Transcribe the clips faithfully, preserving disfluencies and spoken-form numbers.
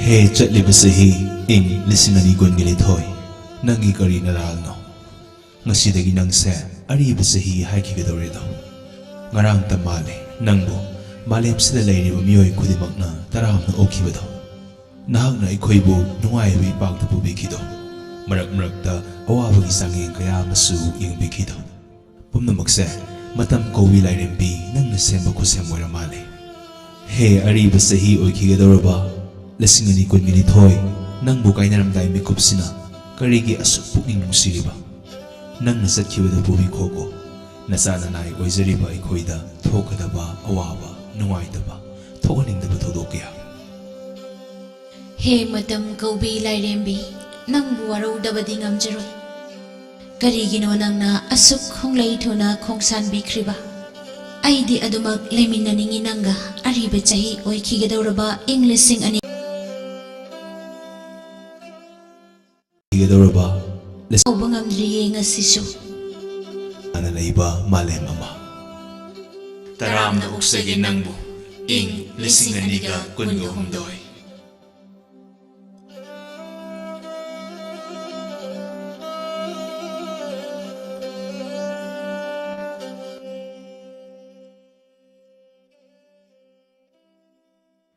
ꯍꯦ ꯆꯠꯂꯤꯕ ꯆꯍꯤ, ꯏꯪ ꯂꯤꯁꯤꯡ ꯑꯅꯤ ꯀꯨꯟꯒ ꯅꯤꯊꯣꯏ, ꯅꯪꯒꯤ ꯀꯔꯤ ꯅꯔꯥꯜꯅꯣ? ꯉꯁꯤꯗꯒꯤ ꯅꯪꯁꯦ ꯑꯔꯤꯕ ꯆꯍꯤ ꯍꯥꯏꯈꯤꯒꯗꯧꯔꯦꯗꯣ꯫ ꯉꯔꯥꯡꯇ ꯃꯥꯜꯂꯦ ꯅꯪꯕꯨ ꯃꯥꯂꯦꯝꯁꯤꯗ ꯂꯩꯔꯤꯕ ꯃꯤꯑꯣꯏ ꯈꯨꯗꯤꯡꯃꯛꯅ ꯇꯔꯥꯝꯅ ꯑꯣꯛꯈꯤꯕꯗꯣ꯫ ꯅꯍꯥꯛꯅ ꯑꯩꯈꯣꯏꯕꯨ ꯅꯨꯡꯉꯥꯏꯕ ꯏꯄꯥꯛꯇ ꯄꯨꯕꯤꯈꯤꯗꯣ꯫ ꯃꯔꯛ ꯃꯔꯛꯇ ꯑꯋꯥꯕꯒꯤ ꯆꯥꯡꯌꯦꯡ ꯀꯌꯥ ꯑꯃꯁꯨ ꯌꯦꯡꯕꯤꯈꯤꯗꯣ꯫ ꯄꯨꯝꯅꯃꯛꯁꯦ ꯃꯇꯝ ꯀꯧꯕꯤ ꯂꯥꯏꯔꯦꯝꯕꯤ ꯅꯪꯅ ꯁꯦꯝꯕ ꯈꯨꯠꯁꯦꯝ ꯑꯣꯏꯔ ꯃꯥꯜꯂꯦ꯫ ꯍꯦ ꯑꯔꯤꯕ ꯆꯍꯤ ꯑꯣꯏꯈꯤꯒꯗꯧꯔꯕ ꯂꯤꯁꯤꯡ ꯑꯅꯤ ꯀꯨꯟꯒ ꯅꯤꯊꯣꯏ, ꯅꯪꯕꯨ ꯀꯥꯏꯅꯔꯝꯗꯥꯏ ꯃꯤꯀꯨꯞꯁꯤꯅ ꯀꯔꯤꯒꯤ ꯑꯁꯨꯛ ꯄꯨꯛꯅꯤꯡ ꯅꯨꯡꯁꯤꯔꯤꯕ? ꯅꯪꯅ ꯆꯠꯈꯤꯕꯗ ꯄꯨꯕꯤ ꯈꯣꯛꯀꯣ, ꯅꯆꯥ ꯅꯅꯥꯏ ꯑꯣꯏꯖꯔꯤꯕ ꯑꯩꯈꯣꯏꯗ ꯊꯣꯛꯀꯗꯕ ꯑꯋꯥꯕ, ꯅꯨꯡꯉꯥꯏꯇꯕ, ꯊꯣꯛꯍꯟꯅꯤꯡꯗꯕ ꯊꯧꯗꯣꯛ ꯀꯌꯥ꯫ ꯍꯦ ꯃꯇꯝ ꯀꯧꯕꯤ ꯂꯥꯏꯔꯦꯝꯕꯤ, ꯅꯪꯕꯨ ꯋꯥꯔꯧꯗꯕꯗꯤ ꯉꯝꯖꯔꯣꯏ꯫ ꯀꯔꯤꯒꯤꯅꯣ ꯅꯪꯅ ꯑꯁꯨꯛ ꯈꯣꯡꯂꯩ ꯊꯨꯅ ꯈꯣꯡꯁꯥꯟꯕꯤꯈ꯭ꯔꯤꯕ? ꯑꯩꯗꯤ ꯑꯗꯨꯃꯛ ꯂꯩꯃꯤꯟꯅꯅꯤꯡꯏ ꯅꯪꯒ꯫ ꯑꯔꯤꯕ ꯆꯍꯤ ꯑꯣꯏꯈꯤꯒꯗꯧꯔꯕ ꯏꯪ ꯂꯤꯁꯤꯡ ꯑꯅꯤ ꯄꯤꯒꯗꯧꯔꯕ ꯂꯤꯁꯤꯡ ꯇꯧꯕ ꯉꯝꯗ꯭ꯔꯤꯌꯦ ꯉꯁꯤꯁꯨ꯫ ꯑꯅ ꯂꯩꯕ ꯃꯥꯂꯦꯝ ꯑꯃ꯫ ꯇꯔꯥꯝꯅ ꯑꯣꯛꯆꯒꯦ ꯅꯪꯕꯨ꯫ ꯏꯪ ꯂꯤꯁꯤꯡ ꯑꯅꯤꯒ ꯀꯨꯟꯒ ꯍꯨꯝꯗꯣꯏ꯫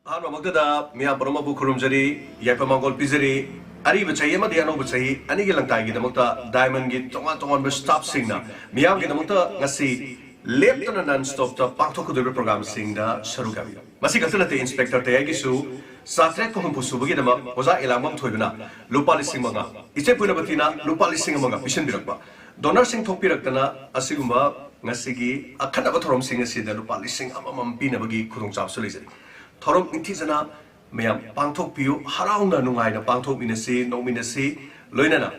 ꯑꯍꯥꯟꯕꯃꯛꯇꯗ ꯃꯤꯌꯥꯝ ꯄꯨꯝꯅꯃꯛꯄꯨ ꯈꯨꯔꯨꯝꯖꯔꯤ, ꯌꯥꯏꯐ ꯃꯪꯒꯣꯜ ꯄꯤꯖꯔꯤ꯫ ꯑꯔꯤꯕ ꯆꯍꯤ ꯑꯃꯗꯤ ꯑꯅꯧꯕ ꯆꯍꯤ ꯑꯅꯤꯒꯤ ꯂꯪꯇꯥꯏꯒꯤꯗꯃꯛꯇ ꯗꯥꯏꯃꯟꯒꯤ ꯇꯣꯉꯥꯟ ꯇꯣꯉꯥꯟꯕ ꯁ꯭ꯇꯥꯐꯁꯤꯡꯅ ꯃꯤꯌꯥꯝꯒꯤꯗꯃꯛꯇ ꯉꯁꯤ ꯂꯦꯞꯇꯅ ꯅꯟ ꯁ꯭ꯇꯣꯞꯇ ꯄꯥꯡꯊꯣꯛꯀꯗꯧꯔꯤꯕ ꯄ꯭ꯔꯣꯒ꯭ꯔꯥꯝꯁꯤꯡꯗ ꯁꯔꯨꯛ ꯌꯥꯕꯤꯌꯨ꯫ ꯃꯁꯤ ꯈꯛꯇ ꯅꯠꯇꯦ, ꯏꯟꯁꯄꯦꯛꯇꯔ ꯇꯌꯥꯏꯒꯤꯁꯨ ꯆꯥꯇ꯭ꯔꯦꯠꯀ ꯍꯨꯝꯐꯨ ꯁꯨꯕꯒꯤꯗꯃꯛ ꯑꯣꯖꯥ ꯏꯂꯥꯡꯕꯝ ꯊꯣꯏꯕꯅ ꯂꯨꯄꯥ ꯂꯤꯁꯤꯡ ꯃꯉꯥ, ꯏꯆꯦ ꯄꯨꯏꯅꯕꯇꯤꯅ ꯂꯨꯄꯥ ꯂꯤꯁꯤꯡ ꯑꯃꯒ ꯄꯤꯁꯤꯟꯕꯤꯔꯛꯄ, ꯗꯣꯅꯔꯁꯤꯡ ꯊꯣꯛꯄꯤꯔꯛꯇꯅ ꯑꯁꯤꯒꯨꯝꯕ ꯉꯁꯤꯒꯤ ꯑꯈꯟꯅꯕ ꯊꯧꯔꯝꯁꯤꯡ ꯑꯁꯤꯗ ꯂꯨꯄꯥ ꯂꯤꯁꯤꯡ ꯑꯃꯃꯝ ꯄꯤꯅꯕꯒꯤ ꯈꯨꯗꯣꯡꯆꯥꯕꯁꯨ ꯂꯩꯖꯔꯤ꯫ ꯊꯧꯔꯝ ꯅꯤꯡꯊꯤꯖꯅ ꯃꯌꯥꯝ ꯄꯥꯡꯊꯣꯛꯄꯤꯌꯨ, ꯍꯔꯥꯎꯅ ꯅꯨꯡꯉꯥꯏꯅ ꯄꯥꯡꯊꯣꯛꯃꯤꯟꯅꯁꯤ, ꯅꯣꯛꯃꯤꯟꯅꯁꯤ꯫ ꯂꯣꯏꯅꯅ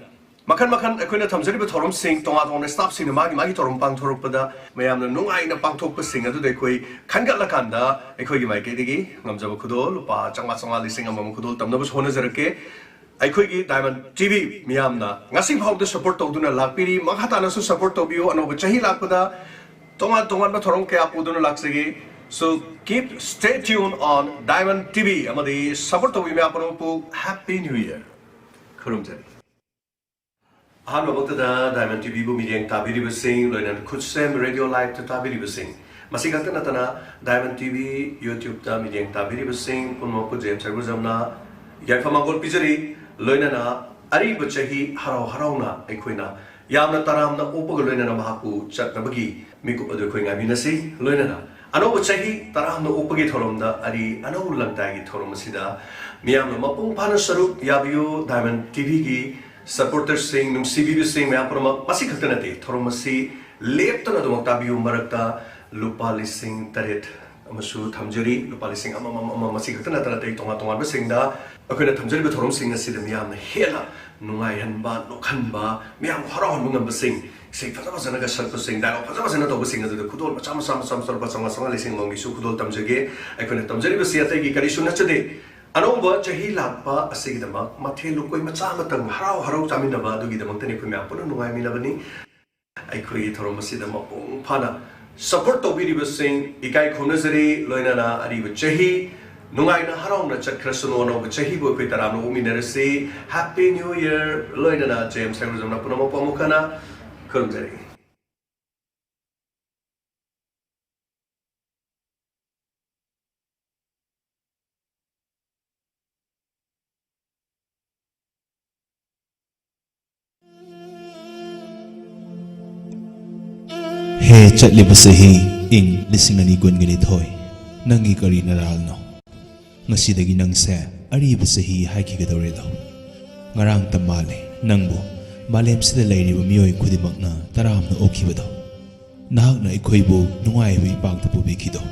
ꯃꯈꯜ ꯃꯈꯜ ꯑꯩꯈꯣꯏꯅ ꯊꯝꯖꯔꯤꯕ ꯊꯧꯔꯝꯁꯤꯡ, ꯇꯣꯉꯥꯟ ꯇꯣꯉꯥꯟꯕ ꯁ꯭ꯇꯥꯐꯁꯤꯡꯅ ꯃꯥꯒꯤ ꯃꯥꯒꯤ ꯊꯧꯔꯝ ꯄꯥꯡꯊꯣꯔꯛꯄꯗ ꯃꯌꯥꯝꯅ ꯅꯨꯡꯉꯥꯏꯅ ꯄꯥꯡꯊꯣꯛꯄꯁꯤꯡ ꯑꯗꯨꯗ ꯑꯩꯈꯣꯏ ꯈꯟꯒꯠꯂꯀꯥꯟꯗ ꯑꯩꯈꯣꯏꯒꯤ ꯃꯥꯏꯀꯩꯗꯒꯤ ꯉꯝꯖꯕ ꯈꯨꯗꯣꯜ ꯂꯨꯄꯥ ꯆꯥꯝꯃꯉꯥ, ꯆꯥꯝꯃꯉꯥ, ꯂꯤꯁꯤꯡ ꯑꯃꯃꯝ ꯈꯨꯗꯣꯜ ꯇꯝꯅꯕꯁꯨ ꯍꯣꯠꯅꯖꯔꯛꯀꯦ꯫ ꯑꯩꯈꯣꯏꯒꯤ ꯗꯥꯏꯃꯟ ꯇꯤ ꯚꯤ ꯃꯤꯌꯥꯝꯅ ꯉꯁꯤ ꯐꯥꯎꯗ ꯁꯄꯣꯔꯠ ꯇꯧꯗꯨꯅ ꯂꯥꯛꯄꯤꯔꯤ, ꯃꯈꯥ ꯇꯥꯅꯁꯨ ꯁꯄꯣꯔꯠ ꯇꯧꯕꯤꯌꯨ꯫ ꯑꯅꯧꯕ ꯆꯍꯤ ꯂꯥꯛꯄꯗ ꯇꯣꯉꯥꯟ ꯇꯣꯉꯥꯟꯕ ꯊꯧꯔꯝ ꯀꯌꯥ ꯄꯨꯗꯨꯅ ꯂꯥꯛꯆꯒꯦ꯫ So keep stay tuned on Diamond T V ꯑꯃꯗꯤ support ꯇꯧꯕꯤ ꯃꯌꯥꯝ ꯄꯨꯝꯅꯃꯛꯄꯨ Happy New Year ꯈꯨꯔꯨꯝꯖꯔꯤ꯫ ꯑꯍꯥꯟꯕꯃꯛꯇꯗ Diamond T Vꯕꯨ ꯃꯤꯠꯌꯦꯡ ꯇꯥꯕꯤꯔꯤꯕꯁꯤꯡ, ꯂꯣꯏꯅꯅ ꯈꯨꯠꯁꯦꯝ Radio Liveꯇ ꯇꯥꯕꯤꯔꯤꯕꯁꯤꯡ, ꯃꯁꯤ ꯈꯛꯇ ꯅꯠꯇꯅ Diamond T V YouTubeꯇ ꯃꯤꯠꯌꯦꯡ ꯇꯥꯕꯤꯔꯤꯕꯁꯤꯡ ꯄꯨꯝꯅꯃꯛꯄꯨ ꯖꯦꯝꯁ ꯁꯔꯒꯨꯖꯝꯅ ꯌꯥꯏꯐ ꯃꯪꯒꯣꯜ ꯄꯤꯖꯔꯤ꯫ ꯂꯣꯏꯅꯅ ꯑꯔꯤꯕ ꯆꯍꯤ ꯍꯔꯥꯎ ꯍꯔꯥꯎꯅ ꯑꯩꯈꯣꯏꯅ ꯌꯥꯝꯅ ꯇꯔꯥꯝꯅ ꯑꯣꯛꯄꯒ ꯂꯣꯏꯅꯅ ꯃꯍꯥꯛꯄꯨ ꯆꯠꯅꯕꯒꯤ ꯃꯤꯀꯨꯞ ꯑꯗꯨ ꯑꯩꯈꯣꯏ ꯉꯥꯏꯃꯤꯟꯅꯁꯤ꯫ ꯂꯣꯏꯅꯅ ꯑꯅꯧꯕ ꯆꯍꯤ ꯇꯔꯥꯝꯅ ꯑꯣꯛꯄꯒꯤ ꯊꯧꯔꯝꯗ ꯑꯔꯤ ꯑꯅꯧ ꯂꯪꯗꯥꯏꯒꯤ ꯊꯧꯔꯝ ꯑꯁꯤꯗ ꯃꯤꯌꯥꯝꯅ ꯃꯄꯨꯡ ꯐꯥꯅ ꯁꯔꯨꯛ ꯌꯥꯕꯤꯌꯨ꯫ Diamond T Vꯒꯤ supporterꯁꯤꯡ, ꯅꯨꯡꯁꯤꯕꯤꯕꯁꯤꯡ ꯃꯌꯥꯝ ꯄꯨꯝꯅꯃꯛ, ꯃꯁꯤ ꯈꯛꯇ ꯅꯠꯇꯦ, ꯊꯧꯔꯝ ꯑꯁꯤ ꯂꯦꯞꯇꯅ ꯑꯗꯨꯃꯛ ꯇꯥꯕꯤꯌꯨ꯫ ꯃꯔꯛꯇ ꯂꯨꯄꯥ ꯂꯤꯁꯤꯡ ꯇꯔꯦꯠ ꯑꯃꯁꯨ ꯊꯝꯖꯔꯤ, ꯂꯨꯄꯥ ꯂꯤꯁꯤꯡ ꯑꯃꯃꯝ ꯑꯃꯃꯝ, ꯃꯁꯤ ꯈꯛꯇ ꯅꯠꯇꯅ ꯑꯇꯩ ꯇꯣꯉꯥꯟ ꯇꯣꯉꯥꯟꯕꯁꯤꯡꯗ ꯑꯩꯈꯣꯏꯅ ꯊꯝꯖꯔꯤꯕ ꯊꯧꯔꯝꯁꯤꯡ ꯑꯁꯤꯗ ꯃꯤꯌꯥꯝꯅ ꯍꯦꯟꯅ ꯅꯨꯡꯉꯥꯏꯍꯟꯕ, ꯅꯣꯛꯍꯟꯕ, ꯃꯤꯌꯥꯝ ꯍꯔꯥꯎꯍꯟꯕ ꯉꯝꯕꯁꯤꯡ, ꯏꯁꯩ ꯐꯖ ꯐꯖꯅꯒ ꯁꯛꯄꯁꯤꯡ, dialogue ꯐꯖ ꯐꯖꯅ ꯇꯧꯕꯁꯤꯡ ꯑꯗꯨꯗ ꯈꯨꯗꯣꯜ ꯃꯆꯥ ꯃꯆꯥ ꯃꯆꯥ ꯃꯆꯥ ꯂꯨꯄꯥ ꯆꯥꯝꯃꯉꯥ ꯆꯥꯝꯃꯉꯥ, ꯂꯤꯁꯤꯡ ꯑꯃꯃꯝꯒꯤꯁꯨ ꯈꯨꯗꯣꯜ ꯇꯝꯖꯒꯦ꯫ ꯑꯩꯈꯣꯏꯅ ꯇꯝꯖꯔꯤꯕꯁꯤ ꯑꯇꯩꯒꯤ ꯀꯔꯤꯁꯨ ꯅꯠꯆꯗꯦ, ꯑꯅꯧꯕ ꯆꯍꯤ ꯂꯥꯛꯄ ꯑꯁꯤꯒꯤꯗꯃꯛ ꯃꯊꯦꯜ ꯂꯨꯀꯣꯏ ꯃꯆꯥ ꯑꯃꯇꯪ ꯍꯔꯥꯎ ꯍꯔꯥꯎ ꯆꯥꯃꯤꯟꯅꯕ ꯑꯗꯨꯒꯤꯗꯃꯛꯇꯅꯤ ꯑꯩꯈꯣꯏ ꯃꯌꯥꯝ ꯄꯨꯟꯅ ꯅꯨꯡꯉꯥꯏꯃꯤꯟꯅꯕꯅꯤ꯫ ꯑꯩꯈꯣꯏꯒꯤ ꯊꯧꯔꯝ ꯑꯁꯤꯗ ꯃꯄꯨꯡ ꯐꯥꯅ support ꯇꯧꯕꯤꯔꯤꯕꯁꯤꯡ ꯏꯀꯥꯏ ꯈꯨꯝꯅꯖꯔꯤ꯫ ꯂꯣꯏꯅꯅ ꯑꯔꯤꯕ ꯆꯍꯤ ꯅꯨꯡꯉꯥꯏꯅ ꯍꯔꯥꯎꯅ ꯆꯠꯈ꯭ꯔꯁꯅꯨ, ꯑꯅꯧꯕ ꯆꯍꯤꯕꯨ ꯑꯩꯈꯣꯏ ꯇꯔꯥꯝꯅ ꯑꯣꯛꯃꯤꯟꯅꯔꯁꯤ꯫ Happy New Year꯫ ꯂꯣꯏꯅꯅ ꯖꯦꯝꯁ ꯁꯔꯒꯨꯖꯝꯅ ꯄꯨꯝꯅꯃꯛꯄꯨ ꯑꯃꯨꯛ ꯍꯟꯅ ꯈꯨꯔꯨꯝꯖꯔꯤ꯫ ꯍꯦ ꯆꯠꯂꯤꯕ ꯆꯍꯤ, ꯏꯪ ꯂꯤꯁꯤꯡ ꯑꯅꯤ ꯀꯨꯟꯒ ꯅꯤꯊꯣꯏ, ꯅꯪꯒꯤ ꯀꯔꯤ ꯅꯔꯥꯜꯅꯣ? ꯉꯁꯤꯗꯒꯤ ꯅꯪꯁꯦ ꯑꯔꯤꯕ ꯆꯍꯤ ꯍꯥꯏꯈꯤꯒꯗꯧꯔꯦꯗꯣ꯫ ꯉꯔꯥꯡꯇ ꯃꯥꯜꯂꯦ ꯅꯪꯕꯨ ꯃꯥꯂꯦꯝꯁꯤꯗ ꯂꯩꯔꯤꯕ ꯃꯤꯑꯣꯏ ꯈꯨꯗꯤꯡꯃꯛꯅ ꯇꯔꯥꯝꯅ ꯑꯣꯛꯈꯤꯕꯗꯣ꯫ ꯅꯍꯥꯛꯅ ꯑꯩꯈꯣꯏꯕꯨ ꯅꯨꯡꯉꯥꯏꯕ ꯏꯄꯥꯛꯇ ꯄꯨꯕꯤꯈꯤꯗꯣ꯫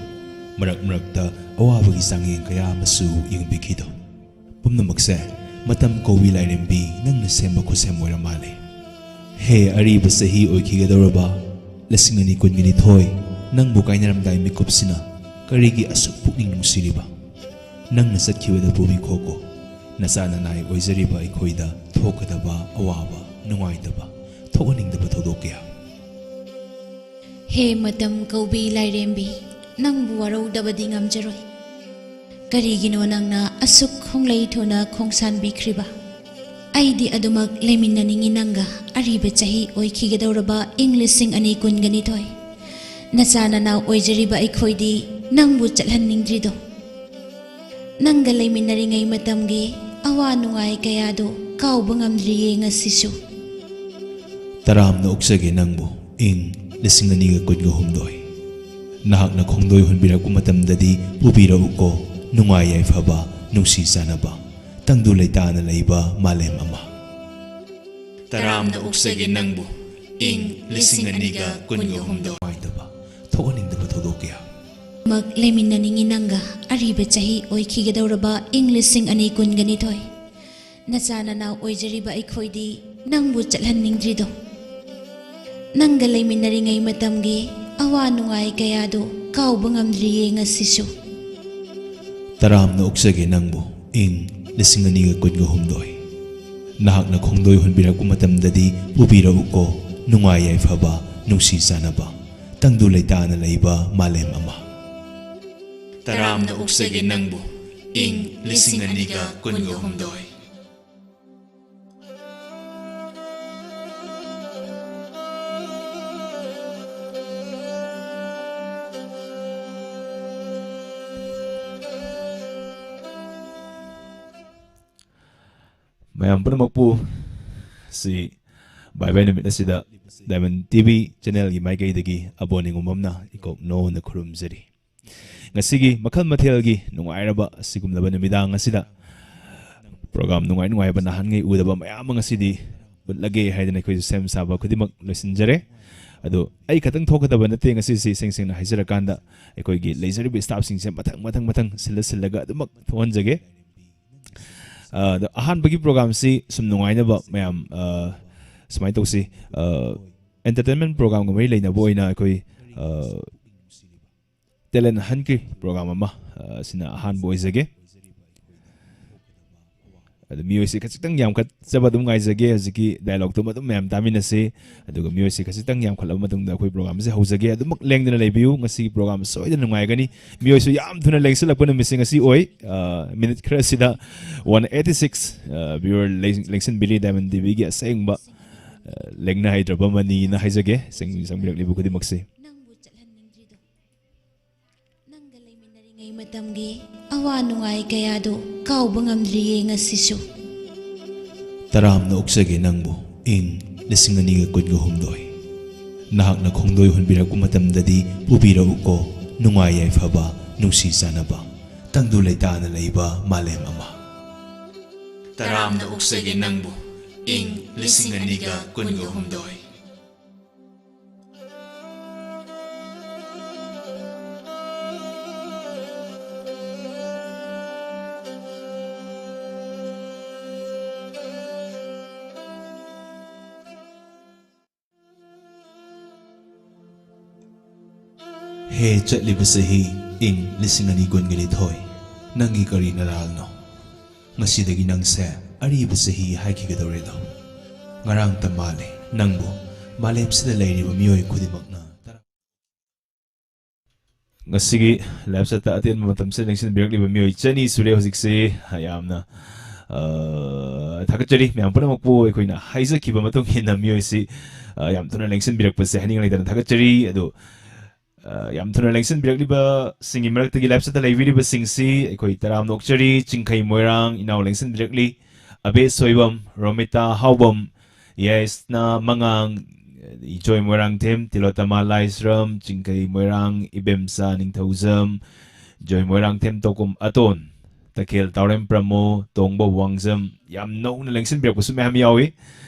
ꯃꯔꯛ ꯃꯔꯛꯇ ꯑꯋꯥꯕꯒꯤ ꯆꯥꯡꯌꯦꯡ ꯀꯌꯥ ꯑꯃꯁꯨ ꯌꯦꯡꯕꯤꯈꯤꯗꯣ꯫ ꯄꯨꯝꯅꯃꯛꯁꯦ ꯃꯇꯝ ꯀꯧꯕꯤ ꯂꯥꯏꯔꯦꯝꯕꯤ ꯅꯪꯅ ꯁꯦꯝꯕ ꯈꯨꯠꯁꯦꯝ ꯑꯣꯏꯔ ꯃꯥꯜꯂꯦ꯫ ꯍꯦ ꯑꯔꯤꯕ ꯆꯍꯤ ꯑꯣꯏꯈꯤꯒꯗꯧꯔꯕ ꯂꯤꯁꯤꯡ ꯑꯅꯤ ꯀꯨꯟꯒ ꯅꯤꯊꯣꯏ, ꯅꯪꯕꯨ ꯀꯥꯏꯅꯔꯝꯗꯥꯏ ꯃꯤꯀꯨꯞꯁꯤꯅ ꯀꯔꯤꯒꯤ ꯑꯁꯨꯛ ꯄꯨꯛꯅꯤꯡ ꯅꯨꯡꯁꯤꯔꯤꯕ? ꯅꯪꯅ ꯆꯠꯈꯤꯕꯗ ꯄꯨꯃꯤ ꯈꯣꯛꯀꯣ, ꯅꯆꯥ ꯅꯅꯥꯏ ꯑꯣꯏꯖꯔꯤꯕ ꯑꯩꯈꯣꯏꯗ ꯊꯣꯛꯀꯗꯕ ꯑꯋꯥꯕ, ꯅꯨꯡꯉꯥꯏꯇꯕ, ꯊꯣꯛꯍꯟꯅꯤꯡꯗꯕ ꯊꯧꯗꯣꯛ ꯀꯌꯥ꯫ ꯍꯦ ꯃꯇꯝ ꯀꯧꯕꯤ ꯂꯥꯏꯔꯦꯝꯕꯤ, ꯅꯪꯕꯨ ꯋꯥꯔꯧꯗꯕꯗꯤ ꯉꯝꯖꯔꯣꯏ꯫ ꯀꯔꯤꯒꯤꯅꯣ ꯅꯪꯅ ꯑꯁꯨꯛ ꯈꯣꯡꯂꯩ ꯊꯨꯅ ꯈꯣꯡꯁꯥꯟꯕꯤꯈ꯭ꯔꯤꯕ? ꯑꯩꯗꯤ ꯑꯗꯨꯃꯛ ꯂꯩꯃꯤꯟꯅꯅꯤꯡꯏ ꯅꯪꯒ꯫ ꯑꯔꯤꯕ ꯆꯍꯤ ꯑꯣꯏꯈꯤꯒꯗꯧꯔꯕ ꯏꯪ ꯂꯤꯁꯤꯡ ꯑꯅꯤ ꯀꯨꯟꯒ ꯅꯤꯊꯣꯏ꯫ ꯅꯆꯥ ꯅꯅꯥꯎ ꯑꯣꯏꯖꯔꯤꯕ ꯑꯩꯈꯣꯏꯗꯤ ꯅꯪꯕꯨ ꯆꯠꯍꯟꯅꯤꯡꯗ꯭ꯔꯤꯗꯣ꯫ ꯅꯪꯒ ꯂꯩꯃꯤꯟꯅꯔꯤꯉꯩ ꯃꯇꯝꯒꯤ ꯑꯋꯥ ꯅꯨꯡꯉꯥꯏ ꯀꯌꯥꯗꯨ ꯀꯥꯎꯕ ꯉꯝꯗ꯭ꯔꯤꯌꯦ ꯉꯁꯤꯁꯨ꯫ ꯇꯔꯥꯝꯅ ꯑꯣꯛꯆꯒꯦ ꯅꯪꯕꯨ꯫ ꯏꯪ ꯂꯤꯁꯤꯡ ꯑꯅꯤꯒ ꯀꯨꯟꯒ ꯍꯨꯝꯗꯣꯏ꯫ ꯅꯍꯥꯛꯅ ꯈꯣꯡꯗꯣꯏ ꯍꯨꯟꯕꯤꯔꯛꯄ ꯃꯇꯝꯗꯗꯤ ꯄꯨꯕꯤꯔꯛꯎꯀꯣ, ꯅꯨꯡꯉꯥꯏ ꯌꯥꯏꯐꯕ, ꯅꯨꯡꯁꯤ ꯆꯥꯟꯅꯕ, ꯇꯪꯗꯨ ꯂꯩꯇꯥꯅ ꯂꯩꯕ ꯃꯥꯂꯦꯝ ꯑꯃ꯫ ꯇꯔꯥꯝꯅ ꯑꯣꯛꯆꯒꯦ ꯅꯪꯕꯨ꯫ ꯏꯪ ꯂꯤꯁꯤꯡ ꯑꯅꯤꯒ ꯀꯨꯟꯒ ꯍꯨꯝꯗꯣꯏ꯫ ꯅꯨꯡꯉꯥꯏꯇꯕ, ꯊꯣꯛꯍꯟꯅꯤꯡꯗꯕ ꯊꯧꯗꯣꯛ ꯀꯌꯥ꯫ ꯃꯛ ꯂꯩꯃꯤꯟꯅꯅꯤꯡꯏ ꯅꯪꯒ꯫ ꯑꯔꯤꯕ ꯆꯍꯤ ꯑꯣꯏꯈꯤꯒꯗꯧꯔꯕ ꯏꯪ ꯂꯤꯁꯤꯡ ꯑꯅꯤ ꯀꯨꯟꯒ ꯅꯤꯊꯣꯏ꯫ ꯅꯆꯥ ꯅꯅꯥꯎ ꯑꯣꯏꯖꯔꯤꯕ ꯑꯩꯈꯣꯏꯗꯤ ꯅꯪꯕꯨ ꯆꯠꯍꯟꯅꯤꯡꯗ꯭ꯔꯤꯗꯣ꯫ ꯅꯪꯒ ꯂꯩꯃꯤꯟꯅꯔꯤꯉꯩ ꯃꯇꯝꯒꯤ ꯑꯋꯥ ꯅꯨꯡꯉꯥꯏ ꯀꯌꯥꯗꯨ ꯀꯥꯎꯕ ꯉꯝꯗ꯭ꯔꯤꯌꯦ ꯉꯁꯤꯁꯨ꯫ ꯇꯔꯥꯝꯅ ꯑꯣꯛꯆꯒꯦ ꯅꯪꯕꯨ꯫ ꯏꯪ ꯂꯤꯁꯤꯡ ꯑꯅꯤꯒ ꯀꯨꯟꯒ ꯍꯨꯝꯗꯣꯏ꯫ ꯅꯍꯥꯛꯅ ꯈꯣꯡꯗꯣꯏ ꯍꯨꯟꯕꯤꯔꯛꯄ ꯃꯇꯝꯗꯗꯤ ꯄꯨꯕꯤꯔꯛꯎꯀꯣ, ꯅꯨꯡꯉꯥꯏ ꯌꯥꯏꯐꯕ, ꯅꯨꯡꯁꯤ ꯆꯥꯟꯅꯕ, ꯇꯪꯗꯨ ꯂꯩꯇꯥꯅ ꯂꯩꯕ ꯃꯥꯂꯦꯝ ꯑꯃ꯫ ꯇꯔꯥꯝꯅ ꯑꯣꯛꯆꯒꯦ ꯅꯪꯕꯨ꯫ ꯏꯪ ꯂꯤꯁꯤꯡ ꯑꯅꯤꯒ ꯀꯨꯟꯒ ꯍꯨꯝꯗꯣꯏ꯫ ꯃꯌꯥꯝ ꯄꯨꯝꯅꯃꯛꯄꯨ ꯁꯤ ꯕꯥꯏ ꯕꯥꯏ ꯅꯨꯃꯤꯠ ꯑꯁꯤꯗ ꯗꯥꯏꯃꯟ ꯇꯤ ꯚꯤ ꯆꯦꯅꯦꯜꯒꯤ ꯃꯥꯏꯀꯩꯗꯒꯤ ꯑꯕꯣ ꯅꯤꯡꯉꯣꯝꯕꯝꯅ ꯏꯀꯣꯛ ꯅꯣꯟꯅ ꯈꯨꯔꯨꯝꯖꯔꯤ꯫ ꯉꯁꯤꯒꯤ ꯃꯈꯜ ꯃꯊꯦꯜꯒꯤ ꯅꯨꯡꯉꯥꯏꯔꯕ ꯑꯁꯤꯒꯨꯝꯂꯕ ꯅꯨꯃꯤꯗꯥꯡ ꯑꯁꯤꯗ ꯄ꯭ꯔꯣꯒꯥꯝ ꯅꯨꯡꯉꯥꯏ ꯅꯨꯡꯉꯥꯏꯕ ꯅꯍꯥꯟꯉꯩ ꯎꯗꯕ ꯃꯌꯥꯝ ꯑꯃ ꯉꯁꯤꯗꯤ ꯎꯠꯂꯒꯦ ꯍꯥꯏꯗꯅ ꯑꯩꯈꯣꯏꯁꯨ ꯁꯦꯝ ꯁꯥꯕ ꯈꯨꯗꯤꯡꯃꯛ ꯂꯣꯏꯁꯤꯟꯖꯔꯦ꯫ ꯑꯗꯣ ꯑꯩ ꯈꯛꯇꯪ ꯊꯣꯛꯀꯗꯕ ꯅꯠꯇꯦ ꯉꯁꯤꯁꯤ, ꯏꯁꯦꯡ ꯁꯦꯡꯅ ꯍꯥꯏꯖꯔꯀꯥꯟꯗ ꯑꯩꯈꯣꯏꯒꯤ ꯂꯩꯖꯔꯤꯕ ꯁ꯭ꯇꯥꯐꯁꯤꯡꯁꯦ ꯃꯊꯪ ꯃꯊꯪ ꯃꯊꯪ ꯁꯤꯜꯂ ꯁꯤꯜꯂꯒ ꯑꯗꯨꯃꯛ ꯊꯣꯛꯍꯟꯖꯒꯦ꯫ ꯑ, ꯑꯗꯣ ꯑꯍꯥꯟꯕꯒꯤ ꯄ꯭ꯔꯣꯒꯥꯝꯁꯤ ꯁꯨꯝ ꯅꯨꯡꯉꯥꯏꯅꯕ ꯃꯌꯥꯝ, ꯑ, ꯁꯨꯃꯥꯏꯅ ꯇꯧꯁꯤ, ꯑ, ꯑꯦꯟꯇꯔꯇꯦꯟꯃꯦꯟ ꯄ꯭ꯔꯣꯒꯥꯝꯒ ꯃꯔꯤ ꯂꯩꯅꯕ ꯑꯣꯏꯅ ꯑꯩꯈꯣꯏ, ꯑ, ꯇꯦꯂꯦꯟ ꯍꯟꯠꯀꯤ ꯄ꯭ꯔꯣꯒꯥꯝ ꯑꯃ, ꯑ, ꯁꯤꯅ ꯑꯍꯥꯟꯕ ꯑꯣꯏꯖꯒꯦ꯫ ꯑꯗꯨ ꯃꯤꯑꯣꯏꯁꯤ ꯈꯖꯤꯛꯇꯪ ꯌꯥꯝꯈꯠꯆꯕ ꯑꯗꯨꯝ ꯉꯥꯏꯖꯒꯦ꯫ ꯍꯧꯖꯤꯛꯀꯤ ꯗꯥꯏꯂꯣꯛꯇꯨ ꯑꯗꯨꯝ ꯃꯌꯥꯝ ꯇꯥꯃꯤꯟꯅꯁꯤ꯫ ꯑꯗꯨꯒ ꯃꯤꯑꯣꯏꯁꯤ ꯈꯖꯤꯛꯇꯪ ꯌꯥꯝꯈꯠꯂꯕ ꯃꯇꯨꯡꯗ ꯑꯩꯈꯣꯏ ꯄ꯭ꯔꯣꯒꯥꯝꯁꯦ ꯍꯧꯖꯒꯦ꯫ ꯑꯗꯨꯃꯛ ꯂꯦꯡꯗꯅ ꯂꯩꯕꯤꯌꯨ꯫ ꯉꯁꯤꯒꯤ ꯄ꯭ꯔꯣꯒꯥꯝ ꯁꯣꯏꯗꯅ ꯅꯨꯡꯉꯥꯏꯒꯅꯤ꯫ ꯃꯤꯑꯣꯏꯁꯨ ꯌꯥꯝ ꯊꯨꯅ ꯂꯦꯡꯁꯤꯜꯂꯛꯄ ꯅꯨꯃꯤꯠꯁꯦ ꯉꯁꯤ ꯑꯣꯏ꯫ ꯑ, ꯃꯤꯅꯤꯠ ꯈꯔꯁꯤꯗ ꯋꯥꯟ ꯑꯦꯠꯇꯤ ꯁꯤꯛꯁ, ꯑ, ꯚ꯭ꯌꯨꯋꯔ ꯂꯦꯡ-, ꯂꯦꯡꯁꯤꯟꯕꯤꯔꯤ ꯗꯥꯏꯃꯟ ꯇꯤꯚꯤꯒꯤ ꯑꯁꯦꯡꯕ, ꯑ, ꯂꯦꯡꯅ ꯍꯩꯗ꯭ꯔꯕ ꯃꯅꯤꯅ ꯍꯥꯏꯖꯒꯦ꯫ ꯆꯪ-, ꯆꯪꯕꯤꯔꯛꯂꯤꯕ ꯈꯨꯗꯤꯡꯃꯛꯁꯤ꯫ ꯅꯪꯕꯨ ꯆꯠꯍꯟꯅꯤꯡꯗ꯭ꯔꯤꯗꯣ꯫ ꯅꯪꯒ ꯂꯩꯃꯤꯟꯅꯔꯤꯉꯩ ꯃꯇꯝꯒꯤ ꯑꯋꯥ ꯅꯨꯡꯉꯥꯏ ꯀꯌꯥꯗꯨ ꯀꯥꯎꯕ ꯉꯝꯗ꯭ꯔꯤꯌꯦ ꯉꯁꯤꯁꯨ꯫ ꯇꯔꯥꯝꯅ ꯑꯣꯛꯆꯒꯦ ꯅꯪꯕꯨ, ꯏꯪ ꯂꯤꯁꯤꯡ ꯑꯅꯤꯒ ꯀꯨꯟꯒ ꯍꯨꯝꯗꯣꯏ꯫ ꯅꯍꯥꯛꯅ ꯈꯣꯡꯗꯣꯏ ꯍꯨꯟꯕꯤꯔꯛꯄ ꯃꯇꯝꯗꯗꯤ ꯄꯨꯕꯤꯔꯛꯎꯀꯣ, ꯅꯨꯡꯉꯥꯏ ꯌꯥꯏꯐꯕ, ꯅꯨꯡꯁꯤ ꯆꯥꯟꯅꯕ, ꯇꯪꯗꯨ ꯂꯩꯇꯥꯅ ꯂꯩꯕ ꯃꯥꯂꯦꯝ ꯑꯃ꯫ ꯇꯔꯥꯝꯅ ꯑꯣꯛꯆꯒꯦ ꯅꯪꯕꯨ, ꯏꯪ ꯂꯤꯁꯤꯡ ꯑꯅꯤꯒ ꯀꯨꯟꯒ ꯍꯨꯝꯗꯣꯏ꯫ ꯍꯦ ꯆꯠꯂꯤꯕ ꯆꯍꯤ, ꯏꯪ ꯂꯤꯁꯤꯡ ꯑꯅꯤ ꯀꯨꯟꯒ ꯅꯤꯊꯣꯏ, ꯅꯪꯒꯤ ꯀꯔꯤ ꯅꯔꯥꯜꯅꯣ? ꯉꯁꯤꯗꯒꯤ ꯅꯪꯁꯦ ꯑꯔꯤꯕ ꯆꯍꯤ ꯍꯥꯏꯈꯤꯒꯗꯧꯔꯦꯗꯣ꯫ ꯉꯔꯥꯡꯇ ꯃꯥꯜꯂꯦ ꯅꯪꯕꯨ ꯃꯥꯂꯦꯝꯁꯤꯗ ꯂꯩꯔꯤꯕ ꯃꯤꯑꯣꯏ ꯈꯨꯗꯤꯡꯃꯛꯅ ꯇꯔꯥ-꯫ ꯉꯁꯤꯒꯤ ꯂꯥꯏꯞ ꯆꯠꯇ ꯑꯇꯦꯟꯕ ꯃꯇꯝꯁꯤꯗ ꯂꯦꯡꯁꯤꯟꯕꯤꯔꯛꯂꯤꯕ ꯃꯤꯑꯣꯏ ꯆꯅꯤ ꯁꯨꯔꯦ꯫ ꯍꯧꯖꯤꯛꯁꯤ ꯌꯥꯝꯅ, ꯑ, ꯊꯥꯒꯠꯆꯔꯤ꯫ ꯃꯌꯥꯝ ꯄꯨꯝꯅꯃꯛꯄꯨ ꯑꯩꯈꯣꯏꯅ ꯍꯥꯏꯖꯈꯤꯕ ꯃꯇꯨꯡ ꯏꯟꯅ ꯃꯤꯑꯣꯏꯁꯤ, ꯑ, ꯌꯥꯝ ꯊꯨꯅ ꯂꯦꯡꯁꯤꯟꯕꯤꯔꯛꯄꯁꯦ ꯍꯥꯏꯅꯤꯡꯉꯥꯏ ꯂꯩꯇꯅ ꯊꯥꯒꯠꯆꯔꯤ꯫ ꯑꯗꯨ ꯑ, ꯌꯥꯝ ꯊꯨꯅ ꯂꯦꯡꯁꯤꯟꯕꯤꯔꯛꯂꯤꯕꯁꯤꯡꯒꯤ ꯃꯔꯛꯇꯒꯤ ꯂꯥꯏꯞ ꯆꯠꯇ ꯂꯩꯕꯤꯔꯤꯕꯁꯤꯡꯁꯤ ꯑꯩꯈꯣꯏ ꯇꯔꯥꯝꯅ ꯑꯣꯛꯆꯔꯤ꯫ ꯆꯤꯡꯈꯩ ꯃꯣꯏꯔꯥꯡ ꯏꯅꯥꯎ ꯂꯦꯡꯁꯤꯟꯕꯤꯔꯛꯂꯤ꯫ ꯑꯕꯦ ꯁꯣꯏꯕꯝ, ꯔꯣꯃꯤꯇꯥ ꯍꯥꯎꯕꯝ, ꯌꯥꯏꯁꯅꯥ ꯃꯉꯥꯡ, ꯏꯖꯣꯏ ꯃꯣꯏꯔꯥꯡꯊꯦꯝ, ꯇꯤꯂꯣꯇꯃꯥ ꯂꯥꯏꯁ꯭ꯔꯝ, ꯆꯤꯡꯈꯩ ꯃꯣꯏꯔꯥꯡ ꯏꯕꯦꯝꯆꯥ ꯅꯤꯡꯊꯧꯖꯝ, ꯏꯖꯣꯏ ꯃꯣꯏꯔꯥꯡꯊꯦꯝ ꯇꯧꯀꯨꯝ ꯑꯇꯣꯟ, ꯇꯈꯦꯜ ꯇꯥꯎꯔꯦꯝ ꯄ꯭ꯔꯃꯣ, ꯇꯣꯡꯕ ꯋꯥꯡꯖꯝ, ꯌꯥꯝ ꯅꯧꯅ ꯂꯦꯡꯁꯤꯟꯕꯤꯔꯛꯄꯁꯨ ꯃꯌꯥꯝ ꯌꯥꯎꯏ꯫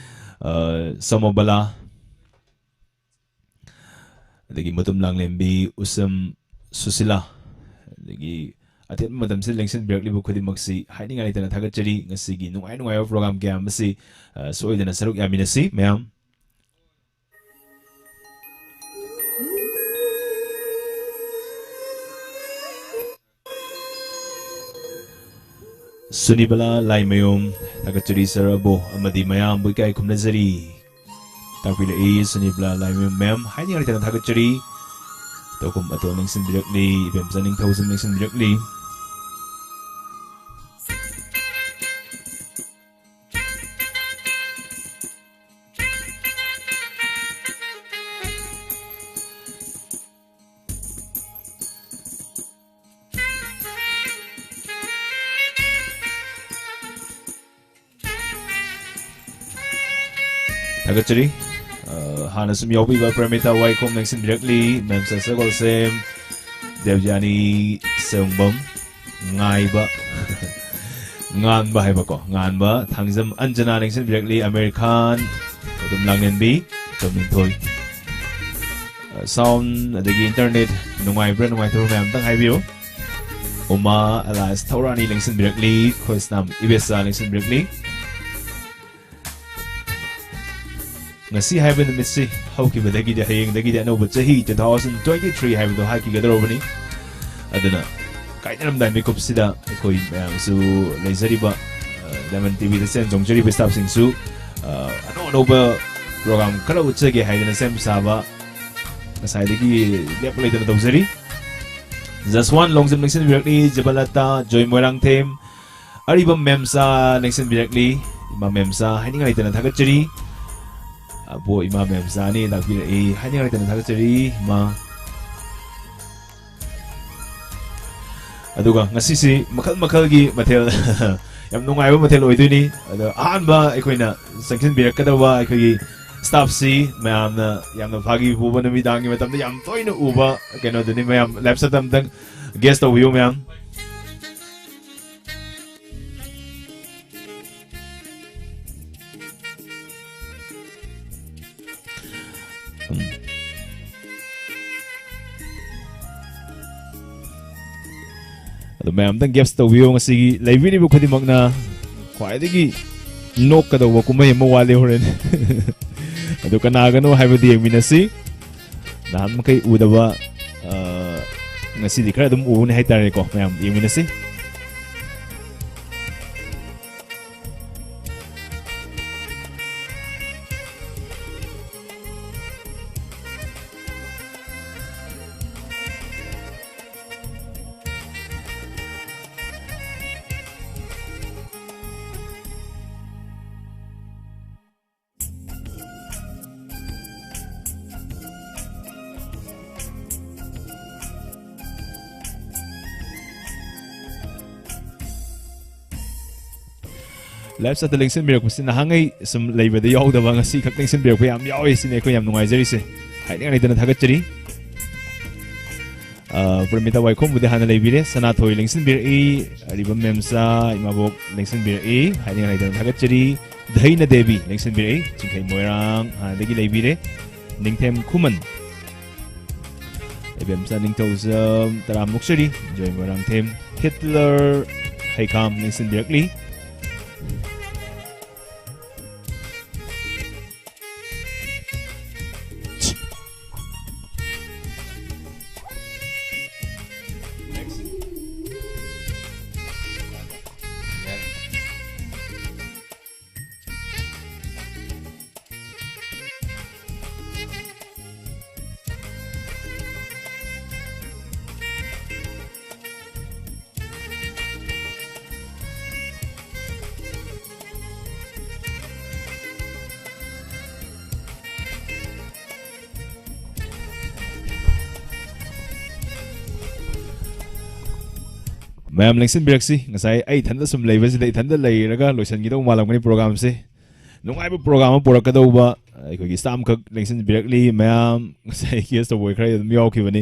ꯑ, ꯁꯣꯃꯣꯕꯂꯥ, ꯑꯗꯒꯤ ꯃꯇꯨꯝ ꯂꯥꯡꯂꯦꯝꯕꯤ, ꯎꯁꯝ ꯁꯨꯁꯤꯂꯥ, ꯑꯗꯒꯤ ꯑꯇꯦꯟꯕ ꯃꯇꯝꯁꯤꯗ ꯂꯦꯡꯁꯤꯟꯕꯤꯔꯛꯂꯤꯕ ꯈꯨꯗꯤꯡꯃꯛꯁꯤ ꯍꯥꯏꯅꯤꯡꯉꯥꯏ ꯂꯩꯇꯅ ꯊꯥꯒꯠꯆꯔꯤ꯫ ꯉꯁꯤꯒꯤ ꯅꯨꯡꯉꯥꯏ ꯅꯨꯡꯉꯥꯏꯕ ꯄ꯭ꯔꯣꯒꯥꯝ ꯀꯌꯥ ꯑꯃꯁꯤ, ꯑ, ꯁꯣꯏꯗꯅ ꯁꯔꯨꯛ ꯌꯥꯃꯤꯟꯅꯁꯤ ꯃꯌꯥꯝ꯫ ꯁꯨꯅꯤꯕꯂꯥ ꯂꯥꯏꯃꯌꯨꯝ, ꯊꯥꯒꯠꯆꯔꯤ ꯁꯔ ꯑꯕꯣ ꯑꯃꯗꯤ ꯃꯌꯥꯝꯕꯨ ꯏꯀꯥꯏ ꯈꯨꯝꯅꯖꯔꯤ꯫ ꯇꯥꯛꯄꯤꯔꯛꯏ ꯁꯨꯅꯤꯕꯂꯥ ꯂꯥꯏꯃꯌꯨꯝ ꯃꯦꯝ, ꯍꯥꯏꯅꯤꯡꯉꯥꯏ ꯂꯩꯇꯅ ꯊꯥꯒꯠꯆꯔꯤ꯫ ꯇꯧꯈꯨꯝ ꯑꯇꯣꯟ ꯂꯦꯡꯁꯤꯟꯕꯤꯔꯛꯂꯤ, ꯏꯕꯦꯝꯆꯥ ꯅꯤꯡꯊꯧꯖꯝ ꯂꯦꯡꯁꯤꯟꯕꯤꯔꯛꯂꯤ꯫ ꯊꯥꯒꯠꯆꯔꯤ꯫ ꯑ, ꯍꯥꯟꯅ ꯁꯨꯝ ꯌꯥꯎꯕꯤꯕ ꯄ꯭ꯔꯃꯤꯇꯥ ꯋꯥꯏꯈꯣꯝ ꯂꯦꯡꯁꯤꯟꯕꯤꯔꯛꯂꯤ, ꯃꯦꯝꯆꯥ ꯁꯒꯣꯜꯁꯦꯝ, ꯗꯦꯕꯌꯥꯅꯤ ꯁꯦꯝꯕꯝ, ꯉꯥꯏꯕ, ꯉꯥꯟꯕ ꯍꯥꯏꯕꯀꯣ, ꯉꯥꯟꯕ, ꯊꯥꯡꯖꯝ ꯑꯟꯖꯅꯥ ꯂꯦꯡꯁꯤꯟꯕꯤꯔꯛꯂꯤ, ꯑꯃꯤꯔ ꯈꯥꯟ, ꯑꯗꯨꯝ ꯂꯥꯡꯂꯦꯟꯕꯤ, ꯇꯣꯝꯅꯤꯡꯊꯣꯏ꯫ ꯑ, sound ꯑꯗꯒꯤ internet ꯅꯨꯡꯉꯥꯏꯕ꯭ꯔꯥ ꯅꯨꯡꯉꯥꯏꯇꯕ꯭ꯔꯥ ꯃꯌꯥꯝ ꯑꯝꯇꯪ ꯍꯥꯏꯕꯤꯌꯨ꯫ ꯎꯃꯥ ꯑꯦꯂꯥꯏꯁ ꯊꯧꯔꯥꯅꯤ ꯂꯦꯡꯁꯤꯟꯕꯤꯔꯛꯂꯤ, ꯈꯣꯏꯁꯅꯥꯝ ꯏꯕꯦꯆꯥ ꯂꯦꯡꯁꯤꯟꯕꯤꯔꯛꯂꯤ꯫ ꯉꯁꯤ ꯍꯥꯏꯕ ꯅꯨꯃꯤꯠꯁꯤ ꯍꯧꯈꯤꯕꯗꯒꯤꯗꯤ ꯍꯌꯦꯡꯗꯒꯤꯗꯤ ꯑꯅꯧꯕ ꯆꯍꯤ two thousand twenty three ꯍꯥꯏꯕꯗꯣ ꯍꯥꯏꯈꯤꯒꯗꯧꯔꯕꯅꯤ꯫ ꯑꯗꯨꯅ ꯀꯥꯏꯅꯔꯝꯗꯥꯏ ꯃꯤꯀꯨꯞꯁꯤꯗ ꯑꯩꯈꯣꯏ ꯃꯌꯥꯝꯁꯨ ꯂꯩꯖꯔꯤꯕ, ꯑ, ꯗꯥꯏꯃꯟ ꯇꯤꯚꯤꯗ ꯆꯦꯟ ꯆꯣꯡꯖꯔꯤꯕ staffꯁꯤꯡꯁꯨ, ꯑ, ꯑꯅꯧ ꯑꯅꯧꯕ program ꯈꯔ ꯎꯠꯆꯒꯦ ꯍꯥꯏꯗꯅ ꯁꯦꯝ ꯁꯥꯕ ꯉꯁꯥꯏꯗꯒꯤ ꯂꯦꯞꯄ ꯂꯩꯇꯅ ꯇꯧꯖꯔꯤ꯫ ꯖꯁꯋꯥꯟ ꯂꯣꯡꯖꯝ ꯂꯦꯡꯁꯤꯟꯕꯤꯔꯛꯂꯤ, ꯖꯕꯂꯇꯥ, ꯖꯣꯏ ꯃꯣꯏꯔꯥꯡꯊꯦꯝ, ꯑꯔꯤꯕꯝ ꯃꯦꯝꯆꯥ ꯂꯦꯡꯁꯤꯟꯕꯤꯔꯛꯂꯤ꯫ ꯏꯃꯥ ꯃꯦꯝꯆꯥ ꯍꯥꯏꯅꯤꯡꯉꯥꯏ ꯂꯩꯇꯅ ꯊꯥꯒꯠꯆꯔꯤ꯫ ꯑꯕꯣ ꯏꯃꯥ ꯃꯦꯝꯆꯥꯅꯤ ꯂꯥꯛꯄꯤꯔꯛꯏ, ꯍꯥꯏꯅꯤꯡꯉꯥꯏ ꯂꯩꯇꯅ ꯊꯥꯒꯠꯆꯔꯤ ꯏꯃꯥ꯫ ꯑꯗꯨꯒ ꯉꯁꯤꯁꯤ ꯃꯈꯜ ꯃꯈꯜꯒꯤ ꯃꯊꯦꯜ, ꯌꯥꯝ ꯅꯨꯡꯉꯥꯏꯕ ꯃꯊꯦꯜ ꯑꯣꯏꯗꯣꯏꯅꯤ꯫ ꯑꯗꯣ ꯑꯍꯥꯟꯕ ꯑꯩꯈꯣꯏꯅ ꯆꯪꯁꯤꯟꯕꯤꯔꯛꯀꯗꯕ ꯑꯩꯈꯣꯏꯒꯤ staffꯁꯤ ꯃꯌꯥꯝꯅ ꯌꯥꯝꯅ ꯐꯥꯒꯤ ꯄꯨꯕ ꯅꯨꯃꯤꯗꯥꯡꯒꯤ ꯃꯇꯝꯗ ꯌꯥꯝ ꯇꯣꯏꯅ ꯎꯕ ꯀꯩꯅꯣꯗꯨꯅꯤ꯫ ꯃꯌꯥꯝ live chatꯇ ꯑꯝꯇꯪ guess ꯇꯧꯕꯤꯌꯨ ꯃꯌꯥꯝ꯫ ꯎꯝ꯫ ꯑꯗꯣ ꯃꯌꯥꯝ ꯑꯝꯇꯪ guess ꯇꯧꯕꯤꯌꯣ, ꯉꯁꯤꯒꯤ ꯂꯩꯕꯤꯔꯤꯕ ꯈꯨꯗꯤꯡꯃꯛꯅ꯫ ꯈ꯭ꯋꯥꯏꯗꯒꯤ ꯅꯣꯛꯀꯗꯧꯕ ꯀꯨꯝꯍꯩ ꯑꯃ ꯋꯥꯠꯂꯤ ꯍꯣꯔꯦꯟ꯫ ꯑꯗꯣ ꯀꯅꯥꯒꯅꯣ ꯍꯥꯏꯕꯗꯤ ꯌꯦꯡꯃꯤꯟꯅꯁꯤ꯫ ꯅꯍꯥꯟ ꯃꯈꯩ ꯎꯗꯕ, ꯑ, ꯉꯁꯤꯗꯤ ꯈꯔ ꯑꯗꯨꯝ ꯎꯕꯅꯤ ꯍꯥꯏꯇꯥꯔꯦꯀꯣ꯫ ꯃꯌꯥꯝ ꯌꯦꯡꯃꯤꯟꯅꯁꯤ꯫ Live chatꯇ ꯂꯦꯡꯁꯤꯟꯕꯤꯔꯛꯄꯁꯤ ꯅꯍꯥꯟꯉꯩ ꯁꯨꯝ ꯂꯩꯕꯗ ꯌꯥꯎꯗꯕ, ꯉꯁꯤ ꯈꯛ ꯂꯦꯡꯁꯤꯟꯕꯤꯔꯛꯄ ꯌꯥꯝ ꯌꯥꯎꯋꯦ ꯁꯤꯅꯤ ꯑꯩꯈꯣꯏ ꯌꯥꯝ ꯅꯨꯡꯉꯥꯏꯖꯔꯤꯁꯦ꯫ ꯍꯥꯏꯅꯤꯡꯉꯥꯏ ꯂꯩꯇꯅ ꯊꯥꯒꯠꯆꯔꯤ꯫ ꯑ, ꯄ꯭ꯔꯃꯤꯇꯥ ꯋꯥꯏꯈꯣꯝꯕꯨꯗꯤ ꯍꯥꯟꯅ ꯂꯩꯕꯤꯔꯦ, ꯁꯅꯥꯊꯣꯏ ꯂꯦꯡꯁꯤꯟꯕꯤꯔꯛꯏ, ꯑꯔꯤꯕꯝ ꯃꯦꯝꯆꯥ, ꯏꯃꯥꯕꯣꯛ ꯂꯦꯡꯁꯤꯟꯕꯤꯔꯛꯏ, ꯍꯥꯏꯅꯤꯡꯉꯥꯏ ꯂꯩꯇꯅ ꯊꯥꯒꯠꯆꯔꯤ꯫ ꯙꯩꯅ ꯗꯦꯕꯤ ꯂꯦꯡꯁꯤꯟꯕꯤꯔꯛꯏ, ꯆꯤꯡꯈꯩ ꯃꯣꯏꯔꯥꯡ ꯍꯥꯟꯅꯗꯒꯤ ꯂꯩꯕꯤꯔꯦ꯫ ꯅꯤꯡꯊꯦꯝ ꯈꯨꯃꯟ, ꯏꯕꯦꯝꯆꯥ ꯅꯤꯡꯊꯧꯖꯝ ꯇꯔꯥꯝ ꯅꯣꯛꯆꯔꯤ, ꯖꯣꯏ ꯃꯣꯏꯔꯥꯡꯊꯦꯝ, ꯍꯤꯠꯂꯔ ꯍꯩꯈꯥꯝ ꯂꯦꯡꯁꯤꯟꯕꯤꯔꯛꯂꯤ꯫ ꯃꯌꯥꯝ ꯂꯦꯡꯁꯤꯟꯕꯤꯔꯛꯁꯤ꯫ ꯉꯁꯥꯏ ꯑꯩ ꯏꯊꯟꯗ ꯁꯨꯝ ꯂꯩꯕꯁꯤꯗ, ꯏꯊꯟꯗ ꯂꯩꯔꯒ ꯂꯣꯏꯁꯤꯟꯈꯤꯗꯧ ꯃꯥꯜꯂꯝꯒꯅꯤ ꯄ꯭ꯔꯣꯒꯥꯝꯁꯦ꯫ ꯅꯨꯡꯉꯥꯏꯕ ꯄ꯭ꯔꯣꯒꯥꯝ ꯑꯃ ꯄꯨꯔꯛꯀꯗꯧꯕ ꯑꯩꯈꯣꯏꯒꯤ ꯁ꯭ꯇꯥꯝꯈꯛ ꯂꯦꯡꯁꯤꯟꯕꯤꯔꯛꯂꯤ꯫ ꯃꯌꯥꯝ ꯉꯁꯥꯏ ꯒꯦꯁ ꯇꯧꯕ ꯈꯔ ꯑꯗꯨꯝ ꯌꯥꯎꯈꯤꯕꯅꯤ꯫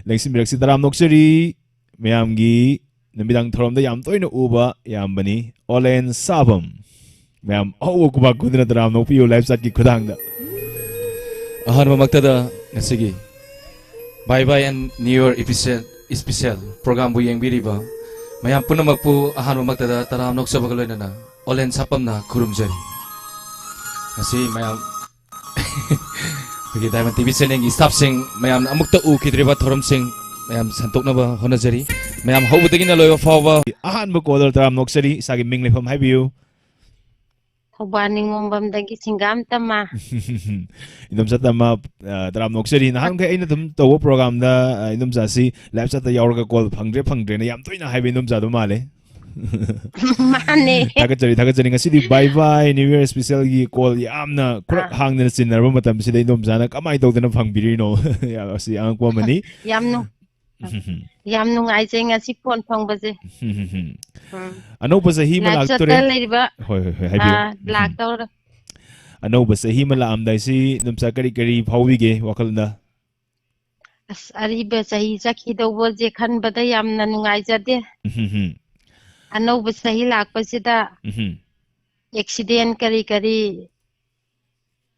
ꯂꯦꯡꯁꯤꯟꯕꯤꯔꯛꯁꯤ꯫ ꯇꯔꯥꯝ ꯅꯣꯛꯆꯔꯤ꯫ ꯃꯌꯥꯝꯒꯤ ꯅꯨꯃꯤꯗꯥꯡ ꯊꯧꯔꯝꯗ ꯌꯥꯝ ꯇꯣꯏꯅ ꯎꯕ ꯏꯌꯥꯝꯕꯅꯤ, ꯑꯣꯂꯦꯟ ꯁꯥꯕꯝ꯫ ꯃꯌꯥꯝ ꯑꯍꯧꯕ ꯈꯨꯕꯥꯛ ꯈꯨꯗꯅ ꯇꯔꯥꯝ ꯅꯣꯛꯄꯤꯌꯨ live chatꯀꯤ ꯈꯨꯊꯥꯡꯗ꯫ ꯑꯍꯥꯟꯕꯃꯛꯇꯗ ꯉꯁꯤꯒꯤ Bye Bye and New Year episode, special programꯕꯨ ꯌꯦꯡꯕꯤꯔꯤꯕ ꯃꯌꯥꯝ ꯄꯨꯝꯅꯃꯛꯄꯨ ꯑꯍꯥꯟꯕꯃꯛꯇꯗ ꯇꯔꯥꯝ ꯅꯣꯛꯆꯕꯒ ꯂꯣꯏꯅꯅ ꯑꯣꯂꯦꯟ ꯁꯥꯄꯝꯅ ꯈꯨꯔꯨꯝꯖꯔꯤ꯫ ꯉꯁꯤ ꯃꯌꯥꯝ ꯑꯩꯈꯣꯏꯒꯤ Diamond TV channelꯒꯤ staffꯁꯤꯡ ꯃꯌꯥꯝꯅ ꯑꯃꯨꯛꯇ ꯎꯈꯤꯗ꯭ꯔꯤꯕ ꯊꯧꯔꯝꯁꯤꯡ ꯃꯌꯥꯝ ꯁꯟꯗꯣꯛꯅꯕ ꯍꯣꯠꯅꯖꯔꯤ꯫ ꯃꯌꯥꯝ ꯍꯧꯕꯗꯒꯤꯅ ꯂꯣꯏꯕ ꯐꯥꯎꯕ꯫ ꯑꯍꯥꯟꯕ caller ꯇꯔꯥꯝ ꯅꯣꯛꯆꯔꯤ, ꯏꯁꯥꯒꯤ ꯃꯤꯡ ꯂꯩꯐꯝ ꯍꯥꯏꯕꯤꯌꯨ꯫ ꯊꯧꯕꯥꯜ ꯅꯤꯉꯣꯝꯕꯝꯗꯒꯤ ꯁꯤꯡꯒꯥꯝ ꯇꯝꯃ꯫ ꯏꯟꯗꯣꯝꯆꯥ ꯇꯝꯃ, ꯑ, ꯇꯔꯥꯝ ꯅꯣꯛꯆꯔꯤ꯫ ꯅꯍꯥꯟꯈꯩ ꯑꯩꯅ ꯑꯗꯨꯝ ꯇꯧꯕ programꯗ, ꯑ, ꯏꯟꯗꯣꯝꯆꯥꯁꯤ live chatꯇ ꯌꯥꯎꯔꯒ call ꯐꯪꯗ꯭ꯔꯦ, ꯐꯪꯗ꯭ꯔꯦꯅ ꯌꯥꯝ ꯇꯣꯏꯅ ꯍꯥꯏꯕ ꯏꯟꯗꯣꯝꯆꯥꯗꯣ ꯃꯥꯜꯂꯦ꯫ ꯃꯥꯅꯦ꯫ ꯊꯥꯒꯠꯆꯔꯤ, ꯊꯥꯒꯠꯆꯔꯤ꯫ ꯉꯁꯤꯗꯤ Bye Bye New Year specialꯒꯤ call ꯌꯥꯝꯅ ꯈꯨꯔꯛ ꯑꯥ꯫ ꯍꯥꯡꯗꯅ ꯆꯤꯟꯅꯔꯕ ꯃꯇꯝꯁꯤꯗ ꯏꯟꯗꯣꯝꯆꯥꯅ ꯀꯃꯥꯏꯅ ꯇꯧꯗꯅ ꯐꯪꯕꯤꯔꯤꯅꯣ? ꯌꯥꯝ, ꯑꯁꯤ ꯑꯉꯛꯄ ꯑꯃꯅꯤ꯫ ꯌꯥꯝ ꯅꯨꯡ-, ꯎꯝ, ꯌꯥꯝ ꯅꯨꯡꯉꯥꯏꯖꯩ ꯉꯁꯤ ꯐꯣꯟ ꯐꯪꯕꯁꯦ꯫ ꯎꯝ꯫ ꯑꯅꯧꯕ ꯆꯍꯤ ꯑꯃ ꯂꯥꯏꯐ ꯂꯥꯛꯇꯣꯔꯦ꯫ ꯆꯠꯇ ꯂꯩꯔꯤꯕ, ꯍꯣꯏ, ꯍꯣꯏ, ꯍꯣꯏ, ꯍꯥꯏꯕꯤꯌꯨ꯫ ꯑꯥ, ꯎꯝ꯫ ꯂꯥꯛꯇꯧꯔꯦ꯫ ꯑꯅꯧꯕ ꯆꯍꯤ ꯑꯃ ꯂꯥꯛꯑꯝꯗꯥꯏꯁꯤ ꯅꯝꯆꯥ ꯀꯔꯤ ꯀꯔꯤ ꯐꯥꯎꯕꯤꯒꯦ ꯋꯥꯈꯜꯗ? ꯑꯁ, ꯑꯔꯤꯕ ꯆꯍꯤ ꯆꯠꯈꯤꯗꯧꯕꯁꯦ ꯈꯟꯕꯗ ꯌꯥꯝꯅ ꯅꯨꯡꯉꯥꯏꯖꯗꯦ꯫ ꯎꯝ꯫ ꯑꯅꯧꯕ ꯆꯍꯤ ꯂꯥꯛꯄꯁꯤꯗ ꯎꯝ꯫ ꯑꯦꯛꯁꯤꯗꯦꯟ ꯀꯔꯤ ꯀꯔꯤ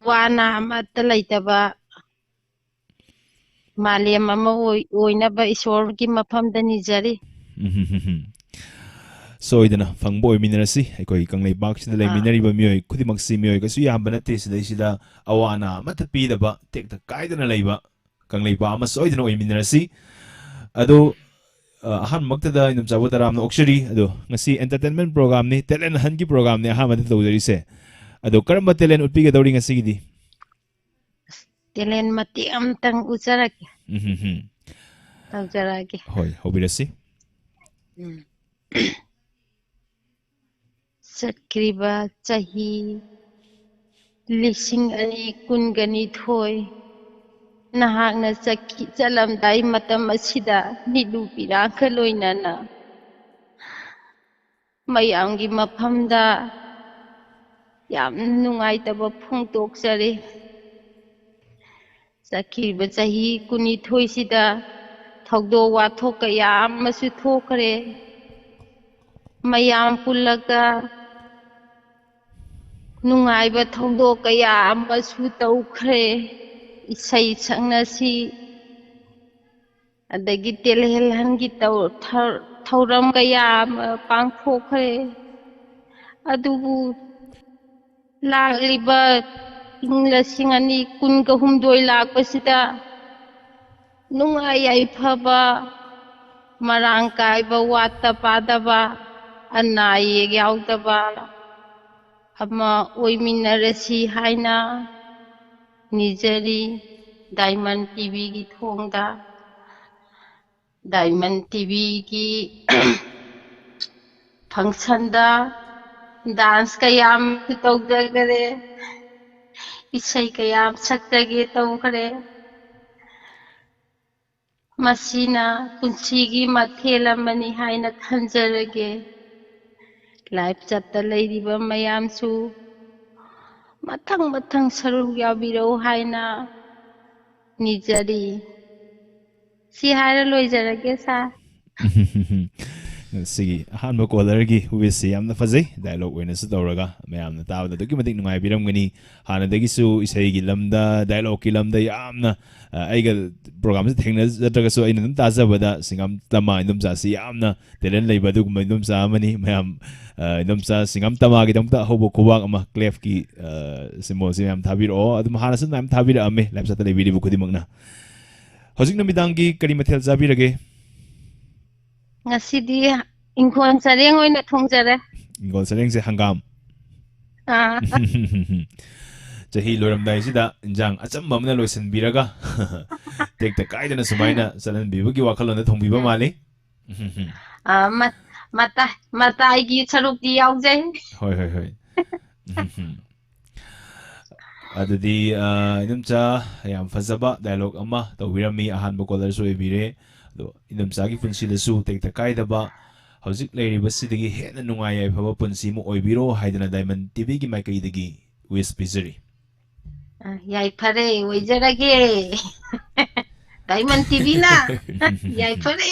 ꯋꯥꯅ ꯑꯃꯠꯇ ꯂꯩꯇꯕ ꯃꯥꯂꯦꯝ ꯑꯃ ꯑꯣꯏ-, ꯑꯣꯏꯅꯕ ꯏꯁꯣꯔꯒꯤ ꯃꯐꯝꯗ ꯅꯤꯖꯔꯤ꯫ ꯎꯝ꯫ ꯁꯣꯏꯗꯅ ꯐꯪꯕ ꯑꯣꯏꯃꯤꯟꯅꯔꯁꯤ꯫ ꯑꯩꯈꯣꯏ ꯀꯪꯂꯩꯄꯥꯛꯁꯤꯗ ꯑꯥ꯫ ꯂꯩꯃꯤꯟꯅꯔꯤꯕ ꯃꯤꯑꯣꯏ ꯈꯨꯗꯤꯡꯃꯛꯁꯤ ꯃꯤꯑꯣꯏ ꯀꯩꯁꯨ ꯌꯥꯝꯕ ꯅꯠꯇꯦ꯫ ꯁꯤꯗꯩꯁꯤꯗ ꯑꯋꯥ ꯑꯅꯥ ꯑꯃꯠꯇ ꯄꯤꯗꯕ, ꯇꯦꯛꯇ ꯀꯥꯏꯗꯅ ꯂꯩꯕ ꯀꯪꯂꯩꯄꯥꯛ ꯑꯃ ꯁꯣꯏꯗꯅ ꯑꯣꯏꯃꯤꯟꯅꯔꯁꯤ꯫ ꯑꯗꯣ, ꯑ, ꯑꯍꯥꯟꯕꯃꯛꯇꯗ ꯏꯅꯝꯆꯥꯕꯨ ꯇꯔꯥꯝꯅ ꯑꯣꯛꯆꯔꯤ꯫ ꯑꯗꯣ ꯉꯁꯤ entertainment programꯅꯤ, talent huntꯀꯤ programꯅꯤ ꯑꯍꯥꯟꯕꯗ ꯇꯧꯖꯔꯤꯁꯦ꯫ ꯑꯗꯣ ꯀꯔꯝꯕ talent ꯎꯠꯄꯤꯒꯗꯧꯔꯤ ꯉꯁꯤꯒꯤꯗꯤ? Talent ꯃꯇꯦꯛ ꯑꯃꯇꯪ ꯎꯠꯆꯔꯛꯀꯦ꯫ ꯎꯝ, ꯎꯝ, ꯎꯝ꯫ ꯇꯧꯖꯔꯛꯑꯒꯦ꯫ ꯍꯣꯏ, ꯍꯧꯕꯤꯔꯁꯤ꯫ ꯎꯝ꯫ ꯆꯠꯈ꯭ꯔꯤꯕ ꯆꯍꯤ ꯂꯤꯁꯤꯡ ꯑꯅꯤ ꯀꯨꯟꯒ ꯅꯤꯊꯣꯏ, ꯅꯍꯥꯛꯅ ꯆꯠꯈꯤ-, ꯆꯠꯂꯝꯗꯥꯏ ꯃꯇꯝ ꯑꯁꯤꯗ ꯃꯤꯠꯂꯨ ꯄꯤꯔꯥꯡꯒ ꯂꯣꯏꯅꯅ ꯃꯌꯥꯝꯒꯤ ꯃꯐꯝꯗ ꯌꯥꯝ ꯅꯨꯡꯉꯥꯏꯇꯕ ꯐꯣꯡꯗꯣꯛꯆꯔꯤ꯫ ꯆꯠꯈꯤꯕ ꯆꯍꯤ ꯀꯨꯟꯅꯤꯊꯣꯏꯁꯤꯗ ꯊꯧꯗꯣꯛ ꯋꯥꯊꯣꯛ ꯀꯌꯥ ꯑꯃꯁꯨ ꯊꯣꯛꯈ꯭ꯔꯦ꯫ ꯃꯌꯥꯝ ꯄꯨꯜꯂꯒ ꯅꯨꯡꯉꯥꯏꯕ ꯊꯧꯗꯣꯛ ꯀꯌꯥ ꯑꯃꯁꯨ ꯇꯧꯈ꯭ꯔꯦ꯫ ꯏꯁꯩ ꯁꯛꯅꯁꯤ, ꯑꯗꯒꯤ talent huntꯀꯤ ꯇꯧ-, ꯊꯧ-, ꯊꯧꯔꯝ ꯀꯌꯥ ꯑꯃ ꯄꯥꯡꯊꯣꯛꯈ꯭ꯔꯦ꯫ ꯑꯗꯨꯕꯨ ꯂꯥꯛꯂꯤꯕ ꯏꯪ ꯂꯤꯁꯤꯡ ꯑꯅꯤ ꯀꯨꯟꯒ ꯍꯨꯝꯗꯣꯏ ꯂꯥꯛꯄꯁꯤꯗ ꯅꯨꯡꯉꯥꯏ ꯌꯥꯏꯐꯕ, ꯃꯔꯥꯡ ꯀꯥꯏꯕ, ꯋꯥꯠꯇ ꯄꯥꯗꯕ, ꯑꯅꯥ ꯑꯌꯦꯛ ꯌꯥꯎꯗꯕ ꯑꯃ ꯑꯣꯏꯃꯤꯟꯅꯔꯁꯤ ꯍꯥꯏꯅ ꯅꯤꯖꯔꯤ꯫ Diamond TVꯒꯤ ꯊꯣꯡꯗ, Diamond TVꯒꯤ functionꯗ dance ꯀꯌꯥ ꯑꯃꯁꯨ ꯇꯧꯖꯈꯔꯦ, ꯏꯁꯩ ꯀꯌꯥ ꯑꯃ ꯁꯛꯆꯒꯦ ꯇꯧꯈ꯭ꯔꯦ꯫ ꯃꯁꯤꯅ ꯄꯨꯟꯁꯤꯒꯤ ꯃꯊꯦꯜ ꯑꯃꯅꯤ ꯍꯥꯏꯅ ꯈꯟꯖꯔꯒꯦ꯫ ꯂꯥꯏꯞ ꯆꯠꯇ ꯂꯩꯔꯤꯕ ꯃꯌꯥꯝꯁꯨ ꯃꯊꯪ ꯃꯊꯪ ꯁꯔꯨꯛ ꯌꯥꯕꯤꯔꯛꯎ ꯍꯥꯏꯅ ꯅꯤꯖꯔꯤ꯫ ꯁꯤ ꯍꯥꯏꯔ ꯂꯣꯏꯖꯔꯒꯦ, ꯁꯥꯔ꯫ ꯁꯤꯒꯤ ꯑꯍꯥꯟꯕ ꯀꯣꯂꯔꯒꯤ ꯋꯤꯁꯁꯤ ꯌꯥꯝꯅ ꯐꯖꯩ, ꯗꯥꯏꯂꯣꯒ ꯑꯣꯏꯅꯁꯨ ꯇꯧꯔꯒ ꯃꯌꯥꯝꯅ ꯇꯥꯕꯗ ꯑꯗꯨꯛꯀꯤ ꯃꯇꯤꯛ ꯅꯨꯡꯉꯥꯏꯕꯤꯔꯝꯒꯅꯤ꯫ ꯍꯥꯟꯅꯗꯒꯤꯁꯨ ꯏꯁꯩꯒꯤ ꯂꯝꯗ, ꯗꯥꯏꯂꯣꯒꯀꯤ ꯂꯝꯗ ꯌꯥꯝꯅ, ꯑ, ꯑꯩꯒ ꯄ꯭ꯔꯣꯒ꯭ꯔꯥꯝꯁꯦ ꯊꯦꯡꯅꯖꯗ꯭ꯔꯒꯁꯨ ꯑꯩꯅ ꯑꯗꯨꯝ ꯇꯥꯖꯕꯗ ꯁꯤꯡꯒꯥꯝ ꯇꯃꯥ ꯏꯟꯗꯣꯝꯆꯥꯁꯤ ꯌꯥꯝꯅ ꯇꯦꯂꯦꯟ ꯂꯩꯕ ꯑꯗꯨꯒꯨꯝꯕ ꯏꯟꯗꯣꯝꯆꯥ ꯑꯃꯅꯤ꯫ ꯃꯌꯥꯝ, ꯑ, ꯏꯟꯗꯣꯝꯆꯥ ꯁꯤꯡꯒꯥꯝ ꯇꯃꯥꯒꯤꯗꯃꯛꯇ ꯑꯍꯧꯕ ꯈꯨꯕꯥꯛ ꯑꯃ, ꯀ꯭ꯂꯦꯞꯀꯤ, ꯑ, ꯁꯤꯝꯕꯣꯜꯁꯤ ꯃꯌꯥꯝ ꯊꯥꯕꯤꯔꯛꯑꯣ꯫ ꯑꯗꯨꯝ ꯍꯥꯟꯅꯁꯨ ꯃꯌꯥꯝ ꯊꯥꯕꯤꯔꯛꯑꯝꯃꯦ, ꯂꯥꯏꯞ ꯆꯠꯇ ꯂꯩꯕꯤꯔꯤꯕ ꯈꯨꯗꯤꯡꯃꯛꯅ꯫ ꯍꯧꯖꯤꯛ ꯅꯨꯃꯤꯗꯥꯡꯒꯤ ꯀꯔꯤ ꯃꯊꯦꯜ ꯆꯥꯕꯤꯔꯒꯦ? ꯉꯁꯤꯗꯤ ꯏꯪꯈꯣꯜ ꯆꯔꯦꯡ ꯑꯣꯏꯅ ꯊꯣꯡꯖꯔꯦ꯫ ꯏꯪꯈꯣꯜ ꯆꯔꯦꯡꯁꯦ ꯍꯪꯒꯥꯝ꯫ ꯑꯥ꯫ ꯆꯍꯤ ꯂꯣꯏꯔꯝꯗꯥꯏꯁꯤꯗ ꯏꯟꯖꯥꯡ ꯑꯆꯝꯕ ꯑꯃꯅ ꯂꯣꯏꯁꯤꯟꯕꯤꯔꯒ ꯇꯦꯛꯇ ꯀꯥꯏꯗꯅ ꯁꯨꯃꯥꯏꯅ ꯆꯠꯍꯟꯕꯤꯕꯒꯤ ꯋꯥꯈꯜꯂꯣꯟꯗ ꯊꯣꯡꯕꯤꯕ ꯎꯝ꯫ ꯃꯥꯜꯂꯤ꯫ ꯑꯥ, ꯃ-, ꯃꯇꯥꯏ, ꯃꯇꯥꯏꯒꯤ ꯁꯔꯨꯛꯇꯤ ꯌꯥꯎꯖꯩ꯫ ꯍꯣꯏ, ꯍꯣꯏ, ꯍꯣꯏ꯫ ꯑꯗꯨꯗꯤ, ꯑ, ꯏꯅꯝꯆꯥ, ꯌꯥꯝ ꯐꯖꯕ ꯗꯥꯏꯂꯣꯒ ꯑꯃ ꯇꯧꯕꯤꯔꯝꯃꯤ꯫ ꯑꯍꯥꯟꯕ ꯀꯣꯂꯔꯁꯨ ꯑꯣꯏꯕꯤꯔꯦ꯫ ꯑꯗꯣ ꯏꯅꯝꯆꯥꯒꯤ ꯄꯨꯟꯁꯤꯗꯁꯨ ꯇꯦꯛꯇ ꯀꯥꯏꯗꯕ, ꯍꯧꯖꯤꯛ ꯂꯩꯔꯤꯕꯁꯤꯗꯒꯤ ꯍꯦꯟꯅ ꯅꯨꯡꯉꯥꯏ ꯌꯥꯏꯐꯕ ꯄꯨꯟꯁꯤ ꯑꯃ ꯑꯣꯏꯕꯤꯔꯣ ꯍꯥꯏꯗꯅ ꯗꯥꯏꯃꯟ ꯇꯤꯚꯤꯒꯤ ꯃꯥꯏꯀꯩꯗꯒꯤ ꯋꯤꯁ ꯄꯤꯖꯔꯤ꯫ ꯑ, ꯌꯥꯏꯐꯔꯦ, ꯑꯣꯏꯖꯔꯒꯦ꯫ ꯗꯥꯏꯃꯟ ꯇꯤꯚꯤꯅ ꯌꯥꯏꯐꯔꯦ꯫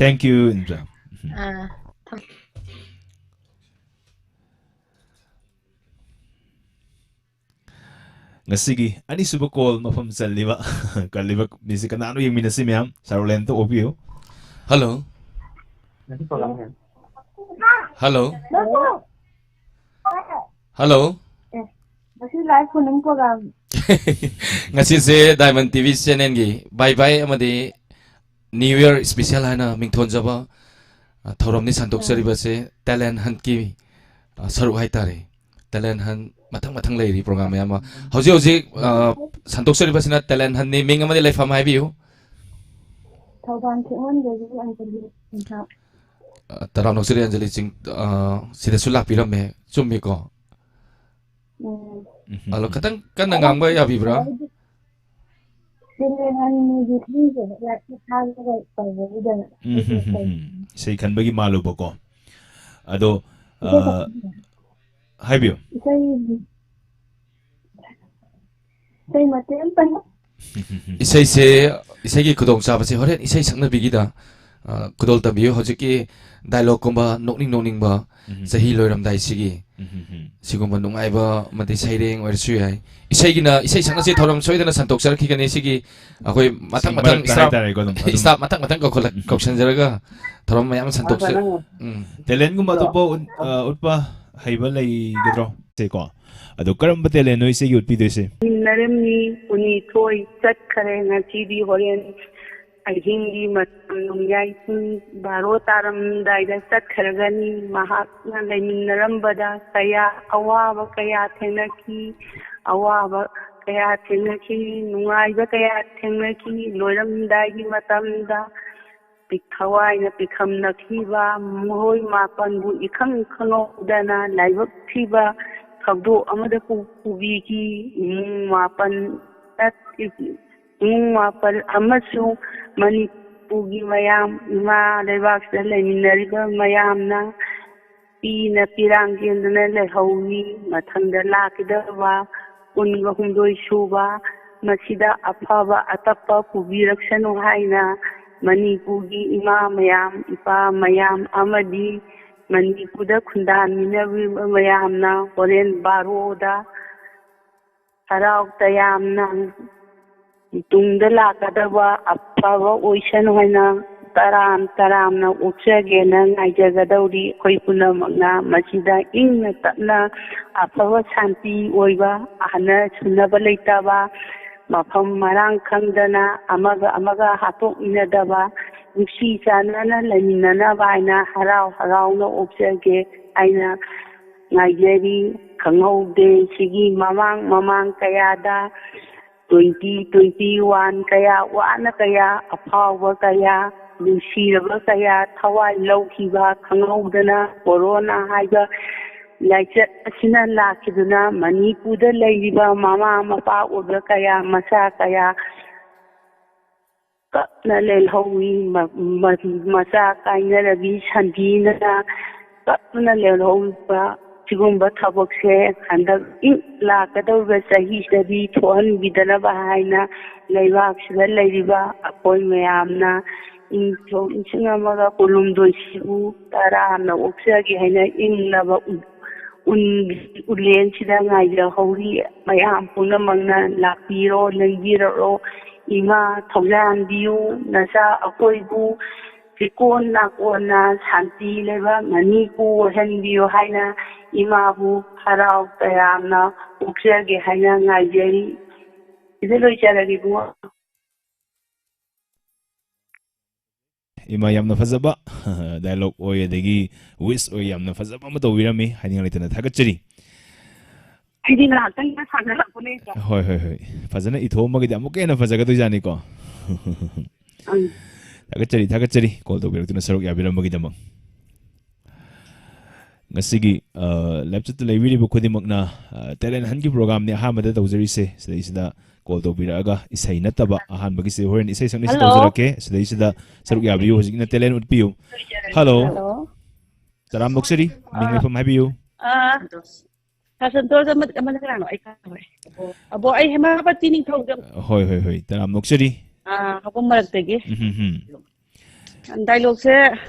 Thank you, ꯏꯅꯝꯆꯥ꯫ ꯑ, ꯉꯁꯤꯒꯤ ꯑꯅꯤꯁꯨꯕ ꯀꯣꯜ ꯃꯐꯝ ꯆꯜꯂꯤꯕ, ꯀꯜꯂꯤꯕ ꯃꯤꯁꯤ ꯀꯅꯥꯅꯣ ꯌꯦꯡꯃꯤꯟꯅꯁꯤ ꯃꯌꯥꯝ꯫ ꯁꯥꯔꯣꯂꯦꯟꯇ ꯑꯣꯛꯄꯤꯌꯨ꯫ ꯍꯜꯂꯣ꯫ ꯍꯜꯂꯣ꯫ ꯍꯜꯂꯣ꯫ ꯑꯦ, ꯉꯁꯤ live phone-in program꯫ ꯉꯁꯤꯁꯦ ꯗꯥꯏꯃꯟ ꯇꯤꯚꯤ ꯆꯦꯅꯦꯜꯒꯤ ꯕꯥꯏ ꯕꯥꯏ ꯑꯃꯗꯤ New Year special ꯍꯥꯏꯅ ꯃꯤꯡꯊꯣꯟꯖꯕ, ꯑ, ꯊꯧꯔꯝꯅꯤ ꯁꯟꯗꯣꯛꯆꯔꯤꯕꯁꯦ꯫ ꯇꯦꯂꯦꯟ ꯍꯟꯠꯀꯤ, ꯑ, ꯁꯔꯨꯛ ꯍꯥꯏꯇꯥꯔꯦ꯫ ꯇꯦꯂꯦꯟ ꯍꯟꯠ ꯃꯊꯪ ꯃꯊꯪ ꯂꯩꯔꯤ ꯄ꯭ꯔꯣꯒ꯭ꯔꯥꯝ ꯃꯌꯥꯝ ꯑꯃ꯫ ꯍꯧꯖꯤꯛ ꯍꯧꯖꯤꯛ, ꯑ, ꯁꯟꯗꯣꯛꯆꯔꯤꯕꯁꯤꯅ ꯇꯦꯂꯦꯟ ꯍꯟꯠꯅꯤ꯫ ꯃꯤꯡ ꯑꯃꯗꯤ ꯂꯩꯐꯝ ꯍꯥꯏꯕꯤꯌꯨ꯫ ꯊꯧꯕꯥꯜ ꯈꯦꯛꯃꯟꯗꯒꯤ ꯑꯟꯖꯂꯤ ꯁꯤꯡꯊꯥ꯫ ꯑ, ꯇꯔꯥꯝꯅ ꯑꯣꯛꯆꯔꯤ ꯑꯟꯖꯂꯤ ꯆꯤꯡ-, ꯑ, ꯁꯤꯗꯁꯨ ꯂꯥꯛꯄꯤꯔꯝꯃꯦ꯫ ꯆꯨꯝꯃꯤꯀꯣ? ꯎꯝ꯫ ꯎꯝ, ꯎꯝ, ꯑꯗꯣ ꯎꯝ꯫ ꯈꯤꯇꯪ ꯀꯟꯅ ꯉꯥꯡꯕ ꯌꯥꯕꯤꯕ꯭ꯔꯥ? ꯀꯩꯅꯣ ꯍꯥꯏꯅꯤꯡꯉꯦ, ꯌꯨꯠꯂꯤꯁꯦ ꯂꯥꯏꯔꯤꯛ ꯊꯥꯔꯒ ꯇꯧꯕꯗꯨꯗ ꯎꯝ, ꯍꯝ, ꯍꯝ, ꯍꯝ. ꯏꯁꯩ ꯈꯟꯕꯒꯤ ꯃꯥꯜꯂꯨꯕꯀꯣ꯫ ꯑꯗꯣ ꯑ, ꯏꯁꯩ ꯁꯛ- ꯍꯥꯏꯕꯤꯌꯨ꯫ ꯏꯁꯩ ꯏꯁꯩ ꯃꯇꯦꯛ ꯑꯝꯇꯪ ꯏꯁꯩꯁꯦ, ꯏꯁꯩꯒꯤ ꯈꯨꯗꯣꯡꯆꯥꯕꯁꯦ ꯍꯣꯔꯦꯟ ꯏꯁꯩ ꯁꯛꯅꯕꯤꯒꯤꯗ ꯑ, ꯈꯨꯗꯣꯜ ꯇꯝꯕꯤꯌꯨ꯫ ꯍꯧꯖꯤꯛꯀꯤ ꯗꯥꯏꯂꯣꯛꯀꯨꯝꯕ ꯅꯣꯛꯅꯤꯡ ꯅꯣꯛꯅꯤꯡꯕ, ꯎꯝ, ꯍꯝ, ꯆꯍꯤ ꯂꯣꯏꯔꯝꯗꯥꯏꯁꯤꯒꯤ ꯎꯝ, ꯍꯝ, ꯍꯝ. ꯁꯤꯒꯨꯝꯕ ꯅꯨꯡꯉꯥꯏꯕ ꯑꯃꯗꯤ ꯁꯩꯔꯦꯡ ꯑꯣꯏꯔꯁꯨ ꯌꯥꯏ꯫ ꯏꯁꯩꯒꯤꯅ, ꯏꯁꯩ ꯁꯛꯅꯁꯤ ꯊꯧꯔꯝ ꯁꯣꯏꯗꯅ ꯁꯟꯗꯣꯛꯆꯔꯛꯈꯤꯒꯅꯤ꯫ ꯁꯤꯒꯤ ꯑꯩꯈꯣꯏ ꯃꯊꯪ ꯁꯤ ꯃꯊꯪ ꯃꯔꯛꯇ staff, ꯍꯥꯏꯇꯥꯔꯦꯀꯣ, ꯑꯗꯨꯝ, ꯑꯗꯨꯝ. staff ꯃꯊꯪ ꯃꯊꯪ ꯀꯧꯈꯠꯂꯛ-, ꯀꯧꯁꯟꯖꯔꯒ ꯊꯧꯔꯝ ꯃꯌꯥꯝ ꯁꯟꯗꯣꯛꯆ-, ꯎꯝ. Talentꯒꯨꯝꯕ ꯑꯇꯣꯞꯄ ꯎꯠ-, ꯑ, ꯎꯠꯄ ꯍꯩꯕ ꯂꯩꯒꯗ꯭ꯔꯣ? ꯁꯦꯀꯣ꯫ ꯑꯗꯣ ꯀꯔꯝꯕ talentꯅꯣ ꯏꯆꯦꯒꯤ ꯎꯠꯄꯤꯗꯣꯏꯁꯦ? ꯂꯩꯃꯤꯟꯅꯔꯝꯃꯤ ꯀꯨꯟꯅꯤꯊꯣꯏ ꯆꯠꯈꯔꯦ꯫ ꯉꯁꯤꯗꯤ ꯍꯣꯔꯦꯟ ꯑꯍꯤꯡꯒꯤ ꯃꯇꯝ ꯅꯣꯡꯌꯥꯏ ꯄꯨꯡ ꯕꯥꯔꯣ ꯇꯥꯔꯝꯗꯥꯏꯗ ꯆꯠꯈ꯭ꯔꯒꯅꯤ꯫ ꯃꯍꯥꯛꯅ ꯂꯩꯃꯤꯟꯅꯔꯝꯕꯗ ꯀꯌꯥ ꯑꯋꯥꯕ ꯀꯌꯥ ꯊꯦꯡꯅꯈꯤ, ꯑꯋꯥꯕ ꯀꯌꯥ ꯊꯦꯡꯅꯈꯤ, ꯅꯨꯡꯉꯥꯏꯕ ꯀꯌꯥ ꯊꯦꯡꯅꯈꯤ꯫ ꯂꯣꯏꯔꯝꯗꯥꯏꯒꯤ ꯃꯇꯝꯗ ꯄꯤꯛ-, ꯊꯋꯥꯏꯅ ꯄꯤꯛꯈꯝꯅꯈꯤꯕ ꯃꯈꯣꯏ ꯃꯥꯄꯟꯕꯨ ꯏꯈꯪ ꯈꯪꯍꯧꯗꯅ ꯂꯥꯏꯕꯛ ꯊꯤꯕ ꯊꯧꯗꯣꯛ ꯑꯃꯗ ꯄꯨ-, ꯄꯨꯕꯤꯈꯤ꯫ ꯏꯃꯨꯡ ꯃꯥꯄꯟ ꯏꯃꯨꯡ ꯃꯥꯄꯜ ꯑꯃꯁꯨꯡ ꯃꯅꯤꯄꯨꯔꯒꯤ ꯃꯌꯥꯝ, ꯏꯃꯥ ꯂꯩꯕꯥꯛꯁꯤꯗ ꯂꯩꯃꯤꯟꯅꯔꯤꯕ ꯃꯌꯥꯝꯅ ꯄꯤꯅ ꯄꯤꯔꯥꯡ ꯆꯦꯟꯗꯨꯅ ꯂꯩꯍꯧꯏ꯫ ꯃꯊꯪꯗ ꯂꯥꯛꯀꯗꯕ ꯀꯨꯟꯒ ꯍꯨꯝꯗꯣꯏ ꯁꯨꯕ ꯃꯁꯤꯗ ꯑꯐꯕ ꯑꯇꯞꯄ ꯄꯨꯕꯤꯔꯛꯁꯅꯨ ꯍꯥꯏꯅ ꯃꯅꯤꯄꯨꯔꯒꯤ ꯏꯃꯥ ꯃꯌꯥꯝ, ꯏꯄꯥ ꯃꯌꯥꯝ ꯑꯃꯗꯤ ꯃꯅꯤꯄꯨꯔꯗ ꯈꯨꯟꯗꯥꯃꯤꯟꯅꯔꯤꯕ ꯃꯌꯥꯝꯅ ꯍꯣꯔꯦꯟ ꯕꯥꯔꯣꯗ ꯍꯔꯥꯎ ꯇꯌꯥꯝꯅ ꯇꯨꯡꯗ ꯂꯥꯛꯀꯗꯕ ꯑꯐꯕ ꯑꯣꯏꯁꯅꯨ ꯍꯥꯏꯅ ꯇꯔꯥꯝ ꯇꯔꯥꯝꯅ ꯑꯣꯛꯆꯒꯦꯅ ꯉꯥꯏꯖꯒꯗꯧꯔꯤ꯫ ꯑꯩꯈꯣꯏ ꯄꯨꯝꯅꯃꯛꯅ ꯃꯁꯤꯗ ꯏꯪꯅ ꯇꯞꯅ ꯑꯐꯕ ꯁꯥꯟꯇꯤ ꯑꯣꯏꯕ, ꯍꯟꯅ ꯁꯨꯅꯕ ꯂꯩꯇꯕ, ꯃꯐꯝ ꯃꯔꯥꯡ ꯈꯪꯗꯅ ꯑꯃꯒ ꯑꯃꯒ ꯍꯥꯠꯇꯣꯛꯃꯤꯟꯅꯗꯕ, ꯅꯨꯡꯁꯤ ꯆꯥꯟꯅꯅ ꯂꯩꯃꯤꯟꯅꯅꯕ ꯍꯥꯏꯅ ꯍꯔꯥꯎ ꯍꯔꯥꯎꯅ ꯑꯣꯛꯆꯒꯦ ꯍꯥꯏꯅ ꯉꯥꯏꯖꯔꯤ꯫ ꯈꯪꯍꯧꯗꯦ ꯁꯤꯒꯤ ꯃꯃꯥꯡ ꯃꯃꯥꯡ ꯀꯌꯥꯗ twenty twenty one ꯀꯌꯥ ꯋꯥꯅ ꯀꯌꯥ, ꯑꯐꯥꯎꯕ ꯀꯌꯥ, ꯅꯨꯡꯁꯤꯔꯕ ꯀꯌꯥ, ꯊꯋꯥꯏ ꯂꯧꯈꯤꯕ ꯈꯪꯍꯧꯗꯅ ꯀꯣꯔꯣꯅꯥ ꯍꯥꯏꯕ ꯂꯥꯏꯆꯠ ꯑꯁꯤꯅ ꯂꯥꯛꯈꯤꯗꯨꯅ ꯃꯅꯤꯄꯨꯔꯗ ꯂꯩꯔꯤꯕ ꯃꯃꯥ ꯃꯄꯥ ꯑꯣꯏꯕ ꯀꯌꯥ, ꯃꯆꯥ ꯀꯌꯥ ꯀꯞꯅ ꯂꯩꯍꯧꯋꯤ꯫ ꯃ-, ꯃ-, ꯃꯆꯥ ꯀꯥꯏꯅꯔꯕꯤ ꯁꯟꯙꯤꯅ ꯀꯞꯇꯨꯅ ꯂꯩꯍꯧꯔꯤꯕ ꯁꯤꯒꯨꯝꯕ ꯊꯕꯛꯁꯦ ꯍꯟꯗꯛ ꯏꯪ-, ꯂꯥꯛꯀꯗꯧꯔꯤꯕ ꯆꯍꯤꯁꯤꯗꯗꯤ ꯊꯣꯛꯍꯟꯕꯤꯗꯅꯕ ꯍꯥꯏꯅ ꯂꯩꯕꯥꯛꯁꯤꯗ ꯂꯩꯔꯤꯕ ꯑꯩꯈꯣꯏ ꯃꯌꯥꯝꯅ ꯏꯪ ꯁꯣꯛ ꯂꯤꯁꯤꯡ ꯑꯃꯒ ꯀꯨꯟꯍꯨꯝꯗꯣꯏꯁꯤꯕꯨ ꯇꯔꯥꯝꯅ ꯑꯣꯛꯆꯒꯦ ꯍꯥꯏꯅ ꯏꯪꯂꯕ ꯎ-, ꯎꯟ-, ꯎꯂꯦꯟꯁꯤꯗ ꯉꯥꯏꯖꯍꯧꯔꯤ꯫ ꯃꯌꯥꯝ ꯄꯨꯝꯅꯃꯛꯅ ꯂꯥꯛꯄꯤꯔꯣ, ꯂꯦꯡꯕꯤꯔꯛꯂꯣ꯫ ꯏꯃꯥ ꯊꯧꯖꯥꯟꯕꯤꯌꯨ, ꯅꯆꯥ ꯑꯩꯈꯣꯏꯕꯨ ꯆꯤꯀꯣꯟ ꯅꯥꯀꯣꯟꯅ ꯁꯥꯟꯇꯤ ꯂꯩꯕ ꯃꯅꯤꯄꯨꯔ ꯑꯣꯏꯍꯟꯕꯤꯌꯨ ꯍꯥꯏꯅ ꯏꯃꯥꯕꯨ ꯍꯔꯥꯎ ꯇꯌꯥꯝꯅ ꯑꯣꯛꯆꯒꯦ ꯍꯥꯏꯅ ꯉꯥꯏꯖꯔꯤ꯫ ꯁꯤꯗ ꯂꯣꯏꯖꯔꯒꯦ ꯏꯕꯨꯡꯉꯣ꯫ ꯏꯃꯥ, ꯌꯥꯝꯅ ꯐꯖꯕ ꯗꯥꯏꯂꯣꯒ ꯑꯣꯏ, ꯑꯗꯒꯤ ꯋꯤꯁ ꯑꯣꯏ, ꯌꯥꯝꯅ ꯐꯖꯕ ꯑꯃ ꯇꯧꯕꯤꯔꯝꯃꯤ꯫ ꯍꯥꯏꯅꯤꯡꯉꯥꯏ ꯂꯩꯇꯅ ꯊꯥꯒꯠꯆꯔꯤ꯫ ꯑꯩꯗꯤ ꯉꯥꯏꯍꯥꯛꯇꯪ ꯁꯥꯟꯅꯔꯛꯄꯅꯦ, ꯏꯆꯥ꯫ ꯍꯣꯏ, ꯍꯣꯏ, ꯍꯣꯏ꯫ ꯐꯖꯅ ꯏꯊꯣꯛꯑꯝꯃꯒꯗꯤ ꯑꯃꯨꯛꯀ ꯍꯦꯟꯅ ꯐꯖꯒꯗꯣꯏꯖꯥꯠꯅꯤꯀꯣ꯫ ꯎꯝ꯫ ꯊꯥꯒꯠꯆꯔꯤ, ꯊꯥꯒꯠꯆꯔꯤ, ꯀꯣꯜ ꯇꯧꯕꯤꯔꯛꯇꯨꯅ ꯁꯔꯨꯛ ꯌꯥꯕꯤꯔꯝꯕꯒꯤꯗꯃꯛ꯫ ꯉꯁꯤꯒꯤ, ꯑ, ꯂꯥꯏꯞ ꯆꯠꯇ ꯂꯩꯕꯤꯔꯤꯕ ꯈꯨꯗꯤꯡꯃꯛꯅ, ꯑ, ꯇꯦꯂꯦꯟ ꯍꯟꯒꯤ ꯄ꯭ꯔꯣꯒꯥꯝꯅꯤ ꯑꯍꯥꯟꯕꯗ ꯇꯧꯖꯔꯤꯁꯦ꯫ ꯁꯤꯗꯩꯁꯤꯗ ꯀꯣꯜ ꯇꯧꯕꯤꯔꯛꯑꯒ ꯏꯁꯩ ꯅꯠꯇꯕ ꯑꯍꯥꯟꯕꯒꯤꯁꯦ ꯍꯣꯔꯦꯟ ꯏꯁꯩ ꯁꯛꯅꯤꯁꯤ ꯍꯜꯂꯣ꯫ ꯇꯧꯖꯔꯛꯀꯦ꯫ ꯁꯤꯗꯩꯁꯤꯗ ꯁꯔꯨꯛ ꯌꯥꯕꯤꯌꯨ꯫ ꯍꯧꯖꯤꯛꯅ ꯇꯦꯂꯦꯟ ꯎꯠꯄꯤꯌꯨ꯫ ꯍꯜꯂꯣ꯫ ꯍꯜꯂꯣ꯫ ꯇꯔꯥꯝꯅ ꯑꯣꯛꯆꯔꯤ꯫ ꯃꯤꯡ ꯑꯥ꯫ ꯂꯩꯐꯝ ꯍꯥꯏꯕꯤꯌꯨ꯫ ꯑꯥ꯫ ꯁꯥꯔ ꯁꯟꯇꯣꯁ ꯑꯃ, ꯑꯃꯅ ꯀꯅꯥꯅꯣ? ꯑꯩ ꯀꯥꯎꯔꯦ꯫ ꯑꯕꯣ, ꯑꯩ ꯍꯦꯃꯥꯄꯇꯤ ꯅꯤꯡꯊꯧꯖꯝ꯫ ꯍꯣꯏ, ꯍꯣꯏ, ꯍꯣꯏ꯫ ꯇꯔꯥꯝꯅ ꯑꯣꯛꯆꯔꯤ꯫ ꯑꯥ, ꯍꯧꯕꯝ ꯃꯔꯛꯇꯒꯤ꯫ ꯎꯝ, ꯍꯝ, ꯍꯝ꯫ ꯗꯥꯏꯂꯣꯛꯁꯦ,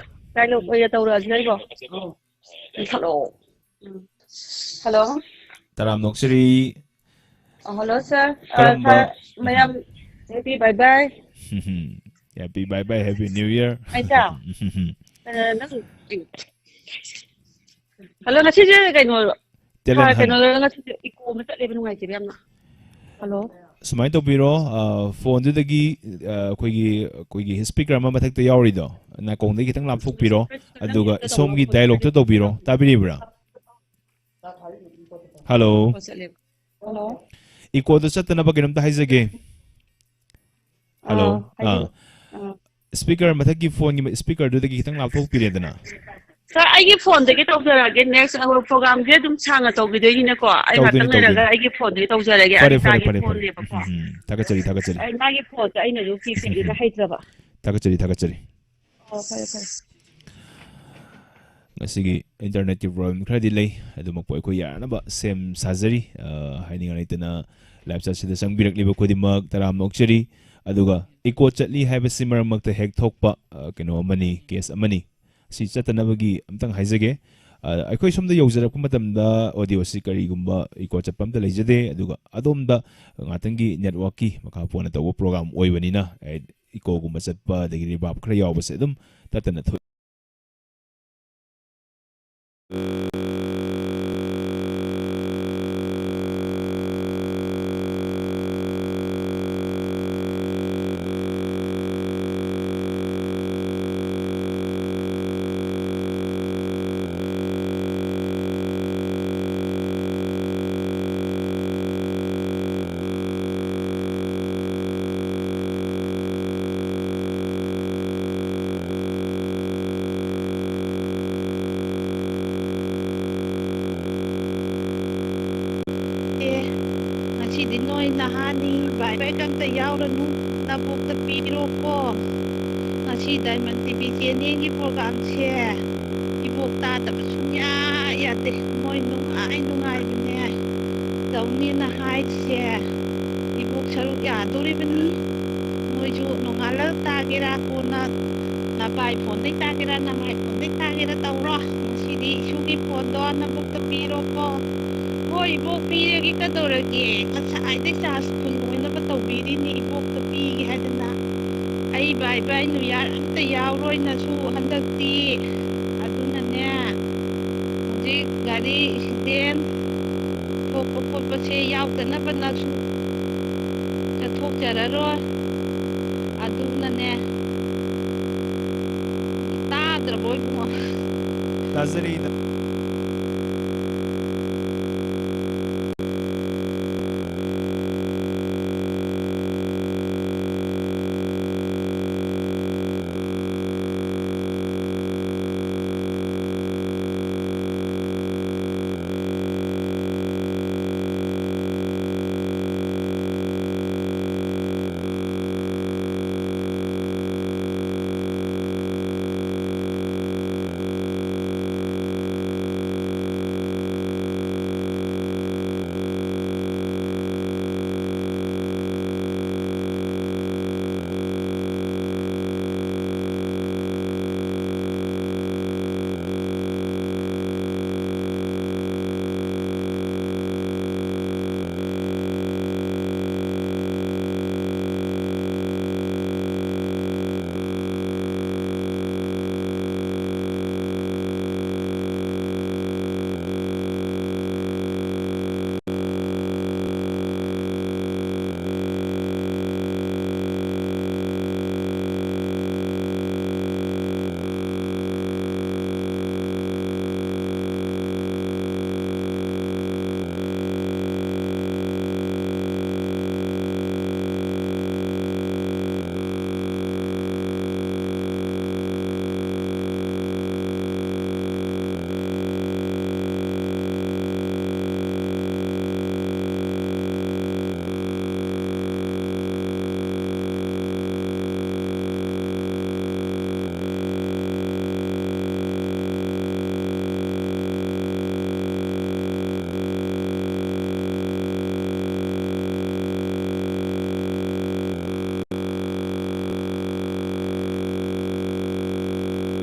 ꯗꯥꯏꯂꯣꯛ ꯑꯣꯏꯅ ꯇꯧꯔꯛꯑꯁꯤꯔ ꯑꯩꯕꯣ? ꯍꯜꯂꯣ꯫ ꯎꯝ꯫ ꯍꯜꯂꯣ꯫ ꯇꯔꯥꯝꯅ ꯑꯣꯛꯆꯔꯤ꯫ ꯑ, ꯍꯜꯂꯣ, ꯁꯥꯔ꯫ ꯑ, ꯀꯔꯝꯕ ꯁꯥꯔ, ꯃꯌꯥꯝ, ꯎꯝ꯫ Happy bye bye꯫ Happy bye bye, Happy New Year꯫ ꯑꯩ ꯁꯥꯔ, ꯑ, ꯅꯪ, ꯍꯜꯂꯣ, ꯉꯁꯤꯁꯦ ꯀꯩꯅꯣ, ꯇꯦꯂꯦꯟ ꯁꯥꯔ, ꯍꯟ꯫ ꯀꯩꯅꯣ, ꯉꯁꯤꯁꯦ ꯏꯀꯣ ꯑꯃ ꯆꯠꯂꯦꯕ, ꯅꯨꯡꯉꯥꯏꯇꯦꯕ ꯌꯥꯝꯅ꯫ ꯍꯜꯂꯣ꯫ ꯁꯨꯃꯥꯏꯅ ꯇꯧꯕꯤꯔꯣ, ꯑ, ꯐꯣꯟꯗꯨꯗꯒꯤ, ꯑ, ꯑꯩꯈꯣꯏꯒꯤ, ꯑꯩꯈꯣꯏꯒꯤ ꯁ꯭ꯄꯤꯀꯔ ꯑꯃ ꯃꯊꯛꯇ ꯌꯥꯎꯔꯤꯗꯣ, ꯅꯥꯀꯣꯡꯗꯒꯤ ꯈꯤꯇꯪ ꯂꯥꯞꯊꯣꯛꯄꯤꯔꯣ, ꯑꯗꯨꯒ ꯁꯣꯝꯒꯤ ꯗꯥꯏꯂꯣꯛꯇꯣ ꯇꯧꯕꯤꯔꯣ꯫ ꯇꯥꯕꯤꯔꯤꯕ꯭ꯔꯥ? ꯍꯜꯂꯣ꯫ ꯍꯜꯂꯣ꯫ ꯏꯀꯣꯗ ꯆꯠꯇꯅꯕ ꯀꯩꯅꯣꯝꯇ ꯍꯥꯏꯖꯒꯦ꯫ ꯍꯜꯂꯣ꯫ ꯑꯥ, ꯍꯥꯏꯕꯤꯌꯨ꯫ ꯑꯥ꯫ ꯑꯥ꯫ ꯁ꯭ꯄꯤꯀꯔ ꯃꯊꯛꯀꯤ ꯐꯣꯟꯒꯤ ꯁ꯭ꯄꯤꯀꯔꯗꯨꯗꯒꯤ ꯈꯤꯇꯪ ꯂꯥꯞꯊꯣꯛꯄꯤꯔꯦꯗꯅ꯫ ꯁꯥꯔ, ꯑꯩꯒꯤ ꯐꯣꯟꯗꯒꯤ ꯇꯧꯖꯔꯛꯑꯒꯦ꯫ ꯅꯦꯛꯁ ꯄ꯭ꯔꯣꯒꯥꯝꯁꯦ ꯑꯗꯨꯝ ꯁꯥꯡꯅ ꯇꯧꯈꯤꯗꯣꯏꯅꯤꯅꯀꯣ, ꯑꯩ ꯉꯥꯛꯇꯪ ꯇꯧꯗꯣꯏꯅꯤ, ꯂꯩꯔꯒ ꯇꯧꯗꯣꯏꯅꯤ꯫ ꯑꯩꯒꯤ ꯐꯣꯟꯗꯒꯤ ꯇꯧꯖꯔꯒꯦ꯫ ꯐꯔꯦ, ꯐꯔꯦ, ꯑꯅꯤꯇꯥꯒꯤ ꯐꯔꯦ, ꯐꯔꯦ꯫ ꯐꯣꯟꯅꯦꯕꯀꯣ꯫ ꯎꯝ, ꯎꯝ꯫ ꯊꯥꯒꯠꯆꯔꯤ, ꯊꯥꯒꯠꯆꯔꯤ꯫ ꯑꯩ ꯃꯥꯒꯤ ꯐꯣꯟꯁꯦ ꯑꯩꯅꯁꯨ ꯀꯤꯄꯦꯗ ꯍꯩꯇ꯭ꯔꯕ꯫ ꯊꯥꯒꯠꯆꯔꯤ, ꯊꯥꯒꯠꯆꯔꯤ꯫ ꯑꯣ, ꯐꯔꯦ, ꯐꯔꯦ꯫ ꯉꯁꯤꯒꯤ ꯏꯟꯇꯔꯅꯦꯠꯀꯤ ꯄ꯭ꯔꯣꯕ꯭ꯂꯦꯝ ꯈꯔꯗꯤ ꯂꯩ, ꯑꯗꯨꯃꯛꯄꯨ ꯑꯩꯈꯣꯏ ꯌꯥꯅꯕ ꯁꯦꯝ ꯁꯥꯖꯔꯤ꯫ ꯑ, ꯍꯥꯏꯅꯤꯡꯉꯥꯏ ꯂꯩꯇꯅ ꯂꯥꯏꯞ ꯆꯠꯁꯤꯗ ꯆꯪꯕꯤꯔꯛꯂꯤꯕ ꯈꯨꯗꯤꯡꯃꯛ ꯇꯔꯥꯝꯅ ꯑꯣꯛꯆꯔꯤ꯫ ꯑꯗꯨꯒ ꯏꯀꯣ ꯆꯠꯂꯤ ꯍꯥꯏꯕꯁꯤ ꯃꯔꯛ ꯃꯔꯛꯇ ꯍꯦꯛ ꯊꯣꯛꯄ, ꯑ, ꯀꯩꯅꯣ ꯑꯃꯅꯤ, ꯀꯦꯁ ꯑꯃꯅꯤ꯫ ꯁꯤ ꯆꯠꯇꯅꯕꯒꯤ ꯑꯝꯇꯪ ꯍꯥꯏꯖꯒꯦ꯫ ꯑ, ꯑꯩꯈꯣꯏ ꯁꯣꯝꯗ ꯌꯧꯖꯔꯛꯄ ꯃꯇꯝꯗ ꯑꯣꯗꯤꯑꯣꯁꯤ ꯀꯔꯤꯒꯨꯝꯕ ꯏꯀꯣ ꯆꯠꯄ ꯑꯝꯇ ꯂꯩꯖꯗꯦ, ꯑꯗꯨꯒ ꯑꯗꯣꯝꯗ ꯉꯥꯛꯇꯪꯒꯤ ꯅꯦꯠꯋꯥꯛꯀꯤ ꯃꯈꯥ ꯄꯣꯟꯅ ꯇꯧꯕ ꯄ꯭ꯔꯣꯒ꯭ꯔꯥꯝ ꯑꯣꯏꯕꯅꯤꯅ, ꯑꯦ, ꯏꯀꯣꯒꯨꯝꯕ ꯆꯠꯄ ꯑꯗꯒꯤ ꯔꯤꯕꯥꯞ ꯈꯔ ꯌꯥꯎꯕꯁꯦ ꯑꯗꯨꯝ ꯇꯠꯇꯅ ꯊꯣꯛꯏ꯫ ꯑꯦ, ꯉꯁꯤꯗꯤ ꯅꯣꯏ ꯅꯍꯥꯅꯤ, ꯕꯥꯏ ꯕꯥꯏ ꯀꯝꯇ ꯌꯥꯎꯔꯅꯨ, ꯅꯕꯣꯛꯇ ꯄꯤꯔꯣꯀꯣ꯫ ꯉꯁꯤ ꯗꯥꯏꯃꯟ ꯇꯤ ꯚꯤ ꯆꯦꯅꯦꯜꯒꯤ ꯄ꯭ꯔꯣꯒꯥꯝꯁꯦ ꯏꯕꯣꯛ ꯇꯥꯗꯕ ꯁꯨꯡꯌꯥ ꯌꯥꯗꯦ꯫ ꯃꯣꯏ ꯅꯨꯡꯉꯥꯏ ꯅꯨꯡꯉꯥꯏꯕꯅꯦ ꯇꯧꯅꯤꯅ ꯍꯥꯏꯁꯦ꯫ ꯏꯕꯣꯛ ꯁꯔꯨꯛ ꯌꯥꯗꯣꯔꯤꯕꯅꯤ꯫ ꯃꯣꯏꯁꯨ ꯅꯣꯡꯉꯥꯜꯂ ꯇꯥꯒꯦꯔꯥ, ꯀꯣꯟꯅ ꯅꯄꯥꯏ ꯐꯣꯟꯗꯩ ꯇꯥꯒꯦꯔꯥ, ꯅꯃꯥꯏ ꯐꯣꯟꯗꯩ ꯇꯥꯒꯦꯔꯥ ꯇꯧꯔꯣ꯫ ꯉꯁꯤꯗꯤ ꯏꯁꯨꯒꯤ ꯐꯣꯟꯗꯣ ꯅꯕꯨꯛꯇ ꯄꯤꯔꯣꯀꯣ꯫ ꯍꯣꯏ, ꯏꯕꯣꯛ ꯄꯤꯔꯒꯦ, ꯀꯩꯗꯧꯔꯒꯦ? ꯉꯁꯥꯏꯗꯩ ꯆꯥꯔꯖ ꯐꯨꯜ ꯑꯣꯏꯅꯕ ꯇꯧꯕꯤꯔꯤꯅꯤ, ꯏꯕꯣꯛꯇ ꯄꯤꯒꯦ ꯍꯥꯏꯗꯅ꯫ ꯑꯩ ꯕꯥꯏ ꯕꯥꯏ ꯅ꯭ꯌꯨ ꯌꯥꯔ ꯑꯝꯇ ꯌꯥꯎꯔꯣꯏꯅꯁꯨ ꯍꯟꯗꯛꯇꯤ꯫ ꯑꯗꯨꯅꯅꯦ, ꯍꯧꯖꯤꯛ ꯒꯥꯔꯤ ꯑꯦꯛꯁꯤꯗꯦꯟ ꯊꯣꯛꯄ ꯈꯣꯠꯄꯁꯦ ꯌꯥꯎꯗꯅꯕꯅꯁꯨ ꯆꯠꯊꯣꯛꯆꯔꯔꯣꯏ꯫ ꯑꯗꯨꯅꯅꯦ, ꯇꯥꯗ꯭ꯔꯕꯣ ꯏꯕꯨꯡꯉꯣ? ꯇꯥꯖꯔꯤꯗ꯫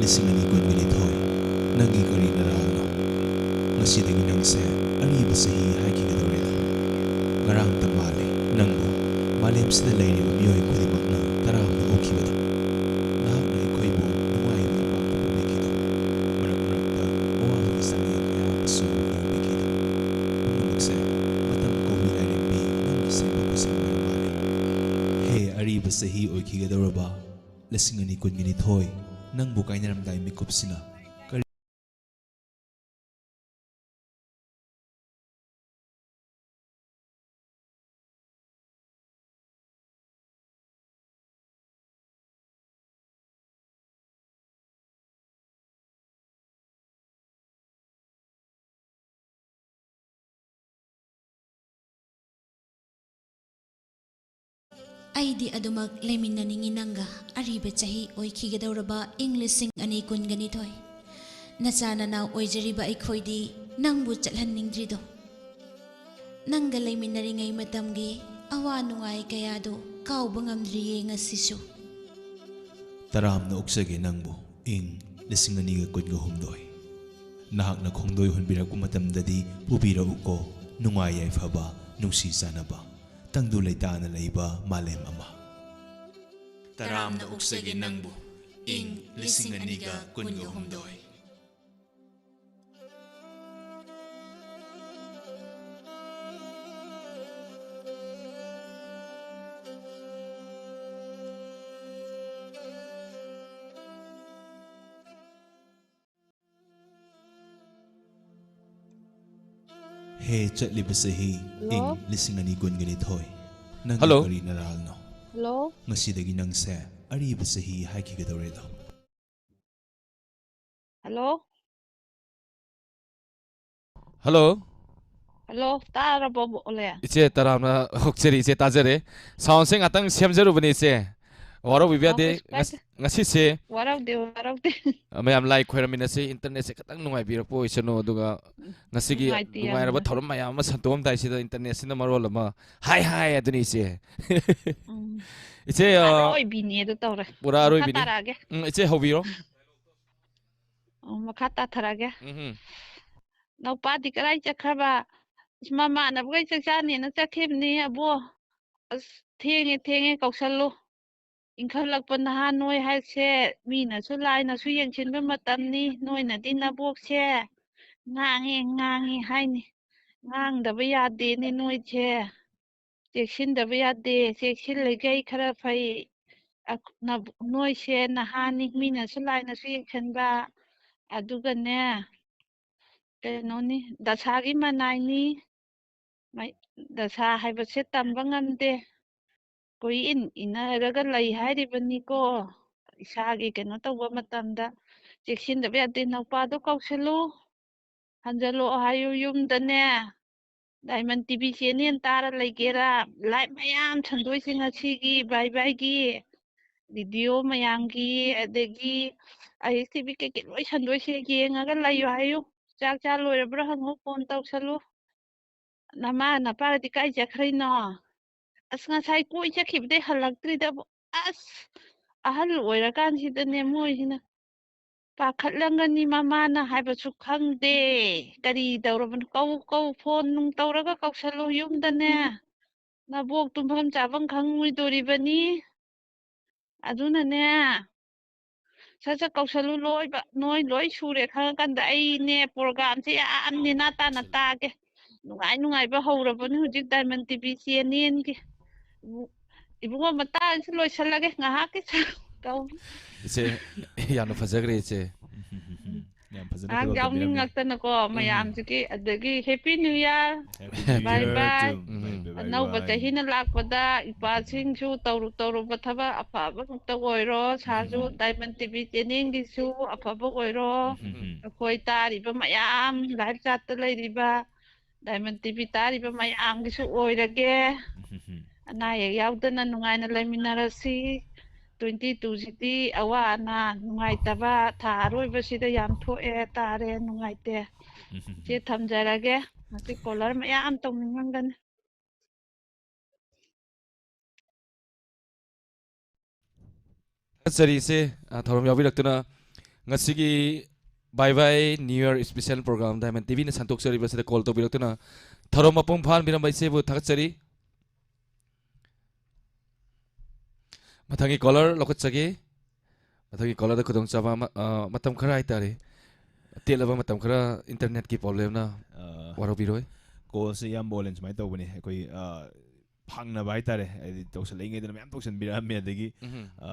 ꯂꯤꯁꯤꯡ ꯑꯅꯤ ꯀꯨꯟꯒ ꯅꯤꯊꯣꯏ, ꯅꯪꯒꯤ ꯀꯔꯤ ꯅꯔꯥꯜꯅꯣ? ꯉꯁꯤꯗꯒꯤ ꯅꯪꯁꯦ ꯑꯔꯤꯕ ꯆꯍꯤ ꯍꯥꯏꯈꯤꯒꯗꯧꯔꯦꯗ꯫ ꯉꯔꯥꯡꯇ ꯃꯥꯜꯂꯦ ꯅꯪꯕꯨ ꯃꯥꯂꯦꯝꯁꯤꯗ ꯂꯩꯔꯤꯕ ꯃꯤꯑꯣꯏ ꯈꯨꯗꯤꯡꯃꯛꯅ ꯇꯔꯥꯝꯅ ꯑꯣꯛꯈꯤꯕꯗꯣ꯫ ꯅꯍꯥꯛꯅ ꯑꯩꯈꯣꯏꯕꯨ ꯅꯨꯡꯉꯥꯏꯕꯒꯤ ꯄꯥꯡꯈꯣꯛ ꯄꯤꯈꯤꯗꯣ꯫ ꯃꯔꯛ ꯃꯔꯛꯇ ꯑꯋꯥꯕꯒꯤ ꯆꯥꯡꯌꯦꯡ ꯀꯌꯥ ꯑꯃꯁꯨ ꯌꯥꯎꯕꯤꯈꯤꯗꯣ꯫ ꯄꯨꯝꯅꯃꯛꯁꯦ ꯃꯇꯝ ꯀꯧꯕꯤ ꯂꯥꯏꯔꯦꯝꯕꯤ ꯅꯪꯅ ꯁꯦꯝꯕ ꯈꯨꯠꯁꯦꯝ ꯑꯣꯏꯔ ꯃꯥꯜꯂꯦ꯫ ꯍꯦ ꯑꯔꯤꯕ ꯆꯍꯤ ꯑꯣꯏꯈꯤꯒꯗꯧꯔꯕ ꯂꯤꯁꯤꯡ ꯑꯅꯤ ꯀꯨꯟꯒ ꯅꯤꯊꯣꯏ, ꯅꯪꯕꯨ ꯀꯥꯏꯅꯔꯝꯗꯥꯏ ꯃꯤꯀꯨꯞꯁꯤꯅ ꯀꯔꯤ ꯑꯩꯗꯤ ꯑꯗꯨꯃꯛ ꯂꯩꯃꯤꯟꯅꯅꯤꯡꯏ ꯅꯪꯒ꯫ ꯑꯔꯤꯕ ꯆꯍꯤ ꯑꯣꯏꯈꯤꯒꯗꯧꯔꯕ ꯏꯪ ꯂꯤꯁꯤꯡ ꯑꯅꯤ ꯀꯨꯟꯒ ꯅꯤꯊꯣꯏ꯫ ꯅꯆꯥ ꯅꯅꯥꯎ ꯑꯣꯏꯖꯔꯤꯕ ꯑꯩꯈꯣꯏꯗꯤ ꯅꯪꯕꯨ ꯆꯠꯍꯟꯅꯤꯡꯗ꯭ꯔꯤꯗꯣ꯫ ꯅꯪꯒ ꯂꯩꯃꯤꯟꯅꯔꯤꯉꯩ ꯃꯇꯝꯒꯤ ꯑꯋꯥ ꯅꯨꯡꯉꯥꯏ ꯀꯌꯥꯗꯨ ꯀꯥꯎꯕ ꯉꯝꯗ꯭ꯔꯤꯌꯦ ꯉꯁꯤꯁꯨ꯫ ꯇꯔꯥꯝꯅ ꯑꯣꯛꯆꯒꯦ ꯅꯪꯕꯨ ꯏꯪ ꯂꯤꯁꯤꯡ ꯑꯅꯤꯒ ꯀꯨꯟꯒ ꯍꯨꯝꯗꯣꯏ꯫ ꯅꯍꯥꯛꯅ ꯈꯣꯡꯗꯣꯏ ꯍꯨꯟꯕꯤꯔꯛꯄ ꯃꯇꯝꯗꯗꯤ ꯄꯨꯕꯤꯔꯛꯎꯀꯣ ꯅꯨꯡꯉꯥꯏ ꯌꯥꯏꯐꯕ, ꯅꯨꯡꯁꯤ ꯆꯥꯟꯅꯕ, ꯇꯪꯗꯨ ꯂꯩꯇꯥꯅ ꯂꯩꯕ ꯃꯥꯂꯦꯝ ꯑꯃ꯫ ꯇꯔꯥꯝꯅ ꯑꯣꯛꯆꯒꯦ ꯅꯪꯕꯨ ꯏꯪ ꯂꯤꯁꯤꯡ ꯑꯅꯤꯒ ꯀꯨꯟꯒ ꯍꯨꯝꯗꯣꯏ꯫ ꯍꯦ ꯆꯠꯂꯤꯕ ꯆꯍꯤ ꯏꯪ ꯍꯜꯂꯣ? ꯂꯤꯁꯤꯡ ꯑꯅꯤ ꯀꯨꯟꯒ ꯅꯤꯊꯣꯏ, ꯅꯪꯒꯤ ꯍꯜꯂꯣ? ꯀꯔꯤ ꯅꯔꯥꯜꯅꯣ? ꯍꯜꯂꯣ? ꯉꯁꯤꯗꯒꯤ ꯅꯪꯁꯦ ꯑꯔꯤꯕ ꯆꯍꯤ ꯍꯥꯏꯈꯤꯒꯗꯧꯔꯦꯗꯣ꯫ ꯍꯜꯂꯣ? ꯍꯜꯂꯣ? ꯍꯜꯂꯣ? ꯇꯥꯔꯕꯣ, ꯑꯣꯂꯦ? ꯏꯆꯦ ꯇꯔꯥꯝꯅ ꯑꯣꯛꯆꯔꯤ, ꯏꯆꯦ ꯇꯥꯖꯔꯦ꯫ ꯁꯥꯎꯟꯁꯦ ꯉꯥꯛꯇꯪ ꯁꯦꯝꯖꯔꯨꯕꯅꯦ ꯏꯆꯦ꯫ ꯋꯥꯔꯧꯕꯤꯕ ꯑꯣ, ꯌꯥꯗꯦ꯫ ꯀꯩꯁꯨ ꯉꯁ-, ꯀꯥꯏꯗꯦ꯫ ꯉꯁꯤꯁꯦ ꯋꯥꯔꯧꯗꯦ, ꯋꯥꯔꯧꯗꯦ꯫ ꯑ, ꯃꯌꯥꯝ ꯂꯥꯏ ꯈꯣꯏꯔꯝꯃꯤꯟꯅꯁꯤ, ꯏꯟꯇꯔꯅꯦꯠꯁꯦ ꯈꯤꯇꯪ ꯅꯨꯡꯉꯥꯏꯕꯤꯔꯛꯄ ꯑꯣꯏꯁꯅꯨ, ꯑꯗꯨꯒ ꯎꯝ, ꯉꯁꯤꯒꯤ ꯅꯨꯡꯉꯥꯏꯇꯦ ꯅꯨꯡꯉꯥꯏꯔꯕ ꯌꯥꯝꯅ꯫ ꯊꯧꯔꯝ ꯃꯌꯥꯝ ꯑꯃ ꯁꯟꯗꯣꯛꯑꯝꯗꯥꯏꯁꯤꯗ ꯏꯟꯇꯔꯅꯦꯠꯁꯤꯅ ꯃꯔꯣꯜ ꯑꯃ ꯍꯥꯏ ꯍꯥꯏ ꯑꯗꯨꯅꯤ ꯏꯆꯦ꯫ ꯎꯝ꯫ ꯏꯆꯦ, ꯑ, ꯑꯔꯣꯏꯕꯤꯅꯦ ꯑꯗꯨ ꯇꯧꯔꯦ꯫ ꯄꯨꯔꯥ ꯃꯈꯥ ꯑꯔꯣꯏꯕꯤꯅꯤ꯫ ꯇꯥꯔꯛꯑꯒꯦ꯫ ꯎꯝ, ꯏꯆꯦ ꯍꯧꯕꯤꯔꯣ꯫ ꯑꯣ, ꯃꯈꯥ ꯇꯥꯊꯔꯛꯑꯒꯦ꯫ ꯎꯝ꯫ ꯅꯧꯄꯥꯗꯤ ꯀꯗꯥꯏ ꯆꯠꯈ꯭ꯔꯕ? ꯑꯁ, ꯃꯃꯥꯟꯅꯕꯈꯩ ꯆꯥꯛ ꯆꯥꯅꯦꯅ ꯆꯠꯈꯤꯕꯅꯤ, ꯑꯕꯣ꯫ ꯑꯁ, ꯊꯦꯡꯉꯦ, ꯊꯦꯡꯉꯦ, ꯀꯧꯁꯜꯂꯨ꯫ ꯏꯟꯈꯠꯂꯛꯄ ꯅꯍꯥ ꯅꯣꯏ ꯍꯥꯏꯁꯦ ꯃꯤꯅꯁꯨ ꯂꯥꯏꯅꯁꯨ ꯌꯦꯡꯁꯤꯟꯕ ꯃꯇꯝꯅꯤ꯫ ꯅꯣꯏꯅꯗꯤ ꯅꯕꯣꯛꯁꯦ ꯉꯥꯡꯉꯦ, ꯉꯥꯡꯉꯦ ꯍꯥꯏꯅꯤ꯫ ꯉꯥꯡꯗꯕ ꯌꯥꯗꯦꯅꯦ ꯅꯣꯏꯁꯦ꯫ ꯆꯦꯛꯁꯤꯟꯗꯕ ꯌꯥꯗꯦ꯫ ꯆꯦꯛꯁꯤꯜꯂꯤꯈꯩ ꯈꯔ ꯐꯩ꯫ ꯑꯛ-, ꯅꯕ-, ꯅꯣꯏꯁꯦ ꯅꯍꯥꯅꯤ, ꯃꯤꯅꯁꯨ ꯂꯥꯏꯅꯁꯨ ꯌꯦꯡꯁꯤꯟꯕ꯫ ꯑꯗꯨꯒꯅꯦ, ꯀꯩꯅꯣꯅꯤ, ꯗꯁꯥꯒꯤ ꯃꯅꯥꯏꯅꯤ꯫ ꯃꯩ-, ꯗꯁꯥ ꯍꯥꯏꯕꯁꯦ ꯇꯝꯕ ꯉꯝꯗꯦ꯫ ꯀꯣꯏ ꯏꯟ ꯏꯟꯅꯔꯒ ꯂꯩ ꯍꯥꯏꯔꯤꯕꯅꯤꯀꯣ꯫ ꯏꯁꯥꯒꯤ ꯀꯩꯅꯣ ꯇꯧꯕ ꯃꯇꯝꯗ ꯆꯦꯛꯁꯤꯟꯗꯕ ꯌꯥꯗꯦ꯫ ꯅꯧꯄꯥꯗꯣ ꯀꯧꯁꯜꯂꯨ, ꯍꯟꯖꯜꯂꯛꯑꯣ ꯍꯥꯏꯌꯨ ꯌꯨꯝꯗꯅꯦ꯫ Diamond T V channel ꯇꯥꯔ ꯂꯩꯒꯦꯔꯥ, live ꯃꯌꯥꯝ ꯁꯟꯗꯣꯏꯁꯦ ꯉꯁꯤꯒꯤ ꯕꯥꯏ ꯕꯥꯏꯒꯤ video ꯃꯌꯥꯝꯒꯤ, ꯑꯗꯒꯤ ꯑꯩ ꯇꯤ ꯚꯤ ꯀꯩꯀꯩ ꯂꯣꯏ ꯁꯟꯗꯣꯏꯁꯦ ꯌꯦꯡꯉꯒ ꯂꯩꯌꯨ ꯍꯥꯏꯌꯨ꯫ ꯆꯥꯛ ꯆꯥ ꯂꯣꯏꯔꯕ꯭ꯔꯥ ꯍꯪꯉꯨ, phone ꯇꯧꯁꯜꯂꯨ꯫ ꯅꯃꯥ ꯅꯄꯥꯗꯤ ꯀꯥꯏ ꯆꯠꯈ꯭ꯔꯤꯅꯣ? ꯑꯁ, ꯉꯁꯥꯏ ꯀꯣꯏ ꯆꯠꯈꯤꯕꯗꯩ ꯍꯜꯂꯛꯇ꯭ꯔꯤꯗꯕꯨ꯫ ꯑꯁ, ꯑꯍꯜ ꯑꯣꯏꯔꯀꯥꯟꯁꯤꯗꯅꯦ ꯃꯣꯏꯁꯤꯅ ꯄꯥꯈꯠꯂꯝꯒꯅꯤ, ꯃꯃꯥꯅ ꯍꯥꯏꯕꯁꯨ ꯈꯪꯗꯦ꯫ ꯀꯔꯤ ꯇꯧꯔꯕꯅꯣ? ꯀꯧ, ꯀꯧ, phone ꯅꯨꯡ ꯇꯧꯔꯒ ꯀꯧꯁꯜꯂꯨ ꯌꯨꯝꯗꯅꯦ꯫ ꯅꯕꯣꯛ ꯇꯨꯝꯐꯝ ꯆꯥꯐꯝ ꯈꯪꯉꯣꯏꯗꯣꯔꯤꯕꯅꯤ꯫ ꯑꯗꯨꯅꯅꯦ, ꯁꯠ ꯁꯠ ꯀꯧꯁꯜꯂꯨ ꯂꯣꯏꯕ꯫ ꯅꯣꯏ ꯂꯣꯏ ꯁꯨꯔꯦ ꯈꯪꯉꯀꯥꯟꯗ ꯑꯩꯅꯦ programꯁꯦ ꯌꯥꯝ ꯅꯦꯅꯥ ꯇꯥꯅ ꯇꯥꯒꯦ꯫ ꯅꯨꯡꯉꯥꯏ ꯅꯨꯡꯉꯥꯏꯕ ꯍꯧꯔꯕꯅꯤ ꯍꯧꯖꯤꯛ Diamond T V channelꯒꯤ꯫ ꯏꯕꯨ-, ꯏꯕꯨꯡꯉꯣ, ꯃꯇꯥꯡꯁꯤ ꯂꯣꯏꯁꯜꯂꯒꯦ, ꯉꯥꯏꯍꯥꯛꯀꯤ ꯀꯧ-, ꯏꯆꯦ, ꯌꯥꯝꯅ ꯐꯖꯈ꯭ꯔꯦ, ꯏꯆꯦ꯫ ꯌꯥꯝ ꯐꯖꯅ ꯉꯥꯏꯍꯥꯛ ꯈꯨꯗꯣꯜ ꯇꯝꯕꯤꯔꯝꯃꯦ꯫ ꯌꯥꯎꯅꯤꯡꯉꯛꯇꯅꯀꯣ, ꯎꯝ꯫ ꯃꯌꯥꯝꯁꯤꯒꯤ, ꯑꯗꯒꯤ Happy New Year, Happy New bye Year bye. too. Bye bye, bye ꯑꯅꯧꯕ bye. ꯆꯍꯤꯅ ꯂꯥꯛꯄꯗ ꯏꯄꯥꯁꯤꯡꯁꯨ ꯇꯧꯔꯨ ꯇꯧꯔꯨꯕ ꯊꯕꯛ ꯑꯐꯕ ꯉꯥꯛꯇ ꯑꯣꯏꯔꯣ꯫ ꯁꯥꯔꯁꯨ ꯎꯝ꯫ Diamond T V channelꯒꯤꯁꯨ ꯑꯐꯕ ꯑꯣꯏꯔꯣ꯫ ꯎꯝ꯫ ꯑꯩꯈꯣꯏ ꯇꯥꯔꯤꯕ ꯃꯌꯥꯝ live chatꯇ ꯂꯩꯔꯤꯕ Diamond T V ꯇꯥꯔꯤꯕ ꯃꯌꯥꯝꯒꯤꯁꯨ ꯑꯣꯏꯔꯒꯦ꯫ ꯎꯝ꯫ ꯑꯅꯥ ꯑꯌꯦꯛ ꯌꯥꯎꯗꯅ ꯅꯨꯡꯉꯥꯏꯅ ꯂꯩꯃꯤꯟꯅꯔꯁꯤ꯫ Twenty twoꯁꯤꯗꯤ ꯑꯋꯥ ꯑꯅꯥ ꯅꯨꯡꯉꯥꯏꯇꯕ ꯊꯥ ꯑꯔꯣꯏꯕꯁꯤꯗ ꯌꯥꯝ ꯊꯣꯛꯑꯦ, ꯇꯥꯔꯦ, ꯅꯨꯡꯉꯥꯏꯇꯦ꯫ ꯏꯆꯦ, ꯊꯝꯖꯔꯒꯦ꯫ ꯉꯁꯤ caller ꯃꯌꯥꯝ ꯇꯧꯅꯤꯡꯉꯝꯒꯅꯤ꯫ ꯊꯥꯒꯠꯆꯔꯤ ꯏꯆꯦ, ꯑ, ꯊꯧꯔꯝ ꯌꯥꯎꯕꯤꯔꯛꯇꯨꯅ꯫ ꯉꯁꯤꯒꯤ Bye Bye New Year Special Program Diamond ꯇꯤꯚꯤꯅ ꯁꯟꯗꯣꯛꯆꯔꯤꯕꯁꯤꯗ ꯀꯣꯜ ꯇꯧꯕꯤꯔꯛꯇꯨꯅ ꯊꯧꯔꯝ ꯃꯄꯨꯡ ꯐꯥꯍꯟꯕꯤꯔꯝꯕ ꯏꯆꯦꯕꯨ ꯊꯥꯒꯠꯆꯔꯤ꯫ ꯃꯊꯪꯒꯤ ꯀꯣꯂꯔ ꯂꯧꯈꯠꯆꯒꯦ꯫ ꯃꯊꯪꯒꯤ ꯀꯣꯂꯔꯗ ꯈꯨꯗꯣꯡꯆꯥꯕ ꯑꯃ, ꯑ, ꯃꯇꯝ ꯈꯔ ꯍꯥꯏꯇꯥꯔꯦ, ꯇꯦꯜꯂꯕ ꯃꯇꯝ ꯈꯔ ꯏꯟꯇꯔꯅꯦꯠꯀꯤ ꯄ꯭ꯔꯣꯕ꯭ꯂꯦꯝꯅ ꯑ, ꯋꯥꯔꯧꯕꯤꯔꯣꯏ꯫ ꯀꯣꯜꯁꯦ ꯏꯌꯥꯝꯕ ꯑꯣꯟꯂꯥꯏꯟ ꯁꯨꯃꯥꯏꯅ ꯇꯧꯕꯅꯦ, ꯑꯩꯈꯣꯏ, ꯑ, ꯐꯥꯡꯅꯕ ꯍꯥꯏꯇꯥꯔꯦ, ꯍꯥꯏꯗꯤ ꯇꯧꯁꯜꯂꯛꯏꯉꯩꯗꯅ ꯃꯌꯥꯝ ꯇꯧꯁꯟꯕꯤꯔꯛꯑꯝꯃꯦ, ꯑꯗꯒꯤ, ꯎꯝ꯫ ꯑ,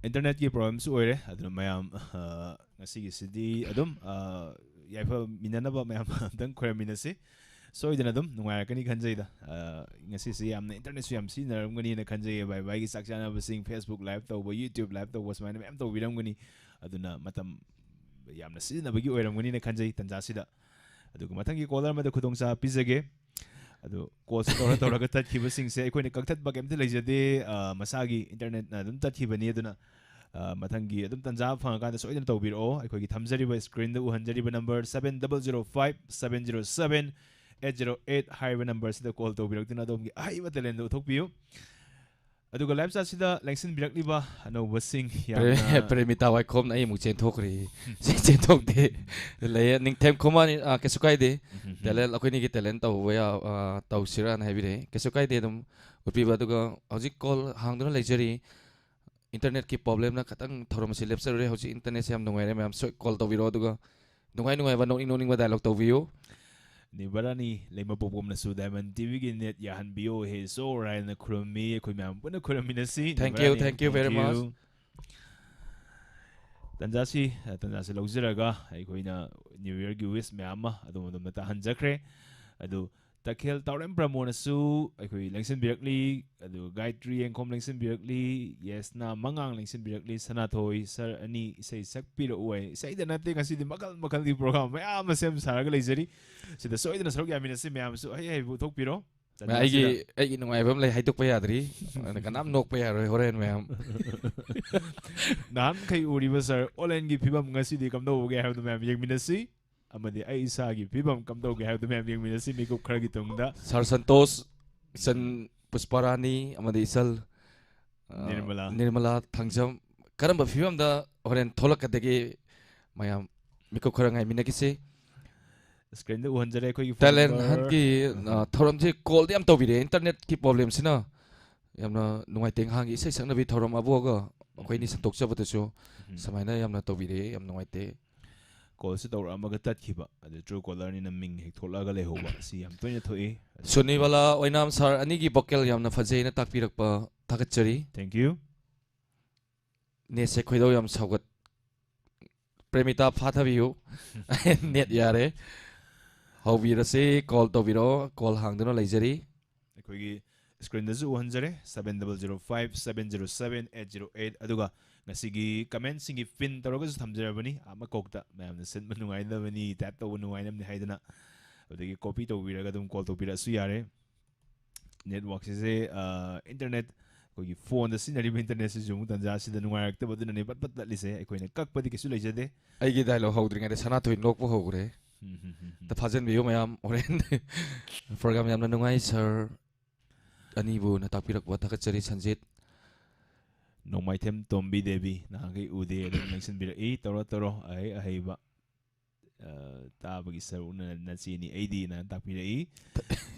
ꯏꯟꯇꯔꯅꯦꯠꯀꯤ ꯄ꯭ꯔꯣꯕ꯭ꯂꯦꯝꯁꯨ ꯑꯣꯏꯔꯦ꯫ ꯑꯗꯨꯅ ꯃꯌꯥꯝ, ꯑ, ꯉꯁꯤꯒꯤꯁꯤꯗꯤ ꯑꯗꯨꯝ, ꯑ, ꯌꯥꯏꯐꯃꯤꯟꯅꯅꯕ ꯃꯌꯥꯝ ꯑꯝꯇꯪ ꯈꯣꯏꯔꯝꯃꯤꯟꯅꯁꯤ꯫ ꯁꯣꯏꯗꯅ ꯑꯗꯨꯝ ꯅꯨꯡꯉꯥꯏꯔꯛꯀꯅꯤ ꯈꯟꯖꯩꯗ꯫ ꯑ, ꯉꯁꯤꯁꯤ ꯌꯥꯝꯅ ꯏꯟꯇꯔꯅꯦꯠꯁꯨ ꯌꯥꯝ ꯁꯤꯖꯤꯟꯅꯔꯝꯒꯅꯤꯅ ꯈꯟꯖꯩꯌꯦ꯫ ꯚꯥꯏ ꯚꯥꯏꯒꯤ ꯆꯥꯛ ꯆꯥꯅꯕꯁꯤꯡ, Facebook live ꯇꯧꯕ, YouTube live ꯇꯧꯕ, ꯁꯨꯃꯥꯏꯅ ꯃꯌꯥꯝ ꯇꯧꯕꯤꯔꯝꯒꯅꯤ꯫ ꯑꯗꯨꯅ ꯃꯇꯝ ꯌꯥꯝꯅ ꯁꯤꯖꯤꯟꯅꯕꯒꯤ ꯑꯣꯏꯔꯝꯒꯅꯤꯅ ꯈꯟꯖꯩ ꯇꯟꯖꯥꯁꯤꯗ꯫ ꯑꯗꯨꯒ ꯃꯊꯪꯒꯤ ꯀꯣꯂꯔ ꯑꯃꯗ ꯈꯨꯗꯣꯡꯆꯥꯕ ꯄꯤꯖꯒꯦ꯫ ꯑꯗꯨ ꯀꯣꯜꯁꯦ ꯇꯧꯔ ꯇꯧꯔꯒ ꯇꯠꯈꯤꯕꯁꯤꯡꯁꯦ ꯑꯩꯈꯣꯏꯅ ꯀꯛꯊꯠꯄ ꯀꯩꯝꯇ ꯂꯩꯖꯗꯦ꯫ ꯑ, ꯃꯁꯥꯒꯤ ꯏꯟꯇꯔꯅꯦꯠꯅ ꯑꯗꯨꯝ ꯇꯠꯈꯤꯕꯅꯤ꯫ ꯑꯗꯨꯅ, ꯑ, ꯃꯊꯪꯒꯤ ꯑꯗꯨꯝ ꯇꯟꯖꯥ ꯐꯪꯉꯀꯥꯟꯗ ꯁꯣꯏꯗꯅ ꯇꯧꯕꯤꯔꯛꯑꯣ꯫ ꯑꯩꯈꯣꯏꯒꯤ ꯊꯝꯖꯔꯤꯕ ꯁ꯭ꯀ꯭ꯔꯤꯟꯗ ꯎꯍꯟꯖꯔꯤꯕ number seven double zero five seven zero seven eight zero eight ꯍꯥꯏꯔꯤꯕ ꯅꯝꯕꯔꯁꯤꯗ ꯀꯣꯜ ꯇꯧꯕꯤꯔꯛꯇꯨꯅ ꯑꯗꯣꯝꯒꯤ ꯑꯍꯩꯕ ꯇꯦꯂꯦꯟꯗꯨ ꯎꯠꯊꯣꯛꯄꯤꯌꯨ꯫ ꯑꯗꯨꯒ ꯂꯥꯏꯞ ꯆꯥꯠꯁꯤꯗ ꯂꯦꯡꯁꯤꯟꯕꯤꯔꯛꯂꯤꯕ ꯑꯅꯧꯕꯁꯤꯡ ꯄ꯭ꯔꯦ-, ꯌꯥꯝꯅ ꯄ꯭ꯔꯦꯃꯤꯇꯥ ꯋꯥꯏꯈꯣꯝꯅ ꯑꯩ ꯑꯃꯨꯛ ꯆꯦꯟꯊꯣꯛꯈ꯭ꯔꯦ꯫ ꯆꯦꯟꯊꯣꯛꯇꯦ꯫ ꯂꯩꯌꯦ, ꯅꯤꯡꯊꯦꯝ ꯈꯨꯃꯟ, ꯑ, ꯀꯩꯁꯨ ꯀꯥꯏꯗꯦ꯫ ꯎꯝ, ꯎꯝ, ꯎꯝ꯫ ꯇꯦꯂꯦꯟ, ꯑꯩꯈꯣꯏꯅꯤꯒꯤ ꯇꯦꯂꯦꯟ ꯇꯧꯕ ꯌꯥ-, ꯑ, ꯇꯧꯁꯤꯔꯥꯅ ꯍꯥꯏꯕꯤꯔꯛꯑꯦ꯫ ꯀꯩꯁꯨ ꯀꯥꯏꯗꯦ, ꯑꯗꯨꯝ ꯎꯠꯄꯤꯕ꯫ ꯑꯗꯨꯒ ꯍꯧꯖꯤꯛ ꯀꯣꯜ ꯍꯥꯡꯗꯨꯅ ꯂꯩꯖꯔꯤ꯫ ꯏꯟꯇꯔꯅꯦꯠꯀꯤ ꯄ꯭ꯔꯣꯕ꯭ꯂꯦꯝꯅ ꯈꯇꯪ ꯊꯧꯔꯝ ꯑꯁꯤ ꯂꯦꯞꯆꯔꯨꯔꯦ꯫ ꯍꯧꯖꯤꯛ ꯏꯟꯇꯔꯅꯦꯠꯁꯦ ꯌꯥꯝ ꯅꯨꯡꯉꯥꯏꯔꯦ꯫ ꯃꯌꯥꯝ ꯁꯣꯏ ꯀꯣꯜ ꯇꯧꯕꯤꯔꯛꯑꯣ꯫ ꯑꯗꯨꯒ ꯅꯨꯡꯉꯥꯏ ꯅꯨꯡꯉꯥꯏꯕ, ꯅꯣꯛꯅꯤꯡ ꯅꯣꯛꯅꯤꯡꯕ ꯗꯥꯏꯂꯣꯛ ꯇꯧꯕꯤꯌꯨ꯫ ꯅꯤꯕꯔꯥꯅꯤ ꯂꯩꯃꯄꯣꯛꯄꯝꯅꯁꯨ ꯗꯥꯏꯃꯟ ꯇꯤꯚꯤꯒꯤ ꯅꯦꯠ ꯌꯥꯍꯟꯕꯤꯌꯣ ꯍꯦ ꯁꯣꯔ ꯍꯥꯏꯅ ꯈꯨꯔꯨꯝꯃꯤ꯫ ꯑꯩꯈꯣꯏ ꯃꯌꯥꯝ ꯄꯨꯟꯅ ꯈꯨꯔꯨꯝꯃꯤꯟꯅꯁꯤ꯫ Thank you, ꯅꯤꯕꯔꯥꯅꯤ, thank you very thank you. Much. ꯇꯟꯖꯥꯁꯤ, ꯇꯟꯖꯥꯁꯤ ꯂꯧꯖꯔꯒ ꯑꯩꯈꯣꯏꯅ ꯅ꯭ꯌꯨ ꯌꯔꯒꯤ ꯋꯤꯁ ꯃꯌꯥꯝ ꯑꯃ ꯑꯗꯣꯝ ꯑꯗꯣꯝꯗ ꯇꯥꯍꯟꯖꯈ꯭ꯔꯦ꯫ ꯑꯗꯨ ꯇꯈꯦꯜ ꯇꯥꯎꯔꯦꯝ ꯄ꯭ꯔꯃꯣꯗꯁꯨ ꯑꯩꯈꯣꯏ ꯂꯦꯡꯁꯤꯟꯕꯤꯔꯛꯂꯤ, ꯑꯗꯨꯒ ꯒꯥꯌꯇ꯭ꯔꯤ ꯌꯦꯡꯈꯣꯝ ꯂꯦꯡꯁꯤꯟꯕꯤꯔꯛꯂꯤ, ꯌꯦꯁꯅꯥ ꯃꯉꯥꯡ ꯂꯦꯡꯁꯤꯟꯕꯤꯔꯛꯂꯤ, ꯁꯅꯥꯊꯣꯏ ꯁꯥꯔ ꯑꯅꯤ ꯏꯁꯩ ꯁꯛꯄꯤꯔꯛꯎ ꯍꯥꯏ꯫ ꯏꯁꯩꯗ ꯅꯠꯇꯦ, ꯉꯁꯤꯗꯤ ꯃꯈꯜ ꯃꯈꯜꯒꯤ ꯄ꯭ꯔꯣꯒ꯭ꯔꯥꯝ ꯃꯌꯥꯝ ꯑꯃ ꯁꯦꯝ ꯁꯥꯔꯒ ꯂꯩꯖꯔꯤ꯫ ꯁꯤꯗ ꯁꯣꯏꯗꯅ ꯁꯔꯨꯛ ꯌꯥꯃꯤꯟꯅꯁꯤ꯫ ꯃꯌꯥꯝꯁꯨ ꯑꯍꯩ ꯍꯩꯕ ꯎꯠꯊꯣꯛꯄꯤꯔꯣ꯫ ꯃꯌꯥꯝ, ꯑꯩꯒꯤ, ꯇꯟꯖꯥꯁꯤꯗ ꯑꯩꯒꯤ ꯅꯨꯡꯉꯥꯏꯕ ꯑꯃ ꯂꯩ, ꯍꯥꯏꯗꯣꯛꯄ ꯌꯥꯗ꯭ꯔꯤ꯫ ꯑꯗꯨꯅ ꯀꯅꯥꯝ ꯅꯣꯛꯄ ꯌꯥꯔꯣꯏ ꯍꯣꯔꯦꯟ ꯃꯌꯥꯝ꯫ ꯅꯍꯥꯟꯈꯩ ꯎꯔꯤꯕ ꯁꯥꯔ ꯑꯣꯂꯦꯟꯒꯤ ꯐꯤꯕꯝ ꯉꯁꯤꯗꯤ ꯀꯝꯗꯧꯕꯒꯦ ꯍꯥꯏꯕꯗꯨ ꯃꯌꯥꯝ ꯌꯦꯡꯃꯤꯟꯅꯁꯤ꯫ ꯑꯃꯗꯤ ꯑꯩ ꯏꯁꯥꯒꯤ ꯐꯤꯕꯝ ꯀꯝꯗꯧꯒꯦ ꯍꯥꯏꯕꯗꯨ ꯃꯌꯥꯝ ꯌꯦꯡꯃꯤꯟꯅꯁꯤ ꯃꯤꯀꯨꯞ ꯈꯔꯒꯤ ꯇꯨꯡꯗ꯫ ꯁꯥꯔ ꯁꯟꯇꯣꯁ, ꯏꯆꯟ ꯄꯨꯁꯄꯥꯔꯥꯅꯤ ꯑꯃꯗꯤ ꯏꯆꯜ, ꯑ, ꯅꯤꯔꯃꯂꯥ꯫ ꯅꯤꯔꯃꯂꯥ ꯊꯥꯡꯖꯝ ꯀꯔꯝꯕ ꯐꯤꯕꯝꯗ ꯍꯣꯔꯦꯟ ꯊꯣꯛꯂꯛꯀꯗꯒꯦ ꯃꯌꯥꯝ ꯃꯤꯀꯨꯞ ꯈꯔ ꯉꯥꯏꯃꯤꯟꯅꯈꯤꯁꯤ꯫ ꯁ꯭ꯀ꯭ꯔꯤꯟꯗ ꯎꯍꯟꯖꯔꯦ ꯑꯩꯈꯣꯏꯒꯤ ꯐꯣꯟ ꯇꯦꯂꯦꯟ ꯅꯝꯕꯔ꯫ ꯍꯟꯀꯤ, ꯑ, ꯊꯧꯔꯝꯁꯤ ꯀꯣꯜꯗꯤ ꯌꯥꯝ ꯇꯧꯕꯤꯔꯛꯑꯦ꯫ ꯏꯟꯇꯔꯅꯦꯠꯀꯤ ꯄ꯭ꯔꯣꯕ꯭ꯂꯦꯝꯁꯤꯅ ꯌꯥꯝꯅ ꯅꯨꯡꯉꯥꯏꯇꯦ꯫ ꯉꯍꯥꯟꯒꯤ ꯏꯁꯩ ꯁꯛꯅꯕꯤ ꯊꯧꯔꯝ ꯑꯕꯨꯒ ꯑꯩꯈꯣꯏꯅꯤ ꯎꯝ꯫ ꯁꯟꯗꯣꯛꯆꯕꯗꯁꯨ ꯎꯝ꯫ ꯁꯨꯃꯥꯏꯅ ꯌꯥꯝꯅ ꯇꯧꯕꯤꯔꯛꯑꯦ꯫ ꯌꯥꯝ ꯅꯨꯡꯉꯥꯏꯇꯦ꯫ ꯀꯣꯜꯁꯤ ꯇꯧꯔꯛꯑꯝꯃꯒ ꯇꯠꯈꯤꯕ, ꯑꯗꯨ ꯇ꯭ꯔꯨ ꯀꯣꯂꯔꯅꯤꯅ ꯃꯤꯡ ꯍꯦꯛ ꯊꯣꯛꯂꯛꯑꯒ ꯂꯩꯍꯧꯕ, ꯁꯤ ꯌꯥꯝ ꯇꯣꯏꯅ ꯊꯣꯛꯏ꯫ ꯁꯨꯅꯤꯕꯂꯥ ꯑꯣꯏꯅꯥꯝ ꯁꯥꯔ ꯑꯅꯤꯒꯤ ꯚꯣꯀꯦꯜ ꯌꯥꯝꯅ ꯐꯖꯩꯅ ꯇꯥꯛꯄꯤꯔꯛꯄ ꯊꯥꯒꯠꯆꯔꯤ꯫ Thank you꯫ ꯅꯦꯠꯁꯦ ꯈꯣꯏꯗꯧ ꯌꯥꯝ ꯁꯥꯎꯒꯠ-, ꯄ꯭ꯔꯦꯃꯤꯇꯥ ꯐꯥꯊꯕꯤꯌꯨ꯫ ꯅꯦꯠ ꯌꯥꯔꯦ꯫ ꯍꯧꯕꯤꯔꯁꯤ, ꯀꯣꯜ ꯇꯧꯕꯤꯔꯛꯑꯣ, ꯀꯣꯜ ꯍꯥꯡꯗꯨꯅ ꯂꯩꯖꯔꯤ꯫ ꯑꯩꯈꯣꯏꯒꯤ ꯁ꯭ꯀ꯭ꯔꯤꯟꯗꯁꯨ ꯎꯍꯟꯖꯔꯦ, seven double zero five seven zero seven eight zero eight꯫ ꯑꯗꯨꯒ ꯉꯁꯤꯒꯤ ꯀꯃꯦꯟꯁꯤꯡꯒꯤ ꯄꯤꯟ ꯇꯧꯔꯒꯁꯨ ꯊꯝꯖꯔꯕꯅꯤ꯫ ꯑꯥ ꯃꯀꯣꯛꯇ ꯃꯌꯥꯝꯅ ꯁꯤꯟꯕ ꯅꯨꯡꯉꯥꯏꯅꯕꯅꯤ, ꯇꯥꯏꯞ ꯇꯧꯕ ꯅꯨꯡꯉꯥꯏꯅꯕꯅꯤ ꯍꯥꯏꯗꯅ꯫ ꯑꯗꯨꯗꯒꯤ ꯀꯣꯄꯤ ꯇꯧꯕꯤꯔꯒ ꯑꯗꯨꯝ ꯀꯣꯜ ꯇꯧꯕꯤꯔꯛꯑꯁꯨ ꯌꯥꯔꯦ꯫ ꯅꯦꯠꯋꯥꯛꯁꯤꯁꯦ, ꯑ, ꯏꯟꯇꯔꯅꯦꯠ, ꯑꯩꯈꯣꯏꯒꯤ ꯐꯣꯟꯗ ꯁꯤꯖꯤꯟꯅꯔꯤꯕ ꯏꯟꯇꯔꯅꯦꯠꯁꯤꯁꯨ ꯑꯃꯨꯛ ꯇꯟꯖꯥ ꯑꯁꯤꯗ ꯅꯨꯡꯉꯥꯏꯔꯛꯇꯕ, ꯑꯗꯨꯅꯅꯦ ꯄꯠ ꯄꯠ ꯇꯠꯂꯤꯁꯦ꯫ ꯑꯩꯈꯣꯏꯅ ꯀꯛꯄꯗꯤ ꯀꯩꯁꯨ ꯂꯩꯖꯗꯦ꯫ ꯑꯩꯒꯤ ꯗꯥꯏꯂꯣꯛ ꯍꯧꯗ꯭ꯔꯤꯉꯩꯗ ꯁꯅꯥꯊꯣꯏ ꯅꯣꯛꯄ ꯍꯧꯈ꯭ꯔꯦ꯫ ꯎꯝ, ꯍꯝ, ꯍꯝ, ꯍꯝ꯫ ꯑꯝꯇ ꯐꯥꯖꯟꯕꯤꯌꯨ ꯃꯌꯥꯝ꯫ ꯍꯣꯔꯦꯟ ꯄ꯭ꯔꯣꯒ꯭ꯔꯥꯝ ꯌꯥꯝꯅ ꯅꯨꯡꯉꯥꯏ, ꯁꯥꯔ ꯑꯅꯤꯕꯨꯅ ꯇꯥꯛꯄꯤꯔꯛꯄ ꯊꯥꯒꯠꯆꯔꯤ꯫ ꯁꯟꯖꯤꯠ꯫ ꯅꯣꯡꯃꯥꯏꯊꯦꯝ ꯇꯣꯝꯕꯤ ꯗꯦꯕꯤ, ꯅꯍꯥꯟꯈꯩ ꯎꯗꯦ, ꯑꯗꯨꯝ ꯂꯦꯡꯁꯤꯟꯕꯤꯔꯛꯏ꯫ ꯇꯧꯔꯣ, ꯇꯧꯔꯣ, ꯑꯍꯩ ꯑꯍꯩꯕ꯫ ꯑ, ꯇꯥꯕꯒꯤ ꯁꯔꯨꯛꯅ ꯅꯆꯦꯅꯤ ꯑꯩꯗꯤꯅ ꯇꯥꯛꯄꯤꯔꯛꯏ꯫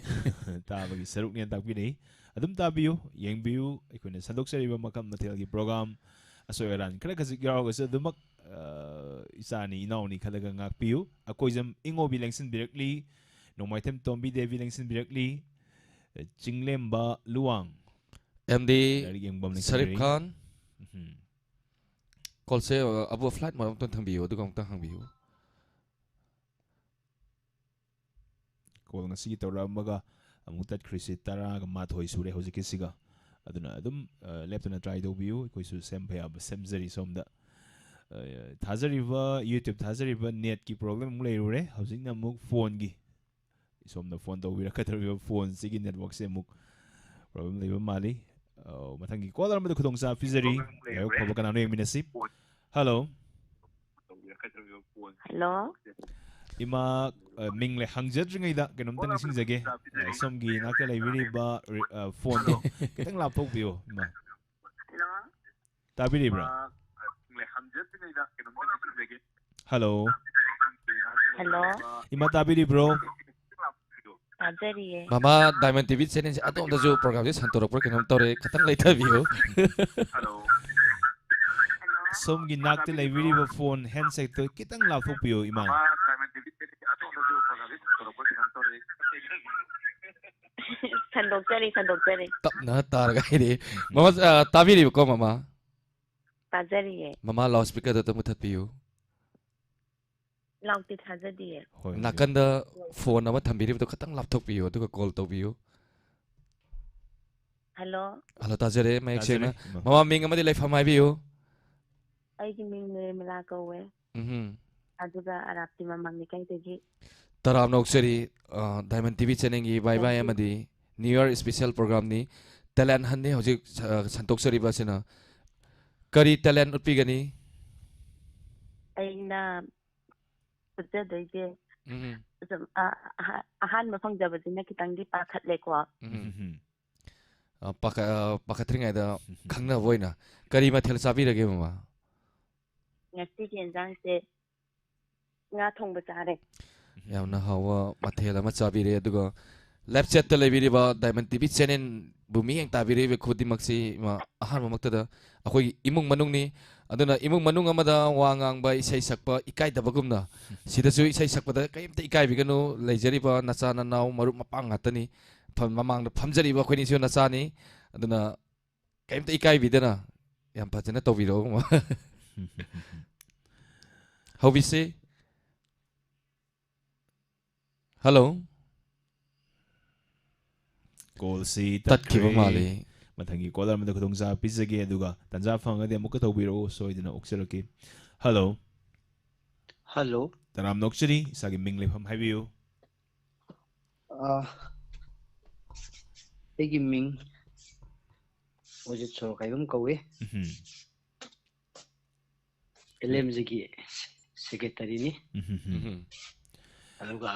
ꯇꯥꯕꯒꯤ ꯁꯔꯨꯛꯅꯦꯅ ꯇꯥꯛꯄꯤꯔꯛꯏ꯫ ꯑꯗꯨꯝ ꯇꯥꯕꯤꯌꯨ, ꯌꯦꯡꯕꯤꯌꯨ꯫ ꯑꯩꯈꯣꯏꯅ ꯁꯟꯗꯣꯛꯆꯔꯤꯕ ꯃꯈꯜ ꯃꯊꯦꯜꯒꯤ ꯄ꯭ꯔꯣꯒ꯭ꯔꯥꯝ, ꯑꯁꯣꯏ ꯑꯔꯥꯟ ꯈꯔ ꯈꯖꯤꯛ ꯌꯥꯎꯔꯒꯁꯨ ꯑꯗꯨꯃꯛ, ꯑ, ꯏꯆꯥꯅꯤ ꯏꯅꯥꯎꯅꯤ ꯈꯜꯂꯒ ꯉꯥꯛꯄꯤꯌꯨ꯫ ꯑꯀꯣꯏꯖꯝ ꯏꯉꯣꯕꯤ ꯂꯦꯡꯁꯤꯟꯕꯤꯔꯛꯂꯤ, ꯅꯣꯡꯃꯥꯏꯊꯦꯝ ꯇꯣꯝꯕꯤ ꯗꯦꯕꯤ ꯂꯦꯡꯁꯤꯟꯕꯤꯔꯛꯂꯤ, ꯆꯤꯡꯂꯦꯝꯕ ꯂꯨꯋꯥꯡ, ꯑꯦꯝ ꯗꯤ ꯂꯥꯏꯔꯤꯛ ꯌꯦꯡꯕ ꯑꯃ ꯁꯔꯤꯐ ꯂꯦꯡꯁꯤꯟꯕꯤꯔꯛꯏ꯫ ꯈꯥꯟ꯫ ꯎꯝ꯫ ꯀꯣꯜꯁꯦ, ꯑ, ꯑꯕꯨ ꯐ꯭ꯂꯥꯏꯠ ꯃꯣꯗ ꯑꯝꯇꯪ ꯊꯝꯕꯤꯌꯨ, ꯑꯗꯨꯒ ꯑꯃꯨꯛꯇꯪ ꯍꯪꯕꯤꯌꯨ꯫ ꯀꯣꯜ ꯉꯁꯤꯒꯤ ꯇꯧꯔꯛꯑꯝꯕꯒ ꯑꯃꯨꯛ ꯇꯠꯈ꯭ꯔꯤꯁꯤ ꯇꯔꯥꯒ ꯃꯥꯊꯣꯏ ꯁꯨꯔꯦ ꯍꯧꯖꯤꯛꯀꯤꯁꯤꯒ꯫ ꯑꯗꯨꯅ ꯑꯗꯨꯝ, ꯑ, ꯂꯦꯞꯇꯅ ꯇ꯭ꯔꯥꯏ ꯇꯧꯕꯤꯌꯨ꯫ ꯑꯩꯈꯣꯏꯁꯨ ꯁꯦꯝꯕ ꯌꯥꯕ ꯁꯦꯝꯖꯔꯤ ꯁꯣꯝꯗ꯫ ꯑ, ꯊꯥꯖꯔꯤꯕ, YouTube ꯊꯥꯖꯔꯤꯕ ꯅꯦꯠꯀꯤ ꯄ꯭ꯔꯣꯕ꯭ꯂꯦꯝ ꯑꯃꯨꯛ ꯂꯩꯔꯨꯔꯦ꯫ ꯍꯧꯖꯤꯛꯅ ꯑꯃꯨꯛ ꯐꯣꯟꯒꯤ, ꯁꯣꯝꯗ ꯐꯣꯟ ꯇꯧꯕꯤꯔꯛꯀꯗꯧꯔꯤꯕ ꯐꯣꯟꯁꯤꯒꯤ ꯅꯦꯠꯋꯥꯛꯁꯦ ꯑꯃꯨꯛ ꯄ꯭ꯔꯣꯕ꯭ꯂꯦꯝ ꯂꯩꯕ ꯃꯥꯜꯂꯤ꯫ ꯑ, ꯃꯊꯪꯒꯤ ꯀꯣꯂꯔ ꯑꯃꯗ ꯈꯨꯗꯣꯡꯆꯥꯕ ꯄꯤꯖꯔꯤ꯫ ꯂꯥꯏꯕꯛ ꯐꯕ ꯀꯅꯥꯅꯣ ꯌꯦꯡꯃꯤꯟꯅꯁꯤ꯫ ꯍꯜꯂꯣ꯫ ꯍꯜꯂꯣ꯫ ꯏꯃꯥ, ꯑ, ꯃꯤꯡ ꯂꯩ ꯍꯪꯖꯗ꯭ꯔꯤꯉꯩꯗ ꯀꯩꯅꯣꯝꯇ ꯅꯤꯡꯁꯤꯡꯖꯒꯦ꯫ ꯑ, ꯁꯣꯝꯒꯤ ꯅꯥꯛꯇ ꯂꯩꯕꯤꯔꯤꯕ ꯔꯤ-, ꯑ, ꯐꯣꯟꯗꯣ ꯈꯤꯇꯪ ꯂꯥꯞꯊꯣꯛꯄꯤꯌꯣ, ꯏꯃꯥ꯫ ꯍꯜꯂꯣ꯫ ꯇꯥꯕꯤꯔꯤꯕ꯭ꯔꯥ? ꯍꯜꯂꯣ꯫ ꯍꯜꯂꯣ꯫ ꯏꯃꯥ ꯇꯥꯕꯤꯔꯤꯕ꯭ꯔꯣ? ꯇꯥꯖꯔꯤꯌꯦ꯫ ꯃꯃꯥ, Diamond ꯇꯤ ꯚꯤ ꯆꯦꯅꯦꯜꯁꯦ ꯑꯗꯣꯝꯗꯁꯨ ꯄ꯭ꯔꯣꯒ꯭ꯔꯥꯝꯁꯦ ꯁꯟꯇꯣꯔꯛꯄ꯭ꯔꯥ ꯀꯩꯅꯣꯝ ꯇꯧꯔꯦ, ꯈꯤꯇꯪ ꯂꯩꯊꯕꯤꯌꯨ꯫ ꯁꯣꯝꯒꯤ ꯅꯥꯛꯇ ꯂꯩꯕꯤꯔꯤꯕ ꯐꯣꯟ ꯍꯦꯟꯁꯦꯠꯇꯨ ꯈꯤꯇꯪ ꯂꯥꯞꯊꯣꯛꯄꯤꯌꯨ, ꯏꯃꯥ꯫ ꯁꯟꯗꯣꯛꯆꯔꯤ, ꯁꯟꯗꯣꯛꯆꯔꯤ꯫ ꯇꯞꯅ ꯇꯥꯔꯒ ꯍꯥꯏꯔꯛꯑꯦ꯫ ꯃꯃꯥ, ꯑ, ꯇꯥꯕꯤꯔꯤꯕꯀꯣ, ꯃꯃꯥ? ꯇꯥꯖꯔꯤꯌꯦ꯫ ꯃꯃꯥ, ꯂꯥꯎꯠ ꯁ꯭ꯄꯤꯀꯔꯗꯣ ꯑꯝꯇ ꯃꯨꯊꯠꯄꯤꯌꯨ꯫ ꯂꯥꯎꯠꯇꯤ ꯊꯥꯖꯗꯤꯌꯦ꯫ ꯍꯣꯏ, ꯍꯣꯏ꯫ ꯅꯥꯀꯟꯗ ꯐꯣꯟ ꯑꯃ ꯊꯝꯕꯤꯔꯤꯕꯗꯣ ꯈꯤꯇꯪ ꯂꯥꯞꯊꯣꯛꯄꯤꯌꯨ, ꯑꯗꯨꯒ ꯀꯣꯜ ꯇꯧꯕꯤꯌꯨ꯫ ꯍꯜꯂꯣ꯫ ꯍꯜꯂꯣ, ꯇꯥꯖꯔꯦ, ꯃꯌꯦꯛ ꯇꯥꯖꯔꯦ, ꯁꯦꯡꯅ꯫ ꯏꯃꯥ꯫ ꯃꯃꯥ, ꯃꯤꯡ ꯑꯃꯗꯤ ꯂꯩꯐꯝ ꯍꯥꯏꯕꯤꯌꯨ꯫ ꯑꯩꯒꯤ ꯃꯤꯡ ꯅꯤꯔꯃꯂꯥ ꯀꯧꯋꯦ꯫ ꯎꯝꯍꯨꯝ꯫ ꯑꯗꯨꯒ ꯑꯔꯥꯞꯇꯤ ꯃꯃꯥꯡ ꯂꯩꯀꯥꯏꯗꯒꯤ꯫ ꯇꯔꯥꯝꯅ ꯑꯣꯛꯆꯔꯤ, ꯑ, Diamond ꯇꯤ ꯚꯤ ꯆꯦꯅꯦꯜꯒꯤ ꯕꯥꯏ ꯕꯥꯏ Thank you꯫ ꯑꯃꯗꯤ New Year special programꯅꯤ꯫ Talent huntꯅꯤ ꯍꯧꯖꯤꯛ, ꯑ, ꯁꯟꯗꯣꯛꯆꯔꯤꯕ ꯑꯁꯤꯅ꯫ ꯀꯔꯤ talent ꯎꯠꯄꯤꯒꯅꯤ? ꯑꯩꯅ ꯎꯠꯆꯗꯣꯏꯁꯦ, ꯎꯝ꯫ ꯁꯨꯝ, ꯑ, ꯑꯍ-, ꯑꯍꯥꯟꯕ ꯐꯪꯖꯕꯁꯤꯅ ꯈꯤꯇꯪꯗꯤ ꯄꯥꯈꯠꯂꯦꯀꯣ꯫ ꯎꯝ꯫ ꯎꯝ꯫ ꯑ, ꯄꯥꯈꯠ-, ꯑ, ꯄꯥꯈꯠꯇ꯭ꯔꯤꯉꯩꯗ ꯈꯪꯅꯕ ꯑꯣꯏꯅ ꯀꯔꯤ ꯃꯊꯦꯜ ꯆꯥꯕꯤꯔꯒꯦ, ꯃꯃꯥ? ꯉꯁꯤꯒꯤ ꯌꯦꯟꯖꯥꯡꯁꯦ ꯉꯥ ꯊꯣꯡꯕ ꯆꯥꯔꯦ꯫ ꯌꯥꯝꯅ ꯍꯥꯎꯕ ꯃꯊꯦꯜ ꯑꯃ ꯆꯥꯕꯤꯔꯦ, ꯑꯗꯨꯒ live chatꯇ ꯂꯩꯕꯤꯔꯤꯕ Diamond ꯇꯤ ꯚꯤ ꯆꯦꯅꯦꯜꯕꯨ ꯃꯤꯠꯌꯦꯡ ꯇꯥꯕꯤꯔꯤꯕ ꯈꯨꯗꯤꯡꯃꯛꯁꯤ, ꯃ-, ꯑꯍꯥꯟꯕꯃꯛꯇꯗ ꯑꯩꯈꯣꯏꯒꯤ ꯏꯃꯨꯡ ꯃꯅꯨꯡꯅꯤ꯫ ꯑꯗꯨꯅ ꯏꯃꯨꯡ ꯃꯅꯨꯡ ꯑꯃꯗ ꯋꯥ ꯉꯥꯡꯕ, ꯏꯁꯩ ꯁꯛꯄ ꯏꯀꯥꯏꯗꯕꯒꯨꯝꯅ, ꯁꯤꯗꯁꯨ ꯏꯁꯩ ꯁꯛꯄꯗ ꯀꯔꯤꯝꯇ ꯏꯀꯥꯏꯕꯤꯒꯅꯨ꯫ ꯂꯩꯖꯔꯤꯕ ꯅꯆꯥ ꯅꯅꯥꯎ ꯃꯔꯨꯞ ꯃꯄꯥꯡ ꯉꯥꯛꯇꯅꯤ꯫ ꯐꯝ-, ꯃꯃꯥꯡꯗ ꯐꯝꯖꯔꯤꯕ ꯑꯩꯈꯣꯏꯅꯤꯁꯨ ꯅꯆꯥꯅꯤ꯫ ꯑꯗꯨꯅ ꯀꯔꯤꯝꯇ ꯏꯀꯥꯏꯕꯤꯗꯅ ꯌꯥꯝ ꯐꯖꯅ ꯇꯧꯕꯤꯔꯛꯑꯣ꯫ ꯍꯧꯕꯤꯁꯤ꯫ ꯍꯜꯂꯣ꯫ ꯀꯣꯜꯁꯤ ꯇꯠꯈꯤꯕ ꯇꯠꯈ꯭ꯔꯦ꯫ ꯃꯥꯜꯂꯤ꯫ ꯃꯊꯪꯒꯤ ꯀꯣꯂꯔ ꯑꯃꯗ ꯈꯨꯗꯣꯡꯆꯥꯕ ꯄꯤꯖꯒꯦ, ꯑꯗꯨꯒ ꯇꯥꯟꯖꯥ ꯐꯪꯉꯒꯗꯤ ꯑꯃꯨꯛꯀ ꯇꯧꯕꯤꯔꯛꯎ, ꯁꯣꯏꯗꯅ ꯑꯣꯛꯆꯔꯛꯀꯦ꯫ ꯍꯜꯂꯣ꯫ ꯍꯜꯂꯣ꯫ ꯇꯔꯥꯝꯅ ꯑꯣꯛꯆꯔꯤ, ꯏꯁꯥꯒꯤ ꯃꯤꯡ ꯂꯩꯐꯝ ꯍꯥꯏꯕꯤꯌꯨ꯫ ꯑ, ꯑꯩꯒꯤ ꯃꯤꯡ ꯑꯣꯖꯤꯠ ꯁꯣꯔꯣꯛꯈꯥꯏꯕꯝ ꯀꯧꯏ꯫ ꯎꯝꯍꯨꯝ꯫ ꯑꯦꯜ ꯑꯦꯝ ꯖꯤꯒꯤ ꯁꯦꯀ꯭ꯔꯦꯇꯔꯤꯅꯤ꯫ ꯎꯝꯍꯨꯝ꯫ ꯎꯝ꯫ ꯑꯗꯨꯒ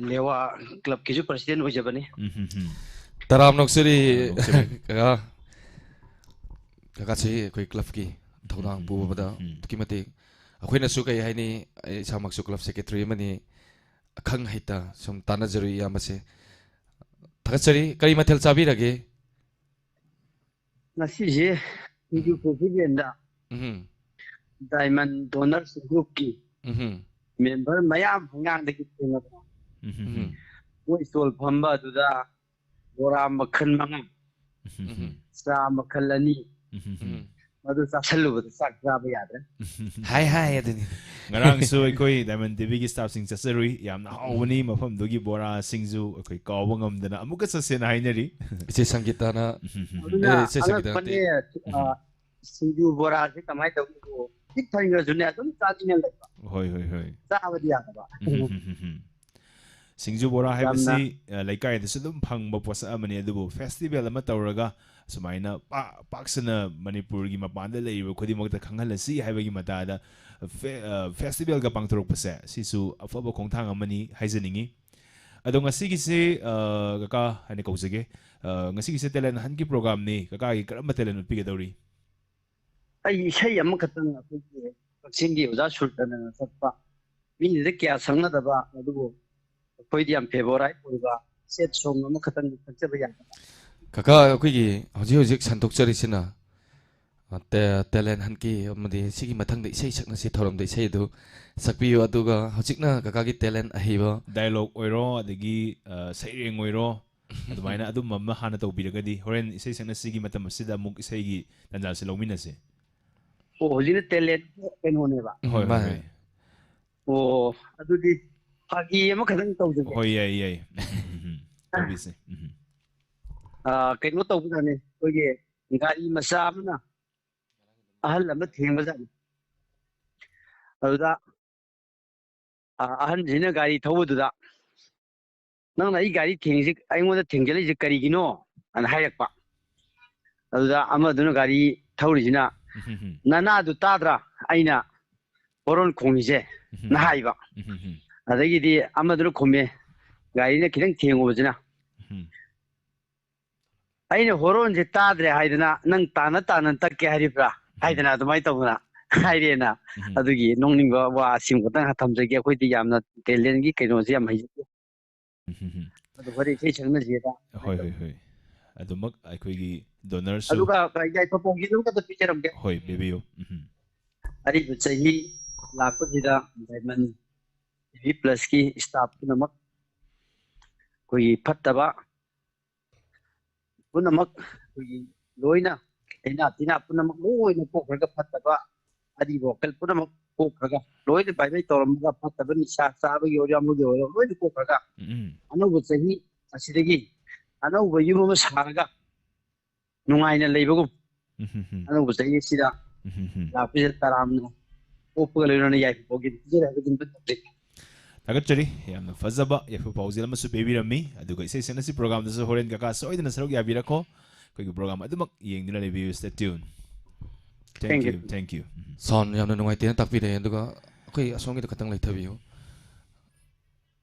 ꯂꯦꯋꯥ ꯀ꯭ꯂꯕꯀꯤꯁꯨ ꯄ꯭ꯔꯁꯤꯗꯦꯟ ꯑꯣꯏꯖꯕꯅꯤ꯫ ꯎꯝꯍꯨꯝ꯫ ꯇꯔꯥꯝꯅ ꯑꯣꯛꯆꯔꯤ ꯇꯔꯥꯝꯅ ꯑꯣꯛꯆꯔꯤ꯫ ꯀꯀꯥ꯫ ꯀꯀꯥꯁꯤ ꯑꯩꯈꯣꯏ ꯀ꯭ꯂꯕꯀꯤ ꯊꯧꯗꯥꯡ ꯎꯝ, ꯄꯨꯕꯗ ꯎꯝ, ꯎꯝ꯫ ꯑꯗꯨꯛꯀꯤ ꯃꯇꯤꯛ ꯑꯩꯈꯣꯏꯅꯁꯨ, ꯀꯩ ꯍꯥꯏꯅꯤ, ꯑꯩ ꯏꯁꯥꯃꯛꯁꯨ ꯀ꯭ꯂꯕ ꯁꯦꯀ꯭ꯔꯦꯇꯔꯤ ꯑꯃꯅꯤ, ꯑꯈꯪ ꯑꯍꯩꯇ ꯁꯨꯝ ꯇꯥꯟꯅꯖꯔꯨꯏ ꯏꯌꯥꯝꯕꯁꯦ꯫ ꯊꯥꯒꯠꯆꯔꯤ꯫ ꯀꯔꯤ ꯃꯊꯦꯜ ꯆꯥꯕꯤꯔꯒꯦ? ꯉꯁꯤꯁꯦ ꯁꯤꯡꯖꯨ ꯎꯝ꯫ ꯄꯨꯈ꯭ꯔꯤꯕꯦꯟꯗ ꯎꯝ꯫ ꯗꯥꯏꯃꯟ ꯗꯣꯅꯔꯁ ꯒ꯭ꯔꯨꯞꯀꯤ ꯎꯝ꯫ ꯃꯦꯝꯕꯔ ꯃꯌꯥꯝ ꯑꯉꯥꯡꯗꯒꯤ ꯊꯦꯡꯅꯕ ꯎꯝꯍꯨꯝ꯫ ꯎꯝ꯫ ꯃꯣꯏ ꯁ꯭ꯇꯣꯜ ꯐꯝꯕ ꯑꯗꯨꯗ ꯕꯣꯔꯥ ꯃꯈꯜ ꯃꯉꯥ, ꯎꯝꯍꯨꯝ꯫ ꯎꯝ꯫ ꯆꯥ ꯃꯈꯜ ꯑꯅꯤ, ꯎꯝꯍꯨꯝ꯫ ꯎꯝ꯫ ꯃꯗꯨ ꯆꯥꯁꯜꯂꯨꯕꯗ ꯆꯥꯛ ꯆꯥꯕ ꯌꯥꯗ꯭ꯔꯦ꯫ ꯎꯝꯍꯨꯝ꯫ ꯍꯥꯏ ꯍꯥꯏ ꯑꯗꯨꯅꯤ꯫ ꯉꯔꯥꯡꯁꯨ ꯑꯩꯈꯣꯏ ꯗꯥꯏꯃꯟ ꯇꯤꯚꯤꯒꯤ ꯁ꯭ꯇꯥꯐꯁꯤꯡ ꯆꯠꯆꯔꯨꯏ꯫ ꯌꯥꯝꯅ ꯍꯥꯎꯕꯅꯤ ꯃꯐꯝꯗꯨꯒꯤ ꯕꯣꯔꯥ ꯁꯤꯡꯖꯨ, ꯑꯩꯈꯣꯏ ꯀꯥꯎꯕ ꯉꯝꯗꯅ ꯑꯃꯨꯛꯀ ꯆꯠꯁꯦꯅ ꯍꯥꯏꯅꯔꯤ꯫ ꯏꯆꯦ ꯁꯪꯒꯤꯇꯥꯅ ꯎꯝꯍꯨꯝ꯫ ꯑꯗꯨꯅ ꯑꯦ, ꯏꯆꯦ ꯁꯪꯒꯤꯇꯥ ꯅꯠꯇꯦ꯫ ꯑꯉꯛꯄꯅꯦ, ꯑ, ꯁꯤꯡꯖꯨ ꯕꯣꯔꯥꯁꯦ ꯀꯃꯥꯏꯅ ꯇꯧꯕꯅꯣ? ꯄꯤꯛ ꯊꯟꯈ꯭ꯔꯁꯨꯅꯦ ꯑꯗꯨꯝ ꯆꯥꯅꯤꯡꯉ ꯂꯩꯕ, ꯍꯣꯏ, ꯍꯣꯏ, ꯍꯣꯏ꯫ ꯆꯥꯕꯗꯤ ꯌꯥꯗꯕ꯫ ꯎꯝꯍꯨꯝ꯫ ꯁꯤꯡꯖꯨ ꯕꯣꯔꯥ ꯌꯥꯝꯅ ꯍꯥꯏꯕꯁꯤ ꯑ, ꯂꯩꯀꯥꯏꯗꯁꯨ ꯑꯗꯨꯝ ꯐꯪꯕ ꯄꯣꯠꯁꯛ ꯑꯃꯅꯤ, ꯑꯗꯨꯕꯨ ꯐꯦꯁꯇꯤꯚꯦꯜ ꯑꯃ ꯇꯧꯔꯒ ꯁꯨꯃꯥꯏꯅ ꯄꯥ-, ꯄꯥꯛ ꯁꯟꯅ ꯃꯅꯤꯄꯨꯔꯒꯤ ꯃꯄꯥꯟꯗ ꯂꯩꯔꯤꯕ ꯈꯨꯗꯤꯡꯃꯛꯇ ꯈꯪꯍꯜꯂꯁꯤ ꯍꯥꯏꯕꯒꯤ ꯃꯇꯥꯗ ꯐꯦ-, ꯑ, ꯐꯦꯁꯇꯤꯚꯦꯜꯒ ꯄꯥꯡꯊꯣꯔꯛꯄꯁꯦ ꯁꯤꯁꯨ ꯑꯐꯕ ꯈꯣꯡꯊꯥꯡ ꯑꯃꯅꯤ ꯍꯥꯏꯖꯅꯤꯡꯉꯤ꯫ ꯑꯗꯣ ꯉꯁꯤꯒꯤꯁꯤ, ꯑ, ꯀꯀꯥ ꯍꯥꯏꯅ ꯀꯧꯖꯒꯦ꯫ ꯑ, ꯉꯁꯤꯒꯤꯁꯦ ꯇꯦꯂꯦꯟ ꯍꯟꯠꯀꯤ ꯄ꯭ꯔꯣꯒ꯭ꯔꯥꯝꯅꯤ꯫ ꯀꯀꯥꯒꯤ ꯀꯔꯝꯕ ꯇꯦꯂꯦꯟ ꯎꯠꯄꯤꯒꯗꯧꯔꯤ? ꯑꯩ ꯏꯁꯩ ꯑꯃꯈꯛꯇꯪ ꯑꯩꯈꯣꯏꯒꯤ ꯀꯛꯆꯤꯡꯒꯤ ꯑꯣꯖꯥ ꯁꯨꯔꯇꯅ ꯁꯛꯄ, ꯃꯤꯅꯗꯤ ꯀꯌꯥ ꯁꯛꯅꯗꯕ, ꯑꯗꯨꯕꯨ ꯑꯩꯈꯣꯏꯗꯤ ꯌꯥꯝ ꯐꯦꯚꯣꯔꯥꯏꯠ ꯑꯣꯏꯕ ꯁꯦꯠ ꯁꯣꯡ ꯑꯃꯈꯛꯇꯪ ꯁꯛꯆꯕ ꯌꯥꯒꯗ꯭ꯔꯥ? ꯀꯀꯥ, ꯑꯩꯈꯣꯏꯒꯤ ꯍꯧꯖꯤꯛ ꯍꯧꯖꯤꯛ ꯁꯟꯗꯣꯛꯆꯔꯤꯁꯤꯅ, ꯑ, ꯇꯦ-, ꯇꯦꯂꯦꯟ ꯍꯟꯠꯀꯤ ꯑꯃꯗꯤ ꯁꯤꯒꯤ ꯃꯊꯪꯗ ꯏꯁꯩ ꯁꯛꯅꯁꯤ ꯊꯧꯔꯝꯗ ꯏꯁꯩ ꯑꯗꯨ ꯁꯛꯄꯤꯌꯨ꯫ ꯑꯗꯨꯒ ꯍꯧꯖꯤꯛꯅ ꯀꯀꯥꯒꯤ ꯇꯦꯂꯦꯟ ꯑꯍꯩꯕ ꯗꯥꯏꯂꯣꯛ ꯑꯣꯏꯔꯣ, ꯑꯗꯒꯤ, ꯑ, ꯁꯩꯔꯦꯡ ꯑꯣꯏꯔꯣ, ꯑꯗꯨꯃꯥꯏꯅ ꯑꯗꯨꯝꯕ ꯑꯃ ꯍꯥꯟꯅ ꯇꯧꯕꯤꯔꯒꯗꯤ ꯍꯣꯔꯦꯟ ꯏꯁꯩ ꯁꯛꯅꯁꯤꯒꯤ ꯃꯇꯝ ꯑꯁꯤꯗ ꯑꯃꯨꯛ ꯏꯁꯩꯒꯤ ꯇꯥꯟꯖꯥꯁꯦ ꯂꯧꯃꯤꯟꯅꯁꯦ꯫ ꯑꯣ, ꯍꯧꯖꯤꯛꯅ ꯇꯦꯂꯦꯟ ꯀꯩꯅꯣꯅꯦꯕ꯫ ꯍꯣꯏ, ꯍꯣꯏ, ꯃꯥꯅꯦ꯫ ꯍꯣꯏ꯫ ꯑꯣ, ꯑꯗꯨꯗꯤ ꯐꯥꯒꯤ ꯑꯃꯈꯛꯇꯪ ꯇꯧꯖꯒꯦ꯫ ꯍꯣꯏ, ꯌꯥꯏ, ꯌꯥꯏ꯫ ꯇꯧꯕꯤꯁꯦ꯫ ꯎꯝ꯫ ꯑ, ꯀꯩꯅꯣ ꯇꯧꯕꯖꯥꯠꯅꯤ, ꯑꯩꯈꯣꯏꯒꯤ ꯒꯥꯔꯤ ꯃꯆꯥ ꯑꯃꯅ ꯑꯍꯜ ꯑꯃ ꯊꯦꯡꯕꯖꯥꯠꯅꯤ꯫ ꯑꯗꯨꯗ ꯑ, ꯑꯍꯟꯁꯤꯅ ꯒꯥꯔꯤ ꯊꯧꯕꯗꯨꯗ, "ꯅꯪꯅ ꯑꯩ ꯒꯥꯔꯤ ꯊꯦꯡꯉꯤꯁꯤ, ꯑꯩꯉꯣꯟꯗ ꯊꯦꯡꯖꯤꯜꯂꯛꯏꯁꯤ ꯀꯔꯤꯒꯤꯅꯣ?" ꯑꯅ ꯍꯥꯏꯔꯛꯄ꯫ ꯑꯗꯨꯗ ꯑꯃꯗꯨꯅ ꯒꯥꯔꯤ ꯊꯧꯔꯤꯁꯤꯅ, "ꯅꯅꯥꯗꯨ ꯇꯥꯗ꯭ꯔꯥ ꯑꯩꯅ ꯍꯣꯔꯣꯟ ꯈꯣꯡꯉꯤꯁꯦ?" ꯅ ꯍꯥꯏꯕ꯫ ꯑꯗꯒꯤꯗꯤ ꯑꯃꯗꯨꯅ ꯈꯨꯝꯃꯦ, ꯒꯥꯔꯤꯅ ꯈꯤꯇꯪ ꯊꯦꯡꯉꯨꯕꯁꯤꯅ, "ꯑꯩꯅ ꯍꯣꯔꯣꯟꯁꯦ ꯇꯥꯗ꯭ꯔꯦ ꯍꯥꯏꯗꯅ ꯅꯪ ꯇꯥꯅ ꯇꯥꯅ ꯇꯛꯀꯦ ꯍꯥꯏꯔꯤꯕ꯭ꯔꯥ?" ꯍꯥꯏꯗꯅ ꯑꯗꯨꯃꯥꯏꯅ ꯇꯧꯗꯅ ꯍꯥꯏꯔꯦꯅ꯫ ꯑꯗꯨꯒꯤ ꯅꯣꯛꯅꯤꯡꯕ ꯋꯥ ꯑꯁꯤꯃ ꯈꯛꯇꯪ ꯊꯝꯖꯒꯦ꯫ ꯑꯩꯈꯣꯏꯗꯤ ꯌꯥꯝꯅ ꯇꯦꯂꯦꯟꯒꯤ ꯀꯩꯅꯣꯁꯦ ꯌꯥꯝ ꯍꯩꯖꯗꯦ꯫ ꯑꯗꯨ ꯍꯣꯔꯦꯟ ꯏꯁꯩ ꯁꯛꯅꯁꯦꯗ꯫ ꯍꯣꯏ, ꯍꯣꯏ, ꯍꯣꯏ꯫ ꯑꯗꯨꯃꯛ ꯑꯩꯈꯣꯏꯒꯤ ꯗꯣꯅꯔꯁꯨ꯫ ꯑꯗꯨꯒ ꯌꯥꯏꯐ ꯄꯥꯎꯖꯦꯜ ꯑꯃꯈꯛꯇ ꯄꯤꯖꯔꯝꯒꯦ꯫ ꯍꯣꯏ, ꯄꯤꯕꯤꯌꯨ꯫ ꯎꯝ꯫ ꯑꯔꯤꯕ ꯆꯍꯤ ꯂꯥꯛꯄꯁꯤꯗ ꯗꯥꯏꯃꯟ ꯇꯤꯚꯤ ꯄ꯭ꯂꯁꯀꯤ ꯁ꯭ꯇꯥꯐ ꯄꯨꯝꯅꯃꯛ ꯑꯩꯈꯣꯏꯒꯤ ꯐꯠꯇꯕ ꯄꯨꯝꯅꯃꯛ ꯑꯩꯈꯣꯏꯒꯤ ꯂꯣꯏꯅ ꯂꯥꯏꯅꯥ ꯇꯤꯟꯅꯥ ꯄꯨꯝꯅꯃꯛ ꯂꯣꯏꯅ ꯀꯣꯛꯈ꯭ꯔꯒ, ꯐꯠꯇꯕ ꯑꯔꯤꯕ ꯋꯥꯈꯜ ꯄꯨꯝꯅꯃꯛ ꯀꯣꯛꯈ꯭ꯔꯒ, ꯂꯣꯏꯅ ꯕꯥꯏ ꯕꯥꯏ ꯇꯧꯔꯝꯃꯒ, ꯐꯠꯇꯕ ꯅꯤꯁꯥ ꯆꯥꯕꯒꯤ ꯑꯣꯏꯔꯣ, ꯑꯃꯒꯤ ꯑꯣꯏꯔꯣ, ꯂꯣꯏꯅ ꯀꯣꯛꯈ꯭ꯔꯒ, ꯎꯝ꯫ ꯑꯅꯧꯕ ꯆꯍꯤ ꯑꯁꯤꯗꯒꯤ ꯑꯅꯧꯕ ꯌꯨꯝ ꯑꯃ ꯁꯥꯔꯒ ꯅꯨꯡꯉꯥꯏꯅ ꯂꯩꯕꯒꯨꯝ, ꯎꯝ꯫ ꯑꯅꯧꯕ ꯆꯍꯤ ꯑꯁꯤꯗ ꯎꯝ꯫ ꯂꯥꯛꯄꯁꯤꯗ ꯇꯔꯥꯝꯅ ꯑꯣꯛꯄꯒ ꯂꯣꯏꯅꯅ ꯌꯥꯏꯐꯕꯒꯤ ꯄꯤꯖꯔꯦ ꯍꯥꯏꯕꯗꯨ ꯑꯝꯇ ꯊꯝꯖꯒꯦ꯫ ꯊꯥꯒꯠꯆꯔꯤ꯫ ꯌꯥꯝꯅ ꯐꯖꯕ ꯌꯥꯏꯐ ꯄꯥꯎꯖꯦꯜ ꯑꯃꯁꯨ ꯄꯤꯕꯤꯔꯝꯃꯤ꯫ ꯑꯗꯨꯒ ꯏꯁꯩ ꯁꯛꯅꯁꯤ ꯄ꯭ꯔꯣꯒꯥꯝꯗꯁꯨ ꯍꯣꯔꯦꯟ ꯀꯀꯥ ꯁꯣꯏꯗꯅ ꯁꯔꯨꯛ ꯌꯥꯕꯤꯔꯛꯈꯣ꯫ ꯑꯩꯈꯣꯏꯒꯤ ꯄ꯭ꯔꯣꯒ꯭ꯔꯥꯝ ꯑꯗꯨꯃꯛ ꯌꯦꯡꯗꯨꯅ ꯂꯩꯕꯤꯌꯨ꯫ Stay tuned. Thank Thank you. You, thank you꯫ Um. Sound ꯌꯥꯝꯅ ꯅꯨꯡꯉꯥꯏꯇꯦꯅ ꯇꯥꯛꯄꯤꯔꯛꯑꯦ꯫ ꯑꯗꯨꯒ ꯑꯩꯈꯣꯏ ꯑꯁꯣꯝꯒꯤꯗ ꯈꯤꯇꯪ ꯂꯩꯊꯕꯤꯌꯨ꯫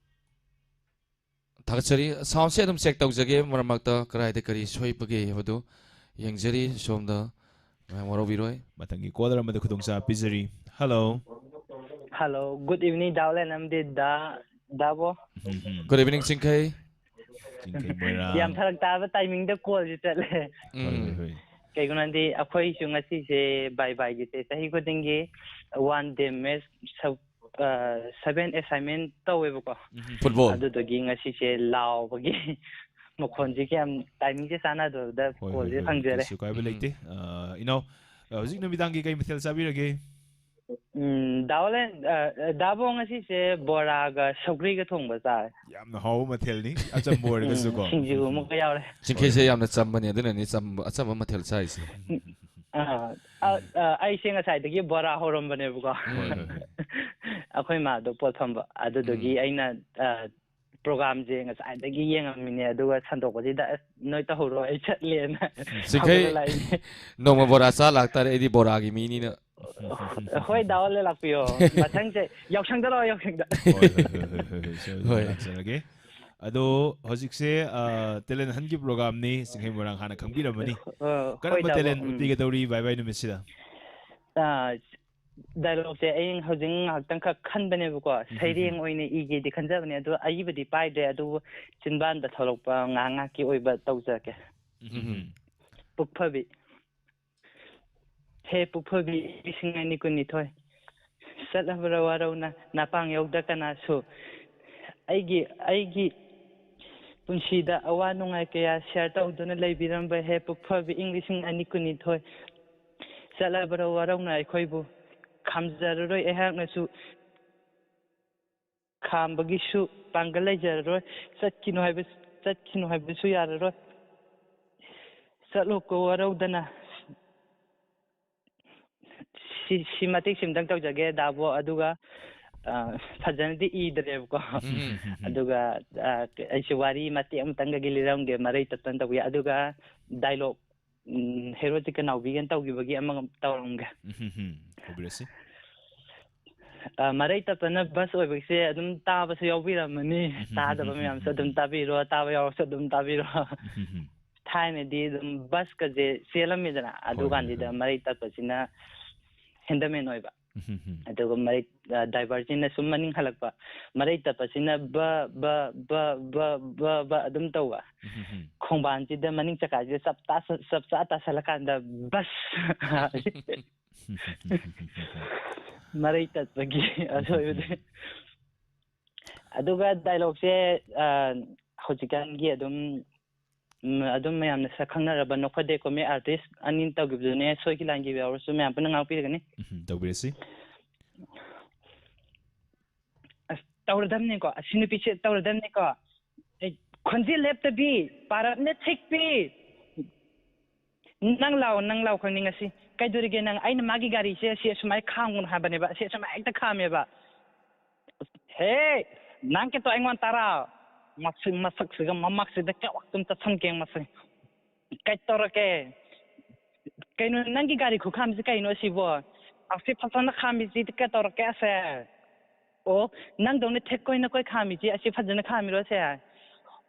ꯊꯥꯒꯠꯆꯔꯤ꯫ ꯁꯥꯎꯟꯁꯦ ꯑꯗꯨꯝ ꯆꯦꯛ ꯇꯧꯖꯒꯦ, ꯃꯔꯛ ꯃꯔꯛꯇ ꯀꯗꯥꯏꯗ ꯀꯔꯤ ꯁꯣꯏꯕꯒꯦ ꯍꯥꯏꯕꯗꯨ ꯌꯦꯡꯖꯔꯤ꯫ ꯁꯣꯝꯗ ꯃꯌꯥꯝ ꯋꯥꯔꯧꯕꯤꯔꯣꯏ꯫ ꯃꯊꯪꯒꯤ ꯀꯣꯂꯔ ꯑꯃꯗ ꯈꯨꯗꯣꯡꯆꯥꯕ ꯄꯤꯖꯔꯤ꯫ ꯍꯜꯂꯣ꯫ ꯍꯜꯂꯣ, ꯒꯨꯗ ꯏꯚꯤꯅꯤꯡ ꯗꯥ ꯂꯦꯟ ꯑꯃꯗꯤ ꯗꯥ ꯗꯥꯕꯣ꯫ ꯎꯝ꯫ Good evening ꯆꯤꯡꯈꯩ꯫ ꯆꯤꯡꯈꯩ ꯃꯣꯏꯔꯥꯡ꯫ ꯌꯥꯝ ꯐꯔꯛ ꯇꯥꯕ ꯇꯥꯏꯃꯤꯡꯗ ꯀꯣꯜꯁꯦ ꯆꯠꯂꯦ꯫ ꯍꯣꯏ, ꯍꯣꯏ, ꯍꯣꯏ꯫ ꯀꯩꯒꯤꯅꯣ ꯍꯥꯏꯗꯤ ꯑꯩꯈꯣꯏꯁꯨ ꯉꯁꯤꯁꯦ ꯕꯥꯏ ꯕꯥꯏꯒꯤꯁꯦ ꯆꯍꯤ ꯈꯨꯗꯤꯡꯒꯤ one day match seven assignment ꯇꯧꯋꯦꯕꯀꯣ꯫ ꯎꯝ꯫ ꯐꯨꯠꯕꯣꯜ꯫ ꯑꯗꯨꯗꯨꯒꯤ ꯉꯁꯤꯁꯦ ꯂꯥꯎꯕꯒꯤ ꯃꯈꯣꯟꯁꯦ ꯀꯌꯥꯝ ꯇꯥꯏꯃꯤꯡꯁꯦ ꯆꯥꯟꯅꯗꯕꯗ ꯍꯣꯏ, ꯍꯣꯏ, ꯀꯣꯜꯁꯦ ꯍꯣꯏ꯫ ꯐꯪꯖꯔꯦ꯫ ꯀꯩꯁꯨ ꯀꯥꯏꯕ ꯎꯝ꯫ ꯂꯩꯇꯦ꯫ ꯑ, ꯏꯅꯥꯎ, ꯑ, ꯍꯧꯖꯤꯛ ꯅꯨꯃꯤꯗꯥꯡꯒꯤ ꯀꯩ ꯃꯊꯦꯜ ꯆꯥꯕꯤꯔꯒꯦ? ꯎꯝ, ꯗꯥ ꯍꯣꯂꯦꯟ, ꯑ, ꯗꯥꯕꯣ, ꯉꯁꯤꯁꯦ ꯕꯣꯔꯥꯒ ꯁꯧꯒ꯭ꯔꯤꯒ ꯊꯣꯡꯕ ꯆꯥꯔꯦ꯫ ꯌꯥꯝꯅ ꯍꯥꯎꯕ ꯃꯊꯦꯜꯅꯤ, ꯑꯆꯝꯕ ꯑꯣꯏꯔꯒꯁꯨ ꯎꯝ, ꯀꯣ꯫ ꯁꯤꯡꯖꯨ ꯑꯃꯒ ꯌꯥꯎꯔꯦ꯫ ꯆꯤꯡꯈꯩꯁꯦ ꯌꯥꯝꯅ ꯆꯝꯕꯅꯦ, ꯑꯗꯨꯅꯅꯤ ꯆꯝꯕ, ꯑꯆꯝꯕ ꯃꯊꯦꯜ ꯆꯥꯔꯤꯁꯦ꯫ ꯑ, ꯑ, ꯑ, ꯑꯩꯁꯦ ꯉꯁꯥꯏꯗꯒꯤ ꯕꯣꯔꯥ ꯍꯧꯔꯝꯕꯅꯦꯕꯀꯣ꯫ ꯍꯣꯏ, ꯍꯣꯏ, ꯍꯣꯏ꯫ ꯑꯩꯈꯣꯏ ꯃꯥꯗꯣ ꯄꯣꯠ ꯐꯝꯕ, ꯑꯗꯨꯗꯨꯒꯤ ꯎꯝ꯫ ꯑꯩꯅ, ꯑ, ꯄ꯭ꯔꯣꯒꯥꯝꯁꯦ ꯉꯁꯥꯏꯗꯒꯤ ꯌꯦꯡꯉꯝꯃꯤꯅꯦ, ꯑꯗꯨꯒ ꯁꯟꯗꯣꯛꯄꯁꯤꯗ, "ꯑꯁ, ꯅꯣꯏ ꯇꯧꯍꯧꯔꯣ, ꯑꯩ ꯆꯠꯂꯦꯅ" ꯆꯤꯡꯈꯩ ꯍꯧꯒꯠꯂ ꯂꯥꯛꯏꯅꯦ꯫ ꯅꯣꯡꯃ ꯕꯣꯔꯥ ꯆꯥ ꯂꯥꯛꯇꯥꯔꯦ, ꯑꯩꯗꯤ ꯕꯣꯔꯥꯒꯤ ꯃꯤꯅꯤꯅ꯫ ꯍꯣꯏ, ꯗꯥ ꯍꯣꯂꯦꯟ, ꯂꯥꯛꯄꯤꯌꯣ꯫ ꯃꯊꯪꯁꯦ ꯌꯥꯎꯁꯪꯗ ꯂꯥꯛꯑꯣ, ꯌꯥꯎꯁꯪꯗ꯫ ꯍꯣꯏ, ꯍꯣꯏ, ꯍꯣꯏ, ꯍꯣꯏ, ꯍꯣꯏ, ꯁꯣꯏꯗꯅ ꯍꯣꯏ꯫ ꯂꯥꯛꯆꯔꯒꯦ꯫ ꯑꯗꯣ ꯍꯧꯖꯤꯛꯁꯦ, ꯑ, ꯇꯦꯂꯦꯟ ꯍꯟꯒꯤ ꯄ꯭ꯔꯣꯒꯥꯝꯅꯤ, ꯆꯤꯡꯈꯩ ꯃꯣꯏꯔꯥꯡ ꯍꯥꯟꯅ ꯈꯪꯕꯤꯔꯝꯃꯅꯤ꯫ ꯑ, ꯍꯣꯏ, ꯀꯔꯝꯕ ꯗꯥꯕꯣ, ꯇꯦꯂꯦꯟ ꯎꯝ꯫ ꯎꯠꯄꯤꯒꯗꯧꯔꯤ ꯚꯥꯏ ꯚꯥꯏ ꯅꯨꯃꯤꯠꯁꯤꯗ? ꯑ, ꯗꯥꯏꯂꯣꯛꯁꯦ ꯑꯩ ꯍꯧꯖꯤꯛ ꯉꯥꯏꯍꯥꯛꯇꯪꯈꯛ ꯈꯟꯕꯅꯦꯕꯀꯣ, ꯎꯝ, ꯁꯩꯔꯦꯡ ꯎꯝ꯫ ꯑꯣꯏꯅ ꯏꯒꯦꯗꯤ ꯈꯟꯖꯕꯅꯦ, ꯑꯗꯣ ꯑꯏꯕꯗꯤ ꯄꯥꯏꯗ꯭ꯔꯦ, ꯑꯗꯨꯕꯨ ꯆꯤꯟꯕꯥꯟꯗ ꯊꯣꯛꯂꯛꯄ ꯉꯥꯏꯍꯥꯛ ꯉꯥꯏꯍꯥꯛꯀꯤ ꯑꯣꯏꯕ ꯇꯧꯖꯔꯛꯀꯦ꯫ ꯎꯝ, ꯎꯝ꯫ ꯄꯨꯛꯐꯕꯤ꯫ ꯍꯦ ꯄꯨꯛꯐꯕꯤ, ꯂꯤꯁꯤꯡ ꯑꯅꯤ ꯀꯨꯟꯅꯤꯊꯣꯏ꯫ ꯆꯠꯂꯕ꯭ꯔꯥ ꯋꯥꯔꯧꯅ, ꯅꯄꯥꯡ ꯌꯧꯗ ꯀꯅꯥꯁꯨ? ꯑꯩꯒꯤ, ꯑꯩꯒꯤ ꯄꯨꯟꯁꯤꯗ ꯑꯋꯥ ꯅꯨꯡꯉꯥꯏ ꯀꯌꯥ ꯁꯤꯌꯥꯔ ꯇꯧꯗꯨꯅ ꯂꯩꯕꯤꯔꯝꯕ ꯍꯦ ꯄꯨꯛꯐꯕꯤ, ꯏꯪ ꯂꯤꯁꯤꯡ ꯑꯅꯤ ꯀꯨꯟꯅꯤꯊꯣꯏ꯫ ꯆꯠꯂꯕ꯭ꯔꯥ ꯋꯥꯔꯧꯅ ꯑꯩꯈꯣꯏꯕꯨ? ꯈꯥꯝꯖꯔꯔꯣꯏ ꯑꯩꯍꯥꯛꯅꯁꯨ, ꯈꯥꯝꯕꯒꯤꯁꯨ ꯄꯥꯡꯒꯜ ꯂꯩꯖꯔꯔꯣꯏ꯫ ꯆꯠꯈꯤꯅꯨ ꯍꯥꯏꯕ, ꯆꯠꯈꯤꯅꯨ ꯍꯥꯏꯕꯁꯨ ꯌꯥꯔꯔꯣꯏ꯫ ꯆꯠꯂꯣꯀꯣ ꯋꯥꯔꯧꯗꯅ꯫ ꯁꯤ, ꯁꯤ ꯃꯇꯦꯛ ꯁꯤꯝꯇꯪ ꯇꯧꯖꯒꯦ, ꯗꯥꯕꯣ, ꯑꯗꯨꯒ, ꯑ, ꯐꯖꯅꯗꯤ ꯏꯗ꯭ꯔꯦꯕꯀꯣ꯫ ꯎꯝ꯫ ꯑꯗꯨꯒ, ꯑ, ꯑꯩꯁꯦ ꯋꯥꯔꯤ ꯃꯇꯦꯛ ꯑꯃꯇꯪꯒꯗꯤ ꯂꯤꯔꯝꯒꯦ, ꯃꯔꯩ ꯇꯠꯇꯅ ꯇꯧꯕ ꯌꯥꯏ꯫ ꯑꯗꯨꯒ ꯗꯥꯏꯂꯣꯛ, ꯎꯝ, ꯍꯦꯔꯣꯖꯤꯠꯀ ꯅꯥꯎꯕꯤꯒꯅ ꯇꯧꯈꯤꯕꯒꯤ ꯑꯃ ꯇꯧꯔꯝꯒꯦ꯫ ꯎꯝ, ꯎꯝ, ꯎꯝ꯫ ꯇꯧꯕꯤꯔꯁꯤ꯫ ꯑ, ꯃꯔꯩ ꯇꯠꯄꯅ ꯕꯁ ꯑꯣꯏꯕꯁꯦ ꯑꯗꯨꯝ ꯇꯥꯕꯁꯨ ꯌꯥꯎꯕꯤꯔꯝꯃꯅꯤ꯫ ꯎꯝ, ꯎꯝ, ꯇꯥꯗꯕ ꯎꯝ, ꯃꯌꯥꯝꯁꯨ ꯎꯝ, ꯑꯗꯨꯝ ꯎꯝ꯫ ꯇꯥꯕꯤꯔꯣ, ꯇꯥꯕ ꯌꯥꯎꯔꯁꯨ ꯑꯗꯨꯝ ꯇꯥꯕꯤꯔꯣ꯫ ꯎꯝ, ꯎꯝ, ꯎꯝ꯫ ꯊꯥꯏꯅꯗꯤ ꯑꯗꯨꯝ ꯕꯁꯀꯁꯦ ꯆꯦꯜꯂꯝꯃꯤꯗꯅ, ꯍꯣꯏ, ꯍꯣꯏ, ꯑꯗꯨꯀꯥꯟꯗꯨꯗ ꯍꯣꯏ꯫ ꯃꯔꯩ ꯇꯠꯄꯁꯤꯅ ꯍꯦꯟꯗꯃꯦꯟ ꯑꯣꯏꯕ꯫ ꯎꯝ, ꯎꯝ, ꯎꯝ꯫ ꯑꯗꯨꯒ ꯃꯔꯩ, ꯑ, ꯗ꯭ꯔꯥꯏꯚꯔꯁꯤꯅ ꯁꯨꯝ ꯃꯅꯤꯡ ꯍꯜꯂꯛꯄ, ꯃꯔꯩ ꯇꯠꯄꯁꯤꯅ ꯕ, ꯕ, ꯕ, ꯕ, ꯕ ꯑꯗꯨꯝ ꯇꯧꯕ꯫ ꯎꯝ, ꯎꯝ, ꯎꯝ꯫ ꯈꯣꯡꯕꯥꯟꯁꯤꯗ ꯃꯅꯤꯡ ꯆꯀꯥꯁꯤꯗ ꯆꯞ ꯇꯥ-, ꯆꯞ ꯆꯥ ꯇꯥꯁꯜꯂꯀꯥꯟꯗ ꯕꯁ꯫ ꯃꯔꯩ ꯇꯠꯄꯒꯤ ꯑꯁꯣꯏꯕꯗꯤ꯫ ꯑꯗꯨꯒ ꯗꯥꯏꯂꯣꯛꯁꯦ, ꯑ, ꯍꯧꯖꯤꯛꯀꯥꯟꯒꯤ ꯑꯗꯨꯝ, ꯎꯝ, ꯑꯗꯨꯝ ꯃꯌꯥꯝꯅ ꯁꯛ ꯈꯪꯅꯔꯕ ꯅꯣꯛꯐꯗꯦ ꯀꯣꯃꯤ ꯑꯥꯔꯇꯤꯁ ꯑꯅꯤꯅ ꯇꯧꯈꯤꯕꯗꯨꯅꯦ, ꯁꯣꯏꯈꯤ ꯂꯥꯟꯈꯤꯕ ꯌꯥꯎꯔꯁꯨ ꯃꯌꯥꯝ ꯄꯨꯟꯅ ꯉꯥꯛꯄꯤꯔꯒꯅꯤ꯫ ꯎꯝ, ꯇꯧꯕꯤꯔꯁꯤ꯫ ꯇꯧꯔꯗꯝꯅꯤꯀꯣ, ꯑꯁꯤ ꯅꯨꯄꯤꯁꯦ ꯇꯧꯔꯗꯝꯅꯤꯀꯣ꯫ ꯑꯩ ꯈꯣꯟꯖꯦꯜ ꯂꯦꯞꯇꯕꯤ, ꯄꯥꯔꯞꯅ ꯊꯤꯛꯄꯤ꯫ "ꯅꯪ ꯂꯥꯛꯑꯣ, ꯅꯪ ꯂꯥꯛꯑꯣ ꯈꯪꯅꯤꯡꯉꯁꯤ꯫ ꯀꯩꯗꯧꯔꯤꯒꯦ ꯅꯪ?" ꯑꯩꯅ ꯃꯥꯒꯤ ꯒꯥꯔꯤꯁꯦ ꯑꯁꯤ ꯑꯁꯨꯃꯥꯏꯅ ꯈꯥꯝꯒꯅꯨ ꯍꯥꯏꯕꯅꯦꯕ, ꯑꯁꯤ ꯑꯁꯨꯃꯥꯏꯅ ꯍꯦꯛꯇ ꯈꯥꯝꯃꯦꯕ꯫ "ꯍꯦ, ꯅꯪ ꯀꯦꯇꯣ ꯑꯩꯉꯣꯟꯗ ꯇꯥꯔꯥ? ꯃꯁꯤ-, ꯃꯁꯛꯁꯤꯒ ꯃꯃꯛꯁꯤꯗ ꯀꯌꯥ ꯋꯥꯛꯇꯨꯝ ꯇꯠꯁꯟꯒꯦ ꯃꯁꯤ꯫ ꯀꯩꯗꯧꯔꯒꯦ? ꯀꯩꯅꯣ ꯅꯪꯒꯤ ꯒꯥꯔꯤ ꯈꯨꯈꯥꯝꯁꯤ ꯀꯩꯅꯣ ꯑꯁꯤꯕꯣ? ꯑꯁꯤ ꯐꯖꯅ ꯈꯥꯝꯃꯤꯁꯤ ꯀꯩꯗꯧꯔꯒꯦ ꯑꯁꯦ?" "ꯑꯣ, ꯅꯪꯗꯧꯅ ꯊꯦꯛ ꯀꯣꯏꯅ ꯀꯣꯏ ꯈꯥꯝꯃꯤꯁꯤ ꯑꯁꯤ ꯐꯖꯅ ꯈꯥꯝꯃꯤꯔꯣ ꯑꯁꯦ?"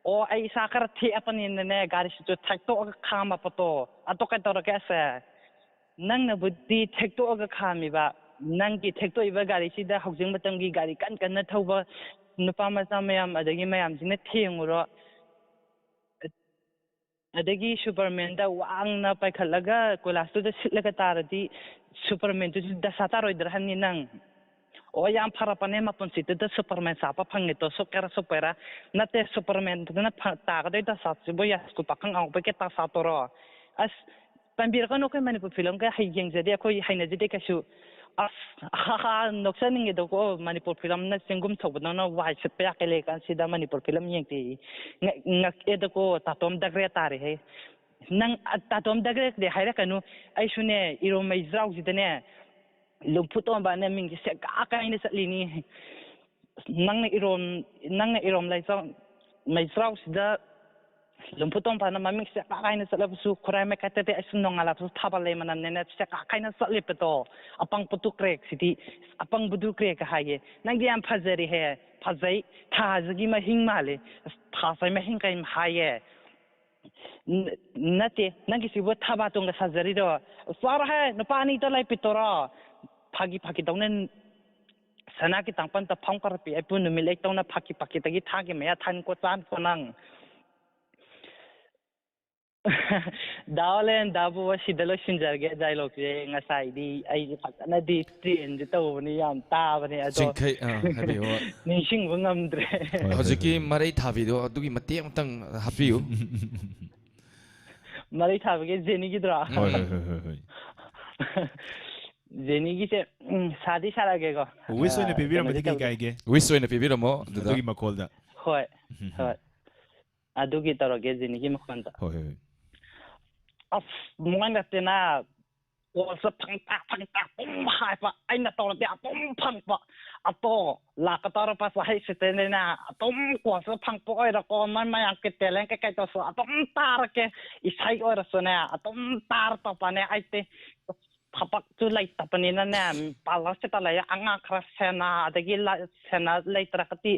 "ꯑꯣ, ꯑꯩ ꯏꯁꯥ ꯈꯔ ꯊꯦꯛꯑꯕꯅꯤꯅꯅꯦ, ꯒꯥꯔꯤꯁꯤꯁꯨ ꯊꯦꯛꯇꯣꯛꯑꯒ ꯈꯥꯝꯃꯕꯗꯣ꯫ ꯑꯗꯣ ꯀꯩꯗꯧꯔꯒꯦ ꯑꯁꯦ?" "ꯅꯪꯅꯕꯨꯗꯤ ꯊꯦꯛꯇꯣꯛꯑꯒ ꯈꯥꯝꯃꯤꯕ, ꯅꯪꯒꯤ ꯊꯦꯛꯇꯣꯛꯏꯕ ꯒꯥꯔꯤꯁꯤꯗ ꯍꯧꯖꯤꯛ ꯃꯇꯝꯒꯤ ꯒꯥꯔꯤ ꯀꯟ ꯀꯟꯅ ꯊꯧꯕ ꯅꯨꯄꯥ ꯃꯆꯥ ꯃꯌꯥꯝ, ꯑꯗꯒꯤ ꯃꯌꯥꯝꯁꯤꯅ ꯊꯦꯡꯉꯨꯔꯣ꯫ ꯑꯗꯒꯤ ꯁꯨꯄꯔꯃꯦꯟꯗ ꯋꯥꯡꯅ ꯄꯥꯏꯈꯠꯂꯒ ꯀꯣꯏꯂꯥꯁꯇꯨꯗ ꯁꯤꯠꯂꯒ ꯇꯥꯔꯗꯤ ꯁꯨꯄꯔꯃꯦꯟꯗꯨꯁꯨ ꯗꯁꯥ ꯇꯥꯔꯣꯏꯗ꯭ꯔꯥ ꯍꯥꯏꯕꯅꯤ ꯅꯪ?" "ꯑꯣ, ꯌꯥꯝ ꯐꯔꯛꯄꯅꯦ, ꯃꯄꯨꯟꯁꯤꯗꯨꯗ ꯁꯨꯄꯔꯃꯦꯟ ꯁꯥꯞꯄ ꯐꯪꯉꯦꯗꯣ, ꯁꯣꯛꯀꯦꯔꯥ ꯁꯣꯛꯄꯩꯔꯥ?" "ꯅꯠꯇꯦ, ꯁꯨꯄꯔꯃꯦꯟꯗꯨꯅ ꯐ-, ꯇꯥꯒꯗꯣꯏ ꯗꯁꯥꯁꯤꯕꯨ ꯌꯥ ꯁ꯭ꯀꯨꯜ ꯄꯥꯈꯪ ꯑꯉꯥꯎꯕꯒꯤ ꯗꯁꯥ ꯇꯧꯔꯣ?" ꯑꯁ, ꯇꯝꯕꯤꯔꯛꯀꯅꯨ, ꯑꯩꯈꯣꯏ ꯃꯅꯤꯄꯨꯔ ꯐꯤꯂꯝꯒ ꯍꯩ ꯌꯦꯡꯖꯗꯦ, ꯑꯩꯈꯣꯏ ꯍꯩꯅꯖꯗꯦ ꯀꯩꯁꯨ꯫ ꯑꯁ, ꯍꯥ ꯍꯥ, ꯅꯣꯛꯆꯅꯤꯡꯉꯦꯗꯀꯣ, ꯃꯅꯤꯄꯨꯔ ꯐꯤꯂꯝꯅ ꯆꯦꯡꯒꯨꯝ ꯁꯧꯕꯗꯧꯅ ꯋꯥꯏ ꯁꯤꯠꯄ ꯌꯥ ꯀꯩ ꯂꯩ ꯀꯥꯟꯁꯤꯗ ꯃꯅꯤꯄꯨꯔ ꯐꯤꯂꯝ ꯌꯦꯡꯗꯦ꯫ ꯉꯛ-, ꯉꯛꯑꯦꯗꯀꯣ, ꯇꯥꯇꯣꯝ ꯗꯒ꯭ꯔꯦ ꯇꯥꯔꯦꯍꯦ꯫ ꯅꯪ, ꯑ, ꯇꯥꯇꯣꯝ ꯗꯒ꯭ꯔꯦꯗꯤ ꯍꯥꯏꯔꯛꯀꯅꯨ, ꯑꯩꯁꯨꯅꯦ, ꯏꯔꯣꯝ ꯃꯩꯖ꯭ꯔꯥꯎꯁꯤꯗꯅꯦ, ꯂꯨꯝꯐꯨ ꯇꯣꯝꯕꯅ ꯃꯤꯡꯁꯦ ꯁꯦꯒꯥꯛ ꯀꯥꯏꯅ ꯆꯠꯂꯤꯅꯤ꯫ ꯅꯪꯅ ꯏꯔꯣꯝ, ꯅꯪꯅ ꯏꯔꯣꯝ ꯂꯩꯆꯥꯎ-, ꯃꯩꯆꯥꯎꯁꯤꯗ ꯂꯨꯝꯐꯨ ꯇꯣꯝꯐꯥꯅ ꯃꯃꯤꯡ ꯁꯦꯒꯥꯛ ꯀꯥꯏꯅ ꯆꯠꯂꯕꯁꯨ, ꯈꯨꯔꯥꯏ ꯃꯩꯀꯥꯏꯗꯗꯤ ꯑꯩꯁꯨ ꯅꯣꯡꯉꯥꯜꯂꯛꯄꯁꯨ ꯊꯥꯕꯜ ꯂꯩ ꯃꯅꯝꯅꯦꯅ ꯁꯦꯒꯥꯛ ꯀꯥꯏꯅ ꯆꯠꯂꯤꯕꯗꯣ꯫ ꯑꯄꯪꯕꯗꯨ ꯀ꯭ꯔꯦꯛꯁꯤꯗꯤ, ꯑꯄꯪꯕꯗꯨ ꯀ꯭ꯔꯦꯛ ꯍꯥꯏꯌꯦ꯫ ꯅꯪꯗꯤ ꯌꯥꯝ ꯐꯖꯔꯤꯍꯦ, ꯐꯖꯩ, ꯊꯥꯖꯒꯤ ꯃꯍꯤꯡ ꯃꯥꯜꯂꯦ꯫ ꯑꯁ, ꯊꯥꯖꯩ ꯃꯍꯤꯡ ꯀꯩꯝ ꯍꯥꯏꯌꯦ꯫ ꯅ-, ꯅꯠꯇꯦ, ꯅꯪꯒꯤꯁꯤꯕꯨ ꯊꯥꯕꯥꯇꯣꯟꯒ ꯁꯥꯖꯔꯤꯔꯣ? ꯆꯥꯔꯣꯍꯦ, ꯅꯨꯄꯥ ꯑꯅꯤꯗ ꯂꯩ ꯄꯤꯠꯇꯣꯔꯣ? ꯐꯥꯒꯤ ꯐꯥꯒꯤ ꯇꯧꯅ ꯁꯅꯥꯒꯤ ꯇꯥꯡꯄꯟ ꯇꯐꯝ ꯈꯔ ꯄꯤ ꯑꯩꯕꯨ ꯅꯨꯃꯤꯠ ꯂꯩꯇꯧꯅ ꯐꯥꯀꯤ ꯐꯥꯀꯤꯗꯒꯤ ꯊꯥꯒꯤ ꯃꯌꯥ ꯊꯥꯅꯤꯀꯣ ꯆꯥꯅꯤꯀꯣ ꯅꯪ꯫ ꯗꯥ ꯑꯣꯂꯦꯟ, ꯗꯥ ꯕꯣꯕ, ꯁꯤꯗ ꯂꯣꯏꯁꯤꯟꯖꯔꯒꯦ ꯗꯥꯏꯂꯣꯛꯁꯦ꯫ ꯉꯁꯥꯏꯗꯤ ꯑꯩꯁꯦ ꯐꯖꯅꯗꯤ ꯇ꯭ꯔꯦꯟꯁꯦ ꯇꯧꯕꯅꯤ, ꯌꯥꯝ ꯇꯥꯕꯅꯦ, ꯑꯗꯣ ꯆꯤꯡꯈꯩ, ꯑꯥ, ꯍꯥꯏꯕꯤꯌꯨ꯫ ꯅꯤꯡꯁꯤꯡꯕ ꯉꯝꯗ꯭ꯔꯦ꯫ ꯍꯣꯏ, ꯍꯣꯏ, ꯍꯧꯖꯤꯛꯀꯤ ꯍꯣꯏ꯫ ꯃꯔꯩ ꯊꯥꯕꯤꯗꯣ ꯑꯗꯨꯒꯤ ꯃꯇꯦꯛ ꯑꯃꯇꯪ ꯍꯥꯞꯄꯤꯌꯨ꯫ ꯃꯔꯩ ꯊꯥꯕꯒꯤ ꯖꯦꯅꯤꯒꯤꯗꯨꯔꯣ? ꯍꯣꯏ, ꯍꯣꯏ, ꯍꯣꯏ, ꯍꯣꯏ, ꯍꯣꯏ꯫ ꯖꯦꯅꯤꯒꯤꯁꯦ, ꯎꯝ, ꯁꯥꯗꯤ ꯁꯥꯔꯛꯑꯒꯦꯀꯣ꯫ Wish ꯑꯣꯏꯅ ꯑ, ꯄꯤꯕꯤꯔꯝꯃꯣ, ꯀꯩꯅꯣꯗꯤ ꯑꯗꯨꯗꯤ ꯀꯩ ꯇꯧꯗꯦ꯫ ꯀꯥꯏꯒꯦ? Wish ꯑꯣꯏꯅ ꯄꯤꯕꯤꯔꯝꯃꯣ ꯑꯗꯨꯗ꯫ ꯑꯗꯨꯒꯤ ꯃꯈꯣꯜꯗ꯫ ꯍꯣꯏ, ꯎꯝ, ꯎꯝ꯫ ꯍꯣꯏ꯫ ꯑꯗꯨꯒꯤ ꯇꯧꯔꯒꯦ, ꯖꯦꯅꯤꯒꯤ ꯃꯈꯣꯟꯗ꯫ ꯍꯣꯏ, ꯍꯣꯏ, ꯍꯣꯏ꯫ ꯑꯁ, ꯅꯨꯡꯉꯥꯏ ꯅꯠꯇꯦꯅ꯫ ꯀꯣꯜꯁꯦ ꯐꯪꯇꯥ ꯐꯪꯇꯥ ꯑꯗꯨꯝ ꯍꯥꯏꯕ, ꯑꯩꯅ ꯇꯧꯔꯗꯤ ꯑꯗꯨꯝ ꯐꯪꯕ꯫ ꯑꯗꯣ ꯂꯥꯛꯀꯗꯧꯔꯕ ꯆꯍꯤꯁꯤꯗꯅꯤꯅꯦ ꯑꯗꯨꯝ ꯀꯣꯜꯁꯦ ꯐꯪꯕ ꯑꯣꯏꯔꯣꯀꯣ, ꯅꯣꯏ ꯃꯌꯥꯝꯒꯤ talent ꯀꯩꯀꯩꯗꯁꯨ ꯑꯗꯨꯝ ꯇꯥꯔꯛꯀꯦ꯫ ꯏꯁꯩ ꯑꯣꯏꯔꯁꯨꯅꯦ ꯑꯗꯨꯝ ꯇꯥꯔ ꯇꯧꯕꯅꯦ꯫ ꯑꯩꯗꯤ ꯊꯕꯛꯁꯨ ꯂꯩꯇꯕꯅꯤꯅꯅꯦ, parlour ꯁꯤꯗ ꯂꯩ, ꯑꯉꯥꯡ ꯈꯔ ꯁꯦꯟꯅ, ꯑꯗꯒꯤ ꯂ-, ꯁꯦꯟꯅ ꯂꯩꯇ꯭ꯔꯒꯗꯤ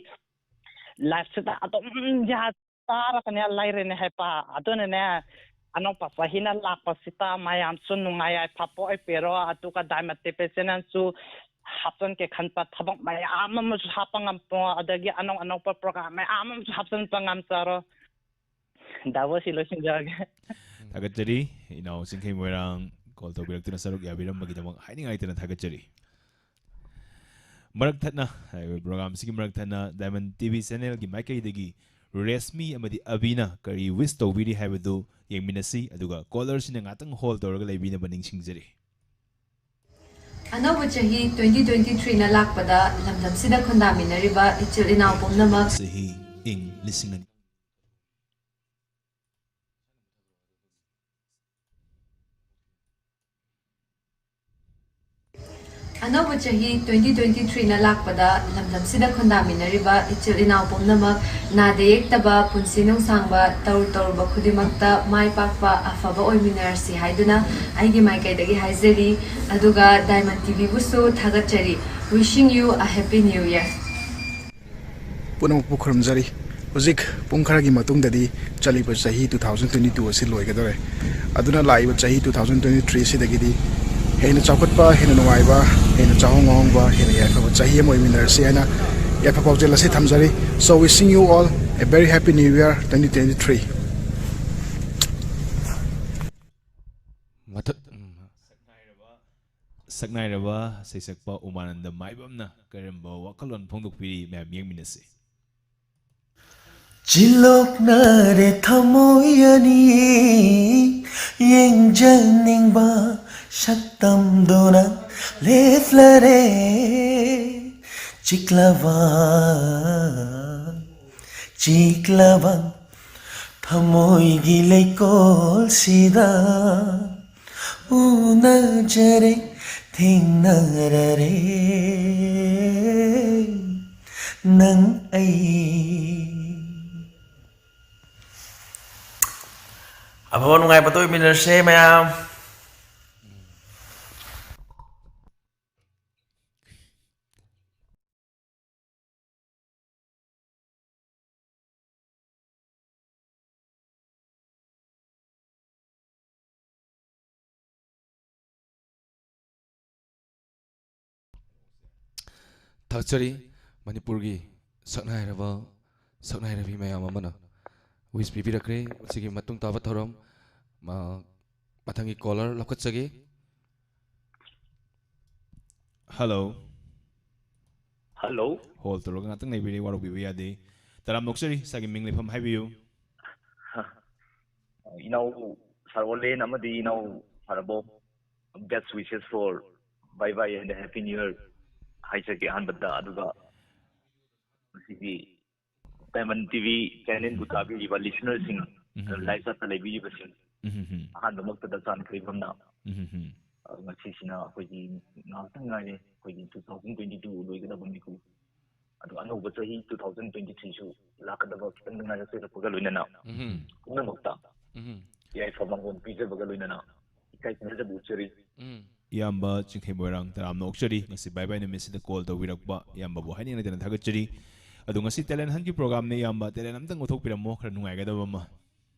life ꯁꯤꯗ ꯑꯗꯨꯝ ꯌꯥ-, ꯇꯥꯔꯒꯅꯦ ꯂꯩꯔꯦꯅꯦ ꯍꯥꯏꯕ꯫ ꯑꯗꯨꯅꯅꯦ, ꯑꯅꯧꯕ ꯆꯍꯤꯅ ꯂꯥꯛꯄꯁꯤꯗ ꯃꯌꯥꯝꯁꯨ ꯅꯨꯡꯉꯥꯏ ꯌꯥꯏꯐꯕ ꯑꯣꯏꯕꯤꯔꯣ, ꯑꯗꯨꯒ Diamond T V channel ꯁꯨ ꯍꯥꯞꯆꯤꯟꯒꯦ ꯈꯟꯕ ꯊꯕꯛ ꯃꯌꯥꯝ ꯑꯃꯁꯨ ꯍꯥꯞꯄ ꯉꯝꯃꯣ, ꯑꯗꯒꯤ ꯑꯅꯧ ꯑꯅꯧꯕ program ꯃꯌꯥꯝ ꯑꯃꯁꯨ ꯍꯥꯞꯆꯤꯟꯕ ꯉꯝꯖꯔꯣ꯫ ꯗꯥꯕꯣꯁꯤ ꯂꯣꯏꯁꯤꯟꯖꯔꯒꯦ꯫ ꯊꯥꯒꯠꯆꯔꯤ, ꯏꯅꯥꯎ ꯆꯤꯡꯈꯩ ꯃꯣꯏꯔꯥꯡ call ꯇꯧꯕꯤꯔꯛꯇꯨꯅ ꯁꯔꯨꯛ ꯌꯥꯕꯤꯔꯝꯕꯒꯤꯗꯃꯛ ꯍꯥꯏꯅꯤꯡꯉꯥꯏ ꯂꯩꯇꯅ ꯊꯥꯒꯠꯆꯔꯤ꯫ ꯃꯔꯛ ꯊꯠꯅ, ꯍꯥꯏꯔꯤꯕ program ꯑꯁꯤꯒꯤ ꯃꯔꯛ ꯊꯠꯅ Diamond T V channel ꯒꯤ ꯃꯥꯏꯀꯩꯗꯒꯤ ꯔꯦꯁꯃꯤ ꯑꯃꯗꯤ ꯑꯕꯤꯅ ꯀꯔꯤ wish ꯇꯧꯕꯤꯔꯤ ꯍꯥꯏꯕꯗꯨ ꯌꯦꯡꯃꯤꯟꯅꯁꯤ, ꯑꯗꯨꯒ caller ꯁꯤꯡꯅ ꯉꯥꯛꯇꯪ hold ꯇꯧꯔꯒ ꯂꯩꯕꯤꯅꯕ ꯅꯤꯡꯁꯤꯡꯖꯔꯤ꯫ ꯑꯅꯧꯕ ꯆꯍꯤ twenty twenty three ꯅ ꯂꯥꯛꯄꯗ ꯂꯝꯗꯝꯁꯤꯗ ꯈꯨꯟꯗꯥꯃꯤꯟꯅꯔꯤꯕ ꯏꯆꯤꯜ ꯏꯅꯥꯎ ꯄꯨꯝꯅꯃꯛ ꯆꯍꯤ ꯏꯪ ꯂꯤꯁꯤꯡ ꯑꯅꯤ ꯑꯅꯧꯕ ꯆꯍꯤ twenty twenty three ꯅ ꯂꯥꯛꯄꯗ ꯂꯝꯗꯝꯁꯤꯗ ꯈꯨꯟꯗꯥꯃꯤꯟꯅꯔꯤꯕ ꯏꯆꯤꯜ ꯏꯅꯥꯎ ꯄꯨꯝꯅꯃꯛ ꯅꯥꯗ ꯌꯦꯛꯇꯕ ꯄꯨꯟꯁꯤ ꯅꯨꯡꯁꯥꯡꯕ, ꯇꯧꯔꯨ ꯇꯧꯔꯨꯕ ꯈꯨꯗꯤꯡꯃꯛꯇ ꯃꯥꯏ ꯄꯥꯛꯄ, ꯑꯐꯕ ꯑꯣꯏꯃꯤꯟꯅꯔꯁꯤ ꯍꯥꯏꯗꯨꯅ ꯑꯩꯒꯤ ꯃꯥꯏꯀꯩꯗꯒꯤ ꯍꯥꯏꯖꯔꯤ꯫ ꯑꯗꯨꯒ Diamond T V ꯕꯨꯁꯨ ꯊꯥꯒꯠꯆꯔꯤ꯫ Wishing you a happy new year. ꯄꯨꯝꯅꯃꯛꯄꯨ ꯈꯨꯔꯨꯝꯖꯔꯤ꯫ ꯍꯧꯖꯤꯛ ꯄꯨꯡ ꯈꯔꯒꯤ ꯃꯇꯨꯡꯗꯗꯤ ꯆꯠꯂꯤꯕ ꯆꯍꯤ two thousand twenty two ꯑꯁꯤ ꯂꯣꯏꯒꯗꯧꯔꯦ꯫ ꯑꯗꯨꯅ ꯂꯥꯛꯏꯕ ꯆꯍꯤ two thousand twenty three ꯑꯁꯤꯗꯒꯤꯗꯤ ꯍꯦꯟꯅ ꯆꯥꯎꯈꯠꯄ, ꯍꯦꯟꯅ ꯅꯨꯡꯉꯥꯏꯕ, ꯍꯦꯟꯅ ꯆꯥꯍꯣꯡ ꯉꯥꯍꯣꯡꯕ, ꯍꯦꯟꯅ ꯌꯥꯏꯐꯕ ꯆꯍꯤ ꯑꯃ ꯑꯣꯏꯃꯤꯟꯅꯔꯁꯤ ꯍꯥꯏꯅ ꯌꯥꯏꯐ ꯄꯥꯎꯖꯦꯜ ꯑꯁꯤ ꯊꯝꯖꯔꯤ꯫ So, wishing you all a very happy new year twenty twenty three. ꯃꯊꯛ-, ꯎꯝ꯫ ꯁꯛꯅꯥꯏꯔꯕ ꯁꯩꯁꯛꯄ ꯎꯃꯥꯅꯟꯗ ꯃꯥꯏꯕꯝꯅ ꯀꯔꯝꯕ ꯋꯥꯈꯜꯂꯣꯟ ꯐꯣꯡꯗꯣꯛꯄꯤꯔꯤ, ꯃꯌꯥꯝ ꯌꯦꯡꯃꯤꯟꯅꯁꯤ꯫ ꯆꯤꯜꯂꯣꯛꯅꯔꯦ ꯊꯃꯣꯏ ꯑꯅꯤ, ꯌꯦꯡꯖꯅꯤꯡꯕ ꯁꯛ ꯇꯝꯗꯨꯅ ꯂꯦꯞꯂꯔꯦ ꯆꯤꯛꯂꯕ, ꯆꯤꯛꯂꯕ ꯊꯃꯣꯏꯒꯤ ꯂꯩꯀꯣꯜꯁꯤꯗ ꯎꯅꯖꯔꯦ, ꯊꯦꯡꯅꯔꯔꯦ ꯅꯪ ꯑꯩ꯫ ꯑꯐꯕ ꯅꯨꯡꯉꯥꯏꯕꯗ ꯑꯣꯏꯃꯤꯟꯅꯔꯁꯦ ꯃꯌꯥꯝ꯫ ꯊꯥꯒꯠꯆꯔꯤ꯫ ꯃꯅꯤꯄꯨꯔꯒꯤ ꯁꯛꯅꯥꯏꯔꯕ ꯁꯛꯅꯥꯏꯔꯕꯤ ꯃꯌꯥꯝ ꯑꯃꯅ wish ꯄꯤꯕꯤꯔꯛꯈ꯭ꯔꯦ꯫ ꯃꯁꯤꯒꯤ ꯃꯇꯨꯡ ꯇꯥꯕ ꯊꯧꯔꯝ, ꯃ-, ꯃꯊꯪꯒꯤ caller ꯂꯧꯈꯠꯆꯒꯦ꯫ Hello꯫ Hello꯫ Hold ꯇꯧꯔꯒ ꯉꯥꯛꯇꯪ ꯂꯩꯕꯤꯔꯦ, ꯋꯥꯔꯧꯕꯤꯕ ꯌꯥꯗꯦ꯫ ꯇꯔꯥꯝꯅ ꯑꯣꯛꯆꯔꯤ, ꯏꯁꯥꯒꯤ ꯃꯤꯡ ꯂꯩꯐꯝ ꯍꯥꯏꯕꯤꯌꯨ꯫ ꯏꯅꯥꯎ ꯁꯥꯔ ꯑꯣꯂꯦꯟ ꯑꯃꯗꯤ ꯏꯅꯥꯎ ꯁꯥꯔꯕꯣ, best wishes for bye bye and happy new year ꯍꯥꯏꯖꯒꯦ ꯑꯍꯥꯟꯕꯗ꯫ ꯑꯗꯨꯒ ꯃꯁꯤꯒꯤ Diamond T V channel ꯕꯨ ꯇꯥꯕꯤꯔꯤꯕ listener ꯁꯤꯡ, ꯎꯝ꯫ Live chat ꯇ ꯂꯩꯕꯤꯔꯤꯕꯁꯤꯡ, ꯎꯝ꯫ ꯑꯍꯥꯟꯕꯃꯛꯇꯗ ꯆꯥꯟꯈ꯭ꯔꯤꯕꯝꯅ, ꯎꯝ꯫ ꯑ, ꯉꯁꯤꯁꯤꯅ ꯑꯩꯈꯣꯏꯒꯤ ꯉꯥꯏꯍꯥꯛꯇꯪ ꯉꯥꯏꯔꯦ, ꯑꯩꯈꯣꯏꯒꯤ two thousand twenty two ꯂꯣꯏꯒꯗꯕ ꯃꯤꯀꯨꯞ꯫ ꯑꯗꯣ ꯑꯅꯧꯕ ꯆꯍꯤ two thousand twenty three ꯁꯨ ꯂꯥꯛꯀꯗꯕ ꯈꯤꯇꯪꯗ ꯉꯥꯏꯔꯛꯆꯔꯛꯄꯒ ꯂꯣꯏꯅꯅ, ꯎꯝ꯫ ꯄꯨꯝꯅꯃꯛꯇ, ꯎꯝ꯫ ꯌꯥꯏꯐ ꯃꯪꯒꯣꯜ ꯄꯤꯖꯕꯒ ꯂꯣꯏꯅꯅ ꯏꯀꯥꯏ ꯈꯨꯝꯅꯖꯕ ꯎꯠꯆꯔꯤ꯫ ꯎꯝ꯫ ꯏꯌꯥꯝꯕ ꯆꯤꯡꯊꯩ ꯃꯣꯏꯔꯥꯡ, ꯇꯔꯥꯝꯅ ꯑꯣꯛꯆꯔꯤ꯫ ꯉꯁꯤ bye bye ꯅꯨꯃꯤꯠꯁꯤꯗ call ꯇꯧꯕꯤꯔꯛꯄ ꯏꯌꯥꯝꯕꯕꯨ ꯍꯥꯏꯅꯤꯡ ꯂꯩꯇꯅ ꯊꯥꯒꯠꯆꯔꯤ꯫ ꯑꯗꯣ ꯉꯁꯤ talent hunt ꯀꯤ program ꯅꯦ ꯏꯌꯥꯝꯕ, talent ꯑꯝꯇꯪ ꯎꯠꯊꯣꯛꯄꯤꯔꯝꯃꯣ, ꯈꯔ ꯅꯨꯡꯉꯥꯏꯒꯗꯕ ꯑꯃ꯫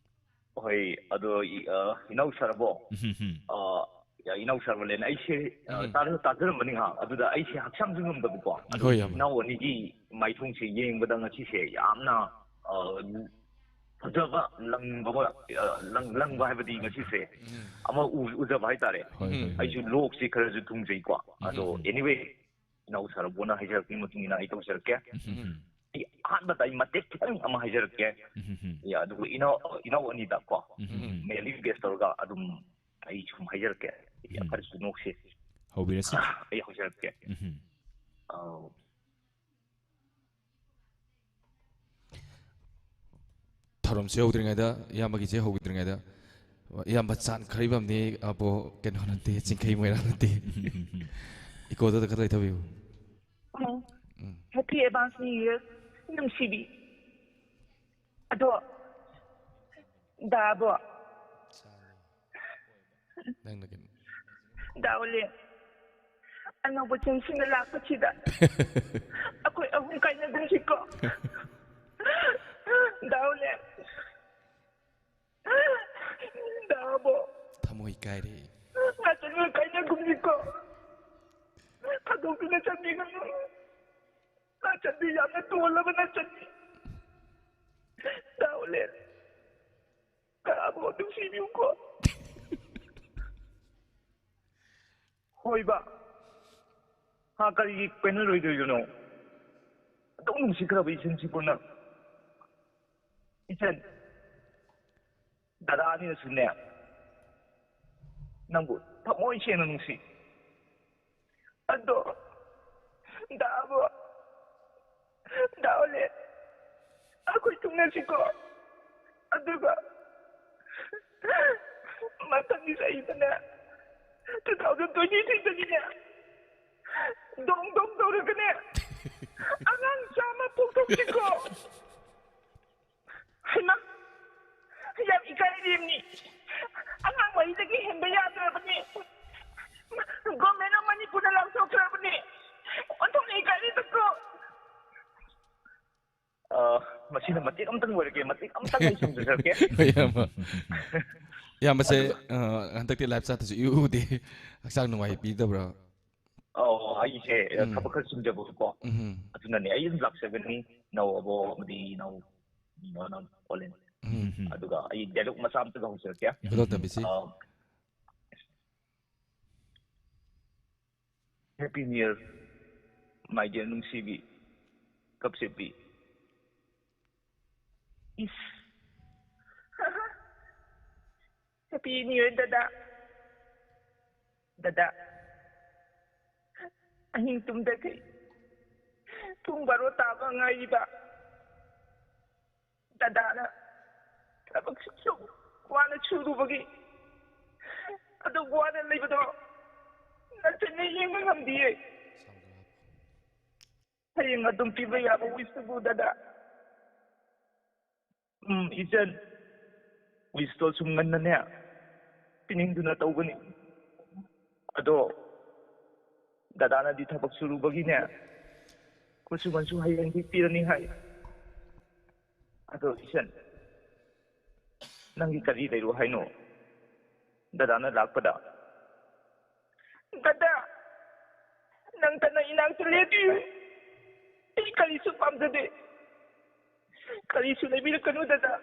ꯍꯣꯏ, ꯑꯗꯣ ꯏ-, ꯑ, ꯏꯅꯥꯎ ꯁꯥꯔꯕꯣ? ꯎꯝ, ꯍꯝ, ꯍꯝ꯫ ꯑ, ꯌꯥ, ꯏꯅꯥꯎ ꯁꯥꯔ ꯃꯂꯦꯟ, ꯑꯩꯁꯦ, ꯑ, ꯎꯝ꯫ ꯇꯥꯗꯤ ꯇꯥꯖꯔꯝꯕꯅꯤ ꯉꯥꯏꯍꯥꯛ꯫ ꯑꯗꯨꯗ ꯑꯩꯁꯦ ꯍꯛꯆꯥꯡꯁꯨ ꯉꯝꯗꯕꯀꯣ꯫ ꯑꯗꯣ ꯍꯣꯏ, ꯏꯌꯥꯝꯕ꯫ ꯏꯅꯥꯎ ꯑꯅꯤꯒꯤ ꯃꯥꯏꯊꯣꯡꯁꯦ ꯌꯦꯡꯕꯗ ꯉꯁꯤꯁꯦ ꯌꯥꯝꯅ, ꯑ, ꯐꯖꯕ ꯂꯪꯕ ꯑꯃ, ꯑ, ꯂꯪ-, ꯂꯪꯕ ꯍꯥꯏꯕꯗꯤ ꯉꯁꯤꯁꯦ ꯎꯝ꯫ ꯑꯃ ꯎ-, ꯎꯖꯕ ꯍꯥꯏꯇꯥꯔꯦ꯫ ꯍꯣꯏ, ꯎꯝ꯫ ꯍꯣꯏ, ꯍꯣꯏ꯫ ꯑꯩꯁꯨ ꯂꯣꯛꯁꯤ ꯈꯔꯁꯨ ꯊꯨꯡꯖꯩꯀꯣ꯫ ꯎꯝ, ꯑꯗꯣ ꯎꯝ, ꯎꯝ꯫ Anyway, ꯏꯅꯥꯎ ꯁꯥꯔꯕꯣꯅ ꯍꯥꯏꯖꯔꯛꯄꯒꯤ ꯃꯇꯨꯡ ꯏꯟꯅ ꯑꯩ ꯇꯧꯖꯔꯛꯀꯦ꯫ ꯎꯝ, ꯎꯝ, ꯎꯝ꯫ ꯑꯩ ꯑꯍꯥꯟꯕꯗ ꯑꯩ ꯃꯇꯦꯛ ꯈꯤꯇꯪ ꯑꯃ ꯍꯥꯏꯖꯔꯛꯀꯦ꯫ ꯎꯝ, ꯎꯝ, ꯎꯝ꯫ ꯌꯥ, ꯑꯗꯨꯒ ꯏꯅꯥꯎ, ꯏꯅꯥꯎ ꯑꯅꯤꯗ ꯀꯣ, ꯎꯝ, ꯎꯝ, ꯎꯝ꯫ Mainly base ꯇꯧꯔꯒ ꯑꯗꯨꯝ ꯑꯩ ꯁꯨꯝ ꯍꯥꯏꯖꯔꯛꯀꯦ꯫ ꯌꯥꯝ ꯎꯝ꯫ ꯈꯔꯁꯨ ꯅꯣꯛꯁꯤ꯫ ꯍꯧꯕꯤꯔꯁꯤ꯫ ꯑꯩ ꯍꯧꯖꯔꯛꯀꯦ꯫ ꯎꯝ꯫ ꯑꯧ꯫ ꯊꯧꯔꯝꯁꯦ ꯍꯧꯗ꯭ꯔꯤꯉꯩꯗ, ꯏꯌꯥꯝꯕꯒꯤꯁꯦ ꯍꯧꯗ꯭ꯔꯤꯉꯩꯗ, ꯏꯌꯥꯝꯕ ꯆꯥꯟꯈ꯭ꯔꯤꯕ ꯑꯃꯅꯤ ꯑꯕꯣ, ꯀꯩꯅꯣ ꯅꯠꯇꯦ, ꯆꯤꯡꯈꯩ ꯃꯣꯏꯔꯥꯡ ꯅꯠꯇꯦ꯫ ꯏꯀꯣꯗꯨꯗ ꯈꯔ ꯂꯩꯊꯕꯤꯌꯨ꯫ ꯑꯣ꯫ ꯎꯝ꯫ Happy advance New Year, ꯅꯨꯡꯁꯤꯕꯤ꯫ ꯑꯗꯣ, ꯗꯥꯕꯣ, ꯅꯪꯅ ꯀꯩꯅꯣ? ꯗꯥ ꯑꯣꯂꯦ, ꯑꯅꯧꯕ ꯆꯍꯤꯁꯤꯡꯗ ꯂꯥꯛꯄꯁꯤꯗ ꯑꯩꯈꯣꯏ ꯑꯍꯨꯝ ꯀꯥꯏꯅꯒꯨꯝꯁꯤꯀꯣ꯫ ꯗꯥ ꯑꯣꯂꯦ, ꯗꯥꯕꯣ, ꯊꯃꯣꯏ ꯀꯥꯏꯔꯦ꯫ ꯉꯥꯛꯇꯪ ꯀꯥꯏꯅꯒꯨꯝꯁꯤꯀꯣ꯫ ꯊꯥꯗꯣꯛꯇꯨꯅ ꯆꯠꯄꯤꯒꯅꯨ꯫ ꯅꯆꯟꯗꯤ ꯌꯥꯝꯅ ꯇꯣꯜꯂꯕ ꯅꯆꯟꯅꯤ꯫ ꯗꯥ ꯑꯣꯂꯦ, ꯗꯥꯕꯣ ꯅꯨꯡꯁꯤꯕꯤꯌꯨꯀꯣ꯫ ꯍꯣꯏꯕ꯫ ꯍꯥ, ꯀꯔꯤꯒꯤ ꯀꯩꯅꯣ ꯂꯣꯏꯗꯣꯏꯗꯨꯅꯣ? ꯑꯗꯨꯛ ꯅꯨꯡꯁꯤꯈ꯭ꯔꯕ ꯏꯆꯟꯁꯤꯕꯨ ꯅꯪ꯫ ꯏꯆꯟ, ꯗꯗꯥ ꯑꯅꯤꯅꯁꯨꯅꯦ, ꯅꯪꯕꯨ ꯊꯃꯣꯏ ꯁꯦꯡꯅ ꯅꯨꯡꯁꯤ꯫ ꯑꯗꯣ, ꯗꯥꯕꯣ, ꯗꯥ ꯑꯣꯂꯦ, ꯑꯩꯈꯣꯏ ꯊꯨꯡꯅꯁꯤꯀꯣ꯫ ꯑꯗꯨꯒ ꯃꯊꯪꯒꯤ ꯆꯍꯤꯗꯅꯦ, two thousand twenty three ꯗꯒꯤꯅꯦ, ꯗꯣꯡ ꯗꯣꯡ ꯇꯧꯔꯒꯅꯦ, ꯑꯉꯥꯡ ꯆꯥꯝꯃ ꯄꯣꯛꯊꯣꯛꯁꯤꯀꯣ꯫ ꯍꯩꯃꯥ, ꯌꯥꯝ ꯏꯀꯥꯏꯔꯦꯃꯤ꯫ ꯑꯉꯥꯡ ꯃꯔꯤꯗꯒꯤ ꯍꯦꯟꯕ ꯌꯥꯗ꯭ꯔꯕꯅꯤ꯫ Government of ꯃꯅꯤꯄꯨꯔꯅ ꯂꯥꯎꯊꯣꯛꯈ꯭ꯔꯕꯅꯤ꯫ ꯑꯣꯟꯊꯣꯛꯅ ꯏꯀꯥꯏꯔꯦꯗꯀꯣ꯫ ꯑ, ꯃꯁꯤꯅ ꯃꯇꯦꯛ ꯑꯃꯇꯪ ꯑꯣꯏꯔꯒꯦ, ꯃꯇꯦꯛ ꯑꯃꯇꯪ ꯑꯩ ꯁꯝꯖꯔꯛꯀꯦ꯫ ꯍꯣꯏ, ꯏꯌꯥꯝꯕ꯫ ꯏꯌꯥꯝꯕꯁꯦ, ꯑ, ꯍꯟꯗꯛꯇꯤ live chatꯇꯁꯨ ꯏꯎ ꯎꯗꯦ꯫ ꯍꯛꯆꯥꯡ ꯅꯨꯡꯉꯥꯏꯕꯤꯗꯕ꯭ꯔꯥ? ꯑꯧ, ꯑꯩꯁꯦ ꯎꯝ꯫ ꯊꯕꯛ ꯈꯔ ꯆꯤꯟꯖꯕꯀꯣ꯫ ꯎꯝ꯫ ꯑꯗꯨꯅꯅꯦ, ꯑꯩ ꯑꯗꯨꯝ ꯂꯥꯛꯆꯒꯅꯤ꯫ ꯅꯧ ꯑꯕꯣ ꯑꯃꯗꯤ ꯅꯧ, ꯅꯧ, ꯅꯧ ꯑꯣꯂꯦꯟ꯫ ꯎꯝ꯫ ꯑꯗꯨꯒ ꯑꯩ dialogue ꯃꯆꯥ ꯑꯝꯇꯒ ꯍꯧꯖꯔꯛꯀꯦ꯫ ꯈꯨꯗꯣꯜ ꯇꯝꯕꯤꯁꯤ꯫ ꯑ, Happy New Year, my dear ꯅꯨꯡꯁꯤꯕꯤ, ꯀꯞꯁꯦꯞꯄꯤ꯫ ꯏꯁ꯫ Happy New Year, ꯗꯗꯥ꯫ ꯗꯗꯥ, ꯑꯍꯤꯡ ꯇꯨꯝꯗꯈꯩ ꯄꯨꯡ ꯕꯥꯔꯣ ꯇꯥꯕ ꯉꯥꯏꯔꯤꯕ ꯗꯗꯥꯅ ꯊꯕꯛ ꯁꯨꯛ ꯋꯥꯅ ꯁꯨꯔꯨꯕꯒꯤ ꯑꯗꯨ ꯋꯥꯅ ꯂꯩꯕꯗꯣ ꯅꯆꯟꯅ ꯌꯦꯡꯕ ꯉꯝꯗꯤꯌꯦ꯫ ꯍꯌꯦꯡ ꯑꯗꯨꯝ ꯄꯤꯕ ꯌꯥꯕ ꯋꯤꯁꯇꯨꯕꯨ ꯗꯗꯥ꯫ ꯎꯝ, ꯏꯆꯟ, ꯋꯤꯁꯇꯣ ꯁꯨꯝ ꯉꯟꯅꯅꯦ ꯄꯤꯅꯤꯡꯗꯨꯅ ꯇꯧꯕꯅꯤ꯫ ꯑꯗꯣ ꯗꯗꯥꯅꯗꯤ ꯊꯕꯛ ꯁꯨꯔꯨꯕꯒꯤꯅꯦ ꯈꯨꯠꯁꯨꯃꯟꯁꯨ ꯍꯌꯦꯡꯗꯤ ꯄꯤꯔꯅꯤ ꯍꯥꯏ꯫ ꯑꯗꯣ ꯏꯆꯟ, ꯅꯪꯒꯤ ꯀꯔꯤ ꯂꯩꯔꯣ ꯍꯥꯏꯅꯣ ꯗꯗꯥꯅ ꯂꯥꯛꯄꯗ? ꯗꯗꯥ, ꯅꯪ ꯇꯅ ꯏꯅꯥꯛꯇ ꯂꯦꯞꯄꯤꯌꯨ꯫ ꯑꯩ ꯀꯔꯤꯁꯨ ꯄꯥꯝꯖꯗꯦ꯫ ꯀꯔꯤꯁꯨ ꯂꯩꯕꯤꯔꯛꯀꯅꯨ ꯗꯗꯥ꯫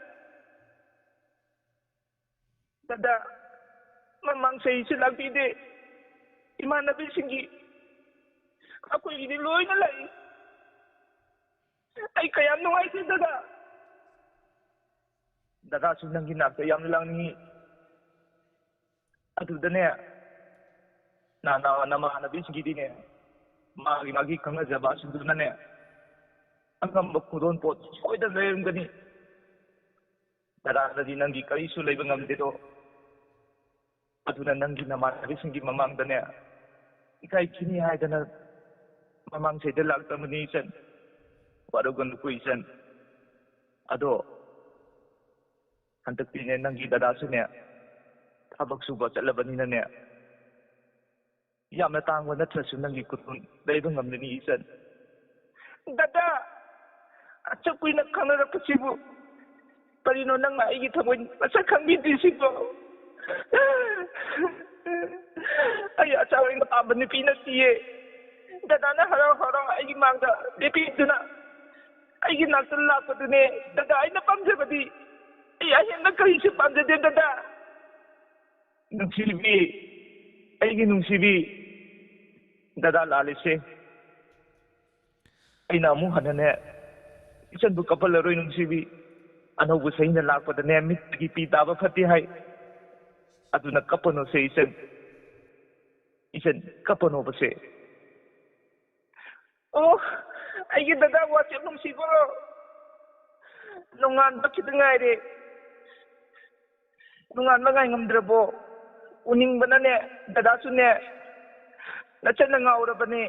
ꯗꯗꯥ, ꯃꯃꯥꯡ ꯆꯍꯤꯁꯨ ꯂꯥꯛꯄꯤꯗꯦ꯫ ꯏꯃꯥꯟꯅꯕꯤꯁꯤꯡꯒꯤ ꯑꯩꯈꯣꯏꯒꯤꯗꯤ ꯂꯣꯏꯅ ꯂꯥꯛꯏ꯫ ꯑꯩ ꯀꯌꯥꯝ ꯅꯨꯡꯉꯥꯏꯇꯦ ꯗꯗꯥ꯫ ꯗꯗꯥꯁꯨ ꯅꯪꯒꯤ ꯅꯥꯛꯇ ꯌꯥꯝꯅ ꯂꯥꯛꯅꯤꯡꯉꯤ꯫ ꯑꯗꯨꯗꯅꯦ, ꯅꯅꯥ-, ꯅꯃꯥꯟꯅꯕꯤꯁꯤꯡꯒꯤꯗꯤꯅꯦ, ꯃꯥꯒꯤ ꯃꯥꯒꯤ ꯈꯪꯅꯖꯕꯁꯤꯡꯗꯨꯅꯅꯦ, ꯑꯉꯝꯕ ꯈꯨꯗꯣꯜ ꯄꯣꯠ ꯁꯣꯏꯗꯅ ꯂꯩꯔꯝꯒꯅꯤ꯫ ꯗꯗꯥꯗꯗꯤ ꯅꯪꯒꯤ ꯀꯔꯤꯁꯨ ꯂꯩꯕ ꯉꯝꯗꯦꯗꯣ꯫ ꯑꯗꯨꯅ ꯅꯪꯒꯤ ꯅꯃꯥꯟꯅꯕꯤꯁꯤꯡꯒꯤ ꯃꯃꯥꯡꯗꯅꯦ, ꯏꯀꯥꯏ ꯈꯤꯅꯤ ꯍꯥꯏꯗꯅ ꯃꯃꯥꯡ ꯆꯍꯤꯗ ꯂꯥꯛꯇꯕꯅꯤ ꯏꯆꯟ꯫ ꯋꯥꯔꯧꯒꯅꯨꯀꯣ ꯏꯆꯟ꯫ ꯑꯗꯣ ꯍꯟꯗꯛꯇꯤꯅꯦ, ꯅꯪꯒꯤ ꯗꯗꯥꯁꯨꯅꯦ ꯊꯕꯛ ꯁꯨꯕ ꯆꯠꯂꯕꯅꯤꯅꯅꯦ, ꯌꯥꯝꯅ ꯇꯥꯡꯕ ꯅꯠꯇ꯭ꯔꯁꯨ ꯅꯪꯒꯤ ꯈꯨꯗꯣꯜ ꯂꯩꯕ ꯉꯝꯂꯅꯤ ꯏꯆꯟ꯫ ꯗꯗꯥ, ꯑꯁꯨꯛ ꯀꯨꯏꯅ ꯈꯪꯅꯔꯛꯄꯁꯤꯕꯨ ꯀꯔꯤꯅꯣ ꯅꯪꯅ ꯑꯩꯒꯤ ꯊꯃꯣꯏ ꯃꯁꯛ ꯈꯪꯕꯤꯗ꯭ꯔꯤꯁꯤꯕꯣ? ꯑꯩ ꯑꯆꯥ ꯍꯣꯏꯅ ꯄꯥꯝꯕ ꯅꯨꯄꯤ ꯅꯠꯇꯤꯌꯦ꯫ ꯗꯗꯥꯅ ꯍꯔꯥꯎ ꯍꯔꯥꯎ ꯑꯩꯒꯤ ꯃꯥꯡꯗ ꯂꯦꯞꯄꯤꯗꯨꯅ ꯑꯩꯒꯤ ꯅꯥꯛꯇ ꯂꯥꯛꯄꯗꯨꯅꯦ ꯗꯗꯥ ꯑꯩꯅ ꯄꯥꯝꯖꯕꯗꯤ꯫ ꯑꯩ ꯑꯍꯦꯟꯕ ꯀꯔꯤꯁꯨ ꯄꯥꯝꯖꯗꯦ ꯗꯗꯥ꯫ ꯅꯨꯡꯁꯤꯕꯤ, ꯑꯩꯒꯤ ꯅꯨꯡꯁꯤꯕꯤ, ꯗꯗꯥ ꯂꯥꯜꯂꯤꯁꯦ꯫ ꯑꯩꯅ ꯑꯃꯨꯛ ꯍꯟꯅꯅꯦ ꯏꯆꯟꯕꯨ ꯀꯞꯍꯜꯂꯔꯣꯏ ꯅꯨꯡꯁꯤꯕꯤ꯫ ꯑꯅꯧꯕ ꯆꯍꯤꯅ ꯂꯥꯛꯄꯗꯅꯦ ꯃꯤꯠꯇꯒꯤ ꯄꯤ ꯇꯥꯕ ꯐꯠꯇꯦ ꯍꯥꯏ꯫ ꯑꯗꯨꯅ ꯀꯞꯄꯅꯨꯁꯦ ꯏꯆꯟ꯫ ꯏꯆꯟ, ꯀꯞꯄꯅꯣꯕꯁꯦ꯫ ꯑꯣ, ꯑꯩꯒꯤ ꯗꯗꯥ ꯋꯥꯆꯦꯞ ꯅꯨꯡꯁꯤꯕ꯫ ꯅꯣꯡꯉꯥꯟꯕ ꯈꯤꯇꯪ ꯉꯥꯏꯔꯦ꯫ ꯅꯣꯡꯉꯥꯟꯕ ꯉꯥꯏ ꯉꯝꯗ꯭ꯔꯕꯣ? ꯎꯅꯤꯡꯕꯅꯅꯦ, ꯗꯗꯥꯁꯨꯅꯦ, ꯅꯆꯟꯅ ꯉꯥꯎꯔꯕꯅꯦ꯫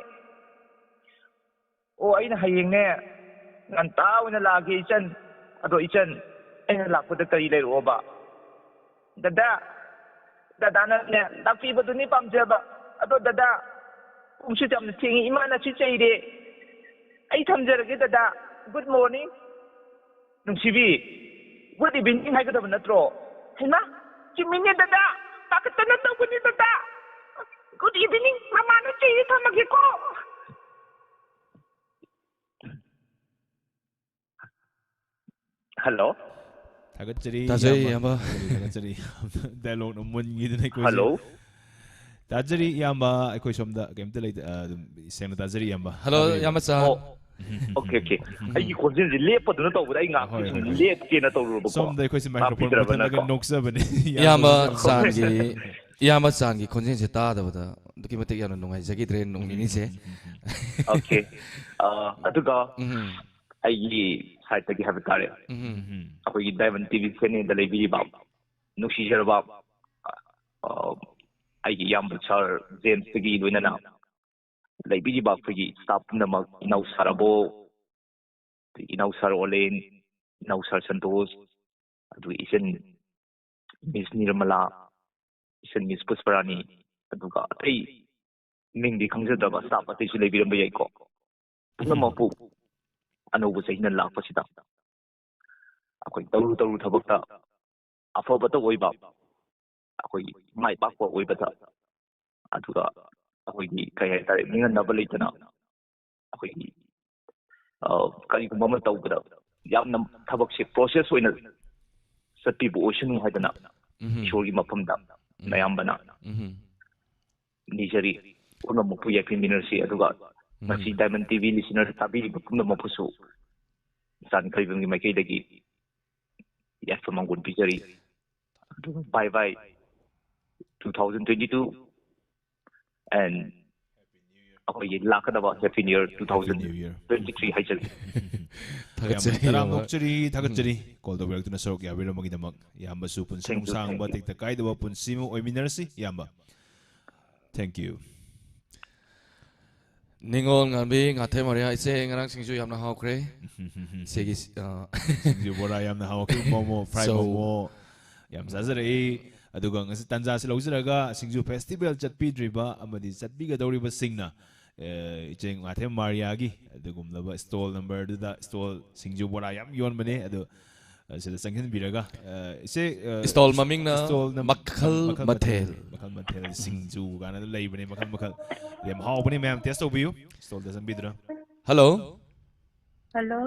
ꯑꯣ, ꯑꯩꯅ ꯍꯌꯦꯡꯅꯦ, ꯉꯟꯇꯥ ꯑꯣꯏꯅ ꯂꯥꯛꯑꯒꯦ ꯏꯆꯟ꯫ ꯑꯗꯣ ꯏꯆꯟ, ꯑꯩꯅ ꯂꯥꯛꯄꯗ ꯀꯔꯤ ꯂꯩꯔꯛꯑꯣꯕ? ꯗꯗꯥ, ꯗꯗꯥꯅꯅꯦ, ꯂꯥꯛꯄꯤꯕꯗꯨꯅꯤ ꯄꯥꯝꯖꯕ꯫ ꯑꯗꯣ ꯗꯗꯥ, ꯄꯨꯡꯁꯨ ꯌꯥꯝꯅ ꯊꯦꯡꯉꯤ, ꯏꯃꯥꯅꯁꯨ ꯆꯩꯔꯦ꯫ ꯑꯩ ꯊꯝꯖꯔꯒꯦ ꯗꯗꯥ꯫ Good morning꯫ ꯅꯨꯡꯁꯤꯕꯤ, good evening ꯍꯥꯏꯒꯗꯕ ꯅꯠꯇ꯭ꯔꯣ? ꯍꯩꯃꯥ, ꯆꯨꯝꯃꯤꯅꯦ ꯗꯗꯥ, ꯄꯥꯈꯠꯇꯅ ꯇꯧꯕꯅꯤ ꯗꯗꯥ꯫ Good evening, ꯃꯃꯥꯅ ꯆꯩꯔꯦ, ꯊꯝꯃꯒꯦꯀꯣ꯫ ꯍꯜꯂꯣ꯫ ꯊꯥꯒꯠꯆꯔꯤ, ꯇꯥꯖꯩ, ꯏꯌꯥꯝꯕ꯫ ꯏꯌꯥꯝꯕ꯫ ꯊꯥꯒꯠꯆꯔꯤ, ꯊꯥꯒꯠꯆꯔꯤ꯫ Dialogue ꯅ ꯃꯨꯟꯈꯤꯗꯅ ꯑꯩꯈꯣꯏꯁꯦ꯫ ꯍꯜꯂꯣ꯫ ꯇꯥꯖꯔꯤ, ꯏꯌꯥꯝꯕ꯫ ꯑꯩꯈꯣꯏ ꯁꯣꯝꯗ ꯀꯩꯝꯇ ꯂꯩꯇ-, ꯑ, ꯑꯗꯨꯝ ꯁꯦꯡꯅ ꯇꯥꯖꯔꯤ, ꯏꯌꯥꯝꯕ꯫ ꯍꯜꯂꯣ, ꯇꯥꯕꯤꯔꯤꯕ꯭ꯔꯥ? ꯏꯌꯥꯝꯕ ꯆꯥꯟ꯫ ꯑꯣ, ꯑꯣꯀꯦ, ꯑꯣꯀꯦ꯫ ꯑꯩꯒꯤ ꯈꯣꯟꯖꯦꯜꯁꯦ ꯂꯦꯞꯄꯗꯨꯅ ꯇꯧꯕꯗ ꯑꯩ ꯉꯥꯏꯍꯥꯛꯇꯤ ꯍꯣꯏ, ꯁꯨꯝ ꯍꯣꯏ, ꯍꯣꯏ꯫ ꯂꯦꯞꯀꯦꯅ ꯇꯧꯔꯨꯔꯕꯀꯣ꯫ ꯁꯣꯝꯗ ꯑꯩꯈꯣꯏꯁꯦ microphone ꯇꯥꯕꯤꯗ꯭ꯔꯕ ꯃꯨꯊꯠꯂꯒ ꯅꯠꯇ꯭ꯔꯣ? ꯅꯣꯛꯆꯕꯅꯦ꯫ ꯏꯌꯥꯝꯕ ꯏꯌꯥꯝꯕ ꯆꯥꯟꯒꯤ, ꯏꯌꯥꯝꯕ ꯆꯥꯟꯒꯤ ꯈꯣꯟꯖꯦꯜꯁꯦ ꯇꯥꯗꯕꯗ ꯑꯗꯨꯛꯀꯤ ꯃꯇꯤꯛ ꯌꯥꯝꯅ ꯅꯨꯡꯉꯥꯏꯖꯈꯤꯗ꯭ꯔꯦ ꯅꯣꯡ ꯅꯤꯅꯤꯁꯦ꯫ ꯎꯝ, ꯎꯝ, ꯎꯝ, ꯎꯝ꯫ ꯑꯣꯀꯦ꯫ ꯑ, ꯑꯗꯨꯒ ꯎꯝ꯫ ꯑꯩꯒꯤ side ꯇꯒꯤ ꯍꯥꯏꯕ ꯇꯥꯔꯦ꯫ ꯎꯝ꯫ ꯎꯝ꯫ ꯑꯩꯈꯣꯏꯒꯤ Diamond T V channel ꯗ ꯂꯩꯕꯤꯔꯤꯕ ꯅꯨꯡꯁꯤꯖꯔꯕ, ꯑ, ꯑꯩꯒꯤ ꯏꯌꯥꯝꯕ sir ꯖꯦꯝꯁꯇꯒꯤ ꯂꯣꯏꯅꯅ ꯂꯩꯕꯤꯔꯤꯕ ꯑꯩꯈꯣꯏꯒꯤ staff ꯄꯨꯝꯅꯃꯛ, ꯏꯅꯥꯎ sir ꯑꯕꯣ, ꯑꯗꯒꯤ ꯏꯅꯥꯎ sir ꯑꯣꯂꯦꯟ, ꯏꯅꯥꯎ sir ꯁꯟꯇꯣꯁ, ꯑꯗꯨꯒ ꯏꯆꯟ Miss ꯅꯤꯔꯃꯂꯥ, ꯏꯆꯟ Miss ꯄꯨꯁꯄꯔꯥꯅꯤ, ꯑꯗꯨꯒ ꯑꯇꯩ ꯃꯤꯡꯗꯤ ꯈꯪꯖꯗꯕ staff ꯑꯇꯩꯁꯨ ꯂꯩꯕꯤꯔꯝꯕ ꯌꯥꯏꯀꯣ꯫ ꯄꯨꯝꯅꯃꯛꯄꯨ ꯑꯅꯧꯕ ꯆꯍꯤꯅ ꯂꯥꯛꯄꯁꯤꯗ ꯑꯩꯈꯣꯏ ꯇꯧꯔꯨ ꯇꯧꯔꯨ ꯊꯕꯛꯇ ꯑꯐꯕꯇ ꯑꯣꯏꯕ, ꯑꯩꯈꯣꯏ ꯃꯥꯏ ꯄꯥꯛꯄ ꯑꯣꯏꯕꯗ, ꯑꯗꯨꯒ ꯑꯩꯈꯣꯏꯒꯤ ꯀꯩ ꯍꯥꯏꯇꯥꯔꯦ, ꯅꯤꯡꯍꯟꯅꯕ ꯂꯩꯇꯅ ꯑꯩꯈꯣꯏꯒꯤ, ꯑ, ꯀꯔꯤꯒꯨꯝꯕ ꯑꯃ ꯇꯧꯕꯗ ꯌꯥꯝꯅ ꯊꯕꯛꯁꯦ process ꯑꯣꯏꯅ ꯆꯠꯄꯤꯕ ꯑꯣꯏꯁꯅꯨ ꯍꯥꯏꯗꯅ ꯎꯝ꯫ ꯏꯁꯣꯔꯒꯤ ꯃꯐꯝꯗ ꯎꯝ꯫ ꯑꯌꯥꯝꯕꯅ ꯎꯝ꯫ ꯅꯤꯖꯔꯤ꯫ ꯄꯨꯝꯅꯃꯛꯄꯨ ꯌꯥꯏꯐꯃꯤꯟꯅꯔꯁꯤ꯫ ꯑꯗꯨꯒ ꯎꯝ꯫ ꯉꯁꯤ Diamond T V listener ꯇꯥꯕꯤꯔꯤꯕ ꯄꯨꯝꯅꯃꯛꯄꯨꯁꯨ ꯆꯥꯟ ꯀꯩꯕꯨꯝꯒꯤ ꯃꯥꯏꯀꯩꯗꯒꯤ ꯌꯥꯏꯐ ꯃꯪꯒꯣꯜ ꯄꯤꯖꯔꯤ꯫ ꯑꯗꯨꯒ bye bye two thousand twenty two꯫ and ꯑꯩꯈꯣꯏꯒꯤ ꯂꯥꯛꯀꯗꯕ Happy New Year Happy New Year. Two thousand twenty-three ꯍꯥꯏꯖꯒꯦ꯫ ꯊꯥꯒꯠꯆꯔꯤ, ꯌꯥꯝ ꯇꯔꯥꯝ ꯌꯥꯝꯅ꯫ ꯅꯣꯛꯆꯔꯤ, ꯊꯥꯒꯠꯆꯔꯤ꯫ ꯎꯝ꯫ ꯀꯣꯜ ꯇꯧꯕꯤꯔꯛꯇꯨꯅ ꯁꯔꯨꯛ ꯌꯥꯕꯤꯔꯝꯕꯒꯤꯗꯃꯛ ꯏꯌꯥꯝꯕꯁꯨ ꯄꯨꯟꯁꯤ Thank you, ꯅꯨꯡꯁꯥꯡꯕ, thank you. ꯇꯦꯛꯇ ꯀꯥꯏꯗꯕ ꯄꯨꯟꯁꯤ ꯑꯃ ꯑꯣꯏꯃꯤꯟꯅꯔꯁꯤ, ꯏꯌꯥꯝꯕ꯫ Thank you. ꯅꯤꯉꯣꯜ ꯉꯥꯟꯕꯤ ꯉꯥꯊꯦꯝ ꯃꯔꯤꯌꯥ, ꯏꯆꯦ, ꯉꯔꯥꯡ ꯁꯤꯡꯖꯨ ꯌꯥꯝꯅ ꯍꯥꯎꯈ꯭ꯔꯦ꯫ ꯏꯆꯦꯒꯤ, ꯑ, ꯁꯤꯡꯖꯨ ꯕꯣꯔꯥ ꯌꯥꯝꯅ ꯍꯥꯎꯈ꯭ꯔꯦ꯫ ꯃꯣꯃꯣ, fried So, ꯃꯣꯃꯣ ꯌꯥꯝ ꯆꯥꯖꯔꯛꯏ꯫ ꯑꯗꯨꯒ ꯉꯁꯤ ꯇꯥꯟꯖꯥꯁꯤ ꯂꯧꯖꯔꯒ ꯁꯤꯡꯖꯨ festival ꯆꯠꯄꯤꯗ꯭ꯔꯤꯕ ꯑꯃꯗꯤ ꯆꯠꯄꯤꯒꯗꯧꯔꯤꯕꯁꯤꯡꯅ, ꯑ, ꯏꯆꯦ ꯉꯥꯊꯦꯝ ꯃꯥꯔꯤꯌꯥꯒꯤ ꯑꯗꯨꯒꯨꯝꯂꯕ stall number ꯗꯨꯗ stall ꯁꯤꯡꯖꯨ ꯕꯣꯔꯥ ꯌꯥꯝ ꯌꯣꯟꯕꯅꯦ꯫ ꯑꯗꯨ, ꯑ, ꯁꯤꯗ ꯆꯪꯁꯤꯟꯕꯤꯔꯒ, ꯑ, ꯏꯆꯦ, ꯑ, Stall ꯃꯃꯤꯡꯅ stall ꯅ-, ꯃꯈꯜ ꯃꯈꯜ ꯃꯊꯦꯜ꯫ ꯃꯊꯦꯜ, ꯃꯈꯜ ꯃꯊꯦꯜ ꯁꯤꯡꯖꯨ ꯀꯥꯏꯅ ꯂꯩꯕꯅꯦ, ꯃꯈꯜ ꯃꯈꯜ꯫ ꯌꯥꯝ ꯍꯥꯎꯕꯅꯦ, ꯃꯌꯥꯝ taste ꯇꯧꯕꯤꯌꯨ꯫ Stall ꯗ ꯆꯪꯕꯤꯗꯨꯅ꯫ Hello. Hello.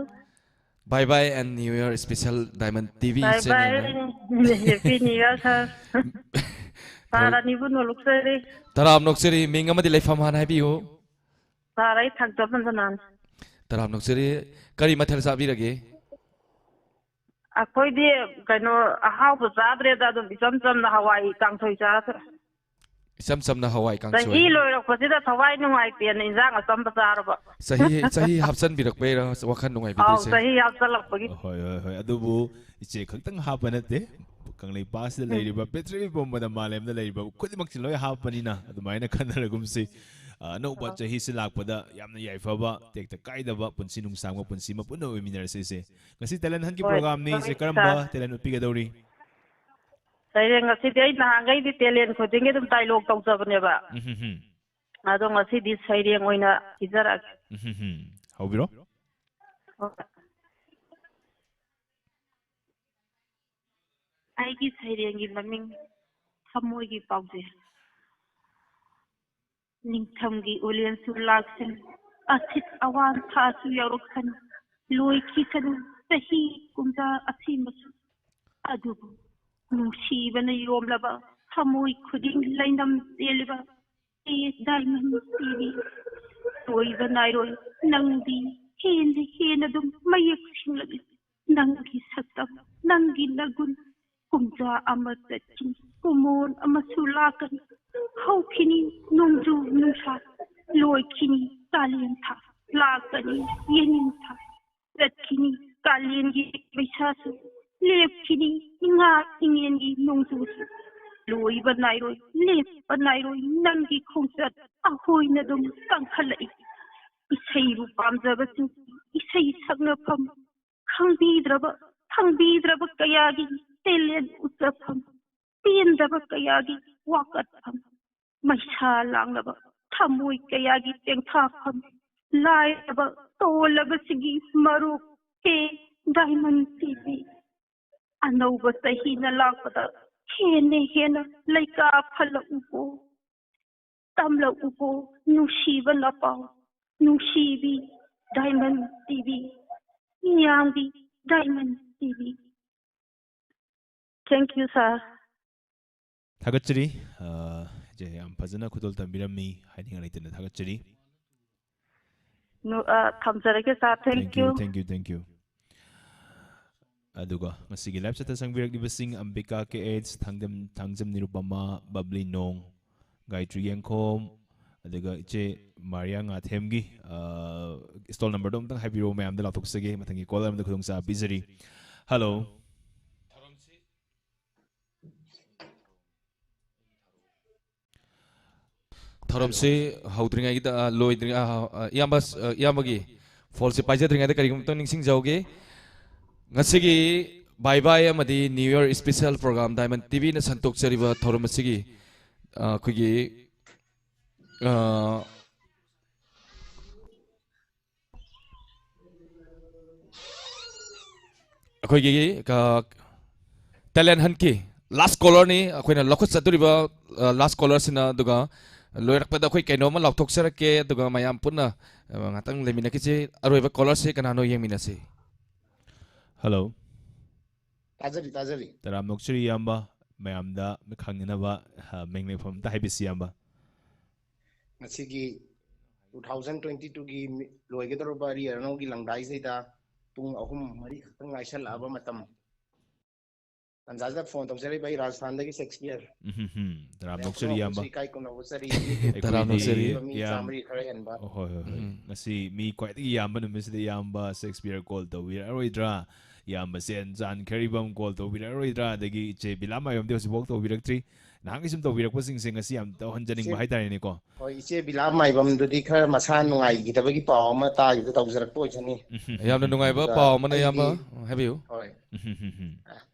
Bye bye and New Year special Diamond T V bye channel bye. Happy New Year, sir. ꯁꯥꯔ ꯑꯅꯤꯕꯨ ꯅꯣꯂꯨꯛꯆꯔꯤ꯫ ꯇꯔꯥꯝ ꯅꯣꯛꯆꯔꯤ꯫ ꯃꯤꯡ ꯑꯃꯗꯤ ꯂꯩꯐꯝ ꯍꯥꯟꯅ ꯍꯥꯏꯕꯤꯌꯨ꯫ ꯁꯥꯔ, ꯑꯩ ꯊꯥꯡꯖꯝ ꯃꯟꯖꯅꯥꯅꯤ꯫ ꯇꯔꯥꯝ ꯅꯣꯛꯆꯔꯤ꯫ ꯀꯔꯤ ꯃꯊꯦꯜ ꯆꯥꯕꯤꯔꯒꯦ? ꯑꯩꯈꯣꯏꯗꯤ ꯀꯩꯅꯣ ꯑꯍꯥꯎꯕ ꯆꯥꯗ꯭ꯔꯦꯗ, ꯑꯗꯨꯝ ꯏꯆꯝ ꯆꯝꯅ ꯍꯋꯥꯏ ꯀꯥꯡꯁꯣꯏ ꯆꯥꯔ ꯇꯣꯛꯑꯦ꯫ ꯏꯆꯝ ꯆꯝꯅ ꯍꯋꯥꯏ ꯆꯍꯤ ꯀꯥꯡꯁꯣꯏ꯫ ꯂꯣꯏꯔꯛꯄꯁꯤꯗ ꯊꯋꯥꯏ ꯅꯨꯡꯉꯥꯏꯇꯦꯅ ꯏꯟꯖꯥꯡ ꯑꯆꯝꯕ ꯆꯥꯔꯕ꯫ ꯆꯍꯤ, ꯆꯍꯤ ꯍꯥꯞꯆꯟꯕꯤꯔꯛꯄꯩꯔꯥ ꯋꯥꯈꯜ ꯑꯧ, ꯅꯨꯡꯉꯥꯏꯕꯤꯗ꯭ꯔꯤꯁꯦ? ꯆꯍꯤ ꯍꯥꯞꯆꯜꯂꯛꯄꯒꯤ꯫ ꯍꯣꯏ, ꯍꯣꯏ, ꯍꯣꯏ꯫ ꯑꯗꯨꯕꯨ ꯏꯆꯦ ꯈꯛꯇꯪ ꯍꯥꯞꯄ ꯅꯠꯇꯦ, ꯀꯪꯂꯩꯄꯥꯛꯁꯤꯗ ꯎꯝ꯫ ꯂꯩꯔꯤꯕ, ꯄ꯭ꯔꯤꯊꯤꯕꯤ ꯄꯨꯝꯕꯗ, ꯃꯥꯂꯦꯝꯗ ꯂꯩꯔꯤꯕ ꯈꯨꯗꯤꯡꯃꯛꯁꯤ ꯂꯣꯏ ꯍꯥꯞꯄꯅꯤꯅ, ꯑꯗꯨꯃꯥꯏꯅ ꯈꯟꯅꯔꯒꯨꯝꯁꯤ꯫ ꯑ, ꯑꯅꯧꯕ ꯑꯧ꯫ ꯆꯍꯤꯁꯤ ꯂꯥꯛꯄꯗ ꯌꯥꯝꯅ ꯌꯥꯏꯐꯕ, ꯇꯦꯛꯇ ꯀꯥꯏꯗꯕ ꯄꯨꯟꯁꯤ ꯅꯨꯡꯁꯥꯡꯕ ꯄꯨꯟꯁꯤ ꯑꯃ ꯄꯨꯟꯅ ꯑꯣꯏꯃꯤꯟꯅꯔꯁꯤ ꯏꯆꯦ꯫ ꯉꯁꯤ talent hunt ꯀꯤ ꯍꯣꯏ, program ꯅꯤ ꯍꯣꯏ, ꯏꯆꯦ, ꯀꯔꯝꯕ ꯁꯥꯔ꯫ Talent ꯎꯠꯄꯤꯒꯗꯧꯔꯤ? ꯁꯩꯔꯦꯡ ꯉꯁꯤꯗꯤ ꯑꯩ ꯅꯍꯥꯟꯈꯩꯗꯤ talent ꯈꯨꯗꯤꯡꯒꯤ ꯑꯗꯨꯝ dialogue ꯇꯧꯖꯕꯅꯦꯕ꯫ ꯎꯝ, ꯍꯝ, ꯍꯝ꯫ ꯑꯗꯣ ꯉꯁꯤꯗꯤ ꯁꯩꯔꯦꯡ ꯑꯣꯏꯅ ꯊꯤꯖꯔꯛꯑꯒꯦ꯫ ꯎꯝ, ꯍꯝ, ꯍꯝ꯫ ꯍꯧꯕꯤꯔꯣ꯫ ꯍꯣꯏ꯫ ꯑꯩꯒꯤ ꯁꯩꯔꯦꯡꯒꯤ ꯃꯃꯤꯡ ꯊꯃꯣꯏꯒꯤ ꯄꯥꯎꯖꯦꯜ꯫ ꯅꯤꯡꯊꯝꯒꯤ ꯎꯂꯦꯟꯁꯨ ꯂꯥꯛꯁꯅꯨ, ꯑꯁꯤꯠ ꯑꯋꯥꯟ ꯊꯥꯁꯨ ꯌꯥꯎꯔꯛꯁꯅꯨ, ꯂꯣꯏꯈꯤꯁꯅꯨ ꯆꯍꯤ ꯀꯨꯝꯖꯥ ꯑꯁꯤꯃꯁꯨ꯫ ꯑꯗꯨꯕꯨ ꯅꯨꯡꯁꯤꯕꯅ ꯌꯣꯝꯂꯕ ꯊꯃꯣꯏ ꯈꯨꯗꯤꯡ ꯂꯩꯅꯝ ꯆꯦꯜꯂꯤꯕ ꯑꯦ Diamond T V, ꯂꯣꯏꯕ ꯅꯥꯏꯔꯣꯏ ꯅꯪꯗꯤ ꯍꯦꯟꯅ ꯍꯦꯟꯅ ꯑꯗꯨꯝ ꯃꯌꯦꯛ ꯁꯦꯡꯂꯛꯂꯤ꯫ ꯅꯪꯒꯤ ꯁꯛꯇꯝ, ꯅꯪꯒꯤ ꯅꯒꯨꯟ, ꯀꯨꯝꯖꯥ ꯑꯃ ꯆꯠꯈꯤꯅꯤ, ꯀꯨꯃꯣꯟ ꯑꯃꯁꯨ ꯂꯥꯛꯀꯅꯤ꯫ ꯍꯧꯈꯤꯅꯤ ꯅꯣꯡꯖꯨ ꯅꯨꯡꯁꯥ, ꯂꯣꯏꯈꯤꯅꯤ ꯀꯥꯂꯦꯟ ꯊꯥ, ꯂꯥꯛꯀꯅꯤ ꯌꯦꯅꯤꯡ ꯊꯥ, ꯆꯠꯈꯤꯅꯤ ꯀꯥꯂꯦꯟꯒꯤ ꯃꯩꯁꯥꯁꯨ, ꯂꯦꯞꯈꯤꯅꯤ ꯏꯉꯥ ꯏꯉꯦꯟꯒꯤ ꯅꯣꯡꯖꯨꯁꯨ꯫ ꯂꯣꯏꯕ ꯅꯥꯏꯔꯣꯏ, ꯂꯦꯞꯄ ꯅꯥꯏꯔꯣꯏ ꯅꯪꯒꯤ ꯈꯣꯡꯆꯠ, ꯑꯩꯈꯣꯏꯅ ꯑꯗꯨꯝ ꯀꯪꯈꯠꯂꯛꯏ꯫ ꯏꯁꯩꯕꯨ ꯄꯥꯝꯖꯕꯁꯤꯡ ꯏꯁꯩ ꯁꯛꯅꯐꯝ, ꯈꯪꯕꯤꯗ꯭ꯔꯕ ꯈꯪꯕꯤꯗ꯭ꯔꯕ ꯀꯌꯥꯒꯤ ꯇꯦꯂꯦꯟ ꯎꯠꯆꯐꯝ, ꯄꯦꯟꯗꯕ ꯀꯌꯥꯒꯤ ꯋꯥꯀꯠꯐꯝ, ꯃꯩꯁꯥ ꯂꯥꯡꯂꯕ ꯊꯃꯣꯏ ꯀꯌꯥꯒꯤ ꯄꯦꯡꯊꯥꯐꯝ, ꯂꯥꯏꯔꯕ ꯇꯣꯜꯂꯕꯁꯤꯒꯤ ꯃꯔꯨꯞ꯫ ꯍꯦ ꯗꯥꯏꯃꯟ ꯇꯤꯚꯤ, ꯑꯅꯧꯕ ꯆꯍꯤꯅ ꯂꯥꯛꯄꯗ ꯍꯦꯟꯅ ꯍꯦꯟꯅ ꯂꯩꯀꯥ ꯐꯜꯂꯛꯎꯀꯣ, ꯇꯝꯂꯛꯎꯀꯣ ꯅꯨꯡꯁꯤꯕ ꯅꯄꯥꯎ, ꯅꯨꯡꯁꯤꯕꯤ ꯗꯥꯏꯃꯟ ꯇꯤꯚꯤ, ꯃꯤꯌꯥꯝꯒꯤ diamond TV. Thank you, sir. ꯊꯥꯒꯠꯆꯔꯤ꯫ ꯑ, ꯏꯆꯦ, ꯌꯥꯝ ꯐꯖꯅ ꯈꯨꯗꯣꯜ ꯇꯝꯕꯤꯔꯝꯃꯤ, ꯍꯥꯏꯅꯤꯡꯉꯥꯏ ꯂꯩꯇꯅ ꯊꯥꯒꯠꯆꯔꯤ꯫ ꯅꯨ- ꯑ, ꯊꯝꯖꯔꯒꯦ, sir. Thank you. Thank you, thank you. ꯑꯗꯨꯒ ꯉꯁꯤꯒꯤ live chat ꯇ ꯆꯪꯕꯤꯔꯛꯂꯤꯕꯁꯤꯡ ꯑꯝꯕꯤꯀꯥ ꯀꯦ ꯑꯩꯆ, ꯊꯥꯡꯖꯝ, ꯊꯥꯡꯖꯝ ꯅꯤꯔꯨꯄꯃꯥ, ꯕꯕ꯭ꯂꯤ ꯅꯣꯡ, ꯒꯥꯌꯇ꯭ꯔꯤ ꯌꯦꯡꯈꯣꯝ, ꯑꯗꯨꯒ ꯏꯆꯦ ꯃꯥꯔꯤꯌꯥ ꯉꯥꯊꯦꯝꯒꯤ, ꯑ, stall number ꯗꯣ ꯑꯝꯇꯪ ꯍꯥꯏꯕꯤꯔꯛꯑꯣ, ꯃꯌꯥꯝꯗ ꯂꯥꯎꯊꯣꯛꯆꯒꯦ, ꯃꯊꯪꯒꯤ caller ꯑꯃꯗ ꯈꯨꯗꯣꯡꯆꯥꯕ ꯄꯤꯖꯔꯤ꯫ Hello꯫ ꯊꯧꯔꯝꯁꯤ ꯍꯧꯗ꯭ꯔꯤꯉꯩꯒꯤꯗ, ꯑ, ꯂꯣꯏꯗ꯭ꯔꯤ-, ꯑ, ꯑ, ꯏꯌꯥꯝꯕ, ꯑ, ꯏꯌꯥꯝꯕꯒꯤ phone ꯁꯤ ꯄꯥꯏꯖꯗ꯭ꯔꯤꯉꯩꯗ ꯀꯔꯤꯒꯨꯝꯕ ꯑꯝꯇꯪ ꯅꯤꯡꯁꯤꯡꯖꯍꯧꯒꯦ꯫ ꯉꯁꯤꯒꯤ bye bye ꯑꯃꯗꯤ New Year special program Diamond ꯇꯤꯚꯤꯅ ꯁꯟꯗꯣꯛꯆꯔꯤꯕ ꯊꯧꯔꯝ ꯑꯁꯤꯒꯤ, ꯑ, ꯑꯩꯈꯣꯏꯒꯤ, ꯑ, ꯑꯩꯈꯣꯏꯒꯤ, ꯑ, talent hunt ꯀꯤ last caller ꯅꯤ ꯑꯩꯈꯣꯏꯅ ꯂꯧꯈꯠꯆꯗꯣꯔꯤꯕ, ꯑ, last caller ꯁꯤꯅ꯫ ꯑꯗꯨꯒ ꯂꯣꯏꯔꯛꯄꯗ ꯑꯩꯈꯣꯏ ꯀꯩꯅꯣꯝꯃ ꯂꯥꯎꯊꯣꯛꯆꯔꯛꯀꯦ, ꯑꯗꯨꯒ ꯃꯌꯥꯝ ꯄꯨꯟꯅ, ꯑ, ꯉꯥꯛꯇꯪ ꯂꯩꯃꯤꯟꯅꯈꯤꯁꯤ꯫ ꯑꯔꯣꯏꯕ caller ꯁꯤ ꯀꯅꯥꯅꯣ ꯌꯦꯡꯃꯤꯟꯅꯁꯤ꯫ Hello꯫ ꯇꯥꯖꯔꯤ, ꯇꯥꯖꯔꯤ꯫ ꯇꯔꯥꯝꯅ ꯑꯣꯛꯆꯔꯤ ꯏꯌꯥꯝꯕ, ꯃꯌꯥꯝꯗ ꯈꯪꯅꯅꯕ, ꯑ, ꯃꯤꯡ ꯂꯩꯐꯝ ꯑꯝꯇ ꯍꯥꯏꯕꯤꯁꯤ ꯏꯌꯥꯝꯕ꯫ ꯉꯁꯤꯒꯤ two thousand twenty two ꯒꯤ ꯃꯤ-, ꯂꯣꯏꯒꯗꯧꯔꯕ ꯑꯔꯤ ꯑꯔꯅꯧꯒꯤ ꯂꯪꯗꯥꯏꯁꯤꯗ ꯄꯨꯡ ꯑꯍꯨꯝ ꯃꯔꯤ ꯈꯛꯇꯪ ꯉꯥꯏꯁꯜꯂꯛꯑꯕ ꯃꯇꯝ ꯇꯥꯟꯖꯥꯁꯤꯗ ꯐꯣꯟ ꯇꯧꯖꯔꯛꯏꯕ ꯑꯩ ꯔꯥꯖꯁꯊꯥꯟꯗꯒꯤ ꯁꯦꯛꯁꯄꯤꯌꯔ꯫ ꯎꯝ, ꯍꯝ, ꯍꯝ. ꯇꯔꯥꯝꯅ ꯑꯣꯛꯆꯔꯤ, ꯏꯌꯥꯝꯕ꯫ ꯃꯌꯥꯝꯁꯨ ꯏꯀꯥꯏ ꯈꯨꯝꯅꯕ ꯎꯠꯆꯔꯤ꯫ ꯑꯩꯈꯣꯏꯗꯤ ꯇꯔꯥꯝꯅ ꯑꯣꯛꯆꯔꯤ꯫ ꯃꯤ ꯌꯥꯝ- ꯆꯥꯝꯃꯔꯤ ꯈꯔ ꯍꯦꯟꯕ꯫ ꯑꯣ, ꯍꯣꯏ, ꯍꯣꯏ, ꯍꯣꯏ꯫ ꯎꯝ꯫ ꯉꯁꯤ ꯃꯤ ꯈ꯭ꯋꯥꯏꯗꯒꯤ ꯌꯥꯝꯕ ꯅꯨꯃꯤꯠꯁꯤꯗ ꯏꯌꯥꯝꯕ ꯁꯦꯛꯁꯄꯤꯌꯔ ꯀꯣꯜ ꯇꯧꯕꯤꯔꯛꯑꯔꯣꯏꯗ꯭ꯔꯥ? ꯏꯌꯥꯝꯕ ꯆꯦꯟ ꯆꯥꯟ ꯈꯦꯔꯤꯕꯝ ꯀꯣꯜ ꯇꯧꯕꯤꯔꯛꯑꯔꯣꯏꯗ꯭ꯔꯥ? ꯑꯗꯒꯤ ꯏꯆꯦ ꯕꯤꯂꯥ ꯃꯥꯏꯕꯝꯗꯤ ꯍꯧꯖꯤꯛꯐꯥꯎ ꯇꯧꯕꯤꯔꯛꯇ꯭ꯔꯤ꯫ ꯅꯍꯥꯟꯒꯤ ꯁꯨꯝ ꯇꯧꯕꯤꯔꯛꯄꯁꯤꯡꯁꯦ ꯉꯁꯤ ꯌꯥꯝ ꯇꯧꯍꯟꯖꯅꯤꯡꯕ ꯏꯆꯦ- ꯍꯥꯏꯇꯥꯔꯦꯅꯦꯀꯣ꯫ ꯍꯣꯏ, ꯏꯆꯦ ꯕꯤꯂꯥ ꯃꯥꯏꯕꯝꯗꯨꯗꯤ ꯈꯔ ꯃꯁꯥ ꯅꯨꯡꯉꯥꯏꯈꯤꯗꯕꯒꯤ ꯄꯥꯎ ꯑꯃ ꯇꯥꯈꯤꯕꯗ ꯇꯧꯖꯔꯛꯄ ꯑꯣꯏꯁꯅꯤ꯫ ꯎꯝ, ꯍꯝ, ꯌꯥꯝꯅ ꯍꯝ, ꯅꯨꯡꯉꯥꯏꯕ ꯑꯗꯨꯒ ꯄꯥꯎ ꯑꯃꯅ, ꯑꯩꯒꯤ- ꯏꯌꯥꯝꯕ꯫ ꯍꯥꯏꯕꯤꯌꯨ꯫ ꯍꯣꯏ꯫ ꯎꯝ, ꯍꯝ, ꯍꯝ, ꯍꯝ.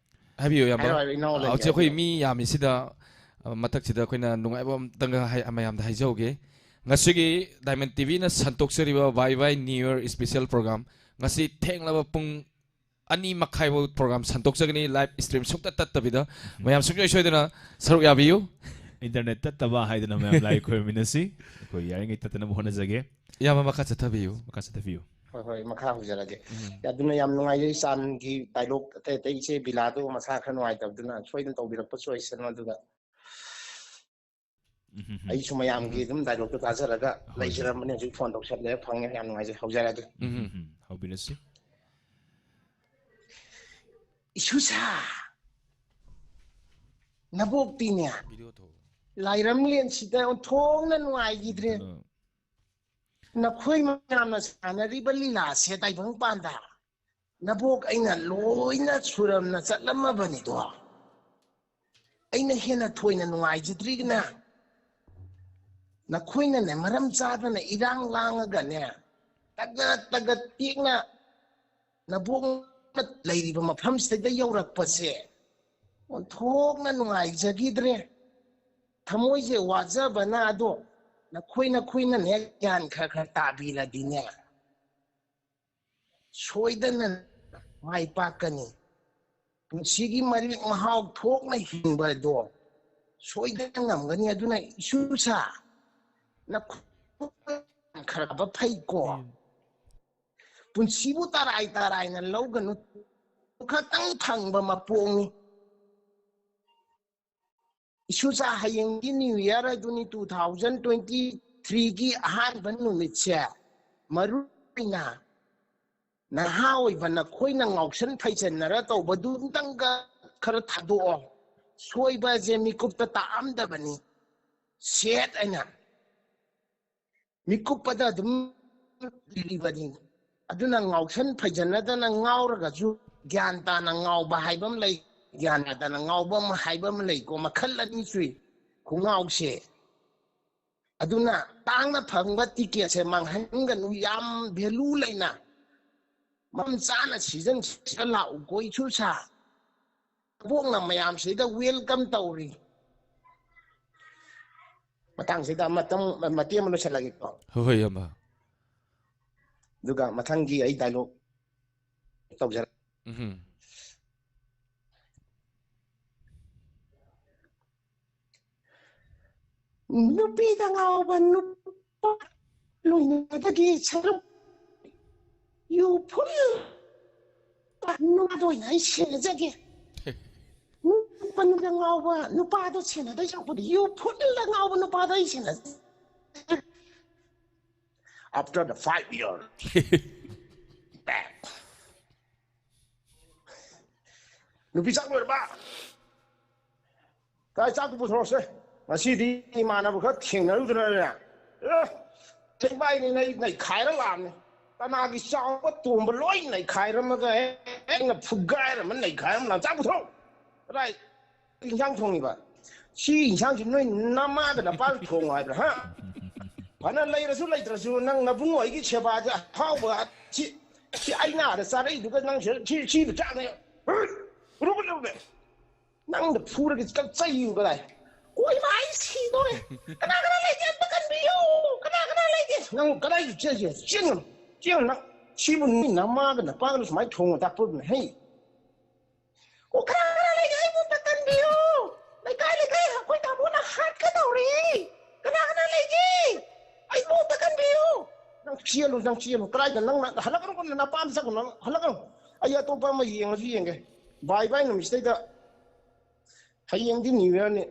ꯍꯥꯏꯕꯤꯌꯨ, ꯏꯌꯥꯝꯕ꯫ ꯍꯥꯏꯔꯣ, ꯍꯥꯏꯔꯣ, ꯏꯅꯥꯎ ꯂꯩ, ꯍꯧꯖꯤꯛ ꯑꯩꯈꯣꯏ ꯍꯥꯏꯕꯤꯌꯨ꯫ ꯃꯤ ꯌꯥꯝꯃꯤꯁꯤꯗ, ꯑ, ꯃꯊꯛꯁꯤꯗ ꯑꯩꯈꯣꯏꯅ ꯅꯨꯡꯉꯥꯏꯕ ꯑꯝꯇꯪꯒ ꯍꯥꯏ-, ꯃꯌꯥꯝꯗ ꯍꯥꯏꯖꯍꯧꯒꯦ꯫ ꯉꯁꯤꯒꯤ Diamond ꯇꯤ ꯚꯤꯅ ꯁꯟꯗꯣꯛꯆꯔꯤꯕ Bye Bye New Year special program, ꯉꯁꯤ ꯊꯦꯡꯂꯕ ꯄꯨꯡ ꯑꯅꯤ ꯃꯈꯥꯏꯐꯥꯎ program ꯁꯟꯗꯣꯛꯆꯒꯅꯤ, live stream ꯁꯨꯡꯇꯠ ꯇꯠꯇꯕꯤꯗ꯫ ꯃꯌꯥꯝ ꯁꯨꯡꯁꯣꯏ ꯁꯣꯏꯗꯅ ꯁꯔꯨꯛ ꯌꯥꯕꯤꯌꯨ꯫ ꯏꯟꯇꯔꯅꯦꯠ ꯇꯠꯇꯕ ꯍꯥꯏꯗꯅ ꯃꯌꯥꯝ ꯂꯥꯏ ꯈꯣꯏꯔꯝꯃꯤꯟꯅꯁꯤ꯫ ꯑꯩꯈꯣꯏ ꯌꯥꯔꯤꯉꯩ ꯇꯠꯇꯅꯕ ꯍꯣꯠꯅꯖꯒꯦ꯫ ꯏꯌꯥꯝꯕ, ꯃꯈꯥ ꯆꯠꯊꯕꯤꯌꯨ꯫ ꯃꯈꯥ ꯆꯠꯊꯕꯤꯌꯨ꯫ ꯍꯣꯏ, ꯍꯣꯏ, ꯃꯈꯥ ꯍꯧꯖꯔꯒꯦ꯫ ꯑꯗꯨꯅ ꯌꯥꯝ ꯅꯨꯡꯉꯥꯏꯖꯩ, ꯆꯥꯟꯒꯤ ꯗꯥꯏꯂꯣꯛ ꯑꯇꯩ ꯑꯇꯩ ꯏꯆꯦ ꯕꯤꯂꯥꯗꯣ ꯃꯁꯥ ꯈꯔ ꯅꯨꯡꯉꯥꯏꯇꯕꯗꯨꯅ ꯁꯣꯏꯗꯅ ꯇꯧꯕꯤꯔꯛꯄꯁꯨ ꯑꯣꯏꯁꯅꯨ꯫ ꯑꯗꯨꯒ ꯎꯝ, ꯍꯝ, ꯍꯝ. ꯑꯩꯁꯨ ꯃꯌꯥꯝꯒꯤ ꯑꯗꯨꯝ ꯗꯥꯏꯂꯣꯛꯇꯣ ꯇꯥꯖꯔꯒ ꯍꯣꯏ, ꯂꯩꯖꯔꯝꯕꯅꯦ, ꯍꯧꯖꯤꯛ ꯐꯣꯟ ꯇꯧꯁꯜꯂꯦ, ꯐꯪꯉꯦ, ꯌꯥꯝ ꯅꯨꯡꯉꯥꯏꯖꯩ꯫ ꯍꯧꯖꯔꯛꯑꯒꯦ꯫ ꯎꯝ꯫ ꯎꯝ, ꯍꯝ. ꯍꯧꯕꯤꯔꯁꯤ꯫ ꯏꯁꯨꯁꯥ, ꯅꯕꯣꯛꯇꯤꯅꯦ ꯂꯥꯏꯔꯝꯂꯦꯟꯁꯤꯗ ꯑꯣꯟꯊꯣꯛꯅ ꯅꯨꯡꯉꯥꯏꯈꯤꯗ꯭ꯔꯦ꯫ ꯑꯗꯣ ꯅꯈꯣꯏ ꯃꯌꯥꯝꯅ ꯁꯥꯟꯅꯔꯤꯕ ꯂꯤꯂꯥꯁꯦ ꯇꯥꯏꯕꯪ ꯄꯥꯟꯗ ꯅꯕꯣꯛ ꯑꯩꯅ ꯂꯣꯏꯅ ꯁꯨꯔꯝꯅ ꯆꯠꯂꯝꯃꯕꯅꯤꯗꯣ꯫ ꯑꯩꯅ ꯍꯦꯟꯅ ꯊꯣꯏꯅ ꯅꯨꯡꯉꯥꯏꯖꯗ꯭ꯔꯤꯒꯤꯅ ꯅꯈꯣꯏꯅꯅꯦ ꯃꯔꯝ ꯆꯥꯗꯅ ꯏꯔꯥꯡ ꯂꯥꯡꯉꯒꯅꯦ, ꯇꯒꯠ ꯇꯒꯠ ꯇꯦꯛꯅ ꯅꯕꯣꯛꯅ ꯂꯩꯔꯤꯕ ꯃꯐꯝꯁꯤꯗ ꯌꯧꯔꯛꯄꯁꯦ ꯑꯣꯟꯊꯣꯛꯅ ꯅꯨꯡꯉꯥꯏꯖꯈꯤꯗ꯭ꯔꯦ꯫ ꯊꯃꯣꯏꯁꯦ ꯋꯥꯖꯕꯅ꯫ ꯑꯗꯣ ꯅꯈꯣꯏ ꯅꯈꯣꯏꯅꯅꯦ ꯒ꯭ꯌꯥꯟ ꯈꯔ ꯈꯔ ꯇꯥꯕꯤꯔꯗꯤꯅꯦ, ꯁꯣꯏꯗꯅ ꯃꯥꯏ ꯄꯥꯛꯀꯅꯤ꯫ ꯄꯨꯟꯁꯤꯒꯤ ꯃꯔꯦꯛ ꯃꯍꯥꯎ ꯊꯣꯛꯅ ꯍꯤꯡꯕ ꯑꯗꯣ ꯁꯣꯏꯗꯅ ꯉꯝꯒꯅꯤ꯫ ꯑꯗꯨꯅ ꯏꯁꯨꯁꯥ, ꯅꯈꯣꯏ ꯈꯔ ꯐꯩꯀꯣ꯫ ꯄꯨꯟꯁꯤꯕꯨ ꯇꯔꯥꯏ ꯇꯔꯥꯏꯅ ꯂꯧꯒꯅꯨ꯫ ꯈꯛꯇꯪ ꯐꯪꯕ ꯃꯄꯣꯛꯅꯤ꯫ ꯏꯁꯨꯆꯥ, ꯍꯌꯦꯡꯗꯤ New Year ꯑꯗꯨꯅꯤ, two thousand twenty three ꯒꯤ ꯑꯍꯥꯟꯕ ꯅꯨꯃꯤꯠꯁꯦ꯫ ꯃꯔꯨ ꯑꯣꯏꯅ ꯅꯍꯥ ꯑꯣꯏꯕ ꯅꯈꯣꯏꯅ ꯉꯥꯎꯁꯟ ꯐꯩꯖꯟꯅꯔ ꯇꯧꯕꯗꯨ ꯑꯝꯇꯪꯒ ꯈꯔ ꯊꯥꯗꯣꯛꯑꯣ꯫ ꯁꯣꯏꯕꯁꯦ ꯃꯤꯀꯨꯞꯇ ꯇꯥꯛꯑꯝꯗꯕꯅꯤ, ꯁꯦꯠ ꯑꯩꯅ ꯃꯤꯀꯨꯞꯄꯗ ꯑꯗꯨꯝ ꯂꯤꯕꯅꯤ꯫ ꯑꯗꯨꯅ ꯉꯥꯎꯁꯟ ꯐꯩꯖꯟꯅꯗꯅ ꯉꯥꯎꯔꯒꯁꯨ ꯒ꯭ꯌꯥꯟ ꯇꯥꯅ ꯉꯥꯎꯕ ꯍꯥꯏꯕ ꯑꯃ ꯂꯩ, ꯒ꯭ꯌꯥꯟ ꯇꯥꯗꯅ ꯉꯥꯎꯕ ꯑꯃ ꯍꯥꯏꯕ ꯑꯃ ꯂꯩꯀꯣ꯫ ꯃꯈꯜ ꯑꯅꯤ ꯁꯨꯏ ꯈꯣꯡꯉꯥꯎꯁꯦ꯫ ꯑꯗꯨꯅ ꯇꯥꯡꯅ ꯐꯪꯕ ꯇꯤꯀꯦꯠꯁꯦ ꯃꯥꯡꯍꯟꯒꯅꯨ, ꯌꯥꯝ ꯚꯦꯂꯨ ꯂꯩꯅ ꯃꯔꯝ ꯆꯥꯅ ꯁꯤꯖꯟ ꯁꯤꯗ ꯂꯥꯛꯎꯀꯣ꯫ ꯏꯁꯨ ꯁꯥ ꯕꯣꯛꯅ ꯃꯌꯥꯝꯁꯤꯗ ꯋꯦꯜꯀꯝ ꯇꯧꯔꯤ꯫ ꯃꯇꯥꯡꯁꯤꯗ ꯑꯃꯇꯪ ꯃꯇꯦꯛ ꯑꯃ ꯂꯣꯏꯁꯤꯜꯂꯒꯦꯀꯣ꯫ ꯍꯣꯏ, ꯍꯣꯏ, ꯏꯌꯥꯝꯕ꯫ ꯑꯗꯨꯒ ꯃꯊꯪꯒꯤ ꯑꯩ ꯗꯥꯏꯂꯣꯛ ꯇꯧꯖꯔꯛ ꯎꯝ꯫ ꯅꯨꯄꯤꯗ ꯉꯥꯎꯕ ꯅꯨꯄꯥ ꯂꯣꯏꯅꯕꯒꯤ ꯁꯔꯨꯛ ꯌꯨ ꯐꯨꯜ ꯅꯨꯄꯥꯗ ꯑꯣꯏꯅ ꯑꯩ ꯁꯦꯟꯅꯖꯒꯦ꯫ ꯅꯨꯄꯥ ꯅꯨꯄꯤꯗ ꯉꯥꯎꯕ ꯅꯨꯄꯥꯗꯣ ꯁꯦꯟꯅꯗꯣꯏ ꯁꯔꯨꯛꯄꯨꯗꯤ ꯌꯨ ꯐꯨꯜꯗ ꯉꯥꯎꯕ ꯅꯨꯄꯥꯗꯣ ꯑꯩ ꯁꯦꯟꯅꯖꯒꯦ꯫ After the five year back. ꯅꯨꯄꯤ ꯆꯥꯛ ꯂꯣꯏꯔꯕ? ꯀꯥꯏ ꯆꯥꯛꯇꯨ ꯄꯨꯊꯣꯔꯛꯁꯦ꯫ ꯉꯁꯤꯗꯤ ꯏꯃꯥꯟꯅꯕ ꯈꯔ ꯊꯦꯡꯅꯔꯨꯗꯅꯅꯦ꯫ ꯑꯦ, ꯆꯦꯡꯕꯥꯏꯅꯤ ꯅꯩ-, ꯅꯩꯈꯥꯏꯔ ꯂꯥꯛꯑꯝꯅꯤ꯫ ꯀꯅꯥꯒꯤ ꯆꯥꯎꯕ ꯇꯣꯝꯕ ꯂꯣꯏ ꯅꯩꯈꯥꯏꯔꯝꯃꯒ ꯑꯩꯅ ꯐꯨꯒꯥꯏꯔꯝꯃ ꯅꯩꯈꯥꯏꯔꯝꯃ ꯂꯥꯛ-, ꯆꯥꯛ ꯄꯨꯊꯣꯔꯛ꯫ ꯀꯗꯥꯏ ꯏꯟꯁꯥꯡ ꯊꯣꯡꯉꯤꯕ? ꯁꯤ ꯏꯟꯁꯥꯡꯁꯤ ꯅꯣꯏ ꯅꯃꯥꯗ ꯅꯄꯥꯗ ꯊꯣꯡꯉꯣ ꯍꯥꯏꯕ꯭ꯔꯥ, ꯍꯥ? ꯐꯅ ꯂꯩꯔꯁꯨ ꯂꯩꯇ꯭ꯔꯁꯨ ꯅꯪ ꯅꯕꯨꯡꯉꯣ ꯑꯩꯒꯤ ꯁꯦꯕꯥꯁꯦ ꯑꯍꯥꯎꯕ ꯁꯤ, ꯁꯤ ꯑꯩꯅ ꯑꯥꯗ ꯆꯥꯔꯛꯏꯗꯨꯒ ꯅꯪ ꯁꯤꯗ ꯁꯤ, ꯁꯤꯗ ꯆꯥꯅꯩ꯫ ꯎꯔꯨꯕ ꯎꯔꯨꯕ꯫ ꯅꯪꯗ ꯐꯨꯔꯒ ꯀꯛꯆꯩꯌꯨ ꯀꯗꯥꯏ? ꯀꯣꯏ ꯃꯥꯏ ꯁꯤꯗꯣꯔꯦ꯫ ꯀꯅꯥ ꯀꯅꯥ ꯂꯩꯒꯦ? ꯑꯝꯇ ꯀꯟꯕꯤꯌꯨ꯫ ꯀꯅꯥ ꯀꯅꯥ ꯂꯩꯒꯦ? ꯅꯪ ꯀꯗꯥꯏ ꯆꯦꯟꯒꯦ? ꯆꯦꯟꯒꯅꯨ꯫ ꯆꯦꯟꯒꯅꯨ ꯅꯪ꯫ ꯁꯤꯕꯨ ꯅꯣꯏ ꯅꯃꯥꯒ ꯅꯄꯥꯒꯅ ꯁꯨꯃꯥꯏꯅ ꯊꯣꯡꯉ ꯇꯥꯛꯄꯗꯨꯅ ꯍꯩ꯫ ꯑꯣ, ꯀꯅꯥ ꯀꯅꯥ ꯂꯩꯒꯦ? ꯑꯩꯕꯨ ꯑꯝꯇ ꯀꯟꯕꯤꯌꯨ꯫ ꯂꯩꯀꯥꯏ ꯂꯩꯀꯥꯏ ꯑꯩꯈꯣꯏ ꯇꯥꯃꯣꯅ ꯍꯥꯠꯀꯗꯧꯔꯦ꯫ ꯀꯅꯥ ꯀꯅꯥ ꯂꯩꯒꯦ? ꯑꯩꯕꯨ ꯑꯝꯇ ꯀꯟꯕꯤꯌꯨ꯫ ꯅꯪ ꯆꯦꯜꯂꯨ, ꯅꯪ ꯆꯦꯜꯂꯨ꯫ ꯀꯗꯥꯏꯗ ꯅꯪ ꯍꯜꯂꯛꯀꯅꯨ, ꯅꯄꯥꯝ ꯆꯠꯈ꯭ꯔꯣ, ꯅꯪ ꯍꯜꯂꯛꯀꯅꯨ꯫ ꯑꯩ ꯑꯇꯣꯞꯄ ꯑꯃ ꯌꯦꯡꯉꯁꯨ ꯌꯦꯡꯒꯦ꯫ ꯕꯥꯏ ꯕꯥꯏ ꯅꯨꯃꯤꯠꯁꯤꯗꯩꯗ ꯍꯌꯦꯡꯗꯤ ꯅ꯭ꯌꯨ ꯌꯔꯅꯤ꯫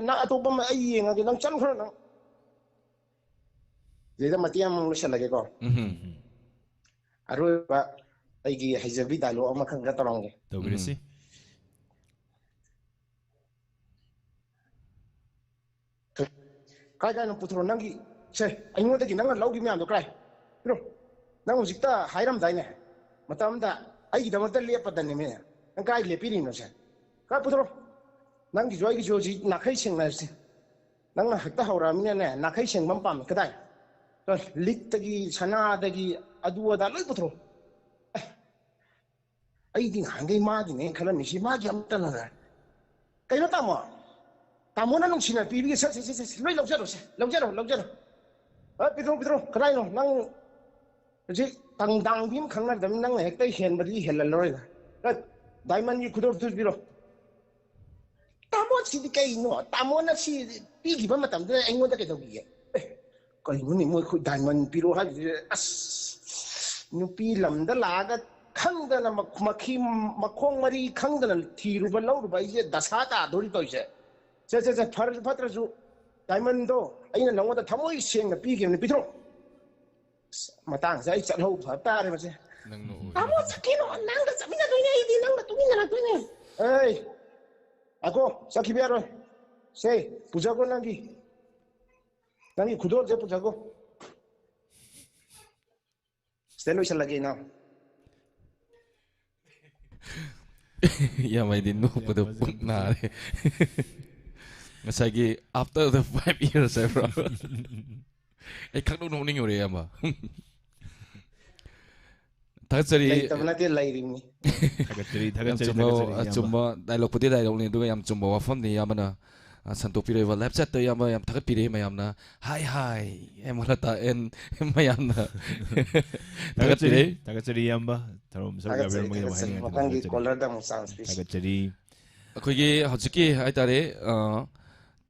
ꯅꯪ ꯑꯇꯣꯞꯄ ꯑꯃ ꯑꯩ ꯌꯦꯡꯉꯒꯦ, ꯅꯪ ꯆꯠꯂꯨ ꯈꯔ ꯅꯪ꯫ ꯁꯤꯗꯩꯗ ꯃꯇꯦꯛ ꯑꯃ ꯂꯣꯏꯁꯤꯜꯂꯒꯦꯀꯣ꯫ ꯎꯝ꯫ ꯑꯔꯣꯏꯕ ꯑꯩꯒꯤ ꯍꯩꯖꯕꯤ ꯗꯥꯏꯂꯣꯛ ꯑꯃꯈꯛ ꯇꯧꯔꯝꯒꯦ꯫ ꯇꯧꯕꯤꯔꯁꯤ꯫ ꯀꯥꯏ ꯀꯥꯏꯅꯣ ꯄꯨꯊꯣꯔꯛꯑꯣ ꯅꯪꯒꯤ꯫ ꯁꯦ, ꯑꯩꯉꯣꯟꯗꯒꯤ ꯅꯪꯅ ꯂꯧꯈꯤꯕ ꯃꯌꯥꯝꯗꯣ ꯀꯥꯏ? ꯄꯤꯔꯣ꯫ ꯅꯪ ꯍꯧꯖꯤꯛꯇ ꯍꯥꯏꯔꯝꯗꯥꯏꯅꯦ, ꯃꯇꯝ ꯑꯃꯗ ꯑꯩꯒꯤꯗꯃꯛꯇ ꯂꯦꯞꯄꯗꯅꯦꯃꯦ꯫ ꯅꯪ ꯀꯥꯏ ꯂꯦꯞꯄꯤꯔꯤꯅꯣ ꯁꯦ? ꯀꯥꯏ ꯄꯨꯊꯣꯔꯛꯑꯣ꯫ ꯅꯪꯒꯤꯁꯨ ꯑꯩꯒꯤꯁꯨ ꯍꯧꯖꯤꯛ ꯅꯥꯈꯩ ꯁꯦꯡꯅꯔꯁꯤ꯫ ꯅꯪꯅ ꯍꯦꯛꯇ ꯍꯧꯔꯛꯑꯃꯤꯅꯅꯦ, ꯅꯥꯈꯩ ꯁꯦꯡꯕ ꯑꯃ ꯄꯥꯝꯃꯦ꯫ ꯀꯗꯥꯏ? ꯆꯣ, ꯂꯤꯛꯇꯒꯤ, ꯁꯅꯥꯗꯒꯤ, ꯑꯗꯨ ꯑꯗꯥ ꯂꯣꯏ ꯄꯨꯊꯣꯔꯛꯑꯣ꯫ ꯑꯦ, ꯑꯩꯗꯤ ꯅꯍꯥꯟꯈꯩ ꯃꯥꯒꯤꯅꯦ ꯈꯜꯂꯝꯃꯤꯁꯤ, ꯃꯥꯒꯤ ꯑꯝꯇꯅ꯫ ꯀꯩꯅꯣ ꯇꯥꯃꯣ? ꯇꯥꯃꯣꯅ ꯅꯨꯡꯁꯤꯅ ꯄꯤꯕꯤꯒꯦ꯫ ꯁꯦ, ꯁꯦ, ꯁꯦ, ꯁꯦ, ꯂꯣꯏ ꯂꯧꯖꯔꯣ ꯁꯦ, ꯂꯧꯖꯔꯣ, ꯂꯧꯖꯔꯣ꯫ ꯑ, ꯄꯤꯊꯣꯔꯛꯑꯣ, ꯄꯤꯊꯣꯔꯛꯑꯣ꯫ ꯀꯗꯥꯏꯅꯣ? ꯅꯪ ꯍꯧꯖꯤꯛ ꯇꯪꯗꯥꯡꯕꯤ ꯑꯃ ꯈꯪꯅꯗꯕꯅꯤ, ꯅꯪꯅ ꯍꯦꯛꯇ ꯍꯦꯟꯕꯗꯤ ꯍꯦꯜꯍꯜꯂꯔꯣꯏꯗ꯫ ꯑ, ꯗꯥꯏꯃꯟꯒꯤ ꯈꯨꯗꯣꯞꯇꯨ ꯄꯤꯔꯣ꯫ ꯇꯥꯃꯣ, ꯁꯤꯗꯤ ꯀꯩꯅꯣ? ꯇꯥꯃꯣꯅ ꯁꯤ ꯄꯤꯈꯤꯕ ꯃꯇꯝꯗꯨꯗ ꯑꯩꯉꯣꯟꯗ ꯀꯩꯗꯧꯈꯤꯒꯦ? ꯑꯦ, ꯀꯩꯅꯣꯅꯦ, ꯃꯣꯏ ꯈꯨ-, ꯗꯥꯏꯃꯟ ꯄꯤꯔꯛꯑꯣ ꯍꯥꯏꯕꯗꯨꯗ, ꯑꯁ, ꯅꯨꯄꯤ ꯂꯝꯗ ꯂꯥꯛꯑꯒ ꯈꯪꯗꯅ ꯃ-, ꯃꯈꯤ-, ꯃꯈꯣꯡ ꯃꯔꯤ ꯈꯪꯗꯅ ꯊꯤꯔꯨꯕ ꯂꯧꯔꯨꯕ ꯑꯩꯁꯦ ꯗꯁꯥ ꯇꯥꯗꯣꯔꯤ ꯇꯧꯔꯤꯁꯦ꯫ ꯁꯦ, ꯁꯦ, ꯁꯦ, ꯐꯔꯁꯨ ꯐꯠꯇ꯭ꯔꯁꯨ ꯗꯥꯏꯃꯟꯗꯣ ꯑꯩꯅ ꯅꯉꯣꯟꯗ ꯊꯃꯣꯏ ꯁꯦꯡꯅ ꯄꯤꯈꯤꯕꯅꯤ, ꯄꯤꯊꯣꯔꯛꯑꯣ꯫ ꯑꯁ, ꯃꯇꯥꯡꯁꯦ ꯑꯩ ꯆꯠꯍꯧ ꯐꯔꯛ ꯇꯥꯔꯦ ꯃꯁꯦ꯫ ꯅꯪ ꯅꯣꯛꯑꯣꯏ꯫ ꯇꯥꯃꯣ ꯆꯠꯈꯤꯅꯣ, ꯅꯪꯒ ꯆꯠꯃꯤꯟꯅꯗꯣꯏꯅꯦ ꯑꯩꯗꯤ, ꯅꯪꯒ ꯇꯨꯃꯤꯟꯅꯔꯛꯇꯣꯏꯅꯦ꯫ ꯑꯩ, ꯉꯥꯏꯈꯣ, ꯆꯠꯈꯤꯕ ꯌꯥꯔꯣꯏ꯫ ꯁꯦ, ꯄꯨꯖꯈꯣ ꯅꯪꯒꯤ, ꯅꯪꯒꯤ ꯈꯨꯗꯣꯜꯁꯦ ꯄꯨꯖꯈꯣ꯫ ꯁꯤꯗ ꯂꯣꯏꯁꯤꯜꯂꯒꯦ, ꯏꯅꯥꯎ꯫ ꯌꯥꯝ, ꯑꯩꯗꯤ ꯅꯣꯛꯄꯗ ꯄꯨꯛ ꯅꯥꯔꯦ꯫ ꯉꯁꯥꯏꯒꯤ after the five years ꯍꯥꯏꯕ꯭ꯔꯣ? ꯑꯩ ꯈꯪꯅꯣꯛ ꯅꯣꯛꯅꯤꯡꯉꯨꯔꯦ, ꯏꯌꯥꯝꯕ꯫ ꯊꯥꯒꯠꯆꯔꯤ꯫ ꯂꯩꯇꯕ ꯅꯠꯇꯦ, ꯂꯩꯔꯤꯕꯅꯤ꯫ ꯊꯥꯒꯠꯆꯔꯤ, ꯌꯥꯝ ꯊꯥꯒꯠꯆꯔꯤ, ꯆꯨꯝꯕ, ꯊꯥꯒꯠꯆꯔꯤ, ꯏꯌꯥꯝꯕ꯫ ꯑꯆꯨꯝꯕ dialogue ꯄꯨꯗꯤ dialogue ꯅꯤ, ꯑꯗꯨꯒ ꯌꯥꯝ ꯆꯨꯝꯕ ꯋꯥꯐꯝꯅꯤ ꯏꯌꯥꯝꯕꯅ, ꯑ, ꯁꯟꯗꯣꯛꯄꯤꯔꯛꯏꯕ꯫ Live chat ꯇ ꯏꯌꯥꯝꯕ ꯌꯥꯝ ꯊꯥꯒꯠꯄꯤꯔꯦ ꯃꯌꯥꯝꯅ꯫ ꯍꯥꯏ ꯍꯥꯏ, ꯑꯦ, ꯃꯣꯂꯇꯥ ꯑꯦꯟ ꯃꯌꯥꯝꯅ ꯊꯥꯒꯠꯄꯤꯔꯦ꯫ ꯊꯥꯒꯠꯆꯔꯤ, ꯏꯌꯥꯝꯕ꯫ ꯊꯧꯔꯝ ꯁꯔꯨꯛ ꯊꯥꯒꯠꯆꯔꯤ, ꯌꯥꯕꯤꯔꯝꯕꯒꯤꯗꯃꯛ ꯊꯥꯒꯠꯆꯔꯤ꯫ ꯍꯥꯏꯅꯤꯡꯉꯥꯏ ꯃꯊꯪꯒꯤ ꯊꯥꯒꯠꯆꯔꯤ꯫ Caller ꯗ ꯑꯃꯨꯛ chance ꯄꯤꯁꯤ꯫ ꯊꯥꯒꯠꯆꯔꯤ꯫ ꯑꯩꯈꯣꯏꯒꯤ ꯍꯧꯖꯤꯛꯀꯤ ꯍꯥꯏꯇꯥꯔꯦ, ꯑ,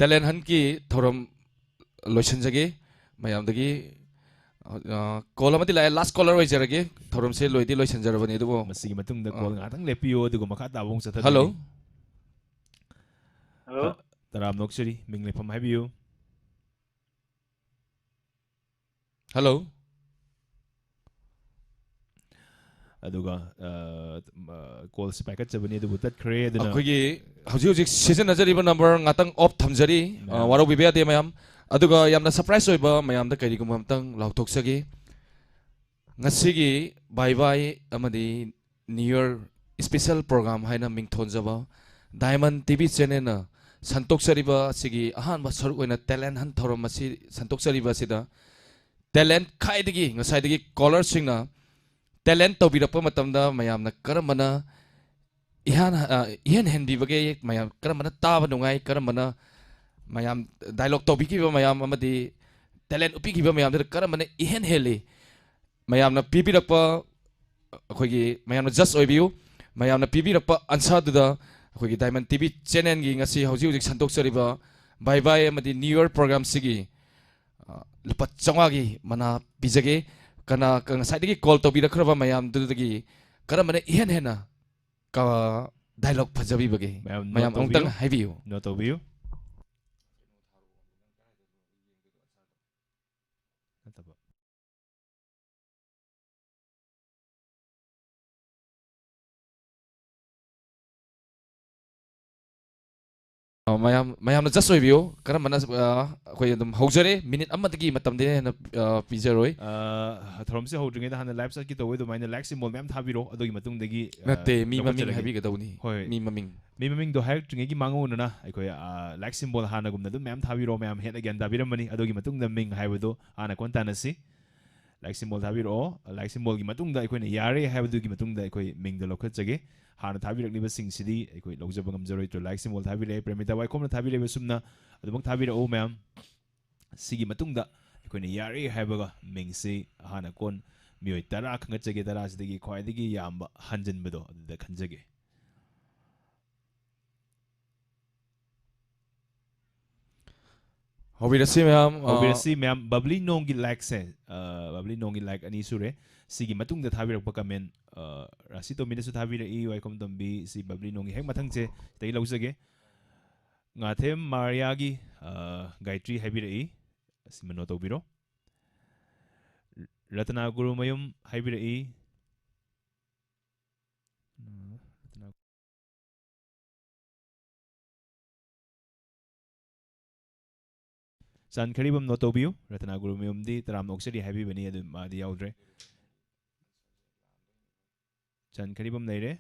talent hunt ꯀꯤ ꯊꯧꯔꯝ ꯂꯣꯏꯁꯤꯟꯖꯒꯦ꯫ ꯃꯌꯥꯝꯗꯒꯤ, ꯑ, call ꯑꯃꯗꯤ ꯂꯥꯛꯑꯦ, last caller ꯑꯣꯏꯖꯔꯒꯦ꯫ ꯊꯧꯔꯝꯁꯦ ꯂꯣꯏꯗꯤ ꯂꯣꯏꯁꯤꯟꯖꯔꯕꯅꯤ, ꯑꯗꯨꯕꯨ ꯃꯁꯤꯒꯤ ꯃꯇꯨꯡꯗ ꯑꯥ꯫ call ꯉꯥꯏꯍꯥꯛꯇꯪ ꯂꯦꯞꯄꯤꯌꯣ, ꯑꯗꯨꯒ ꯃꯈꯥ ꯇꯥꯕ ꯑꯃꯨꯛ ꯆꯠꯊꯗꯣꯏꯅꯤ꯫ Hello꯫ Hello꯫ ꯇꯔꯥꯝꯅ ꯑꯣꯛꯆꯔꯤ, ꯃꯤꯡ ꯂꯩꯐꯝ ꯍꯥꯏꯕꯤꯌꯨ꯫ Hello꯫ ꯑꯗꯨꯒ, ꯑ, ꯃ-, call ꯁꯤ ꯄꯥꯏꯈꯠꯆꯕꯅꯤ, ꯑꯗꯨꯕꯨ ꯇꯠꯈ꯭ꯔꯦ꯫ ꯑꯗꯨꯅ ꯑꯩꯈꯣꯏꯒꯤ ꯍꯧꯖꯤꯛ ꯍꯧꯖꯤꯛ ꯁꯤꯖꯤꯟꯅꯖꯔꯤꯕ number ꯉꯥꯛꯇꯪ off ꯊꯝꯖꯔꯤ꯫ ꯑ, ꯃꯌꯥꯝ꯫ ꯋꯥꯔꯧꯕꯤꯕ ꯌꯥꯗꯦ ꯃꯌꯥꯝ꯫ ꯑꯗꯨꯒ ꯌꯥꯝꯅ ꯁꯔꯄ꯭ꯔꯥꯏꯁ ꯑꯣꯏꯕ ꯃꯌꯥꯝꯗ ꯀꯔꯤꯒꯨꯝꯕ ꯑꯝꯇꯪ ꯂꯥꯎꯊꯣꯛꯆꯒꯦ꯫ ꯉꯁꯤꯒꯤ ꯕꯥꯏ ꯕꯥꯏ ꯑꯃꯗꯤ ꯅ꯭ꯌꯨ ꯌꯔ ꯏꯁꯄꯤꯁꯦꯜ ꯄ꯭ꯔꯣꯒ꯭ꯔꯥꯝ ꯍꯥꯏꯅ ꯃꯤꯡꯊꯣꯟꯖꯕ ꯗꯥꯏꯃꯟ ꯇꯤ ꯚꯤ ꯆꯦꯅꯦꯜꯅ ꯁꯟꯗꯣꯛꯆꯔꯤꯕ ꯑꯁꯤꯒꯤ ꯑꯍꯥꯟꯕ ꯁꯔꯨꯛ ꯑꯣꯏꯅ ꯇꯦꯂꯦꯟ ꯍꯟ ꯊꯧꯔꯝ ꯑꯁꯤ ꯁꯟꯗꯣꯛꯆꯔꯤꯕ ꯑꯁꯤꯗ ꯇꯦꯂꯦꯟ ꯈ꯭ꯋꯥꯏꯗꯒꯤ ꯉꯁꯥꯏꯗꯒꯤ ꯀꯣꯂꯔꯁꯤꯡꯅ ꯇꯦꯂꯦꯟ ꯇꯧꯕꯤꯔꯛꯄ ꯃꯇꯝꯗ ꯃꯌꯥꯝꯅ ꯀꯔꯝꯕꯅ ꯏꯍꯥꯟ ꯑ, ꯏꯍꯦꯟ ꯍꯦꯟꯕꯤꯕꯒꯦ? ꯃꯌꯥꯝ ꯀꯔꯝꯕꯅ ꯇꯥꯕ ꯅꯨꯡꯉꯥꯏ? ꯀꯔꯝꯕꯅ ꯃꯌꯥꯝ ꯗꯥꯏꯂꯣꯛ ꯇꯧꯕꯤꯈꯤꯕ ꯃꯌꯥꯝ ꯑꯃꯗꯤ ꯇꯦꯂꯦꯟ ꯎꯠꯄꯤꯈꯤꯕ ꯃꯌꯥꯝꯗꯨꯗ ꯀꯔꯝꯕꯅ ꯏꯍꯦꯟ ꯍꯦꯜꯂꯤ? ꯃꯌꯥꯝꯅ ꯄꯤꯕꯤꯔꯛꯄ, ꯑꯩꯈꯣꯏꯒꯤ ꯃꯌꯥꯝꯅ ꯖꯁ ꯑꯣꯏꯕꯤꯌꯨ꯫ ꯃꯌꯥꯝꯅ ꯄꯤꯕꯤꯔꯛꯄ ꯑꯟꯁꯥꯔꯗꯨꯗ ꯑꯩꯈꯣꯏꯒꯤ ꯗꯥꯏꯃꯟ ꯇꯤ ꯚꯤ ꯆꯦꯅꯦꯜꯒꯤ ꯉꯁꯤ ꯍꯧꯖꯤꯛ ꯍꯧꯖꯤꯛ ꯁꯟꯗꯣꯛꯆꯔꯤꯕ ꯕꯥꯏ ꯕꯥꯏ ꯑꯃꯗꯤ ꯅ꯭ꯌꯨ ꯌꯔ ꯄ꯭ꯔꯣꯒ꯭ꯔꯥꯝꯁꯤꯒꯤ, ꯑ, ꯂꯨꯄꯥ ꯆꯥꯝꯃꯉꯥꯒꯤ ꯃꯅꯥ ꯄꯤꯖꯒꯦ꯫ ꯀꯅꯥ, ꯀ-, ꯉꯁꯥꯏꯗꯒꯤ ꯀꯣꯜ ꯇꯧꯕꯤꯔꯛꯈ꯭ꯔꯕ ꯃꯌꯥꯝꯗꯨꯗꯒꯤ ꯀꯔꯝꯕꯅ ꯏꯍꯦꯟ ꯍꯦꯟꯅ ꯀ-, ꯗꯥꯏꯂꯣꯛ ꯐꯖꯕꯤꯕꯒꯦ? ꯃꯌꯥꯝ ꯃꯌꯥꯝ ꯅꯣꯠ ꯑꯃꯨꯛꯇꯪ ꯇꯧꯕꯤꯌꯨ꯫ ꯍꯥꯏꯕꯤꯌꯨ꯫ ꯅꯣꯠ ꯇꯧꯕꯤꯌꯨ꯫ ꯅꯠꯇꯕ꯫ ꯑ, ꯃꯌꯥꯝ, ꯃꯌꯥꯝꯅ ꯖꯁ ꯑꯣꯏꯕꯤꯌꯨ꯫ ꯀꯔꯝꯕꯅ, ꯑ, ꯑꯩꯈꯣꯏ ꯑꯗꯨꯝ ꯍꯧꯖꯔꯦ꯫ ꯃꯤꯅꯤꯠ ꯑꯃꯗꯒꯤ ꯃꯇꯝꯗꯤ ꯍꯦꯟꯅ, ꯑ, ꯄꯤꯖꯔꯣꯏ꯫ ꯑ, ꯊꯧꯔꯝꯁꯤ ꯍꯧꯗ꯭ꯔꯤꯉꯩꯗ ꯍꯥꯟꯅ ꯂꯥꯏꯚ ꯆꯠꯀꯦ ꯇꯧꯋꯦ, ꯑꯗꯨꯃꯥꯏꯅ ꯂꯥꯏꯛ ꯁꯤꯝꯕꯣꯜ ꯃꯌꯥꯝ ꯊꯥꯕꯤꯔꯣ, ꯑꯗꯨꯒꯤ ꯃꯇꯨꯡꯗꯒꯤ, ꯑ, ꯅꯠꯇꯦ, ꯃꯤ ꯃꯃꯤꯡ ꯂꯧꯈꯠꯆꯔꯒꯦ꯫ ꯍꯥꯏꯕꯤꯒꯗꯧꯕꯅꯤ꯫ ꯍꯣꯏ꯫ ꯃꯤ ꯃꯃꯤꯡ꯫ ꯃꯤ ꯃꯃꯤꯡꯗꯣ ꯍꯥꯏꯔꯛꯇ꯭ꯔꯤꯉꯩꯒꯤ ꯃꯥꯡꯑꯣꯅꯅ ꯑꯩꯈꯣꯏ, ꯑ, ꯂꯥꯏꯛ ꯁꯤꯝꯕꯣꯜ ꯍꯥꯟꯅꯒꯨꯝꯅ ꯑꯗꯨꯝ ꯃꯌꯥꯝ ꯊꯥꯕꯤꯔꯣ, ꯃꯌꯥꯝ ꯍꯦꯟꯅ ꯒ꯭ꯌꯥꯟ ꯇꯥꯕꯤꯔꯝꯃꯅꯤ꯫ ꯑꯗꯨꯒꯤ ꯃꯇꯨꯡꯗ ꯃꯤꯡ ꯍꯥꯏꯕꯗꯣ ꯍꯥꯟꯅ ꯀꯣꯟ ꯇꯥꯟꯅꯁꯤ꯫ ꯂꯥꯏꯛ ꯁꯤꯝꯕꯣꯜ ꯊꯥꯕꯤꯔꯛꯑꯣ꯫ ꯂꯥꯏꯛ ꯁꯤꯝꯕꯣꯜꯒꯤ ꯃꯇꯨꯡꯗ ꯑꯩꯈꯣꯏꯅ ꯌꯥꯔꯦ ꯍꯥꯏꯕꯗꯨꯒꯤ ꯃꯇꯨꯡꯗ ꯑꯩꯈꯣꯏ ꯃꯤꯡꯗꯣ ꯂꯧꯈꯠꯆꯒꯦ꯫ ꯍꯥꯟꯅ ꯊꯥꯕꯤꯔꯛꯂꯤꯕꯁꯤꯡꯁꯤꯗꯤ ꯑꯩꯈꯣꯏ ꯂꯧꯖꯕ ꯉꯝꯖꯔꯣꯏ꯫ ꯂꯥꯏꯛ ꯁꯤꯝꯕꯣꯜ ꯊꯥꯕꯤꯔꯛꯑꯦ, ꯄ꯭ꯔꯦꯃꯤꯇꯥ ꯋꯥꯏꯈꯣꯝꯅ ꯊꯥꯕꯤꯔꯛꯏꯕ ꯁꯨꯝꯅ ꯑꯗꯨꯃꯛ ꯊꯥꯕꯤꯔꯛꯎ ꯃꯌꯥꯝ꯫ ꯁꯤꯒꯤ ꯃꯇꯨꯡꯗ ꯑꯩꯈꯣꯏꯅ ꯌꯥꯔꯦ ꯍꯥꯏꯕꯒ ꯃꯤꯡꯁꯤ ꯍꯥꯟꯅ ꯀꯣꯟ ꯃꯤꯑꯣꯏ ꯇꯔꯥ ꯈꯟꯒꯠꯆꯒꯦ, ꯇꯔꯥꯁꯤꯗꯒꯤ ꯈ꯭ꯋꯥꯏꯗꯒꯤ ꯌꯥꯝꯕ ꯍꯟꯖꯤꯟꯕꯗꯣ ꯑꯗꯨꯗ ꯈꯟꯖꯒꯦ꯫ ꯍꯧꯕꯤꯔꯁꯤ ꯃꯌꯥꯝ, ꯑ, ꯍꯧꯕꯤꯔꯁꯤ ꯃꯌꯥꯝ꯫ ꯕꯕ꯭ꯂꯤ ꯅꯣꯡꯒꯤ ꯂꯥꯏꯛꯁꯦ, ꯑ, ꯕꯕ꯭ꯂꯤ ꯅꯣꯡꯒꯤ ꯂꯥꯏꯛ ꯑꯅꯤ ꯁꯨꯔꯦ꯫ ꯁꯤꯒꯤ ꯃꯇꯨꯡꯗ ꯊꯥꯕꯤꯔꯛꯄ ꯀꯃꯦꯟ, ꯑ, ꯔꯥꯁꯤ ꯇꯣꯝꯕꯤꯅꯁꯨ ꯊꯥꯕꯤꯔꯛꯏ, ꯋꯥꯏꯈꯣꯝ ꯇꯣꯝꯕꯤ, ꯁꯤ ꯕꯕ꯭ꯂꯤ ꯅꯣꯡꯒꯤ ꯍꯦꯛ ꯃꯊꯪꯁꯦ ꯁꯤꯗꯒꯤ ꯂꯧꯖꯒꯦ꯫ ꯉꯥꯊꯦꯝ ꯃꯥꯔꯤꯌꯥꯒꯤ, ꯑ, ꯒꯥꯌꯇ꯭ꯔꯤ ꯍꯥꯏꯕꯤꯔꯛꯏ, ꯑꯁꯤ ꯃꯅꯣ ꯇꯧꯕꯤꯔꯣ꯫ ꯔꯇꯅꯥ ꯒꯨꯔꯨꯃꯌꯨꯝ ꯍꯥꯏꯕꯤꯔꯛꯏ꯫ ꯎꯝ, ꯔꯇꯅꯥ-, ꯆꯥꯟ ꯈꯔꯤꯕꯝ ꯅꯣꯠ ꯇꯧꯕꯤꯌꯨ꯫ ꯔꯇꯅꯥ ꯒꯨꯔꯨꯃꯌꯨꯝꯗꯤ ꯇꯔꯥꯝꯅ ꯑꯣꯛꯆꯔꯤ ꯍꯥꯏꯕꯤꯕꯅꯤ, ꯑꯗꯨ ꯃꯥꯗꯤ ꯌꯥꯎꯗ꯭ꯔꯦ꯫ ꯆꯥꯟ ꯈꯔꯤꯕꯝ ꯂꯩꯔꯦ꯫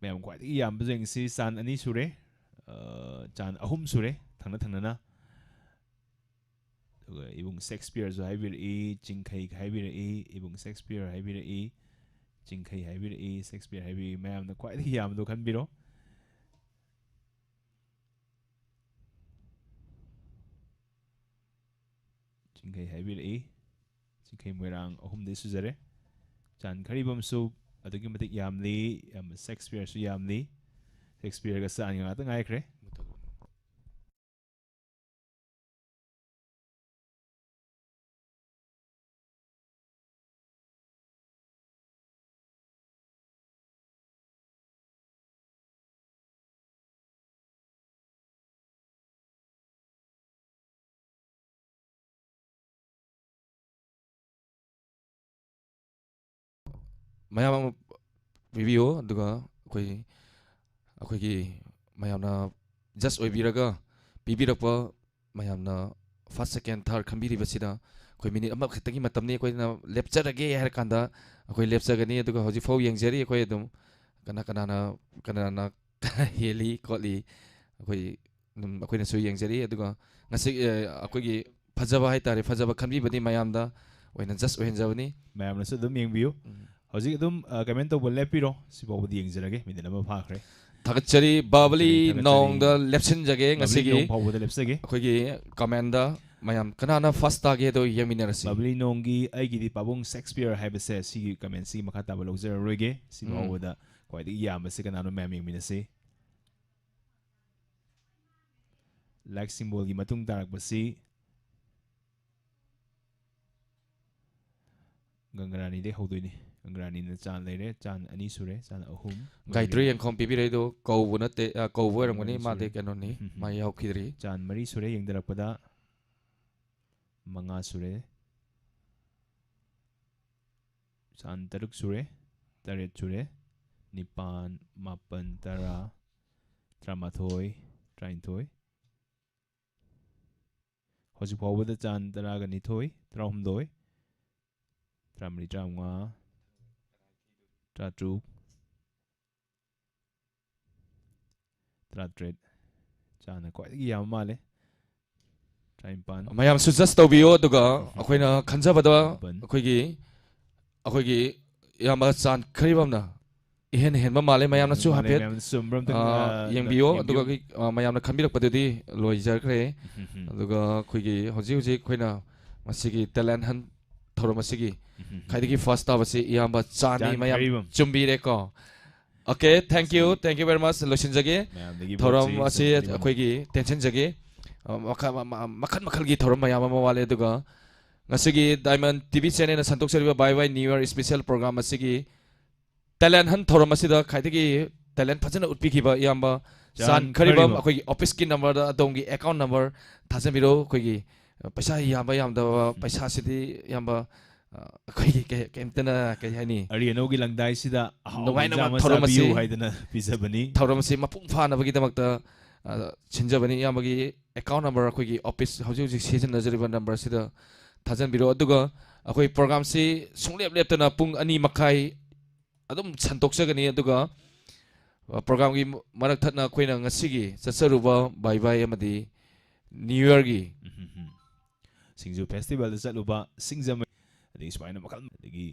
ꯃꯌꯥꯝ ꯈ꯭ꯋꯥꯏꯗꯒꯤ ꯌꯥꯝꯕ ꯌꯦꯡꯁꯤ, ꯆꯥꯟ ꯑꯅꯤ ꯁꯨꯔꯦ, ꯑ, ꯆꯥꯟ ꯑꯍꯨꯝ ꯁꯨꯔꯦ ꯊꯪꯅ ꯊꯪꯅꯅ꯫ ꯑꯗꯨꯒ ꯏꯕꯨꯡ ꯁꯦꯛꯁꯄꯤꯌꯔꯁꯨ ꯍꯥꯏꯕꯤꯔꯛꯏ, ꯆꯤꯡꯈꯩ ꯍꯥꯏꯕꯤꯔꯛꯏ, ꯏꯕꯨꯡ ꯁꯦꯛꯁꯄꯤꯌꯔ ꯍꯥꯏꯕꯤꯔꯛꯏ, ꯆꯤꯡꯈꯩ ꯍꯥꯏꯕꯤꯔꯛꯏ, ꯁꯦꯛꯁꯄꯤꯌꯔ ꯍꯥꯏꯕꯤꯔꯛꯏ꯫ ꯃꯌꯥꯝꯅ ꯈ꯭ꯋꯥꯏꯗꯒꯤ ꯌꯥꯝꯕꯗꯣ ꯈꯟꯕꯤꯔꯣ꯫ ꯆꯤꯡꯈꯩ ꯍꯥꯏꯕꯤꯔꯛꯏ꯫ ꯆꯤꯡꯈꯩ ꯃꯣꯏꯔꯥꯡ ꯑꯍꯨꯝꯗꯤ ꯁꯨꯖꯔꯦ꯫ ꯆꯥꯟ ꯈꯔꯤꯕꯝꯁꯨ ꯑꯗꯨꯛꯀꯤ ꯃꯇꯤꯛ ꯌꯥꯝꯂꯤ, ꯌꯥꯝ, ꯁꯦꯛꯁꯄꯤꯌꯔꯁꯨ ꯌꯥꯝꯂꯤ꯫ ꯁꯦꯛꯁꯄꯤꯌꯔꯒ ꯆꯥꯟꯒ ꯉꯥꯛꯇ ꯉꯥꯏꯈ꯭ꯔꯦ꯫ ꯃꯌꯥꯝ ꯑꯃ ꯄꯤꯕꯤꯌꯨ, ꯑꯗꯨꯒ ꯑꯩꯈꯣꯏ, ꯑꯩꯈꯣꯏꯒꯤ ꯃꯌꯥꯝꯅ ꯖꯁ ꯑꯣꯏꯕꯤꯔꯒ ꯄꯤꯕꯤꯔꯛꯄ ꯃꯌꯥꯝꯅ ꯐꯥꯔꯁ, ꯁꯦꯀꯦꯟ, ꯊꯥꯔꯠ ꯈꯟꯕꯤꯔꯤꯕꯁꯤꯗ ꯑꯩꯈꯣꯏ ꯃꯤꯅꯤꯠ ꯑꯃꯈꯛꯇꯒꯤ ꯃꯇꯝꯅꯤ꯫ ꯑꯩꯈꯣꯏꯅ ꯂꯦꯞꯆꯔꯒꯦ ꯍꯥꯏꯔ ꯀꯥꯟꯗ ꯑꯩꯈꯣꯏ ꯂꯦꯞꯆꯒꯅꯤ꯫ ꯑꯗꯨꯒ ꯍꯧꯖꯤꯛ ꯐꯥꯎ ꯌꯦꯡꯖꯔꯤ ꯑꯩꯈꯣꯏ ꯑꯗꯨꯝ ꯀꯅꯥ ꯀꯅꯥꯅ, ꯀꯅꯥꯅ ꯍꯦꯜꯂꯤ ꯈꯣꯠꯂꯤ ꯑꯩꯈꯣꯏ ꯑꯗꯨꯝ ꯑꯩꯈꯣꯏꯅꯁꯨ ꯌꯦꯡꯖꯔꯤ꯫ ꯑꯗꯨꯒ ꯉꯁꯤ, ꯑ, ꯑꯩꯈꯣꯏꯒꯤ ꯐꯖꯕ ꯍꯥꯏꯇꯥꯔꯦ, ꯐꯖꯕ ꯈꯟꯕꯤꯕꯗꯤ ꯃꯌꯥꯝꯗ ꯑꯣꯏꯅ ꯖꯁ ꯑꯣꯏꯍꯟꯖꯕꯅꯤ꯫ ꯃꯌꯥꯝꯅꯁꯨ ꯑꯗꯨꯝ ꯌꯦꯡꯕꯤꯌꯨ꯫ ꯎꯝ꯫ ꯍꯧꯖꯤꯛ ꯑꯗꯨꯝ, ꯑ, ꯀꯃꯦꯟ ꯇꯧꯕ ꯂꯦꯞꯄꯤꯔꯣ, ꯁꯤꯐꯥꯎꯕꯗꯤ ꯌꯦꯡꯖꯔꯒꯦ, ꯃꯤꯅꯤꯠ ꯑꯃ ꯐꯥꯈ꯭ꯔꯦ꯫ ꯊꯥꯒꯠꯆꯔꯤ ꯕꯕꯂꯤ ꯊꯥꯒꯠꯆꯔꯤ, ꯊꯥꯒꯠꯆꯔꯤ꯫ ꯅꯣꯡꯗ ꯂꯦꯞꯁꯤꯟꯖꯒꯦ ꯕꯕꯂꯤ ꯉꯁꯤꯒꯤ ꯅꯣꯡ ꯐꯥꯎꯕꯗ ꯂꯦꯞꯆꯒꯦ꯫ ꯑꯩꯈꯣꯏꯒꯤ ꯀꯃꯦꯟꯗ ꯃꯌꯥꯝ ꯀꯅꯥꯅ ꯐꯥꯔꯁ ꯇꯥꯒꯦꯗꯣ ꯌꯦꯡꯃꯤꯟꯅꯔꯁꯤ꯫ ꯕꯕꯂꯤ ꯅꯣꯡꯒꯤ "ꯑꯩꯒꯤꯗꯤ ꯄꯥꯕꯨꯡ ꯁꯦꯛꯁꯄꯤꯌꯔ" ꯍꯥꯏꯕꯁꯦ, ꯁꯤꯒꯤ ꯀꯃꯦꯟꯁꯤꯒꯤ ꯃꯈꯥ ꯇꯥꯕ ꯂꯧꯖꯔꯔꯣꯏꯒꯦ꯫ ꯁꯤ ꯎꯝ꯫ ꯐꯥꯎꯕꯗ ꯈ꯭ꯋꯥꯏꯗꯒꯤ ꯌꯥꯝꯕꯁꯤ ꯀꯅꯥꯅꯣ, ꯃꯌꯥꯝ ꯌꯦꯡꯃꯤꯟꯅꯁꯤ꯫ ꯂꯥꯏꯛ ꯁꯤꯝꯕꯣꯜꯒꯤ ꯃꯇꯨꯡ ꯇꯥꯔꯛꯄꯁꯤ ꯒꯪꯒꯔꯥꯅꯤꯗꯩ ꯍꯧꯗꯣꯏꯅꯤ꯫ ꯒꯪꯒꯔꯥꯅꯤꯅ ꯆꯥꯟ ꯂꯩꯔꯦ, ꯆꯥꯟ ꯑꯅꯤ ꯁꯨꯔꯦ, ꯆꯥꯟ ꯑꯍꯨꯝ, ꯒꯥꯏꯇ꯭ꯔꯤ ꯃꯔꯤ꯫ ꯌꯦꯡꯈꯣꯝ ꯄꯤꯕꯤꯔꯛꯏꯗꯣ ꯀꯧꯕ ꯅꯠꯇꯦ, ꯑ, ꯀꯧꯕ ꯑꯣꯏꯔꯝꯒꯅꯤ, ꯆꯥꯟ ꯃꯔꯤ ꯃꯥꯗꯤ ꯁꯨꯔꯦ꯫ ꯀꯩꯅꯣꯅꯤ, ꯎꯝ, ꯎꯝ, ꯃꯥ ꯎꯝ꯫ ꯌꯥꯎꯈꯤꯗ꯭ꯔꯤ꯫ ꯆꯥꯟ ꯃꯔꯤ ꯁꯨꯔꯦ, ꯌꯦꯡꯊꯔꯛꯄꯗ ꯃꯉꯥ ꯁꯨꯔꯦ꯫ ꯆꯥꯟ ꯇꯔꯨꯛ ꯁꯨꯔꯦ, ꯇꯔꯦꯠ ꯁꯨꯔꯦ, ꯅꯤꯄꯥꯟ, ꯃꯥꯄꯟ, ꯇꯔꯥ, ꯇꯔꯥꯃꯥꯊꯣꯏ, ꯇꯔꯥꯅꯤꯊꯣꯏ, ꯍꯧꯖꯤꯛ ꯐꯥꯎꯕꯗ ꯆꯥꯟ ꯇꯔꯥꯒ ꯅꯤꯊꯣꯏ, ꯇꯔꯥꯍꯨꯝꯗꯣꯏ, ꯇꯔꯥꯃꯔꯤ, ꯇꯔꯥꯃꯉꯥ, ꯇꯔꯥꯇꯔꯨꯛ, ꯇꯔꯥꯇꯔꯦꯠ, ꯆꯥꯟꯅ ꯈ꯭ꯋꯥꯏꯗꯒꯤ ꯌꯥꯝꯕ ꯃꯥꯜꯂꯦ꯫ ꯇꯔꯥꯅꯤꯄꯥꯟ꯫ ꯃꯌꯥꯝꯁꯨ ꯖꯁ ꯇꯧꯕꯤꯌꯨ, ꯑꯗꯨꯒ ꯑꯩꯈꯣꯏꯅ ꯈꯟꯖꯕꯗ ꯃꯥꯄꯟ꯫ ꯑꯩꯈꯣꯏꯒꯤ, ꯑꯩꯈꯣꯏꯒꯤ ꯏꯌꯥꯝꯕ ꯆꯥꯟ ꯈꯔꯤꯕꯝꯅ ꯏꯍꯦꯟ ꯍꯦꯟꯕ ꯃꯥꯜꯂꯦ꯫ ꯃꯌꯥꯝꯅꯁꯨ ꯃꯥꯜꯂꯦ, ꯍꯥꯏꯐꯦꯠ, ꯃꯌꯥꯝꯅꯁꯨ ꯑꯃꯨꯛꯇꯪ, ꯑ, ꯑ, ꯌꯦꯡꯕꯤꯌꯣ, ꯌꯦꯡꯕꯤꯌꯨ꯫ ꯑꯗꯨꯒ ꯑꯩꯈꯣꯏ, ꯑ, ꯃꯌꯥꯝꯅ ꯈꯟꯕꯤꯔꯛꯄꯗꯨꯗꯤ ꯂꯣꯏꯖꯈ꯭ꯔꯦ꯫ ꯎꯝ, ꯎꯝ, ꯎꯝ꯫ ꯑꯗꯨꯒ ꯑꯩꯈꯣꯏꯒꯤ ꯍꯧꯖꯤꯛ ꯍꯧꯖꯤꯛ ꯑꯩꯈꯣꯏꯅ ꯃꯁꯤꯒꯤ ꯇꯦꯂꯦꯟ ꯍꯟ ꯊꯧꯔꯝ ꯑꯁꯤꯒꯤ ꯎꯝ, ꯎꯝ, ꯎꯝ꯫ ꯈ꯭ꯋꯥꯏꯗꯒꯤ ꯐꯥꯔꯁ ꯇꯥꯕꯁꯤ ꯏꯌꯥꯝꯕ ꯆꯥꯟꯅꯤ꯫ ꯆꯥꯟ ꯃꯌꯥꯝ ꯈꯔꯤꯕꯝ꯫ ꯆꯨꯝꯕꯤꯔꯦꯀꯣ? Okay, thank you, ꯁꯤ thank you very much꯫ ꯂꯣꯏꯁꯤꯟꯖꯒꯦ꯫ ꯃꯌꯥꯝꯗꯒꯤ ꯊꯧꯔꯝ ꯚꯣꯠꯁꯤ ꯑꯁꯤ ꯁꯣꯝꯗꯒꯤ ꯑꯩꯈꯣꯏꯒꯤ ꯇꯦꯟꯁꯤꯟꯖꯒꯦ꯫ ꯑ, ꯃꯈꯜ, ꯃ-, ꯃ-, ꯃꯈꯜ ꯃꯈꯜꯒꯤ ꯊꯧꯔꯝ ꯃꯌꯥꯝ ꯑꯃ ꯋꯥꯠꯂꯦ, ꯑꯗꯨꯒ ꯉꯁꯤꯒꯤ Diamond TV channelꯅ ꯁꯟꯗꯣꯛꯆꯔꯤꯕ Bye Bye New Year special program ꯑꯁꯤꯒꯤ ꯇꯦꯂꯦꯟ ꯍꯟ ꯊꯧꯔꯝ ꯑꯁꯤꯗ ꯈ꯭ꯋꯥꯏꯗꯒꯤ ꯇꯦꯂꯦꯟ ꯐꯖꯅ ꯎꯠꯄꯤꯈꯤꯕ ꯏꯌꯥꯝꯕ ꯆꯥꯟ ꯆꯥꯟ ꯈꯔꯤꯕꯝ, ꯈꯔꯤꯕꯝ꯫ ꯑꯩꯈꯣꯏꯒꯤ ꯑꯣꯐꯤꯁꯀꯤ ꯅꯝꯕꯔꯗ ꯑꯗꯣꯝꯒꯤ ꯑꯦꯀꯥꯎꯟ ꯅꯝꯕꯔ ꯊꯥꯖꯟꯕꯤꯔꯣ꯫ ꯑꯩꯈꯣꯏꯒꯤ, ꯑ, ꯄꯩꯁꯥ ꯌꯥꯝꯕ ꯌꯥꯝꯗꯕ ꯎꯝ꯫ ꯄꯩꯁꯥꯁꯤꯗꯤ ꯏꯌꯥꯝꯕ, ꯑ, ꯑꯩꯈꯣꯏꯒꯤ ꯀꯩ-, ꯀꯩꯝꯇꯅ, ꯀꯩ ꯍꯥꯏꯅꯤ? ꯑꯔꯤ ꯑꯅꯧꯒꯤ ꯂꯪꯗꯥꯏꯁꯤꯗ ꯑꯍꯥꯎꯕ ꯅꯨꯡꯉꯥꯏꯅꯕ ꯏꯟꯖꯥꯡ ꯑꯃ ꯊꯧꯔꯝ ꯆꯥꯕꯤꯌꯨ ꯑꯁꯤ, ꯍꯥꯏꯗꯅ ꯄꯤꯖꯕꯅꯤ꯫ ꯊꯧꯔꯝ ꯑꯁꯤ ꯃꯄꯨꯡ ꯐꯥꯅꯕꯒꯤꯗꯃꯛꯇ, ꯑ, ꯁꯤꯟꯖꯕꯅꯤ꯫ ꯏꯌꯥꯝꯕꯒꯤ ꯑꯦꯀꯥꯎꯟ ꯅꯝꯕꯔ, ꯑꯩꯈꯣꯏꯒꯤ ꯑꯣꯐꯤꯁ ꯍꯧꯖꯤꯛ ꯍꯧꯖꯤꯛ ꯁꯤꯖꯤꯟꯅꯖꯔꯤꯕ ꯅꯝꯕꯔꯁꯤꯗ ꯊꯥꯖꯟꯕꯤꯔꯣ꯫ ꯑꯗꯨꯒ ꯑꯩꯈꯣꯏ ꯄ꯭ꯔꯣꯒꯥꯝꯁꯤ ꯁꯨꯡꯂꯦꯞ ꯂꯦꯞꯇꯅ ꯄꯨꯡ ꯑꯅꯤ ꯃꯈꯥꯏ ꯑꯗꯨꯝ ꯁꯟꯗꯣꯛꯆꯒꯅꯤ꯫ ꯑꯗꯨꯒ, ꯑ, ꯄ꯭ꯔꯣꯒꯥꯝꯒꯤ ꯃꯔꯛ ꯊꯠꯅ ꯑꯩꯈꯣꯏꯅ ꯉꯁꯤꯒꯤ ꯆꯠꯆꯔꯨꯕ Bye Bye ꯑꯃꯗꯤ New Yearꯒꯤ ꯎꯝ, ꯎꯝ, ꯎꯝ꯫ ꯁꯤꯡꯖꯨ ꯐꯦꯁꯇꯤꯚꯦꯜꯗ ꯆꯠꯂꯨꯕ ꯁꯤꯡꯖꯃꯩ, ꯑꯗꯒꯤ ꯁꯨꯃꯥꯏꯅ ꯃꯈꯜ, ꯑꯗꯒꯤ,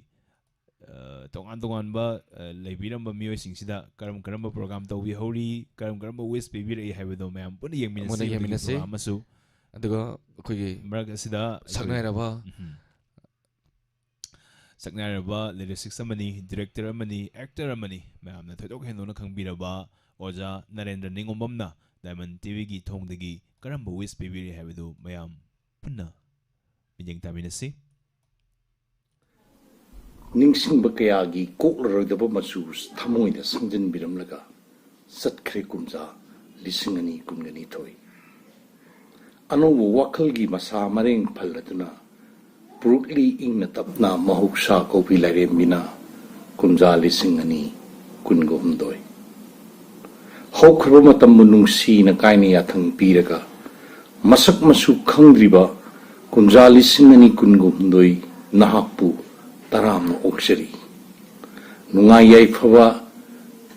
ꯑ, ꯇꯣꯉꯥꯟ ꯇꯣꯉꯥꯟꯕ, ꯑ, ꯂꯩꯕꯤꯔꯝꯕ ꯃꯤꯑꯣꯏꯁꯤꯡꯁꯤꯗ ꯀꯔꯝ ꯀꯔꯝꯕ ꯄ꯭ꯔꯣꯒꯥꯝ ꯇꯧꯕꯤꯍꯧꯔꯤ, ꯀꯔꯝ ꯀꯔꯝꯕ ꯋꯤꯁ ꯄꯤꯕꯤꯔꯛꯏ ꯍꯥꯏꯕꯗꯣ ꯃꯌꯥꯝ ꯄꯨꯟꯅ ꯌꯦꯡꯃꯤꯟꯅꯁꯤ꯫ ꯑꯃꯨꯛ ꯍꯟꯅ ꯑꯗꯨꯒꯤ ꯌꯦꯡꯃꯤꯟꯅꯁꯤ꯫ ꯄ꯭ꯔꯣꯒꯥꯝ ꯑꯃꯁꯨ ꯑꯗꯨꯒ ꯑꯩꯈꯣꯏꯒꯤ ꯃꯔꯛ ꯑꯁꯤꯗ ꯑꯩꯈꯣꯏ ꯁꯛꯅꯥꯏꯔꯕ ꯎꯝ꯫ ꯁꯛꯅꯥꯏꯔꯕ ꯂꯤꯔꯤꯁꯤꯁ ꯑꯃꯅꯤ, ꯗꯤꯔꯦꯛꯇꯔ ꯑꯃꯅꯤ, ꯑꯦꯛꯇꯔ ꯑꯃꯅꯤ, ꯃꯌꯥꯝꯅ ꯊꯣꯏꯗꯣꯛ ꯍꯦꯟꯗꯣꯛꯅ ꯈꯪꯕꯤꯔꯕ ꯑꯣꯖꯥ ꯅꯔꯦꯟꯗ꯭ꯔ ꯅꯤꯉꯣꯝꯕꯝꯅ Diamond TVꯒꯤ ꯊꯣꯡꯗꯒꯤ ꯀꯔꯝꯕ ꯋꯤꯁ ꯄꯤꯕꯤꯔꯤ ꯍꯥꯏꯕꯗꯨ ꯃꯌꯥꯝ ꯄꯨꯟꯅ ꯃꯤꯠꯌꯦꯡ ꯇꯥꯃꯤꯟꯅꯁꯤ꯫ ꯅꯤꯡꯁꯤꯡꯕ ꯀꯌꯥꯒꯤ ꯀꯣꯛꯂꯔꯣꯏꯗꯕ ꯃꯆꯨ ꯊꯃꯣꯏꯗ ꯁꯪꯖꯤꯟꯕꯤꯔꯝꯂꯒ ꯆꯠꯈ꯭ꯔꯦ ꯀꯨꯝꯖꯥ ꯂꯤꯁꯤꯡ ꯑꯅꯤ ꯀꯨꯟꯒ ꯅꯤꯊꯣꯏ꯫ ꯑꯅꯧꯕ ꯋꯥꯈꯜꯒꯤ ꯃꯁꯥ ꯃꯔꯦꯡ ꯐꯜꯂꯗꯨꯅ ꯄꯨꯔꯛꯂꯤ ꯏꯪꯅ ꯇꯞꯅ ꯃꯍꯧꯁꯥ ꯀꯧꯕꯤ ꯂꯥꯏꯔꯦꯝꯕꯤꯅ ꯀꯨꯝꯖꯥ ꯂꯤꯁꯤꯡ ꯑꯅꯤ ꯀꯨꯟꯒ ꯍꯨꯝꯗꯣꯏ꯫ ꯍꯧꯈ꯭ꯔꯕ ꯃꯇꯝꯕꯨ ꯅꯨꯡꯁꯤꯅ ꯀꯥꯏꯅ ꯌꯥꯊꯪ ꯄꯤꯔꯒ, ꯃꯁꯛ ꯃꯁꯨ ꯈꯪꯗ꯭ꯔꯤꯕ ꯀꯨꯝꯖꯥ ꯂꯤꯁꯤꯡ ꯑꯅꯤ ꯀꯨꯟꯒ ꯍꯨꯝꯗꯣꯏ ꯅꯍꯥꯛꯄꯨ ꯇꯔꯥꯝꯅ ꯑꯣꯛꯆꯔꯤ꯫ ꯅꯨꯡꯉꯥꯏ ꯌꯥꯏꯐꯕ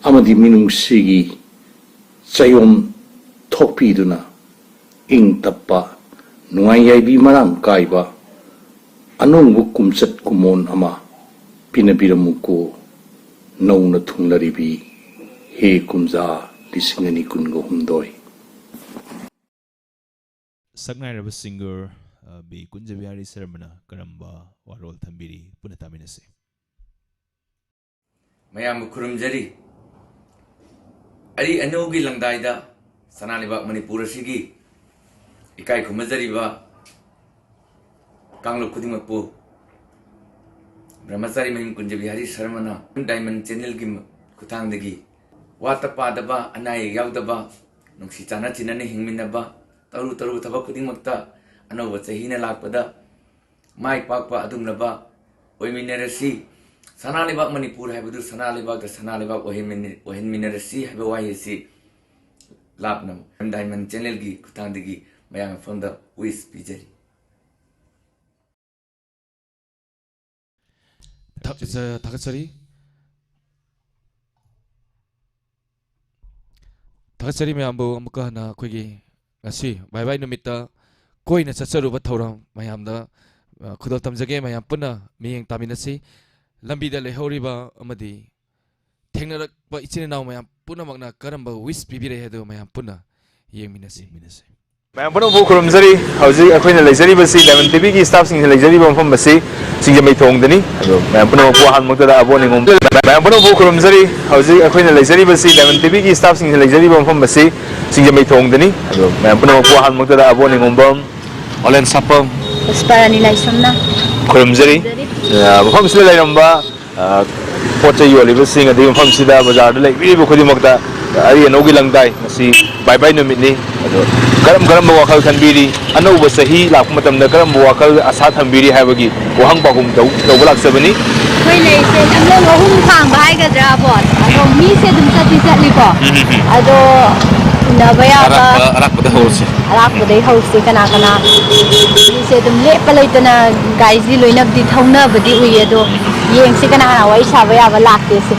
ꯑꯃꯗꯤ ꯃꯤꯅꯨꯡꯁꯤꯒꯤ ꯆꯌꯣꯝ ꯊꯣꯛꯄꯤꯗꯨꯅ, ꯏꯪ ꯇꯞꯄ, ꯅꯨꯡꯉꯥꯏ ꯌꯥꯏꯕꯤ ꯃꯔꯥꯡ ꯀꯥꯏꯕ ꯑꯅꯧꯕ ꯀꯨꯝꯆꯠ ꯀꯨꯃꯣꯟ ꯑꯃ ꯄꯤꯅꯕꯤꯔꯝꯃꯨꯀꯣ, ꯅꯧꯅ ꯊꯨꯡꯂꯔꯤꯕꯤ ꯍꯦ ꯀꯨꯝꯖꯥ ꯂꯤꯁꯤꯡ ꯑꯅꯤ ꯀꯨꯟꯒ ꯍꯨꯝꯗꯣꯏ꯫ ꯁꯛꯅꯥꯏꯔꯕ singer, ꯑ, ꯕꯤ ꯀꯨꯟꯖꯕꯤꯍꯥꯔꯤ ꯁꯔꯃꯅ ꯀꯔꯝꯕ ꯋꯥꯔꯣꯜ ꯊꯝꯕꯤꯔꯤ? ꯄꯨꯟꯅ ꯇꯥꯃꯤꯟꯅꯁꯤ꯫ ꯃꯌꯥꯝꯕꯨ ꯈꯨꯔꯨꯝꯖꯔꯤ꯫ ꯑꯔꯤ ꯑꯅꯧꯒꯤ ꯂꯪꯗꯥꯏꯗ ꯁꯅꯥ ꯂꯩꯕꯥꯛ ꯃꯅꯤꯄꯨꯔ ꯑꯁꯤꯒꯤ ꯏꯀꯥꯏ ꯈꯨꯝꯅꯖꯔꯤꯕ ꯀꯥꯡꯂꯨꯞ ꯈꯨꯗꯤꯡꯃꯛꯄꯨ ꯕ꯭ꯔꯍꯃꯆꯥꯔꯤ ꯃꯌꯨꯝ ꯀꯨꯟꯖꯕꯤꯍꯥꯔꯤ ꯁꯔꯃꯅ Diamond Channelꯒꯤ ꯈꯨꯠꯊꯥꯡꯗꯒꯤ ꯋꯥꯠꯇ ꯄꯥꯗꯕ, ꯑꯅꯥ ꯑꯌꯦꯛ ꯌꯥꯎꯗꯕ, ꯅꯨꯡꯁꯤ ꯆꯥꯟꯅ ꯆꯤꯟꯅꯅ ꯍꯤꯡꯃꯤꯟꯅꯕ, ꯇꯔꯨ ꯇꯔꯨ ꯊꯕꯛ ꯈꯨꯗꯤꯡꯃꯛꯇ ꯑꯅꯧꯕ ꯆꯍꯤꯅ ꯂꯥꯛꯄꯗ ꯃꯥꯏ ꯄꯥꯛꯄ ꯑꯗꯨꯝꯂꯕ ꯑꯣꯏꯃꯤꯟꯅꯔꯁꯤ꯫ ꯁꯅꯥ ꯂꯩꯕꯥꯛ ꯃꯅꯤꯄꯨꯔ ꯍꯥꯏꯕꯗꯨ ꯁꯅꯥ ꯂꯩꯕꯥꯛꯇ ꯁꯅꯥ ꯂꯩꯕꯥꯛ ꯑꯣꯏꯍꯟꯃꯤꯟꯅ-, ꯑꯣꯏꯍꯟꯃꯤꯟꯅꯔꯁꯤ ꯍꯥꯏꯕ ꯋꯥꯍꯩ ꯑꯁꯤ ꯂꯥꯞꯅ Diamond Channelꯒꯤ ꯈꯨꯠꯊꯥꯡꯗꯒꯤ ꯃꯌꯥꯝ ꯃꯐꯝꯗ wish ꯄꯤꯖꯔꯤ꯫ ꯊꯥꯒꯠꯆ-, ꯊꯥꯒꯠꯆꯔꯤ꯫ ꯊꯥꯒꯠꯆꯔꯤ ꯃꯌꯥꯝꯕꯨ꯫ ꯑꯃꯨꯛꯀ ꯍꯟꯅ ꯑꯩꯈꯣꯏꯒꯤ ꯉꯁꯤ ꯕꯥꯏ ꯕꯥꯏ ꯅꯨꯃꯤꯠꯇ ꯀꯣꯏꯅ ꯆꯠꯆꯔꯨꯕ ꯊꯧꯔꯝ ꯃꯌꯥꯝꯗ, ꯑ, ꯈꯨꯗꯣꯜ ꯇꯝꯖꯒꯦ꯫ ꯃꯌꯥꯝ ꯄꯨꯟꯅ ꯃꯤꯠꯌꯦꯡ ꯇꯥꯃꯤꯟꯅꯁꯤ꯫ ꯂꯝꯕꯤꯗ ꯂꯩꯍꯧꯔꯤꯕ ꯑꯃꯗꯤ ꯊꯦꯡꯅꯔꯛꯄ ꯏꯆꯤꯟ ꯏꯅꯥꯎ ꯃꯌꯥꯝ ꯄꯨꯝꯅꯃꯛꯅ ꯀꯔꯝꯕ wish ꯄꯤꯕꯤꯔꯛꯏ ꯍꯥꯏꯗꯨ ꯃꯌꯥꯝ ꯄꯨꯟꯅ ꯌꯦꯡꯃꯤꯟꯅꯁꯤ꯫ ꯌꯦꯡꯃꯤꯟꯅꯁꯤ꯫ ꯃꯌꯥꯝ ꯄꯨꯝꯅꯃꯛꯄꯨ ꯈꯨꯔꯨꯝꯖꯔꯤ꯫ ꯍꯧꯖꯤꯛ ꯑꯩꯈꯣꯏꯅ ꯂꯩꯖꯔꯤꯕꯁꯤ Diamond TVꯒꯤ staffꯁꯤꯡꯁꯤꯅ ꯂꯩꯖꯔꯤꯕ ꯃꯐꯝ ꯑꯁꯤ ꯁꯤꯡꯖꯃꯩ ꯊꯣꯡꯗꯅꯤ꯫ ꯑꯗꯣ ꯃꯌꯥꯝ ꯄꯨꯝꯅꯃꯛꯄꯨ ꯑꯍꯥꯟꯕꯃꯛꯇꯗ ꯑꯕꯣꯛ ꯅꯤꯉꯣꯝ-, ꯃꯌꯥꯝ ꯄꯨꯝꯅꯃꯛꯄꯨ ꯈꯨꯔꯨꯝꯖꯔꯤ꯫ ꯍꯧꯖꯤꯛ ꯑꯩꯈꯣꯏꯅ ꯂꯩꯖꯔꯤꯕꯁꯤ Diamond TVꯒꯤ staffꯁꯤꯡꯁꯤꯅ ꯂꯩꯖꯔꯤꯕ ꯃꯐꯝ ꯑꯁꯤ ꯁꯤꯡꯖꯃꯩ ꯊꯣꯡꯗꯅꯤ꯫ ꯑꯗꯣ ꯃꯌꯥꯝ ꯄꯨꯝꯅꯃꯛꯄꯨ ꯑꯍꯥꯟꯕꯃꯛꯇꯗ ꯑꯕꯣꯛ ꯅꯤꯉꯣꯝꯕꯝ, ꯑꯣꯂꯦꯟ ꯁꯥꯄꯝ, ꯄꯨꯁꯄꯥꯔꯥꯅꯤ ꯂꯥꯏꯁ꯭ꯔꯝꯅ ꯈꯨꯔꯨꯝꯖꯔꯤ꯫ ꯑ, ꯃꯐꯝꯁꯤꯗ ꯂꯩꯔꯝꯕ, ꯑ, ꯄꯣꯠ ꯆꯩ ꯌꯣꯜꯂꯤꯕꯁꯤꯡ, ꯑꯗꯒꯤ ꯃꯐꯝꯁꯤꯗ ꯕꯖꯥꯔꯗ ꯂꯩꯕꯤꯔꯤꯕ ꯈꯨꯗꯤꯡꯃꯛꯇ ꯑꯔꯤ ꯑꯅꯧꯒꯤ ꯂꯪꯗꯥꯏ, ꯉꯁꯤ ꯕꯥꯏ ꯕꯥꯏ ꯅꯨꯃꯤꯠꯅꯤ꯫ ꯑꯗꯣ ꯀꯔꯝ ꯀꯔꯝꯕ ꯋꯥꯈꯜ ꯈꯟꯕꯤꯔꯤ? ꯑꯅꯧꯕ ꯆꯍꯤ ꯂꯥꯛꯄ ꯃꯇꯝꯗ ꯀꯔꯝꯕ ꯋꯥꯈꯜ ꯑꯁꯥ ꯊꯝꯕꯤꯔꯤ ꯍꯥꯏꯕꯒꯤ ꯋꯥꯍꯪ ꯄꯥꯎꯈꯨꯝ ꯇꯧ-, ꯇꯧꯕ ꯂꯥꯛꯆꯕꯅꯤ꯫ ꯑꯩꯈꯣꯏ ꯂꯩꯁꯦ ꯂꯝꯂꯣꯡ ꯑꯍꯨꯝ ꯊꯥꯡꯕ ꯍꯥꯏꯒꯗ꯭ꯔꯥ, ꯕꯣꯠ? ꯑꯗꯣ ꯃꯤꯁꯦ ꯑꯗꯨꯝ ꯆꯠꯇꯤ ꯆꯠꯂꯤꯀꯣ꯫ ꯎꯝ, ꯎꯝ, ꯎꯝ꯫ ꯑꯗꯣ ꯎꯅꯕ ꯌꯥꯕ꯫ ꯑꯔꯥꯛꯄ, ꯑꯔꯥꯛꯄꯗ ꯍꯧꯔꯁꯦ꯫ ꯑꯔꯥꯛꯄꯗꯩ ꯍꯧꯁꯤ꯫ ꯀꯅꯥ ꯀꯅꯥ? ꯃꯤꯁꯦ ꯑꯗꯨꯝ ꯂꯦꯞꯄ ꯂꯩꯇꯅ ꯒꯥꯔꯤꯁꯤ ꯂꯣꯏꯅꯕꯗꯤ ꯊꯧꯅꯕꯗꯤ ꯎꯏꯌꯦ꯫ ꯑꯗꯣ ꯌꯦꯡꯁꯤ ꯀꯅꯥ ꯀꯅꯥ ꯋꯥꯔꯤ ꯁꯥꯕ ꯌꯥꯕ ꯂꯥꯛꯀꯦꯁꯦ꯫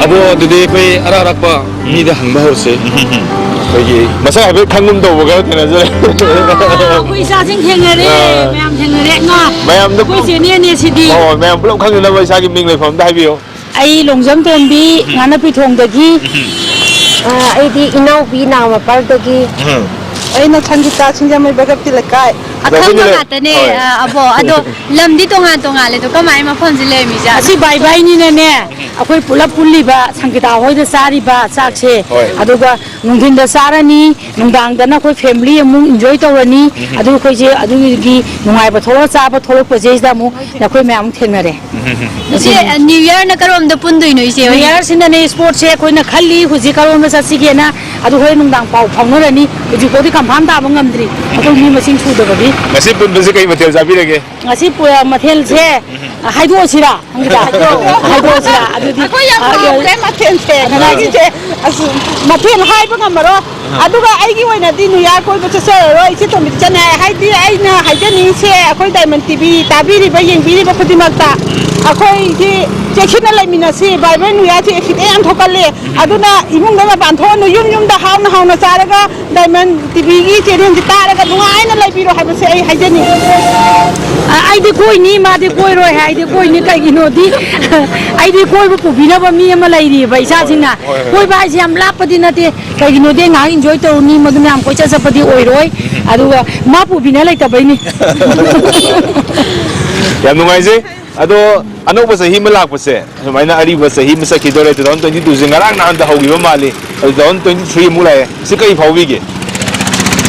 ꯑꯗꯣ ꯑꯗꯨꯗꯤ ꯑꯩꯈꯣꯏ ꯑꯔꯥꯛ ꯑꯔꯥꯛꯄ ꯃꯤꯗ ꯍꯪꯕ ꯍꯧꯔꯁꯤ꯫ ꯑꯩꯈꯣꯏꯒꯤ ꯃꯁꯛ ꯍꯥꯏꯐꯦꯠ ꯈꯪꯒꯨꯝ ꯇꯧꯕꯒ ꯊꯦꯡꯅꯖꯔꯦ꯫ ꯑꯩꯈꯣꯏ ꯏꯆꯥꯁꯤꯡ ꯊꯦꯡꯅꯔꯦ, ꯑꯥ꯫ ꯃꯌꯥꯝ ꯊꯦꯡꯅꯔꯦ꯫ ꯉꯥ꯫ ꯃꯌꯥꯝꯗ ꯑꯩꯈꯣꯏ ꯆꯦꯅꯦꯅꯦ ꯁꯤꯗꯤ꯫ ꯑꯣ, ꯃꯌꯥꯝ ꯄꯨꯂꯞ ꯈꯪꯅꯅꯕ ꯏꯁꯥꯒꯤ ꯃꯤꯡ ꯂꯩꯐꯝ ꯑꯝꯇ ꯍꯥꯏꯕꯤꯌꯨ꯫ ꯑꯩ ꯂꯣꯡꯖꯝ ꯇꯣꯝꯕꯤ, ꯎꯝ꯫ ꯉꯥꯅꯄꯤ ꯊꯣꯡꯗꯒꯤ꯫ ꯎꯝ꯫ ꯑ, ꯑꯩꯗꯤ ꯏꯅꯥꯎꯕꯤ ꯅꯥꯃꯄꯥꯜꯗꯒꯤ꯫ ꯎꯝ꯫ ꯑꯩꯅ ꯁꯪꯒꯤꯇꯥ, ꯁꯤꯡꯖꯃꯩ ꯚꯒꯠꯀꯤ ꯂꯩꯀꯥꯏ꯫ ꯑꯗꯣ ꯑꯩꯈꯣꯏꯅ ꯑꯈꯪꯕ ꯂꯩ-, ꯉꯥꯛꯇꯅꯦ꯫ ꯍꯣꯏ꯫ ꯑ, ꯑꯕꯣ, ꯑꯗꯣ ꯂꯝꯗꯤ ꯇꯣꯉꯥꯟ ꯇꯣꯉꯥꯜꯂꯦ꯫ ꯑꯗꯣ ꯀꯃꯥꯏꯅ ꯃꯐꯝꯁꯦ ꯂꯩꯔꯝꯃꯤꯖꯥꯠꯅꯣ? ꯑꯁꯤ ꯕꯥꯏ ꯕꯥꯏꯅꯤꯅꯅꯦ, ꯑꯩꯈꯣꯏ ꯄꯨꯂꯞ ꯄꯨꯜꯂꯤꯕ ꯁꯪꯒꯤꯇꯥ ꯍꯣꯏꯗ ꯆꯥꯔꯤꯕ ꯆꯥꯛꯁꯦ, ꯍꯣꯏ꯫ ꯑꯗꯨꯒ ꯅꯨꯡꯊꯤꯟꯗ ꯆꯥꯔꯅꯤ, ꯅꯨꯡꯗꯥꯡꯗꯅ ꯑꯩꯈꯣꯏ family ꯑꯃꯨꯛ enjoy ꯇꯧꯔꯅꯤ꯫ ꯎꯝ꯫ ꯑꯗꯨ ꯑꯩꯈꯣꯏꯁꯦ ꯑꯗꯨꯒꯤ ꯅꯨꯡꯉꯥꯏꯕ ꯊꯣꯛꯂꯛ ꯆꯥꯕ ꯊꯣꯛꯂꯛꯄꯁꯤꯗꯩꯁꯤꯗ ꯑꯃꯨꯛ ꯅꯈꯣꯏ ꯃꯌꯥꯝ ꯑꯃꯨꯛ ꯊꯦꯡꯅꯔꯦ꯫ ꯎꯝ꯫ ꯏꯆꯦ, New Yearꯅ ꯀꯔꯣꯝꯗ ꯄꯨꯟꯗꯣꯏꯅꯣ, ꯏꯆꯦ ꯍꯣꯏ? New Yearꯁꯤꯅꯅꯦ, sportꯁꯦ ꯑꯩꯈꯣꯏꯅ ꯈꯜꯂꯤ ꯍꯧꯖꯤꯛ ꯀꯔꯣꯝꯗ ꯆꯠꯁꯤꯒꯦꯅ꯫ ꯑꯗꯨ ꯍꯣꯔꯦꯟ ꯅꯨꯡꯗꯥꯡ ꯄꯥꯎ ꯐꯥꯎꯅꯔꯅꯤ꯫ ꯍꯧꯖꯤꯛꯐꯥꯎꯗꯤ confirm ꯇꯥꯕ ꯉꯝꯗ꯭ꯔꯤ, ꯑꯩꯈꯣꯏ ꯃꯤ ꯃꯁꯤꯡ ꯁꯨꯗꯕꯒꯤ꯫ ꯉꯁꯤ ꯄꯨꯟꯕꯁꯤ ꯀꯩ ꯃꯊꯦꯜ ꯆꯥꯕꯤꯔꯒꯦ? ꯉꯁꯤ ꯄꯨ-, ꯃꯊꯦꯜꯁꯦ, ꯎꯝ꯫ ꯍꯥꯏꯗꯣꯛꯑꯁꯤꯔꯥ? ꯍꯥꯏꯗꯣꯛꯑꯣ꯫ ꯍꯥꯏꯗꯣꯛꯑꯁꯤꯔꯥ? ꯑꯗꯨꯗꯤ, ꯑꯩꯈꯣꯏ ꯌꯥꯝ ꯑ, ꯍꯥꯎꯈ꯭ꯔꯦ ꯃꯊꯦꯜꯁꯦ꯫ ꯑꯗꯨꯅ ꯉꯁꯤꯁꯦ ꯑꯁ, ꯃꯊꯦꯜ ꯍꯥꯏꯕ ꯉꯝꯃꯔꯣꯏ꯫ ꯑꯗꯨꯒ ꯑꯩꯒꯤ ꯑꯣꯏꯅꯗꯤ New Year ꯀꯣꯏꯕ ꯆꯠꯆꯔꯔꯣꯏ, ꯏꯆꯦ ꯇꯣꯝꯕꯤꯗꯤ ꯆꯠꯅꯤ ꯍꯥꯏ꯫ ꯍꯥꯏꯗꯤ ꯑꯩꯅ ꯍꯥꯏꯖꯅꯤꯡꯉꯤꯁꯦ, ꯑꯩꯈꯣꯏ Diamond TV ꯇꯥꯕꯤꯔꯤꯕ, ꯌꯦꯡꯕꯤꯔꯤꯕ ꯈꯨꯗꯤꯡꯃꯛꯇ ꯑꯩꯈꯣꯏꯁꯤ ꯆꯦꯛꯁꯤꯟꯅ ꯂꯩꯃꯤꯟꯅꯁꯤ꯫ ꯚꯥꯏ ꯚꯥꯏ New Yearꯁꯤ accident ꯌꯥꯝ ꯊꯣꯛꯀꯜꯂꯦ꯫ ꯑꯗꯨꯅ ꯏꯃꯨꯡꯗ ꯃꯄꯥꯟ ꯊꯣꯛꯑꯅꯨ, ꯌꯨꯝ ꯌꯨꯝꯗ ꯍꯥꯎꯅ ꯍꯥꯎꯅ ꯆꯥꯔꯒ Diamond TVꯒꯤ channelꯁꯤ ꯇꯥꯔꯒ ꯅꯨꯡꯉꯥꯏꯅ ꯂꯩꯕꯤꯔꯣ ꯍꯥꯏꯕꯁꯦ ꯑꯩ ꯍꯥꯏꯖꯅꯤꯡꯉꯤ꯫ ꯑ, ꯑꯩꯗꯤ ꯀꯣꯏꯅꯤ, ꯃꯥꯗꯤ ꯀꯣꯏꯔꯣꯏ ꯍꯥꯏ꯫ ꯑꯩꯗꯤ ꯀꯣꯏꯅꯤ, ꯀꯩꯒꯤꯅꯣꯗꯤ ꯑꯩꯗꯤ ꯀꯣꯏꯕ ꯄꯨꯕꯤꯅꯕ ꯃꯤ ꯑꯃ ꯂꯩꯔꯤꯑꯕ ꯏꯆꯥꯁꯤꯡꯅ꯫ ꯍꯣꯏ, ꯍꯣꯏ, ꯍꯣꯏ꯫ ꯀꯣꯏꯕ ꯍꯥꯏꯁꯦ ꯌꯥꯝ ꯂꯥꯞꯄꯗꯤ ꯅꯠꯇꯦ, ꯀꯩꯒꯤꯅꯣꯗꯤ ꯉꯥꯏꯍꯥꯛ enjoy ꯇꯧꯔꯨꯅꯤ, ꯃꯗꯨ ꯃꯌꯥꯝ ꯀꯣꯏꯆꯠ ꯆꯠꯄꯗꯤ ꯑꯣꯏꯔꯣꯏ꯫ ꯎꯝ꯫ ꯑꯗꯨꯒ ꯃꯥ ꯄꯨꯕꯤꯅ ꯂꯩꯇꯕꯩꯅꯤ꯫ ꯌꯥꯝ ꯅꯨꯡꯉꯥꯏꯖꯩ꯫ ꯑꯗꯣ ꯑꯅꯧꯕ ꯆꯍꯤ ꯑꯃ ꯂꯥꯛꯄꯁꯦ, ꯁꯨꯃꯥꯏꯅ ꯑꯔꯤꯕ ꯆꯍꯤ ꯑꯃ ꯆꯠꯈꯤꯗꯣꯔꯦ, two thousand twenty twoꯁꯦ ꯉꯔꯥꯡ ꯅꯍꯥꯟꯗ ꯍꯧꯈꯤꯕ ꯃꯥꯜꯂꯤ, ꯑꯗꯨ two thousand twenty three ꯑꯃꯨꯛ ꯂꯥꯛꯑꯦ, ꯁꯤ ꯀꯔꯤ ꯐꯥꯎꯕꯤꯒꯦ?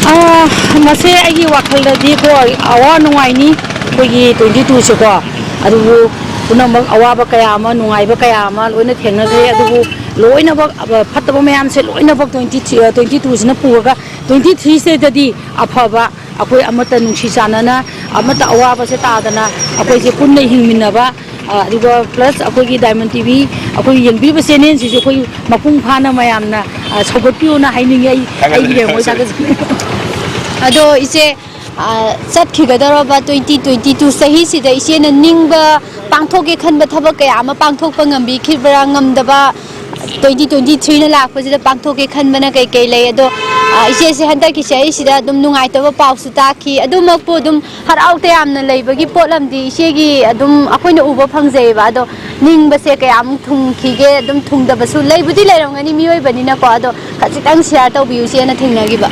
ꯑꯥ, ꯃꯁꯦ ꯑꯩꯒꯤ ꯋꯥꯈꯜꯗꯗꯤꯀꯣ, ꯑꯋꯥ ꯅꯨꯡꯉꯥꯏꯅꯤ ꯑꯩꯈꯣꯏꯒꯤ twenty twoꯁꯦꯀꯣ꯫ ꯑꯗꯨꯕꯨ ꯄꯨꯝꯅꯃꯛ ꯑꯋꯥꯕ ꯀꯌꯥ ꯑꯃ, ꯅꯨꯡꯉꯥꯏꯕ ꯀꯌꯥ ꯑꯃ ꯂꯣꯏꯅ ꯊꯦꯡꯅꯈ꯭ꯔꯦ꯫ ꯑꯗꯨꯕꯨ ꯂꯣꯏꯅꯃꯛ, ꯑ, ꯐꯠꯇꯕ ꯃꯌꯥꯝꯁꯦ ꯂꯣꯏꯅꯃꯛ twenty three, ꯑ, twenty two ꯁꯤꯅ ꯄꯨꯔꯒ twenty three ꯁꯤꯗꯗꯤ ꯑꯐꯕ, ꯑꯩꯈꯣꯏ ꯑꯃꯠꯇ ꯅꯨꯡꯁꯤ ꯆꯥꯟꯅꯅ, ꯑꯃꯠꯇ ꯑꯋꯥꯕꯁꯦ ꯇꯥꯗꯅ ꯑꯩꯈꯣꯏꯁꯦ ꯄꯨꯟꯅ ꯍꯤꯡꯃꯤꯟꯅꯕ, ꯑ, ꯑꯗꯨꯒ plus ꯑꯩꯈꯣꯏꯒꯤ Diamond T V ꯑꯩꯈꯣꯏ ꯌꯦꯡꯕꯤꯕ channelꯁꯤꯁꯨ ꯑꯩꯈꯣꯏ ꯃꯄꯨꯡ ꯐꯥꯅ ꯃꯌꯥꯝꯅ, ꯑ, ꯁꯧꯒꯠꯄꯤꯌꯨꯅ ꯍꯥꯏꯅꯤꯡꯉꯤ꯫ ꯑꯩ, ꯊꯥꯒꯠꯆꯔꯤ, ꯑꯩꯒꯤ ꯍꯦꯡꯕ ꯊꯥꯒꯠꯆꯔꯤ꯫ ꯊꯥꯒꯠꯆꯔꯤ꯫ ꯑꯗꯣ ꯏꯆꯦ, ꯑ, ꯆꯠꯈꯤꯒꯗꯧꯔꯕ twenty twenty two ꯆꯍꯤꯁꯤꯗ ꯏꯆꯦꯅ ꯅꯤꯡꯕ ꯄꯥꯡꯊꯣꯛꯀꯦ ꯈꯟꯕ ꯊꯕꯛ ꯀꯌꯥ ꯑꯃ ꯄꯥꯡꯊꯣꯛꯄ ꯉꯝꯕꯤꯈꯤꯕ꯭ꯔꯥ? ꯉꯝꯗꯕ twenty twenty three ꯅ ꯂꯥꯛꯄꯁꯤꯗ ꯄꯥꯡꯊꯣꯛꯀꯦ ꯈꯟꯕꯅ ꯀꯩ ꯀꯩ ꯂꯩ? ꯑꯗꯣ, ꯑ, ꯏꯆꯦꯁꯦ ꯍꯟꯗꯛꯀꯤ ꯆꯍꯤꯁꯤꯗ ꯑꯗꯨꯝ ꯅꯨꯡꯉꯥꯏꯇꯕ ꯄꯥꯎꯁꯨ ꯇꯥꯈꯤ꯫ ꯑꯗꯨꯃꯛꯄꯨ ꯑꯗꯨꯝ ꯍꯔꯥꯎ ꯇꯌꯥꯝꯅ ꯂꯩꯕꯒꯤ ꯄꯣꯠ ꯑꯃꯗꯤ ꯏꯆꯦꯒꯤ ꯑꯗꯨꯝ ꯑꯩꯈꯣꯏꯅ ꯎꯕ ꯐꯪꯖꯩꯑꯕ꯫ ꯑꯗꯣ ꯅꯤꯡꯕꯁꯦ ꯀꯌꯥꯃꯨꯛ ꯊꯨꯡꯈꯤꯒꯦ? ꯑꯗꯨꯝ ꯊꯨꯡꯗꯕꯁꯨ ꯂꯩꯕꯨꯗꯤ ꯂꯩꯔꯝꯒꯅꯤ, ꯃꯤꯑꯣꯏꯕꯅꯤꯅꯀꯣ꯫ ꯑꯗꯣ ꯈꯖꯤꯛꯇꯪ share ꯇꯧꯕꯤꯌꯨ, ꯏꯆꯦꯅ ꯊꯦꯡꯅꯈꯤꯕ꯫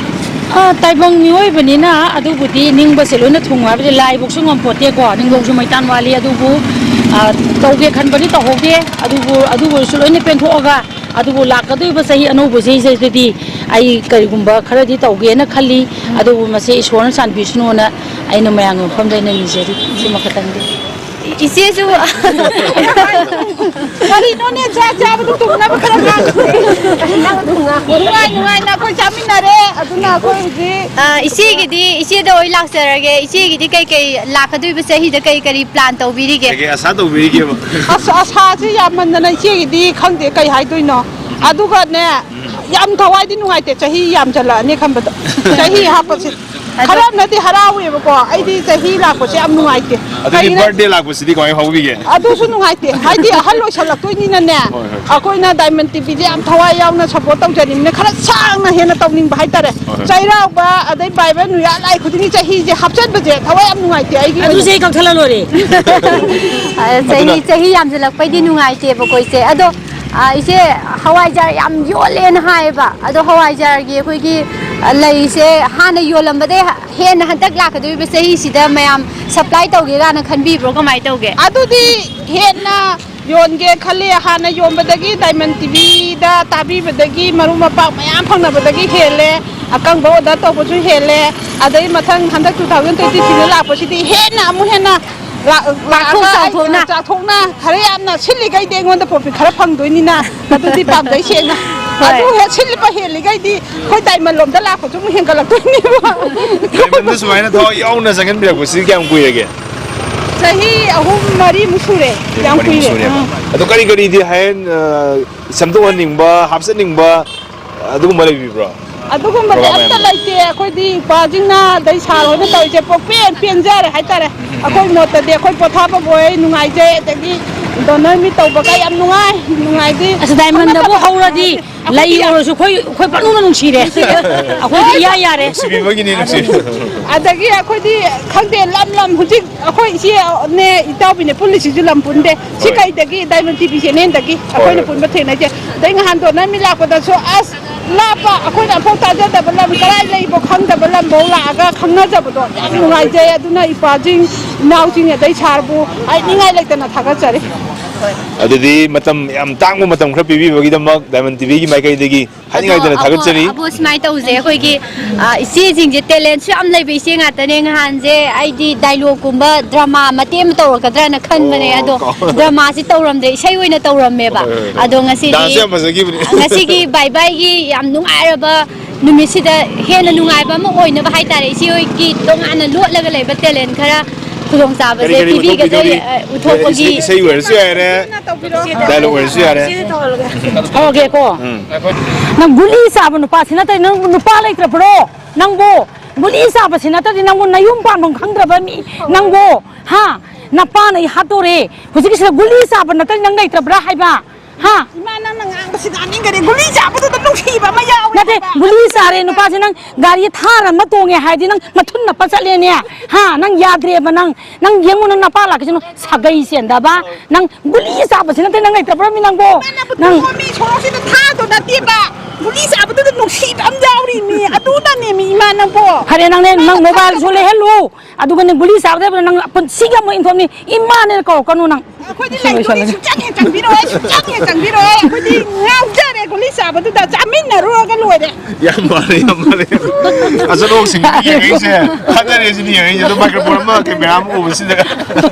ꯑ, ꯇꯥꯏꯕꯪ ꯃꯤꯑꯣꯏꯕꯅꯤꯅ ꯑꯗꯨꯕꯨꯗꯤ ꯅꯤꯡꯕꯁꯦ ꯂꯣꯏꯅ ꯊꯨꯡꯉꯨ ꯍꯥꯏꯕꯁꯦ ꯂꯥꯏꯕꯨꯛꯁꯨ ꯉꯝꯄꯣꯠꯇꯦꯀꯣ, ꯅꯤꯡꯕꯧꯁꯨ ꯃꯩꯇꯥꯟ ꯋꯥꯠꯂꯤ꯫ ꯑꯗꯨꯕꯨ, ꯑ, ꯇꯧꯒꯦ ꯈꯟꯕꯗꯤ ꯇꯧꯍꯧꯗꯦ꯫ ꯑꯗꯨꯕꯨ, ꯑꯗꯨ ꯑꯣꯏꯔꯁꯨ ꯂꯣꯏꯅ ꯄꯦꯟꯊꯣꯛꯑꯒ, ꯑꯗꯨꯕꯨ ꯂꯥꯛꯀꯗꯧꯔꯤꯕ ꯆꯍꯤ ꯑꯅꯧꯕꯁꯤꯗꯩꯗꯗꯤ ꯑꯩ ꯀꯔꯤꯒꯨꯝꯕ ꯈꯔꯗꯤ ꯇꯧꯒꯦꯅ ꯈꯜꯂꯤ꯫ ꯑꯗꯨꯕꯨ ꯃꯁꯤ ꯏꯁꯣꯔꯅ ꯆꯥꯟꯕꯤꯁꯅꯨꯅ ꯑꯩꯅ ꯃꯌꯥꯝꯒꯤ ꯃꯐꯝꯗ ꯑꯩꯅ ꯅꯤꯖꯔꯤ꯫ ꯁꯤꯃ ꯈꯛꯇꯪꯗꯤ꯫ ꯏꯆꯦꯁꯨ꯫ ꯀꯔꯤꯅꯣꯅꯦ, ꯆꯥꯛ ꯆꯥꯕꯗꯨ ꯇꯨꯝꯅꯕ ꯈꯔ ꯉꯥꯡꯉꯨꯅꯦ꯫ ꯅꯨꯡꯉꯥꯏ ꯅꯨꯡꯉꯥꯏꯅ ꯑꯩꯈꯣꯏ ꯆꯥꯃꯤꯟꯅꯔꯦ꯫ ꯑꯗꯨꯅ ꯑꯩꯈꯣꯏ ꯍꯧꯖꯤꯛ ꯑ, ꯏꯆꯦꯒꯤꯗꯤ, ꯏꯆꯦꯗ ꯑꯣꯏ ꯂꯥꯛꯆꯔꯒꯦ꯫ ꯏꯆꯦꯒꯤꯗꯤ ꯀꯩ ꯀꯩ ꯂꯥꯛꯀꯗꯣꯏꯕ ꯆꯍꯤꯗ ꯀꯔꯤ ꯀꯔꯤ plan ꯇꯧꯕꯤꯔꯤꯒꯦ? ꯀꯩꯀꯩ ꯑꯁꯥ ꯇꯧꯕꯤꯔꯤꯒꯦꯕ? ꯑꯁ, ꯑꯁꯥꯁꯦ ꯌꯥꯝꯃꯟꯗꯅ ꯏꯆꯦꯒꯤꯗꯤ ꯈꯪꯗꯦ ꯀꯩ ꯍꯥꯏꯗꯣꯏꯅꯣ꯫ ꯑꯗꯨꯒꯅꯦ, ꯌꯥꯝ ꯊꯋꯥꯏꯗꯤ ꯅꯨꯡꯉꯥꯏꯇꯦ ꯆꯍꯤ ꯌꯥꯝꯖꯜꯂꯛꯑꯅꯤ ꯈꯟꯕꯗ꯫ ꯆꯍꯤ ꯍꯥꯞꯄꯁꯦ꯫ ꯑꯗꯣ ꯈꯔ ꯑꯃꯅꯗꯤ ꯍꯔꯥꯎꯋꯦꯕꯀꯣ, ꯑꯩꯗꯤ ꯆꯍꯤ ꯂꯥꯛꯄꯁꯦ ꯌꯥꯝ ꯅꯨꯡꯉꯥꯏꯇꯦ꯫ ꯑꯗꯨꯗꯤ ꯀꯩꯅꯣ? Birthday ꯂꯥꯛꯄꯁꯤꯗꯤ ꯀꯃꯥꯏꯅ ꯐꯥꯎꯕꯤꯒꯦ? ꯑꯗꯨꯁꯨ ꯅꯨꯡꯉꯥꯏꯇꯦ, ꯍꯥꯏꯗꯤ ꯑꯍꯜ ꯑꯣꯏꯁꯜꯂꯛꯇꯣꯏꯅꯤꯅꯅꯦ꯫ ꯍꯣꯏ, ꯍꯣꯏ꯫ ꯑꯩꯈꯣꯏꯅ Diamond T V ꯁꯦ ꯌꯥꯝ ꯊꯋꯥꯏ ꯌꯥꯎꯅ support ꯇꯧꯖꯔꯤꯕꯅꯤꯅ ꯈꯔ ꯁꯥꯡꯅ ꯍꯦꯟꯅ ꯇꯧꯅꯤꯡꯕ ꯍꯥꯏꯇꯥꯔꯦ꯫ ꯍꯣꯏ, ꯍꯣꯏ꯫ ꯆꯩꯔꯥꯎꯕ, ꯑꯗꯩ ꯕꯥꯏꯕꯜ ꯅꯨꯃꯤꯠ ꯂꯥꯏ ꯈꯨꯗꯤꯡꯒꯤ ꯆꯍꯤꯁꯦ ꯍꯥꯞꯆꯟꯕꯁꯦ ꯊꯋꯥꯏ ꯌꯥꯝ ꯅꯨꯡꯉꯥꯏꯇꯦ ꯑꯩꯒꯤ ꯑꯗꯨꯁꯦ ꯑꯣꯏꯅ꯫ ꯑꯩ ꯀꯛꯊꯠꯂ ꯂꯣꯏꯔꯦ꯫ ꯑ, ꯆꯍꯤ, ꯑꯗꯨꯅ ꯆꯍꯤ ꯌꯥꯝꯁꯤꯜꯂꯛꯄꯩꯗꯤ ꯅꯨꯡꯉꯥꯏꯇꯦꯕꯀꯣ, ꯏꯆꯦ꯫ ꯑꯗꯣ, ꯑ, ꯏꯆꯦ, ꯍꯋꯥꯏꯖꯥꯔ ꯌꯥꯝ ꯌꯣꯜꯂꯦꯅ ꯍꯥꯏꯌꯦꯕ꯫ ꯑꯗꯣ ꯍꯋꯥꯏꯖꯥꯔꯒꯤ ꯑꯩꯈꯣꯏꯒꯤ, ꯑ, ꯂꯩꯁꯦ ꯍꯥꯟꯅ ꯌꯣꯜꯂꯝꯕꯗꯩ ꯍꯦꯟꯅ ꯍꯟꯗꯛ ꯂꯥꯛꯀꯗꯧꯔꯤꯕ ꯆꯍꯤꯁꯤꯗ ꯃꯌꯥꯝ supply ꯇꯧꯒꯦ ꯀꯥꯏꯅ ꯈꯟꯕꯤꯕ꯭ꯔꯣ? ꯀꯃꯥꯏꯅ ꯇꯧꯒꯦ? ꯑꯗꯨꯗꯤ ꯍꯦꯟꯅ ꯌꯣꯟꯒꯦ ꯈꯜꯂꯤ꯫ ꯍꯥꯟꯅ ꯌꯣꯟꯕꯗꯒꯤ Diamond T V ꯗ ꯇꯥꯕꯤꯕꯗꯒꯤ, ꯃꯔꯨꯞ ꯃꯄꯥꯡ ꯃꯌꯥꯝ ꯐꯪꯅꯕꯗꯒꯤ ꯍꯦꯜꯂꯦ꯫ ꯑꯀꯪꯕ order ꯇꯧꯕꯁꯨ ꯍꯦꯜꯂꯦ꯫ ꯑꯗꯩ ꯃꯊꯪ ꯍꯟꯗꯛ two thousand twenty three ꯗ ꯂꯥꯛꯄꯁꯤꯗꯤ ꯍꯦꯟꯅ ꯑꯃꯨꯛ ꯍꯦꯟꯅ ꯂꯥꯛ-, ꯂꯥꯛꯑꯒ ꯄꯥꯛꯊꯣꯛ ꯑꯩ ꯆꯥꯎꯊꯣꯛꯅ꯫ ꯆꯥꯎꯊꯣꯛꯅ ꯈꯔ ꯌꯥꯝꯅ ꯁꯤꯠꯂꯤꯈꯩꯗꯤ ꯑꯩꯉꯣꯟꯗ profit ꯈꯔ ꯐꯪꯗꯣꯏꯅꯤꯅ, ꯑꯗꯨꯗꯤ ꯄꯥꯝꯖꯩ ꯁꯦꯡꯅ꯫ ꯍꯣꯏ꯫ ꯑꯗꯨ ꯍꯦꯛ ꯁꯤꯠꯄ ꯍꯦꯜꯂꯤꯈꯩꯗꯤ ꯑꯩꯈꯣꯏ diamond ꯂꯣꯝꯗ ꯂꯥꯛꯄꯁꯨ ꯑꯃꯨꯛ ꯍꯦꯟꯒꯠꯂꯛꯇꯣꯏꯅꯦꯕ꯫ Diamond ꯁꯨꯃꯥꯏꯅ ꯊꯋꯥꯏ ꯌꯥꯎꯅ ꯆꯪꯍꯟꯕꯤꯔꯛꯄꯁꯤ ꯀꯌꯥꯝ ꯀꯨꯏꯔꯒꯦ? ꯆꯍꯤ ꯑꯍꯨꯝ ꯃꯔꯤꯃꯨꯛ ꯁꯨꯔꯦ꯫ ꯌꯥꯝ ꯃꯔꯤꯃꯨꯛ ꯀꯨꯏꯔꯦ꯫ ꯁꯨꯔꯦꯕ꯫ ꯑꯥ꯫ ꯑꯗꯣ ꯀꯔꯤ ꯀꯔꯤꯗꯤ ꯍꯥꯏꯍꯟ-, ꯑ, ꯁꯦꯝꯗꯣꯛꯍꯟꯅꯤꯡꯕ, ꯍꯥꯞꯆꯟꯅꯤꯡꯕ, ꯑꯗꯨꯒꯨꯝꯕ ꯂꯩꯕꯤꯕ꯭ꯔꯣ? ꯑꯗꯨꯒꯨꯝꯕꯗꯤ program ꯑꯝꯇ ꯃꯌꯥꯝꯗ? ꯂꯩꯇꯦ꯫ ꯑꯩꯈꯣꯏꯗꯤ ꯏꯄꯥꯁꯤꯡꯅ ꯑꯗꯩ sir ꯍꯣꯏꯅ ꯇꯧꯔꯤꯁꯦ ꯄꯣꯛꯄꯦꯟ ꯄꯦꯟꯖꯔꯦ ꯍꯥꯏꯇꯥꯔꯦ꯫ ꯑꯩꯈꯣꯏ ꯃꯣꯠꯇꯗꯤ ꯑꯩꯈꯣꯏ ꯄꯣꯊꯥꯐꯝ ꯑꯣꯏ, ꯅꯨꯡꯉꯥꯏꯖꯩ꯫ ꯑꯗꯒꯤ donor meet ꯇꯧꯕꯒ ꯌꯥꯝ ꯅꯨꯡꯉꯥꯏ, ꯅꯨꯡꯉꯥꯏꯗꯤ ꯑꯁ, diamond ꯗꯕꯨ ꯈꯪꯅ ꯍꯧꯔꯗꯤ ꯑꯩꯈꯣꯏꯗꯤ ꯂꯩ ꯌꯥꯝ ꯑꯣꯏꯔꯁꯨ ꯑꯩꯈꯣꯏ, ꯑꯩꯈꯣꯏ ꯄꯪꯅꯨꯡꯗ ꯅꯨꯡꯁꯤꯔꯦ꯫ ꯑꯩꯈꯣꯏꯗꯤ ꯏꯌꯥ ꯌꯥꯔꯦ꯫ ꯅꯨꯡꯁꯤꯕꯤꯕꯒꯤꯅꯤ, ꯅꯨꯡꯁꯤꯕꯤꯕ꯫ ꯑꯗꯒꯤ ꯑꯩꯈꯣꯏꯗꯤ ꯈꯪꯗꯦ, ꯂꯝ ꯂꯝ ꯍꯧꯖꯤꯛ ꯑꯩꯈꯣꯏ ꯏꯆꯦꯅꯦ ꯏꯇꯥꯎꯕꯤꯅꯦ ꯄꯨꯜꯂꯤꯁꯤꯁꯨ ꯂꯝ ꯄꯨꯟꯗꯦ꯫ ꯁꯤ ꯍꯣꯏ꯫ ꯀꯩꯗꯒꯤ? Diamond TV channel ꯗꯒꯤ ꯑꯩꯈꯣꯏꯅ ꯍꯣꯏ꯫ ꯄꯨꯟꯕ ꯊꯦꯡꯅꯩꯁꯦ꯫ ꯑꯗꯩ ꯅꯍꯥꯟ donor meet ꯂꯥꯛꯄꯗꯁꯨ ꯑꯁ ꯂꯥꯞꯄ, ꯑꯩꯈꯣꯏꯅ ꯑꯃꯐꯥꯎ ꯇꯥꯖꯗꯕ ꯂꯝ, ꯀꯗꯥꯏ ꯂꯩꯕꯣ ꯈꯪꯗꯕ ꯂꯝꯐꯥꯎ ꯂꯥꯛꯑꯒ ꯈꯪꯅꯖꯕꯗꯣ ꯌꯥꯝ ꯅꯨꯡꯉꯥꯏꯖꯩ꯫ ꯑꯗꯨꯅ ꯏꯄꯥꯁꯤꯡ, ꯏꯅꯥꯎꯁꯤꯡ, ꯑꯗꯩ sir ꯕꯨ ꯍꯥꯏꯅꯤꯡꯉꯥꯏ ꯂꯩꯇꯅ ꯊꯥꯒꯠꯆꯔꯤ꯫ ꯑꯗꯨꯗꯤ ꯃꯇꯝ ꯌꯥꯝ ꯇꯥꯡꯕ ꯃꯇꯝ ꯈꯔ ꯄꯤꯕꯤꯕꯒꯤꯗꯃꯛ Diamond TV ꯒꯤ ꯃꯥꯏꯀꯩꯗꯒꯤ ꯑꯗꯣ ꯍꯥꯏꯅꯤꯡꯉꯥꯏ ꯂꯩꯇꯅ ꯑꯕꯣ, ꯊꯥꯒꯠꯆꯔꯤ꯫ ꯑꯕꯣ, ꯁꯨꯃꯥꯏꯅ ꯇꯧꯁꯦ, ꯑꯩꯈꯣꯏꯒꯤ, ꯑ, ꯏꯆꯦꯁꯤꯡꯁꯦ talent ꯁꯨ ꯌꯥꯝ ꯂꯩꯕ ꯏꯆꯦ ꯉꯥꯛꯇꯅꯦ꯫ ꯅꯍꯥꯟꯁꯦ ꯑꯩꯗꯤ dialogue ꯀꯨꯝꯕ drama ꯃꯇꯦꯛ ꯑꯃ ꯇꯧꯔꯛꯀꯗ꯭ꯔꯅ ꯈꯟꯕꯅꯦ, ꯑꯣ, ꯑꯗꯣ ꯀꯥꯎ-, drama ꯁꯤ ꯇꯧꯔꯝꯗ꯭ꯔꯦ, ꯏꯁꯩ ꯑꯣꯏꯅ ꯇꯧꯔꯝꯃꯦꯕ꯫ ꯍꯣꯏ, ꯍꯣꯏ, ꯍꯣꯏ꯫ ꯑꯗꯣ ꯉꯁꯤꯗꯤ, dance ꯌꯥꯝ ꯐꯖꯈꯤꯕꯅꯦ꯫ ꯉꯁꯤꯒꯤ bye bye ꯒꯤ ꯌꯥꯝ ꯅꯨꯡꯉꯥꯏꯔꯕ ꯅꯨꯃꯤꯠꯁꯤꯗ ꯍꯦꯟꯅ ꯅꯨꯡꯉꯥꯏꯕ ꯑꯃ ꯑꯣꯏꯅꯕ ꯍꯥꯏꯇꯥꯔꯦ, ꯏꯆꯦ ꯍꯣꯏꯒꯤ ꯇꯣꯉꯥꯟꯅ ꯂꯣꯠꯂꯒ ꯂꯩꯕ talent ꯈꯔ ꯈꯨꯗꯣꯡꯆꯥꯕꯁꯦ ꯀꯔꯤ ꯀꯔꯤ ꯄꯤꯕꯤꯒꯗ꯭ꯔꯥ, ꯎꯠꯊꯣꯛꯄꯤꯗꯣꯔꯤꯒꯦ? ꯑ, ꯎꯠꯊꯣꯛꯄꯒꯤ ꯏꯁꯩ, ꯏꯁꯩ ꯑꯣꯏꯔꯁꯨ ꯌꯥꯔꯦ, dialogue ꯑꯣꯏꯔꯁꯨ ꯌꯥꯔꯦ꯫ ꯍꯧꯔꯒꯦꯀꯣ꯫ ꯎꯝ꯫ ꯅꯪ ꯒꯨꯂꯤ ꯆꯥꯕ ꯅꯨꯄꯥꯁꯤ ꯅꯠꯇ꯭ꯔꯦ, ꯅꯪ ꯅꯨꯄꯥ ꯂꯩꯇ꯭ꯔꯕ꯭ꯔꯣ? ꯅꯪꯕꯨ ꯒꯨꯂꯤ ꯆꯥꯕꯁꯤ ꯅꯠꯇ꯭ꯔꯗꯤ ꯅꯪꯕꯨ ꯅꯌꯨꯝ ꯄꯥꯟꯐꯝ ꯈꯪꯗ꯭ꯔꯕ ꯃꯤ, ꯅꯪꯕꯨ, ꯍꯥ? ꯅꯄꯥꯅ ꯑꯩ ꯍꯥꯠꯇꯣꯔꯦ꯫ ꯍꯧꯖꯤꯛꯀꯤꯁꯤꯗ ꯒꯨꯂꯤ ꯆꯥꯕ ꯅꯠꯇ꯭ꯔꯗꯤ ꯅꯪ ꯂꯩꯇ꯭ꯔꯕ꯭ꯔꯥ ꯍꯥꯏꯕ? ꯍꯥ? ꯏꯃꯥ, ꯅꯪꯅ ꯉꯥꯡꯕꯁꯤ ꯇꯥꯅꯤꯡꯗꯔꯦ꯫ ꯒꯨꯂꯤ ꯆꯥꯕꯗꯨꯗ ꯅꯨꯡꯁꯤꯕ ꯑꯃ ꯌꯥꯎꯋꯦ ꯅꯠꯇꯦ, ꯍꯥꯏꯕ꯫ ꯒꯨꯂꯤ ꯆꯥꯔꯦ ꯅꯨꯄꯥꯁꯦ, ꯅꯪ ꯒꯥꯔꯤ ꯊꯥꯔ ꯑꯃ ꯇꯣꯡꯉꯦ ꯍꯥꯏꯔꯗꯤ ꯅꯪ ꯃꯊꯨꯟ ꯅꯞꯄ ꯆꯠꯂꯦꯅꯦ꯫ ꯍꯥ? ꯅꯪ ꯌꯥꯗ꯭ꯔꯦꯕ ꯅꯪ꯫ ꯅꯪ ꯌꯦꯡꯉꯨ, ꯅꯪ ꯅꯄꯥ ꯂꯥꯛꯀꯤꯁꯅꯨ, ꯁꯥꯒꯩ ꯆꯦꯟꯗꯕ꯫ ꯅꯪ ꯒꯨꯂꯤ ꯆꯥꯕꯁꯤ ꯅꯠꯇꯦ ꯅꯪ ꯂꯩꯇ꯭ꯔꯕ꯭ꯔꯃꯤ ꯅꯪꯕꯣ? ꯏꯃꯥ, ꯅꯪꯕꯨ ꯅꯪ ꯇꯣꯝꯃꯤ ꯁꯣꯔꯣꯛꯁꯤꯗ ꯊꯥꯗꯣ ꯅꯠꯇꯦꯕ꯫ ꯒꯨꯂꯤ ꯆꯥꯕꯗꯨꯗ ꯅꯨꯡꯁꯤꯕ ꯑꯃ ꯌꯥꯎꯔꯤꯃꯤ꯫ ꯑꯗꯨꯅꯅꯦꯃꯤ ꯏꯃꯥ ꯅꯪꯕꯣ꯫ ꯐꯔꯦ, ꯅꯪꯅꯦ, ꯅꯪ ꯃꯣꯕꯥꯏꯜꯁꯨ ꯂꯩꯍꯜꯂꯨ꯫ ꯑꯗꯨꯒꯅꯦ, ꯒꯨꯂꯤ ꯆꯥꯕꯗ ꯅꯪ ꯄꯨꯟꯁꯤꯒꯤ ꯑꯃꯨꯛ ꯏꯟꯊꯣꯛꯅꯤ꯫ ꯏꯃꯥꯅꯦꯅ ꯀꯧꯔꯛꯀꯅꯨ ꯅꯪ꯫ ꯑꯩꯈꯣꯏꯗꯤ ꯁꯤ ꯂꯩꯇꯣꯔꯤ, ꯂꯣꯏꯁꯜꯂꯁꯤ꯫ ꯁꯨꯡꯆꯪ ꯍꯦꯛ ꯆꯪꯕꯤꯔꯣꯏ, ꯁꯨꯡꯆꯪ ꯍꯦꯛ ꯆꯪꯕꯤꯔꯣꯏ꯫ ꯑꯩꯈꯣꯏꯗꯤ ꯉꯥꯎꯖꯔꯦ, ꯒꯨꯂꯤ ꯆꯥꯕꯗꯨꯗ ꯆꯥꯃꯤꯟꯅꯔꯨꯔꯒ ꯂꯣꯏꯔꯦ꯫ ꯌꯥꯝ ꯃꯥꯜꯂꯦ, ꯌꯥꯝ ꯃꯥꯜꯂꯦ꯫ ꯑꯆꯠ ꯑꯋꯣꯛꯁꯤꯡ ꯌꯦꯡꯉꯛꯏꯁꯦ, ꯈꯪꯅꯔꯦ ꯁꯤꯅꯤ ꯌꯦꯡꯉꯛꯏꯁꯦ꯫ ꯑꯗꯨꯝ ꯃꯥꯏꯀ꯭ꯔꯣꯐꯣꯟ ꯑꯃ, ꯀꯦꯃꯦꯔꯥ ꯑꯃ ꯎꯕꯁꯤꯗ꯫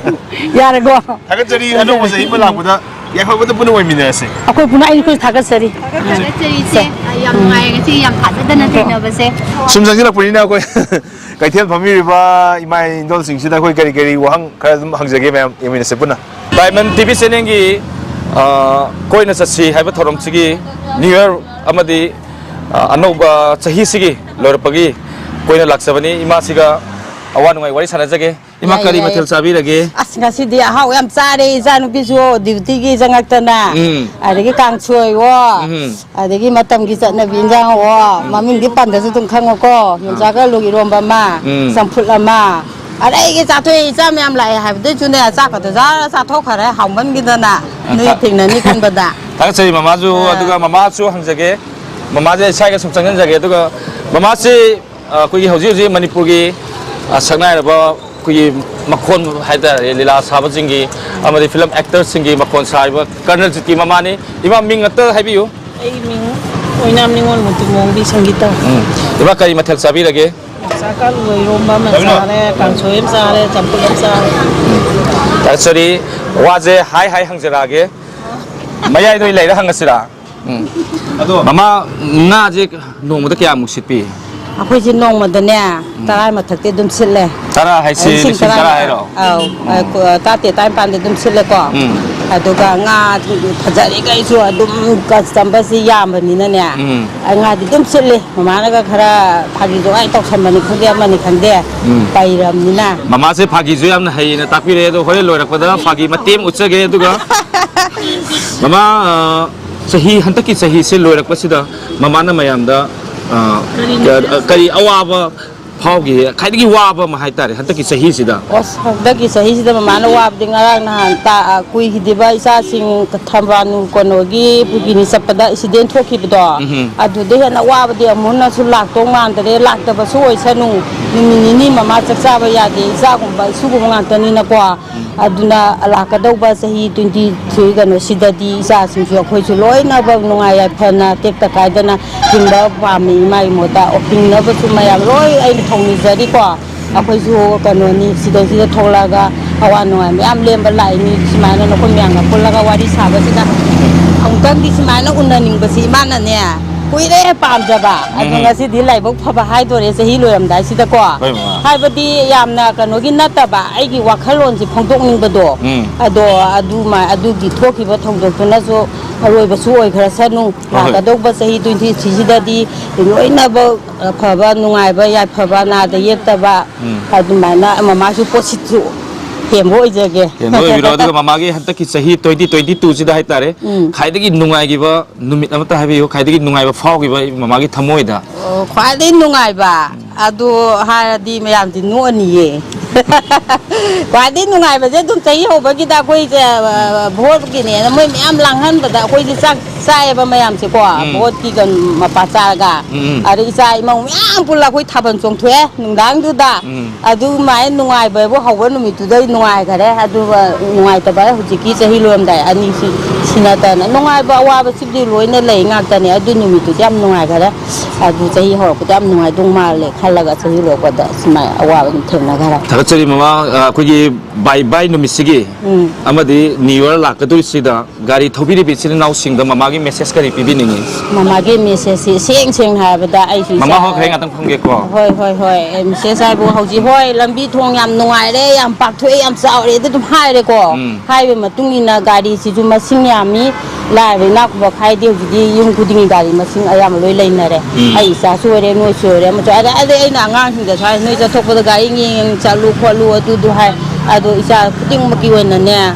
ꯌꯥꯔꯦꯀꯣ? ꯊꯥꯒꯠꯆꯔꯤ, ꯑꯅꯧꯕ ꯆꯍꯤ ꯑꯃ ꯂꯥꯛꯄꯗ ꯌꯥꯏꯐꯕꯗ ꯄꯨꯟꯅ ꯑꯣꯏꯃꯤꯟꯅꯔꯁꯦ꯫ ꯑꯩꯈꯣꯏ ꯄꯨꯟꯅ, ꯑꯩꯈꯣꯏ ꯊꯥꯒꯠꯆꯔꯤ꯫ ꯊꯥꯒꯠꯆꯔꯤ, ꯏꯆꯦ꯫ ꯌꯥꯝ ꯅꯨꯡꯉꯥꯏꯔꯦ ꯉꯁꯤ, ꯌꯥꯝ ꯊꯥꯖꯗꯅ ꯊꯦꯡꯅꯕꯁꯦ꯫ ꯁꯨꯝ ꯆꯪꯁꯤꯜꯂꯛꯄꯅꯤꯅ ꯑꯩꯈꯣꯏ ꯀꯩꯊꯦꯜ ꯐꯝꯃꯤꯕ ꯏꯃꯥ ꯏꯟꯗꯣꯜꯁꯤꯡꯁꯤꯗ ꯑꯩꯈꯣꯏ ꯀꯔꯤ ꯀꯔꯤ ꯋꯥꯍꯪ ꯈꯔ ꯑꯗꯨꯝ ꯍꯪꯖꯒꯦ, ꯃꯌꯥꯝ ꯌꯦꯡꯃꯤꯟꯅꯁꯦ ꯄꯨꯟꯅ꯫ ꯗꯥꯏꯃꯟ ꯇꯤ ꯚꯤ ꯆꯦꯅꯦꯜꯒꯤ, ꯑ, ꯀꯣꯏꯅ ꯆꯠꯁꯤ ꯍꯥꯏꯕ ꯊꯧꯔꯝꯁꯤꯒꯤ ꯅ꯭ꯌꯨ ꯏꯌꯔ ꯑꯃꯗꯤ, ꯑ, ꯑꯅꯧꯕ ꯆꯍꯤꯁꯤꯒꯤ ꯂꯣꯏꯔꯛꯄꯒꯤ ꯀꯣꯏꯅ ꯂꯥꯛꯆꯕꯅꯤ꯫ ꯏꯃꯥꯁꯤꯒ ꯑꯋꯥ ꯅꯨꯡꯉꯥꯏ ꯋꯥꯔꯤ ꯁꯥꯟꯅꯖꯒꯦ꯫ ꯏꯃꯥ, ꯌꯥꯏ, ꯀꯔꯤ ꯌꯥꯏ꯫ ꯃꯊꯦꯜ ꯆꯥꯕꯤꯔꯒꯦ? ꯑꯁ, ꯉꯁꯤꯗꯤ ꯑꯍꯥꯎ ꯌꯥꯝ ꯆꯥꯔꯦ, ꯏꯆꯥꯅꯨꯄꯤꯁꯨ ꯗ꯭ꯌꯨꯇꯤꯒꯤ ꯆꯪꯉꯛꯇꯅ꯫ ꯎꯝ꯫ ꯑꯗꯒꯤ ꯀꯥꯡꯁꯣꯏꯋꯣ, ꯎꯝ꯫ ꯑꯗꯒꯤ ꯃꯇꯝꯒꯤ ꯆꯠꯅꯕꯤ ꯏꯟꯖꯥꯡꯋꯣ, ꯃꯃꯤꯡꯗꯤ ꯄꯟꯗꯁꯨ ꯑꯗꯨꯝ ꯈꯪꯉꯣꯀꯣ, ꯌꯣꯡꯆꯥꯛꯀ ꯑꯂꯨ ꯏꯔꯣꯝꯕ ꯑꯃ, ꯎꯝ꯫ ꯆꯝꯐꯨꯠ ꯑꯃ, ꯑꯗꯒꯤ ꯆꯥꯊꯣꯛꯑꯦ, ꯏꯆꯥ ꯃꯌꯥꯝ ꯂꯥꯛꯑꯦ ꯍꯥꯏꯕꯗꯨꯁꯨꯅꯦ, ꯆꯥꯛꯀꯗꯣ ꯖꯥꯔ ꯆꯥꯊꯣꯛꯈꯔꯦ, ꯍꯥꯎꯃꯟꯈꯤꯗꯅ꯫ ꯅꯣꯏ ꯊꯦꯡꯅꯅꯤ ꯈꯟꯕꯗ꯫ ꯊꯥꯒꯠꯆꯔꯤ ꯃꯃꯥꯁꯨ꯫ ꯑꯥ꯫ ꯑꯗꯨꯒ ꯃꯃꯥꯁꯨ ꯍꯪꯖꯒꯦ, ꯃꯃꯥꯁꯦ ꯏꯁꯥꯒ ꯁꯨꯝ ꯆꯪꯁꯤꯟꯖꯒꯦ꯫ ꯑꯗꯨꯒ ꯃꯃꯥꯁꯤ, ꯑ, ꯑꯩꯈꯣꯏꯒꯤ ꯍꯧꯖꯤꯛ ꯍꯧꯖꯤꯛ ꯃꯅꯤꯄꯨꯔꯒꯤ, ꯑ, ꯁꯛꯅꯥꯏꯔꯕ ꯑꯩꯈꯣꯏꯒꯤ ꯃꯈꯣꯟ ꯍꯥꯏꯇꯥꯔꯦ, ꯂꯤꯂꯥ ꯁꯥꯕꯁꯤꯡꯒꯤ ꯑꯃꯗꯤ ꯐꯤꯂꯝ ꯑꯦꯛꯇꯔꯁꯤꯡꯒꯤ ꯃꯈꯣꯟ ꯁꯥꯔꯤꯕ ꯀꯔꯅꯜꯖꯤꯠꯀꯤ ꯃꯃꯥꯅꯤ꯫ ꯏꯃꯥ, ꯃꯤꯡ ꯑꯝꯇ ꯍꯥꯏꯕꯤꯌꯨ꯫ ꯑꯩ ꯃꯤꯡ ꯑꯣꯏꯅꯥꯝ ꯅꯤꯉꯣꯜ ꯃꯨꯇꯨꯃꯣꯡꯕꯤ ꯁꯪꯒꯤꯇꯥ꯫ ꯎꯝ꯫ ꯏꯃꯥ, ꯀꯔꯤ ꯃꯊꯦꯜ ꯆꯥꯕꯤꯔꯒꯦ? ꯆꯥꯛꯀ ꯑꯂꯨ ꯏꯔꯣꯝꯕ ꯑꯃ ꯆꯥꯔꯦ, ꯀꯥꯡꯁꯣꯏ ꯑꯃ ꯆꯥꯔꯦ, ꯆꯝꯐꯨꯠ ꯑꯃ ꯆꯥꯔꯦ꯫ ꯊꯥꯒꯠꯆꯔꯤ꯫ ꯋꯥꯁꯦ ꯍꯥꯏ ꯍꯥꯏ ꯍꯪꯖꯔꯛꯑꯒꯦ꯫ ꯃꯌꯥꯏꯗ ꯑꯣꯏꯅ ꯂꯩꯔ ꯍꯪꯉꯁꯤꯔꯥ? ꯎꯝ꯫ ꯑꯗꯣ ꯃꯃꯥ, ꯉꯥꯁꯦ ꯅꯣꯡꯃꯗ ꯀꯌꯥꯃꯨꯛ ꯁꯤꯠꯄꯤ? ꯑꯩꯈꯣꯏꯁꯦ ꯅꯣꯡꯃꯗꯅꯦ, ꯎꯝ꯫ ꯇꯔꯥ ꯃꯊꯛꯇꯤ ꯑꯗꯨꯝ ꯁꯤꯠꯂꯦ꯫ ꯇꯔꯥ ꯍꯥꯏꯁꯤ ꯂꯤꯁꯤꯡ ꯂꯤꯁꯤꯡ ꯇꯔꯥ ꯇꯔꯥ ꯍꯥꯏꯔꯣ? ꯑꯧ, ꯎꯝ꯫ ꯑ, ꯀꯨ-, ꯑ, ꯇꯔꯥꯇꯔꯦꯠ, ꯇꯔꯥꯅꯤꯄꯥꯟꯗꯤ ꯑꯗꯨꯝ ꯁꯤꯠꯂꯦꯀꯣ꯫ ꯎꯝ꯫ ꯑꯗꯨꯒ ꯉꯥ ꯐꯖꯔꯤꯈꯩꯁꯨ ꯑꯗꯨꯝ ꯀꯁꯇꯃꯔꯁꯤ ꯌꯥꯝꯕꯅꯤꯅꯅꯦ, ꯎꯝ꯫ ꯑ, ꯉꯥꯗꯤ ꯑꯗꯨꯝ ꯁꯤꯠꯂꯤ꯫ ꯃꯃꯥꯅꯒ ꯈꯔ ꯐꯥꯒꯤ ꯖꯣꯒꯥꯏ ꯇꯧꯁꯟꯕꯅꯤ ꯈꯪꯗꯦ, ꯑꯃꯅꯤ ꯈꯪꯗꯦ, ꯎꯝ꯫ ꯄꯩꯔꯕꯅꯤꯅ꯫ ꯃꯃꯥꯁꯦ ꯐꯥꯒꯤꯁꯨ ꯌꯥꯝꯅ ꯍꯩꯌꯦꯅ ꯇꯥꯛꯄꯤꯔꯛꯑꯦ, ꯑꯗꯣ ꯍꯣꯔꯦꯟ ꯂꯣꯏꯔꯛꯄꯗ ꯐꯥꯒꯤ ꯃꯇꯦꯛ ꯑꯃ ꯎꯠꯆꯒꯦ꯫ ꯑꯗꯨꯒ ꯃꯃꯥ, ꯑ, ꯆꯍꯤ, ꯍꯟꯗꯛꯀꯤ ꯆꯍꯤꯁꯦ ꯂꯣꯏꯔꯛꯄꯁꯤꯗ ꯃꯃꯥꯅ ꯃꯌꯥꯝꯗ, ꯑ, ꯀꯔꯤ ꯀ-, ꯀꯔꯤ ꯑꯋꯥꯕ ꯐꯥꯎꯈꯤ? ꯈ꯭ꯋꯥꯏꯗꯒꯤ ꯋꯥꯕ ꯑꯃ ꯍꯥꯏꯇꯥꯔꯦ ꯍꯟꯗꯛꯀꯤ ꯆꯍꯤꯁꯤꯗ꯫ ꯑꯁ, ꯍꯟꯗꯛꯀꯤ ꯆꯍꯤꯁꯤꯗ ꯃꯃꯥꯅ ꯋꯥꯕꯗꯤ ꯉꯔꯥꯡ ꯅꯍꯥꯟ ꯇꯥ-, ꯑ, ꯀꯨꯏꯈꯤꯗ꯭ꯔꯤꯕ ꯏꯆꯥꯁꯤꯡ ꯊꯝꯕꯥꯜ ꯅꯨꯡ ꯀꯩꯅꯣꯒꯤ ꯄꯤꯀꯤꯅꯤꯛ ꯆꯠꯄꯗ ꯑꯦꯛꯁꯤꯗꯦꯟ ꯊꯣꯛꯈꯤꯕꯗꯣ, ꯎꯝ꯫ ꯑꯗꯨꯗ ꯍꯦꯟꯅ ꯋꯥꯕꯗꯤ ꯑꯃꯨꯛ ꯍꯟꯅꯁꯨ ꯂꯥꯛꯇꯧ ꯃꯥꯟꯗꯔꯦ꯫ ꯂꯥꯛꯇꯕꯁꯨ ꯑꯣꯏꯁꯅꯨ, ꯅꯨꯃꯤꯠ ꯅꯤꯅꯤ ꯃꯃꯥ ꯆꯥꯛ ꯆꯥꯕ ꯌꯥꯗꯦ, ꯏꯆꯥꯒꯨꯝꯕ ꯁꯤꯒꯨꯝꯕ ꯉꯥꯛꯇꯅꯤꯅꯀꯣ꯫ ꯑꯗꯨꯅ ꯂꯥꯛꯀꯗꯧꯕ ꯆꯍꯤ ꯇ꯭ꯋꯦꯟꯇꯤ ꯊ꯭ꯔꯤ ꯀꯩꯅꯣꯁꯤꯗꯗꯤ ꯏꯆꯥꯁꯤꯡꯁꯨ ꯑꯩꯈꯣꯏꯁꯨ ꯂꯣꯏꯅꯃꯛ ꯅꯨꯡꯉꯥꯏ ꯌꯥꯏꯐꯅ ꯇꯦꯛꯇ ꯀꯥꯏꯗꯅ ꯍꯤꯡꯕ ꯄꯥꯝꯃꯤ꯫ ꯏꯃꯥꯒꯤ ꯃꯣꯠꯇ ꯍꯤꯡꯅꯕꯁꯨ ꯃꯌꯥꯝ ꯂꯣꯏ ꯑꯩꯅ ꯊꯧꯅꯤꯖꯔꯤꯀꯣ꯫ ꯑꯩꯈꯣꯏꯁꯨ ꯀꯩꯅꯣꯅꯤ, ꯁꯤꯗꯩꯁꯤꯗ ꯊꯣꯛꯂꯛꯑꯒ ꯑꯋꯥ ꯅꯨꯡꯉꯥꯏ ꯃꯌꯥꯝ ꯂꯦꯝꯕ ꯂꯥꯛꯏꯅꯤ꯫ ꯁꯨꯃꯥꯏꯅ ꯅꯈꯣꯏ ꯃꯌꯥꯝꯒ ꯄꯨꯜꯂꯒ ꯋꯥꯔꯤ ꯁꯥꯕꯁꯤꯗ ꯑꯃꯨꯛꯇꯪꯗꯤ ꯁꯨꯃꯥꯏꯅ ꯎꯅꯅꯤꯡꯕꯁꯤ ꯏꯃꯥꯅꯅꯦ ꯀꯨꯏꯔꯦ ꯄꯥꯝꯖꯕ꯫ ꯑꯗꯣ ꯎꯝ꯫ ꯉꯁꯤꯗꯤ ꯂꯥꯏꯕꯛ ꯐꯕ ꯍꯥꯏꯗꯣꯔꯦ ꯆꯍꯤ ꯂꯣꯏꯔꯝꯗꯥꯏꯁꯤꯗꯀꯣ꯫ ꯍꯣꯏ, ꯃꯃꯥ꯫ ꯍꯥꯏꯕꯗꯤ ꯌꯥꯝꯅ ꯀꯩꯅꯣꯒꯤ ꯅꯠꯇꯕ, ꯑꯩꯒꯤ ꯋꯥꯈꯜꯂꯣꯟꯁꯦ ꯐꯣꯡꯗꯣꯛꯅꯤꯡꯕꯗꯣ꯫ ꯎꯝ꯫ ꯑꯗꯣ ꯑꯗꯨꯃ-, ꯑꯗꯨꯒꯤ ꯊꯣꯛꯈꯤꯕ ꯊꯧꯗꯣꯛꯇꯨꯅꯁꯨ ꯑꯔꯣꯏꯕꯁꯨ ꯑꯣꯏꯈ꯭ꯔꯁꯅꯨ꯫ ꯍꯣꯏ, ꯍꯣꯏ꯫ ꯂꯥꯛꯀꯗꯧꯕ ꯆꯍꯤ ꯇ꯭ꯋꯦꯟꯇꯤ ꯊ꯭ꯔꯤꯁꯤꯗꯗꯤ ꯂꯣꯏꯅꯃꯛ ꯑꯐꯕ ꯅꯨꯡꯉꯥꯏꯕ ꯌꯥꯏꯐꯕ ꯅꯥꯗ ꯌꯦꯛꯇꯕ ꯎꯝ꯫ ꯑꯗꯨꯃꯥꯏꯅ ꯃꯃꯥꯁꯨ ꯄꯣꯠꯁꯤꯠꯁꯨ ꯍꯦꯟꯕ ꯑꯣꯏꯖꯒꯦ꯫ ꯍꯦꯟꯕ ꯑꯣꯏꯕꯤꯔꯣ꯫ ꯑꯗꯨꯒ ꯃꯃꯥꯒꯤ ꯍꯟꯗꯛꯀꯤ ꯆꯍꯤ ꯇ꯭ꯋꯦꯟꯇꯤ ꯇ꯭ꯋꯦꯟꯇꯤ ꯇꯨꯁꯤꯗ ꯍꯥꯏꯇꯥꯔꯦ, ꯎꯝ꯫ ꯈ꯭ꯋꯥꯏꯗꯒꯤ ꯅꯨꯡꯉꯥꯏꯈꯤꯕ ꯅꯨꯃꯤꯠ ꯑꯃꯇ ꯍꯥꯏꯕꯤꯌꯨ, ꯈ꯭ꯋꯥꯏꯗꯒꯤ ꯅꯨꯡꯉꯥꯏꯕ ꯐꯥꯎꯈꯤꯕ ꯃꯃꯥꯒꯤ ꯊꯃꯣꯏꯗ꯫ ꯑꯣ, ꯈ꯭ꯋꯥꯏꯗꯒꯤ ꯅꯨꯡꯉꯥꯏꯕ ꯑꯗꯨ ꯍꯥꯏꯔꯗꯤ ꯃꯌꯥꯝꯗꯤ ꯅꯣꯛꯑꯅꯤꯌꯦ꯫ ꯈ꯭ꯋꯥꯏꯗꯒꯤ ꯅꯨꯡꯉꯥꯏꯕꯁꯦ ꯑꯗꯨꯝ ꯆꯍꯤ ꯍꯧꯕꯒꯤꯗ ꯑꯩꯈꯣꯏꯁꯦ, ꯑ, ꯚꯣꯠꯀꯤꯅꯦꯅ ꯃꯣꯏ ꯃꯌꯥꯝ ꯂꯥꯡꯍꯟꯕꯗ ꯑꯩꯈꯣꯏꯁꯦ ꯆꯥꯛ ꯆꯥꯏꯌꯦꯕ ꯃꯌꯥꯝꯁꯦꯀꯣ꯫ ꯎꯝ꯫ ꯚꯣꯠꯀꯤ ꯀꯩꯅꯣ ꯃꯄꯥ ꯆꯥꯔꯒ꯫ ꯎꯝ, ꯎꯝ꯫ ꯑꯗꯩ ꯏꯆꯥ ꯏꯃꯧ ꯃꯌꯥꯝ ꯄꯨꯜꯂ ꯑꯩꯈꯣꯏ ꯊꯥꯕꯜ ꯆꯣꯡꯊꯣꯛꯑꯦ ꯅꯨꯡꯗꯥꯡꯗꯨꯗ꯫ ꯎꯝ꯫ ꯑꯗꯨꯃꯥꯏꯅ ꯅꯨꯡꯉꯥꯏꯕ ꯍꯥꯏꯕꯨ ꯍꯧꯕ ꯅꯨꯃꯤꯠꯇꯨꯗꯩ ꯅꯨꯡꯉꯥꯏꯈꯔꯦ꯫ ꯑꯗꯨꯒ ꯅꯨꯡꯉꯥꯏꯇꯕ ꯍꯧꯖꯤꯛꯀꯤ ꯆꯍꯤ ꯂꯣꯏꯔꯝꯗꯥꯏ ꯑꯅꯤꯁꯤ ꯁꯤ ꯅꯠꯇꯅ ꯅꯨꯡꯉꯥꯏꯕ ꯑꯋꯥꯕꯁꯤꯕꯨꯗꯤ ꯂꯣꯏꯅ ꯂꯩ ꯉꯥꯛꯇꯅꯦ꯫ ꯑꯗꯨ ꯅꯨꯃꯤꯠꯇꯨꯗꯤ ꯌꯥꯝ ꯅꯨꯡꯉꯥꯏꯈꯔꯦ꯫ ꯑꯗꯨ ꯆꯍꯤ ꯍꯧꯔꯛꯄꯗ ꯌꯥꯝ ꯅꯨꯡꯉꯥꯏꯗꯧ ꯃꯥꯜꯂꯦ ꯈꯜꯂꯒ ꯆꯍꯤ ꯂꯣꯏꯔꯛꯄꯗ ꯁꯨꯃꯥꯏꯅ ꯑꯋꯥꯕ ꯑꯗꯨꯝ ꯊꯦꯡꯅꯈꯔꯦ꯫ ꯊꯥꯒꯠꯆꯔꯤ ꯃꯃꯥ꯫ ꯑ, ꯑꯩꯈꯣꯏꯒꯤ ꯕꯥꯏ ꯕꯥꯏ ꯅꯨꯃꯤꯠꯁꯤꯒꯤ ꯎꯝ꯫ ꯑꯃꯗꯤ ꯅ꯭ꯌꯨ ꯌꯔ ꯂꯥꯛꯀꯗꯧꯔꯤꯁꯤꯗ ꯒꯥꯔꯤ ꯊꯧꯕꯤꯔꯤꯕ ꯏꯆꯤꯜ ꯏꯅꯥꯎꯁꯤꯡꯗ ꯃꯃꯥꯒꯤ ꯃꯦꯁꯦꯖ ꯀꯔꯤ ꯄꯤꯕꯤꯅꯤꯡꯉꯤ? ꯃꯃꯥꯒꯤ ꯃꯦꯁꯦꯖꯁꯤ ꯁꯦꯡ ꯁꯦꯡꯅ ꯍꯥꯏꯔꯕꯗ ꯑꯩꯁꯨ ꯃꯃꯥ ꯏꯆꯥ- ꯍꯣꯏ ꯈꯔ ꯉꯥꯛꯇꯪ ꯐꯝꯒꯦꯀꯣ꯫ ꯍꯣꯏ, ꯍꯣꯏ, ꯍꯣꯏ꯫ ꯑꯦ, ꯃꯦꯁꯦꯖ ꯍꯥꯏꯕꯨ ꯍꯧꯖꯤꯛ, ꯍꯣꯏ, ꯂꯝꯕꯤ ꯊꯣꯡ ꯌꯥꯝ ꯅꯨꯡꯉꯥꯏꯔꯦ, ꯌꯥꯝ ꯄꯥꯛꯊꯣꯛꯑꯦ, ꯌꯥꯝ ꯆꯥꯎꯔꯦ, ꯑꯗꯨ ꯑꯗꯨꯝ ꯍꯥꯏꯔꯦꯀꯣ꯫ ꯎꯝ꯫ ꯍꯥꯏꯕꯒꯤ ꯃꯇꯨꯡ ꯏꯟꯅ ꯒꯥꯔꯤꯁꯤꯁꯨ ꯃꯁꯤꯡ ꯌꯥꯝꯃꯤ, ꯂꯥꯏꯔꯕ ꯏꯅꯥꯛ ꯈꯨꯟꯕ ꯈꯥꯏꯗꯦ꯫ ꯍꯧꯖꯤꯛꯇꯤ ꯌꯨꯝ ꯈꯨꯗꯤꯡꯒꯤ ꯒꯥꯔꯤ ꯃꯁꯤꯡ ꯑꯌꯥꯝꯕ ꯂꯣꯏ ꯂꯩꯅꯔꯦ꯫ ꯎꯝ꯫ ꯑꯩ ꯏꯆꯥꯁꯨ ꯑꯣꯏꯔꯦ, ꯅꯣꯏꯁꯨ ꯑꯣꯏꯔꯦ, ꯑꯃꯁꯨ ꯑꯣꯏꯔꯦ꯫ ꯑꯗ ꯑꯗꯩ ꯑꯩꯅ ꯑꯉꯥꯡꯁꯤꯡꯗꯁꯨ ꯍꯥꯏ, "ꯅꯣꯏ ꯆꯠꯊꯣꯛꯄꯗ ꯒꯥꯔꯤ ꯌꯦꯡ ꯌꯦꯡ ꯆꯠꯂꯨ ꯈꯣꯠꯂꯨ ꯑꯗꯨꯗꯨ" ꯍꯥꯏ꯫ ꯑꯗꯣ ꯏꯆꯥ ꯈꯨꯗꯤꯡꯃꯛꯀꯤ ꯑꯣꯏꯅꯅꯦ,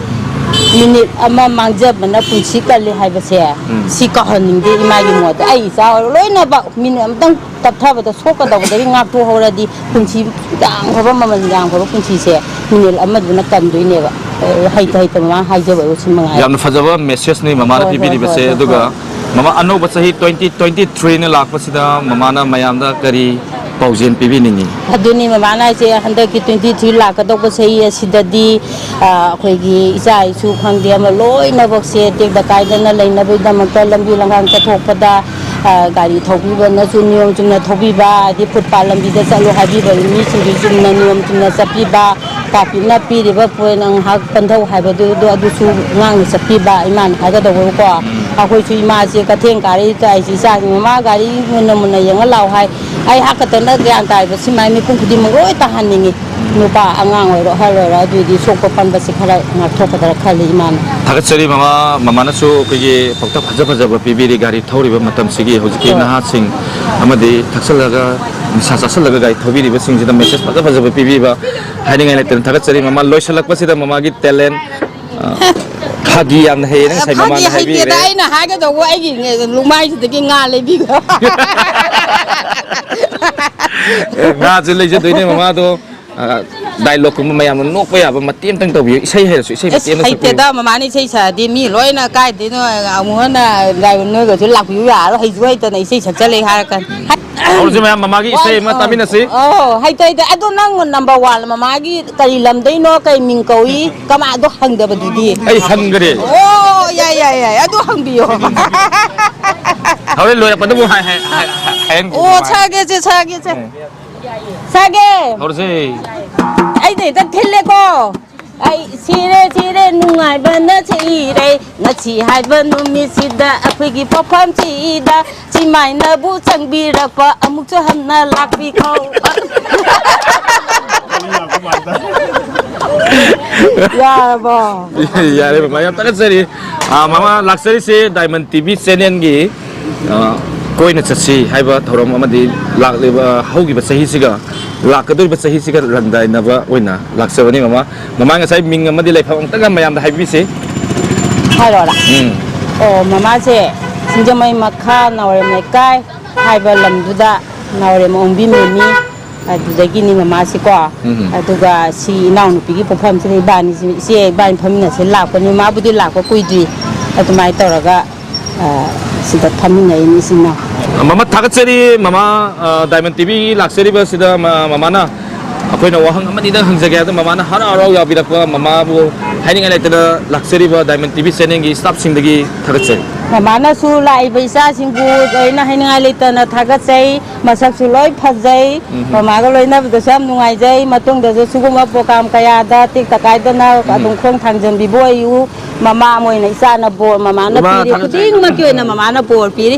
ꯃꯤꯅꯤꯠ ꯑꯃ ꯃꯥꯡꯖꯕꯅ ꯄꯨꯟꯁꯤ ꯀꯜꯂꯤ ꯍꯥꯏꯕꯁꯦ, ꯎꯝ꯫ ꯁꯤ ꯀꯥꯎꯍꯟꯅꯤꯡꯗꯦ ꯏꯃꯥꯒꯤ ꯃꯣꯠꯇ꯫ ꯑꯩ ꯏꯆꯥ ꯑꯣꯏꯔꯣ ꯂꯣꯏꯅꯃꯛ ꯃꯤꯅꯤꯠ ꯑꯃꯇꯪ ꯇꯞꯊꯕꯗ ꯁꯣꯛꯀꯗꯧꯕꯗꯒꯤ ꯉꯥꯛꯊꯣꯛꯍꯧꯔꯗꯤ ꯄꯨꯟꯁꯤ ꯌꯥꯝꯈ꯭ꯔꯕ, ꯃꯃꯜ ꯌꯥꯝꯈ꯭ꯔꯕ ꯄꯨꯟꯁꯤꯁꯦ ꯃꯤꯅꯤꯠ ꯑꯃꯗꯨꯅ ꯀꯟꯗꯣꯏꯅꯦꯕ꯫ ꯑꯦ, ꯍꯩꯇ ꯍꯩꯇ ꯃꯃꯥ ꯍꯥꯏꯖꯕ ꯑꯣꯏꯕ ꯁꯤ ꯃꯉꯥꯏꯔꯦ꯫ ꯌꯥꯝꯅ ꯐꯖꯕ ꯃꯦꯁꯦꯖꯅꯤ ꯃꯃꯥꯅ ꯍꯣꯏ, ꯍꯣꯏ, ꯄꯤꯕꯤꯔꯤꯕꯁꯦ꯫ ꯍꯣꯏ, ꯍꯣꯏ, ꯑꯗꯨꯒ ꯍꯣꯏ꯫ ꯃꯃꯥ, ꯑꯅꯧꯕ ꯆꯍꯤ ꯇ꯭ꯋꯦꯟꯇꯤ ꯇ꯭ꯋꯦꯟꯇꯤ ꯊ꯭ꯔꯤꯅ ꯂꯥꯛꯄꯁꯤꯗ ꯃꯃꯥꯅ ꯃꯌꯥꯝꯗ ꯀꯔꯤ ꯄꯥꯎꯖꯦꯜ ꯄꯤꯕꯤꯅꯤꯡꯉꯤ? ꯑꯗꯨꯅꯤ ꯃꯃꯥꯅ ꯍꯥꯏꯁꯦ, ꯍꯟꯗꯛꯀꯤ ꯇ꯭ꯋꯦꯟꯇꯤ ꯊ꯭ꯔꯤ ꯂꯥꯛꯀꯗꯧꯕ ꯆꯍꯤ ꯑꯁꯤꯗꯗꯤ, ꯑ, ꯑꯩꯈꯣꯏꯒꯤ ꯏꯆꯥ ꯏꯁꯨ ꯈꯪꯗꯦ ꯑꯃ ꯂꯣꯏꯅꯃꯛꯁꯦ ꯇꯦꯛꯇ ꯀꯥꯏꯗꯅ ꯂꯩꯅꯕꯒꯤꯗꯃꯛꯇ ꯂꯝꯕꯤ ꯂꯝꯈꯥꯡ ꯆꯠꯊꯣꯛꯄꯗ, ꯑ, ꯒꯥꯔꯤ ꯊꯧꯕꯤꯕꯅꯁꯨ ꯅꯤꯌꯣꯝ ꯆꯨꯝꯅ ꯊꯧꯕꯤꯕ, ꯍꯥꯏꯗꯤ ꯐꯨꯠꯄꯥꯠ ꯂꯝꯕꯤꯗ ꯆꯠꯂꯨ ꯍꯥꯏꯕꯤꯕ ꯃꯤꯁꯤꯡꯗꯨ ꯆꯨꯝꯅ ꯅꯤꯌꯣꯝ ꯆꯨꯝꯅ ꯆꯠꯄꯤꯕ, ꯇ꯭ꯔꯥꯐꯤꯛꯅ ꯄꯤꯔꯤꯕ ꯄꯣꯏꯟ ꯉꯥꯏꯍꯥꯛ ꯄꯟꯊꯧ ꯍꯥꯏꯕꯗꯨ ꯑꯗꯨ ꯑꯗꯨꯁꯨ ꯉꯥꯛꯅ ꯆꯠꯄꯤꯕ ꯏꯃꯥꯅ ꯍꯥꯏꯒꯗꯧꯕꯀꯣ꯫ ꯎꯝ꯫ ꯑꯩꯈꯣꯏꯁꯨ ꯏꯃꯥꯁꯦ ꯀꯩꯊꯦꯜ ꯀꯥꯔꯛꯏ ꯇꯥꯏꯁꯤ ꯏꯆꯥꯁꯤꯡ ꯃꯃꯥ ꯒꯥꯔꯤ ꯃꯨꯟꯅ ꯃꯨꯟꯅ ꯌꯦꯡꯉ ꯂꯥꯛꯑꯣ ꯍꯥꯏ꯫ ꯑꯩ ꯍꯥꯛ ꯈꯛꯇꯅ ꯒ꯭ꯌꯥꯟ ꯇꯥꯏꯕ ꯁꯤ ꯃꯥꯏ ꯃꯤꯄꯨꯝ ꯈꯨꯗꯤꯡꯃꯛ ꯂꯣꯏ ꯇꯥꯍꯟꯅꯤꯡꯉꯤ꯫ ꯅꯨꯄꯥ ꯑꯉꯥꯡ ꯑꯣꯏꯔꯣ ꯑꯍꯜ ꯑꯣꯏꯔꯣ ꯑꯗꯨꯏꯗꯤ ꯁꯣꯛꯄ ꯄꯟꯕꯁꯤ ꯈꯔ ꯉꯥꯛꯊꯣꯛꯀꯗ꯭ꯔꯥ ꯈꯜꯂꯤ ꯏꯃꯥꯅ꯫ ꯊꯥꯒꯠꯆꯔꯤ ꯃꯃꯥ, ꯃꯃꯥꯅꯁꯨ ꯑꯩꯈꯣꯏꯒꯤ ꯄꯥꯎꯇꯥꯛ ꯐꯖ ꯐꯖꯕ ꯄꯤꯕꯤꯔꯤ ꯒꯥꯔꯤ ꯊꯧꯔꯤꯕ ꯃꯇꯝꯁꯤꯒꯤ꯫ ꯍꯧꯖꯤꯛꯀꯤ ꯍꯣꯏ꯫ ꯅꯍꯥꯁꯤꯡ ꯑꯃꯗꯤ ꯊꯛꯆꯜꯂꯒ ꯅꯤꯁꯥ ꯆꯥꯁꯜꯂꯒ ꯒꯥꯔꯤ ꯊꯧꯕꯤꯔꯤꯕꯁꯤꯡꯁꯤꯗ ꯃꯦꯁꯦꯖ ꯐꯖ ꯐꯖꯕ ꯄꯤꯕꯤꯕ ꯍꯥꯏꯅꯤꯡꯉꯥꯏ ꯂꯩꯇꯅ ꯊꯥꯒꯠꯆꯔꯤ ꯃꯃꯥ꯫ ꯂꯣꯏꯁꯤꯜꯂꯛꯄꯁꯤꯗ ꯃꯃꯥꯒꯤ ꯇꯦꯂꯦꯟ, ꯑ, ꯐꯥꯒꯤ ꯌꯥꯝꯅ ꯍꯩꯌꯦꯅ ꯉꯁꯥꯏ ꯐꯥꯒꯤ ꯃꯃꯥꯅ ꯍꯩꯇꯦꯗ, ꯍꯥꯏꯕꯤꯈ꯭ꯔꯦ꯫ ꯑꯩꯅ ꯍꯥꯏꯒꯗꯧꯕ ꯑꯩꯒꯤ ꯂꯨꯃꯥꯏꯁꯤꯗꯒꯤ ꯉꯥ ꯂꯩꯕꯤꯈ꯭ꯔꯣ꯫ ꯑꯦ, ꯉꯥꯁꯨ ꯂꯩꯖꯗꯣꯏꯅꯦ ꯃꯃꯥꯗꯣ꯫ ꯑ, ꯗꯥꯏꯂꯣꯛꯀꯨꯝꯕ ꯃꯌꯥꯝꯅ ꯅꯣꯛꯄ ꯌꯥꯕ ꯃꯇꯦꯛ ꯑꯃꯇꯪ ꯇꯧꯕꯤꯌꯨ꯫ ꯏꯁꯩ ꯍꯩꯔꯁꯨ ꯏꯁꯩ ꯑꯁ, ꯃꯇꯦꯛ ꯑꯃ ꯁꯛꯄꯤꯌꯨ꯫ ꯍꯩꯇꯦꯗ, ꯃꯃꯥꯅ ꯏꯁꯩ ꯁꯛꯑꯗꯤ ꯃꯤ ꯂꯣꯏꯅ ꯀꯥꯏꯗꯩꯅꯣ ꯑꯃꯨꯛ ꯍꯟꯅ ꯗ꯭ꯔꯥꯏꯚꯔ ꯅꯣꯏꯒꯁꯨ ꯂꯥꯛꯄꯤꯌꯨ ꯌꯥꯔꯣꯏ, ꯍꯩꯁꯨ ꯍꯩꯇꯅ ꯏꯁꯩ ꯁꯛꯆꯜꯂꯦ ꯍꯥꯏꯔꯛꯀꯅꯤ꯫ ꯍꯧꯔꯁꯤ ꯃꯌꯥꯝ, ꯃꯃꯥꯒꯤ ꯏꯁꯩ ꯑꯃ ꯑꯧ, ꯇꯥꯃꯤꯟꯅꯁꯤ꯫ ꯑꯧ, ꯍꯩꯇ ꯍꯩꯇ꯫ ꯑꯗꯣ ꯅꯪ ꯅꯝꯕꯔ ꯋꯥꯟ ꯃꯃꯥꯒꯤ ꯀꯔꯤ ꯂꯝꯗꯩꯅꯣ, ꯀꯩ ꯃꯤꯡ ꯀꯧꯏ, ꯀꯃꯥꯏ ꯑꯗꯣ ꯍꯪꯗꯕꯗꯨꯗꯤ? ꯑꯩ ꯍꯪꯈ꯭ꯔꯦ꯫ ꯑꯣ, ꯌꯥꯏ, ꯌꯥꯏ, ꯌꯥꯏ, ꯑꯗꯨ ꯍꯪꯕꯤꯌꯣ꯫ ꯍꯣꯔꯦꯟ ꯂꯣꯏꯔꯛꯄꯗꯕꯨ ꯍꯥꯏ-, ꯍꯥꯏ-, ꯍꯥꯏ-, ꯍꯥꯏꯍꯟꯈꯤꯒꯦ ꯑꯣ, ꯃꯃꯥ꯫ ꯁꯛꯑꯒꯦꯁꯦ, ꯁꯛꯑꯒꯦꯁꯦ꯫ ꯎꯝ꯫ ꯁꯛꯑꯒꯦ꯫ ꯍꯧꯔꯁꯦ꯫ ꯑꯩꯅ ꯍꯦꯛꯇ ꯊꯤꯜꯂꯦꯀꯣ꯫ ꯑꯩ ꯁꯤꯔꯦ, ꯁꯤꯔꯦ, ꯅꯨꯡꯉꯥꯏꯕꯅ ꯁꯤꯔꯦ꯫ ꯉꯁꯤ ꯍꯥꯏꯕ ꯅꯨꯃꯤꯠꯁꯤꯗ ꯑꯩꯈꯣꯏꯒꯤ ꯄꯣꯛꯐꯝꯁꯤꯗ ꯁꯤꯃꯥꯏꯅꯕꯨ ꯆꯪꯕꯤꯔꯛꯄ ꯑꯃꯨꯛꯁꯨ ꯍꯟꯅ ꯂꯥꯛꯄꯤꯈꯣ꯫ ꯌꯥꯔꯕꯣ? ꯌꯥꯔꯦ ꯃꯃꯥ, ꯌꯥꯝ ꯊꯥꯒꯠꯆꯔꯤ꯫ ꯑꯥ, ꯃꯃꯥ ꯂꯥꯛꯆꯔꯤꯁꯦ ꯗꯥꯏꯃꯟ ꯇꯤ ꯚꯤ ꯆꯦꯅꯦꯜꯒꯤ, ꯑꯥ, ꯀꯣꯏꯅ ꯆꯠꯁꯤ ꯍꯥꯏꯕ ꯊꯧꯔꯝ ꯑꯃꯗꯤ ꯂꯥꯛꯂꯤꯕ, ꯍꯧꯈꯤꯕ ꯆꯍꯤꯁꯤꯒ ꯂꯥꯛꯀꯗꯧꯔꯤꯕ ꯆꯍꯤꯁꯤꯒ ꯂꯥꯡꯗꯥꯏꯅꯕ ꯑꯣꯏꯅ ꯂꯥꯛꯆꯕꯅꯤ ꯃꯃꯥ꯫ ꯃꯃꯥ, ꯉꯁꯥꯏ ꯃꯤꯡ ꯑꯃꯗꯤ ꯂꯩꯐꯝ ꯑꯝꯇꯒ ꯃꯌꯥꯝꯗ ꯍꯥꯏꯕꯤꯁꯤ꯫ ꯍꯥꯏꯔꯣꯔꯥ? ꯎꯝ꯫ ꯑꯣ, ꯃꯃꯥꯁꯦ ꯁꯤꯡꯖꯃꯩ ꯃꯈꯥ ꯅꯥꯎꯔꯦꯝ ꯂꯩꯀꯥꯏ ꯍꯥꯏꯕ ꯂꯝꯗꯨꯗ ꯅꯥꯎꯔꯦꯝ ꯑꯣꯡꯕꯤ ꯃꯦꯝꯃꯤ, ꯑꯗꯨꯗꯒꯤꯅꯤ ꯃꯃꯥꯁꯤꯀꯣ꯫ ꯎꯝ꯫ ꯑꯗꯨꯒ ꯁꯤ ꯏꯅꯥꯎꯅꯨꯄꯤꯒꯤ ꯄꯣꯛꯐꯝꯁꯤꯗ ꯏꯕꯥꯅꯤꯁꯤ, ꯏꯆꯦ ꯏꯕꯥꯅꯤ ꯐꯝꯃꯤꯟꯅꯁꯦ ꯂꯥꯛꯄꯅꯤ꯫ ꯃꯥꯕꯨꯗꯤ ꯂꯥꯛꯄ ꯀꯨꯏꯗ꯭ꯔꯤ, ꯑꯗꯨꯃꯥꯏꯅ ꯇꯧꯔꯒ ꯑ, ꯁꯤꯗ ꯐꯝꯃꯤꯟꯅꯔꯤꯅꯤ ꯏꯆꯤꯟ ꯏꯅꯥꯎ꯫ ꯃꯃꯥ ꯊꯥꯒꯠꯆꯔꯤ, ꯃꯃꯥ, ꯑ, ꯗꯥꯏꯃꯟ ꯇꯤꯚꯤ ꯂꯥꯛꯆꯔꯤꯕꯁꯤꯗ ꯃ-, ꯃꯃꯥꯅ ꯑꯩꯈꯣꯏꯅ ꯋꯥꯍꯪ ꯑꯃꯅꯤꯗꯪ ꯍꯪꯖꯒꯦ꯫ ꯑꯗꯣ ꯃꯃꯥꯅ ꯍꯔꯥꯎ ꯍꯔꯥꯎ ꯌꯥꯕꯤꯔꯛꯄ, ꯃꯃꯥꯕꯨ ꯍꯥꯏꯅꯤꯡꯉꯥꯏ ꯂꯩꯇꯅ ꯂꯥꯛꯆꯔꯤꯕ ꯗꯥꯏꯃꯟ ꯇꯤꯚꯤ ꯆꯦꯅꯦꯜꯒꯤ ꯁ꯭ꯇꯥꯐꯁꯤꯡꯗꯒꯤ ꯊꯥꯒꯠꯆꯔꯤ꯫ ꯃꯃꯥꯅꯁꯨ ꯂꯥꯛꯏꯕ ꯏꯆꯥꯁꯤꯡꯕꯨ ꯑꯩꯅ ꯍꯥꯏꯅꯤꯡꯉꯥꯏ ꯂꯩꯇꯅ ꯊꯥꯒꯠꯆꯩ꯫ ꯃꯁꯛꯁꯨ ꯂꯣꯏ ꯐꯖꯩ꯫ ꯎꯝ꯫ ꯃꯃꯥꯒ ꯂꯣꯏꯅꯕꯗꯁꯨ ꯌꯥꯝ ꯅꯨꯡꯉꯥꯏꯖꯩ꯫ ꯃꯇꯨꯡꯗꯁꯨ ꯁꯤꯒꯨꯝꯕ ꯄ꯭ꯔꯣꯒ꯭ꯔꯥꯝ ꯀꯌꯥꯗ ꯇꯦꯛꯇ ꯀꯥꯏꯗꯅ ꯎꯝ꯫ ꯑꯗꯨꯝ ꯈꯣꯡ ꯊꯥꯡꯖꯟꯕꯤꯕ ꯑꯣꯏꯌꯨ꯫ ꯃꯃꯥ ꯑꯃ ꯑꯣꯏꯅ ꯏꯆꯥꯅ ꯕꯣꯔ ꯃꯃꯥꯅ ꯏꯃꯥ ꯄꯤꯔꯤ, ꯊꯥꯒꯠꯆꯔꯤ꯫ ꯈꯨꯗꯤꯡꯃꯛꯀꯤ ꯑꯣꯏꯅ ꯃꯃꯥꯅ ꯕꯣꯔ ꯄꯤꯔꯤ꯫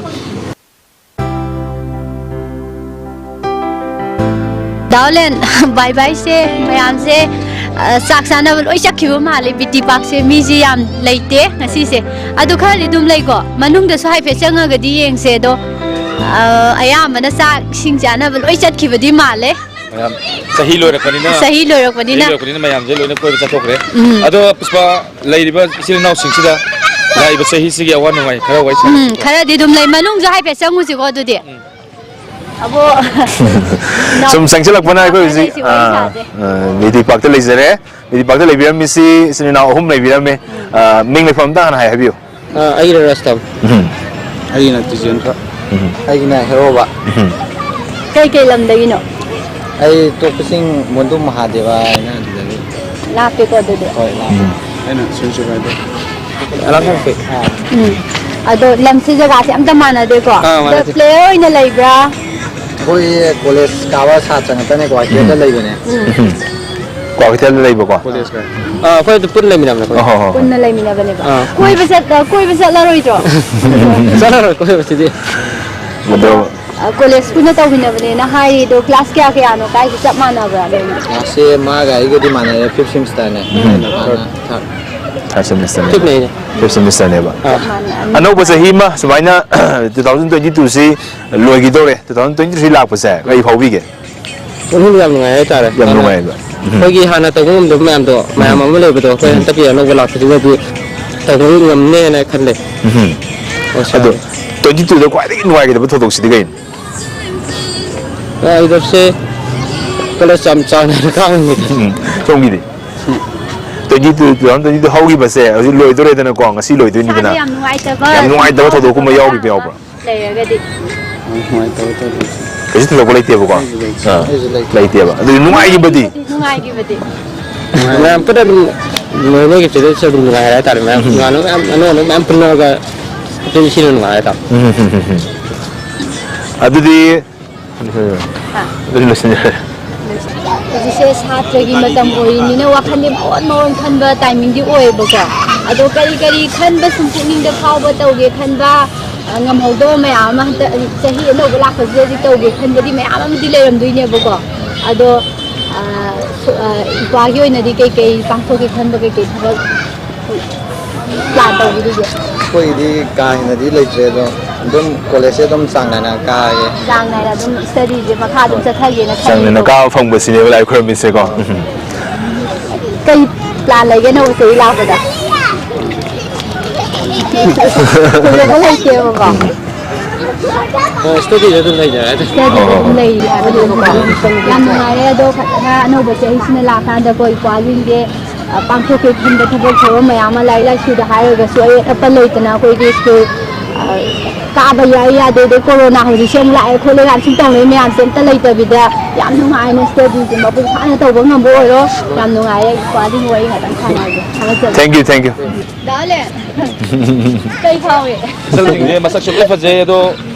ꯗꯥꯎꯂꯦꯟ, ꯕꯥꯏ ꯕꯥꯏꯁꯦ ꯃꯌꯥꯝꯁꯦ, ꯑ, ꯆꯥꯛ ꯆꯥꯅꯕ ꯂꯣꯏ ꯆꯠꯈꯤꯕ ꯃꯥꯜꯂꯦ꯫ ꯕꯤ ꯇꯤ ꯄꯥꯛꯁꯦ ꯃꯤꯁꯦ ꯌꯥꯝ ꯂꯩꯇꯦ ꯉꯁꯤꯁꯦ꯫ ꯑꯗꯨ ꯈꯔꯗꯤ ꯑꯗꯨꯝ ꯂꯩꯀꯣ꯫ ꯃꯅꯨꯡꯗꯁꯨ ꯍꯥꯏꯐꯦꯠ ꯆꯪꯉꯒꯗꯤ ꯌꯦꯡꯁꯦ꯫ ꯑꯗꯣ, ꯑ, ꯑꯌꯥꯝꯕꯅ ꯆꯥꯛ ꯏꯁꯤꯡ ꯆꯥꯅꯕ ꯂꯣꯏ ꯆꯠꯈꯤꯕꯗꯤ ꯃꯥꯜꯂꯦ꯫ ꯃꯌꯥꯝ ꯆꯍꯤ ꯂꯣꯏꯔꯛꯄꯅꯤꯅ, ꯆꯍꯤ ꯂꯣꯏꯔꯛꯄꯅꯤꯅ꯫ ꯆꯍꯤ ꯂꯣꯏꯔꯛꯄꯅꯤꯅ ꯃꯌꯥꯝꯁꯦ ꯂꯣꯏꯅ ꯀꯣꯏꯕ ꯆꯠꯊꯣꯛꯈ꯭ꯔꯦ꯫ ꯎꯝ꯫ ꯑꯗꯣ ꯄꯨꯁꯄꯥ, ꯂꯩꯔꯤꯕ ꯏꯆꯤꯜ ꯏꯅꯥꯎꯁꯤꯡꯁꯤꯗ ꯂꯥꯛꯏꯕ ꯆꯍꯤꯁꯤꯒꯤ ꯑꯋꯥ ꯅꯨꯡꯉꯥꯏ ꯈꯔ ꯋꯥꯔꯤ ꯎꯝ, ꯁꯥꯟꯅꯁꯤꯀꯣ꯫ ꯈꯔꯗꯤ ꯑꯗꯨꯝ ꯂꯩ꯫ ꯃꯅꯨꯡꯁꯨ ꯍꯥꯏꯐꯦꯠ ꯆꯪꯉꯨꯁꯤꯀꯣ ꯑꯗꯨꯗꯤ꯫ ꯎꯝ꯫ ꯑꯕꯣ꯫ ꯁꯨꯝ ꯆꯪꯁꯤꯜꯂꯛꯄꯅ ꯑꯩꯈꯣꯏ ꯍꯧꯖꯤꯛ, ꯂꯩꯁꯤ, ꯋꯥꯔꯤ ꯑꯥ, ꯁꯥꯁꯦ꯫ ꯑꯥ, ꯕꯤ ꯇꯤ ꯄꯥꯛꯇ ꯂꯩꯖꯔꯦ꯫ ꯕꯤ ꯇꯤ ꯄꯥꯛꯇ ꯂꯩꯕꯤꯔꯝꯃꯤꯁꯤ ꯏꯆꯤꯜ ꯏꯅꯥꯎ ꯑꯍꯨꯝ ꯂꯩꯕꯤꯔꯝꯃꯦ꯫ ꯎꯝ꯫ ꯑꯥ, ꯃꯤꯡ ꯂꯩꯐꯝ ꯑꯝꯇ ꯍꯥꯟꯅ ꯍꯥꯏ-, ꯍꯥꯏꯕꯤꯌꯨ꯫ ꯑ, ꯑꯩꯒꯤꯅ ꯔꯁꯇꯝ꯫ ꯎꯝ꯫ ꯑꯩꯒꯤꯅ ꯇꯤꯖꯦꯟꯗ꯭ꯔ꯫ ꯎꯝ꯫ ꯑꯩꯒꯤꯅ ꯍꯦꯔꯣꯕ꯫ ꯎꯝ꯫ ꯀꯩ ꯀꯩ ꯂꯝꯗꯒꯤꯅꯣ? ꯑꯩ ꯇꯣꯛꯄꯁꯤꯡ ꯃꯣꯟꯗꯨꯝ ꯃꯍꯥꯗꯦꯕ ꯍꯥꯏꯅ ꯑꯗꯨꯗꯒꯤ꯫ ꯂꯥꯞꯄꯦꯀꯣ ꯑꯗꯨꯗꯤ꯫ ꯍꯣꯏ, ꯂꯥꯞꯄꯦ꯫ ꯎꯝ꯫ ꯑꯩꯅ ꯁꯤꯜ ꯆꯨꯀꯥꯏꯗ꯫ ꯑꯂꯥꯡ ꯀꯥꯡꯄꯣꯛꯄꯤ꯫ ꯑꯥ꯫ ꯎꯝ꯫ ꯑꯗꯣ ꯂꯝꯁꯤ ꯖꯒꯥꯁꯤ ꯑꯝꯇ ꯃꯥꯟꯅꯗꯦꯀꯣ? ꯑꯥ, ꯑꯗꯣ ꯃꯥꯟꯅꯗꯦ꯫ ꯄ꯭ꯂꯦꯌꯔ ꯑꯣꯏꯅ ꯂꯩꯕ꯭ꯔꯥ? ꯑꯩꯈꯣꯏ ꯀꯣꯂꯦꯖ ꯀꯥꯕ ꯁꯥꯇ꯭ꯔ ꯉꯥꯛꯇꯅꯦꯀꯣ, ꯍꯣꯁꯇꯦꯜꯗ ꯎꯝ꯫ ꯂꯩꯕꯅꯦ꯫ ꯎꯝ꯫ ꯀ꯭ꯋꯥꯀꯩꯊꯦꯜꯗ ꯂꯩꯕꯀꯣ? ꯀꯣꯂꯦꯖ ꯀꯥꯏ꯫ ꯑꯥ, ꯑꯩꯈꯣꯏ ꯑꯗꯨ ꯄꯨꯟꯅ ꯂꯩꯃꯤꯟꯅꯕꯅꯦ ꯑꯩꯈꯣꯏ꯫ ꯑꯣ, ꯍꯣ, ꯍꯣ, ꯍꯣ꯫ ꯄꯨꯟꯅ ꯂꯩꯃꯤꯟꯅꯕꯅꯦꯕ꯫ ꯑꯥ꯫ ꯀꯣꯏꯕ ꯆꯠ-, ꯑ, ꯀꯣꯏꯕ ꯆꯠꯂꯔꯣꯏꯗ꯭ꯔꯣ? ꯆꯠꯂꯔꯣꯏ ꯀꯣꯏꯕꯁꯤꯗꯤ꯫ ꯑꯗꯣ, ꯑ, ꯀꯣꯂꯦꯖ ꯄꯨꯟꯅ ꯇꯧꯃꯤꯟꯅꯕꯅꯦꯅ ꯍꯥꯏꯔꯤ꯫ ꯑꯗꯣ ꯀ꯭ꯂꯥꯁ ꯀꯌꯥ ꯀꯌꯥꯅꯣ ꯀꯥꯏꯁꯦ ꯆꯞ ꯃꯥꯟꯅꯕ꯭ꯔꯥ ꯂꯣꯏꯅ? ꯀ꯭ꯂꯥꯁꯁꯦ ꯃꯥꯒ ꯑꯩꯒꯗꯤ ꯃꯥꯟꯅꯔꯦ, ꯐꯤꯐ ꯁꯦꯃꯤꯁꯇꯔꯅꯦ꯫ ꯎꯝ꯫ ꯑꯩꯅ ꯍꯥꯟꯅ ꯊꯥꯔꯠ꯫ Third semester ꯅꯦ꯫ Fifth ꯅꯦ ꯑꯩꯗꯤ꯫ Fifth semester ꯅꯦꯕ꯫ ꯑꯥ꯫ ꯑꯅꯧꯕ ꯆꯍꯤ ꯑꯃ ꯁꯨꯃꯥꯏꯅ two thousand twenty two ꯁꯤ ꯂꯣꯏꯈꯤꯗꯧꯔꯦ, two thousand twenty three ꯂꯥꯛꯄꯁꯦ ꯀꯔꯤ ꯐꯥꯎꯕꯤꯒꯦ? ꯋꯥꯈꯜ ꯌꯥꯝ ꯅꯨꯡꯉꯥꯏ ꯍꯥꯏꯇꯥꯔꯦ꯫ ꯌꯥꯝ ꯅꯨꯡꯉꯥꯏꯕ꯫ ꯎꯝ꯫ ꯑꯩꯈꯣꯏꯒꯤ ꯍꯥꯟꯅ ꯇꯧꯕ ꯉꯝꯗꯕ ꯃꯌꯥꯝꯗꯣ, ꯃꯌꯥꯝ ꯎꯝ꯫ ꯑꯃ ꯂꯩꯕꯗꯣ, ꯑꯩꯈꯣꯏ ꯎꯝ꯫ ꯍꯟꯗꯛꯀꯤ ꯑꯅꯧꯕ ꯂꯥꯛꯄꯁꯤꯗꯗꯤ ꯇꯧꯕ ꯉꯝꯅꯦꯅ ꯈꯜꯂꯦ꯫ ꯎꯝ꯫ ꯑꯣ, ꯑꯗꯣ ꯁꯥꯔ꯫ Twenty two ꯗ ꯈ꯭ꯋꯥꯏꯗꯒꯤ ꯅꯨꯡꯉꯥꯏꯒꯗꯕ ꯊꯧꯗꯣꯛꯁꯤꯗꯤ ꯀꯩꯅꯣ? ꯅꯨꯡꯉꯥꯏꯒꯗꯕꯁꯦ ꯀꯣꯂꯦꯖ ꯌꯥꯝ ꯆꯥꯡ ꯅꯥꯏꯅ ꯀꯥ ꯉꯝꯈꯤꯗꯦ꯫ ꯎꯝ꯫ ꯁꯣꯝꯒꯤꯗꯤ? Twenty two, two thousand twenty two ꯍꯧꯈꯤꯕꯁꯦ ꯍꯧꯖꯤꯛ ꯂꯣꯏꯗꯣꯔꯦꯗꯅꯀꯣ, ꯉꯁꯤ ꯂꯣꯏꯗꯣꯏꯅꯤꯗꯅ꯫ ꯏꯁꯥꯗ ꯌꯥꯝ ꯅꯨꯡꯉꯥꯏꯇꯕ ꯌꯥꯝ ꯅꯨꯡꯉꯥꯏꯇꯕ ꯊꯧꯗꯣꯛꯀꯨꯝꯕ ꯌꯥꯎꯈꯤꯕ ꯌꯥꯎꯕ꯭ꯔꯥ? ꯂꯩꯔꯒꯗꯤ꯫ ꯌꯥꯝ ꯅꯨꯡꯉꯥꯏꯇꯕ ꯊꯧꯗꯣꯛꯁꯦ꯫ ꯀꯩꯁꯨ ꯊꯣꯏꯗꯣꯛꯄ ꯂꯩꯇꯦꯕꯀꯣ? ꯑꯩꯁꯨ ꯂꯩꯇꯦ꯫ ꯑꯥ꯫ ꯑꯩꯁꯨ ꯂꯩꯇꯦ꯫ ꯂꯩꯇꯦꯕ꯫ ꯑꯗꯨꯗꯤ ꯅꯨꯡꯉꯥꯏꯈꯤꯕꯗꯤ? ꯅꯨꯡꯉꯥꯏꯈꯤꯕꯗꯤ꯫ ꯃꯌꯥꯝ ꯄꯨꯟꯅ ꯑꯗꯨꯝ ꯂꯣꯏꯅꯈꯤꯕꯁꯤꯗꯁꯨ ꯑꯗꯨꯝ ꯅꯨꯡꯉꯥꯏꯔꯦ ꯍꯥꯏꯇꯥꯔꯦ꯫ ꯃꯌꯥꯝ ꯎꯝ꯫ ꯏꯃꯥꯟꯅꯕ ꯃꯌꯥꯝ ꯑꯅꯧ ꯑꯅꯧꯕ ꯃꯌꯥꯝ ꯄꯨꯜꯂꯒ ꯑꯗꯨꯝ ꯁꯤꯅ ꯅꯨꯡꯉꯥꯏꯔꯦ ꯍꯥꯏꯇꯥꯔꯦ꯫ ꯎꯝ, ꯎꯝ, ꯎꯝ, ꯎꯝ꯫ ꯑꯗꯨꯗꯤ ꯍꯥ꯫ ꯑꯗꯨꯗꯤ ꯂꯣꯏꯁꯤꯟꯖꯔꯦ꯫ ꯍꯧꯖꯤꯛꯁꯦ ꯁꯥꯇ꯭ꯔꯒꯤ ꯃꯇꯝ ꯑꯣꯏꯔꯤꯅꯤꯅ ꯋꯥꯈꯜꯗꯤ ꯃꯑꯣꯟ ꯃꯑꯣꯟ ꯈꯟꯕ ꯇꯥꯏꯃꯤꯡꯗꯤ ꯑꯣꯏꯌꯦꯕꯀꯣ꯫ ꯑꯗꯣ ꯀꯔꯤ ꯀꯔꯤ ꯈꯟꯕ ꯁꯨꯝ ꯄꯨꯛꯅꯤꯡꯗ ꯐꯥꯎꯕ ꯇꯧꯒꯦ ꯈꯟꯕ, ꯑ, ꯉꯝꯍꯧꯗꯕ ꯃꯌꯥꯝ ꯑꯃ ꯍꯟꯗꯛ ꯆꯍꯤ ꯑꯅꯧꯕ ꯂꯥꯛꯄꯁꯤꯗꯗꯤ ꯇꯧꯒꯦ ꯈꯟꯕꯗꯤ ꯃꯌꯥꯝ ꯑꯃꯗꯤ ꯂꯩꯔꯝꯗꯣꯏꯅꯦꯕꯀꯣ꯫ ꯑꯗꯣ, ꯑ, ꯁꯨ-, ꯑ, ꯏꯄ꯭ꯋꯥꯒꯤ ꯑꯣꯏꯅꯗꯤ ꯀꯩꯀꯩ ꯄꯥꯡꯊꯣꯛꯀꯦ ꯈꯟꯕ ꯀꯩꯀꯩ ꯊꯕꯛ plan ꯇꯧꯕꯤꯔꯤꯒꯦ? ꯑꯩꯈꯣꯏꯒꯤꯗꯤ ꯀꯥ ꯍꯦꯟꯅꯗꯤ ꯂꯩꯇ꯭ꯔꯦ, ꯑꯗꯣ ꯑꯗꯨꯝ ꯀꯣꯂꯦꯖꯁꯦ ꯑꯗꯨꯝ ꯆꯥꯡ ꯅꯥꯏꯅ ꯀꯥꯔꯒꯦ꯫ ꯆꯥꯡ ꯅꯥꯏꯅ ꯑꯗꯨꯝ studyꯁꯦ ꯃꯈꯥ ꯑꯗꯨꯝ ꯆꯠꯊꯒꯦꯅ ꯆꯥꯡ ꯅꯥꯏꯅ ꯈꯜꯂꯤꯀꯣ꯫ ꯀꯥꯕ ꯐꯪꯕꯁꯤꯅꯦꯕ ꯂꯥꯏ ꯈꯨꯔꯝꯃꯤꯁꯦꯀꯣ꯫ ꯎꯝ꯫ ꯀꯩ plan ꯂꯩꯒꯦ ꯑꯅꯧꯕ ꯆꯍꯤ ꯂꯥꯛꯄꯗ? ꯊꯣꯏꯗꯣꯛꯄ ꯂꯩꯇꯦꯕꯀꯣ꯫ ꯎꯝ꯫ ꯑ, studyꯗ ꯑꯗꯨꯝ ꯂꯩꯖꯔꯦ꯫ Studyꯗ ꯑꯗꯨꯝ ꯂꯩꯔꯤ ꯍꯥꯏꯕꯅꯦꯕꯀꯣ꯫ ꯌꯥꯝ ꯅꯨꯡꯉꯥꯏꯔꯦ꯫ ꯑꯗꯣ ꯐꯖꯅ ꯑꯅꯧꯕ ꯆꯍꯤꯁꯤꯅ ꯂꯥꯛꯀꯥꯟꯗꯀꯣ, ꯏꯄ꯭ꯋꯥꯁꯤꯡꯁꯦ ꯑ, ꯄꯥꯡꯊꯣꯛꯀꯦ ꯈꯟꯕ ꯊꯕꯛ ꯊꯧꯔꯝ ꯃꯌꯥꯝ ꯑꯃ, ꯂꯥꯏꯔꯤꯛ ꯂꯥꯏꯁꯨꯗ ꯍꯥꯏꯔꯒꯁꯨ ꯑꯌꯦꯠ ꯑꯄꯟ ꯂꯩꯇꯅ ꯑꯩꯈꯣꯏꯒꯤ ꯁ꯭ꯀꯨꯜ, ꯑ, ꯀꯥꯕ ꯌꯥꯏ ꯌꯥꯗꯦ, ꯑꯗꯩ ꯀꯣꯔꯣꯅꯥ ꯍꯧꯖꯤꯛꯁꯦ ꯑꯃꯨꯛ ꯂꯥꯛꯑꯦ ꯈꯣꯠꯂꯦ ꯀꯥꯏꯅ ꯁꯨꯝ ꯇꯧꯅꯩ ꯃꯌꯥꯝꯁꯦ ꯑꯝꯇ ꯂꯩꯇꯕꯤꯗ ꯌꯥꯝ ꯅꯨꯡꯉꯥꯏꯅ studyꯁꯦ ꯃꯄꯨꯡ ꯐꯥꯅ ꯇꯧꯕ ꯉꯝꯕ ꯑꯣꯏꯔꯣ꯫ ꯌꯥꯝ ꯅꯨꯡꯉꯥꯏꯔꯦ, ꯏꯄ꯭ꯋꯥꯁꯤꯡꯒ ꯋꯥꯔꯤ ꯉꯥꯛꯇꯪ ꯁꯥꯟꯅꯕꯁꯦ꯫ ꯊꯥꯒꯠꯆꯔꯤ꯫ Thank you, thank you꯫ ꯗꯥ ꯑꯂꯦꯟ, ꯀꯩ ꯐꯥꯎꯏ? ꯏꯆꯜꯁꯤꯡꯁꯦ ꯃꯁꯛꯁꯨ ꯂꯣꯏ ꯐꯖꯩ, ꯑꯗꯣ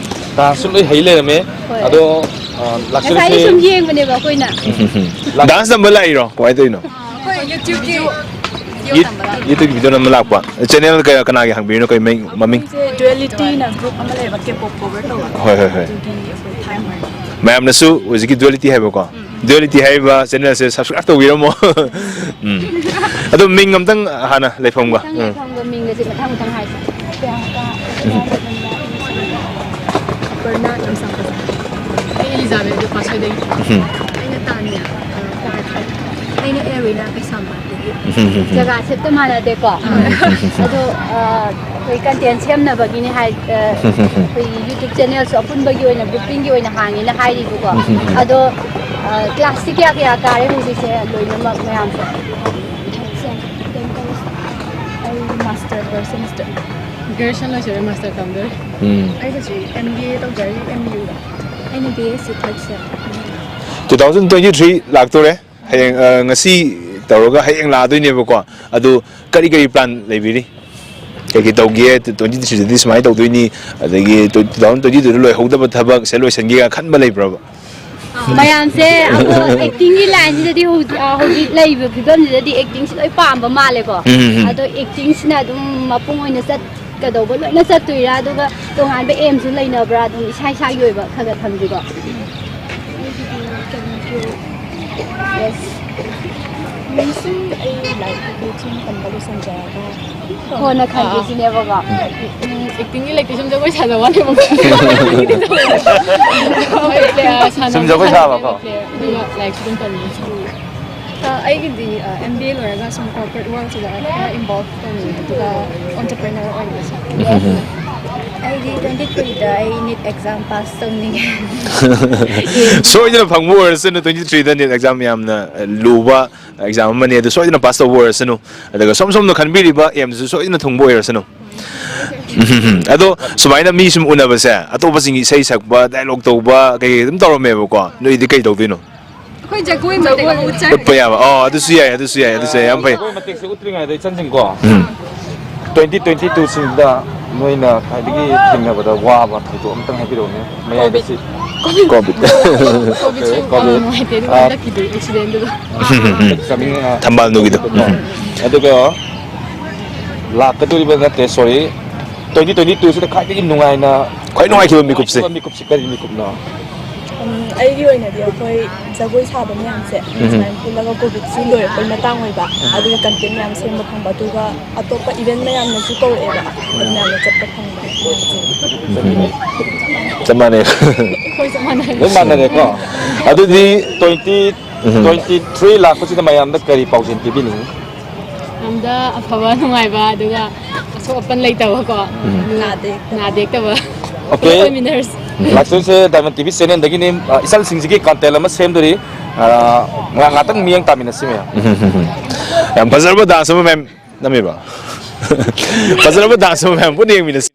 danceꯁꯨ ꯂꯣꯏ ꯍꯩ ꯂꯩꯔꯝꯃꯦ꯫ ꯍꯣꯏ꯫ ꯑꯗꯣ, ꯑ, ꯉꯁꯥꯏꯗꯤ ꯂꯥꯛꯆꯔꯤꯁꯦ ꯁꯨꯝ ꯌꯦꯡꯕꯅꯦꯕ ꯑꯩꯈꯣꯏꯅ꯫ Dance ꯇꯝꯕ ꯂꯥꯛꯏꯔꯣ? ꯀꯃꯥꯏꯅ ꯇꯧꯔꯤꯅꯣ? ꯑꯩꯈꯣꯏ YouTubeꯀꯤ ꯌꯨꯠ-, YouTubeꯀꯤ video ꯅꯝꯕ ꯂꯥꯛꯄ꯫ Channel ꯀꯌꯥ, ꯀꯅꯥꯒꯤ ꯍꯥꯡꯕꯤꯔꯤꯅꯣ? ꯀꯩ ꯃꯃꯤꯡ, ꯃꯃꯤꯡ? ꯑꯩꯈꯣꯏꯁꯦ Dualityꯅ group ꯑꯃ ꯂꯩꯌꯦꯕ, K-pop cover ꯇꯧꯕ꯫ ꯍꯣꯏ, ꯍꯣꯏ, ꯍꯣꯏ꯫ ꯑꯗꯨꯒꯤ ꯑꯩꯈꯣꯏ ꯊꯥꯏꯅ꯫ ꯃꯌꯥꯝꯅꯁꯨ ꯍꯧꯖꯤꯛꯀꯤ Duality ꯍꯥꯏꯕꯀꯣ? ꯎꯝ, ꯎꯝ꯫ ꯗ꯭ꯌꯨꯑꯦꯂꯤꯇꯤ ꯍꯥꯏꯔꯤꯕ ꯆꯦꯅꯦꯜꯁꯦ ꯁꯕꯁꯀ꯭ꯔꯥꯏꯕ ꯇꯧꯕꯤꯔꯝꯃꯣ꯫ ꯎꯝ꯫ ꯑꯗꯣ ꯃꯤꯡ ꯑꯝꯇꯪ ꯍꯥꯟꯅ ꯂꯩꯐꯝꯒ꯫ ꯃꯊꯪ ꯎꯝ꯫ ꯂꯩꯐꯝꯒ ꯃꯤꯡꯒꯁꯦ ꯃꯊꯪ ꯃꯊꯪ ꯍꯥꯏꯁꯦ꯫ ꯄ꯭ꯔꯤꯌꯥꯡꯀꯥ, ꯎꯝ꯫ ꯕꯔꯅꯥꯠ ꯂꯝꯁꯥꯡꯕ꯫ ꯑꯩ ꯏꯂꯤꯖꯥꯕꯦꯠ ꯂꯨꯀꯥꯁꯣꯏꯗꯒꯤ꯫ ꯎꯝ꯫ ꯑꯩꯅ ꯇꯥꯅꯤꯌꯥ, ꯑ, ꯀ꯭ꯋꯥꯀꯩꯊꯦꯜ꯫ ꯑꯩꯅ ꯑꯦꯔꯤꯅꯥ ꯀꯩꯁꯥꯝꯄꯥꯠꯇꯒꯤ꯫ ꯎꯝ꯫ ꯖꯒꯥꯁꯦ ꯍꯦꯛꯇ ꯃꯥꯟꯅꯗꯦꯀꯣ꯫ ꯎꯝ꯫ ꯑꯗꯣ, ꯑ, ꯑꯩꯈꯣꯏ ꯀꯟꯇꯦꯟ ꯁꯦꯝꯅꯕꯒꯤꯅꯦ ꯍꯥꯏ, ꯑ, ꯑꯩꯈꯣꯏꯒꯤ YouTube ꯆꯦꯅꯦꯜꯁꯨ ꯑꯄꯨꯟꯕꯒꯤ ꯑꯣꯏꯅ, ꯒ꯭ꯔꯨꯞꯄꯤꯡꯒꯤ ꯑꯣꯏꯅ ꯍꯥꯡꯉꯦꯅ ꯍꯥꯏꯔꯤꯕꯀꯣ꯫ ꯎꯝ꯫ ꯑꯗꯣ, ꯑ, ꯀ꯭ꯂꯥꯁꯇꯤ ꯀꯌꯥ ꯀꯌꯥ ꯀꯥꯔꯦ ꯍꯧꯖꯤꯛꯁꯦ ꯂꯣꯏꯅꯃꯛ ꯃꯌꯥꯝꯁꯦ? ꯑꯩ ꯃꯥꯁꯇꯔ ꯐꯥꯔꯁ ꯁꯦꯃꯤꯁꯇꯔ꯫ ꯒ꯭ꯔꯦꯖꯨꯑꯦꯁꯟ ꯂꯣꯏꯁꯜꯂꯦ, ꯃꯥꯁꯇꯔ ꯇꯝꯗꯣꯔꯦ꯫ ꯎꯝ꯫ ꯑꯩ ꯍꯧꯖꯤꯛ M B A ꯇꯧꯖꯔꯤ, M U ꯗ꯫ ꯑꯩꯅ B S C third sem꯫ Two thousand twenty three ꯂꯥꯛꯇꯣꯔꯦ꯫ ꯍꯌꯦꯡ, ꯑ, ꯉꯁꯤ ꯇꯧꯔꯒ ꯍꯌꯦꯡ ꯂꯥꯛꯑꯗꯣꯏꯅꯦꯕꯀꯣ꯫ ꯑꯗꯨ ꯀꯔꯤ ꯀꯔꯤ ꯄ꯭ꯂꯥꯟ ꯂꯩꯕꯤꯔꯤ? ꯀꯩ ꯀꯩ ꯇꯧꯒꯦ? Twenty three ꯗꯗꯤ ꯁꯨꯃꯥꯏꯅ ꯇꯧꯗꯣꯏꯅꯤ, ꯑꯗꯒꯤ two thousand twenty two ꯗ ꯂꯣꯏꯍꯧꯗꯕ ꯊꯕꯛꯁꯦ ꯂꯣꯏꯁꯤꯟꯒꯦ ꯀꯥꯏꯅ ꯈꯟꯕ ꯂꯩꯕ꯭ꯔꯕ? ꯃꯌꯥꯝꯁꯦ ꯑꯃꯨꯛ ꯑꯦꯛꯇꯤꯡꯒꯤ ꯂꯥꯏꯟꯁꯤꯗꯗꯤ ꯍꯧꯖꯤꯛ, ꯑ, ꯍꯧꯖꯤꯛ ꯂꯩꯔꯤꯕ ꯐꯤꯕꯝꯁꯤꯗꯗꯤ ꯑꯦꯛꯇꯤꯡꯁꯤ ꯂꯣꯏ ꯄꯥꯝꯕ ꯃꯥꯜꯂꯦꯀꯣ꯫ ꯎꯝ, ꯎꯝ, ꯎꯝ꯫ ꯑꯗꯣ ꯑꯦꯛꯇꯤꯡꯁꯤꯅ ꯑꯗꯨꯝ ꯃꯄꯨꯡ ꯑꯣꯏꯅ ꯆꯠꯀꯗꯧꯕ ꯂꯣꯏꯅ ꯆꯠꯇꯣꯏꯔꯥ? ꯑꯗꯨꯒ ꯇꯣꯉꯥꯟꯕ ꯑꯦꯝꯁꯨ ꯂꯩꯅꯕ꯭ꯔꯥ? ꯑꯗꯨꯝ ꯏꯁꯥ ꯏꯁꯥꯒꯤ ꯑꯣꯏꯕ ꯈꯔ ꯈꯔ ꯊꯝꯕꯤꯀꯣ꯫ ꯌꯦꯁ꯫ ꯁꯨꯝ ꯑꯩ ꯂꯥꯏꯔꯤꯛ ꯁꯨꯝ ꯇꯝꯕ ꯂꯣꯏꯁꯤꯟꯖꯔꯒ ꯀꯣꯟꯅ ꯈꯟꯒꯦ ꯁꯤꯅꯦꯕꯀꯣ꯫ ꯎꯝ, ꯑꯦꯛꯇꯤꯡꯒꯤ ꯂꯩꯇꯦ, ꯁꯨꯝ ꯖꯒꯣꯏ ꯁꯥꯖꯕ ꯋꯥꯅꯦꯕꯀꯣ꯫ ꯍꯣꯏ, ꯄ꯭ꯂꯦ-, ꯁꯥꯟꯅꯕ ꯁꯨꯝ ꯖꯒꯣꯏ ꯁꯥꯕꯀꯣ? ꯄ꯭ꯂꯦ-, ꯑꯗꯨꯒ ꯂꯥꯏꯔꯤꯛꯁꯨ ꯑꯗꯨꯝ ꯇꯝꯃꯤ꯫ ꯑ, ꯑꯩꯒꯤꯗꯤ, ꯑ, M B A ꯂꯣꯏꯔꯒ ꯁꯨꯝ corporate world ꯁꯤꯗ ꯈꯔ involve ꯇꯧꯅꯤꯡꯉꯦ, ꯑꯗꯨꯒ entrepreneur ꯑꯣꯏꯅꯤꯡꯉꯦ꯫ ꯎꯝ꯫ ꯑꯩꯗꯤ twenty three ꯗ ꯑꯩ NEET exam pass ꯇꯧꯅꯤꯡꯉꯦ꯫ ꯁꯣꯏꯗꯅ ꯐꯪꯕ ꯑꯣꯏꯔꯁꯅꯨ, twenty three ꯗ NEET exam ꯌꯥꯝꯅ ꯂꯨꯕ exam ꯑꯃꯅꯤ, ꯑꯗꯨ ꯁꯣꯏꯗꯅ pass ꯇꯧꯕ ꯑꯣꯏꯔꯁꯅꯨ꯫ ꯑꯗꯨꯒ ꯁꯣꯝ ꯁꯣꯝꯅ ꯈꯟꯕꯤꯔꯤꯕ aimꯗꯨꯁꯨ ꯁꯣꯏꯗꯅ ꯊꯨꯡꯕ ꯑꯣꯏꯔꯁꯅꯨ꯫ ꯎꯝ꯫ ꯑꯗꯣ ꯁꯨꯃꯥꯏꯅ ꯃꯤ ꯁꯨꯝ ꯎꯅꯕꯁꯦ, ꯑꯇꯣꯞꯄꯁꯤꯡꯒꯤ ꯏꯁꯩ ꯁꯛꯄ, dialogue ꯇꯧꯕ ꯀꯩꯀꯩ ꯑꯗꯨꯝ ꯇꯧꯔꯝꯃꯦꯕꯀꯣ, ꯅꯣꯏꯗꯤ ꯀꯩ ꯇꯧꯗꯣꯏꯅꯣ? ꯑꯩꯈꯣꯏ ꯖꯒꯣꯏ ꯃꯇꯦꯛ ꯑꯃ ꯎꯠꯆꯔꯒꯦ꯫ ꯎꯠꯄ ꯌꯥꯕ? ꯑꯣ, ꯑꯗꯨꯁꯨ ꯌꯥꯏ, ꯑꯗꯨꯁꯨ ꯌꯥꯏ, ꯑꯗꯨꯁꯨ ꯌꯥꯏ, ꯌꯥꯝ ꯐꯩ꯫ ꯖꯒꯣꯏ ꯃꯇꯦꯛꯁꯦ ꯎꯠꯇ꯭ꯔꯤꯉꯩꯗ ꯏꯆꯟꯁꯤꯡꯀꯣ, ꯎꯝ꯫ Twenty twenty two ꯁꯤꯗ ꯅꯣꯏꯅ ꯈ꯭ꯋꯥꯏꯗꯒꯤ ꯊꯦꯡꯅꯕꯗ ꯋꯥꯕ ꯊꯧꯗꯣꯛ ꯑꯝꯇꯪ ꯍꯥꯏꯕꯤꯔꯛꯎꯅꯦ, ꯃꯌꯥꯏꯗꯁꯤ꯫ ꯀꯣꯚꯤꯠ꯫ ꯀꯣꯚꯤꯠꯁꯨ ꯀꯣꯚꯤꯠ꯫ ꯌꯥꯝ ꯅꯨꯡꯉꯥꯏꯇꯦ, ꯑꯗꯨꯒ ꯑꯥ꯫ ꯍꯟꯗꯛꯀꯤꯗꯤ ꯑꯦꯛꯁꯤꯗꯦꯟꯗꯨꯒ꯫ ꯎꯝ, ꯎꯝ, ꯎꯝ꯫ Coming, ꯑꯥ, ꯊꯝꯕꯥꯜꯅꯨꯒꯤꯗꯣ꯫ ꯎꯝ꯫ ꯑꯗꯨꯒ ꯂꯥꯛꯀꯗꯧꯔꯤꯕ ꯅꯠꯇꯦ, sorry, twenty twenty two ꯁꯤꯗ ꯈ꯭ꯋꯥꯏꯗꯒꯤ ꯅꯨꯡꯉꯥꯏꯅ ꯈ꯭ꯋꯥꯏ ꯅꯨꯡꯉꯥꯏꯈꯤꯕ ꯃꯤꯀꯨꯞꯁꯦ꯫ ꯅꯨꯡꯉꯥꯏꯈꯤꯕ ꯃꯤꯀꯨꯞꯁꯦ ꯀꯔꯤ ꯃꯤꯀꯨꯞꯅꯣ? ꯎꯝ, ꯑꯩꯒꯤ ꯑꯣꯏꯅꯗꯤ ꯑꯩꯈꯣꯏ ꯖꯒꯣꯏ ꯁꯥꯕ ꯃꯌꯥꯝꯁꯦ ꯎꯝ꯫ ꯁꯨꯃꯥꯏꯅ ꯄꯨꯜꯂꯒ ꯀꯣꯚꯤꯗꯁꯨ ꯂꯣꯏꯔꯛꯄꯩ ꯃꯇꯥꯡ ꯑꯣꯏꯕ, ꯑꯗꯨꯒꯤ ꯀꯟꯇꯦꯟ ꯃꯌꯥꯝ ꯁꯦꯝꯕ ꯐꯪꯕ, ꯑꯗꯨꯒ ꯑꯇꯣꯞꯄ ꯏꯚꯦꯟ ꯃꯌꯥꯝꯅꯁꯨ ꯀꯧꯔꯛꯑꯦꯕ, ꯑꯗꯨ ꯃꯌꯥꯝꯗ ꯆꯠꯄ ꯐꯪꯕ꯫ ꯎꯝ꯫ ꯆꯞ ꯃꯥꯟꯅꯩ꯫ ꯑꯩꯈꯣꯏ ꯆꯞ ꯃꯥꯟꯅꯩ꯫ ꯑꯗꯨꯝ ꯃꯥꯟꯅꯔꯦꯀꯣ꯫ ꯑꯗꯨꯗꯤ ꯇ꯭ꯋꯦꯟꯇꯤ ꯎꯝ꯫ ꯇ꯭ꯋꯦꯟꯇꯤ ꯊ꯭ꯔꯤ ꯂꯥꯛꯄꯁꯤꯗ ꯃꯌꯥꯝꯗ ꯀꯔꯤ ꯄꯥꯎꯖꯦꯜ ꯄꯤꯕꯤꯅꯤꯡꯉꯤ? ꯌꯥꯝꯗ ꯑꯐꯕ ꯅꯨꯡꯉꯥꯏꯕ, ꯑꯗꯨꯒ ꯑꯁꯣꯛ ꯑꯄꯟ ꯂꯩꯇꯕꯀꯣ꯫ ꯎꯝ꯫ ꯑꯗꯨꯒ ꯅꯥꯗ ꯌꯦꯛꯇꯕ꯫ ꯅꯥꯗ ꯌꯦꯛꯇꯕ꯫ ꯑꯣꯀꯦ꯫ ꯄꯨꯂꯞ ꯑꯣꯏꯃꯤꯟꯅꯔꯁꯤ꯫ ꯂꯥꯛꯇꯣꯏꯁꯦ Diamond T V channelꯗꯒꯤꯅꯤ꯫ ꯑ, ꯏꯆꯜꯁꯤꯡꯁꯤꯒꯤ content ꯑꯃ ꯁꯦꯝꯗꯣꯔꯤ꯫ ꯑ, ꯉꯥꯏꯍꯥꯛ ꯉꯥꯛꯇꯪ ꯃꯤꯠꯌꯦꯡ ꯇꯥꯃꯤꯟꯅꯁꯤ ꯃꯌꯥꯝ꯫ ꯎꯝ, ꯎꯝ, ꯎꯝ, ꯎꯝ꯫ ꯌꯥꯝ ꯐꯖꯔꯕ dance ꯑꯃ ꯃꯌꯥꯝ ꯅꯝꯃꯦꯕ꯫ ꯐꯖꯔꯕ dance ꯑꯃ ꯃꯌꯥꯝ ꯄꯨꯟꯅ ꯌꯦꯡꯃꯤꯟꯅꯁꯤ꯫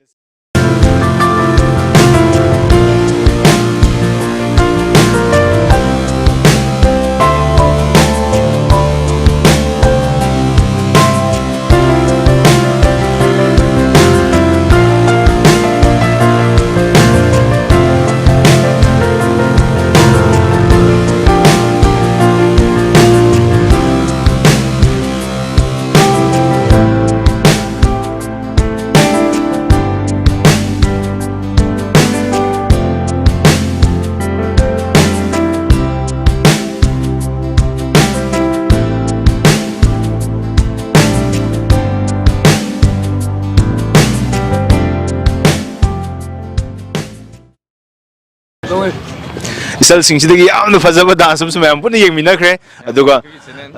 ꯏꯆꯜꯁꯤꯡꯁꯤꯗꯒꯤ ꯌꯥꯝꯅ ꯐꯖꯕ dance ꯑꯃꯁꯨ ꯃꯌꯥꯝ ꯄꯨꯟꯅ ꯌꯦꯡꯃꯤꯟꯅꯈ꯭ꯔꯦ꯫ ꯑꯗꯨꯒ,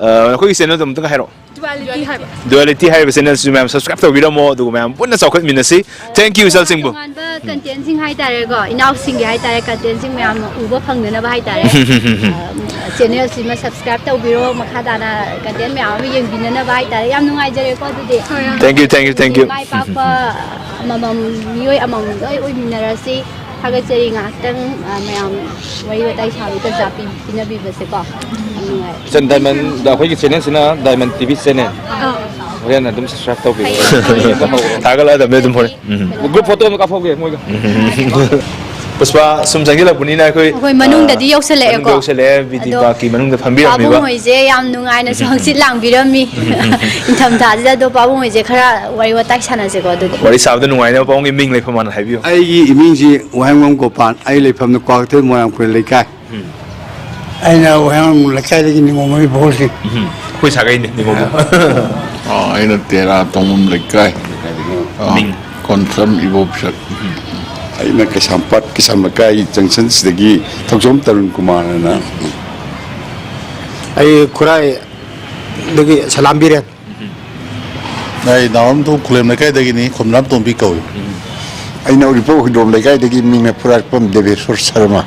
ꯑ, ꯅꯈꯣꯏꯒꯤ channelꯗꯣ ꯑꯃꯨꯛꯇꯪ ꯍꯥꯏꯔꯛꯑꯣ꯫ Duality ꯍꯥꯏꯕ꯫ Duality ꯍꯥꯏꯔꯤꯕ channelꯁꯤꯁꯨ ꯃꯌꯥꯝ subscribe ꯇꯧꯕꯤꯔꯝꯃꯣ, ꯑꯗꯨꯒ ꯃꯌꯥꯝ ꯄꯨꯟꯅ ꯆꯥꯎꯈꯠꯃꯤꯟꯅꯁꯤ꯫ Thank you, ꯏꯆꯜꯁꯤꯡꯕꯨ꯫ ꯇꯣꯉꯥꯟꯕ contentꯁꯤꯡ ꯍꯥꯏꯇꯥꯔꯦꯀꯣ, ꯏꯅꯥꯎꯁꯤꯡꯒꯤ ꯍꯥꯏꯇꯥꯔꯦ, contentꯁꯤꯡ ꯃꯌꯥꯝ ꯎꯕ ꯐꯪꯅꯅꯕ ꯍꯥꯏꯇꯥꯔꯦ꯫ ꯑ, channelꯁꯤꯃ subscribe ꯇꯧꯕꯤꯔꯣ, ꯃꯈꯥ ꯇꯥꯅ content ꯃꯌꯥꯝ ꯑꯃ ꯌꯦꯡꯕꯤꯅꯅꯕ ꯍꯥꯏꯇꯥꯔꯦ꯫ ꯌꯥꯝ ꯅꯨꯡꯉꯥꯏꯖꯔꯦꯀꯣ ꯑꯗꯨꯗꯤ꯫ Thank you, thank you, thank you꯫ ꯃꯥꯏ ꯄꯥꯛꯄ ꯑꯃꯃꯝ, ꯃꯤꯑꯣꯏ ꯑꯃꯃꯝ ꯂꯣꯏ ꯑꯣꯏꯃꯤꯟꯅꯔꯁꯤ꯫ ꯊꯥꯒꯠꯆꯔꯤ꯫ ꯉꯥꯏꯍꯥꯛꯇꯪ, ꯑ, ꯃꯌꯥꯝ ꯋꯥꯔꯤ ꯋꯥꯇꯥꯏ ꯁꯥꯕꯒꯤ ꯇꯟꯖꯥ ꯄꯤ-, ꯄꯤꯅꯕꯤꯕꯁꯦꯀꯣ ꯌꯥꯝ ꯅꯨꯡꯉꯥꯏ꯫ ꯏꯆꯟ, Diamond, ꯑꯩꯈꯣꯏꯒꯤ channelꯁꯤꯅ Diamond T V channel꯫ ꯑꯥ꯫ ꯍꯣꯔꯦꯟ ꯑꯗꯨꯝ subscribe ꯇꯧꯕꯤꯔꯣ꯫ ꯊꯥꯒꯠꯂꯛꯑꯗꯕꯅꯦ ꯑꯗꯨꯝ ꯍꯣꯔꯦꯟ꯫ ꯎꯝ꯫ Group photo ꯑꯃ ꯀꯥꯞꯍꯧꯒꯦ ꯃꯣꯏꯒ꯫ ꯎꯝ꯫ ꯄꯨꯁꯄꯥ, ꯁꯨꯝ ꯆꯪꯁꯤꯜꯂꯛꯄꯅꯤꯅ ꯑꯩꯈꯣꯏ, ꯑꯩꯈꯣꯏ ꯃꯅꯨꯡꯗꯗꯤ ꯑ, ꯌꯧꯁꯜꯂꯛꯑꯦꯀꯣ꯫ ꯃꯅꯨꯡꯗ ꯌꯧꯁꯜꯂꯛꯑꯦ, ꯕꯤ ꯗꯤ ꯑꯗꯣ ꯄꯥꯛꯀꯤ ꯃꯅꯨꯡꯗ ꯐꯝꯕꯤꯔꯝꯃꯤꯕ꯫ ꯄꯥꯕꯨꯡ ꯍꯣꯏꯁꯦ ꯌꯥꯝ ꯅꯨꯡꯉꯥꯏꯅꯁꯨ ꯎꯝ, ꯎꯝ, ꯎꯝ꯫ ꯍꯪꯆꯤꯠ ꯂꯥꯡꯕꯤꯔꯝꯃꯤ꯫ ꯎꯝ, ꯎꯝ, ꯎꯝ꯫ ꯏꯪꯊꯝꯊꯥꯁꯤꯗ ꯑꯗꯣ ꯄꯥꯕꯨꯡ ꯍꯣꯏꯁꯦ ꯈꯔ ꯋꯥꯔꯤ ꯋꯥꯇꯥꯏ ꯁꯥꯟꯅꯁꯦꯀꯣ ꯑꯗꯨꯗꯤ꯫ ꯋꯥꯔꯤ ꯁꯥꯕꯗ ꯅꯨꯡꯉꯥꯏꯅꯕ ꯄꯥꯕꯨꯡꯒꯤ ꯃꯤꯡ ꯂꯩꯐꯝ ꯍꯥꯟꯅ ꯍꯥꯏꯕꯤꯌꯨ꯫ ꯑꯩꯒꯤ ꯏꯃꯤꯡꯁꯤ ꯋꯥꯍꯦꯡꯕꯝ ꯒꯣꯄꯥꯜ, ꯑꯩ ꯂꯩꯐꯝꯅ ꯀ꯭ꯋꯥꯀꯩꯊꯦꯜ ꯃꯣꯏꯔꯥꯡꯄꯨꯔꯦꯜ ꯂꯩꯀꯥꯏ꯫ ꯎꯝ꯫ ꯑꯩꯅ ꯋꯥꯍꯦꯡꯕꯝ ꯂꯩꯀꯥꯏꯗꯒꯤ ꯅꯤꯉꯣꯝꯕꯝ ꯏꯕꯣꯜꯁꯤꯡ꯫ ꯎꯝ꯫ ꯑꯩꯈꯣꯏ ꯁꯥꯒꯩꯅꯦ, ꯅꯤꯉꯣꯝꯕꯝ꯫ ꯑ, ꯑꯩꯅ ꯇꯦꯔꯥ ꯇꯣꯡꯕꯝ ꯂꯩꯀꯥꯏ꯫ ꯑ, ꯃꯤꯡ? ꯀꯣꯟꯁꯝ ꯏꯕꯣꯕꯤꯁꯛ꯫ ꯑꯩꯅ ꯀꯩꯁꯥꯝꯄꯥꯠ, ꯀꯩꯁꯥꯝ ꯂꯩꯀꯥꯏ ꯖꯪꯁꯟꯁꯤꯗꯒꯤ ꯊꯧꯖꯣꯝ ꯇꯔꯨꯟ ꯀꯨꯃꯥꯔ ꯍꯥꯏꯅ꯫ ꯑꯩ ꯈꯨꯔꯥꯏꯗꯒꯤ ꯁꯂꯥꯝ ꯕꯤꯔꯦꯟ꯫ ꯑꯩ ꯅꯥꯎꯔꯝꯊꯣꯡ ꯈꯨꯂꯦꯝ ꯂꯩꯀꯥꯏꯗꯒꯤꯅꯤ, ꯈꯣꯝꯖꯥꯝ ꯇꯣꯝꯕꯤ ꯀꯧꯏ꯫ ꯑꯩꯅ ꯎꯔꯤꯄꯣꯛ ꯍꯨꯏꯗ꯭ꯔꯣꯝ ꯂꯩꯀꯥꯏꯗꯒꯤ ꯃꯤꯡꯅ ꯐꯨꯔꯥꯛꯄꯝ ꯗꯦꯕꯦꯁꯣꯔ ꯁꯔꯃ꯫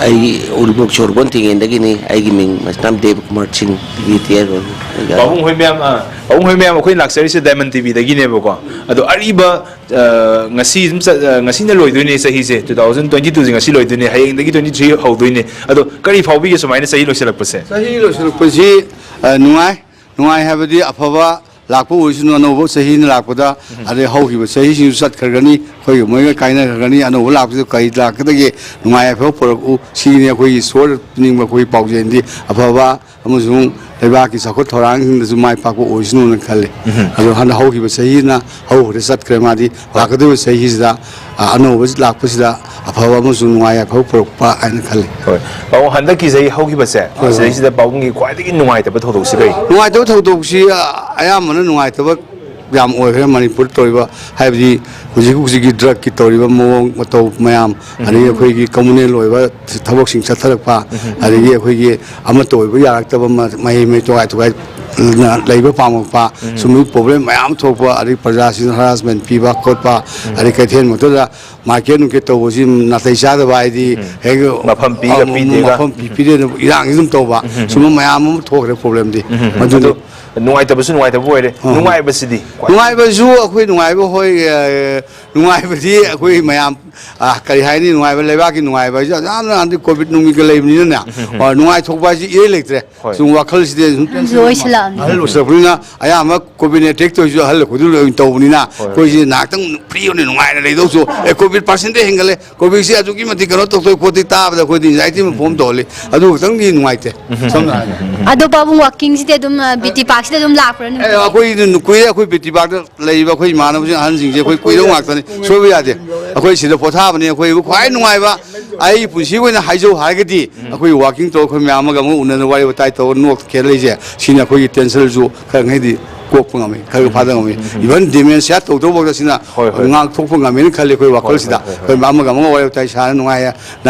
ꯑꯩ ꯎꯔꯤꯄꯣꯛ ꯁꯣꯔꯣꯛꯄꯣꯟ ꯊꯤꯡꯉꯦꯟꯗꯒꯤꯅꯤ꯫ ꯑꯩꯒꯤ ꯃꯤꯡ ꯃꯁꯅꯥꯝ ꯗꯦꯕ ꯀꯨꯃꯥꯔ ꯁꯤꯡ, ꯔꯤꯇꯥꯌꯔ ꯑꯣꯏꯔꯦ꯫ ꯄꯥꯕꯨꯡ ꯍꯣꯏ ꯃꯌꯥꯝ, ꯑ, ꯄꯥꯕꯨꯡ ꯍꯣꯏ ꯃꯌꯥꯝ, ꯑꯩꯈꯣꯏ ꯂꯥꯛꯆꯔꯤꯁꯦ ꯗꯥꯏꯃꯟ ꯇꯤꯚꯤꯗꯒꯤꯅꯦꯕꯀꯣ꯫ ꯑꯗꯣ ꯑꯔꯤꯕ, ꯑ, ꯉꯁꯤ ꯑꯗꯨꯝ ꯆꯠ-, ꯑ, ꯉꯁꯤꯅ ꯂꯣꯏꯗꯣꯏꯅꯦ ꯆꯍꯤꯁꯦ, two thousand twenty twoꯁꯦ ꯉꯁꯤ ꯂꯣꯏꯗꯣꯏꯅꯦ, ꯍꯌꯦꯡꯗꯒꯤ twenty three ꯍꯧꯗꯣꯏꯅꯦ꯫ ꯑꯗꯣ ꯀꯔꯤ ꯐꯥꯎꯕꯤꯒꯦ ꯁꯨꯃꯥꯏꯅ ꯆꯍꯤ ꯂꯣꯏꯁꯤꯜꯂꯛꯄꯁꯦ? ꯆꯍꯤ ꯂꯣꯏꯁꯤꯜꯂꯛꯄꯁꯤ, ꯑ, ꯅꯨꯡꯉꯥꯏ꯫ ꯅꯨꯡꯉꯥꯏ ꯍꯥꯏꯕꯗꯤ ꯑꯐꯕ ꯂꯥꯛꯄ ꯑꯣꯏꯁꯅꯨ, ꯑꯅꯧꯕ ꯆꯍꯤꯅ ꯂꯥꯛꯄꯗ, ꯎꯝ꯫ ꯑꯗꯩ ꯍꯧꯈꯤꯕ ꯆꯍꯤꯁꯤꯡꯁꯨ ꯆꯠꯈ꯭ꯔꯒꯅꯤ, ꯑꯩꯈꯣꯏꯒ ꯃꯣꯏꯒ ꯀꯥꯏꯅꯈ꯭ꯔꯒꯅꯤ, ꯑꯅꯧꯕ ꯂꯥꯛꯄꯁꯤꯗ ꯀꯔꯤ ꯂꯥꯛꯀꯗꯒꯦ, ꯅꯨꯡꯉꯥꯏ ꯌꯥꯏꯐꯕ ꯄꯨꯔꯛꯎ, ꯁꯤꯅꯤ ꯑꯩꯈꯣꯏꯒꯤ ꯏꯁꯣꯔꯗ ꯄꯤꯅꯤꯡꯕ ꯑꯩꯈꯣꯏꯒꯤ ꯄꯥꯎꯖꯦꯜꯗꯤ꯫ ꯑꯐꯕ ꯑꯃꯁꯨꯡ ꯂꯩꯕꯥꯛꯀꯤ ꯆꯥꯎꯈꯠ ꯊꯧꯔꯥꯡꯁꯤꯡꯗꯁꯨ ꯃꯥꯏ ꯄꯥꯛꯄ ꯑꯣꯏꯁꯅꯨꯅ ꯈꯜꯂꯤ꯫ ꯎꯝ꯫ ꯑꯗꯣ ꯍꯟꯗꯛ ꯍꯧꯈꯤꯕ ꯆꯍꯤꯅ ꯍꯧꯈ꯭ꯔꯦ, ꯆꯠꯈ꯭ꯔꯦ, ꯃꯥꯗꯤ ꯍꯣꯏ꯫ ꯂꯥꯛꯀꯗꯧꯔꯤꯕ ꯆꯍꯤꯁꯤꯗ, ꯑ, ꯑꯅꯧꯕ ꯂꯥꯛꯄꯁꯤꯗ ꯑꯐꯕ ꯑꯃꯁꯨꯡ ꯅꯨꯡꯉꯥꯏ ꯌꯥꯏꯐꯕ ꯄꯨꯔꯛꯄ ꯍꯥꯏꯅ ꯈꯜꯂꯤ꯫ ꯍꯣꯏ꯫ ꯄꯥꯕꯨꯡ, ꯍꯟꯗꯛꯀꯤ ꯆꯍꯤ ꯍꯧꯈꯤꯕꯁꯦ, ꯍꯣꯏ, ꯍꯣꯏ꯫ ꯁꯤꯗꯩꯁꯤꯗ ꯄꯥꯕꯨꯡꯒꯤ ꯈ꯭ꯋꯥꯏꯗꯒꯤ ꯅꯨꯡꯉꯥꯏꯇꯕ ꯊꯧꯗꯣꯛꯁꯤ ꯀꯔꯤ? ꯅꯨꯡꯉꯥꯏꯇꯕ ꯊꯧꯗꯣꯛꯁꯤ, ꯑ, ꯑꯌꯥꯝꯕꯅ ꯅꯨꯡꯉꯥꯏꯇꯕ ꯌꯥꯝ ꯑꯣꯏꯈ꯭ꯔꯦ ꯃꯅꯤꯄꯨꯔ ꯇꯧꯔꯤꯕ, ꯍꯥꯏꯕꯗꯤ ꯍꯧꯖꯤꯛ ꯍꯧꯖꯤꯛꯀꯤ ꯗ꯭ꯔꯒꯀꯤ ꯇꯧꯔꯤꯕ ꯃꯑꯣꯡ ꯃꯇꯧ ꯃꯌꯥꯝ, ꯎꯝ꯫ ꯑꯗꯒꯤ ꯑꯩꯈꯣꯏꯒꯤ ꯀꯝꯃꯨꯅꯦꯜ ꯑꯣꯏꯕ ꯊꯕꯛꯁꯤꯡ ꯆꯠꯊꯔꯛꯄ, ꯎꯝ꯫ ꯑꯗꯒꯤ ꯑꯩꯈꯣꯏꯒꯤ ꯑꯃꯠꯇ ꯑꯣꯏꯕ ꯌꯥꯔꯛꯇꯕ ꯃ-, ꯃꯍꯩ ꯃꯍꯩ ꯇꯣꯒꯥꯏ ꯇꯣꯒꯥꯏ ꯂꯩꯕ ꯄꯥꯝꯃꯛꯄ, ꯎꯝ꯫ ꯁꯨꯝꯕꯒꯤ ꯄ꯭ꯔꯣꯕ꯭ꯂꯦꯝ ꯃꯌꯥꯝ ꯊꯣꯛꯄ, ꯑꯗꯩ ꯄ꯭ꯔꯖꯥꯁꯤꯡꯅ ꯍꯔꯥꯁꯃꯦꯟ ꯄꯤꯕ ꯈꯣꯠꯄ, ꯎꯝ꯫ ꯑꯗꯩ ꯀꯩꯊꯦꯜꯃꯛꯇꯗ ꯃꯥꯔꯀꯦꯠ ꯅꯨꯡꯀꯦꯠ ꯇꯧꯕꯁꯤ ꯅꯥꯇꯩ ꯆꯥꯗꯕ ꯍꯥꯏꯗꯤ ꯎꯝ꯫ ꯍꯦꯛ ꯃꯐꯝ ꯄꯤꯒ ꯑ, ꯄꯤꯗꯦꯒ꯫ ꯃꯐꯝ ꯄꯤ-, ꯎꯝ꯫ ꯄꯤꯗꯦꯗꯅ ꯏꯔꯥꯡꯁꯤ ꯑꯗꯨꯝ ꯇꯧꯕ, ꯎꯝ꯫ ꯁꯨꯝꯕ ꯃꯌꯥꯝ ꯑꯃ ꯊꯣꯛꯈ꯭ꯔꯦ ꯄ꯭ꯔꯣꯕ꯭ꯂꯦꯝꯗꯤ꯫ ꯎꯝ꯫ ꯃꯗꯨꯅꯤ꯫ ꯑꯗꯨ ꯅꯨꯡꯉꯥꯏꯇꯕꯁꯨ ꯅꯨꯡꯉꯥꯏꯇꯕ ꯑꯣꯏꯔꯦ꯫ ꯎꯝ꯫ ꯅꯨꯡꯉꯥꯏꯕꯁꯤꯗꯤ ꯈ꯭ꯋꯥꯏ ꯅꯨꯡꯉꯥꯏꯕꯁꯨ ꯑꯩꯈꯣꯏ ꯅꯨꯡꯉꯥꯏꯕ ꯍꯣꯏ, ꯑ, ꯅꯨꯡꯉꯥꯏꯕꯗꯤ ꯑꯩꯈꯣꯏ ꯃꯌꯥꯝ, ꯑ, ꯀꯔꯤ ꯍꯥꯏꯅꯤ, ꯅꯨꯡꯉꯥꯏꯕ ꯂꯩꯕꯥꯛꯀꯤ ꯅꯨꯡꯉꯥꯏꯕ ꯍꯥꯏꯁꯦ ꯌꯥꯝꯅ ꯍꯥꯟꯅꯗꯤ ꯀꯣꯚꯤꯗ ꯅꯨꯡꯒꯤꯒ ꯂꯩꯕꯅꯤꯅꯅꯦ, ꯎꯝ, ꯎꯝ, ꯎꯝ꯫ ꯑ, ꯅꯨꯡꯉꯥꯏꯊꯣꯛꯄ ꯍꯥꯏꯁꯦ ꯏꯔꯩ ꯂꯩꯇ꯭ꯔꯦ꯫ ꯍꯣꯏ꯫ ꯁꯨꯝ ꯋꯥꯈꯜꯁꯤꯗ ꯁꯨꯝ ꯂꯣꯏꯁꯤꯜꯂꯛꯑꯕꯅꯤ꯫ ꯑꯍꯜ ꯑꯣꯏꯁꯤꯜꯂꯛꯄꯅꯤꯅ ꯑꯌꯥꯝꯕ ꯀꯣꯚꯤꯗ ꯑꯦꯇꯦꯛ ꯇꯧꯔꯤꯁꯨ ꯑꯍꯜ ꯑꯩꯈꯣꯏꯗ ꯂꯣꯏꯅ ꯇꯧꯕꯅꯤꯅ ꯍꯣꯏ꯫ ꯑꯩꯈꯣꯏꯁꯦ ꯉꯥꯏꯍꯥꯛꯇꯪ ꯐ꯭ꯔꯤ ꯑꯣꯏꯅ ꯅꯨꯡꯉꯥꯏꯅ ꯂꯩꯗꯧꯁꯨ, ꯑꯦ, ꯀꯣꯚꯤꯗ ꯄꯥꯔꯁꯦꯟꯇꯦꯖ ꯍꯦꯟꯒꯠꯂꯦ, ꯀꯣꯚꯤꯗꯁꯤ ꯑꯗꯨꯛꯀꯤ ꯃꯇꯤꯛ ꯀꯩꯅꯣ ꯇꯧꯊꯣꯛꯏ ꯈꯣꯠꯇꯤ ꯇꯥꯕꯗ ꯑꯩꯈꯣꯏꯗꯤ ꯑꯦꯡꯖꯥꯏꯇꯤ ꯑꯃ ꯐꯣꯝ ꯇꯧꯍꯜꯂꯤ꯫ ꯑꯗꯨ ꯈꯛꯇꯪꯗꯤ ꯅꯨꯡꯉꯥꯏꯇꯦ꯫ ꯁꯝꯅ ꯍꯥꯏꯔꯕꯗ꯫ ꯑꯗꯣ ꯄꯥꯕꯨꯡ, ꯋꯥꯛꯀꯤꯡꯁꯤꯗꯤ ꯑꯗꯨꯝ, ꯑ, ꯕꯤ ꯇꯤ ꯄꯥꯔꯛꯁꯤꯗ ꯑꯗꯨꯝ ꯂꯥꯛꯄ꯭ꯔꯥ ꯑꯦ, ꯅꯨꯃꯤꯠ ꯈꯨꯗꯤꯡꯒꯤ? ꯑꯩꯈꯣꯏ ꯀꯨꯏꯔꯦ, ꯑꯩꯈꯣꯏ ꯕꯤ ꯇꯤ ꯄꯥꯔꯛꯇ ꯂꯩꯔꯤꯕ ꯑꯩꯈꯣꯏ ꯏꯃꯥꯟꯅꯕꯁꯤꯡ, ꯑꯍꯟꯁꯤꯡꯁꯦ ꯑꯩꯈꯣꯏ ꯀꯨꯏꯔꯕ ꯉꯥꯛꯇꯅꯤ, ꯁꯣꯏꯕ ꯌꯥꯗꯦ꯫ ꯑꯩꯈꯣꯏ ꯁꯤꯗ ꯄꯣꯊꯥꯕꯅꯤ꯫ ꯑꯩꯈꯣꯏ ꯈ꯭ꯋꯥꯏ ꯅꯨꯡꯉꯥꯏꯕ, ꯑꯩ ꯄꯨꯟꯁꯤꯒꯤ ꯑꯣꯏꯅ ꯍꯥꯏꯖꯧ ꯍꯥꯏꯔꯒꯗꯤ, ꯑꯩꯈꯣꯏ ꯋꯥꯛꯀꯤꯡ ꯇꯧꯔꯒ ꯑꯩꯈꯣꯏ ꯃꯌꯥꯝ ꯑꯃꯒ ꯑꯃꯨꯛ ꯎꯅꯗꯅ ꯋꯥꯔꯤ ꯋꯥꯇꯥꯏ ꯇꯧꯔꯒ ꯅꯣꯛ ꯈꯦꯠꯅ ꯂꯩꯁꯦ, ꯁꯤꯅ ꯑꯩꯈꯣꯏꯒꯤ ꯇꯦꯟꯁꯟꯁꯨ ꯈꯔ ꯃꯈꯩꯗꯤ ꯀꯣꯛꯄ ꯉꯝꯃꯤ, ꯈꯔ ꯐꯥꯗ ꯉꯝꯃꯤ꯫ ꯎꯝ, ꯎꯝ, ꯎꯝ꯫ ꯏꯚꯟ ꯗꯤꯃꯦꯟꯁꯤꯌꯥ ꯇꯧꯗꯧꯕꯗ ꯁꯤꯅ ꯍꯣꯏ, ꯍꯣꯏ꯫ ꯉꯥꯛꯊꯣꯛꯄ ꯉꯝꯃꯦꯅ ꯈꯜꯂꯤ ꯑꯩꯈꯣꯏ ꯍꯣꯏ, ꯋꯥꯈꯜꯁꯤꯗ꯫ ꯍꯣꯏ, ꯍꯣꯏ, ꯍꯣꯏ꯫ ꯑꯩꯈꯣꯏ ꯑꯃꯒ ꯑꯃꯒ ꯋꯥꯔꯤ ꯋꯥꯇꯥꯏ ꯁꯥꯔ ꯅꯨꯡꯉꯥꯏꯅ,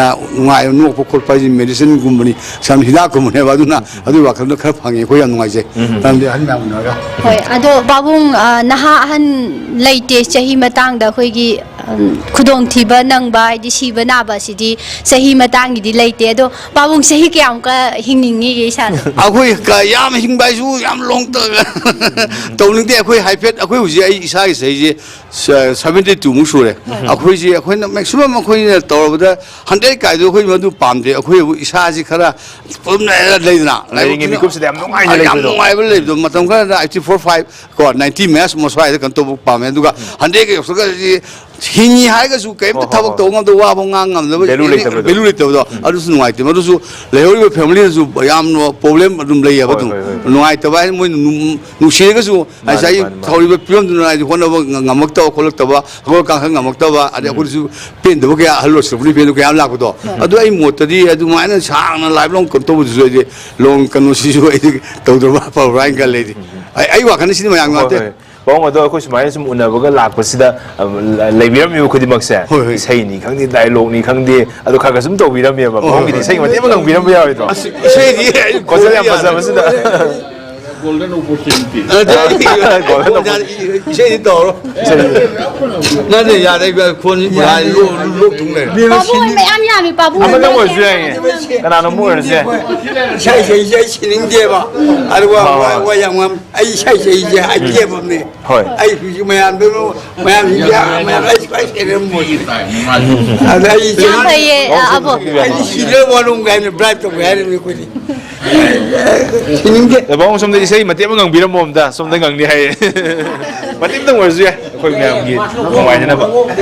ꯅꯨꯡꯉꯥꯏꯅ ꯅꯣꯛꯄ ꯈꯣꯠꯄ ꯍꯥꯏꯁꯤ ꯃꯦꯗꯤꯁꯤꯟꯒꯨꯝꯕꯅꯤ, ꯁꯝ ꯍꯤꯗꯥꯛꯀꯨꯝꯕꯅꯦꯕ꯫ ꯑꯗꯨꯅ ꯎꯝ, ꯎꯝ꯫ ꯑꯗꯨꯒꯤ ꯋꯥꯈꯜꯗꯣ ꯈꯔ ꯐꯪꯉꯦ ꯑꯩꯈꯣꯏ, ꯌꯥꯝ ꯅꯨꯡꯉꯥꯏꯖꯩ꯫ ꯎꯝ, ꯎꯝ꯫ ꯃꯔꯝꯗꯤ ꯑꯍꯟ ꯃꯌꯥꯝ ꯎꯅꯔꯒ꯫ ꯍꯣꯏ, ꯑꯗꯣ ꯄꯥꯕꯨꯡ, ꯑ, ꯅꯍꯥ ꯑꯍꯟ ꯂꯩꯇꯦ ꯆꯍꯤ ꯃꯇꯥꯡꯗ ꯑꯩꯈꯣꯏꯒꯤ, ꯎꯝ, ꯈꯨꯗꯣꯡꯊꯤꯕ ꯅꯪꯕ, ꯍꯥꯏꯗꯤ ꯁꯤꯕ ꯅꯥꯕ ꯑꯁꯤꯗꯤ ꯆꯍꯤ ꯃꯇꯥꯡꯒꯤꯗꯤ ꯂꯩꯇꯦ꯫ ꯑꯗꯣ ꯄꯥꯕꯨꯡ ꯆꯍꯤ ꯀꯌꯥꯃꯨꯛꯀ ꯍꯤꯡꯅꯤꯡꯉꯤꯒꯦ ꯏꯁꯥꯗ? ꯑꯩꯈꯣꯏ ꯀ-, ꯌꯥꯝ ꯍꯤꯡꯕ ꯍꯥꯏꯁꯨ ꯌꯥꯝ ꯂꯣꯡ ꯇ-, ꯇꯧꯅꯤꯡꯗꯦ꯫ ꯑꯩꯈꯣꯏ ꯍꯥꯏꯐꯦꯠ, ꯑꯩꯈꯣꯏ ꯍꯧꯖꯤꯛ ꯑꯩ ꯏꯁꯥꯒꯤ ꯆꯍꯤꯁꯦ ꯁ-, ꯁꯚꯦꯟꯇꯤ ꯇꯨ ꯃꯨꯛ ꯁꯨꯔꯦ꯫ ꯎꯝ꯫ ꯑꯩꯈꯣꯏꯁꯦ, ꯑꯩꯈꯣꯏꯅ ꯃꯦꯛꯁꯤꯃꯝ ꯑꯩꯈꯣꯏꯅ ꯇꯧꯔꯕꯗ ꯍꯟꯗ꯭ꯔꯦꯠ ꯀꯥꯏꯗꯣ ꯑꯩꯈꯣꯏ ꯃꯗꯨ ꯄꯥꯝꯗꯦ꯫ ꯑꯩꯈꯣꯏꯕꯨ ꯏꯁꯥꯁꯤ ꯈꯔ ꯄꯨꯝꯅ ꯂꯩꯗꯅ, ꯂꯩꯔꯤꯉꯩ ꯂꯥꯏꯕꯛꯁꯤꯅ ꯃꯤꯀꯨꯞꯁꯤꯗ ꯌꯥꯝ ꯅꯨꯡꯉꯥꯏꯅ ꯌꯥꯝ ꯂꯩꯕꯗꯣ꯫ ꯅꯨꯡꯉꯥꯏꯕ ꯂꯩꯕꯗꯣ꯫ ꯃꯇꯝ ꯈꯔꯗ ꯑꯩꯠꯇꯤ ꯐꯣꯔ, ꯐꯥꯏꯚ ꯀꯣ, ꯅꯥꯏꯟꯇꯤ ꯃꯌꯥ ꯁ꯭ꯋꯥꯏꯗ ꯀꯩꯅꯣ ꯇꯧꯕ ꯄꯥꯝꯃꯦ꯫ ꯑꯗꯨꯒ ꯎꯝ꯫ ꯍꯟꯗ꯭ꯔꯦꯠꯀ ꯌꯧꯁꯜꯂꯒꯗꯤ ꯍꯤꯡꯉꯤ ꯍꯥꯏꯔꯒꯁꯨ ꯀꯩꯝꯇ ꯍꯣꯏ, ꯍꯣꯏ, ꯊꯕꯛ ꯍꯣꯏ꯫ ꯇꯧꯕ ꯉꯝꯗꯕ, ꯋꯥꯕ ꯉꯥꯡ ꯉꯝꯗꯕ, ꯚꯦꯂꯨ ꯑꯦꯅꯤ ꯂꯩꯇꯕꯗꯣ꯫ ꯚꯦꯂꯨ ꯂꯩꯇꯕꯗꯣ꯫ ꯎꯝ꯫ ꯑꯗꯨꯁꯨ ꯅꯨꯡꯉꯥꯏꯇꯦ꯫ ꯃꯗꯨꯁꯨ ꯂꯩꯍꯧꯔꯤꯕ ꯐꯦꯃꯤꯂꯤꯗꯁꯨ ꯌꯥꯝꯅ ꯄ꯭ꯔꯣꯕ꯭ꯂꯦꯝ ꯑꯗꯨꯝ ꯂꯩꯌꯦꯕ꯫ ꯍꯣꯏ, ꯑꯗꯨꯝ ꯍꯣꯏ, ꯍꯣꯏ, ꯍꯣꯏ꯫ ꯅꯨꯡꯉꯥꯏꯇꯕ ꯍꯥꯏꯗꯤ ꯃꯣꯏꯅ ꯅꯨꯡ-, ꯅꯨꯡꯁꯤꯔꯒꯁꯨ ꯃꯥꯅꯤ, ꯉꯁꯥꯏꯒꯤ ꯃꯥꯅꯤ, ꯃꯥꯅꯤ꯫ ꯇꯧꯔꯤꯕ ꯐꯤꯕꯝꯗꯨꯅ ꯍꯥꯏꯗꯤ ꯍꯣꯠꯅꯕ ꯉ-, ꯉꯝꯃꯛꯇꯕ ꯈꯣꯠꯂꯛꯇꯕ, ꯍꯧꯒꯠ ꯀꯥꯡꯈꯠ ꯉꯝꯃꯛꯇꯕ, ꯑꯗꯩ ꯎꯝ꯫ ꯑꯩꯈꯣꯏꯗꯁꯨ ꯄꯦꯟꯗꯕ ꯀꯌꯥ, ꯑꯍꯜ ꯑꯣꯏꯁꯤꯜꯂꯛꯄꯅꯤ ꯄꯦꯟꯗꯕ ꯀꯌꯥ ꯑꯃ ꯂꯥꯛꯄꯗꯣ꯫ ꯎꯝ꯫ ꯑꯗꯨ ꯑꯩ ꯃꯣꯠꯇꯗꯤ ꯑꯗꯨꯃꯥꯏꯅ ꯁꯥꯡꯅ ꯂꯥꯏꯐ ꯂꯣꯡ ꯀꯩꯅꯣ ꯇꯧꯕꯗꯨꯁꯨ ꯑꯩꯗꯤ ꯂꯣꯡ ꯀꯩꯅꯣꯁꯤꯁꯨ ꯑꯩꯗꯤ ꯇꯧꯗ꯭ꯔꯕ ꯐꯕ꯭ꯔꯥ ꯍꯥꯏꯅ ꯈꯜꯂꯦ ꯑꯩꯗꯤ꯫ ꯎꯝ, ꯎꯝ꯫ ꯑꯩ, ꯑꯩ ꯋꯥꯈꯜꯗ ꯁꯤꯅꯤ ꯃꯌꯥꯝ ꯍꯣꯏ, ꯉꯥꯛꯇꯦ꯫ ꯍꯣꯏ꯫ ꯄꯥꯕꯨꯡ, ꯑꯗꯣ ꯑꯩꯈꯣꯏ ꯁꯨꯃꯥꯏꯅ ꯁꯨꯝ ꯎꯅꯕꯒ ꯂꯥꯛꯄꯁꯤꯗ, ꯑ, ꯂ-, ꯂꯩꯕꯤꯔꯝꯃꯤꯕ ꯈꯨꯗꯤꯡꯃꯛꯁꯦ, ꯍꯣꯏ, ꯍꯣꯏ꯫ ꯏꯁꯩꯅꯤ ꯈꯪꯗꯦ, ꯗꯥꯏꯂꯣꯒꯅꯤ ꯈꯪꯗꯦ, ꯑꯗꯨ ꯈꯔ ꯈꯔ ꯁꯨꯝ ꯇꯧꯕꯤꯔꯝꯃꯦꯕ꯫ ꯍꯣꯏ, ꯍꯣꯏ, ꯄꯥꯕꯨꯡꯒꯤꯗꯤ ꯍꯣꯏ꯫ ꯏꯁꯩ ꯃꯇꯦꯛ ꯑꯃ ꯉꯪꯕꯤꯔꯝꯕ ꯌꯥꯔꯣꯏꯗ꯭ꯔꯣ? ꯑꯁ, ꯏꯁꯩꯗꯤ ꯑꯩ ꯈꯣꯟꯖꯦꯜ ꯌꯥꯝ ꯈꯣꯡ ꯌꯥꯗ꯭ꯔꯦ꯫ ꯐꯖꯕꯁꯤꯗ꯫ Golden opportunity. ꯑꯗꯩ ꯏꯁꯩꯗꯤ ꯇꯧꯔꯣ꯫ ꯅꯠꯇꯦ, ꯌꯥꯔꯦ, ꯈꯣꯟꯁꯤ ꯌꯥꯔꯦ, ꯂꯣꯛ, ꯂꯣꯛ ꯊꯨꯡ ꯂꯩꯔꯦ꯫ ꯄꯥꯕꯨꯡ ꯃꯌꯥꯝ ꯌꯥꯝꯃꯤ, ꯄꯥꯕꯨꯡ ꯑꯃꯇꯪ ꯑꯣꯏꯔꯁꯨ ꯌꯥꯏꯌꯦ꯫ ꯀꯅꯥꯅꯣꯝ ꯑꯣꯏꯔꯁꯨ ꯌꯥꯏ꯫ ꯏꯁꯩ ꯁꯛꯏꯁꯦ ꯑꯩ ꯁꯤꯅꯤꯡꯗꯦꯕ꯫ ꯑꯗꯨꯒ ꯍꯣꯏ, ꯍꯣꯏ꯫ ꯋꯥ, ꯋꯥ ꯌꯥꯝ ꯉꯥꯡ-, ꯑꯩ ꯏꯁꯩ ꯁꯛꯏꯁꯦ ꯍꯥꯏꯖꯕꯅꯦ꯫ ꯍꯣꯏ꯫ ꯑꯩ ꯍꯧꯖꯤꯛ ꯃꯌꯥꯝꯗꯨ, ꯃꯌꯥꯝꯁꯤꯡꯁꯦ, ꯃꯌꯥꯝ ꯑꯩ ꯈ꯭ꯋꯥꯏ ꯁꯦꯟꯅꯔꯝꯃꯣꯏ꯫ ꯑꯗ ꯑꯩ ꯌꯥꯝ ꯐꯩꯌꯦ, ꯑ, ꯑꯕꯣ꯫ ꯑꯩꯗꯤ ꯁꯤꯗ ꯋꯥꯔꯨꯝꯒꯦ ꯍꯥꯏꯅ ꯕ꯭ꯔꯥꯏꯠ ꯇꯧꯒꯦ ꯍꯥꯏꯔꯤꯕꯅꯤ ꯑꯩꯈꯣꯏꯗꯤ꯫ ꯁꯤꯅꯤꯡꯗꯦ꯫ ꯑꯦ, ꯄꯥꯕꯨꯡ ꯁꯣꯝꯗ ꯏꯁꯩ ꯃꯇꯦꯛ ꯑꯃ ꯉꯪꯕꯤꯔꯝꯃꯣ ꯑꯝꯇ, ꯁꯣꯝꯗ ꯉꯪꯅꯤ ꯍꯥꯏꯌꯦ꯫ ꯃꯇꯦꯛ ꯑꯃꯇꯪ ꯑꯣꯏꯔꯁꯨ ꯌꯥꯏ, ꯑꯩꯈꯣꯏ ꯃꯌꯥꯝꯒꯤ ꯅꯨꯡꯉꯥꯏꯅꯅꯕ꯫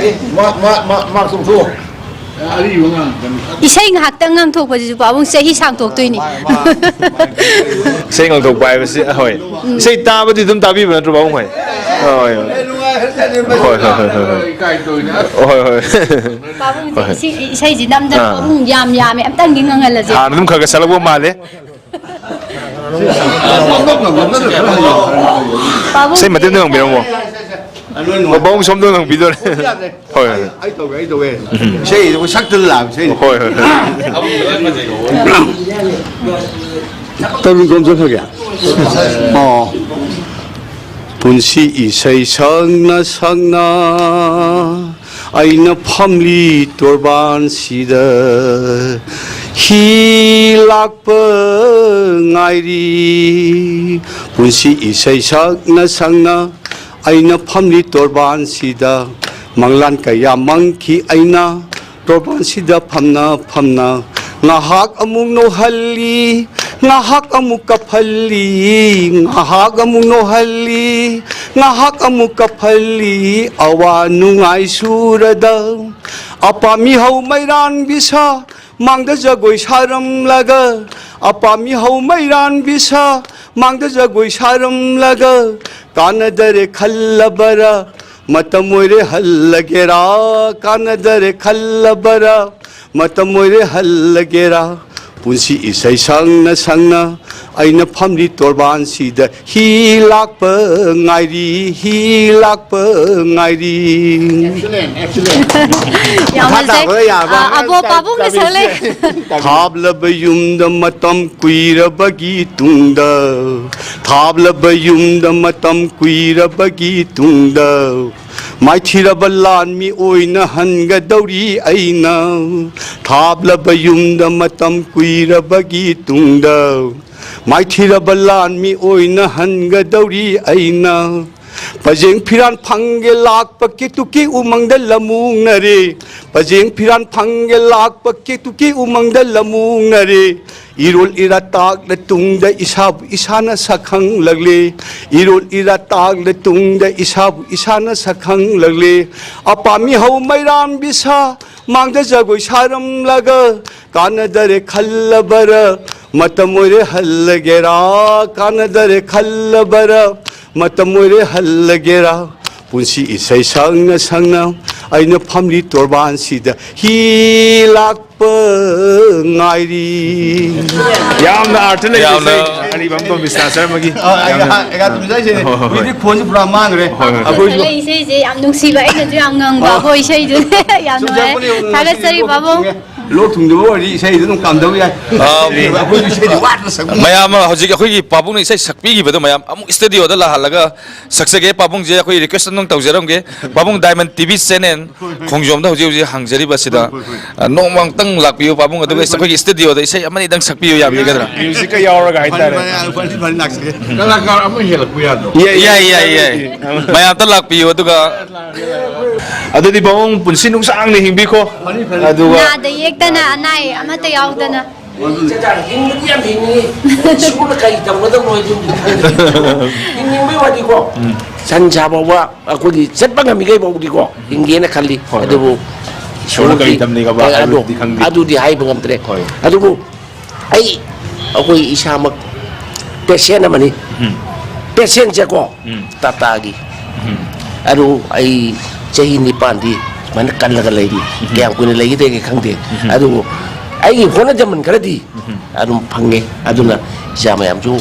ꯃꯥ, ꯃꯥ, ꯃꯥ, ꯃꯥ ꯆꯣꯡꯊꯣꯛꯑꯣ꯫ ꯑꯔꯤꯕ ꯉꯥꯡ-, ꯏꯁꯩ ꯉꯥꯏꯍꯥꯛꯇꯪ ꯉꯪꯊꯣꯛꯄꯁꯤꯁꯨ ꯄꯥꯕꯨꯡ ꯆꯍꯤ ꯁꯥꯡꯊꯣꯛꯇꯣꯏꯅꯤ꯫ ꯏꯁꯩ ꯉꯪꯊꯣꯛꯄ ꯍꯥꯏꯕꯁꯤ, ꯍꯣꯏ꯫ ꯏꯁꯩ ꯇꯥꯕꯗꯤ ꯑꯗꯨꯝ ꯇꯥꯕꯤꯕ ꯅꯠꯇ꯭ꯔꯣ, ꯄꯥꯕꯨꯡ ꯍꯣꯏ? ꯍꯣꯏ, ꯍꯣꯏ꯫ ꯍꯣꯏ, ꯍꯣꯏ, ꯍꯣꯏ, ꯍꯣꯏ꯫ ꯍꯣꯏ, ꯍꯣꯏ꯫ ꯄꯥꯕꯨꯡꯁꯦ ꯍꯣꯏ꯫ ꯏꯁꯩ, ꯏꯁꯩꯁꯤ ꯅꯝꯗꯅ ꯑꯥ꯫ ꯄꯥꯕꯨꯡ ꯌꯥꯝ ꯌꯥꯝꯃꯦ, ꯑꯝꯇꯪꯗꯤ ꯉꯪꯍꯜꯂꯁꯦ꯫ ꯍꯥꯟꯅ ꯑꯗꯨꯝ ꯈꯔ ꯈꯔ ꯁꯠꯂꯛꯄ ꯃꯥꯜꯂꯦ꯫ ꯄꯥꯕꯨꯡ ꯏꯁꯩ ꯃꯇꯦꯛ ꯑꯝꯇ ꯉꯪꯕꯤꯔꯝꯃꯣ꯫ ꯑꯣ, ꯄꯥꯕꯨꯡ ꯁꯣꯝꯗ ꯉꯪꯕꯤꯗꯣꯔꯦ꯫ ꯍꯣꯏ, ꯍꯣꯏ꯫ ꯑꯩ ꯇꯧꯒꯦ, ꯑꯩ ꯇꯧꯒꯦ꯫ ꯎꯝ꯫ ꯏꯁꯩ ꯁꯛꯇꯅ ꯂꯥꯛꯑꯕ ꯏꯁꯩ꯫ ꯍꯣꯏ, ꯍꯣꯏ, ꯍꯣꯏ꯫ ꯇꯔꯨꯟ ꯀꯣꯝ ꯆꯠꯈ꯭ꯔꯒꯦ? ꯑꯣ꯫ ꯄꯨꯟꯁꯤ ꯏꯁꯩ ꯁꯛꯅ ꯁꯛꯅ ꯑꯩꯅ ꯐꯝꯂꯤ ꯇꯣꯔꯕꯥꯟꯁꯤꯗ ꯍꯤ ꯂꯥꯛꯄ ꯉꯥꯏꯔꯤ꯫ ꯄꯨꯟꯁꯤ ꯏꯁꯩ ꯁꯛꯅ ꯁꯛꯅ ꯑꯩꯅ ꯐꯝꯂꯤ ꯇꯣꯔꯕꯥꯟꯁꯤꯗ ꯃꯪꯂꯥꯟ ꯀꯌꯥ ꯃꯪꯈꯤ ꯑꯩꯅ ꯇꯣꯔꯕꯥꯟꯁꯤꯗ ꯐꯝꯅ ꯐꯝꯅ ꯉꯥꯏꯍꯥꯛ ꯑꯃꯨꯛ ꯅꯣꯛꯍꯜꯂꯤ, ꯉꯥꯏꯍꯥꯛ ꯑꯃꯨꯛ ꯀꯞꯍꯜꯂꯤ, ꯉꯥꯏꯍꯥꯛ ꯑꯃꯨꯛ ꯅꯣꯛꯍꯜꯂꯤ, ꯉꯥꯏꯍꯥꯛ ꯑꯃꯨꯛ ꯀꯞꯍꯜꯂꯤ꯫ ꯑꯋꯥ ꯅꯨꯡꯉꯥꯏ ꯁꯨꯔꯗ ꯑꯄꯥꯝꯃꯤ ꯍꯧ ꯃꯩꯔꯥꯟꯕꯤ ꯁꯥ ꯃꯥꯡꯗ ꯖꯒꯣꯏ ꯁꯥꯔꯝꯂꯒ, ꯑꯄꯥꯝꯃꯤ ꯍꯧ ꯃꯩꯔꯥꯟꯕꯤ ꯁꯥ ꯃꯥꯡꯗ ꯖꯒꯣꯏ ꯁꯥꯔꯝꯂꯒ, ꯀꯥꯟꯅꯗꯔꯦ ꯈꯜꯂꯕꯔꯥ? ꯃꯇꯝ ꯑꯣꯏꯔꯦ ꯍꯜꯂꯒꯦꯔꯥ? ꯀꯥꯟꯅꯗꯔꯦ ꯈꯜꯂꯕꯔꯥ? ꯃꯇꯝ ꯑꯣꯏꯔꯦ ꯍꯜꯂꯒꯦꯔꯥ? ꯄꯨꯟꯁꯤ ꯏꯁꯩ ꯁꯛꯅ ꯁꯛꯅ ꯑꯩꯅ ꯐꯝꯂꯤ ꯇꯣꯔꯕꯥꯟꯁꯤꯗ ꯍꯤ ꯂꯥꯛꯄ ꯉꯥꯏꯔꯤ, ꯍꯤ ꯂꯥꯛꯄ ꯉꯥꯏꯔꯤ꯫ Excellent, excellent. ꯌꯥꯝ ꯐꯖꯩ꯫ ꯇꯥꯕ ꯌꯥꯔꯕ? ꯑ, ꯑꯕꯣꯛ ꯄꯥꯕꯨꯡꯅ ꯁꯛꯂꯦ꯫ ꯊꯥꯞꯂꯕ ꯌꯨꯝꯗ ꯃꯇꯝ ꯀꯨꯏꯔꯕꯒꯤ ꯇꯨꯡꯗ, ꯊꯥꯞꯂꯕ ꯌꯨꯝꯗ ꯃꯇꯝ ꯀꯨꯏꯔꯕꯒꯤ ꯇꯨꯡꯗ, ꯃꯥꯏꯊꯤꯔꯕ ꯂꯥꯟꯃꯤ ꯑꯣꯏꯅ ꯍꯟꯒꯗꯧꯔꯤ ꯑꯩꯅ꯫ ꯊꯥꯞꯂꯕ ꯌꯨꯝꯗ ꯃꯇꯝ ꯀꯨꯏꯔꯕꯒꯤ ꯇꯨꯡꯗ, ꯃꯥꯏꯊꯤꯔꯕ ꯂꯥꯟꯃꯤ ꯑꯣꯏꯅ ꯍꯟꯒꯗꯧꯔꯤ ꯑꯩꯅ꯫ ꯄꯖꯦꯡ ꯐꯤꯔꯥꯟ ꯐꯪꯒꯦ ꯂꯥꯛꯄ ꯀꯦꯇꯨꯀꯤ ꯎꯃꯪꯗ ꯂꯃꯨꯡꯅꯔꯦ꯫ ꯄꯖꯦꯡ ꯐꯤꯔꯥꯟ ꯐꯪꯒꯦ ꯂꯥꯛꯄ ꯀꯦꯇꯨꯀꯤ ꯎꯃꯪꯗ ꯂꯃꯨꯡꯅꯔꯦ꯫ ꯏꯔꯣꯜ ꯏꯔꯥ ꯇꯥꯛꯂ ꯇꯨꯡꯗ ꯏꯁꯥꯕꯨ ꯏꯁꯥꯅ ꯁꯛꯈꯪꯂꯛꯂꯦ꯫ ꯏꯔꯣꯜ ꯏꯔꯥ ꯇꯥꯛꯂ ꯇꯨꯡꯗ ꯏꯁꯥꯕꯨ ꯏꯁꯥꯅ ꯁꯛꯈꯪꯂꯛꯂꯦ꯫ ꯑꯄꯥꯝꯃꯤ ꯍꯧ ꯃꯩꯔꯥꯝꯕꯤ ꯁꯥ ꯃꯥꯡꯗ ꯖꯒꯣꯏ ꯁꯥꯔꯝꯂꯒ ꯀꯥꯟꯅꯗꯔꯦ ꯈꯜꯂꯕꯔ ꯃꯇꯝ ꯑꯣꯏꯔꯦ ꯍꯜꯂꯒꯦꯔꯥ꯫ ꯀꯥꯟꯅꯗꯔꯦ ꯈꯜꯂꯕꯔ ꯃꯇꯝ ꯑꯣꯏꯔꯦ ꯍꯜꯂꯒꯦꯔꯥ꯫ ꯄꯨꯟꯁꯤ ꯏꯁꯩ ꯁꯛꯅ ꯁꯛꯅ ꯑꯩꯅ ꯐꯝꯂꯤ ꯇꯣꯔꯕꯥꯟꯁꯤꯗ ꯍꯤ ꯂꯥꯛꯄ ꯉꯥꯏꯔꯤ꯫ ꯌꯥꯝꯅ ꯑꯥꯔꯊ ꯂꯩꯕ ꯌꯥꯝꯅ ꯏꯁꯩ ꯑꯔꯤꯕꯝ ꯇꯣꯝꯕꯤ ꯁꯅꯥ ꯁꯔꯃꯒꯤ ꯑ, ꯑꯩ ꯌꯥꯝꯅ ꯉꯥꯏꯍꯥꯛ- ꯑꯩ ꯉꯥꯏꯍꯥꯛ ꯇꯨꯝꯖꯔꯤꯁꯦ꯫ ꯍꯣꯏ, ꯍꯣꯏ, ꯍꯣꯏ꯫ ꯍꯧꯖꯤꯛꯇꯤ ꯈꯣꯟꯁꯦ ꯄꯨꯔꯥ ꯃꯥꯡꯈ꯭ꯔꯦ꯫ ꯍꯣꯏ, ꯍꯣꯏ꯫ ꯑꯩꯈꯣꯏꯁꯨ ꯏꯁꯩ ꯏꯁꯩꯁꯦ ꯌꯥꯝ ꯅꯨꯡꯁꯤꯕ ꯑꯩꯅꯁꯨ ꯌꯥꯝ ꯉꯪꯕ ꯑꯩꯈꯣꯏ ꯏꯁꯩꯗꯨꯅꯦ꯫ ꯌꯥꯝ ꯅꯨꯡꯉꯥꯏ꯫ ꯊꯥꯒꯠꯆꯔꯤ ꯄꯥꯕꯨꯡ꯫ ꯂꯣꯛ ꯊꯨꯡꯗꯕ ꯑꯣꯏꯔꯗꯤ ꯏꯁꯩꯗꯨ ꯑꯗꯨꯝ ꯀꯥꯝꯊꯕ ꯌꯥꯏ꯫ ꯑꯥ, ꯑꯩꯈꯣꯏꯁꯨ ꯏꯁꯩꯗꯤ ꯋꯥꯠꯅ ꯁꯛꯄ꯫ ꯃꯌꯥꯝ ꯑꯃ ꯍꯧꯖꯤꯛ ꯑꯩꯈꯣꯏꯒꯤ ꯄꯥꯕꯨꯡꯅ ꯏꯁꯩ ꯁꯛꯄꯤꯈꯤꯕꯗꯣ ꯃꯌꯥꯝ ꯑꯃꯨꯛ ꯁ꯭ꯇꯨꯗꯤꯑꯣꯗ ꯂꯥꯛꯍꯜꯂꯒ ꯁꯛꯆꯒꯦ꯫ ꯄꯥꯕꯨꯡꯁꯦ ꯑꯩꯈꯣꯏ ꯔꯤꯀ꯭ꯋꯦꯁ ꯑꯃ ꯇꯧꯖꯔꯝꯒꯦ꯫ ꯄꯥꯕꯨꯡ ꯗꯥꯏꯃꯟ ꯇꯤ ꯚꯤ ꯆꯦꯅꯦꯜ ꯈꯣꯡꯖꯣꯝꯗ ꯍꯧꯖꯤꯛ ꯍꯧꯖꯤꯛ ꯍꯥꯡꯖꯔꯤꯕꯁꯤꯗ, ꯑ, ꯅꯣꯡꯃ ꯑꯃꯨꯛꯇꯪ ꯂꯥꯛꯄꯤꯌꯨ ꯄꯥꯕꯨꯡ, ꯑꯗꯨꯒ ꯑꯩꯈꯣꯏꯒꯤ ꯁ꯭ꯇꯨꯗꯤꯑꯣꯗ ꯏꯁꯩ ꯑꯃꯅꯤꯗꯪ ꯁꯛꯄꯤꯌꯨ ꯌꯥꯕꯤꯒꯗ꯭ꯔꯥ? ꯃ꯭ꯌꯨꯖꯤꯛꯀ ꯌꯥꯎꯔꯒ ꯐꯅꯤ, ꯍꯥꯏꯇꯥꯔꯦ꯫ ꯐꯅꯤ, ꯐꯅꯤ, ꯐꯅꯤ, ꯂꯥꯛꯆꯒꯦ꯫ ꯀꯂꯥꯀꯥꯔ ꯑꯃ ꯍꯦꯜꯂꯛꯄ ꯌꯥꯗ꯭ꯔꯣ? ꯌꯥꯏ, ꯌꯥꯏ, ꯌꯥꯏ꯫ ꯃꯌꯥꯝ ꯑꯝꯇ ꯂꯥꯛꯄꯤꯌꯨ, ꯑꯗꯨꯒ ꯑꯗꯨꯗꯤ ꯄꯥꯕꯨꯡ ꯄꯨꯟꯁꯤ ꯅꯨꯡꯁꯥꯡꯅ ꯍꯤꯡꯕꯤꯈꯣ꯫ ꯑꯗꯨꯒ ꯅꯥꯗ ꯌꯦꯛꯇꯅ ꯑꯅꯥ ꯑꯌꯦꯛ ꯑꯃꯠꯇ ꯌꯥꯎꯗꯅ꯫ ꯍꯤꯡꯕꯗꯤ ꯌꯥꯝ ꯍꯤꯡꯅꯤꯡꯉꯤ꯫ ꯁ꯭ꯀꯨꯜꯗ ꯀꯔꯤ ꯇꯝꯒꯗꯕꯅꯣ ꯍꯥꯏꯗꯨ ꯍꯤꯡꯅꯤꯡꯕꯩ ꯋꯥꯗꯤꯀꯣ꯫ ꯁꯟ ꯁꯥ ꯐꯥꯎꯕ ꯑꯩꯈꯣꯏꯒꯤ ꯆꯠꯄ ꯉꯝꯃꯤꯈꯩ ꯐꯥꯎꯗꯤꯀꯣ ꯍꯤꯡꯒꯦꯅ ꯈꯜꯂꯤ꯫ ꯍꯣꯏ, ꯍꯣꯏ꯫ ꯑꯗꯨꯕꯨ ꯏꯁꯣꯔꯅ ꯀꯔꯤ ꯇꯝꯅꯤꯡꯉꯕ ꯑꯦ, ꯑꯗꯨ- ꯍꯥꯏꯕꯗꯨꯗꯤ ꯈꯪꯗꯦ꯫ ꯑꯗꯨꯗꯤ ꯍꯥꯏꯕ ꯉꯝꯗ꯭ꯔꯦ꯫ ꯍꯣꯏ꯫ ꯑꯗꯨꯕꯨ ꯑꯩ ꯑꯩꯈꯣꯏ ꯏꯁꯥꯃꯛ ꯄꯦꯁꯦꯟ ꯑꯃꯅꯤ꯫ ꯄꯦꯁꯦꯟꯁꯦꯀꯣ ꯇꯥꯇꯥꯒꯤ꯫ ꯑꯗꯨ ꯑꯩ ꯆꯍꯤ ꯅꯤꯄꯥꯟꯗꯤ ꯁꯨꯃꯥꯏꯅ ꯀꯜꯂꯒ ꯂꯩꯔꯤ꯫ ꯀꯌꯥꯝ ꯀꯨꯏꯅ ꯂꯩꯒꯗꯒꯦ ꯈꯪꯗꯦ꯫ ꯑꯗꯨꯕꯨ ꯑꯩꯒꯤ ꯍꯣꯠꯅꯖꯃꯟ ꯈꯔꯗꯤ ꯑꯗꯨꯝ ꯐꯪꯉꯦ꯫ ꯑꯗꯨꯅ ꯏꯆꯥ ꯃꯌꯥꯝꯁꯨ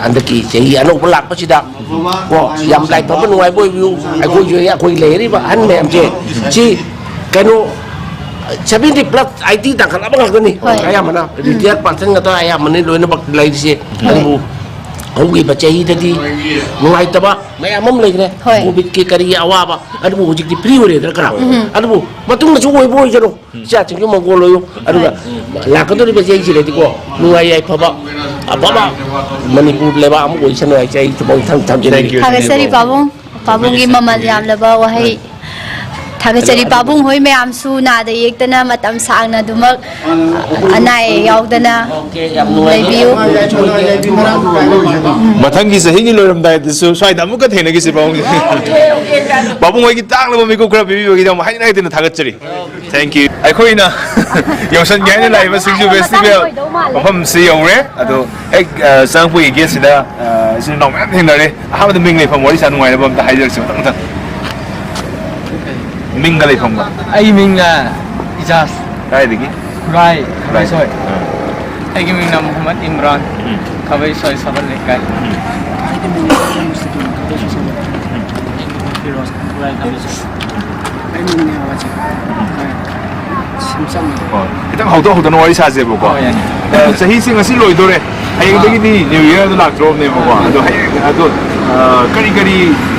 ꯍꯟꯗꯛꯀꯤ ꯆꯍꯤ ꯑꯅꯧꯕ ꯂꯥꯛꯄꯁꯤꯗ ꯀꯣ, ꯌꯥꯝ ꯂꯥꯏꯐꯕ ꯅꯨꯡꯉꯥꯏꯕ ꯑꯣꯏꯕꯤꯌꯨ꯫ ꯑꯩꯈꯣꯏꯁꯨ, ꯑꯩꯈꯣꯏ ꯂꯩꯔꯤꯕ ꯑꯍꯟ ꯃꯌꯥꯝꯁꯦ, ꯁꯤ ꯀꯩꯅꯣ, seventy plus, eighty ꯇꯥꯡꯈꯠꯂꯕ ꯉꯥꯛꯇꯅꯤ꯫ ꯍꯣꯏ꯫ ꯑꯌꯥꯝꯕꯅ ꯔꯤꯇꯥꯌꯔ ꯄꯥꯔꯁꯟ ꯉꯥꯛꯇ ꯑꯌꯥꯝꯕꯅꯤ ꯂꯣꯏꯅꯃꯛ ꯂꯩꯔꯤꯁꯦ꯫ ꯍꯣꯏ꯫ ꯑꯗꯨꯕꯨ ꯍꯧꯈꯤꯕ ꯆꯍꯤꯗꯗꯤ ꯅꯨꯡꯉꯥꯏꯇꯕ ꯃꯌꯥꯝ ꯑꯃ ꯂꯩꯈ꯭ꯔꯦ꯫ ꯍꯣꯏ꯫ ꯀꯣꯚꯤꯗꯀꯤ ꯀꯔꯤꯒꯤ ꯑꯋꯥꯕ, ꯑꯗꯨꯕꯨ ꯍꯧꯖꯤꯛꯇꯤ ꯐ꯭ꯔꯤ ꯑꯣꯏꯔꯦꯗꯅ ꯈꯔ꯫ ꯎꯝ꯫ ꯑꯗꯨꯕꯨ ꯃꯇꯨꯡꯗꯁꯨ ꯑꯣꯏꯕ ꯑꯣꯏꯖꯔꯣ꯫ ꯏꯆꯥꯁꯤꯡꯁꯨ ꯃꯪꯒꯣꯜ ꯑꯣꯏꯌꯨ꯫ ꯑꯗꯨꯒ ꯂꯥꯛꯀꯗꯧꯔꯤꯕ ꯆꯍꯤꯁꯤꯗꯗꯤꯀꯣ, ꯅꯨꯡꯉꯥꯏ ꯌꯥꯏꯐꯕ, ꯑꯐꯕ ꯃꯅꯤꯄꯨꯔ ꯂꯩꯕꯥꯛ ꯑꯃ ꯑꯣꯏꯁꯅꯨ ꯍꯥꯏꯁꯦ ꯑꯩ ꯊꯃꯣꯏ ꯊꯝ-, ꯊꯝꯖꯔꯒꯦ꯫ Thank you, thank you. ꯊꯥꯒꯠꯆꯔꯤ ꯄꯥꯕꯨꯡ꯫ ꯄꯥꯕꯨꯡꯒꯤ ꯃꯃꯜ ꯌꯥꯝꯂꯕ ꯋꯥꯍꯩ꯫ ꯊꯥꯒꯠꯆꯔꯤ ꯄꯥꯕꯨꯡ ꯍꯣꯏ ꯃꯌꯥꯝꯁꯨ ꯅꯥꯗ ꯌꯦꯛꯇꯅ ꯃꯇꯝ ꯁꯥꯡꯅ ꯑꯗꯨꯃꯛ ꯑꯅꯥ ꯑꯌꯦꯛ ꯌꯥꯎꯗꯅ ꯂꯩꯕꯤꯌꯨ꯫ ꯃꯊꯪꯒꯤ ꯆꯍꯤꯒꯤ ꯂꯣꯏꯔꯝꯗꯥꯏꯗꯁꯨ ꯁ꯭ꯋꯥꯏꯗ ꯑꯃꯨꯛꯀ ꯊꯦꯡꯅꯈꯤꯁꯤ ꯄꯥꯕꯨꯡ꯫ ꯄꯥꯕꯨꯡ ꯍꯣꯏꯒꯤ ꯇꯥꯡꯂꯕ ꯃꯤꯀꯨꯞ ꯈꯔ ꯄꯤꯕꯤꯕꯒꯤꯗꯃꯛ ꯍꯥꯏꯅ ꯍꯥꯏꯗꯅ ꯊꯥꯒꯠꯆꯔꯤ꯫ Thank you. ꯑꯩꯈꯣꯏꯅ ꯌꯧꯁꯟꯒꯦ ꯍꯥꯏꯅ ꯂꯥꯛꯏꯕ ꯁꯤꯡꯖꯨ ꯐꯦꯁꯇꯤꯚꯦꯜ ꯃꯐꯝꯁꯤ ꯌꯧꯔꯦ꯫ ꯑꯗꯣ ꯍꯦꯛ, ꯑ, ꯆꯪꯉꯛꯄꯒꯤ ꯒꯦꯠꯁꯤꯗ, ꯑ, ꯏꯆꯤꯟ ꯏꯅꯥꯎ ꯃꯌꯥꯝ ꯊꯦꯡꯅꯔꯦ꯫ ꯑꯍꯥꯟꯕꯗ ꯃꯤꯡ ꯂꯩꯐꯝ ꯋꯥꯔꯤ ꯁꯥ ꯅꯨꯡꯉꯥꯏꯅꯕ ꯑꯝꯇ ꯍꯥꯏꯖꯔꯛꯁꯤ ꯃꯊꯪ ꯃꯊꯪ꯫ ꯃꯤꯡꯒ ꯂꯩꯐꯝꯒ꯫ ꯑꯩꯒꯤ ꯃꯤꯡꯅ ꯏꯖꯥꯖ꯫ ꯀꯥꯏꯗꯒꯤ? ꯈꯨꯔꯥꯏ, ꯈꯨꯔꯥꯏ꯫ ꯈꯥꯕꯩꯁꯣꯏ꯫ ꯑꯥ꯫ ꯑꯩꯒꯤ ꯃꯤꯡꯅ ꯃꯨꯍꯝꯃꯗ ꯏꯝꯔꯥꯟ꯫ ꯎꯝ꯫ ꯈꯥꯕꯩꯁꯣꯏ ꯁꯕꯜ ꯂꯩꯀꯥꯏ꯫ ꯎꯝ꯫ ꯑꯩꯒꯤ ꯃꯤꯡꯅ ꯃꯨꯁꯇꯥꯀꯤꯝ, ꯈꯥꯕꯩꯁꯣꯏ ꯁꯕꯜ꯫ ꯎꯝ꯫ ꯐꯤꯔꯣꯖ, ꯈꯨꯔꯥꯏ, ꯈꯥꯕꯩꯁꯣꯏ꯫ ꯑꯩ ꯃꯤꯡꯅ ꯋꯥꯖꯤꯕ꯫ ꯎꯝ꯫ ꯁꯝꯁꯝ꯫ ꯍꯣꯏ꯫ ꯈꯤꯇꯪ ꯍꯧꯗꯣꯛ ꯍꯧꯗꯅ ꯋꯥꯔꯤ ꯁꯥꯁꯦꯕꯀꯣ꯫ ꯍꯣꯏ, ꯌꯥꯅꯤ꯫ ꯑ, ꯆꯍꯤꯁꯦ ꯉꯁꯤ ꯂꯣꯏꯗꯣꯔꯦ꯫ ꯍꯌꯦꯡꯗꯒꯤꯗꯤ New Year ꯗꯣ ꯂꯥꯛꯇ꯭ꯔꯣꯕꯅꯦꯕꯀꯣ꯫ ꯑꯗꯣ ꯍꯌꯦꯡ, ꯑꯗꯣ, ꯑ, ꯀꯔꯤ ꯀꯔꯤ,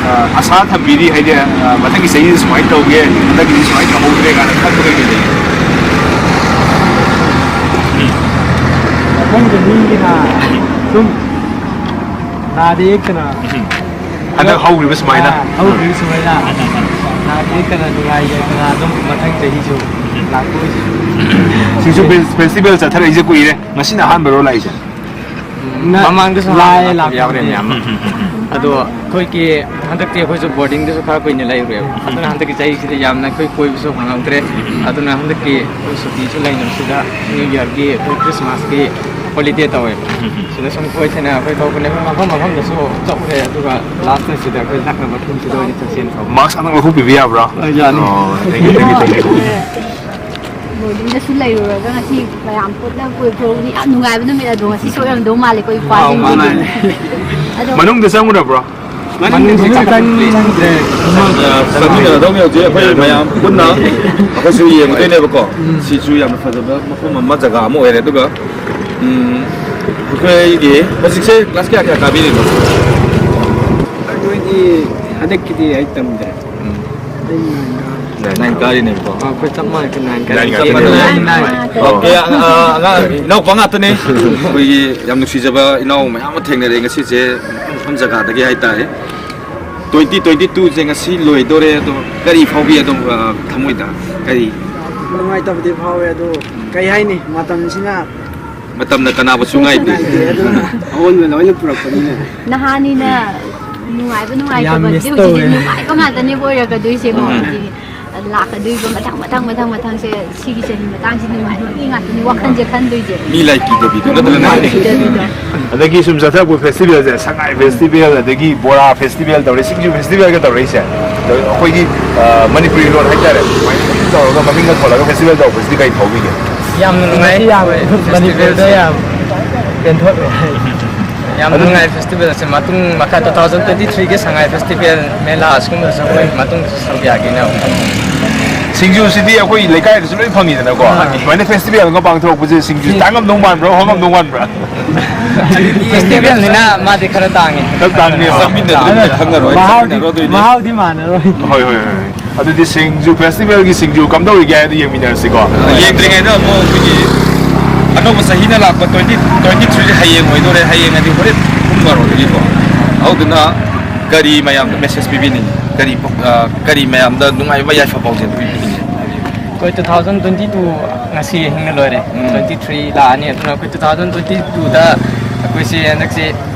ꯑ, ꯑꯁꯥ ꯊꯝꯕꯤꯔꯤ? ꯍꯥꯏꯗꯤ, ꯑ, ꯃꯊꯪꯒꯤ ꯆꯍꯤꯗ ꯁꯨꯃꯥꯏꯅ ꯇꯧꯒꯦ, ꯍꯟꯗꯛꯀꯤꯗꯤ ꯁꯨꯃꯥꯏꯅ ꯇꯧꯍꯧꯗ꯭ꯔꯦ ꯀꯥꯏꯅ ꯈꯟꯕ ꯀꯩꯀꯩ ꯂꯩꯒꯦ? ꯃꯊꯪ ꯆꯍꯤꯒꯤꯅ ꯁꯨꯝ ꯅꯥꯗ ꯌꯦꯛꯇꯅ ꯎꯝ꯫ ꯍꯟꯗꯛ ꯍꯧꯈ꯭ꯔꯤꯕ ꯁꯨꯃꯥꯏꯅ꯫ ꯑꯥ, ꯍꯧꯈ꯭ꯔꯤꯕ ꯁꯨꯃꯥꯏꯅ꯫ ꯅꯥꯗ ꯌꯦꯛꯇꯅ ꯅꯨꯡꯉꯥꯏ ꯌꯥꯏꯐꯅ ꯑꯗꯨꯝ ꯃꯊꯪ ꯆꯍꯤꯁꯨ ꯂꯥꯛꯄ ꯑꯣꯏꯁꯤ꯫ ꯁꯤꯡꯖꯨ ꯐꯦ-, ꯐꯦꯁꯇꯤꯚꯦꯜ ꯆꯠꯊꯔꯛꯏꯁꯦ ꯀꯨꯏꯔꯦ, ꯉꯁꯤꯅ ꯑꯍꯥꯟꯕꯔꯣ ꯂꯥꯛꯏꯁꯦ? ꯃꯃꯥꯡꯗꯁꯨ ꯂꯥꯛꯑꯦ, ꯍꯥꯟꯅ ꯂꯥꯛꯄ ꯌꯥꯎꯔꯦ ꯂꯥꯛꯄꯕꯨꯗꯤ꯫ ꯃꯌꯥꯝ ꯑꯃ꯫ ꯑꯗꯣ ꯑꯩꯈꯣꯏꯒꯤ ꯍꯟꯗꯛꯇꯤ ꯑꯩꯈꯣꯏꯁꯨ ꯕꯣꯔꯗꯤꯡꯗꯁꯨ ꯈꯔ ꯀꯨꯏꯅ ꯂꯩꯔꯨꯔꯦꯕ꯫ ꯑꯗꯨꯅ ꯍꯟꯗꯛꯀꯤ ꯆꯍꯤꯁꯤꯗꯤ ꯌꯥꯝꯅ ꯑꯩꯈꯣꯏ ꯀꯣꯏꯕꯁꯨ ꯐꯪꯍꯧꯗ꯭ꯔꯦ꯫ ꯑꯗꯨꯅ ꯍꯟꯗꯛꯀꯤ ꯑꯩꯈꯣꯏ ꯁꯨꯇꯤꯁꯨ ꯂꯩꯅꯕꯁꯤꯗ New Year ꯒꯤ ꯑꯩꯈꯣꯏ Christmas ꯀꯤ holiday ꯇꯧꯋꯦꯕ꯫ ꯁꯤꯗ ꯁꯨꯝ ꯀꯣꯏꯊꯅ ꯑꯩꯈꯣꯏ ꯊꯣꯛꯄꯅꯦ꯫ ꯑꯩꯈꯣꯏ ꯃꯐꯝ ꯃꯐꯝꯗꯁꯨ ꯆꯠꯂꯨꯔꯦ꯫ ꯑꯗꯨꯒ last ꯁꯤꯗ ꯑꯩꯈꯣꯏ ꯅꯛꯅꯕ ꯃꯐꯝꯁꯤꯗ ꯑꯣꯏꯅ ꯆꯠꯁꯦꯅ ꯇꯧꯕ꯫ Mask ꯑꯃ ꯂꯧꯊꯣꯛꯄꯤꯕ ꯌꯥꯕ꯭ꯔꯥ? ꯑ, ꯌꯥꯅꯤ꯫ ꯑꯣ, thank you, thank you, thank you. ꯕꯣꯔꯗꯤꯡꯗꯁꯨ ꯂꯩꯔꯨꯔꯒ ꯉꯁꯤ ꯃꯌꯥꯝ ꯄꯨꯟꯅ ꯀꯣꯏꯊꯣꯔꯛꯄꯗꯤ ꯌꯥꯝ ꯅꯨꯡꯉꯥꯏꯕ ꯅꯨꯃꯤꯠ ꯑꯗꯣ ꯉꯁꯤ ꯁꯣꯏꯔꯝꯗꯧ ꯃꯥꯜꯂꯦꯀꯣ ꯏꯄ꯭ꯋꯥꯁꯤꯡ꯫ ꯃꯥꯅꯦ꯫ ꯑꯗꯣ ꯃꯅꯨꯡꯗ ꯆꯪꯉꯨꯔꯕ꯭ꯔꯣ? ꯃꯅꯨꯡꯗ ꯆꯪꯉꯛꯇ꯭ꯔꯤ꯫ ꯆꯪꯗ꯭ꯔꯦ꯫ ꯆꯠꯃꯤꯟꯅꯒꯗꯧꯅꯤ ꯍꯧꯖꯤꯛ ꯑꯩꯈꯣꯏ ꯃꯌꯥꯝ ꯄꯨꯟꯅ ꯑꯩꯈꯣꯏꯁꯨ ꯌꯦꯡꯉꯨꯗꯣꯏꯅꯦꯕꯀꯣ꯫ ꯁꯤꯁꯨ ꯌꯥꯝꯅ ꯐꯖꯕ ꯃꯐꯝ ꯑꯃ, ꯖꯒꯥ ꯑꯃ ꯑꯣꯏꯔꯦ꯫ ꯑꯗꯨꯒ ꯎꯝ, ꯑꯩꯈꯣꯏꯒꯤ ꯍꯧꯖꯤꯛꯁꯦ ꯀ꯭ꯂꯥꯁ ꯀꯌꯥ ꯀꯌꯥ ꯀꯥꯕꯤꯔꯤꯅꯣ? ꯑꯩꯈꯣꯏꯗꯤ ꯍꯟꯗꯛꯀꯤꯗꯤ ꯑꯩ ꯇꯝꯗ꯭ꯔꯦ꯫ ꯑꯩ ꯅꯥꯏꯟ ꯀꯥꯔꯦ꯫ ꯅꯥꯏꯟ ꯀꯥꯔꯤꯅꯦꯕꯀꯣ꯫ ꯑꯩꯈꯣꯏ ꯆꯞ ꯃꯥꯟꯅꯩ, ꯅꯥꯏꯟ ꯀꯥꯔꯦ꯫ ꯅꯥꯏꯟ ꯀꯥꯔꯦ꯫ ꯑꯣꯀꯦ, ꯑ, ꯑꯉꯥꯡ ꯏꯅꯥꯎꯄꯥ ꯉꯥꯛꯇꯅꯦ꯫ ꯑꯩꯈꯣꯏꯒꯤ ꯌꯥꯝ ꯅꯨꯡꯁꯤꯖꯕ ꯏꯅꯥꯎ ꯃꯌꯥꯝ ꯑꯃ ꯊꯦꯡꯅꯔꯦ ꯉꯁꯤꯁꯦ, ꯃꯐꯝ ꯃꯐꯝ ꯖꯒꯥꯗꯒꯤ ꯍꯥꯏꯇꯥꯔꯦ꯫ ꯇ꯭ꯋꯦꯟꯇꯤ ꯇ꯭ꯋꯦꯟꯇꯤ ꯇꯨꯁꯦ ꯉꯁꯤ ꯂꯣꯏꯗꯣꯔꯦ꯫ ꯑꯗꯣ ꯀꯔꯤ ꯐꯥꯎꯕꯤ ꯑꯗꯣꯝ, ꯑ, ꯊꯃꯣꯏꯗ ꯀꯔꯤ? ꯅꯨꯡꯉꯥꯏꯇꯕꯗꯤ ꯐꯥꯎꯋꯦ, ꯑꯗꯣ ꯀꯩ ꯍꯥꯏꯅꯤ, ꯃꯇꯝꯁꯤꯅ ꯃꯇꯝꯅ ꯀꯅꯥꯕꯨꯁꯨ ꯉꯥꯏꯗꯦ꯫ ꯉꯥꯏꯗꯦ꯫ ꯑꯗꯨꯅ ꯑꯑꯣꯟꯕ ꯂꯣꯏꯅ ꯄꯨꯔꯛꯄꯅꯤꯅ꯫ ꯅꯍꯥꯅꯤꯅ ꯅꯨꯡꯉꯥꯏꯕ ꯅꯨꯡꯉꯥꯏꯇꯕꯗꯤ ꯍꯧꯖꯤꯛꯇꯤ ꯅꯨꯡꯉꯥꯏꯕ ꯉꯥꯛꯇꯅꯦꯕ ꯑꯣꯏꯔꯛꯀꯗꯣꯏꯁꯦꯀꯣ꯫ ꯍꯥꯏꯗꯤ ꯂꯥꯛꯀꯗꯣꯏꯕ ꯃꯊꯪ ꯃꯊꯪ ꯃꯊꯪ ꯃꯊꯪꯁꯦ ꯁꯤꯒꯤ ꯆꯍꯤ ꯃꯇꯥꯡꯁꯤ ꯅꯨꯡꯉꯥꯏꯕꯒꯤ ꯉꯥꯛꯇꯅꯤ ꯋꯥꯈꯜꯁꯦ ꯈꯟꯗꯣꯏꯁꯦ꯫ ꯃꯤ ꯂꯥꯏ ꯀꯤꯗꯕꯤꯗꯣ ꯅꯠꯇ꯭ꯔꯅꯦ? ꯀꯤꯗꯕꯤꯗꯣ꯫ ꯑꯗꯒꯤ ꯁꯨꯝ ꯆꯠꯊꯔꯛꯄ ꯐꯦꯁꯇꯤꯚꯦꯜꯁꯦ, ꯁꯉꯥꯏ ꯐꯦꯁꯇꯤꯚꯦꯜ, ꯑꯗꯒꯤ ꯕꯣꯔꯥ ꯐꯦꯁꯇꯤꯚꯦꯜ ꯇꯧꯔꯦ, ꯁꯤꯡꯖꯨ ꯐꯦꯁꯇꯤꯚꯦꯜꯒ ꯇꯧꯔꯛꯏꯁꯦ, ꯑꯗꯣ ꯑꯩꯈꯣꯏꯒꯤ, ꯑ, ꯃꯅꯤꯄꯨꯔꯤ ꯂꯣꯟ ꯍꯥꯏꯇꯥꯔꯦ, ꯁꯨꯃꯥꯏꯅ ꯇꯧꯔꯒ ꯃꯃꯤꯡꯒ ꯊꯣꯜꯂꯒ ꯐꯦꯁꯇꯤꯚꯦꯜ ꯇꯧꯔꯛꯄꯁꯤꯗꯤ ꯀꯩ ꯐꯥꯎꯕꯤꯒꯦ? ꯌꯥꯝꯅ ꯅꯨꯡꯉꯥꯏ꯫ ꯌꯥꯝ ꯑꯩꯈꯣꯏ ꯃꯅꯤꯄꯨꯔꯗ ꯐꯦꯁꯇꯤꯚꯦꯜꯁꯦ ꯌꯥꯝ ꯄꯦꯟꯊꯣꯛꯑꯦ꯫ ꯌꯥꯝ ꯅꯨꯡꯉꯥꯏ ꯐꯦꯁꯇꯤꯚꯦꯜꯁꯦ꯫ ꯃꯇꯨꯡ ꯃꯈꯥ ꯇꯨ ꯊꯥꯎꯖꯟ ꯇ꯭ꯋꯦꯟꯇꯤ ꯊ꯭ꯔꯤꯒꯤ ꯁꯉꯥꯏ ꯐꯦꯁꯇꯤꯚꯦꯜ ꯃꯦꯂꯥ ꯑꯁꯤꯒꯨꯝꯕꯗꯁꯨ ꯑꯩꯈꯣꯏ ꯃꯇꯨꯡꯗꯁꯨ ꯁꯔꯨꯛ ꯌꯥꯒꯦꯅ ꯋꯥꯈꯜ꯫ ꯁꯤꯡꯖꯨꯁꯤꯗꯤ ꯑꯩꯈꯣꯏ ꯂꯩꯀꯥꯏꯗꯁꯨ ꯂꯣꯏ ꯐꯪꯉꯤꯗꯅꯀꯣ꯫ ꯁꯨꯃꯥꯏꯅ ꯐꯦꯁꯇꯤꯚꯦꯜ ꯑꯃ ꯄꯥꯡꯊꯣꯔꯛꯄꯁꯦ ꯁꯤꯡꯖꯨ ꯇꯥꯡꯉꯝꯗꯧ ꯃꯥꯟꯕ꯭ꯔꯥ, ꯍꯣꯡꯉꯝꯗꯧ ꯃꯥꯟꯕ꯭ꯔꯥ? ꯐꯦꯁꯇꯤꯚꯦꯜꯅꯤꯅ ꯃꯥꯗꯤ ꯈꯔ ꯇꯥꯡꯉꯤ꯫ ꯈꯔ ꯇꯥꯡꯅꯦꯕ꯫ ꯆꯥꯃꯤꯟꯅꯗꯣꯏꯅꯦ, ꯈꯪꯉꯔꯣꯏ꯫ ꯃꯍꯥꯎꯗꯤ ꯆꯥꯃꯤꯟꯅꯗꯣꯏꯅꯦ꯫ ꯃꯍꯥꯎꯗꯤ ꯃꯥꯟꯅꯔꯣꯏ꯫ ꯍꯣꯏ, ꯍꯣꯏ, ꯍꯣꯏ꯫ ꯑꯗꯨꯗꯤ ꯁꯤꯡꯖꯨ ꯐꯦꯁꯇꯤꯚꯦꯜꯒꯤ ꯁꯤꯡꯖꯨ ꯀꯝꯗꯧꯔꯤꯒꯦ ꯍꯥꯏꯗꯣ ꯌꯦꯡꯃꯤꯟꯅꯔꯁꯤꯀꯣ꯫ ꯌꯦꯡꯗ꯭ꯔꯤꯉꯩꯗ ꯑꯃꯨꯛ ꯑꯩꯈꯣꯏꯒꯤ ꯑꯅꯧꯕ ꯆꯍꯤꯅ ꯂꯥꯛꯄ ꯇ꯭ꯋꯦꯟꯇꯤ ꯇ꯭ꯋꯦꯟꯇꯤ ꯊ꯭ꯔꯤꯁꯦ ꯍꯌꯦꯡ ꯑꯣꯏꯗꯣꯔꯦ꯫ ꯍꯌꯦꯡ ꯍꯥꯏꯗꯤ ꯍꯣꯔꯦꯟ ꯄꯨꯡ ꯕꯥꯔꯣꯗꯒꯤꯀꯣ꯫ ꯑꯗꯨꯗꯨꯅ ꯀꯔꯤ ꯃꯌꯥꯝꯗ ꯃꯦꯁꯦꯖ ꯄꯤꯕꯤꯅꯤꯡꯉꯤ? ꯀꯔꯤ ꯄꯥꯎ-, ꯑ, ꯀꯔꯤ ꯃꯌꯥꯝꯗ ꯅꯨꯡꯉꯥꯏꯕ ꯌꯥꯏꯐ ꯄꯥꯎꯖꯦꯜ ꯄꯤꯕꯤꯅꯤꯡꯉꯤ? ꯑꯩꯈꯣꯏ ꯇꯨ ꯊꯥꯎꯖꯟ ꯇ꯭ꯋꯦꯟꯇꯤ ꯇꯨ ꯉꯁꯤ ꯍꯤꯡꯅ ꯂꯣꯏꯔꯦ꯫ ꯇ꯭ꯋꯦꯟꯇꯤ ꯊ꯭ꯔꯤ ꯂꯥꯛꯑꯅꯤ꯫ ꯑꯗꯨꯅ ꯑꯩꯈꯣꯏ ꯇꯨ ꯊꯥꯎꯖꯟ ꯇ꯭ꯋꯦꯟꯇꯤ ꯇꯨꯗ ꯑꯩꯈꯣꯏꯁꯦ ꯍꯟꯗꯛꯁꯦ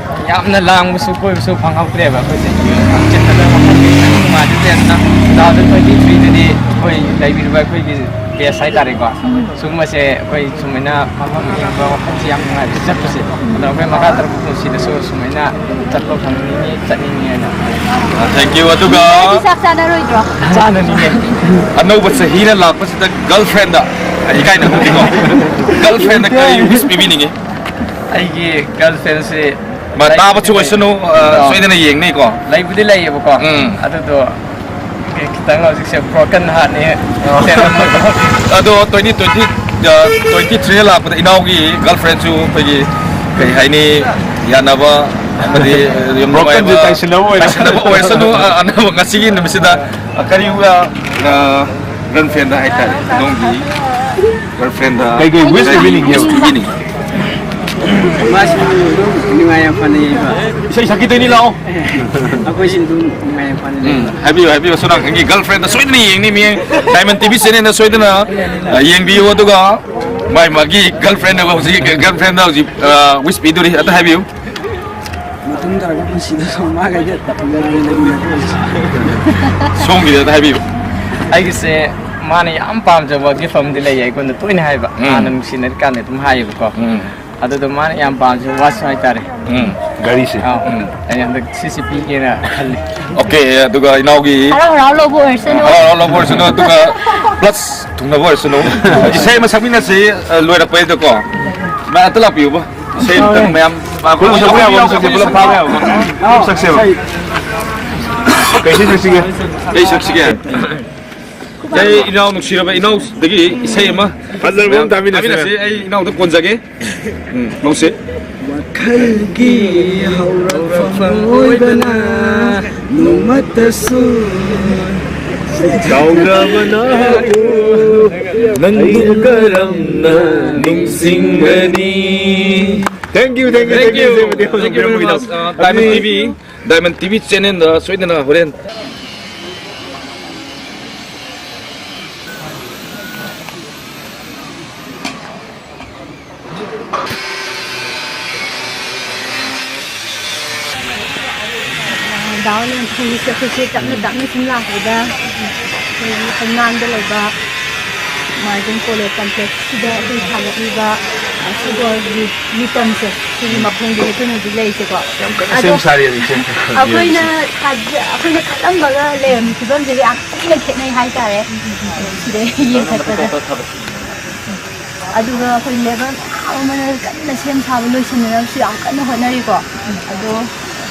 ꯌꯥꯝꯅ ꯂꯥꯡꯕꯁꯨ ꯀꯣꯏꯕꯁꯨ ꯐꯪꯍꯧꯗ꯭ꯔꯦꯕ꯫ ꯑꯩꯈꯣꯏꯁꯦ ꯌꯨꯝ ꯆꯠꯄꯗ ꯋꯥꯈꯜꯁꯦ ꯈꯤꯇꯪ ꯅꯨꯡꯉꯥꯏꯖꯗꯦ꯫ ꯑꯗꯨꯅ ꯇꯨ ꯊꯥꯎꯖꯟ ꯇ꯭ꯋꯦꯟꯇꯤ ꯊ꯭ꯔꯤꯗꯗꯤ ꯑꯩꯈꯣꯏ ꯂꯩꯕꯤꯔꯤꯕ ꯑꯩꯈꯣꯏꯒꯤ ꯕꯦꯁ ꯍꯥꯏꯇꯥꯔꯦꯀꯣ, ꯁꯨꯝꯕꯁꯦ ꯑꯩꯈꯣꯏ ꯁꯨꯃꯥꯏꯅ ꯃꯐꯝ ꯌꯦꯡꯕ ꯋꯥꯈꯜꯁꯦ ꯌꯥꯝ ꯅꯨꯡꯉꯥꯏꯕ ꯆꯠꯄꯁꯦ꯫ ꯑꯗꯣ ꯑꯩꯈꯣꯏ ꯃꯈꯥ ꯇꯥꯔꯛꯄ ꯄꯨꯟꯁꯤꯗꯁꯨ ꯁꯨꯃꯥꯏꯅ ꯆꯠꯄ ꯐꯪꯅꯤꯡꯉꯤ, ꯆꯠꯅꯤꯡꯉꯤ ꯍꯥꯏꯅ꯫ Thank you꯫ ꯑꯗꯨꯒ ꯅꯣꯏꯗꯤ ꯆꯥꯛ ꯆꯥꯅꯔꯣꯏꯗ꯭ꯔꯣ? ꯆꯥꯅꯅꯤꯡꯉꯦ꯫ ꯑꯅꯧꯕ ꯆꯍꯤꯅ ꯂꯥꯛꯄꯁꯤꯗ ꯒꯔꯜ ꯐ꯭ꯔꯦꯟꯗ ꯏꯀꯥꯏꯅꯕꯗꯤꯀꯣ꯫ Girlfriendꯗ ꯀꯔꯤ wish ꯄꯤꯕꯤꯅꯤꯡꯉꯤ? ꯑꯩꯒꯤ girlfriendꯁꯤ ꯃꯥ ꯇꯥꯕꯁꯨ ꯑꯣꯏꯁꯅꯨ, ꯑ, ꯑꯥ꯫ ꯁꯣꯏꯗꯅ ꯌꯦꯡꯅꯤꯀꯣ꯫ ꯂꯩꯕꯨꯗꯤ ꯂꯩꯌꯦꯕꯀꯣ꯫ ꯎꯝ꯫ ꯑꯗꯨꯗꯣ ꯈꯤꯇꯪ ꯍꯧꯖꯤꯛꯁꯦ broken heartꯅꯤ꯫ ꯑꯗꯣ twenty twenty, ꯑ, twenty three ꯂꯥꯛꯄꯗ ꯏꯅꯥꯎꯒꯤ girlfriendꯁꯨ ꯑꯩꯈꯣꯏꯒꯤ, ꯀꯩ ꯍꯥꯏꯅꯤ, ꯌꯥꯅꯕ ꯑꯃꯗꯤ ꯌꯥꯝ broken ꯅꯨꯡꯉꯥꯏꯕ ꯇꯥꯏꯁꯤꯟꯅꯕ ꯑꯣꯏꯔꯁꯅꯨ꯫ ꯇꯥꯏꯁꯤꯟꯅꯕ ꯑꯣꯏꯔꯁꯅꯨ, ꯑ, ꯑꯅꯧꯕ ꯉꯁꯤꯒꯤ ꯅꯨꯃꯤꯠꯁꯤꯗ꯫ ꯑ, ꯀꯔꯤꯒꯨꯝꯕ, ꯑ, girlfriendꯗ ꯍꯥꯏꯇꯥꯔꯦ, ꯅꯣꯡꯒꯤ girlfriendꯗ ꯀꯩ ꯀꯩ wish ꯀꯩ ꯄꯤꯕꯤꯅꯤꯡꯒꯦ? Wish ꯄꯤꯕꯤꯅꯤꯡꯒꯦ? ꯃꯥꯁꯨ ꯑꯗꯨꯝ ꯅꯨꯡꯉꯥꯏ ꯌꯥꯝ ꯐꯅ ꯌꯥꯏꯐ꯫ ꯏꯁꯩ ꯁꯛꯈꯤꯗꯣꯏꯅꯤ, ꯂꯥꯛꯑꯣ꯫ ꯑꯩꯈꯣꯏꯁꯨ ꯑꯗꯨꯝ ꯅꯨꯡꯉꯥꯏ ꯌꯥꯝ ꯐꯅ ꯂꯩ꯫ ꯎꯝ, ꯍꯥꯏꯕꯤꯌꯨ, ꯍꯥꯏꯕꯤꯌꯨ, ꯁꯣꯝ ꯅꯥꯀꯟꯒꯤ girlfriendꯗ ꯁꯣꯏꯗꯅ ꯌꯦꯡꯅꯤ, ꯃꯤ Diamond TV channelꯗ ꯁꯣꯏꯗꯅ, ꯑ, ꯌꯦꯡꯕꯤꯌꯨ, ꯑꯗꯨꯒ ꯃꯥꯏ ꯃꯥꯒꯤ girlfriendꯗ ꯍꯧꯖꯤꯛ, girlfriendꯗ ꯍꯧꯖꯤꯛ, ꯑ, wish ꯄꯤꯗꯣꯔꯤ, ꯑꯗ ꯍꯥꯏꯕꯤꯌꯨ꯫ ꯃꯇꯨꯡ ꯇꯥꯔꯛꯄ ꯄꯨꯟꯁꯤꯗꯁꯨ ꯃꯥꯒ ꯑꯩꯒ ꯅꯨꯡꯉꯥꯏꯅ ꯂꯩꯃꯤꯟꯅꯗꯣꯏꯁꯦ꯫ ꯁꯣꯝꯒꯤꯗꯤ ꯑꯝꯇ ꯍꯥꯏꯕꯤꯌꯨ꯫ ꯑꯩꯒꯤꯁꯦ ꯃꯥꯅ ꯌꯥꯝ ꯄꯥꯝꯖꯕ gift ꯑꯃꯗꯤ ꯂꯩꯌꯦ, ꯑꯩꯉꯣꯟꯗ ꯇꯣꯏꯅ ꯍꯥꯏꯕ꯫ ꯎꯝ꯫ ꯍꯥꯟꯅ ꯅꯨꯡꯁꯤꯅꯔꯤꯀꯥꯟꯗ ꯑꯗꯨꯝ ꯍꯥꯏꯌꯦꯕꯀꯣ꯫ ꯎꯝ꯫ ꯑꯗꯨꯗꯣ ꯃꯥꯅ ꯌꯥꯝ ꯄꯥꯝꯖꯕ watch ꯍꯥꯏꯇꯥꯔꯦ꯫ ꯎꯝ꯫ ꯘꯔꯤꯁꯦ꯫ ꯑꯥ꯫ ꯎꯝ꯫ ꯑꯩ ꯍꯟꯗꯛ ꯁꯤꯁꯤ ꯄꯤꯒꯦꯅ ꯈꯜꯂꯤ꯫ Okay, ꯑꯗꯨꯒ ꯏꯅꯥꯎꯒꯤ ꯍꯔꯥꯎ ꯍꯔꯥꯎ ꯂꯧꯕ ꯑꯣꯏꯔꯁꯅꯨ꯫ ꯍꯔꯥꯎ ꯍꯔꯥꯎ ꯂꯧꯕ ꯑꯣꯏꯔꯁꯅꯨ, ꯑꯗꯨꯒ plus ꯊꯨꯡꯅꯕ ꯑꯣꯏꯔꯁꯅꯨ꯫ ꯏꯁꯩ ꯑꯃ ꯁꯛꯃꯤꯟꯅꯁꯤ, ꯑ, ꯂꯣꯏꯔꯛꯄꯩꯗꯀꯣ꯫ ꯃꯌꯥꯝ ꯑꯝꯇ ꯂꯥꯛꯄꯤꯌꯨꯕ꯫ ꯏꯁꯩ ꯑꯝꯇꯪ ꯍꯣꯏ꯫ ꯃꯌꯥꯝ ꯄꯨꯂꯞ ꯁꯛꯄ ꯌꯥꯕ ꯑꯃ ꯁꯛꯁꯦ, ꯄꯨꯂꯞ ꯐꯥꯕ ꯌꯥꯕ ꯑꯃ ꯁꯛꯁꯦꯕ꯫ ꯀꯩ ꯏꯁꯩ ꯁꯛꯁꯤꯒꯦ? ꯀꯩ ꯁꯛꯁꯤꯒꯦ? ꯑꯩ ꯏꯅꯥꯎ ꯅꯨꯡꯁꯤꯔꯕ ꯏꯅꯥꯎꯗꯒꯤ ꯏꯁꯩ ꯑꯃ ꯐꯖꯕ ꯑꯃ ꯇꯥꯃꯤꯟꯅꯁꯤ꯫ ꯇꯥꯃꯤꯟꯅꯁꯤ꯫ ꯑꯩ ꯏꯅꯥꯎꯗ ꯀꯣꯟꯖꯒꯦ꯫ ꯎꯝ, ꯂꯧꯁꯤ꯫ ꯋꯥꯈꯜꯒꯤ ꯍꯧꯔꯛꯐꯝ ꯑꯣꯏꯕꯅ ꯅꯣꯡꯃꯇꯁꯨ ꯀꯥꯎꯗꯕꯅ ꯅꯪꯕꯨ ꯀꯔꯝꯅ ꯅꯤꯡꯁꯤꯡꯒꯅꯤ? Thank you, thank you, thank you, thank you, thank you very much. Uh, Diamond TV, Diamond TV channelꯗ ꯁꯣꯏꯗꯅ ꯍꯣꯔꯦꯟ꯫ ꯗꯥꯎꯟ ꯍꯧꯖꯤꯛꯁꯦ ꯑꯩꯈꯣꯏꯁꯦ ꯇꯞꯅ ꯇꯞꯅ ꯁꯨꯝ ꯂꯥꯛꯄꯗ ꯑꯩꯈꯣꯏꯒꯤ ꯍꯩꯉꯥꯡꯗ ꯂꯩꯕ ꯃꯥꯔꯖꯤꯡ ꯀꯣꯂꯦꯖ ꯀꯝꯄ꯭ꯂꯦꯛꯁꯁꯤꯗ ꯑꯩꯈꯣꯏ ꯁꯥꯒꯠꯂꯤꯕ ꯁꯒꯣꯜꯒꯤ ꯃꯤꯇꯝꯁꯦ ꯁꯤꯒꯤ ꯃꯈꯣꯡꯗꯅꯤ ꯑꯩꯈꯣꯏꯅ ꯍꯧꯖꯤꯛ ꯂꯩꯔꯤꯁꯦꯀꯣ꯫ ꯌꯥꯝ ꯀꯟꯅ ꯑꯗꯣ ꯁꯦꯝ ꯁꯥꯔꯤ ꯍꯧꯖꯤꯛꯁꯦ꯫ ꯑꯩꯈꯣꯏꯅ ꯊꯥꯖ-, ꯑꯩꯈꯣꯏꯅ ꯈꯜꯂꯝꯕꯒ ꯂꯩꯔꯝꯃꯤ ꯐꯤꯕꯝꯁꯤꯒ ꯌꯥꯝ ꯊꯤꯅ ꯈꯦꯠꯅꯩ ꯍꯥꯏꯇꯥꯔꯦ꯫ ꯁꯤꯗ ꯌꯦꯡꯈꯠꯄꯗ꯫ ꯑꯗꯨꯒ ꯑꯩꯈꯣꯏ ꯂꯦꯕꯔ ꯃꯌꯥꯝ ꯑꯃꯅ ꯀꯟꯅ ꯁꯦꯝ ꯁꯥꯕ ꯂꯣꯏꯁꯤꯟꯅꯅꯕꯁꯨ ꯌꯥꯝ ꯀꯟꯅ ꯍꯣꯠꯅꯔꯤꯀꯣ꯫ ꯑꯗꯣ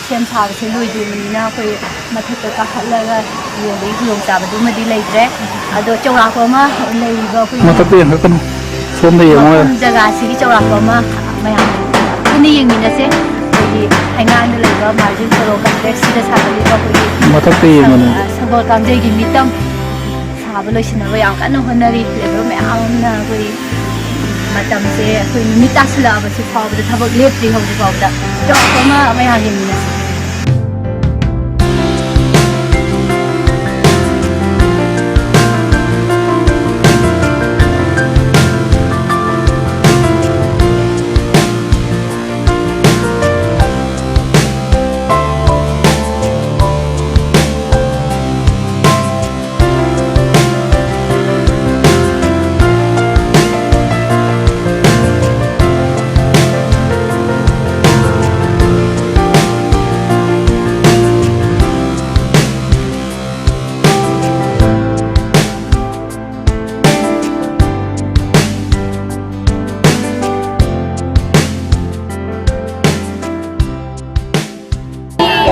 ꯁꯦꯝ ꯁꯥꯕꯁꯦ ꯂꯣꯏꯗ꯭ꯔꯤꯕꯅꯤꯅ ꯑꯩꯈꯣꯏ ꯃꯊꯛꯇ ꯀꯥꯈꯠꯂꯒ ꯌꯦꯡꯕꯒꯤ ꯈꯨꯗꯣꯡꯆꯥꯕꯗꯨꯃꯗꯤ ꯂꯩꯇ꯭ꯔꯦ꯫ ꯑꯗꯣ ꯆꯥꯎꯔꯥꯛꯄ ꯑꯃ ꯂꯩꯔꯤꯕ ꯑꯩꯈꯣꯏꯒꯤ ꯃꯊꯛꯇ ꯌꯦꯡꯈꯠꯀꯅꯨ, ꯁꯣꯝꯗ ꯌꯦꯡꯉꯣ꯫ ꯃꯐꯝ ꯖꯒꯥꯁꯤꯒꯤ ꯆꯥꯎꯔꯥꯛꯄ ꯑꯃ ꯃꯌꯥꯝ ꯄꯨꯟꯅ ꯌꯦꯡꯃꯤꯟꯅꯁꯦ꯫ ꯑꯩꯈꯣꯏꯒꯤ ꯍꯩꯉꯥꯡꯗ ꯂꯩꯕ ꯃꯥꯔꯖꯤꯟ ꯁꯣꯔꯣ ꯀꯝꯄ꯭ꯂꯦꯛꯁꯁꯤꯗ ꯁꯥꯒꯠꯂꯤꯕ ꯑꯩꯈꯣꯏꯒꯤ ꯃꯊꯛꯇ ꯌꯦꯡꯉꯨꯅꯦ꯫ ꯁꯒꯣꯜ ꯀꯥꯡꯖꯩꯒꯤ ꯃꯤꯇꯝ ꯁꯥꯕ ꯂꯣꯏꯁꯤꯟꯅꯕ ꯌꯥꯝ ꯀꯟꯅ ꯍꯣꯠꯅꯔꯤ꯫ ꯂꯦꯕꯔ ꯃꯌꯥꯝ ꯑꯃꯅ ꯑꯩꯈꯣꯏ ꯃꯇꯝꯁꯦ ꯑꯩꯈꯣꯏ ꯅꯨꯃꯤꯠ ꯇꯥꯁꯤꯜꯂꯛꯑꯕꯁꯤ ꯐꯥꯎꯕꯗ ꯊꯕꯛ ꯂꯦꯞꯇ꯭ꯔꯤ ꯍꯧꯖꯤꯛ ꯐꯥꯎꯕꯗ꯫ ꯆꯥꯎꯔꯥꯛꯄ ꯑꯃ ꯃꯌꯥꯝ ꯌꯦꯡꯃꯤꯟꯅꯁꯤ꯫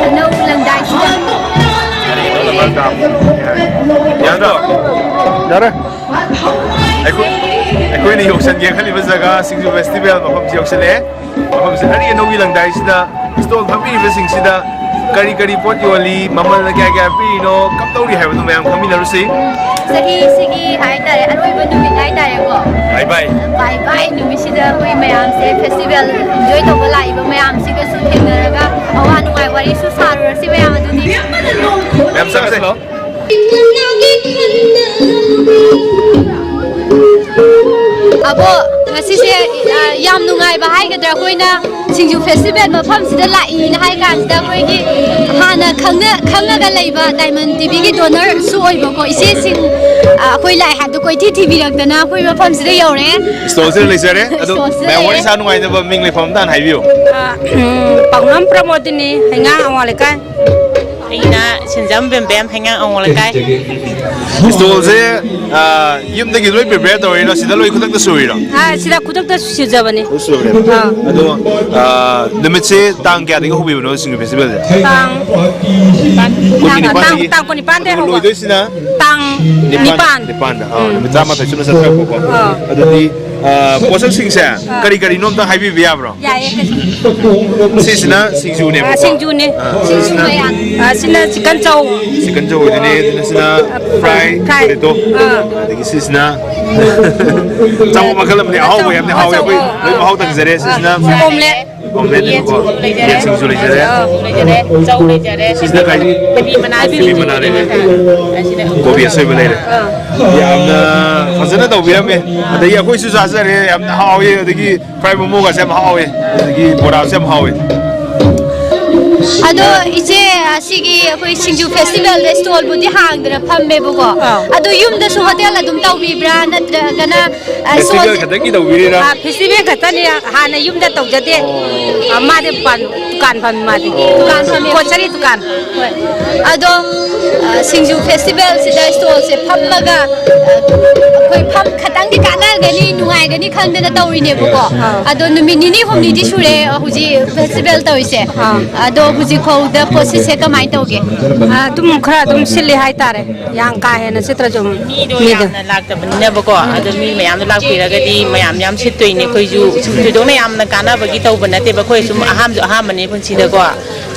ꯑꯅꯧꯕ ꯂꯝꯗꯥꯏꯁꯤꯗ꯫ ꯌꯥꯗ꯭ꯔꯣ? ꯌꯥꯔꯦ꯫ ꯑꯩꯈꯣꯏ, ꯑꯩꯈꯣꯏꯅ ꯌꯧꯁꯟꯒꯦ ꯈꯜꯂꯤꯕ ꯖꯒꯥ ꯁꯤꯡꯖꯨ ꯐꯦꯁꯇꯤꯚꯦꯜ ꯃꯐꯝꯁꯤ ꯌꯧꯁꯜꯂꯛꯑꯦ꯫ ꯃꯐꯝꯁꯤꯗ ꯑꯔꯤ ꯑꯅꯧꯒꯤ ꯂꯝꯗꯥꯏꯁꯤꯗ ꯁ꯭ꯇꯣꯜ ꯐꯝꯕꯤꯔꯤꯕꯁꯤꯡꯁꯤꯗ ꯀꯔꯤ ꯀꯔꯤ ꯄꯣꯠ ꯌꯣꯜꯂꯤ, ꯃꯃꯜꯅ ꯀꯌꯥ ꯀꯌꯥ ꯄꯤꯔꯤꯅꯣ, ꯀꯝꯗꯧꯔꯤ ꯍꯥꯏꯕꯗꯨ ꯃꯌꯥꯝ ꯈꯪꯃꯤꯟꯅꯔꯨꯁꯤ꯫ ꯆꯍꯤꯁꯤꯒꯤ ꯍꯥꯏꯇꯥꯔꯦ, ꯑꯔꯣꯏꯕ ꯅꯨꯃꯤꯠ ꯍꯥꯏꯇꯥꯔꯦꯀꯣ꯫ ꯕꯥꯏ ꯕꯥꯏ꯫ ꯕꯥꯏ ꯕꯥꯏ ꯅꯨꯃꯤꯠꯁꯤꯗ ꯑꯩꯈꯣꯏ ꯃꯌꯥꯝꯁꯦ ꯐꯦꯁꯇꯤꯚꯦꯜ ꯏꯟꯖꯣꯏ ꯇꯧꯕ ꯂꯥꯛꯏꯕ ꯃꯌꯥꯝꯁꯤꯒꯁꯨ ꯊꯦꯡꯅꯔꯒ ꯑꯋꯥ ꯅꯨꯡꯉꯥꯏ ꯋꯥꯔꯤꯁꯨ ꯁꯥꯔꯨꯔꯁꯤ ꯃꯌꯥꯝ ꯑꯗꯨꯗꯤ꯫ ꯃꯌꯥꯝ ꯆꯠꯂꯁꯤ ꯂꯥꯛꯑꯣ꯫ ꯑꯕꯣ, ꯉꯁꯤꯁꯦ, ꯑ, ꯌꯥꯝ ꯅꯨꯡꯉꯥꯏꯕ ꯍꯥꯏꯒꯗ꯭ꯔꯥ, ꯑꯩꯈꯣꯏꯅ ꯁꯤꯡꯖꯨ ꯐꯦꯁꯇꯤꯚꯦꯜ ꯃꯐꯝꯁꯤꯗ ꯂꯥꯛꯏꯅ ꯍꯥꯏ ꯀꯥꯟꯁꯤꯗ ꯑꯩꯈꯣꯏꯒꯤ ꯍꯥꯟꯅ ꯈꯪꯅ-, ꯈꯪꯉꯒ ꯂꯩꯕ ꯗꯥꯏꯃꯟ ꯇꯤꯚꯤꯒꯤ ꯗꯣꯅꯔꯁꯨ ꯑꯣꯏꯕꯀꯣ ꯏꯆꯦꯁꯤꯡ, ꯑ, ꯑꯩꯈꯣꯏ ꯂꯥꯛꯑꯦ ꯍꯥꯏꯕꯗꯣ ꯀꯣꯏꯊꯤ ꯊꯤꯕꯤꯔꯛꯇꯅ ꯑꯩꯈꯣꯏ ꯃꯐꯝꯁꯤꯗ ꯌꯧꯔꯛꯑꯦ꯫ ꯁ꯭ꯇꯣꯜꯁꯤꯗ ꯂꯩꯖꯔꯦ꯫ ꯑꯗꯣ ꯁ꯭ꯇꯣꯜꯁꯤꯗ ꯃꯌꯥꯝ ꯋꯥꯔꯤ ꯂꯩꯔꯦ꯫ ꯁꯥ ꯅꯨꯡꯉꯥꯏꯅꯕ ꯃꯤꯡ ꯂꯩꯐꯝ ꯑꯝꯇ ꯍꯥꯟꯅ ꯍꯥꯏꯕꯤꯌꯨ꯫ ꯑ, ꯎꯝ, ꯄꯥꯎꯅꯝ ꯄ꯭ꯔꯃꯣꯗꯤꯅꯤ, ꯍꯩꯉꯥꯡ ꯑꯋꯥꯡ ꯂꯩꯀꯥꯏ꯫ ꯑꯩꯅ ꯁꯦꯟꯖꯝ ꯕꯦꯝꯕꯦꯝ, ꯍꯩꯉꯥꯡ ꯑꯋꯥꯡ ꯂꯩꯀꯥꯏ꯫ ꯁ꯭ꯇꯣꯜꯁꯦ ꯑꯥ, ꯌꯨꯝꯗꯒꯤ ꯂꯣꯏ ꯄ꯭ꯔꯤꯄꯦꯌꯔ ꯇꯧꯔꯤꯔꯣ? ꯁꯤꯗ ꯂꯣꯏ ꯈꯨꯗꯛꯇ ꯁꯨꯔꯤꯔꯣ? ꯑꯥ, ꯁꯤꯗ ꯈꯨꯗꯛꯇ ꯁꯨꯖꯕꯅꯤ꯫ ꯂꯣꯏ ꯁꯨꯔꯦ꯫ ꯑꯥ꯫ ꯑꯗꯣ, ꯑꯥ, ꯅꯨꯃꯤꯠꯁꯦ ꯇꯥꯡ ꯀꯌꯥꯗꯒꯤ ꯍꯧꯕꯤꯕꯅꯣ ꯁꯤꯡꯖꯨ ꯐꯦꯁꯇꯤꯚꯦꯜꯁꯦ? ꯇꯥꯡ ꯀꯨꯟꯅꯤꯄꯥꯟꯗꯒꯤ꯫ ꯇꯥꯡ, ꯇꯥꯡ ꯀꯨꯟꯅꯤꯄꯥꯟꯗꯒꯤ ꯑꯗꯨꯒ ꯍꯧꯕ꯫ ꯂꯣꯏꯗꯣꯏꯁꯤꯅ? ꯇꯥꯡ ꯅꯤꯄꯥꯟ꯫ ꯅꯤꯄꯥꯟꯗ꯫ ꯑꯥ, ꯎꯝ꯫ ꯅꯨꯃꯤꯠ ꯇꯔꯥꯃꯥꯊꯣꯏ ꯆꯨꯞꯅ ꯆꯠꯊꯔꯛꯄꯀꯣ꯫ ꯑꯥ꯫ ꯑꯗꯨꯗꯤ, ꯑꯥ, ꯄꯣꯠꯁꯛꯁꯤꯡꯁꯦ ꯑꯥ꯫ ꯀꯔꯤ ꯀꯔꯤꯅꯣ ꯑꯝꯇ ꯍꯥꯏꯕꯤꯕ ꯌꯥꯕ꯭ꯔꯣ? ꯌꯥꯏꯌꯦ, ꯀꯩꯁꯨ꯫ ꯁꯤꯁꯤꯅ ꯁꯤꯡꯖꯨꯅꯦꯕꯀꯣ꯫ ꯑꯥ, ꯁꯤꯡꯖꯨꯅꯦ꯫ ꯑꯥ, ꯁꯤꯡꯖꯨ ꯁꯤꯁꯤꯅ ꯃꯌꯥꯟ꯫ ꯑꯥ, ꯁꯤꯅ ꯆꯤꯛꯀꯟ ꯆꯧ꯫ ꯆꯤꯛꯀꯟ ꯆꯧ ꯑꯣꯏꯗꯣꯏꯅꯦ, ꯑꯗꯨꯅ ꯁꯤꯅ ꯑꯥ, ꯐ꯭ꯔꯥꯏ ꯐ꯭ꯔꯥꯏ꯫ ꯄꯣꯇꯦꯇꯣ꯫ ꯑꯥ꯫ ꯑꯗꯒꯤ ꯁꯤꯁꯤꯅ ꯆꯥꯃ ꯃꯈꯜ ꯑꯃꯅꯤ, ꯑꯍꯥꯎꯕ ꯌꯥꯝꯅ ꯍꯥꯎꯋꯦ꯫ ꯑꯩꯈꯣꯏ ꯑꯥ, ꯂꯣꯏ ꯑꯥ꯫ ꯃꯍꯥꯎ ꯇꯪꯖꯔꯦ꯫ ꯑꯥ, ꯁꯤꯁꯤꯅ ꯁꯤ ꯑꯣꯝꯂꯦꯠ꯫ ꯑꯣꯝꯂꯦꯠꯅꯦꯕꯀꯣ꯫ ꯌꯦꯟ ꯁꯤꯡꯖꯨ ꯂꯩꯖꯔꯦ꯫ ꯑꯥ, ꯂꯩꯖꯔꯦ꯫ ꯆꯧ ꯂꯩꯖꯔꯦ꯫ ꯁꯤꯁꯤꯅ ꯀꯔꯤ? ꯀꯣꯕꯤ ꯃꯅꯥ ꯀꯣꯕꯤ ꯃꯅꯥ ꯂꯩꯔꯦ꯫ ꯁꯤꯡꯖꯨ꯫ ꯑꯁꯤꯅ ꯀꯣꯕꯤ ꯑꯁꯣꯏꯕ ꯂꯩꯔꯦ꯫ ꯑꯥ꯫ ꯌꯥꯝꯅ ꯐꯖꯅ ꯇꯧꯕꯤꯔꯝꯃꯦ꯫ ꯑꯗꯒꯤ ꯑꯩꯈꯣꯏꯁꯨ ꯆꯥꯖꯔꯦ, ꯌꯥꯝꯅ ꯍꯥꯎꯋꯤ꯫ ꯑꯗꯒꯤ ꯐ꯭ꯔꯥꯏ ꯃꯣꯃꯣꯒꯁꯦ ꯌꯥꯝ ꯍꯥꯎꯋꯦ, ꯑꯗꯒꯤ ꯕꯣꯔꯥꯁꯦ ꯌꯥꯝ ꯍꯥꯎꯋꯦ꯫ ꯑꯗꯣ ꯏꯆꯦ, ꯑꯁꯤꯒꯤ ꯑꯩꯈꯣꯏ ꯁꯤꯡꯖꯨ ꯐꯦꯁꯇꯤꯚꯦꯜꯗ ꯁ꯭ꯇꯣꯜꯕꯨꯗꯤ ꯍꯥꯡꯗꯅ ꯐꯝꯃꯦꯕꯀꯣ꯫ ꯑꯥ꯫ ꯑꯗꯣ ꯌꯨꯝꯗꯁꯨ ꯍꯣꯇꯦꯜ ꯑꯗꯨꯝ ꯇꯧꯕꯤꯕ꯭ꯔꯥ, ꯅꯠꯇ꯭ꯔꯒꯅ, ꯑ, ꯐꯦꯁꯇꯤꯚꯦꯜ ꯁꯣꯁꯦ-, ꯈꯛꯇꯪꯒꯤ ꯇꯧꯕꯤꯔꯤꯔꯥ? ꯑ, ꯐꯦꯁꯇꯤꯚꯦꯜ ꯈꯛꯇꯅꯤ, ꯍꯥꯟꯅ ꯌꯨꯝꯗ ꯇꯧꯖꯗꯦ꯫ ꯑꯣ꯫ ꯑ, ꯃꯥꯗꯤ ꯗꯨꯀꯥꯟ, ꯗꯨꯀꯥꯟ ꯐꯝꯃꯤ ꯃꯥꯗꯤ꯫ ꯑꯣ꯫ ꯗꯨꯀꯥꯟ ꯐꯝꯃꯤ꯫ ꯒ꯭ꯔꯣꯁꯔꯤ ꯗꯨꯀꯥꯟ꯫ ꯍꯣꯏ꯫ ꯑꯗꯣ, ꯑ, ꯁꯤꯡꯖꯨ ꯐꯦꯁꯇꯤꯚꯦꯜꯁꯤꯗ ꯁ꯭ꯇꯣꯜꯁꯦ ꯐꯝꯃꯒ, ꯑ, ꯑꯩꯈꯣꯏ ꯐꯝ ꯈꯇꯪꯗꯤ ꯀꯥꯟꯅꯒꯅꯤ, ꯅꯨꯡꯉꯥꯏꯒꯅꯤ ꯈꯟꯗꯅ ꯇꯧꯔꯤꯅꯦꯕꯀꯣ꯫ ꯑꯥ꯫ ꯑꯗꯣ ꯅꯨꯃꯤꯠ ꯅꯤꯅꯤ ꯍꯨꯝꯅꯤꯗꯤ ꯁꯨꯔꯦ ꯍꯧꯖꯤꯛ ꯐꯦꯁꯇꯤꯚꯦꯜ ꯇꯧꯔꯤꯁꯦ꯫ ꯑꯥ꯫ ꯑꯗꯣ ꯍꯧꯖꯤꯛ ꯐꯥꯎꯗ ꯄꯣꯠꯁꯤꯠꯁꯦ ꯀꯃꯥꯏꯅ ꯇꯧꯒꯦ? ꯑꯥ, ꯑꯗꯨꯝ ꯈꯔ ꯑꯗꯨꯝ ꯁꯤꯠꯂꯤ ꯍꯥꯏꯇꯥꯔꯦ꯫ ꯌꯥꯝ ꯀꯥ ꯍꯦꯟꯅ ꯁꯤꯠꯇ꯭ꯔꯁꯨ ꯑꯗꯨꯝ ꯃꯤꯗꯣ ꯃꯤꯗꯣ꯫ ꯌꯥꯝꯅ ꯂꯥꯛꯇꯕꯅꯤꯅꯕꯀꯣ꯫ ꯑꯗꯣ ꯃꯤ ꯃꯌꯥꯝꯗꯣ ꯂꯥꯛꯄꯤꯔꯒꯗꯤ ꯃꯌꯥꯝ ꯌꯥꯝ ꯁꯤꯠꯇꯣꯏꯅꯦ꯫ ꯑꯩꯈꯣꯏꯁꯨ ꯁꯨꯝ ꯊꯣꯏꯗꯣꯛꯅ ꯌꯥꯝꯅ ꯀꯥꯟꯅꯕꯒꯤ ꯇꯧꯕ ꯅꯠꯇꯦꯕ꯫ ꯑꯩꯈꯣꯏ ꯁꯨꯝ ꯑꯍꯥꯟꯕꯁꯨ ꯑꯍꯥꯟꯕꯅꯦ ꯄꯨꯟꯁꯤꯗꯀꯣ꯫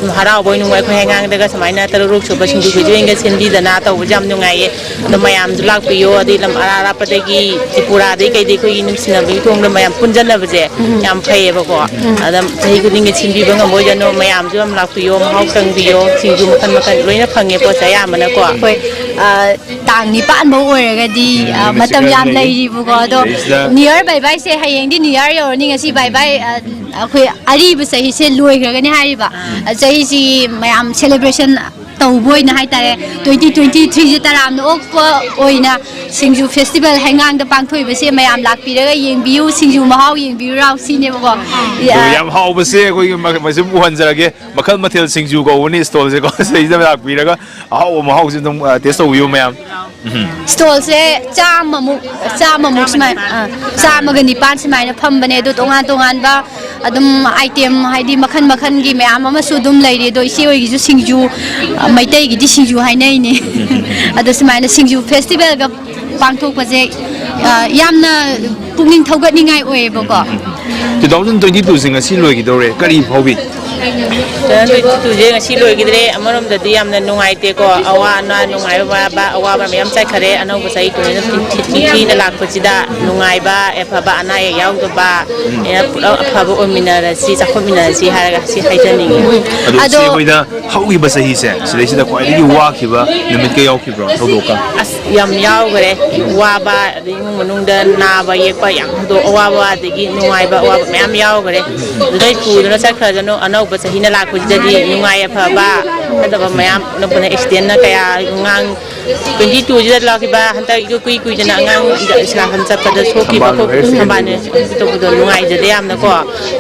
ꯁꯨꯝ ꯍꯔꯥꯎꯕꯣꯏ ꯅꯨꯡꯉꯥꯏ ꯑꯩꯈꯣꯏ ꯍꯩꯉꯥꯡꯗꯒ ꯁꯨꯃꯥꯏꯅ ꯇꯔꯨꯛ ꯁꯨꯕ ꯁꯤꯡꯖꯨ ꯐꯦꯁꯇꯤꯚꯦꯜꯒ ꯁꯤꯟꯕꯤꯗꯅ ꯇꯧꯕꯁꯦ ꯌꯥꯝ ꯅꯨꯡꯉꯥꯏꯌꯦ꯫ ꯑꯗꯣ ꯃꯌꯥꯝꯁꯨ ꯂꯥꯛꯄꯤꯌꯣ꯫ ꯑꯗꯩ ꯂꯝ ꯑꯔꯥꯞ ꯑꯔꯥꯞꯄꯗꯒꯤ ꯇ꯭ꯔꯤꯄꯨꯔꯥꯗꯒꯤ ꯀꯩꯗꯒꯤ ꯑꯩꯈꯣꯏꯒꯤ ꯅꯨꯡꯁꯤꯅꯕꯒꯤ ꯊꯣꯡꯗ ꯃꯌꯥꯝ ꯄꯨꯟꯖꯟꯅꯕꯁꯦ ꯎꯝ꯫ ꯌꯥꯝ ꯐꯩꯌꯦꯕꯀꯣ꯫ ꯎꯝ꯫ ꯑꯗ ꯆꯍꯤ ꯈꯨꯗꯤꯡꯒꯤ ꯁꯤꯟꯕꯤꯕ ꯉꯝꯕ ꯑꯣꯏꯖꯅꯨ꯫ ꯃꯌꯥꯝꯁꯨ ꯌꯥꯝ ꯂꯥꯛꯄꯤꯌꯣ, ꯃꯍꯥꯎ ꯇꯪꯕꯤꯌꯣ꯫ ꯁꯤꯡꯖꯨ ꯃꯈꯜ ꯃꯈꯜ ꯂꯣꯏꯅ ꯐꯪꯉꯦ ꯄꯣꯠꯁꯦ ꯑꯌꯥꯝꯕꯅꯀꯣ꯫ ꯍꯣꯏ꯫ ꯑ, ꯇꯥꯡ ꯅꯤꯄꯥꯟ ꯐꯧ ꯑꯣꯏꯔꯒꯗꯤ, ꯑ, ꯎꯝ, ꯃꯇꯝ ꯌꯥꯝ ꯂꯩꯔꯤꯕꯀꯣ꯫ ꯑꯗꯣ ꯁꯤꯗꯩꯁꯤꯗ ꯅ꯭ꯌꯨ ꯌꯔ ꯕꯥꯏ ꯕꯥꯏꯁꯦ ꯍꯌꯦꯡꯗꯤ ꯅ꯭ꯌꯨ ꯌꯔ ꯌꯧꯔꯅꯤ, ꯉꯁꯤ ꯕꯥꯏ ꯕꯥꯏ, ꯑ, ꯑꯩꯈꯣꯏ ꯑꯔꯤꯕ ꯆꯍꯤꯁꯦ ꯂꯣꯏꯈ꯭ꯔꯒꯅꯤ ꯍꯥꯏꯔꯤꯕ꯫ ꯑ, ꯆꯍꯤꯁꯤ ꯃꯌꯥꯝ ꯁꯦꯂꯦꯕ꯭ꯔꯦꯁꯟ ꯇꯧꯕ ꯑꯣꯏꯅ ꯍꯥꯏꯇꯥꯔꯦ, ꯇ꯭ꯋꯦꯟꯇꯤ ꯇ꯭ꯋꯦꯟꯇꯤ ꯊ꯭ꯔꯤꯁꯦ ꯇꯔꯥꯝꯅ ꯑꯣꯛꯄ ꯑꯣꯏꯅ ꯁꯤꯡꯖꯨ ꯐꯦꯁꯇꯤꯚꯦꯜ ꯍꯩꯉꯥꯡꯗ ꯄꯥꯡꯊꯣꯛꯏꯕꯁꯦ ꯃꯌꯥꯝ ꯂꯥꯛꯄꯤꯔꯒ ꯌꯦꯡꯕꯤꯌꯨ, ꯁꯤꯡꯖꯨ ꯃꯍꯥꯎ ꯌꯦꯡꯕꯤꯌꯨ ꯁꯤꯅꯦꯕꯀꯣ꯫ ꯑꯗꯨ ꯌꯥꯝ ꯍꯥꯎꯕꯁꯦ ꯑꯩꯈꯣꯏꯒꯤ ꯃ-, ꯃꯁꯤꯕꯨ ꯎꯍꯟꯖꯔꯒꯦ꯫ ꯃꯈꯜ ꯃꯊꯦꯜ ꯁꯤꯡꯖꯨ ꯀꯧꯕꯅꯤ ꯁ꯭ꯇꯣꯜꯁꯦꯀꯣ꯫ ꯁꯤꯗꯩꯁꯤꯗ ꯂꯥꯛꯄꯤꯔꯒ ꯑꯍꯥꯎꯕ ꯃꯍꯥꯎꯁꯦ ꯑꯗꯨꯝ, ꯑ, ꯇꯦꯁ ꯇꯧꯕꯤꯌꯨ ꯃꯌꯥꯝ꯫ ꯎꯝ꯫ ꯁ꯭ꯇꯣꯜꯁꯦ ꯆꯥꯝꯃꯃꯨꯛ, ꯆꯥꯝꯃꯃꯨꯛ ꯁꯨꯃꯥꯏ-, ꯑ, ꯆꯥꯝꯃꯒ ꯅꯤꯄꯥꯟ ꯁꯨꯃꯥꯏꯅ ꯐꯝꯕꯅꯦ꯫ ꯑꯗꯣ ꯇꯣꯉꯥꯟ ꯇꯣꯉꯥꯟꯕ ꯑꯗꯨꯝ ꯑꯥꯏꯇꯦꯝ, ꯍꯥꯏꯗꯤ ꯃꯈꯜ ꯃꯈꯜꯒꯤ ꯃꯌꯥꯝ ꯑꯃꯁꯨ ꯑꯗꯨꯝ ꯂꯩꯔꯤ꯫ ꯑꯗꯣ ꯏꯆꯦ ꯍꯣꯏꯒꯤꯁꯨ ꯁꯤꯡꯖꯨ, ꯑ, ꯃꯩꯇꯩꯒꯤꯗꯤ ꯁꯤꯡꯖꯨ ꯍꯥꯏꯅꯩꯅꯦ꯫ ꯑꯗꯣ ꯁꯨꯃꯥꯏꯅ ꯁꯤꯡꯖꯨ ꯐꯦꯁꯇꯤꯚꯦꯜꯒ ꯄꯥꯡꯊꯣꯛꯄꯁꯦ, ꯑ, ꯌꯥꯝꯅ ꯄꯨꯛꯅꯤꯡ ꯊꯧꯒꯠꯅꯤꯡꯉꯥꯏ ꯑꯣꯏꯌꯦꯕꯀꯣ꯫ Two thousand twenty twoꯁꯦ ꯉꯁꯤ ꯂꯣꯏꯈꯤꯗꯧꯔꯦ, ꯀꯔꯤ ꯐꯥꯎꯕꯤ? Two thousand twenty twoꯁꯦ ꯉꯁꯤ ꯂꯣꯏꯈꯤꯗ꯭ꯔꯦ꯫ ꯑꯃꯔꯣꯝꯗꯗꯤ ꯌꯥꯝꯅ ꯅꯨꯡꯉꯥꯏꯇꯦꯀꯣ꯫ ꯑꯋꯥ ꯑꯅꯥ, ꯅꯨꯡꯉꯥꯏꯕ, ꯑꯋꯥꯕ ꯃꯌꯥꯝ ꯆꯠꯈꯔꯦ꯫ ꯑꯅꯧꯕ ꯆꯍꯤ two thousand twenty threeꯅ ꯂꯥꯛꯄꯁꯤꯗ ꯅꯨꯡꯉꯥꯏꯕ, ꯌꯥꯏꯐꯕ, ꯑꯅꯥ ꯑꯌꯦꯛ ꯌꯥꯎꯗꯕ, ꯎꯝ꯫ ꯑꯦ, ꯄꯨꯂꯞ ꯑꯐꯕ ꯑꯣꯏꯃꯤꯟꯅꯔꯁꯤ, ꯆꯥꯎꯈꯠꯃꯤꯟꯅꯔꯁꯤ ꯍꯥꯏꯔꯒ ꯁꯤ ꯍꯥꯏꯖꯅꯤꯡꯉꯤ꯫ ꯑꯗꯣ ꯑꯗꯣ ꯏꯆꯦ ꯍꯣꯏꯗ ꯍꯧꯈꯤꯕ ꯆꯍꯤꯁꯦ ꯁꯤꯗꯩꯁꯤꯗ ꯈ꯭ꯋꯥꯏꯗꯒꯤ ꯋꯥꯈꯤꯕ ꯅꯨꯃꯤꯠꯀ ꯌꯥꯎꯈꯤꯕ꯭ꯔꯣ ꯊꯧꯗꯣꯛꯀ? ꯑꯁ, ꯌꯥꯝ ꯌꯥꯎꯈ꯭ꯔꯦ꯫ ꯋꯥꯕ, ꯑꯗꯩ ꯏꯃꯨꯡ ꯃꯅꯨꯡꯗ ꯅꯥꯕ ꯌꯦꯛꯄ ꯌꯥꯝ ꯊꯧꯗꯣꯛ, ꯑꯋꯥꯕ, ꯑꯗꯒꯤ ꯅꯨꯡꯉꯥꯏꯕ, ꯑꯋꯥꯕ ꯃꯌꯥꯝ ꯌꯥꯎꯈ꯭ꯔꯦ꯫ ꯂꯣꯏ ꯄꯨꯗꯨꯅ ꯆꯠꯈ꯭ꯔꯖꯅꯨ꯫ ꯑꯅꯧꯕ ꯆꯍꯤꯅ ꯂꯥꯛꯄꯁꯤꯗꯗꯤ ꯅꯨꯡꯉꯥꯏ ꯌꯥꯏꯐꯕ, ꯐꯠꯇꯕ ꯃꯌꯥꯝ, ꯑꯅꯧꯕꯅ accidentꯅ ꯀꯌꯥ, ꯑꯉꯥꯡ twenty twoꯁꯤꯗ ꯂꯥꯛꯈꯤꯕ ꯍꯟꯗꯛ ꯏꯀꯨꯏ ꯀꯨꯏꯗꯅ ꯑꯉꯥꯡ ꯏꯁꯂꯥꯝ ꯆꯠꯄꯗ ꯁꯣꯛꯈꯤꯕ ꯈꯣꯠꯈꯤꯕ ꯊꯝꯕꯥꯜ ꯇꯧꯕꯗꯣ ꯅꯨꯡꯉꯥꯏꯖꯗꯦ ꯌꯥꯝꯅꯀꯣ꯫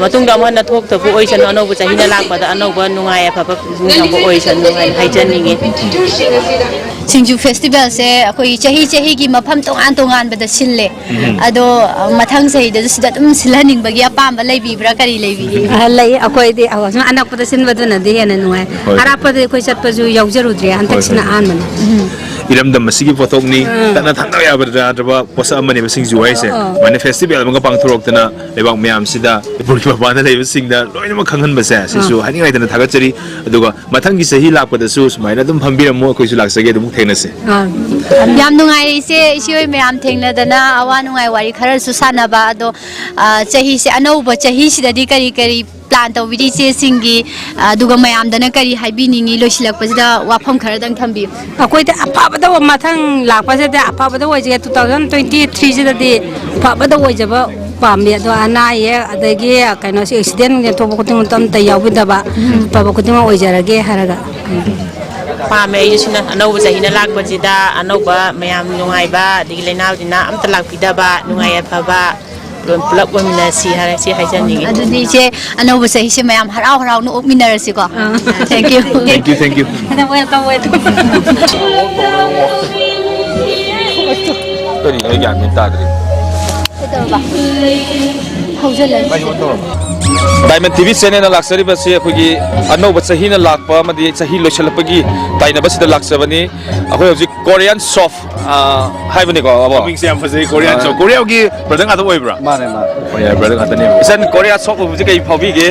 ꯃꯇꯨꯡꯗ ꯑꯃꯨꯛ ꯍꯟꯅ ꯊꯣꯛꯇꯕ ꯑꯣꯏꯁꯅꯨ꯫ ꯑꯅꯧꯕ ꯆꯍꯤꯅ ꯂꯥꯛꯄꯗ ꯑꯅꯧꯕ ꯅꯨꯡꯉꯥꯏ ꯌꯥꯏꯐꯕ ꯐꯪꯕ ꯑꯣꯏꯁꯅꯨ ꯍꯥꯏꯅ ꯍꯥꯏꯖꯅꯤꯡꯉꯤ꯫ ꯁꯤꯡꯖꯨ ꯐꯦꯁꯇꯤꯚꯦꯜꯁꯦ ꯑꯩꯈꯣꯏ ꯆꯍꯤ ꯆꯍꯤꯒꯤ ꯃꯐꯝ ꯇꯣꯉꯥꯟ ꯇꯣꯉꯥꯟꯕꯗ ꯁꯤꯜꯂꯦ꯫ ꯎꯝ꯫ ꯑꯗꯣ, ꯑ, ꯃꯊꯪ ꯆꯍꯤꯗꯁꯨ ꯁꯤꯗ ꯑꯗꯨꯝ ꯁꯤꯜꯍꯟꯅꯤꯡꯕꯒꯤ ꯑꯄꯥꯝꯕ ꯂꯩꯕꯤꯕ꯭ꯔꯥ? ꯀꯔꯤ ꯂꯩꯕꯤꯒꯦ? ꯑ, ꯂꯩ꯫ ꯑꯩꯈꯣꯏꯗꯤ, ꯑ, ꯁꯨꯝ ꯑꯅꯛꯄꯗ ꯁꯤꯟꯕꯗꯨꯅꯗꯤ ꯍꯦꯟꯅ ꯅꯨꯡꯉꯥꯏ꯫ ꯍꯣꯏ꯫ ꯑꯔꯥꯞꯄꯗ ꯑꯩꯈꯣꯏ ꯆꯠꯄꯁꯨ ꯌꯥꯎꯖꯔꯨꯗ꯭ꯔꯦ, ꯍꯟꯗꯛꯁꯤꯅ ꯍꯣꯏ, ꯍꯣꯏ꯫ ꯑꯍꯥꯟꯕꯅꯤ꯫ ꯎꯝ꯫ ꯏꯔꯝꯗꯝ ꯑꯁꯤꯒꯤ ꯄꯣꯠꯊꯣꯛꯅꯤ, ꯎꯝ꯫ ꯇꯠꯅ ꯊꯥꯅꯕ ꯌꯥꯕ ꯌꯥꯗ꯭ꯔꯕ ꯄꯣꯠꯁꯛ ꯑꯃꯅꯦꯕ ꯁꯤꯡꯖꯨ ꯍꯥꯏꯁꯦ꯫ ꯑꯣ꯫ ꯁꯨꯃꯥꯏꯅ ꯐꯦꯁꯇꯤꯚꯦꯜ ꯑꯃꯒ ꯄꯥꯡꯊꯣꯔꯛꯇꯅ ꯂꯩꯕꯥꯛ ꯃꯌꯥꯝꯁꯤꯗ, ꯃꯅꯤꯄꯨꯔꯒꯤ ꯃꯄꯥꯟꯗ ꯂꯩꯕꯁꯤꯡꯗ ꯂꯣꯏꯅꯃꯛ ꯈꯪꯍꯟꯕꯁꯦ, ꯁꯤꯁꯨ ꯑꯥ꯫ ꯍꯥꯏꯅꯤꯡꯉꯥꯏꯗꯅ ꯊꯥꯒꯠꯆꯔꯤ꯫ ꯑꯗꯨꯒ ꯃꯊꯪꯒꯤ ꯆꯍꯤ ꯂꯥꯛꯄꯗꯁꯨ ꯁꯨꯃꯥꯏꯅ ꯑꯗꯨꯝ ꯐꯝꯕꯤꯔꯝꯃꯨ, ꯑꯩꯈꯣꯏꯁꯨ ꯂꯥꯛꯆꯒꯦ, ꯑꯗꯨꯝ ꯊꯦꯡꯅꯁꯤ꯫ ꯑꯥ꯫ ꯌꯥꯝ ꯅꯨꯡꯉꯥꯏꯔꯦ ꯏꯆꯦ, ꯏꯆꯦ ꯍꯣꯏ ꯃꯌꯥꯝ ꯊꯦꯡꯅꯗꯅ ꯑꯋꯥ ꯅꯨꯡꯉꯥꯏ ꯋꯥꯔꯤ ꯈꯔꯁꯨ ꯁꯥꯟꯅꯕ꯫ ꯑꯗꯣ, ꯑ, ꯆꯍꯤꯁꯦ, ꯑꯅꯧꯕ ꯆꯍꯤꯁꯤꯗꯗꯤ ꯀꯔꯤ ꯀꯔꯤ plan ꯇꯧꯕꯤꯔꯤ ꯏꯆꯦꯁꯤꯡꯒꯤ, ꯑ, ꯑꯗꯨꯒ ꯃꯌꯥꯝꯗꯅ ꯀꯔꯤ ꯍꯥꯏꯕꯤꯅꯤꯡꯉꯤ? ꯂꯣꯏꯁꯤꯜꯂꯛꯄꯁꯤꯗ ꯋꯥꯐꯝ ꯈꯔꯗꯪ ꯊꯝꯕꯤꯌꯨ꯫ ꯑꯩꯈꯣꯏꯗꯤ ꯑꯐꯕꯗ ꯃꯊꯪ ꯂꯥꯛꯄꯁꯤꯗ ꯑꯐꯕꯗ ꯑꯣꯏꯖꯒꯦ꯫ Two thousand twenty threeꯁꯤꯗꯗꯤ ꯑꯐꯕꯗ ꯑꯣꯏꯖꯕ ꯄꯥꯝꯃꯤ꯫ ꯑꯗꯣ ꯑꯅꯥ ꯑꯌꯦꯛ ꯑꯗꯒꯤ ꯀꯩꯅꯣꯁꯤ ꯑꯦꯛꯁꯤꯗꯦꯟ ꯊꯣꯛꯄ ꯈꯨꯗꯤꯡꯃꯛꯇ ꯑꯝꯇ ꯌꯥꯎꯕꯤꯗꯕ, ꯑꯐꯕ ꯈꯨꯗꯤꯡꯃꯛ ꯑꯣꯏꯖꯔꯒꯦ ꯍꯥꯏꯔꯒ꯫ ꯄꯥꯝꯃꯦ ꯑꯩꯁꯨ ꯁꯤꯅ꯫ ꯑꯅꯧꯕ ꯆꯍꯤꯅ ꯂꯥꯛꯄꯁꯤꯗ ꯑꯅꯧꯕ ꯃꯌꯥꯝ ꯅꯨꯡꯉꯥꯏꯕ, ꯑꯗꯒꯤ ꯂꯩꯅꯥ ꯇꯤꯟꯅꯥ ꯑꯝꯇ ꯂꯥꯛꯄꯤꯗꯕ, ꯅꯨꯡꯉꯥꯏ ꯌꯥꯏꯐꯕ ꯂꯣꯟ ꯄꯨꯂꯞ ꯑꯣꯏꯃꯤꯟꯅꯁꯤ ꯍꯥꯏꯔ ꯁꯤ ꯍꯥꯏꯖꯅꯤꯡꯉꯤ꯫ ꯑꯗꯨꯗꯤ ꯏꯆꯦ, ꯑꯅꯧꯕ ꯆꯍꯤꯁꯦ ꯃꯌꯥꯝ ꯍꯔꯥꯎ ꯍꯔꯥꯎꯅ ꯑꯣꯛꯃꯤꯟꯅꯔꯁꯤꯀꯣ꯫ Thank you. Thank you, thank you. Welcome, welcome. ꯀꯔꯤꯅꯣ ꯑꯩ ꯒ꯭ꯌꯥꯟ ꯃꯦꯟ ꯇꯥꯗ꯭ꯔꯦ꯫ Diamond ꯇꯤꯚꯤ ꯆꯦꯅꯦꯜꯅ ꯂꯥꯛꯆꯔꯤꯕꯁꯤ ꯑꯩꯈꯣꯏꯒꯤ ꯑꯅꯧꯕ ꯆꯍꯤꯅ ꯂꯥꯛꯄ ꯑꯃꯗꯤ ꯆꯍꯤ ꯂꯣꯏꯁꯤꯜꯂꯛꯄꯒꯤ ꯇꯥꯏꯅꯕꯁꯤꯗ ꯂꯥꯛꯆꯕꯅꯤ꯫ ꯑꯩꯈꯣꯏ ꯍꯧꯖꯤꯛ Korean soap, ꯑ, ꯍꯥꯏꯕꯅꯤꯀꯣ, ꯑꯕꯣ? ꯃꯃꯤꯡꯁꯦ ꯌꯥꯝ ꯐꯖꯩ꯫ Korean soap꯫ Koreaꯒꯤ product ꯉꯥꯛꯇ ꯑꯣꯏꯕ꯭ꯔꯥ? ꯃꯥꯅꯦ, ꯃꯥꯅꯦ꯫ Korea product ꯉꯥꯛꯇꯅꯦ꯫ ꯏꯆꯟ, Korea soap ꯎꯕꯁꯤ ꯀꯩ ꯐꯥꯎꯕꯤꯒꯦ?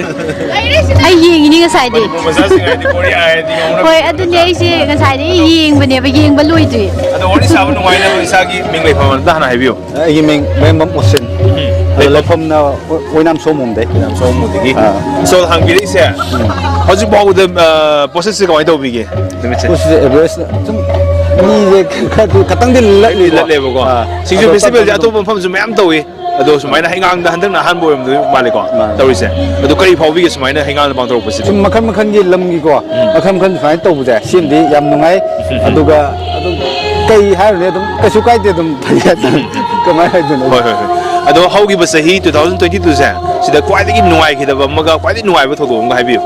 ꯑꯩ ꯌꯦꯡꯉꯤꯅꯤ ꯉꯁꯥꯏꯗꯤ꯫ ꯃꯆꯥꯁꯤꯡ ꯍꯥꯏꯗꯤ Korea ꯍꯥꯏꯗꯤ ꯉꯧꯅ ꯍꯣꯏ, ꯑꯗꯨꯅꯦ ꯑꯩꯁꯦ ꯉꯁꯥꯏꯗꯤ ꯌꯦꯡꯕꯅꯦꯕ, ꯌꯦꯡꯕ ꯂꯣꯏꯗ꯭ꯔꯤ꯫ ꯑꯗꯣ ꯋꯥꯔꯤ ꯁꯥꯕ ꯅꯨꯡꯉꯥꯏꯅꯕ ꯏꯁꯥꯒꯤ ꯃꯤꯡ ꯂꯩꯐꯝ ꯑꯝꯇ ꯍꯥꯟꯅ ꯍꯥꯏꯕꯤꯌꯨ꯫ ꯑꯩꯒꯤ ꯃꯤꯡ ꯃꯌꯨꯝꯕꯝ ꯃꯣꯁꯤꯟ꯫ ꯑꯗꯣ ꯂꯩꯐꯝꯅ ꯑꯣꯏꯅꯥꯝ ꯁꯣꯝꯕꯨꯡꯗꯩ꯫ ꯌꯥꯝ ꯁꯣꯝꯕꯨꯡꯗꯒꯤ꯫ ꯑꯥ꯫ ꯏꯆꯟ, ꯍꯪꯕꯤꯔꯛꯏꯁꯦ ꯍꯧꯖꯤꯛ ꯐꯥꯎꯕꯗ, ꯑ, processꯁꯦ ꯀꯃꯥꯏꯅ ꯇꯧꯕꯤꯒꯦ ꯅꯨꯃꯤꯠꯁꯦ? ꯄꯣꯠꯁꯤꯁꯦ average ꯁꯨꯝ ꯃꯤꯁꯦ ꯈꯔꯗꯤ ꯈꯇꯪꯗꯤ ꯂꯠꯂꯤꯀꯣ꯫ ꯂꯠꯂꯦꯕꯀꯣ꯫ ꯑꯥ꯫ ꯁꯤꯡꯖꯨ ꯑꯗꯣ festivalꯁꯦ ꯇꯞ ꯇꯞꯅ ꯑꯇꯣꯞꯄ ꯃꯐꯝꯁꯨ ꯃꯌꯥꯝ ꯇꯧꯏ꯫ ꯑꯗꯣ ꯁꯨꯃꯥꯏꯅ ꯍꯩꯉꯥꯡꯗ ꯍꯟꯗꯛꯅ ꯑꯍꯥꯟꯕ ꯑꯣꯏꯔꯝꯗꯣꯏ ꯃꯥꯜꯂꯦꯀꯣ ꯃꯥꯅꯦ꯫ ꯇꯧꯔꯤꯁꯦ꯫ ꯑꯗꯣ ꯀꯔꯤ ꯐꯥꯎꯕꯤꯒꯦ ꯁꯨꯃꯥꯏꯅ ꯍꯩꯉꯥꯡꯗ ꯄꯥꯡꯊꯣꯔꯛꯄꯁꯤꯗꯤ? ꯁꯨꯝ ꯃꯈꯜ ꯃꯈꯜꯒꯤ ꯂꯝꯒꯤꯀꯣ, ꯃꯈꯜ ꯃꯈꯜ ꯁꯨꯃꯥꯏꯅ ꯇꯧꯕꯁꯦ ꯁꯤꯃꯗꯤ ꯌꯥꯝ ꯅꯨꯡꯉꯥꯏ꯫ ꯑꯗꯨꯒ ꯑꯗꯨꯝ ꯀꯩ ꯍꯥꯏꯔꯨꯅꯤ, ꯑꯗꯨꯝ ꯀꯩꯁꯨ ꯀꯥꯏꯗꯦ, ꯑꯗꯨꯝ ꯐꯩ ꯍꯥꯏꯇꯥꯔꯦ꯫ ꯀꯃꯥꯏꯅ ꯍꯥꯏꯗꯣꯏꯅꯣ? ꯍꯣꯏ, ꯍꯣꯏ, ꯍꯣꯏ꯫ ꯑꯗꯣ ꯍꯧꯈꯤꯕ ꯆꯍꯤ two thousand twenty twoꯁꯦ ꯁꯤꯗ ꯈ꯭ꯋꯥꯏꯗꯒꯤ ꯅꯨꯡꯉꯥꯏꯈꯤꯗꯕ ꯑꯃꯒ ꯈ꯭ꯋꯥꯏꯗꯒꯤ ꯅꯨꯡꯉꯥꯏꯕ ꯊꯧꯗꯣꯛ ꯑꯃꯒ ꯍꯥꯏꯕꯤꯌꯨ꯫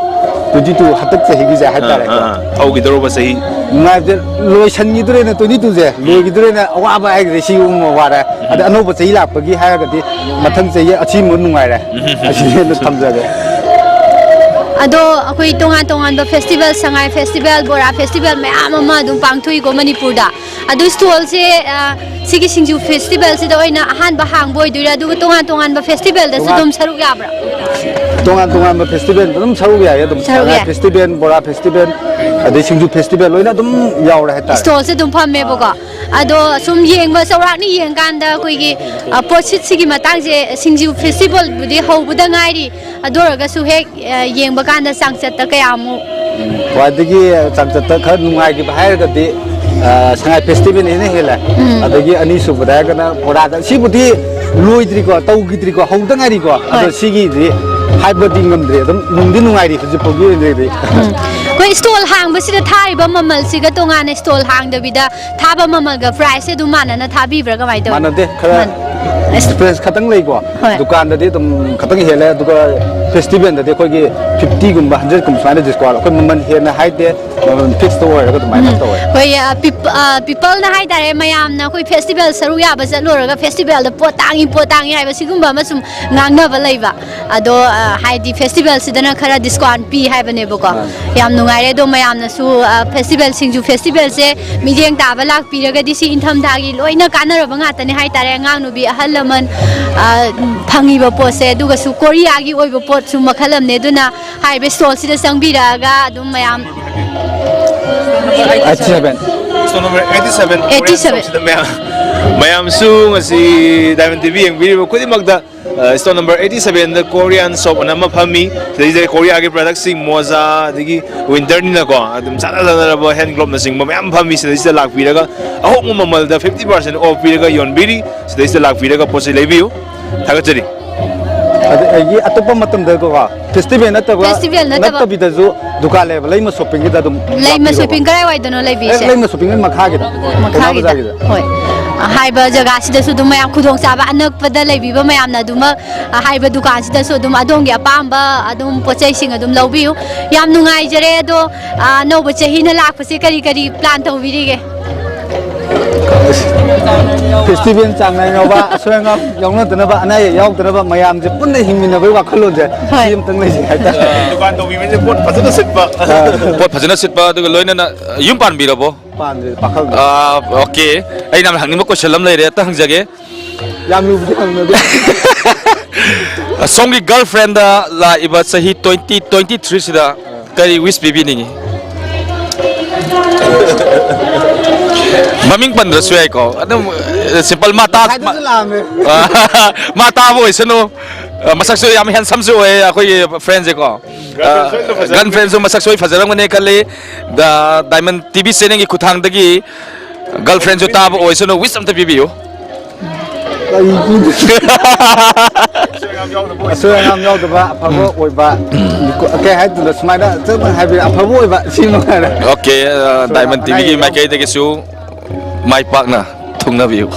Twenty two ꯍꯟꯗꯛ ꯆꯍꯤꯒꯤꯁꯦ ꯍꯥꯏꯇꯥꯔꯦꯀꯣ꯫ ꯑꯥ, ꯑꯥ, ꯍꯧꯈꯤꯗꯧꯔꯕ ꯆꯍꯤ꯫ ꯅꯨꯡꯉꯥꯏꯕꯁꯦ ꯂꯣꯏꯁꯤꯟꯈꯤꯗꯣꯔꯦꯅ, twenty twoꯁꯦ ꯂꯣꯏꯈꯤꯗꯣꯔꯦꯅ ꯑꯋꯥꯕ ꯍꯥꯏꯔꯒꯗꯤ ꯁꯤ ꯑꯃ ꯋꯥꯔꯦ꯫ ꯑꯗ ꯑꯅꯧꯕ ꯆꯍꯤ ꯂꯥꯛꯄꯒꯤ ꯍꯥꯏꯔꯒꯗꯤ ꯃꯊꯪ ꯆꯍꯤ ꯑꯁꯤꯃꯨꯛ ꯅꯨꯡꯉꯥꯏꯔꯦ꯫ ꯑꯁꯤꯅ ꯊꯝꯖꯒꯦ꯫ ꯑꯗꯣ ꯑꯩꯈꯣꯏ ꯇꯣꯉꯥꯟ ꯇꯣꯉꯥꯟꯕ festival, ꯁꯉꯥꯏ festival, ꯕꯣꯔꯥ festival ꯃꯌꯥꯝ ꯑꯃ ꯑꯗꯨꯝ ꯄꯥꯡꯊꯣꯛꯏꯀꯣ ꯃꯅꯤꯄꯨꯔꯗ꯫ ꯑꯗꯨ stallꯁꯦ, ꯑ, ꯁꯤꯒꯤ ꯁꯤꯡꯖꯨ festivalꯁꯤꯗ ꯑꯣꯏꯅ ꯑꯍꯥꯟꯕ ꯍꯥꯡꯕ ꯑꯣꯏꯗꯣꯏꯔꯥ, ꯑꯗꯨꯒ ꯇꯣꯉꯥꯟ ꯇꯣꯉꯥꯟꯕ festivalꯗꯁꯨ ꯇꯣꯉꯥꯟ- ꯑꯗꯨꯝ ꯁꯔꯨꯛ ꯌꯥꯕ꯭ꯔꯥ? ꯇꯣꯉꯥꯟ ꯇꯣꯉꯥꯟꯕ festival ꯑꯗꯨꯝ ꯁꯔꯨꯛ ꯌꯥꯏ꯫ ꯑꯗꯨꯝ ꯁꯔꯨꯛ ꯁꯉꯥꯏ ꯌꯥꯏ꯫ Festival, ꯕꯣꯔꯥ festival, ꯑꯗꯩ ꯁꯤꯡꯖꯨ festival ꯂꯣꯏꯅ ꯑꯗꯨꯝ ꯌꯥꯎꯔꯦ ꯍꯥꯏꯇꯥꯔꯦ꯫ Stallꯁꯦ ꯑꯗꯨꯝ ꯐꯝꯃꯦꯕꯀꯣ꯫ ꯑꯗꯣ ꯁꯨꯝ ꯌꯦꯡꯕ, ꯆꯥꯎꯔꯥꯛꯅ ꯌꯦꯡꯀꯥꯟꯗ ꯑꯩꯈꯣꯏꯒꯤ, ꯑ, ꯄꯣꯠꯁꯤꯠꯁꯤꯒꯤ ꯃꯇꯥꯡꯁꯦ, ꯁꯤꯡꯖꯨ festivalꯕꯨꯗꯤ ꯍꯧꯕꯗ ꯉꯥꯏꯔꯤ, ꯑꯗꯨ ꯑꯣꯏꯔꯒꯁꯨ ꯍꯦꯛ, ꯑ, ꯌꯦꯡꯕ ꯀꯥꯟꯗ ꯆꯥꯡꯆꯠꯇ ꯀꯌꯥꯃꯨꯛ? ꯈ꯭ꯋꯥꯏꯗꯒꯤ ꯆꯥꯡꯆꯠꯇ ꯈꯔ ꯅꯨꯡꯉꯥꯏꯈꯤꯕ ꯍꯥꯏꯔꯒꯗꯤ, ꯑ, ꯁꯉꯥꯏ festivalꯅ ꯍꯦꯟꯅ ꯍꯦꯜꯂꯦ꯫ ꯑꯗꯒꯤ ꯑꯅꯤꯁꯨꯕꯗ ꯍꯥꯏꯔꯒꯅ ꯕꯣꯔꯥꯗ꯫ ꯁꯤꯕꯨꯗꯤ ꯂꯣꯏꯗ꯭ꯔꯤꯀꯣ, ꯇꯧꯈꯤꯗ꯭ꯔꯤꯀꯣ, ꯍꯧꯗ ꯉꯥꯏꯔꯤꯀꯣ꯫ ꯑꯗꯣ ꯍꯣꯏ꯫ ꯁꯤꯒꯤꯗꯤ ꯍꯥꯏꯕꯗꯤ ꯉꯝꯗ꯭ꯔꯤ, ꯑꯗꯨꯝ ꯅꯨꯡꯗꯤ ꯅꯨꯡꯉꯥꯏꯔꯤ ꯍꯧꯖꯤꯛ ꯐꯥꯎꯒꯤ ꯑꯣꯏꯅꯗꯤ꯫ ꯎꯝ꯫ ꯑꯩꯈꯣꯏ ꯁ꯭ꯇꯣꯜ ꯍꯥꯡꯕꯁꯤꯗ ꯊꯥꯔꯤꯕ ꯃꯃꯜꯁꯤꯒ ꯇꯣꯉꯥꯟꯅ ꯁ꯭ꯇꯣꯜ ꯍꯥꯡꯗꯕꯤꯗ ꯊꯥꯕ ꯃꯃꯜꯒ ꯄ꯭ꯔꯥꯏꯁꯁꯦ ꯑꯗꯨꯝ ꯃꯥꯟꯅꯅ ꯊꯥꯕꯤꯕ꯭ꯔꯥ, ꯀꯃꯥꯏꯅ ꯇꯧꯋꯤ? ꯃꯥꯟꯅꯗꯦ, ꯈꯔ ꯃꯥꯟ-, ꯑꯁ-, ꯗꯤꯐ꯭ꯔꯦꯟꯁ ꯈꯇꯪ ꯂꯩꯀꯣ꯫ ꯍꯣꯏ꯫ ꯗꯨꯀꯥꯟꯗꯗꯤ ꯑꯗꯨꯝ ꯈꯇꯪ ꯍꯦꯜꯂꯦ, ꯑꯗꯨꯒ ꯐꯦꯁꯇꯤꯚꯦꯜꯗꯗꯤ ꯑꯩꯈꯣꯏꯒꯤ ꯐꯤꯐꯇꯤꯒꯨꯝꯕ, ꯍꯟꯗ꯭ꯔꯦꯠꯀꯨꯝꯕ ꯁꯨꯃꯥꯏꯅ ꯗꯤꯁꯀꯥꯎꯟ, ꯑꯩꯈꯣꯏ ꯃꯃꯜ ꯍꯦꯟꯅ ꯍꯥꯏꯗꯦ, ꯃꯃꯜ ꯐꯤꯛꯁꯇ ꯑꯣꯏꯔꯒ ꯑꯗꯨꯃꯥꯏꯅ ꯎꯝ꯫ ꯇꯧꯋꯦ꯫ ꯑꯩꯈꯣꯏ, ꯑ, ꯄꯤꯞ-, ꯑ, ꯄꯤꯄꯜꯅ ꯍꯥꯏꯇꯥꯔꯦ, ꯃꯌꯥꯝꯅ ꯑꯩꯈꯣꯏ ꯐꯦꯁꯇꯤꯚꯦꯜ ꯁꯔꯨꯛ ꯌꯥꯕ ꯆꯠꯂꯨꯔꯒ ꯐꯦꯁꯇꯤꯚꯦꯜꯗ ꯄꯣꯠ ꯇꯥꯡꯉꯤ, ꯄꯣꯠ ꯇꯥꯡꯉꯤ ꯍꯥꯏꯕ ꯁꯤꯒꯨꯝꯕ ꯑꯃ ꯁꯨꯝ ꯉꯥꯡꯅꯕ ꯂꯩꯕ꯫ ꯑꯗꯣ, ꯑ, ꯍꯥꯏꯗꯤ ꯐꯦꯁꯇꯤꯚꯦꯜꯁꯤꯗꯅ ꯈꯔ ꯗꯤꯁꯀꯥꯎꯟ ꯄꯤ ꯍꯥꯏꯕꯅꯦꯕꯀꯣ꯫ ꯑꯥ꯫ ꯌꯥꯝ ꯅꯨꯡꯉꯥꯏꯔꯦ꯫ ꯑꯗꯣ ꯃꯌꯥꯝꯅꯁꯨ, ꯑ, ꯐꯦꯁꯇꯤꯚꯦꯜ, ꯁꯤꯡꯖꯨ ꯐꯦꯁꯇꯤꯚꯦꯜꯁꯦ ꯃꯤꯠꯌꯦꯡ ꯇꯥꯕ ꯂꯥꯛꯄꯤꯔꯒꯗꯤ ꯁꯤ ꯏꯪꯊꯝꯊꯥꯒꯤ ꯂꯣꯏꯅ ꯀꯥꯟꯅꯔꯕ ꯉꯥꯛꯇꯅꯦ ꯍꯥꯏꯇꯥꯔꯦ꯫ ꯑꯉꯥꯡ ꯅꯨꯕꯤ, ꯑꯍꯜ ꯂꯃꯟ, ꯑ, ꯐꯪꯉꯤꯕ ꯄꯣꯠꯁꯦ, ꯑꯗꯨꯒꯁꯨ ꯀꯣꯔꯤꯌꯥꯒꯤ ꯑꯣꯏꯕ ꯄꯣꯠꯁꯨ ꯃꯈꯜ ꯑꯃꯅꯦ꯫ ꯑꯗꯨꯅ ꯍꯥꯏꯔꯤꯕ ꯁ꯭ꯇꯣꯜꯁꯤꯗ ꯆꯪꯕꯤꯔꯛꯑꯒ ꯑꯗꯨꯝ ꯃꯌꯥꯝ eighty seven. Stall number eighty seven, eighty seven. Korean ꯁꯣꯞꯁꯤꯗ ꯃꯌꯥꯝ, ꯃꯌꯥꯝꯁꯨ ꯉꯁꯤ ꯗꯥꯏꯃꯟ ꯇꯤ ꯚꯤ ꯌꯦꯡꯕꯤꯔꯤꯕ ꯈꯨꯗꯤꯡꯃꯛꯇ, ꯑ, ꯁ꯭ꯇꯣꯜ ꯅꯝꯕꯔ ꯑꯩꯠꯇꯤ ꯁꯚꯦꯟꯗ ꯀꯣꯔꯤꯌꯥꯟ ꯁꯣꯞ ꯑꯅ ꯑꯃ ꯐꯝꯃꯤ꯫ ꯁꯤꯗꯩꯁꯤꯗ ꯀꯣꯔꯤꯌꯥꯒꯤ ꯄ꯭ꯔꯗꯛꯁꯤꯡ, ꯃꯣꯖꯥ, ꯑꯗꯒꯤ ꯋꯤꯟꯇꯔꯅꯤꯅꯀꯣ, ꯑꯗꯨꯝ ꯆꯥꯟꯅ ꯆꯥꯟꯅꯔꯕ ꯍꯦꯟ ꯒ꯭ꯂꯣꯞꯅꯆꯤꯡꯕ ꯃꯌꯥꯝ ꯐꯝꯃꯤ꯫ ꯁꯤꯗꯩꯁꯤꯗ ꯂꯥꯛꯄꯤꯔꯒ ꯑꯍꯣꯡꯕ ꯃꯃꯜꯗ ꯐꯤꯐꯇꯤ ꯄꯥꯔꯁꯦꯟ ꯑꯣꯐ ꯄꯤꯔꯒ ꯌꯣꯟꯕꯤꯔꯤ꯫ ꯁꯤꯗꯩꯁꯤꯗ ꯂꯥꯛꯄꯤꯔꯒ ꯄꯣꯠ ꯆꯩ ꯂꯩꯕꯤꯌꯨ꯫ ꯊꯥꯒꯠꯆꯔꯤ꯫ ꯑꯗꯒꯤ ꯑꯇꯣꯞꯄ ꯃꯇꯝꯗꯀꯣ, ꯐꯦꯁꯇꯤꯚꯦꯜ ꯅꯠꯇꯕ, ꯐꯦꯁꯇꯤꯚꯦꯜ ꯅꯠꯇꯕ꯫ ꯅꯠꯇꯕꯤꯗꯁꯨ ꯗꯨꯀꯥꯟ ꯂꯩꯌꯦꯕ, ꯂꯩꯃ ꯁꯣꯞꯄꯤꯡꯒꯤꯗ ꯑꯗꯨꯝ ꯂꯩꯃ ꯂꯥꯛꯄꯤꯔꯣꯕ꯫ ꯁꯣꯞꯄꯤꯡ ꯀꯗꯥꯏꯋꯥꯏꯗꯅꯣ ꯑꯦ, ꯂꯩꯕꯤꯁꯦ? ꯂꯩꯃ ꯁꯣꯞꯄꯤꯡꯒꯤ ꯃꯈꯥꯒꯤꯗ, ꯄꯥꯎꯅꯥ ꯃꯈꯥꯒꯤꯗ꯫ ꯕꯖꯥꯔꯒꯤꯗ꯫ ꯍꯣꯏ꯫ ꯍꯥꯏꯕ ꯖꯒꯥꯁꯤꯗꯁꯨ ꯑꯗꯨꯝ ꯃꯌꯥꯝ ꯈꯨꯗꯣꯡꯆꯥꯕ ꯑꯅꯛꯄꯗ ꯂꯩꯕꯤꯕ ꯃꯌꯥꯝꯅ ꯑꯗꯨꯃꯛ, ꯑ, ꯍꯥꯏꯕ ꯗꯨꯀꯥꯟꯁꯤꯗꯁꯨ ꯑꯗꯨꯝ ꯑꯗꯣꯝꯒꯤ ꯑꯄꯥꯝꯕ ꯑꯗꯨꯝ ꯄꯣꯠ ꯆꯩꯁꯤꯡ ꯑꯗꯨꯝ ꯂꯧꯕꯤꯌꯨ꯫ ꯌꯥꯝ ꯅꯨꯡꯉꯥꯏꯖꯔꯦ꯫ ꯑꯗꯣ, ꯑ, ꯑꯅꯧꯕ ꯆꯍꯤꯅ ꯂꯥꯛꯄꯁꯦ ꯀꯔꯤ ꯀꯔꯤ ꯄ꯭ꯂꯥꯟ ꯇꯧꯕꯤꯔꯤꯒꯦ? ꯐꯦꯁꯇꯤꯚꯦꯜ ꯆꯥꯡ ꯅꯥꯏꯅ ꯌꯥꯎꯕ, ꯑꯁꯣꯏ ꯑꯉꯥꯝ ꯌꯥꯎꯅꯗꯅꯕ, ꯑꯅꯥ ꯑꯌꯦꯛ ꯌꯥꯎꯗꯅꯕ, ꯃꯌꯥꯝꯁꯦ ꯄꯨꯟꯅ ꯍꯤꯡꯃꯤꯟꯅꯕꯒꯤ ꯋꯥꯈꯜꯂꯣꯟꯁꯦ ꯍꯣꯏ꯫ ꯁꯤ ꯑꯝꯇꯪ ꯂꯩꯖꯩ ꯍꯥꯏꯇꯥꯔꯦ꯫ ꯗꯨꯀꯥꯟ ꯇꯧꯕꯤꯕꯁꯦ ꯄꯣꯠ ꯐꯖꯅ ꯁꯤꯠꯄ꯫ ꯑꯥ꯫ ꯄꯣꯠ ꯐꯖꯅ ꯁꯤꯠꯄ, ꯑꯗꯨꯒ ꯂꯣꯏꯅꯅ, ꯑ, ꯌꯨꯝ ꯄꯥꯟꯕꯤꯔꯕꯣ? ꯄꯥꯟꯗ꯭ꯔꯤ, ꯄꯥꯈꯪ꯫ ꯑꯥ, ꯑꯣꯀꯦ꯫ ꯑꯩꯅ ꯍꯪꯅꯤꯡꯕ ꯀꯣꯏꯁꯟ ꯑꯃ ꯂꯩꯔꯦ, ꯑꯝꯇ ꯍꯪꯖꯒꯦ꯫ ꯌꯥꯝ ꯂꯨꯕꯗꯤ ꯍꯪꯅꯗꯦ꯫ ꯁꯣꯝꯒꯤ ꯒꯔꯜ ꯐ꯭ꯔꯦꯟꯗ ꯂꯥꯛꯏꯕ ꯆꯍꯤ ꯇ꯭ꯋꯦꯟꯇꯤ ꯇ꯭ꯋꯦꯟꯇꯤ ꯊ꯭ꯔꯤꯁꯤꯗ ꯀꯔꯤ ꯋꯤꯁ ꯄꯤꯕꯤꯅꯤꯡꯉꯤ? ꯃꯃꯤꯡ ꯄꯟꯗ꯭ꯔꯁꯨ ꯌꯥꯏꯀꯣ, ꯑꯗꯨꯝ, ꯑ, ꯁꯤꯝꯄꯜ ꯃꯥ ꯇꯥ-, ꯉꯁꯥꯏꯗꯁꯨ ꯂꯥꯛꯑꯝꯃꯦ꯫ ꯃꯥ ꯇꯥꯕ ꯑꯣꯏꯁꯅꯨ꯫ ꯑ, ꯃꯁꯛꯁꯨ ꯌꯥꯝ ꯍꯦꯟꯁꯝꯁꯨ ꯑꯣꯏꯌꯦ ꯑꯩꯈꯣꯏꯒꯤ ꯐ꯭ꯔꯦꯟꯁꯦꯀꯣ꯫ ꯑ, ꯒꯔꯜ ꯐ꯭ꯔꯦꯟꯁꯨ ꯃꯁꯛ ꯁꯣꯏ ꯐꯖꯔꯝꯒꯅꯤ ꯈꯜꯂꯤ꯫ ꯗ ꯗꯥꯏꯃꯟ ꯇꯤ ꯚꯤ ꯆꯦꯅꯦꯜꯒꯤ ꯈꯨꯠꯊꯥꯡꯗꯒꯤ ꯒꯔꯜ ꯐ꯭ꯔꯦꯟꯁꯨ ꯇꯥꯕ ꯑꯣꯏꯁꯅꯨ, ꯋꯤꯁ ꯑꯝꯇ ꯄꯤꯕꯤꯌꯨ꯫ ꯑꯩ ꯑꯁꯣꯏ ꯑꯉꯥꯝ ꯌꯥꯎꯗꯕ ꯑꯐꯕ ꯑꯣꯏꯕ, ꯀꯩ ꯍꯥꯏꯗꯣꯏꯅꯣ, ꯁꯨꯃꯥꯏꯅ ꯆꯞ ꯃꯥꯟꯅ ꯍꯥꯏꯕꯤꯔ, ꯑꯐꯕ ꯑꯣꯏꯕ ꯁꯤ ꯃꯉꯥꯏꯔꯦ꯫ ꯑꯣꯀꯦ, ꯑ, ꯗꯥꯏꯃꯟ ꯇꯤꯚꯤꯒꯤ ꯃꯥꯏꯀꯩꯗꯒꯤꯁꯨ ꯃꯥꯏ ꯄꯥꯛꯅ ꯊꯨꯡꯅꯕꯤꯌꯨ꯫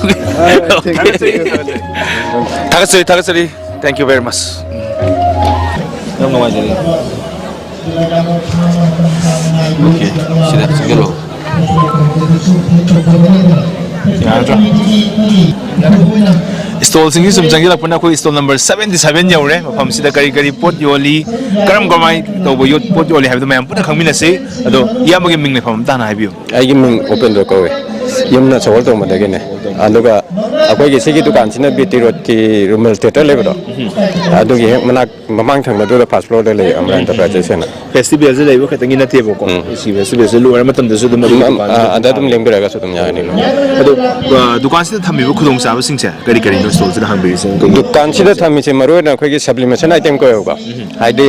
ꯊꯥꯒꯠꯆꯔꯤ, ꯊꯥꯒꯠꯆꯔꯤ꯫ Thank you very much꯫ ꯌꯥꯝ ꯅꯨꯡꯉꯥꯏꯖꯔꯦ꯫ ꯑꯣꯀꯦ, ꯁꯤꯗ ꯆꯪꯁꯤꯜꯂꯣ꯫ ꯌꯥꯔꯗ꯭ꯔꯥ? ꯏꯁꯇꯣꯜꯁꯤꯡꯁꯤ ꯁꯨꯝ ꯆꯪꯁꯤꯜꯂꯛꯄꯅ ꯑꯩꯈꯣꯏ ꯏꯁꯇꯣꯜ ꯅꯝꯕꯔ seventy seven ꯌꯧꯔꯦ꯫ ꯃꯐꯝꯁꯤꯗ ꯀꯔꯤ ꯀꯔꯤ ꯄꯣꯠ ꯌꯣꯜꯂꯤ, ꯀꯔꯝ ꯀꯃꯥꯏ ꯇꯧꯕ ꯌꯣꯠ-, ꯄꯣꯠ ꯌꯣꯜꯂꯤ ꯍꯥꯏꯕꯗꯨ ꯃꯌꯥꯝ ꯄꯨꯟꯅ ꯈꯪꯃꯤꯟꯅꯁꯤ꯫ ꯑꯗꯣ ꯏꯌꯥꯝꯕꯒꯤ ꯃꯤꯡ ꯂꯩꯐꯝ ꯑꯃ ꯇꯥꯅ ꯍꯥꯏꯕꯤꯌꯨ꯫ ꯑꯩꯒꯤ ꯃꯤꯡ ꯎꯄꯦꯟꯗ꯭ꯔ ꯀꯧꯋꯦ꯫ ꯌꯨꯝꯅ ꯁꯒꯣꯜ ꯇꯣꯡꯕꯗꯒꯤꯅꯦ꯫ ꯑꯗꯨꯒ ꯑꯩꯈꯣꯏꯒꯤ ꯁꯤꯒꯤ ꯗꯨꯀꯥꯟꯁꯤꯅ ꯕꯤ ꯇꯤ ꯔꯣꯗꯀꯤ ꯔꯨꯃꯦꯜ ꯊꯤꯌꯦꯇꯔ ꯂꯩꯕꯗꯣ, ꯑꯗꯨꯒꯤ ꯍꯦꯛ ꯃꯅꯥꯛ ꯃꯃꯥꯡ ꯊꯪꯕꯗꯨꯗ ꯐꯥꯔꯁ ꯐ꯭ꯂꯣꯔꯗ ꯂꯩ ꯑꯃꯔꯥ ꯎꯝ, ꯎꯝ, ꯎꯝ꯫ ꯏꯟꯇꯔꯄ꯭ꯔꯥꯏꯖꯦꯁ ꯍꯥꯏꯅ꯫ ꯐꯦꯁꯇꯤꯚꯦꯜꯁꯦ ꯂꯩꯕ ꯈꯛꯇꯪꯒꯤ ꯅꯠꯇꯦꯕꯀꯣ꯫ ꯎꯝ꯫ ꯁꯤ ꯐꯦꯁꯇꯤꯚꯦꯜꯁꯦ ꯂꯣꯏꯔ ꯃꯇꯝꯗꯁꯨ ꯑꯗꯨꯝ ꯑꯗꯨꯝ, ꯑꯗꯨꯝ ꯑ, ꯑꯗ ꯑꯗꯨꯝ ꯂꯦꯡꯕꯤꯔꯒꯁꯨ ꯑꯗꯨꯝ ꯌꯥꯒꯅꯤ꯫ ꯑꯗꯣ, ꯑ, ꯗꯨꯀꯥꯟꯁꯤꯗ ꯊꯝꯃꯤꯕ ꯈꯨꯗꯣꯡꯆꯥꯕꯁꯤꯡꯁꯦ ꯀꯔꯤ ꯀꯔꯤꯅꯣ ꯁꯤꯗ ꯍꯥꯡꯕꯤꯔꯤꯁꯦ? ꯗꯨꯀꯥꯟꯁꯤꯗ ꯊꯝꯃꯤꯁꯦ ꯃꯔꯨ ꯑꯣꯏꯅ ꯑꯩꯈꯣꯏꯒꯤ ꯁꯕ꯭ꯂꯤꯃꯦꯁꯟ ꯑꯥꯏꯇꯦꯝ ꯀꯧꯋꯦꯕꯀꯣ꯫ ꯎꯝ꯫ ꯍꯥꯏꯗꯤ,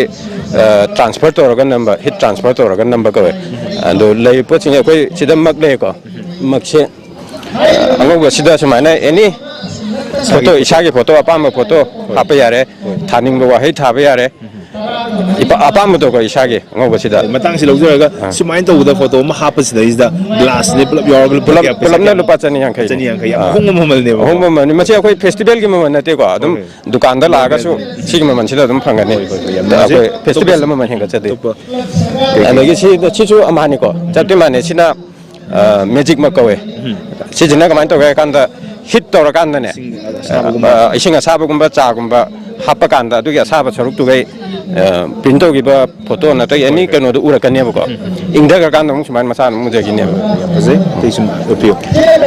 ꯑ, ꯇ꯭ꯔꯥꯟꯁꯐꯔ ꯇꯧꯔꯒ ꯅꯝꯕ, ꯍꯤꯠ ꯇ꯭ꯔꯥꯟꯁꯐꯔ ꯇꯧꯔꯒ ꯅꯝꯕ ꯀꯧꯋꯦ꯫ ꯑꯗꯣ ꯂꯩꯔꯤꯕ ꯄꯣꯠꯁꯤꯡꯁꯦ ꯑꯩꯈꯣꯏ ꯁꯤꯗ ꯃꯛ ꯂꯩꯌꯦꯀꯣ꯫ ꯃꯛꯁꯦ ꯑꯉꯧꯕꯁꯤꯗ ꯁꯨꯃꯥꯏꯅ ꯑꯦꯅꯤ ꯐꯣꯇꯣ, ꯏꯁꯥꯒꯤ ꯐꯣꯇꯣ, ꯑꯄꯥꯝꯕ ꯐꯣꯇꯣ ꯍꯣꯏ꯫ ꯍꯥꯞꯄ ꯌꯥꯔꯦ, ꯍꯣꯏ꯫ ꯊꯥꯅꯤꯡꯕ ꯋꯥꯍꯩ ꯊꯥꯕ ꯌꯥꯔꯦ, ꯏꯄꯥ-, ꯑꯄꯥꯝꯕꯗꯣꯀꯣ ꯏꯁꯥꯒꯤ ꯑꯉꯧꯕꯁꯤꯗ꯫ ꯃꯇꯥꯡꯁꯤ ꯂꯧꯖꯔꯒ ꯑꯥ꯫ ꯁꯨꯃꯥꯏꯅ ꯇꯧꯕꯗ ꯐꯣꯇꯣ ꯑꯃ ꯍꯥꯞꯄꯁꯤꯗꯩꯁꯤꯗ ꯒ꯭ꯂꯥꯁꯅꯦ ꯄꯨꯂꯞ ꯌꯥꯎꯔꯒ ꯂꯨꯄꯥ ꯄꯨꯂꯞ, ꯀꯌꯥ, ꯄꯩꯁꯥ ꯄꯨꯂꯞꯅ ꯀꯌꯥ? ꯂꯨꯄꯥ ꯆꯅꯤ ꯌꯥꯡꯈꯩꯅꯦ꯫ ꯆꯅꯤ ꯌꯥꯡꯈꯩ꯫ ꯌꯥꯝ ꯑꯥ꯫ ꯑꯍꯣꯡꯕ ꯃꯃꯜꯅꯦꯕꯀꯣ꯫ ꯑꯍꯣꯡꯕ ꯃꯃꯜꯅꯤ꯫ ꯃꯁꯤ ꯑꯩꯈꯣꯏ ꯐꯦꯁꯇꯤꯚꯦꯜꯒꯤ ꯃꯃꯜ ꯅꯠꯇꯦꯀꯣ, ꯑꯗꯨꯝ ꯍꯣꯏ, ꯍꯣꯏ꯫ ꯗꯨꯀꯥꯟꯗ ꯂꯥꯛꯑꯒꯁꯨ ꯅꯣꯔꯃꯦꯜꯒꯤ꯫ ꯁꯤꯒꯤ ꯃꯃꯜꯁꯤꯗ ꯑꯗꯨꯝ ꯐꯪꯒꯅꯤ꯫ ꯍꯣꯏ, ꯍꯣꯏ, ꯍꯣꯏ, ꯌꯥꯝ ꯅꯨꯡꯉꯥꯏꯖꯩ꯫ ꯑꯩꯈꯣꯏ ꯐꯦꯁꯇꯤꯚꯦꯜꯗ ꯑꯇꯣꯞꯄ ꯃꯃꯜ ꯍꯦꯟꯒꯠꯆꯗꯦ꯫ ꯑꯇꯣꯞꯄ ꯀꯩ ꯀꯩ? ꯑꯗꯒꯤ ꯁꯤ, ꯁꯤꯁꯨ ꯑꯃꯍꯥꯅꯤꯀꯣ, ꯆꯞꯇꯤ ꯃꯥꯟꯅꯩ꯫ ꯁꯤꯅ ꯑ, ꯃꯦꯖꯤꯛ ꯃꯛ ꯀꯧꯋꯦ꯫ ꯎꯝ꯫ ꯁꯤꯁꯤꯅ ꯀꯃꯥꯏꯅ ꯇꯧꯒꯦ ꯍꯥꯏ ꯀꯥꯟꯗ, ꯍꯤꯠ ꯇꯧꯔꯀꯥꯟꯗꯅꯦ, ꯏꯁꯤꯡ ꯑꯁꯥꯕꯒꯨꯝꯕ꯫ ꯑ, ꯏꯁꯤꯡ ꯑꯁꯥꯕꯒꯨꯝꯕ, ꯆꯥꯒꯨꯝꯕ ꯍꯥꯞꯄ ꯀꯥꯟꯗ ꯑꯗꯨꯒꯤ ꯑꯁꯥꯕ ꯁꯔꯨꯛꯇꯨꯒꯩ, ꯑ, ꯄ꯭ꯔꯤꯟ ꯇꯧꯈꯤꯕ ꯐꯣꯇꯣ ꯅꯠꯇ꯭ꯔꯒ ꯑꯦꯅꯤ ꯍꯣꯏ, ꯍꯣꯏ꯫ ꯀꯩꯅꯣꯗꯣ ꯎꯔꯛꯀꯅꯦꯕꯀꯣ꯫ ꯎꯝ꯫ ꯏꯪꯊꯈ꯭ꯔꯀꯥꯟꯗ ꯑꯃꯨꯛ ꯁꯨꯃꯥꯏꯅ ꯃꯁꯥꯅ ꯑꯃꯨꯛ ꯃꯨꯖꯈꯤꯅꯦꯕ꯫ ꯌꯥꯝ ꯐꯖꯩ꯫ ꯑꯇꯩ ꯁꯨꯝ ꯎꯠꯄꯤꯌꯨ꯫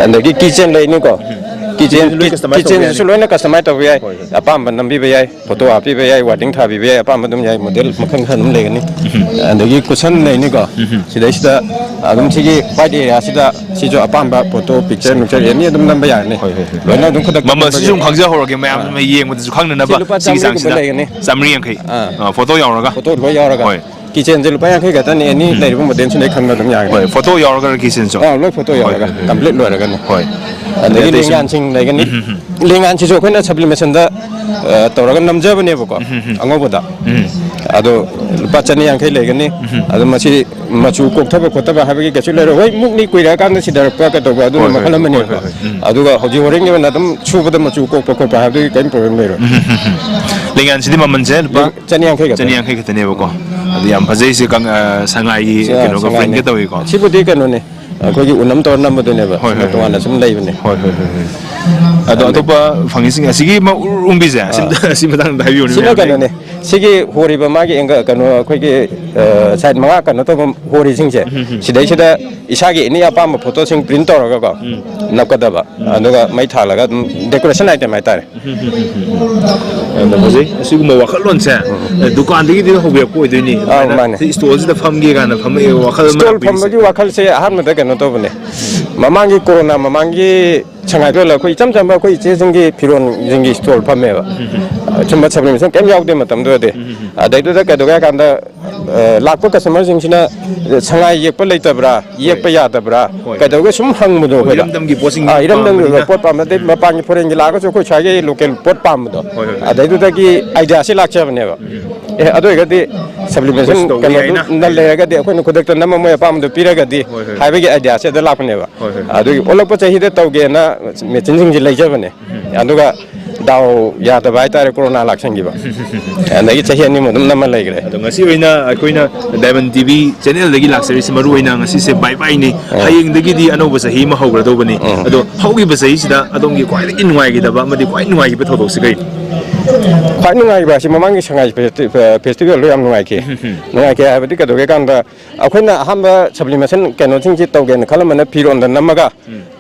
ꯑꯗꯒꯤ ꯀꯤꯆꯦꯟ ꯂꯩꯅꯤꯀꯣ꯫ ꯎꯝ꯫ ꯀꯤꯆꯦꯟ, ꯂꯣꯏ ꯀꯤ-, customize ꯇꯧꯕ ꯀꯤꯆꯦꯟꯁꯤꯁꯨ ꯌꯥꯅꯤ꯫ ꯂꯣꯏꯅ customize ꯇꯧꯕ ꯌꯥꯏ꯫ ꯍꯣꯏ, ꯍꯣꯏ꯫ ꯑꯄꯥꯝꯕ ꯅꯝꯕꯤꯕ ꯌꯥꯏ꯫ ꯐꯣꯇꯣ ꯍꯥꯞꯄꯤꯕ ꯌꯥꯏ, ꯋꯥꯔꯗꯤꯡ ꯊꯥꯕꯤꯕ ꯌꯥꯏ, ꯑꯄꯥꯝꯕ ꯑꯗꯨꯝ ꯌꯥꯏ, ꯃꯣꯗꯦꯜ ꯃꯈꯜ ꯃꯈꯜ ꯑꯗꯨꯝ ꯂꯩꯒꯅꯤ꯫ ꯎꯝ꯫ ꯑꯗꯒꯤ ꯀꯨꯁꯟ ꯂꯩꯅꯤꯀꯣ꯫ ꯎꯝ꯫ ꯁꯤꯗꯩꯁꯤꯗ ꯑꯗꯨꯝ ꯁꯤꯒꯤ ꯋꯥꯏꯠ ꯑꯦꯔꯤꯌꯥꯁꯤꯗ ꯁꯤꯁꯨ ꯑꯄꯥꯝꯕ ꯐꯣꯇꯣ, ꯄꯤꯛꯆꯔ, ꯅꯨꯡꯆꯔ ꯑꯦꯅꯤ ꯑꯗꯨꯝ ꯅꯝꯕ ꯌꯥꯒꯅꯤ꯫ ꯍꯣꯏ, ꯍꯣꯏ, ꯍꯣꯏ꯫ ꯂꯣꯏꯅ ꯑꯗꯨꯝ ꯈꯨꯗꯛꯇ ꯃꯃꯜꯁꯤꯁꯨ ꯅꯝꯕ ꯑꯗꯨꯝ ꯌꯥꯏ꯫ ꯈꯪꯖꯍꯧꯔꯒꯦ, ꯃꯌꯥꯝ ꯑꯥ꯫ ꯌꯦꯡꯕꯗꯁꯨ ꯈꯪꯅꯅꯕ꯫ ꯁꯤ ꯂꯨꯄꯥ ꯁꯤꯒꯤ ꯆꯥꯝꯃꯔꯤꯒꯨꯝꯕ ꯆꯥꯡꯁꯤꯗ ꯂꯩꯒꯅꯤ꯫ ꯆꯥꯝꯃꯔꯤ ꯌꯥꯡꯈꯩ꯫ ꯑꯥ꯫ ꯑꯥ, ꯐꯣꯇꯣ ꯌꯥꯎꯔꯒ꯫ ꯐꯣꯇꯣ ꯂꯣꯏ ꯌꯥꯎꯔꯒ꯫ ꯍꯣꯏ꯫ ꯀꯤꯆꯦꯟꯁꯦ ꯂꯨꯄꯥ ꯌꯥꯡꯈꯩ ꯈꯛꯇꯅꯤ, ꯑꯦꯅꯤ ꯂꯩꯔꯤꯕ ꯃꯣꯗꯦꯜꯁꯤꯡꯗꯩ ꯈꯟꯕ ꯑꯗꯨꯝ ꯌꯥꯒꯅꯤ꯫ ꯍꯣꯏ, ꯐꯣꯇꯣ ꯌꯥꯎꯔꯒ ꯀꯤꯆꯦꯟꯁꯨ? ꯑꯥ, ꯂꯣꯏ ꯐꯣꯇꯣ ꯍꯣꯏ, ꯌꯥꯎꯔꯒ ꯍꯣꯏ, ꯍꯣꯏ꯫ ꯀꯝꯄ꯭ꯂꯤꯠ ꯂꯣꯏꯔꯒꯅꯤ꯫ ꯍꯣꯏ꯫ ꯑꯗꯒꯤ ꯑꯗꯩ ꯑꯇꯩꯁꯨ? ꯂꯦꯡꯌꯥꯟꯁꯤꯡ ꯂꯩꯒꯅꯤ꯫ ꯂꯦꯡꯌꯥꯟꯁꯤꯁꯨ ꯑꯩꯈꯣꯏꯅ ꯁꯕ꯭ꯂꯤꯃꯦꯁꯟꯗ ꯇꯧꯔꯒ ꯅꯝꯖꯕꯅꯦꯕꯀꯣ, ꯑꯉꯧꯕꯗ꯫ ꯎꯝ꯫ ꯑꯗꯣ ꯂꯨꯄꯥ ꯆꯅꯤ ꯌꯥꯡꯈꯩ ꯂꯩꯒꯅꯤ꯫ ꯑꯗꯣ ꯃꯁꯤ ꯃꯆꯨ ꯀꯣꯛꯊꯕ ꯈꯣꯠꯊꯕ ꯍꯥꯏꯕꯒꯤ ꯀꯩꯁꯨ ꯂꯩꯔꯣꯏ꯫ ꯍꯣꯏ, ꯃꯨꯛꯅꯤ ꯀꯨꯏꯔꯛꯑꯀꯥꯟꯗ ꯁꯤꯗꯔꯛꯄ ꯀꯩꯗꯧꯕ, ꯑꯗꯨꯅ ꯍꯣꯏ, ꯍꯣꯏ, ꯃꯈꯜ ꯍꯣꯏ, ꯑꯃꯅꯦꯕꯀꯣ꯫ ꯍꯣꯏ, ꯍꯣꯏ, ꯎꯝ꯫ ꯑꯗꯨꯒ ꯍꯧꯖꯤꯛ ꯍꯣꯔꯦꯟꯒꯤ ꯑꯣꯏꯅ ꯑꯗꯨꯝ ꯁꯨꯕꯗ ꯃꯆꯨ ꯀꯣꯛꯄ ꯈꯣꯠꯄ ꯍꯥꯏꯕꯗꯨꯒꯤ ꯀꯔꯤꯝ ꯄ꯭ꯔꯣꯕ꯭ꯂꯦꯝ ꯂꯩꯔꯣꯏ꯫ ꯂꯦꯡꯌꯥꯟꯁꯤꯗꯤ ꯃꯃꯜꯁꯦ ꯂꯨꯄꯥ ꯆꯅꯤ ꯌꯥꯡꯈꯩ ꯈꯛꯇꯅꯤ꯫ ꯆꯅꯤ ꯌꯥꯡꯈꯩ ꯈꯛꯇꯅꯦꯕꯀꯣ꯫ ꯑꯗꯨ ꯌꯥꯝ ꯐꯖꯩꯁꯦ, ꯀꯪ-, ꯑ, ꯁꯉꯥꯏꯒꯤ ꯀꯩꯅꯣꯒ ꯁꯉꯥꯏꯅꯦ꯫ ꯄ꯭ꯔꯤꯟꯒ ꯇꯧꯏꯀꯣ꯫ ꯁꯤꯕꯨꯗꯤ ꯀꯩꯅꯣꯅꯦ, ꯑꯩꯈꯣꯏꯒꯤ ꯎꯅꯝ ꯇꯧꯔ ꯅꯝꯕꯗꯨꯅꯦꯕ꯫ ꯍꯣꯏ, ꯁꯤꯅ ꯍꯣꯏ, ꯍꯣꯏ꯫ ꯇꯣꯉꯥꯟꯅ ꯁꯨꯝ ꯂꯩꯕꯅꯦ꯫ ꯍꯣꯏ, ꯍꯣꯏ, ꯍꯣꯏ, ꯍꯣꯏ꯫ ꯑꯗꯣ ꯑꯗꯩ ꯑꯇꯣꯞꯄ ꯐꯪꯉꯤꯁꯤꯡ ꯑꯁꯤꯒꯤ ꯑꯃ ꯎꯔ-, ꯎꯔꯣꯡꯕꯤꯁꯦ, ꯑꯁꯤ, ꯑꯁꯤ ꯃꯇꯥꯡꯗ ꯍꯥꯏꯕꯤꯌꯨꯅꯦ, ꯁꯤꯅ ꯃꯌꯥꯝ ꯀꯩꯅꯣꯅꯦ, ꯌꯦꯡꯉꯤ꯫ ꯁꯤꯒꯤ ꯍꯣꯔꯤꯕ ꯃꯥꯒꯤ ꯑꯦꯡꯒ-, ꯀꯩꯅꯣ, ꯑꯩꯈꯣꯏꯒꯤ, ꯑ, ꯁꯥꯏꯠ ꯃꯉꯥ ꯀꯩꯅꯣ ꯇꯧꯕ ꯍꯣꯔꯤꯁꯤꯡꯁꯦ, ꯁꯤꯗꯩꯁꯤꯗ ꯏꯁꯥꯒꯤ ꯑꯦꯅꯤ ꯑꯄꯥꯝꯕ ꯐꯣꯇꯣꯁꯤꯡ ꯄ꯭ꯔꯤꯟ ꯇꯧꯔꯒꯀꯣ, ꯅꯞꯀꯗꯕ꯫ ꯑꯗꯨꯒ ꯃꯩ ꯊꯥꯜꯂꯒ ꯑꯗꯨꯝ ꯗꯦꯀꯣꯔꯦꯁꯟ ꯑꯥꯏꯇꯦꯝ ꯍꯥꯏꯇꯥꯔꯦ꯫ ꯌꯥꯝꯅ ꯐꯖꯩ꯫ ꯑꯁꯤꯒꯨꯝꯕ ꯋꯥꯈꯜꯂꯣꯟꯁꯦ, ꯑꯦ, ꯗꯨꯀꯥꯟꯗꯒꯤꯗꯤ ꯍꯧꯕꯤꯔꯛꯄ ꯑꯣꯏꯗꯣꯏꯅꯤ꯫ ꯑꯧ, ꯑꯗꯨꯃꯥꯏꯅ ꯃꯥꯅꯦ꯫ ꯁꯤ ꯁ꯭ꯇꯣꯜꯁꯤꯗ ꯐꯝꯒꯦ ꯀꯥꯏꯅ ꯐꯝꯃꯛꯑꯦ, ꯋꯥꯈꯜ ꯑꯃ ꯁ꯭ꯇꯣꯜ ꯂꯥꯛꯄꯤꯔꯤꯁꯦ꯫ ꯐꯝꯕꯒꯤ ꯋꯥꯈꯜꯁꯦ ꯑꯍꯥꯟꯕꯗ ꯀꯩꯅꯣ ꯇꯧꯕꯅꯦ꯫ ꯃꯃꯥꯡꯒꯤ ꯀꯣꯔꯣꯅꯥ ꯃꯃꯥꯡꯒꯤ ꯁꯉꯥꯏ ꯐꯦꯁꯇꯤꯚꯦꯜ ꯑꯩꯈꯣꯏ ꯏꯆꯝ ꯆꯝꯕ ꯑꯩꯈꯣꯏ ꯏꯆꯦꯁꯤꯡꯒꯤ ꯐꯤꯔꯣꯟꯁꯤꯡꯒꯤ ꯁ꯭ꯇꯣꯜ ꯐꯝꯃꯦꯕ꯫ ꯁꯨꯝꯕ ꯁꯕ꯭ꯂꯤꯃꯦꯁꯟ ꯀꯩꯝ ꯌꯥꯎꯗꯦ ꯃꯇꯝꯗꯨꯗꯗꯤ꯫ ꯑꯗꯩꯗꯨꯗ ꯀꯩꯗꯧꯒꯦ ꯍꯥꯏ ꯀꯥꯟꯗ, ꯑ, ꯂꯥꯛꯄ ꯀꯁꯇꯃꯔꯁꯤꯡꯁꯤꯅ ꯁꯉꯥꯏ ꯌꯦꯛꯄ ꯂꯩꯇꯕ꯭ꯔꯥ, ꯌꯦꯛꯄ ꯌꯥꯗꯕ꯭ꯔꯥ, ꯍꯣꯏ꯫ ꯀꯩꯗꯧꯒꯦ ꯁꯨꯝ ꯍꯪꯕꯗꯣ ꯍꯣꯏ, ꯑꯩꯈꯣꯏꯗ꯫ ꯏꯔꯝꯗꯝꯒꯤ ꯄꯣꯠꯁꯤꯡ ꯑꯥ, ꯏꯔꯝꯗꯝꯒꯤ ꯄꯥꯝꯕꯅꯤꯅ꯫ ꯄꯣꯠ ꯄꯥꯝꯕ, ꯑꯗꯩ ꯃꯄꯥꯟꯒꯤ ꯐꯣꯔꯦꯟꯒꯤ ꯂꯥꯛꯑꯒꯁꯨ ꯑꯩꯈꯣꯏ ꯁ꯭ꯋꯥꯏꯒꯤ ꯂꯣꯀꯦꯜ ꯄꯣꯠ ꯄꯥꯝꯕꯗꯣ꯫ ꯍꯣꯏ, ꯍꯣꯏ, ꯍꯣꯏ꯫ ꯑꯗꯩꯗꯨꯗꯒꯤ ꯑꯥꯏꯗꯤꯌꯥꯁꯤ ꯂꯥꯛꯆꯕꯅꯦꯕ꯫ ꯑꯦ, ꯑꯗꯨ ꯑꯣꯏꯔꯒꯗꯤ ꯁꯕ꯭ꯂꯤꯃꯦꯁꯟ ꯑꯩꯈꯣꯏ ꯁꯤꯗꯧ ꯀꯩꯅꯣꯗꯨ ꯌꯥꯏꯅ꯫ ꯅ ꯂꯩꯔꯒꯗꯤ ꯑꯩꯈꯣꯏꯅ ꯈꯨꯗꯛꯇ ꯅꯝꯃ ꯃꯣꯏ ꯑꯄꯥꯝꯕꯗꯨ ꯄꯤꯔꯒꯗꯤ ꯍꯣꯏ, ꯍꯣꯏ꯫ ꯍꯥꯏꯕꯒꯤ ꯑꯥꯏꯗꯤꯌꯥꯁꯦ ꯑꯗ ꯂꯥꯛꯄꯅꯦꯕ꯫ ꯍꯣꯏ, ꯍꯣꯏ꯫ ꯑꯗꯨꯒꯤ ꯑꯣꯜꯂꯛꯄ ꯆꯍꯤꯗ ꯇꯧꯒꯦꯅ ꯃꯦꯆꯤꯟꯁꯤꯡꯁꯦ ꯂꯩꯖꯕꯅꯦ꯫ ꯑꯗꯨꯒ ꯗꯥꯎ ꯌꯥꯗꯕ ꯍꯥꯏꯇꯥꯔꯦ, ꯀꯣꯔꯣꯅꯥ ꯂꯥꯛꯁꯟꯈꯤꯕ꯫ ꯑꯗꯒꯤ ꯆꯍꯤ ꯑꯅꯤꯃꯨꯛ ꯑꯗꯨꯝ ꯅꯝꯃ ꯂꯩꯈ꯭ꯔꯦ꯫ ꯑꯗꯣ ꯉꯁꯤ ꯑꯣꯏꯅ ꯑꯩꯈꯣꯏꯅ ꯗꯥꯏꯃꯟ ꯇꯤ ꯚꯤ ꯆꯦꯅꯦꯜꯗꯒꯤ ꯂꯥꯛꯆꯔꯤꯁꯤ ꯃꯔꯨ ꯑꯣꯏꯅ ꯉꯁꯤꯁꯦ ꯕꯥꯏ ꯕꯥꯏꯅꯤ꯫ ꯑꯥ꯫ ꯍꯌꯦꯡꯗꯒꯤꯗꯤ ꯑꯅꯧꯕ ꯆꯍꯤ ꯑꯃ ꯍꯧꯒ꯭ꯔꯗꯧꯕꯅꯤ꯫ ꯑꯥ꯫ ꯑꯗꯣ ꯍꯧꯈꯤꯕ ꯆꯍꯤꯁꯤꯗ ꯑꯗꯣꯝꯒꯤ ꯈ꯭ꯋꯥꯏꯗꯒꯤ ꯅꯨꯡꯉꯥꯏꯈꯤꯗꯕ ꯑꯃꯗꯤ ꯈ꯭ꯋꯥꯏ ꯅꯨꯡꯉꯥꯏꯈꯤꯕ ꯊꯧꯗꯣꯛꯁꯤ ꯀꯔꯤꯅꯣ? ꯈ꯭ꯋꯥꯏ ꯅꯨꯡꯉꯥꯏꯕ ꯑꯁꯤ ꯃꯃꯥꯡꯒꯤ ꯁꯉꯥꯏ ꯐꯦꯁꯇꯤ-, ꯐꯦꯁꯇꯤꯚꯦꯜꯗꯣ ꯌꯥꯝ ꯅꯨꯡꯉꯥꯏꯈꯤ꯫ ꯅꯨꯡꯉꯥꯏꯈꯤ ꯍꯥꯏꯕꯗꯤ ꯀꯩꯗꯧꯒꯦ ꯀꯥꯟꯗ, ꯑꯩꯈꯣꯏꯅ ꯑꯍꯥꯟꯕ ꯁꯕ꯭ꯂꯤꯃꯦꯁꯟ ꯀꯩꯅꯣꯁꯤꯡꯁꯤ ꯇꯧꯒꯦꯅ ꯈꯜꯂꯝꯕꯅ ꯐꯤꯔꯣꯟꯗ ꯅꯝꯃꯒ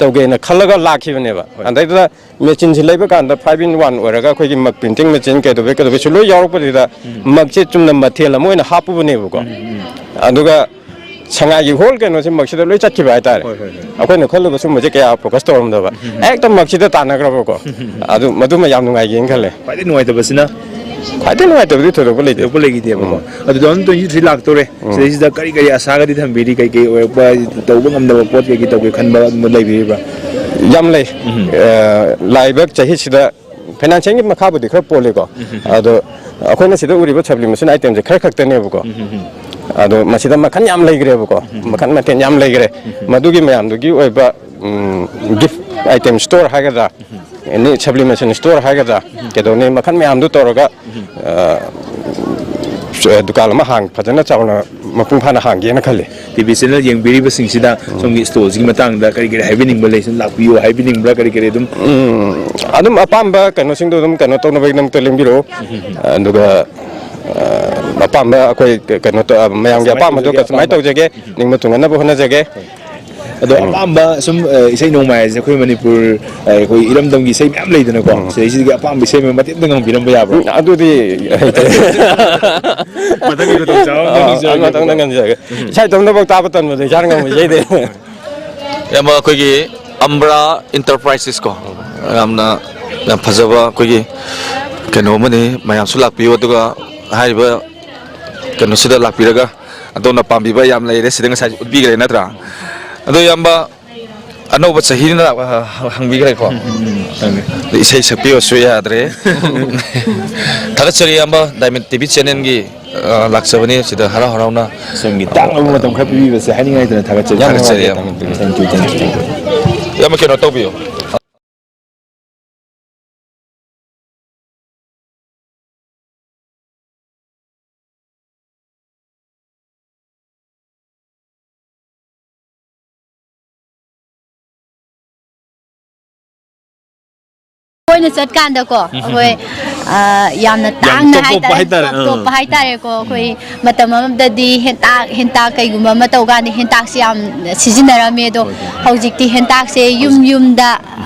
ꯇꯧꯒꯦꯅ ꯈꯜꯂꯒ ꯂꯥꯛꯈꯤꯕꯅꯦꯕ꯫ ꯑꯗꯩꯗꯨꯗ ꯃꯦꯆꯤꯟꯁꯤ ꯂꯩꯕ ꯀꯥꯟꯗ five in one ꯑꯣꯏꯔꯒ ꯑꯩꯈꯣꯏꯒꯤ ꯃꯛ ꯄ꯭ꯔꯤꯟꯇꯤꯡ ꯃꯦꯆꯤꯟ ꯀꯩꯗꯧꯕꯩ ꯀꯩꯗꯧꯕꯩꯁꯨ ꯂꯣꯏ ꯌꯥꯎꯔꯛꯄꯗꯨꯗ ꯃꯛꯁꯦ ꯆꯨꯝꯅ ꯃꯊꯦꯜ ꯑꯃ ꯑꯣꯏꯅ ꯍꯥꯞꯄꯨꯕꯅꯦꯕꯀꯣ꯫ ꯑꯗꯨꯒ ꯁꯉꯥꯏꯒꯤ ꯍꯣꯜ ꯀꯩꯅꯣꯁꯦ ꯃꯛꯁꯤꯗ ꯂꯣꯏ ꯆꯠꯈꯤꯕ ꯍꯥꯏꯇꯥꯔꯦ꯫ ꯍꯣꯏ, ꯍꯣꯏ, ꯍꯣꯏ꯫ ꯑꯩꯈꯣꯏꯅ ꯈꯜꯂꯨꯕ ꯁꯨꯝꯕꯁꯦ ꯀꯌꯥ ꯐꯣꯀꯁ ꯇꯧꯔꯝꯗꯕ꯫ ꯍꯦꯛꯇ ꯃꯛꯁꯤꯗ ꯇꯥꯟꯅꯈ꯭ꯔꯕꯀꯣ꯫ ꯑꯗꯨ ꯃꯗꯨꯃ ꯌꯥꯝ ꯅꯨꯡꯉꯥꯏꯒꯦꯅ ꯈꯜꯂꯦ꯫ ꯈ꯭ꯋꯥꯏꯗꯒꯤ ꯅꯨꯡꯉꯥꯏꯇꯕꯁꯤꯅ ꯈ꯭ꯋꯥꯏꯗꯒꯤ ꯅꯨꯡꯉꯥꯏꯇꯕꯗꯤ ꯊꯣꯏꯗꯣꯛꯄ ꯂꯩꯇꯦ꯫ ꯊꯣꯏꯗꯣꯛꯄ ꯂꯩꯈꯤꯗꯦꯕꯀꯣ꯫ ꯎꯝ꯫ ꯑꯗꯨ ꯇꯨ ꯊꯥꯎꯖꯟ ꯇ꯭ꯋꯦꯟꯇꯤ ꯊ꯭ꯔꯤ ꯂꯥꯛꯇꯣꯔꯦ꯫ ꯎꯝ꯫ ꯁꯤꯗꯩꯁꯤꯗ ꯀꯔꯤ ꯀꯔꯤ ꯑꯁꯥꯒꯗꯤ ꯊꯝꯕꯤꯔꯤ? ꯀꯩ ꯀꯩ ꯑꯣꯏꯔꯛꯄ, ꯇꯧꯕ ꯉꯝꯗꯕ ꯄꯣꯠ ꯀꯩ ꯀꯩ ꯇꯧꯒꯦ ꯈꯟꯕ ꯑꯗꯨꯝꯕ ꯂꯩꯕꯤꯔꯤꯕ꯭ꯔꯥ? ꯌꯥꯝ ꯂꯩ꯫ ꯎꯝ꯫ ꯑ, ꯂꯥꯛꯏꯕ ꯆꯍꯤꯁꯤꯗ ꯐꯥꯏꯅꯥꯟꯁꯤꯌꯦꯜꯒꯤ ꯃꯈꯥꯕꯨꯗꯤ ꯈꯔ ꯄꯣꯜꯂꯤꯀꯣ꯫ ꯎꯝ꯫ ꯑꯗꯣ ꯑꯩꯈꯣꯏꯅ ꯁꯤꯗ ꯎꯔꯤꯕ ꯁꯕ꯭ꯂꯤꯃꯦꯁꯟ ꯑꯥꯏꯇꯦꯝꯁꯦ ꯈꯔ ꯈꯛꯇꯅꯦꯕꯀꯣ꯫ ꯎꯝ꯫ ꯑꯗꯣ ꯃꯁꯤꯗ ꯃꯈꯜ ꯌꯥꯝ ꯂꯩꯈ꯭ꯔꯦꯕꯀꯣ꯫ ꯎꯝ꯫ ꯃꯈꯜ ꯃꯊꯦꯜ ꯌꯥꯝ ꯂꯩꯈ꯭ꯔꯦ꯫ ꯎꯝ꯫ ꯃꯗꯨꯒꯤ ꯃꯌꯥꯝꯗꯨꯒꯤ ꯑꯣꯏꯕ, ꯎꯝ, ꯒꯤꯐ ꯑꯥꯏꯇꯦꯝ ꯁ꯭ꯇꯣꯔ ꯍꯥꯏꯒꯗ꯭ꯔꯥ, ꯑꯦꯅꯤ ꯁꯕ꯭ꯂꯤꯃꯦꯁꯟ ꯁ꯭ꯇꯣꯔ ꯍꯥꯏꯒꯗ꯭ꯔꯥ, ꯀꯩꯗꯧꯅꯤ, ꯃꯈꯜ ꯃꯌꯥꯝꯗꯨ ꯇꯧꯔꯒ, ꯑ, ꯗꯨꯀꯥꯟ ꯑꯃ ꯍꯥꯡ-, ꯐꯖꯅ ꯆꯥꯎꯅ ꯃꯄꯨꯡ ꯐꯥꯅ ꯍꯥꯡꯒꯦꯅ ꯈꯜꯂꯤ꯫ ꯇꯤ ꯚꯤ ꯆꯦꯅꯦꯜ ꯌꯦꯡꯕꯤꯔꯤꯕꯁꯤꯡꯁꯤꯗ ꯁꯣꯝꯒꯤ ꯁ꯭ꯇꯣꯜꯁꯤꯒꯤ ꯃꯇꯥꯡꯗ ꯀꯔꯤ ꯀꯔꯤ ꯍꯥꯏꯕꯤꯅꯤꯡꯕ ꯂꯩ? ꯁꯨꯝ ꯂꯥꯛꯄꯤꯌꯨ ꯍꯥꯏꯕꯤꯅꯤꯡꯕ꯭ꯔꯥ? ꯀꯔꯤ ꯀꯔꯤ ꯑꯗꯨꯝ ꯎꯝ, ꯑꯗꯨꯝ ꯑꯄꯥꯝꯕ ꯀꯩꯅꯣꯁꯤꯡꯗꯣ ꯑꯗꯨꯝ ꯀꯩꯅꯣ ꯇꯧꯅꯕꯒꯤꯗꯃꯛꯇ ꯂꯦꯡꯕꯤꯔꯛꯑꯣ꯫ ꯑꯗꯨꯒ, ꯑ, ꯑꯄꯥꯝꯕ ꯑꯩꯈꯣꯏ ꯀ-, ꯀꯩꯅꯣ ꯇꯧ-, ꯑ, ꯃꯌꯥꯝꯒꯤ ꯀꯁꯇꯃꯥꯏꯁ ꯑꯄꯥꯝꯕꯗꯣ ꯇꯧꯖꯒꯦ, ꯀꯁꯇꯃꯥꯏꯁ ꯑꯄꯥꯝꯕ꯫ ꯇꯧꯖꯒꯦ, ꯎꯝ꯫ ꯅꯤꯡꯕ ꯊꯨꯡꯍꯠꯅꯕ ꯍꯣꯠꯅꯖꯒꯦ꯫ ꯑꯗꯣ ꯎꯝ꯫ ꯑꯄꯥꯝꯕ ꯁꯨꯝ, ꯑ, ꯏꯁꯩ ꯅꯣꯡꯃꯥꯏ ꯍꯥꯏꯁꯦ ꯑꯩꯈꯣꯏ ꯃꯅꯤꯄꯨꯔ, ꯑ, ꯑꯩꯈꯣꯏ ꯏꯔꯝꯗꯝꯒꯤ ꯏꯁꯩ ꯃꯌꯥꯝ ꯂꯩꯗꯅꯀꯣ꯫ ꯎꯝ꯫ ꯁꯤꯗꯩꯁꯤꯗꯒꯤ ꯑꯄꯥꯝꯕ ꯏꯁꯩ ꯑꯃ ꯃꯇꯦꯛ ꯑꯝꯇ ꯉꯪꯕꯤꯔꯝꯕ ꯌꯥꯕ꯭ꯔꯣ? ꯎꯝ, ꯑꯗꯨꯗꯤ ꯍꯩꯇꯦ꯫ ꯃꯊꯪꯒꯤ ꯈꯨꯗꯣꯡꯆꯥꯕ ꯑꯝꯇ ꯑꯥ, ꯅꯤꯡꯖꯔꯒꯦ꯫ ꯃꯊꯪꯗ ꯉꯪꯖꯔꯒꯦ꯫ ꯎꯝ꯫ ꯏꯁꯥ ꯏꯇꯣꯝꯇꯐꯥꯎ ꯇꯥꯕ ꯇꯟꯕꯗꯣ ꯏꯁꯥꯅ ꯉꯪꯕ ꯏꯁꯩꯗꯤ꯫ ꯏꯌꯥꯝꯕ, ꯑꯩꯈꯣꯏꯒꯤ ꯑꯝꯕ꯭ꯔꯥ ꯏꯟꯇꯔꯄ꯭ꯔꯥꯏꯁꯦꯁ ꯀꯣ, ꯌꯥꯝꯅ, ꯌꯥꯝ ꯐꯖꯕ ꯑꯩꯈꯣꯏꯒꯤ ꯀꯩꯅꯣ ꯑꯃꯅꯤ꯫ ꯃꯌꯥꯝꯁꯨ ꯂꯥꯛꯄꯤꯌꯨ, ꯑꯗꯨꯒ ꯍꯥꯏꯔꯤꯕ ꯀꯩꯅꯣꯁꯤꯗ ꯂꯥꯛꯄꯤꯔꯒ ꯑꯗꯣꯝꯅ ꯄꯥꯝꯕꯤꯕ ꯌꯥꯝ ꯂꯩꯔꯦ, ꯁꯤꯗ ꯉꯁꯥꯏ ꯎꯠꯄꯤꯈ꯭ꯔꯦ ꯅꯠꯇ꯭ꯔꯥ? ꯑꯗꯣ ꯏꯌꯥꯝꯕ, ꯑꯅꯧꯕ ꯆꯍꯤꯅ ꯂꯥꯛ-, ꯍ-, ꯍ-, ꯍꯪꯕꯤꯈ꯭ꯔꯦꯀꯣ? ꯎꯝ, ꯎꯝ, ꯎꯝ, ꯍꯪꯉꯦ꯫ ꯑꯗ ꯏꯁꯩ ꯁꯛꯄꯤꯌꯣꯁꯨ ꯌꯥꯗ꯭ꯔꯦ꯫ ꯊꯥꯒꯠꯆꯔꯤ ꯏꯌꯥꯝꯕ, ꯗꯥꯏꯃꯟ ꯇꯤ ꯚꯤ ꯆꯦꯅꯦꯜꯒꯤ, ꯑ, ꯂꯥꯛꯆꯕꯅꯤ, ꯁꯤꯗ ꯍꯔꯥꯎ ꯍꯔꯥꯎꯅ꯫ ꯁꯣꯝꯒꯤ ꯇꯥꯡꯂꯕ ꯃꯇꯝ ꯈꯔ ꯄꯤꯕꯤꯕꯁꯦ ꯍꯥꯏꯅꯤꯡꯉꯥꯏ ꯂꯩꯇꯅ ꯊꯥꯒꯠꯆꯔꯤ꯫ ꯌꯥꯝ ꯊꯥꯒꯠꯆꯔꯤ ꯅꯨꯡꯉꯥꯏꯖꯔꯦ, ꯏꯌꯥꯝꯕ꯫ ꯏꯌꯥꯝꯕ꯫ Thank you, thank you, thank you꯫ ꯏꯌꯥꯝꯕ, ꯀꯩꯅꯣ ꯇꯧꯕꯤꯌꯨ꯫ ꯑꯩꯈꯣꯏꯅ ꯆꯠꯀꯥꯟꯗꯀꯣ, ꯎꯝ, ꯎꯝ, ꯑꯩꯈꯣꯏ, ꯎꯝ꯫ ꯑ, ꯌꯥꯝꯅ ꯌꯥꯝ ꯇꯥꯡꯅ ꯇꯣꯞ ꯇꯣꯞꯄ ꯍꯥꯏꯇꯥꯔꯦ, ꯍꯥꯏꯇꯥꯔꯦ, ꯇꯣꯞ ꯑꯥ꯫ ꯇꯣꯞꯄ ꯍꯥꯏꯇꯥꯔꯦꯀꯣ꯫ ꯎꯝ꯫ ꯑꯩꯈꯣꯏ ꯃꯇꯝ ꯑꯃꯗꯗꯤ ꯍꯦꯟꯇꯥꯛ, ꯍꯦꯟꯇꯥꯛ ꯀꯩꯒꯨꯝꯕ ꯑꯃ ꯇꯧꯀꯥꯟꯗ ꯍꯦꯟꯇꯥꯛꯁꯦ ꯌꯥꯝ ꯁꯤꯖꯤꯟꯅꯔꯝꯃꯦ, ꯑꯗꯣ ꯍꯣꯏ, ꯍꯣꯏ꯫ ꯍꯧꯖꯤꯛꯇꯤ ꯍꯦꯟꯇꯥꯛꯁꯦ ꯌꯨꯝ ꯍꯧꯖꯤꯛ ꯌꯨꯝꯗ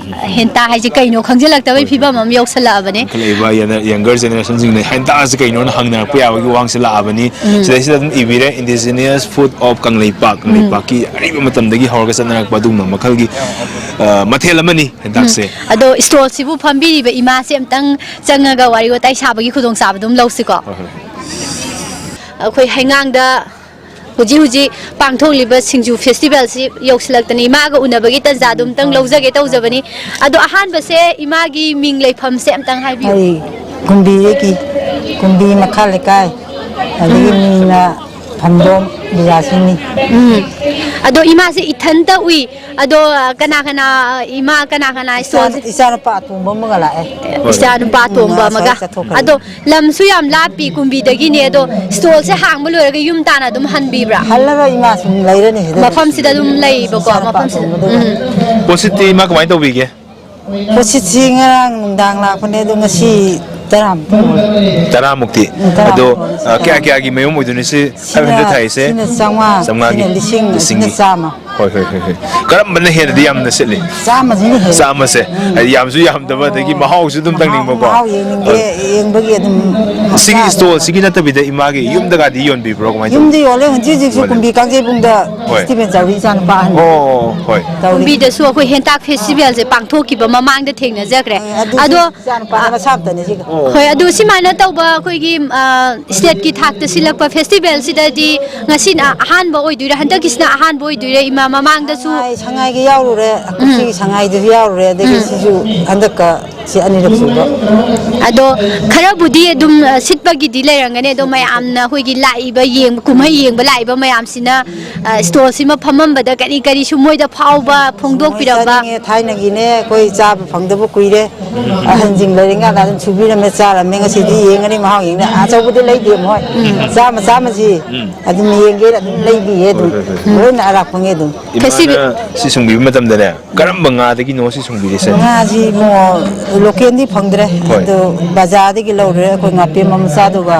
ꯍꯦꯟꯇꯥ ꯍꯥꯏꯁꯦ ꯀꯩꯅꯣ ꯈꯪꯖꯤꯜꯂꯛꯇꯕꯩ ꯐꯤꯕꯝ ꯑꯃ ꯌꯧꯁꯜꯂꯛꯑꯕꯅꯦ꯫ ꯏꯟꯈꯠꯂꯛꯏꯕ ꯌꯦꯅ-, younger generationꯁꯤꯡꯅ ꯍꯦꯟꯇꯥꯁꯦ ꯀꯩꯅꯣꯅ ꯍꯪꯅꯔꯛꯄ ꯌꯥꯕꯒꯤ ꯋꯥꯡꯁꯦ ꯂꯥꯛꯑꯕꯅꯤ꯫ ꯎꯝ꯫ ꯁꯤꯗꯩꯁꯤꯗ ꯑꯗꯨꯝ ꯏꯕꯤꯔꯦ, indigenous food of ꯀꯪꯂꯩꯄꯥꯛ꯫ ꯎꯝ꯫ ꯀꯪꯂꯩꯄꯥꯛꯀꯤ ꯑꯔꯤꯕ ꯃꯇꯝꯗꯒꯤ ꯍꯧꯔꯒ ꯆꯠꯅꯔꯛꯄ ꯑꯗꯨꯒꯨꯝꯕ ꯃꯈꯜꯒꯤ, ꯑ, ꯃꯊꯦꯜ ꯑꯃꯅꯤ ꯍꯦꯟꯇꯥꯛꯁꯦ꯫ ꯎꯝ꯫ ꯑꯗꯣ stallꯁꯤꯕꯨ ꯐꯝꯕꯤꯔꯤꯕ ꯏꯃꯥꯁꯦ ꯑꯝꯇꯪ ꯆꯪꯉꯒ ꯋꯥꯔꯤ ꯋꯥꯇꯥꯏ ꯁꯥꯕꯒꯤ ꯈꯨꯗꯣꯡꯆꯥꯕꯗꯨꯝ ꯂꯧꯁꯤꯀꯣ꯫ ꯍꯣꯏ, ꯍꯣꯏ꯫ ꯑꯩꯈꯣꯏ ꯍꯩꯉꯥꯡꯗ ꯍꯧꯖꯤꯛ ꯍꯧꯖꯤꯛ ꯄꯥꯡꯊꯣꯛꯂꯤꯕ ꯁꯤꯡꯖꯨ festivalꯁꯤ ꯌꯧꯁꯤꯜꯂꯛꯇꯅ ꯏꯃꯥꯒ ꯎꯅꯕꯒꯤ ꯇꯟꯖꯥꯗꯨ ꯑꯝꯇꯪ ꯂꯧꯖꯒꯦ ꯇꯧꯖꯕꯅꯤ꯫ ꯑꯗꯣ ꯑꯍꯥꯟꯕꯁꯦ ꯏꯃꯥꯒꯤ ꯃꯤꯡ ꯂꯩꯐꯝꯁꯦ ꯑꯝꯇꯪ ꯍꯥꯏꯕꯤꯌꯨ꯫ ꯑꯩ ꯀꯨꯝꯕꯤꯗꯒꯤ, ꯀꯨꯝꯕꯤ ꯃꯈꯥ ꯂꯩꯀꯥꯏ, ꯑꯗꯒꯤ ꯎꯝ꯫ ꯃꯤꯡꯅ ꯐꯝꯗꯣꯝ ꯕꯤꯖꯥꯁꯤꯡꯅꯤ꯫ ꯎꯝ꯫ ꯑꯗꯣ ꯏꯃꯥꯁꯦ ꯏꯊꯟꯇ ꯎꯏ꯫ ꯑꯗꯣ ꯀꯅꯥ ꯀꯅꯥ, ꯏꯃꯥ ꯀꯅꯥ ꯀꯅꯥ ꯏꯆꯥ-, stallꯁꯦ? ꯏꯆꯥ ꯅꯨꯄꯥ ꯑꯇꯣꯝꯕ ꯑꯃꯒ ꯂꯥꯛꯑꯦ꯫ ꯍꯣꯏ꯫ ꯏꯆꯥ ꯅꯨꯄꯥ ꯎꯝ, ꯑꯇꯣꯝꯕ ꯃꯥ ꯑꯃꯒ꯫ ꯁ꯭ꯋꯥꯏ ꯆꯠꯊꯣꯛꯈ꯭ꯔꯦ꯫ ꯑꯗꯣ ꯂꯝꯁꯨ ꯌꯥꯝ ꯂꯥꯞꯄꯤ ꯀꯨꯝꯕꯤꯗꯒꯤꯅꯦ, ꯑꯗꯣ stallꯁꯦ ꯍꯥꯡꯕ ꯂꯣꯏꯔꯒ ꯌꯨꯝ ꯇꯥꯟꯅ ꯑꯗꯨꯝ ꯍꯟꯕꯤꯕ꯭ꯔꯥ? ꯍꯜꯂꯒ ꯏꯃꯥ ꯁꯨꯝ ꯂꯩꯔꯅꯤ ꯁꯤꯗ꯫ ꯃꯐꯝꯁꯤꯗ ꯑꯗꯨꯝ ꯂꯩꯕꯀꯣ, ꯏꯆꯥ ꯅꯨꯄꯥ ꯃꯐꯝꯁꯤꯗ꯫ ꯑꯇꯣꯝꯕꯗꯨꯒ꯫ ꯎꯝ꯫ ꯄꯣꯠꯁꯤꯠꯇꯤ ꯏꯃꯥ ꯀꯃꯥꯏꯅ ꯇꯧꯕꯤꯒꯦ? ꯄꯣꯠꯁꯤꯠꯁꯤ ꯉꯔꯥꯡ ꯅꯨꯡꯗꯥꯡ ꯂꯥꯛꯄꯅꯦ, ꯑꯗꯣ ꯉꯁꯤ ꯇꯔꯥꯃꯨꯛꯇ ꯑꯣꯏꯔꯦ꯫ ꯇꯔꯥꯃꯨꯛꯇꯤ? ꯎꯝ, ꯇꯔꯥꯃꯨꯛ ꯑꯗꯣ, ꯑꯣꯏꯔꯦ꯫ ꯑ, ꯀꯌꯥ ꯀꯌꯥꯒꯤ ꯃꯌꯨꯝ ꯑꯣꯏꯗꯣꯏꯅꯣ ꯁꯤ? ꯁꯤꯅ, five hundred ꯊꯥꯏꯁꯦ? ꯁꯤꯅ ꯆꯥꯝꯃꯉꯥ, ꯆꯥꯝꯃꯉꯥꯒꯤ? ꯁꯤꯅ ꯂꯤꯁꯤꯡ, ꯁꯤꯅ ꯂꯤꯁꯤꯡꯒꯤ꯫ ꯆꯥꯝꯃ꯫ ꯍꯣꯏ, ꯍꯣꯏ, ꯍꯣꯏ, ꯍꯣꯏ꯫ ꯀꯔꯝꯕꯅ ꯍꯦꯟꯅꯗꯤ ꯌꯥꯝꯅ ꯁꯤꯠꯂꯤ? ꯆꯥꯝꯃꯁꯤꯅ ꯍꯦꯜꯂꯦ꯫ ꯆꯥꯝꯃꯁꯦ? ꯎꯝ꯫ ꯍꯥꯏꯗꯤ ꯌꯥꯝꯁꯨ ꯌꯥꯝꯗꯕ, ꯑꯗꯒꯤ ꯑꯣ꯫ ꯃꯍꯥꯎꯁꯨ ꯑꯗꯨꯝ ꯃꯍꯥꯎ, ꯇꯪꯅꯤꯡꯕꯀꯣ꯫ ꯃꯍꯥꯎ ꯌꯦꯡꯅꯤꯡꯒꯦ, ꯍꯣꯏ꯫ ꯌꯦꯡꯕꯒꯤ ꯑꯗꯨꯝ ꯁꯤꯒꯤ ꯆꯥꯕ꯫ Stallꯁꯤꯒꯤ ꯅꯠꯇꯕꯤꯗ ꯏꯃꯥꯒꯤ ꯌꯨꯝꯗꯒꯗꯤ ꯌꯣꯟꯕꯤꯕ꯭ꯔꯣ? ꯀꯃꯥꯏꯅ ꯇꯧꯏ? ꯌꯨꯝꯗ ꯌꯣꯜꯂꯦ꯫ ꯍꯧꯖꯤꯛ ꯍꯧꯖꯤꯛꯁꯨ ꯌꯣꯜꯂꯦ꯫ ꯀꯨꯝꯕꯤ ꯀꯥꯡꯖꯩꯕꯨꯡꯗ ꯍꯣꯏ꯫ Festival ꯆꯥꯎꯔꯤ ꯏꯆꯥ ꯅꯨꯄꯥ ꯑꯍꯟ꯫ ꯑꯣ, ꯍꯣꯏ꯫ ꯇꯧꯔꯤ꯫ ꯀꯨꯝꯕꯤꯗꯁꯨ ꯑꯩꯈꯣꯏ ꯍꯦꯟꯇꯥꯛ festivalꯁꯦ ꯄꯥꯡꯊꯣꯛꯈꯤꯕ ꯃꯃꯥꯡꯗ ꯊꯦꯡꯅꯖꯈ꯭ꯔꯦ꯫ ꯑꯦ, ꯑꯗꯨꯁꯨ ꯑꯗꯣ, ꯏꯆꯥ ꯅꯨꯄꯥꯅ ꯑ, ꯃꯁꯥ ꯃꯛꯇꯅꯤ ꯁꯤꯒ꯫ ꯑꯣ꯫ ꯍꯣꯏ, ꯑꯗꯨ ꯁꯨꯃꯥꯏꯅ ꯇꯧꯕ ꯑꯩꯈꯣꯏꯒꯤ, ꯑ, stateꯀꯤ ꯊꯥꯛꯇ ꯁꯤꯜꯂꯛꯄ festivalꯁꯤꯗꯗꯤ ꯉꯁꯤꯅ ꯑꯍꯥꯟꯕ ꯑꯣꯏꯗꯣꯏꯔꯥ? ꯍꯟꯗꯛꯀꯤꯁꯤꯅ ꯑꯍꯥꯟꯕ ꯑꯣꯏꯗꯣꯏꯔꯥ, ꯏꯃꯥ? ꯃꯃꯥꯡꯗꯁꯨ? ꯁꯉꯥꯏ, ꯁꯉꯥꯏꯒꯤ ꯌꯥꯎꯔꯨꯔꯦ, ꯎꯝ꯫ ꯀꯨꯝꯁꯤꯒꯤ ꯁꯉꯥꯏꯗꯁꯨ ꯌꯥꯎꯔꯨꯔꯦ, ꯑꯗꯒꯤ ꯎꯝ꯫ ꯁꯤꯁꯨ ꯍꯟꯗꯛꯀ ꯁꯤ ꯑꯅꯤꯔꯛ ꯁꯨꯕ꯫ ꯑꯗꯣ ꯈꯔꯕꯨꯗꯤ ꯑꯗꯨꯝ, ꯑ, ꯁꯤꯠꯄꯒꯤꯗꯤ ꯂꯩꯔꯝꯒꯅꯤ, ꯑꯗꯣ ꯃꯌꯥꯝꯅ ꯑꯩꯈꯣꯏꯒꯤ ꯂꯥꯛꯏꯕ ꯌꯦꯡꯕ, ꯀꯨꯝꯍꯩ ꯌꯦꯡꯕ ꯂꯥꯛꯏꯕ ꯃꯌꯥꯝꯁꯤꯅ, ꯑ, stallꯁꯤꯃ ꯐꯝꯃꯝꯕꯗ ꯀꯔꯤ ꯀꯔꯤꯁꯨ ꯃꯣꯏꯗ ꯐꯥꯎꯕ ꯐꯣꯡꯗꯣꯛꯄꯤꯔꯝꯕ? ꯃꯣꯏ ꯆꯥꯅꯤꯡꯉꯦ꯫ ꯊꯥꯏꯅꯒꯤꯅꯦ, ꯑꯩꯈꯣꯏ ꯆꯥꯕ ꯐꯪꯗꯕ ꯀꯨꯏꯔꯦ꯫ ꯑꯍꯟꯁꯤꯡ ꯂꯩꯔꯤꯉꯩꯗ ꯑꯗꯨꯝ ꯁꯨꯕꯤꯔꯝꯃꯦ, ꯆꯥꯔꯝꯃꯦ, ꯉꯁꯤꯗꯤ ꯌꯦꯡꯉꯅꯤ, ꯃꯍꯥꯎ ꯌꯦꯡꯉꯅꯤ꯫ ꯑꯆꯧꯕꯗꯤ ꯂꯩꯇꯦ ꯃꯣꯏ꯫ ꯎꯝ꯫ ꯆꯥꯝꯃ, ꯆꯥꯝꯃꯁꯤ ꯎꯝ꯫ ꯑꯗꯨꯝ ꯌꯦꯡꯒꯦꯅ ꯑꯗꯨꯝ ꯂꯩꯕꯤꯌꯦ ꯑꯗꯨꯝ꯫ ꯍꯣꯏ, ꯍꯣꯏ, ꯍꯣꯏ꯫ ꯎꯝ꯫ ꯂꯣꯏꯅ ꯑꯔꯥꯛ ꯐꯪꯉꯦ ꯑꯗꯨꯝ꯫ ꯉꯁꯤꯒꯤ ꯏꯃꯥꯅ ꯁꯤ ꯁꯨꯡꯕꯤꯕ ꯃꯇꯝꯗꯅꯦ, ꯀꯔꯝꯕ ꯉꯥꯗꯒꯤꯅꯣ ꯁꯤ ꯁꯨꯡꯕꯤꯔꯤꯁꯦ? ꯉꯥꯁꯤ ꯏꯕꯨꯡꯉꯣ, ꯂꯣꯀꯦꯜꯗꯤ ꯐꯪꯗ꯭ꯔꯦ꯫ ꯍꯣꯏ꯫ ꯑꯗꯣ ꯕꯖꯥꯔꯗꯒꯤ ꯂꯧꯔꯦ ꯑꯩꯈꯣꯏ ꯉꯥꯄꯦꯝꯃ ꯃꯆꯥꯗꯨꯒ,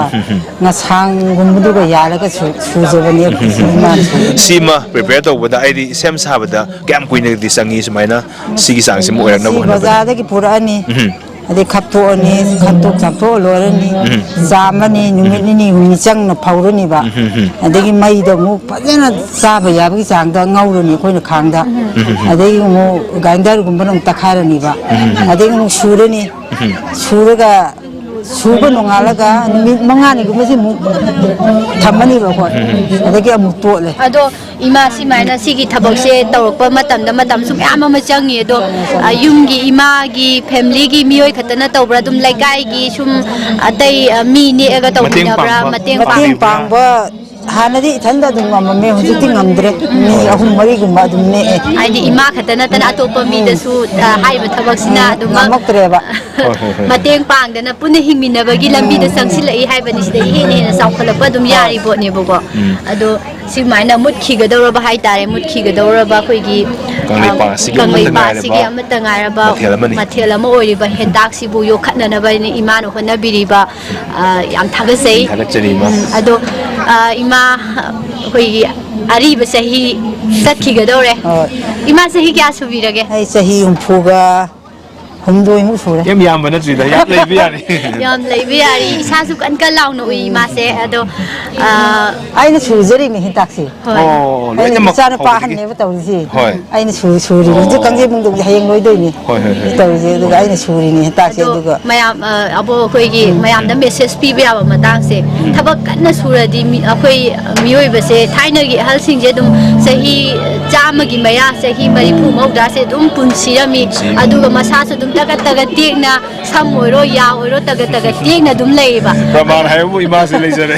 ꯉꯁꯥꯡꯒꯨꯝꯕꯗꯨꯒ ꯌꯥꯜꯂꯒ ꯁꯨ-, ꯁꯨꯖꯕꯅꯦ ꯑꯩꯈꯣꯏꯁꯨ ꯏꯃꯥꯅ ꯁꯨ-꯫ ꯁꯤꯃ prepare ꯇꯧꯕꯗ, ꯍꯥꯏꯗꯤ ꯁꯦꯝ ꯁꯥꯕꯗ ꯀꯌꯥꯝ ꯀꯨꯏꯅꯗꯤ ꯆꯪꯉꯤ ꯁꯨꯃꯥꯏꯅ ꯁꯤꯒꯤ ꯆꯥꯡꯁꯤꯃ ꯑꯣꯏꯔꯛꯅꯕ ꯁꯤ ꯍꯣꯠꯅꯕꯗ? ꯕꯖꯥꯔꯗꯒꯤ ꯄꯨꯔꯛꯑꯅꯤ꯫ ꯎꯝ꯫ ꯑꯗꯩ ꯈꯞꯇꯣꯛꯑꯅꯤ, ꯈꯞꯇꯣꯛ ꯆꯥꯝꯊꯣꯛꯑ ꯂꯣꯏꯔꯅꯤ, ꯎꯝ꯫ ꯆꯥꯝꯃꯅꯤ, ꯅꯨꯃꯤꯠ ꯎꯝ꯫ ꯅꯤꯅꯤ ꯍꯨꯝꯅꯤ ꯆꯪꯅ ꯐꯧꯔꯅꯤꯕ꯫ ꯎꯝ, ꯎꯝ, ꯎꯝ꯫ ꯑꯗꯒꯤ ꯃꯩꯗ ꯑꯃꯨꯛ ꯐꯖꯅ ꯆꯥꯕ ꯌꯥꯕꯒꯤ ꯆꯥꯡꯗ ꯉꯧꯔꯅꯤ ꯑꯩꯈꯣꯏꯅ ꯈꯥꯡꯗ꯫ ꯎꯝ, ꯎꯝ, ꯎꯝ꯫ ꯑꯗꯒꯤ ꯑꯃꯨꯛ ꯒ꯭ꯔꯥꯏꯟꯗꯔꯒꯨꯝꯕꯅ ꯑꯃꯨꯛ ꯇꯛꯈꯥꯏꯔꯅꯤꯕ꯫ ꯎꯝ, ꯎꯝ, ꯎꯝ꯫ ꯑꯗꯒꯤ ꯑꯃꯨꯛ ꯁꯨꯔꯅꯤ꯫ ꯎꯝ꯫ ꯁꯨꯔꯒ ꯁꯨꯕ ꯅꯣꯡꯉꯥꯜꯂꯒ ꯅꯨꯃꯤꯠ ꯃꯉꯥꯅꯤꯒꯨꯝꯕꯁꯤ ꯑꯃꯨꯛ ꯊꯝꯃꯅꯤꯕ ꯑꯩꯈꯣꯏ꯫ ꯎꯝ, ꯎꯝ꯫ ꯑꯗꯒꯤ ꯑꯃꯨꯛ ꯇꯣꯠꯂꯦ꯫ ꯑꯗꯣ ꯏꯃꯥ, ꯁꯤꯃꯥꯏꯅ ꯁꯤꯒꯤ ꯊꯕꯛꯁꯦ ꯇꯧꯔꯛꯄ ꯃꯇꯝꯗ ꯃꯇꯝꯁꯨ ꯃꯌꯥꯝ ꯑꯃ ꯆꯪꯉꯤ꯫ ꯑꯗꯣ, ꯑ, ꯌꯨꯝꯒꯤ ꯏꯃꯥꯒꯤ ꯐꯦꯃꯤꯂꯤꯒꯤ ꯃꯤꯑꯣꯏ ꯈꯛꯇꯅ ꯇꯧꯕ꯭ꯔꯥ? ꯑꯗꯨꯝ ꯂꯩꯀꯥꯏꯒꯤ ꯁꯨꯝ ꯑꯇꯩ, ꯑ, ꯃꯤ ꯅꯦꯛꯑꯒ ꯃꯇꯦꯡ ꯇꯧꯃꯤꯟꯅꯕ꯭ꯔꯥ? ꯄꯥꯡꯕ, ꯃꯇꯦꯡ ꯄꯥꯡ- ꯄꯥꯡꯕꯤꯕ꯭ꯔꯥ? ꯄꯥꯡꯕ ꯍꯥꯟꯅꯗꯤ ꯏꯊꯟꯗ ꯑꯗꯨꯝ ꯉꯝꯃꯝꯃꯦ, ꯍꯧꯖꯤꯛꯇꯤ ꯉꯝꯗ꯭ꯔꯦ꯫ ꯃꯤ ꯑꯍꯨꯝ ꯃꯔꯤꯒꯨꯝꯕ ꯑꯗꯨꯝ ꯅꯦꯛꯑꯦ꯫ ꯍꯥꯏꯗꯤ ꯏꯃꯥ ꯈꯛꯇ ꯅꯠꯇꯅ ꯑꯇꯣꯞꯄ ꯎꯝ꯫ ꯃꯤꯗꯁꯨ, ꯑ, ꯍꯥꯏꯔꯤꯕ ꯊꯕꯛꯁꯤꯅ ꯎꯝ, ꯑꯗꯨꯃꯛ ꯉꯝꯃꯛꯇ꯭ꯔꯦꯕ꯫ ꯍꯣꯏ, ꯍꯣꯏ, ꯍꯣꯏ, ꯍꯣꯏ꯫ ꯃꯇꯦꯡ ꯄꯥꯡꯗꯅ ꯄꯨꯟꯅ ꯍꯤꯡꯃꯤꯟꯅꯕꯒꯤ ꯂꯝꯕꯤꯗ ꯆꯪꯁꯤꯜꯂꯛꯏ ꯍꯥꯏꯕꯅꯤ꯫ ꯁꯤꯗꯒꯤ ꯍꯦꯟꯅ ꯍꯦꯟꯅ ꯆꯥꯎꯈꯠꯂꯛꯄ ꯑꯗꯨꯝ ꯌꯥꯔꯤ ꯄꯣꯠꯅꯦꯕꯀꯣ꯫ ꯎꯝ꯫ ꯑꯗꯣ ꯁꯨꯃꯥꯏꯅ ꯃꯨꯠꯈꯤꯒꯗꯧꯔꯕ ꯍꯥꯏꯇꯥꯔꯦ, ꯃꯨꯠꯈꯤꯒꯗꯧꯔꯕ ꯑꯩꯈꯣꯏꯒꯤ, ꯀꯪꯂꯩꯄꯥꯛ ꯑ, ꯑꯁꯤꯒꯤ ꯑꯃꯠꯇ ꯀꯪꯂꯩꯄꯥꯛ ꯉꯥꯏꯔꯕ ꯑꯁꯤꯒꯤ ꯑꯃꯠꯇ ꯉꯥꯏꯔꯕ ꯃꯊꯦꯜ ꯑꯃꯅꯤ꯫ ꯃꯊꯦꯜ ꯑꯃ ꯑꯣꯏꯔꯤꯕ ꯍꯦꯟꯇꯥꯛꯁꯤꯕꯨ ꯌꯣꯛꯈꯠꯅꯅꯕ ꯍꯥꯏꯅ ꯏꯃꯥꯅ ꯍꯣꯠꯅꯕꯤꯔꯤꯕ, ꯑ, ꯌꯥꯝ ꯊꯥꯒꯠꯆꯩ꯫ ꯊꯥꯒꯠꯆꯔꯤ, ꯏꯃꯥ꯫ ꯎꯝ, ꯑꯗꯣ, ꯑ, ꯏꯃꯥ, ꯑꯩꯈꯣꯏꯒꯤ ꯑꯔꯤꯕ ꯆꯍꯤ ꯆꯠꯈꯤꯒꯗꯧꯔꯦ꯫ ꯍꯣꯏ꯫ ꯏꯃꯥ, ꯆꯍꯤ ꯀꯌꯥ ꯁꯨꯕꯤꯔꯒꯦ? ꯑꯩ ꯆꯍꯤ ꯍꯨꯝꯐꯨꯒ ꯍꯨꯝꯗꯣꯏꯃꯨꯛ ꯁꯨꯔꯦ꯫ ꯌꯥꯝ ꯌꯥꯝꯕ ꯅꯠꯇ꯭ꯔꯤꯗ, ꯌꯥꯝ ꯂꯩꯕ ꯌꯥꯔꯤ꯫ ꯌꯥꯝ ꯂꯩꯕ ꯌꯥꯔꯤ꯫ ꯏꯁꯥꯁꯨ ꯀꯟ ꯀꯟ ꯂꯥꯎꯅ ꯎꯏ ꯏꯃꯥꯁꯦ꯫ ꯑꯗꯣ, ꯑ, ꯑꯩꯅ ꯁꯨꯖꯔꯤꯅꯦ ꯍꯦꯟꯇꯥꯛꯁꯦ꯫ ꯍꯣꯏ꯫ ꯑꯣ, ꯑꯩꯅ ꯂꯣꯏꯅꯃꯛ ꯏꯆꯥꯅꯨꯄꯥ ꯍꯧꯕꯗꯒꯤ꯫ ꯑꯍꯟꯅꯦꯕ ꯇꯧꯔꯤꯁꯦ꯫ ꯍꯣꯏ꯫ ꯑꯩꯅ ꯁꯨ-, ꯁꯨꯔꯤꯅꯦ꯫ ꯍꯧꯖꯤꯛ ꯑꯣ꯫ ꯀꯥꯡꯖꯩꯕꯨꯡꯗꯕꯨꯗꯤ ꯍꯌꯦꯡ ꯂꯣꯏꯗꯣꯏꯅꯦ꯫ ꯍꯣꯏ, ꯍꯣꯏ, ꯍꯣꯏ꯫ ꯇꯧꯔꯤꯁꯦ꯫ ꯑꯗꯨꯒ ꯑꯩꯅ ꯁꯨꯔꯤꯅꯦ ꯍꯦꯟꯇꯥꯛꯁꯦ꯫ ꯑꯗꯣ ꯑꯗꯨꯒ ꯃꯌꯥꯝ, ꯑ, ꯑꯕꯣꯛ ꯑꯩꯈꯣꯏꯒꯤ ꯎꯝ꯫ ꯃꯌꯥꯝꯗ ꯃꯦꯁꯦꯖ ꯄꯤꯕ ꯌꯥꯕ ꯃꯇꯥꯡꯁꯦ, ꯎꯝ꯫ ꯊꯕꯛ ꯀꯟꯅ ꯁꯨꯔꯗꯤ ꯃꯤ, ꯑꯩꯈꯣꯏ ꯃꯤꯑꯣꯏꯕꯁꯦ, ꯊꯥꯏꯅꯒꯤ ꯑꯍꯜꯁꯤꯡꯁꯦ ꯑꯗꯨꯝ ꯆꯍꯤ ꯆꯥꯝꯃꯒꯤ ꯃꯌꯥ, ꯆꯍꯤ ꯃꯔꯤꯐꯨ ꯃꯧꯗ꯭ꯔꯥꯁꯦ ꯑꯗꯨꯝ ꯄꯨꯟꯁꯤꯔꯝꯃꯤ꯫ ꯁꯤ꯫ ꯑꯗꯨꯒ ꯃꯁꯥꯁꯨ ꯑꯗꯨꯝ ꯇꯒꯠ ꯇꯒꯠ ꯇꯦꯛꯅ, ꯁꯝ ꯑꯣꯏꯔꯣ, ꯌꯥ ꯑꯣꯏꯔꯣ, ꯇꯒꯠ ꯇꯒꯠ ꯇꯦꯛꯅ ꯑꯗꯨꯝ ꯂꯩꯌꯦꯕ꯫ ꯄ꯭ꯔꯃꯥꯟ ꯍꯥꯏꯕꯕꯨ ꯏꯃꯥꯁꯦ ꯂꯩꯖꯔꯦ꯫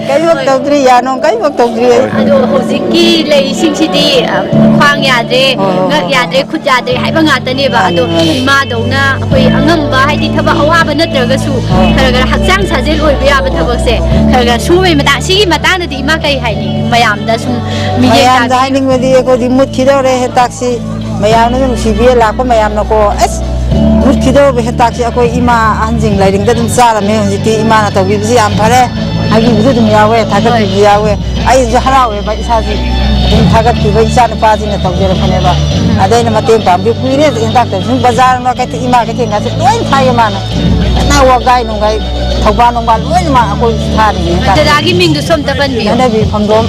ꯀꯩꯃꯛ ꯇꯧꯗ꯭ꯔꯤ, ꯌꯥꯅꯨꯡ ꯀꯩꯃꯛ ꯇꯧꯗ꯭ꯔꯤ ꯑꯩ꯫ ꯑꯗꯣ ꯍꯧꯖꯤꯛꯀꯤ ꯂꯩꯁꯤꯡꯁꯤꯗꯤ, ꯑ, ꯈ꯭ꯋꯥꯡ ꯌꯥꯗ꯭ꯔꯦ, ꯍꯣꯏ, ꯍꯣꯏ, ꯉꯛ ꯍꯣꯏ, ꯍꯣꯏ꯫ ꯌꯥꯗ꯭ꯔꯦ, ꯈꯨꯠ ꯌꯥꯗ꯭ꯔꯦ ꯍꯥꯏꯕ ꯉꯥꯛꯇꯅꯦꯕ꯫ ꯃꯥꯅꯤ, ꯑꯗꯣ ꯃꯥꯅꯤ꯫ ꯏꯃꯥꯗꯧꯅ ꯑꯩꯈꯣꯏ ꯑꯉꯝꯕ, ꯍꯥꯏꯗꯤ ꯊꯕꯛ ꯑꯋꯥꯕ ꯅꯠꯇ꯭ꯔꯒꯁꯨ, ꯍꯣꯏ꯫ ꯈꯔ ꯈꯔ ꯍꯛꯆꯥꯡ ꯁꯥꯖꯦꯜ ꯑꯣꯏꯕ ꯌꯥꯕ ꯊꯕꯛꯁꯦ ꯈꯔ ꯈꯔ ꯁꯨꯕꯒꯤ ꯃꯇꯥꯡ, ꯁꯤꯒꯤ ꯃꯇꯥꯡꯗꯗꯤ ꯏꯃꯥ ꯀꯩ ꯍꯥꯏꯅꯤ? ꯃꯌꯥꯝꯗ ꯁꯨꯝ ꯃꯤꯠꯌꯦꯡ ꯃꯌꯥꯝꯗ ꯇꯥꯕꯤꯌꯨ꯫ ꯍꯥꯏꯅꯤꯡꯕꯗꯤ ꯑꯩꯈꯣꯏꯗꯤ ꯃꯨꯠꯈꯤꯗꯧꯔꯦ ꯍꯦꯟꯇꯥꯛꯁꯤ꯫ ꯃꯌꯥꯝꯅ ꯅꯨꯡꯁꯤꯕꯤꯌꯦ ꯂꯥꯛꯄ ꯃꯌꯥꯝꯅꯀꯣ꯫ ꯑꯁ, ꯃꯨꯠꯈꯤꯗꯧꯔꯕ ꯍꯦꯟꯇꯥꯛꯁꯦ ꯑꯩꯈꯣꯏ ꯏꯃꯥ ꯑꯍꯟꯁꯤꯡ ꯂꯥꯏꯔꯤꯛꯇ ꯑꯗꯨꯝ ꯆꯥꯔꯝꯃꯦ꯫ ꯍꯧꯖꯤꯛꯇꯤ ꯏꯃꯥꯅ ꯇꯧꯕꯤꯕꯁꯤ ꯌꯥꯝ ꯐꯔꯦ꯫ ꯍꯥꯏꯕꯤꯕꯁꯨ ꯑꯗꯨꯝ ꯌꯥꯎꯋꯦ, ꯊꯥꯒꯠꯄꯤꯕꯁꯨ ꯍꯣꯏ꯫ ꯌꯥꯎꯋꯦ꯫ ꯑꯩꯁꯨ ꯍꯔꯥꯎꯋꯦꯕ, ꯏꯁꯥꯁꯤ ꯑꯗꯨꯝ ꯊꯥꯒꯠꯄꯤꯕ, ꯏꯆꯥ ꯅꯨꯄꯥꯁꯤꯡꯅ ꯇꯧꯖꯔꯛꯄꯅꯦꯕ꯫ ꯎꯝ꯫ ꯑꯗ ꯑꯩꯅ ꯃꯇꯦꯡ ꯄꯥꯡꯕꯤꯌꯨ ꯀꯨꯏꯔꯦ꯫ ꯍꯦꯟꯇꯥꯛꯇ ꯁꯨꯝ ꯕꯖꯥꯔ ꯃꯥꯔꯀꯦꯠꯇ ꯏꯃꯥ ꯀꯩꯊꯦꯜꯒꯁꯦ ꯂꯣꯏ ꯊꯥꯏꯌꯦ ꯃꯥꯅ꯫ ꯐꯖꯅ ꯋꯥꯒꯥꯏ ꯅꯨꯡꯒꯥꯏ, ꯊꯧꯕꯥꯜ ꯅꯨꯡꯕꯥꯜ ꯂꯣꯏꯅꯃꯛ ꯑꯩꯈꯣꯏ ꯊꯥꯔꯤꯅꯦ ꯍꯦꯟꯇꯥꯛ꯫ ꯗꯗꯥꯒꯤ ꯃꯤꯡꯗꯨꯁꯨ ꯑꯝꯇ ꯄꯟꯕꯤꯌꯨ꯫ ꯍꯅꯕꯤ ꯐꯝꯗꯣꯝ꯫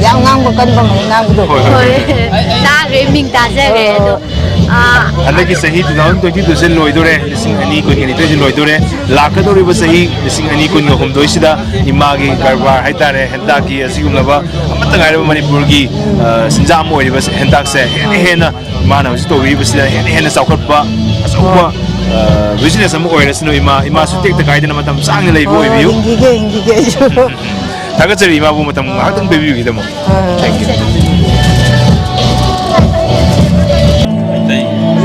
ꯌꯥꯝ ꯉꯥꯡꯕ ꯀꯟꯕ ꯑꯃ ꯉꯥꯡꯕꯗꯣ꯫ ꯍꯣꯏ, ꯍꯣꯏ꯫ ꯍꯣꯏ, ꯇꯥꯈ꯭ꯔꯦ, ꯃꯤꯡ ꯇꯥꯖꯈ꯭ꯔꯦ꯫ ꯑꯗꯣ, ꯑꯥ, ꯍꯟꯗꯛꯀꯤ ꯆꯍꯤ two thousand twenty-two ꯁꯦ ꯂꯣꯏꯗꯣꯔꯦ, ꯂꯤꯁꯤꯡ ꯑꯅꯤ ꯀꯨꯟꯒ ꯅꯤꯊꯣꯏꯁꯦ ꯂꯣꯏꯗꯣꯔꯦ꯫ ꯂꯥꯛꯀꯗꯧꯔꯤꯕ ꯆꯍꯤ ꯂꯤꯁꯤꯡ ꯑꯅꯤ ꯀꯨꯟꯒ ꯍꯨꯝꯗꯣꯏꯁꯤꯗ ꯏꯃꯥꯒꯤ ꯀꯔꯕꯥꯔ ꯍꯥꯏꯇꯥꯔꯦ, ꯍꯦꯟꯇꯥꯛꯀꯤ ꯑꯁꯤꯒꯨꯝꯂꯕ ꯑꯃꯠꯇ ꯉꯥꯏꯔꯕ ꯃꯅꯤꯄꯨꯔꯒꯤ, ꯑ, ꯁꯤꯟꯖꯥꯝ ꯑꯣꯏꯔꯤꯕ ꯍꯦꯟꯇꯥꯛꯁꯦ ꯍꯦꯟꯅ ꯍꯦꯟꯅ ꯏꯃꯥꯅ ꯍꯧꯖꯤꯛ ꯇꯧꯕꯤꯔꯤꯕꯁꯤꯗ ꯍꯦꯟꯅ ꯍꯦꯟꯅ ꯆꯥꯎꯈꯠꯄ ꯑꯆꯧꯕ, ꯑ, business ꯑꯃ ꯑꯣꯏꯔꯁꯅꯨ ꯏꯃꯥ꯫ ꯏꯃꯥꯁꯨ ꯇꯦꯛꯇ ꯀꯥꯏꯗꯅ ꯃꯇꯝ ꯁꯥꯡꯅ ꯂꯩꯕ ꯑꯣꯏꯕꯤꯌꯨ꯫ ꯍꯤꯡꯈꯤꯒꯦ, ꯍꯤꯡꯈꯤꯒꯦ ꯑꯩꯁꯨ꯫ ꯊꯥꯒꯠꯆꯔꯤ ꯏꯃꯥꯕꯨ ꯃꯇꯝ ꯉꯥꯏꯍꯥꯛꯇꯪ ꯄꯤꯕꯤꯕꯒꯤꯗꯃꯛ꯫ ꯑ, Thank you꯫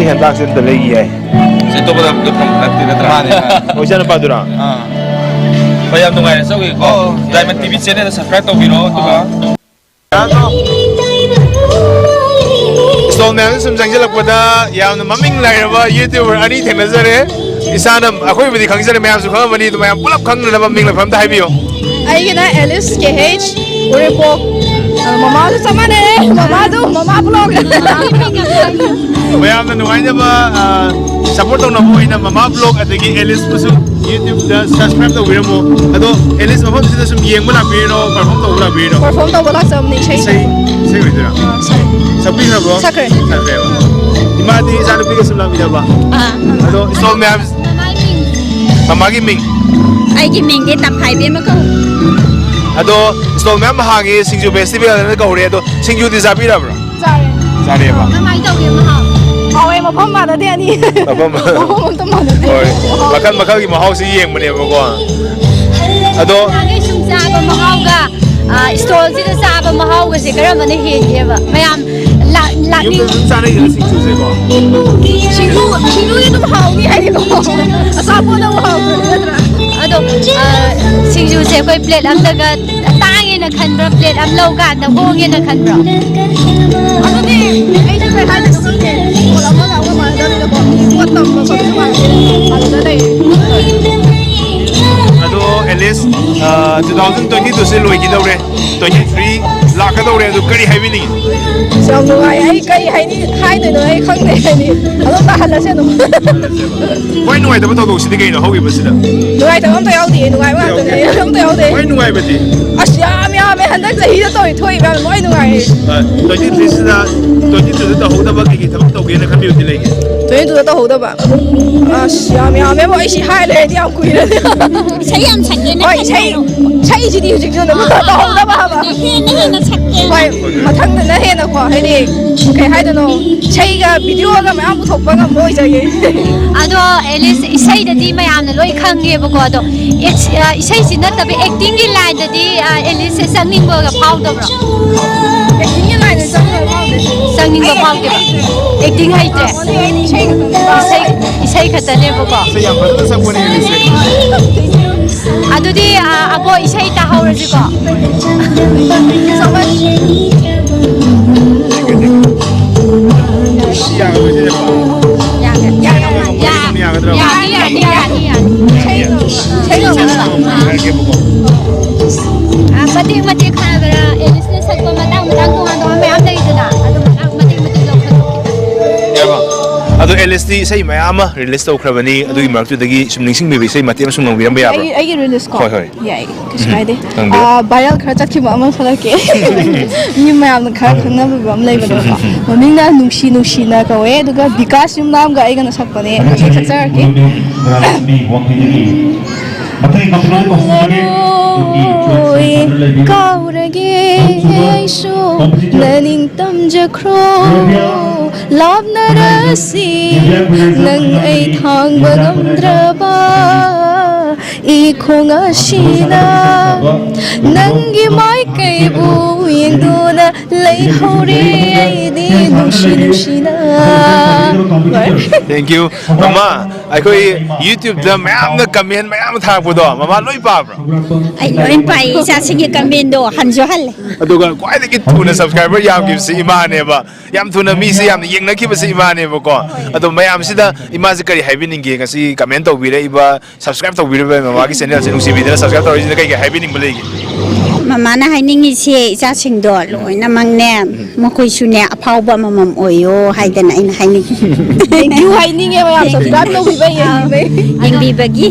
ꯁꯤ ꯍꯦꯟꯇꯥꯛꯁꯤ ꯑꯝꯇ ꯂꯩꯈꯤ ꯌꯥꯏ꯫ ꯁꯤ ꯑꯇꯣꯞꯄꯗ ꯑꯝꯇ ꯐꯪꯕ ꯅꯠꯇꯦ ꯅꯠꯇ꯭ꯔꯥ? ꯃꯥꯅꯦ, ꯃꯥꯅꯦ꯫ ꯑꯣ, ꯏꯆꯥꯅꯨꯄꯥꯗꯨꯔꯥ? ꯑꯥ꯫ ꯍꯣꯏ, ꯌꯥꯝ ꯅꯨꯡꯉꯥꯏꯔꯦ꯫ ꯆꯧꯒꯤꯀꯣ꯫ ꯑꯣ, ꯑꯣ꯫ Diamond T V channel subscribe ꯇꯧꯕꯤꯔꯣ, ꯑꯗꯨꯒ ꯑꯥ꯫ ꯏꯁꯇꯣꯜ ꯃꯌꯥꯝꯁꯦ ꯁꯨꯝ ꯆꯪꯁꯤꯜꯂꯛꯄꯗ ꯌꯥꯝꯅ ꯃꯃꯤꯡ ꯂꯩꯔꯕ YouTuber ꯑꯅꯤ ꯊꯦꯡꯅꯖꯔꯦ꯫ ꯏꯁꯥꯅ, ꯑꯩꯈꯣꯏꯕꯨꯗꯤ ꯈꯪꯖꯔꯦ, ꯃꯌꯥꯝꯁꯨ ꯈꯪꯉꯝꯃꯅꯤ, ꯑꯗꯨ ꯃꯌꯥꯝ ꯄꯨꯂꯞ ꯈꯪꯅꯅꯕ ꯃꯤꯡ ꯂꯩꯐꯝ ꯑꯝꯇ ꯍꯥꯏꯕꯤꯌꯨ꯫ ꯑꯩꯒꯤꯅ Alice K H, ꯎꯔꯤꯄꯣꯛ꯫ ꯑ, ꯃꯃꯥꯁꯨ ꯆꯞ ꯃꯥꯟꯅꯔꯦ, ꯃꯃꯥꯁꯨ, ꯃꯃꯥ vlog꯫ ꯃꯌꯥꯝꯅ ꯅꯨꯡꯉꯥꯏꯅꯕ, ꯑ, support ꯇꯧꯅꯕ ꯑꯣꯏꯅ ꯃꯃꯥ vlog ꯑꯗꯒꯤ Alice ꯕꯨꯁꯨ YouTube ꯇ subscribe ꯇꯧꯕꯤꯔꯝꯃꯣ꯫ ꯑꯗꯣ Alice ꯃꯐꯝꯁꯤꯗ ꯁꯨꯝ ꯌꯦꯡꯕ ꯂꯥꯛꯄꯤꯔꯤꯔꯣ, perform ꯇꯧꯕ ꯂꯥꯛꯄꯤꯔꯤꯔꯣ? Perform ꯇꯧꯕ ꯂꯥꯛꯆꯕꯅꯤ, ꯏꯁꯩ ꯏꯁꯩ, ꯁꯛ-, ꯏꯁꯩ ꯑꯣꯏꯗꯣꯏꯔꯥ? ꯑꯥ, ꯁꯛ-, ꯁꯛꯄꯤꯈ꯭ꯔꯕ꯭ꯔꯣ? ꯁꯛꯈ꯭ꯔꯦ꯫ ꯁꯛꯈ꯭ꯔꯦꯕ꯫ ꯏꯃꯥꯗꯤ ꯏꯆꯥꯅꯨꯄꯤꯒ ꯁꯨꯝ ꯂꯥꯛꯃꯤꯟꯅꯕ? ꯑꯥ꯫ ꯑꯗꯣ stall ꯃꯌꯥꯝ, ꯃꯃꯥꯒꯤ ꯃꯤꯡ? ꯑꯩꯒꯤ ꯃꯤꯡꯗꯤ ꯇꯝꯐꯥꯏꯕꯦꯝꯃ ꯀꯧꯏ꯫ ꯑꯗꯣ stall ꯃꯌꯥꯝ ꯍꯥꯡꯉꯤ, ꯁꯤꯡꯖꯨ festival ꯍꯥꯏꯅ ꯀꯧꯔꯦ, ꯑꯗꯣ ꯁꯤꯡꯖꯨꯗꯤ ꯆꯥꯕꯤꯔꯕ꯭ꯔꯥ? ꯆꯥꯔꯦ꯫ ꯆꯥꯔꯦꯕ꯫ ꯀꯃꯥꯏꯅ ꯇꯧꯒꯦ ꯃꯍꯥꯎ? ꯍꯥꯎꯋꯦ, ꯃꯐꯝ ꯃꯥꯟꯅꯗꯦ ꯑꯅꯤ꯫ ꯃꯐꯝ ꯃꯐꯝ ꯑꯝꯇ ꯃꯥꯟꯅꯗꯦ꯫ ꯍꯣꯏ, ꯃꯈꯜ ꯃꯈꯜꯒꯤ ꯃꯍꯥꯎꯁꯤ ꯌꯦꯡꯕꯅꯦꯕꯀꯣ꯫ ꯑꯗꯣ ꯆꯥꯕ ꯃꯍꯥꯎꯒ, ꯑ, ꯏꯁꯇꯣꯜꯁꯤꯗ ꯆꯥꯕ ꯃꯍꯥꯎꯒꯁꯦ ꯀꯔꯝꯕꯅ ꯍꯦꯟꯒꯦꯕ? ꯃꯌꯥꯝ ꯂꯥꯛ-, ꯂꯥꯛꯅꯤꯡ- ꯌꯨꯝꯗ ꯑꯗꯨꯝ ꯆꯥꯅꯩꯗꯅ ꯁꯤꯡꯖꯨꯁꯦꯀꯣ꯫ ꯁꯤꯡꯖꯨ, ꯁꯤꯡꯖꯨꯗꯤ ꯑꯗꯨꯝ ꯍꯥꯎꯅꯤ ꯍꯥꯏꯗꯤꯀꯣ꯫ ꯑꯆꯥꯄꯣꯠꯅ ꯑꯃꯨꯛ ꯍꯥꯎꯕꯅꯤ ꯅꯠꯇ꯭ꯔꯥ? ꯑꯗꯣ, ꯑ, ꯁꯤꯡꯖꯨꯁꯦ ꯑꯩꯈꯣꯏ ꯄ꯭ꯂꯦꯠ ꯑꯝꯗꯒ ꯇꯥꯡꯉꯦꯅ ꯈꯟꯕ꯭ꯔꯥ, ꯄ꯭ꯂꯦꯠ ꯑꯃ ꯂꯧ ꯀꯥꯟꯗ ꯍꯣꯡꯉꯦꯅ ꯈꯟꯕ꯭ꯔꯥ? ꯑꯗꯨꯗꯤ ꯑꯩꯁꯨ ꯀꯩ ꯍꯥꯏꯗꯣꯏꯅꯣ ꯈꯪꯗꯦ꯫ ꯄꯣꯠ ꯑꯃꯒ ꯑꯃꯒ ꯃꯥꯟꯅꯗꯕꯅꯤꯅꯀꯣ꯫ ꯃꯤ ꯄꯣꯠ ꯇꯝꯕ ꯈꯣꯠꯄꯁꯨ ꯃꯥꯟꯅꯗꯦ꯫ ꯑꯗꯨꯗ ꯂꯩꯔꯦ꯫ ꯑꯗꯣ ꯑꯦꯂꯤꯁ, ꯑ, two thousand twenty two ꯁꯦ ꯂꯣꯏꯈꯤꯗꯧꯔꯦ, twenty three ꯂꯥꯛꯀꯗꯧꯔꯦ, ꯑꯗꯨ ꯀꯔꯤ ꯍꯥꯏꯕꯤꯅꯤꯡꯉꯤ? ꯑꯁ, ꯌꯥꯝ ꯅꯨꯡꯉꯥꯏ꯫ ꯑꯩ ꯀꯔꯤ ꯍꯥꯏꯅꯤ, ꯍꯥꯏꯗꯣꯏꯅꯣ ꯑꯩ ꯈꯪꯗꯦ꯫ ꯍꯥꯏꯗꯤ ꯑꯗꯨꯝ ꯇꯥꯍꯜꯂꯁꯦ ꯑꯗꯨꯝ꯫ ꯈ꯭ꯋꯥꯏ ꯅꯨꯡꯉꯥꯏꯇꯕ ꯊꯧꯗꯣꯛꯁꯤꯗꯤ ꯀꯩꯅꯣ ꯍꯧꯈꯤꯕꯁꯤꯗ? ꯅꯨꯡꯉꯥꯏꯇꯕ ꯑꯝꯇ ꯌꯥꯎꯗꯤꯌꯦ, ꯅꯨꯡꯉꯥꯏꯕ ꯉꯥꯛꯇꯅꯦ꯫ ꯑꯝꯇ ꯌꯥꯎꯗꯦ꯫ ꯈ꯭ꯋꯥꯏ ꯅꯨꯡꯉꯥꯏꯕꯗꯤ? ꯑꯁ, ꯌꯥꯝ ꯌꯥꯝꯃꯦ ꯍꯟꯗꯛ ꯆꯍꯤꯗ ꯇꯧꯔꯤ ꯊꯣꯛꯏ ꯃꯌꯥꯝ ꯂꯣꯏ ꯅꯨꯡꯉꯥꯏꯌꯦ꯫ ꯑ, twenty three ꯁꯤꯗ, twenty two ꯗ ꯇꯧꯍꯧꯗꯕ ꯀꯩꯀꯩ ꯊꯕꯛ ꯇꯧꯒꯦꯅ ꯈꯟꯕꯤꯕꯗꯤ ꯂꯩꯒꯦ? Twenty two ꯗ ꯇꯧꯍꯧꯗꯕ? ꯑꯁ, ꯌꯥꯝ ꯌꯥꯝꯃꯦꯕꯣ, ꯑꯩ ꯁꯤ ꯍꯥꯏ ꯂꯩꯔꯗꯤ ꯌꯥꯝ ꯀꯨꯏꯔꯅꯤ꯫ ꯏꯁꯩ ꯌꯥꯝ ꯁꯛꯀꯦꯅ ꯍꯣꯏ, ꯏꯁꯩ, ꯈꯟꯕ꯭ꯔꯣ? ꯏꯁꯩꯁꯤꯗꯤ ꯍꯧꯖꯤꯛꯁꯨ ꯑꯗꯨꯝ ꯇꯧꯍꯧꯗꯕ ꯍꯥꯏꯕ꯫ ꯍꯦꯟꯅ ꯍꯦꯟꯅ ꯁꯛꯀꯦ꯫ ꯍꯣꯏ, ꯃꯊꯪꯗꯅ ꯍꯦꯟꯅꯀꯣ, ꯍꯥꯏꯗꯤ, ꯀꯩ ꯍꯥꯏꯗꯣꯏꯅꯣ, ꯏꯁꯩꯒ ꯚꯤꯗꯤꯑꯣꯒ ꯃꯌꯥꯝ ꯄꯨꯊꯣꯛꯄ ꯉꯝꯕ ꯑꯣꯏꯖꯒꯦ꯫ ꯑꯗꯣ ꯑꯦꯂꯤꯁ, ꯏꯁꯩꯗꯗꯤ ꯃꯌꯥꯝꯅ ꯂꯣꯏ ꯈꯪꯉꯦꯕꯀꯣ, ꯑꯗꯣ ꯑꯦꯛꯁ-, ꯑ, ꯏꯁꯩꯁꯤ ꯅꯠꯇꯕ ꯑꯦꯛꯇꯤꯡꯒꯤ ꯂꯥꯏꯟꯗꯗꯤ, ꯑ, ꯑꯦꯂꯤꯁꯁꯦ ꯆꯪꯅꯤꯡꯕꯒ ꯐꯥꯎꯗꯕ꯭ꯔꯣ? ꯑꯦꯛꯇꯤꯡꯒꯤ ꯂꯥꯏꯟꯗ ꯆꯪꯅꯤꯡꯕ ꯐꯥꯎꯗꯦ꯫ ꯆꯪꯅꯤꯡꯕ ꯑꯩ ꯐꯥꯎꯗꯦꯕ? ꯑꯦꯛꯇꯤꯡ ꯍꯩꯇ꯭ꯔꯦ? ꯑꯦꯛꯇꯤꯡ ꯍꯩꯇ꯭ꯔꯦ? ꯑꯣ, ꯑꯩꯗꯤ ꯏꯁꯩ ꯈꯛꯇꯪ ꯏꯁꯩ, ꯏꯁꯩ ꯈꯛꯇꯅꯦꯕꯀꯣ? ꯏꯁꯩ ꯌꯥꯝ ꯐꯖꯅ ꯁꯛꯄꯅꯦ ꯑꯦꯂꯤꯁꯁꯦ꯫ ꯑꯗꯨꯗꯤ, ꯑ, ꯑꯕꯣ, ꯏꯁꯩ ꯇꯥꯍꯧꯔꯁꯤꯀꯣ꯫ ꯌꯥꯒꯗ꯭ꯔꯣ, ꯁꯤꯗꯀꯣ? ꯌꯥꯒ-, ꯌꯥꯒ-, ꯌꯥ-, ꯌꯥꯒꯗ꯭ꯔꯣ? ꯌꯥꯅꯤ, ꯌꯥꯅꯤ, ꯌꯥꯅꯤ, ꯌꯥꯅꯤ꯫ ꯏꯁꯩ ꯉꯪꯉꯣ꯫ ꯍꯥꯏꯔꯛꯀꯦꯕꯀꯣ꯫ ꯑ, ꯃꯇꯦꯛ ꯃꯇꯦꯛ ꯈꯥꯏꯕ꯭ꯔꯥ? ꯑꯦꯂꯤꯁꯅ ꯁꯛꯄ ꯃꯇꯥꯡ ꯃꯇꯥꯡ ꯇꯣꯉꯥꯟ ꯇꯣꯉꯥꯟ ꯃꯌꯥꯝ ꯂꯩꯗꯅ, ꯑꯗꯨ ꯃꯇꯥꯡ ꯃꯇꯦꯛ ꯃꯇꯦꯛ ꯂꯧꯈꯠꯂꯛꯑꯣ ꯈꯤꯇꯪ꯫ ꯌꯥꯔꯕꯣ? ꯑꯗꯣ ꯑꯦꯂꯤꯁꯇꯤ ꯏꯁꯩ ꯃꯌꯥꯝ ꯑꯃ ꯔꯤꯂꯤꯁ ꯇꯧꯈ꯭ꯔꯕꯅꯤ, ꯑꯗꯨꯒꯤ ꯃꯔꯛꯇꯨꯗꯒꯤ ꯁꯨꯝ ꯅꯤꯡꯁꯤꯡꯕꯤꯕ ꯏꯁꯩ ꯃꯇꯦꯛ ꯑꯃ ꯁꯨꯝ ꯉꯪꯕꯤꯔꯝꯕ ꯌꯥꯕ꯭ꯔꯣ? ꯑꯩꯒꯤ, ꯑꯩꯒꯤ ꯔꯤꯂꯤꯁꯀꯣ? ꯍꯣꯏ, ꯍꯣꯏ꯫ ꯌꯥꯏ, ꯀꯩꯁꯨ ꯎꯝ, ꯀꯥꯏꯗꯦ꯫ ꯈꯪꯕꯤꯌꯨ꯫ ꯑꯥ, viral ꯈꯔ ꯆꯠꯈꯤꯕ ꯑꯃ ꯁꯛꯂꯛꯀꯦ꯫ ꯃꯤ ꯃꯌꯥꯝꯅ ꯈꯔ ꯈꯪꯅꯕꯤꯕ ꯑꯃ ꯂꯩꯕꯗꯣꯀꯣ꯫ ꯃꯃꯤꯡꯅ ꯅꯨꯡꯁꯤ ꯅꯨꯡꯁꯤꯅ ꯀꯧꯋꯦ, ꯑꯗꯨꯒ ꯕꯤꯀꯥꯁ ꯌꯨꯝꯅꯥꯝꯒ ꯑꯩꯒꯅ ꯁꯛꯄꯅꯦ꯫ ꯑꯗꯨ ꯁꯛꯆꯔꯛꯀꯦ꯫ ꯍꯜꯂꯔꯣꯏ, ꯀꯥꯎꯔꯒꯦ ꯑꯩꯁꯨ ꯅꯅꯤꯡ ꯇꯝꯖꯈ꯭ꯔꯣ꯫ ꯂꯥꯞꯅꯔꯁꯤ ꯅꯪ ꯑꯩ ꯊꯥꯡꯕ ꯉꯝꯗ꯭ꯔꯕ ꯏ ꯈꯣꯡ ꯑꯁꯤꯅ ꯅꯪꯒꯤ ꯃꯥꯏꯀꯩꯕꯨ ꯌꯦꯡꯗꯨꯅ ꯂꯩꯍꯧꯔꯦ ꯑꯩꯗꯤ ꯅꯨꯡꯁꯤ ꯅꯨꯡꯁꯤꯅ꯫ Thank you꯫ ꯃꯃꯥ, ꯑꯩꯈꯣꯏ YouTube-ꯇ ꯃꯌꯥꯝꯅ comment ꯃꯌꯥꯝ ꯊꯥꯔꯛꯄꯗꯣ ꯃꯃꯥ ꯂꯣꯏ ꯄꯥꯕ꯭ꯔꯣ? ꯑꯩ ꯂꯣꯏ ꯄꯥꯏ, ꯏꯆꯥꯁꯤꯡꯒꯤ comment-ꯗꯣ ꯍꯟꯁꯨ ꯍꯜꯂꯦ꯫ ꯑꯗꯨꯒ ꯈ꯭ꯋꯥꯏꯗꯒꯤ ꯊꯨꯅ subscriber ꯌꯥꯝꯈꯤꯕꯁꯤ ꯏꯃꯥꯅꯦꯕ꯫ ꯌꯥꯝ ꯊꯨꯅ ꯃꯤꯁꯦ ꯌꯥꯝꯅ ꯌꯦꯡꯅꯈꯤꯕꯁꯤ ꯏꯃꯥꯅꯦꯕꯀꯣ꯫ ꯑꯗꯣ ꯃꯌꯥꯝꯁꯤꯗ ꯏꯃꯥꯁꯦ ꯀꯔꯤ ꯍꯥꯏꯕꯤꯅꯤꯡꯒꯦ? ꯉꯁꯤ comment ꯇꯧꯕꯤꯔꯛꯏꯕ, subscribe ꯇꯧꯕꯤꯔꯤꯕ ꯃꯃꯥꯒꯤ channel-ꯁꯦ ꯅꯨꯡꯁꯤꯕꯤꯗꯅ subscribe ꯇꯧꯔꯛꯏꯁꯤꯅ ꯀꯩ ꯀꯩ ꯍꯥꯏꯕꯤꯅꯤꯡꯕ ꯂꯩꯒꯦ? ꯃꯃꯥꯅ ꯍꯥꯏꯅꯤꯡꯉꯤꯁꯦ ꯏꯆꯥꯁꯤꯡꯗꯣ ꯂꯣꯏꯅꯃꯛꯅꯦ, ꯃꯈꯣꯏꯁꯨꯅꯦ ꯑꯐꯥꯎꯕ ꯑꯃꯃꯝ ꯑꯣꯏꯌꯣ ꯍꯥꯏꯗꯅ ꯑꯩꯅ ꯍꯥꯏꯅꯤꯡꯉꯤ꯫ Thank you ꯍꯥꯏꯅꯤꯡꯉꯦ ꯃꯌꯥꯝ subscribe ꯇꯧꯕꯤꯕ, ꯌꯦꯡꯕꯤꯕꯩ꯫ ꯌꯦꯡꯕꯤꯕꯒꯤ꯫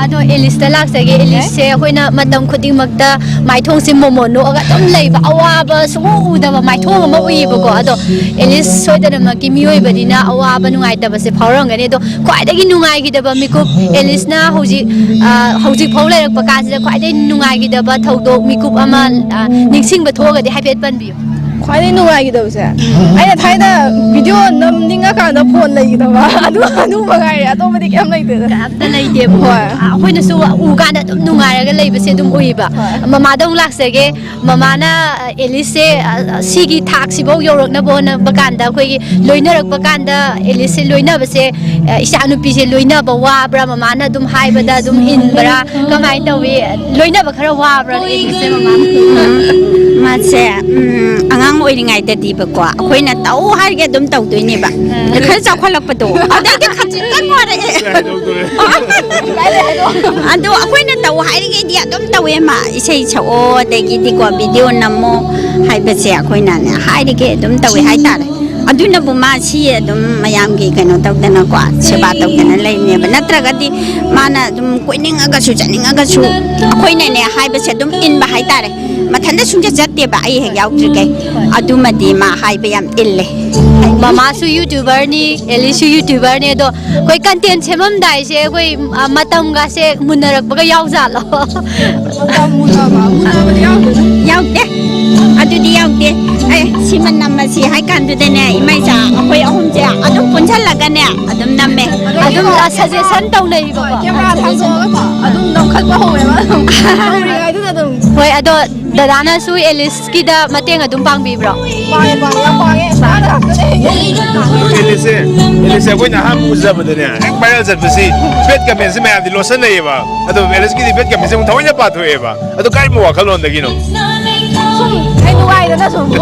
ꯑꯗꯣ ꯑꯦꯂꯤꯁꯇ ꯂꯥꯛꯆꯒꯦ꯫ ꯑꯦꯂꯤꯁꯁꯦ ꯑꯩꯈꯣꯏꯅ ꯃꯇꯝ ꯈꯨꯗꯤꯡꯃꯛꯇ ꯃꯥꯏꯊꯣꯡꯁꯦ ꯃꯣꯃꯣꯟ ꯅꯣꯛꯑꯒ ꯑꯗꯨꯝ ꯂꯩꯕ, ꯑꯋꯥꯕ ꯁꯨꯡꯎ ꯎꯗꯕ ꯃꯥꯏꯊꯣꯡ ꯑꯃ ꯎꯏꯌꯦꯕꯀꯣ꯫ ꯑꯗꯣ ꯑꯦꯂꯤꯁ ꯁꯣꯏꯗꯅꯃꯛꯀꯤ ꯃꯤꯑꯣꯏꯕꯅꯤꯅ ꯑꯋꯥꯕ ꯅꯨꯡꯉꯥꯏꯇꯕꯁꯦ ꯐꯥꯎꯔꯝꯒꯅꯤ꯫ ꯑꯗꯣ ꯈ꯭ꯋꯥꯏꯗꯒꯤ ꯅꯨꯡꯉꯥꯏꯈꯤꯗꯕ ꯃꯤꯀꯨꯞ, ꯑꯦꯂꯤꯁꯅ ꯍꯧꯖꯤꯛ, ꯑ, ꯍꯧꯖꯤꯛ ꯐꯥꯎ ꯂꯩꯔꯛꯄ ꯀꯥꯟꯁꯤꯗ ꯈ꯭ꯋꯥꯏꯗꯒꯤ ꯅꯨꯡꯉꯥꯏꯈꯤꯗꯕ ꯊꯧꯗꯣꯛ ꯃꯤꯀꯨꯞ ꯑꯃ, ꯑ, ꯅꯤꯡꯁꯤꯡꯕ ꯊꯣꯛꯑꯒꯗꯤ ꯍꯥꯏꯐꯦꯠ ꯄꯟꯕꯤꯌꯨ꯫ ꯈ꯭ꯋꯥꯏꯗꯒꯤ ꯅꯨꯡꯉꯥꯏꯈꯤꯗꯕꯁꯦ, ꯑꯩꯅ ꯊꯥꯏꯅ video ꯅꯝꯅꯤꯡꯉꯀꯥꯟꯗ phone ꯂꯩꯈꯤꯗꯕ꯫ ꯑꯗꯨ, ꯑꯗꯨ ꯃꯉꯥꯏꯔꯦ, ꯑꯇꯣꯞꯄꯗꯤ ꯀꯩꯝ ꯂꯩꯇꯦꯗ꯫ ꯑꯝꯇ ꯂꯩꯇꯦꯕꯀꯣ꯫ ꯍꯣꯏ꯫ ꯑ, ꯑꯩꯈꯣꯏꯅꯁꯨ ꯎ ꯀꯥꯟꯗ ꯑꯗꯨꯝ ꯅꯨꯡꯉꯥꯏꯔꯒ ꯂꯩꯕꯁꯦ ꯑꯗꯨꯝ ꯎꯏꯕ꯫ ꯍꯣꯏ꯫ ꯃꯃꯥꯗ ꯑꯃꯨꯛ ꯂꯥꯛꯆꯒꯦ꯫ ꯃꯃꯥꯅ, ꯑ, ꯑꯦꯂꯤꯁꯁꯦ, ꯑ, ꯑ, ꯁꯤꯒꯤ ꯊꯥꯛꯁꯤꯐꯥꯎ ꯌꯧꯔꯛꯅꯕ ꯍꯣꯠꯅꯕ ꯀꯥꯟꯗ, ꯑꯩꯈꯣꯏꯒꯤ ꯂꯣꯏꯅꯔꯛꯄ ꯀꯥꯟꯗ ꯑꯦꯂꯤꯁꯁꯦ ꯂꯣꯏꯅꯕꯁꯦ, ꯑ, ꯏꯆꯥꯅꯨꯄꯤꯁꯦ ꯂꯣꯏꯅꯕ ꯋꯥꯕ꯭ꯔꯥ? ꯃꯃꯥꯅ ꯑꯗꯨꯝ ꯍꯥꯏꯕꯗ ꯑꯗꯨꯝ ꯏꯟꯕ꯭ꯔꯥ? ꯀꯃꯥꯏꯅ ꯇꯧꯏ? ꯂꯣꯏꯅꯕ ꯈꯔ ꯋꯥꯕ꯭ꯔꯥ ꯑꯦꯂꯤꯁꯁꯦ ꯃꯃꯥꯅ? ꯃꯥꯁꯦ, ꯎꯝ, ꯑꯉꯥꯡ ꯑꯣꯏꯔꯤꯉꯩꯗꯗꯤꯕꯀꯣ, ꯑꯩꯈꯣꯏꯅ ꯇꯧ ꯍꯥꯏꯔꯒꯦ ꯑꯗꯨꯝ ꯇꯧꯗꯣꯏꯅꯦꯕ꯫ ꯑꯥ꯫ ꯈꯔ ꯆꯥꯎꯈꯠꯂꯛꯄꯗꯣ, ꯑꯗꯩꯗꯤ ꯈꯖꯤꯛꯇꯪ ꯋꯥꯔꯛꯑꯦ꯫ ꯑꯗꯣ ꯑꯩꯈꯣꯏꯅ ꯇꯧ ꯍꯥꯏꯔꯤꯉꯩꯗꯤ ꯑꯗꯨꯝ ꯇꯧꯋꯦ ꯃꯥ꯫ ꯏꯁꯩ ꯁꯛꯑꯣ, ꯑꯗꯒꯤꯗꯤꯀꯣ, video ꯅꯝꯃꯣ ꯍꯥꯏꯕꯁꯦ ꯑꯩꯈꯣꯏꯅꯅꯦ ꯍꯥꯏꯔꯤꯒꯩ ꯑꯗꯨꯝ ꯇꯧꯋꯦ ꯍꯥꯏꯇꯥꯔꯦ꯫ ꯑꯗꯨꯅꯕꯨ ꯃꯥ ꯁꯤ ꯑꯗꯨꯝ ꯃꯌꯥꯝꯒꯤ ꯀꯩꯅꯣ ꯇꯧꯗꯅꯀꯣ, ꯁꯦꯕꯥ ꯇꯧꯗꯅ ꯂꯩꯕꯅꯦꯕ꯫ ꯅꯠꯇ꯭ꯔꯒꯗꯤ ꯃꯥꯅ ꯑꯗꯨꯝ ꯀꯣꯏꯅꯤꯡꯉꯒꯁꯨ ꯆꯠꯅꯤꯡꯉꯒꯁꯨ ꯑꯩꯈꯣꯏꯅꯅꯦ ꯍꯥꯏꯕꯁꯦ ꯑꯗꯨꯝ ꯏꯟꯕ ꯍꯥꯏꯇꯥꯔꯦ꯫ ꯃꯊꯟꯇ ꯁꯨꯡꯆꯠ ꯆꯠꯇꯦꯕ ꯑꯩ ꯍꯦꯛ ꯌꯥꯎꯗ꯭ꯔꯤꯈꯩ꯫ ꯑꯗꯨꯃꯗꯤ ꯃꯥ ꯍꯥꯏꯕ ꯌꯥꯝ ꯏꯜꯂꯦ꯫ ꯃꯃꯥꯁꯨ YouTuberꯅꯤ, ꯑꯦꯂꯤꯁꯁꯨ YouTuberꯅꯤ꯫ ꯑꯗꯣ ꯑꯩꯈꯣꯏ content ꯁꯦꯝꯃꯝꯗꯥꯏꯁꯦ ꯑꯩꯈꯣꯏ, ꯑ, ꯃꯇꯝꯒꯁꯦ ꯃꯨꯟꯅꯔꯛꯄꯒ ꯌꯥꯎꯖꯥꯠꯂꯣ? ꯃꯇꯝ ꯃꯨꯟꯅꯕ, ꯃꯨꯟꯅꯕꯗꯤ ꯌꯥꯎꯗꯦꯗ꯫ ꯌꯥꯎꯗꯦ꯫ ꯑꯗꯨꯗꯤ ꯌꯥꯎꯗꯦ꯫ ꯑꯦ, ꯁꯤꯃ ꯅꯝꯃꯁꯤ ꯍꯥꯏ ꯀꯥꯟꯗꯨꯗꯅꯦ, ꯏꯃꯥ ꯏꯆꯥ ꯑꯩꯈꯣꯏ ꯑꯍꯨꯝꯁꯦ ꯑꯗꯨꯝ ꯄꯨꯟꯁꯤꯜꯂꯒꯅꯦ ꯑꯗꯨꯝ ꯅꯝꯃꯦ꯫ ꯑꯗꯨꯝ, ꯑ, suggestion ꯇꯧꯅꯩꯕꯀꯣ꯫ ꯍꯣꯏ, camera ꯊꯥꯡꯗꯣꯛꯑꯒꯀꯣ ꯑꯗꯨꯝ ꯅꯝꯈꯠꯄ ꯍꯧꯋꯦꯕ ꯑꯗꯨꯝ꯫ ꯇꯧꯔꯤꯉꯩꯗꯨꯗ ꯑꯗꯨꯝ꯫ ꯍꯣꯏ, ꯑꯗꯣ ꯗꯗꯥꯅꯁꯨ ꯑꯦꯂꯤꯁꯀꯤꯗ ꯃꯇꯦꯡ ꯑꯗꯨꯝ ꯄꯥꯡꯕꯤꯕ꯭ꯔꯣ? ꯄꯥꯡꯉꯦ, ꯄꯥꯡꯉꯦ, ꯌꯥꯝ ꯄꯥꯡꯉꯦ꯫ ꯁꯥꯅ ꯉꯥꯛꯇꯅꯦ꯫ ꯑꯦꯂꯤꯁꯁꯦ, ꯑꯦꯂꯤꯁꯁꯦ ꯑꯩꯈꯣꯏꯅ ꯑꯍꯥꯟꯕ ꯎꯖꯕꯗꯅꯦ, ꯍꯦꯛ viral ꯆꯠꯄꯁꯤ bad commentꯁꯤ ꯃꯌꯥꯝꯗꯤ ꯂꯣꯠꯁꯟꯅꯩꯌꯦꯕ꯫ ꯑꯗꯣ ꯑꯦꯂꯤꯁꯀꯤꯗꯤ bad commentꯁꯤ ꯑꯃꯨꯛ ꯊꯑꯣꯏꯅ ꯄꯥꯊꯣꯛꯑꯦꯕ꯫ ꯑꯗꯣ ꯀꯔꯝꯕ ꯋꯥꯈꯜꯂꯣꯟꯗꯒꯤꯅꯣ? ꯁꯨꯝ ꯑꯩ ꯅꯨꯡꯉꯥꯏꯗꯅ ꯁꯨꯝ꯫ ꯃꯤ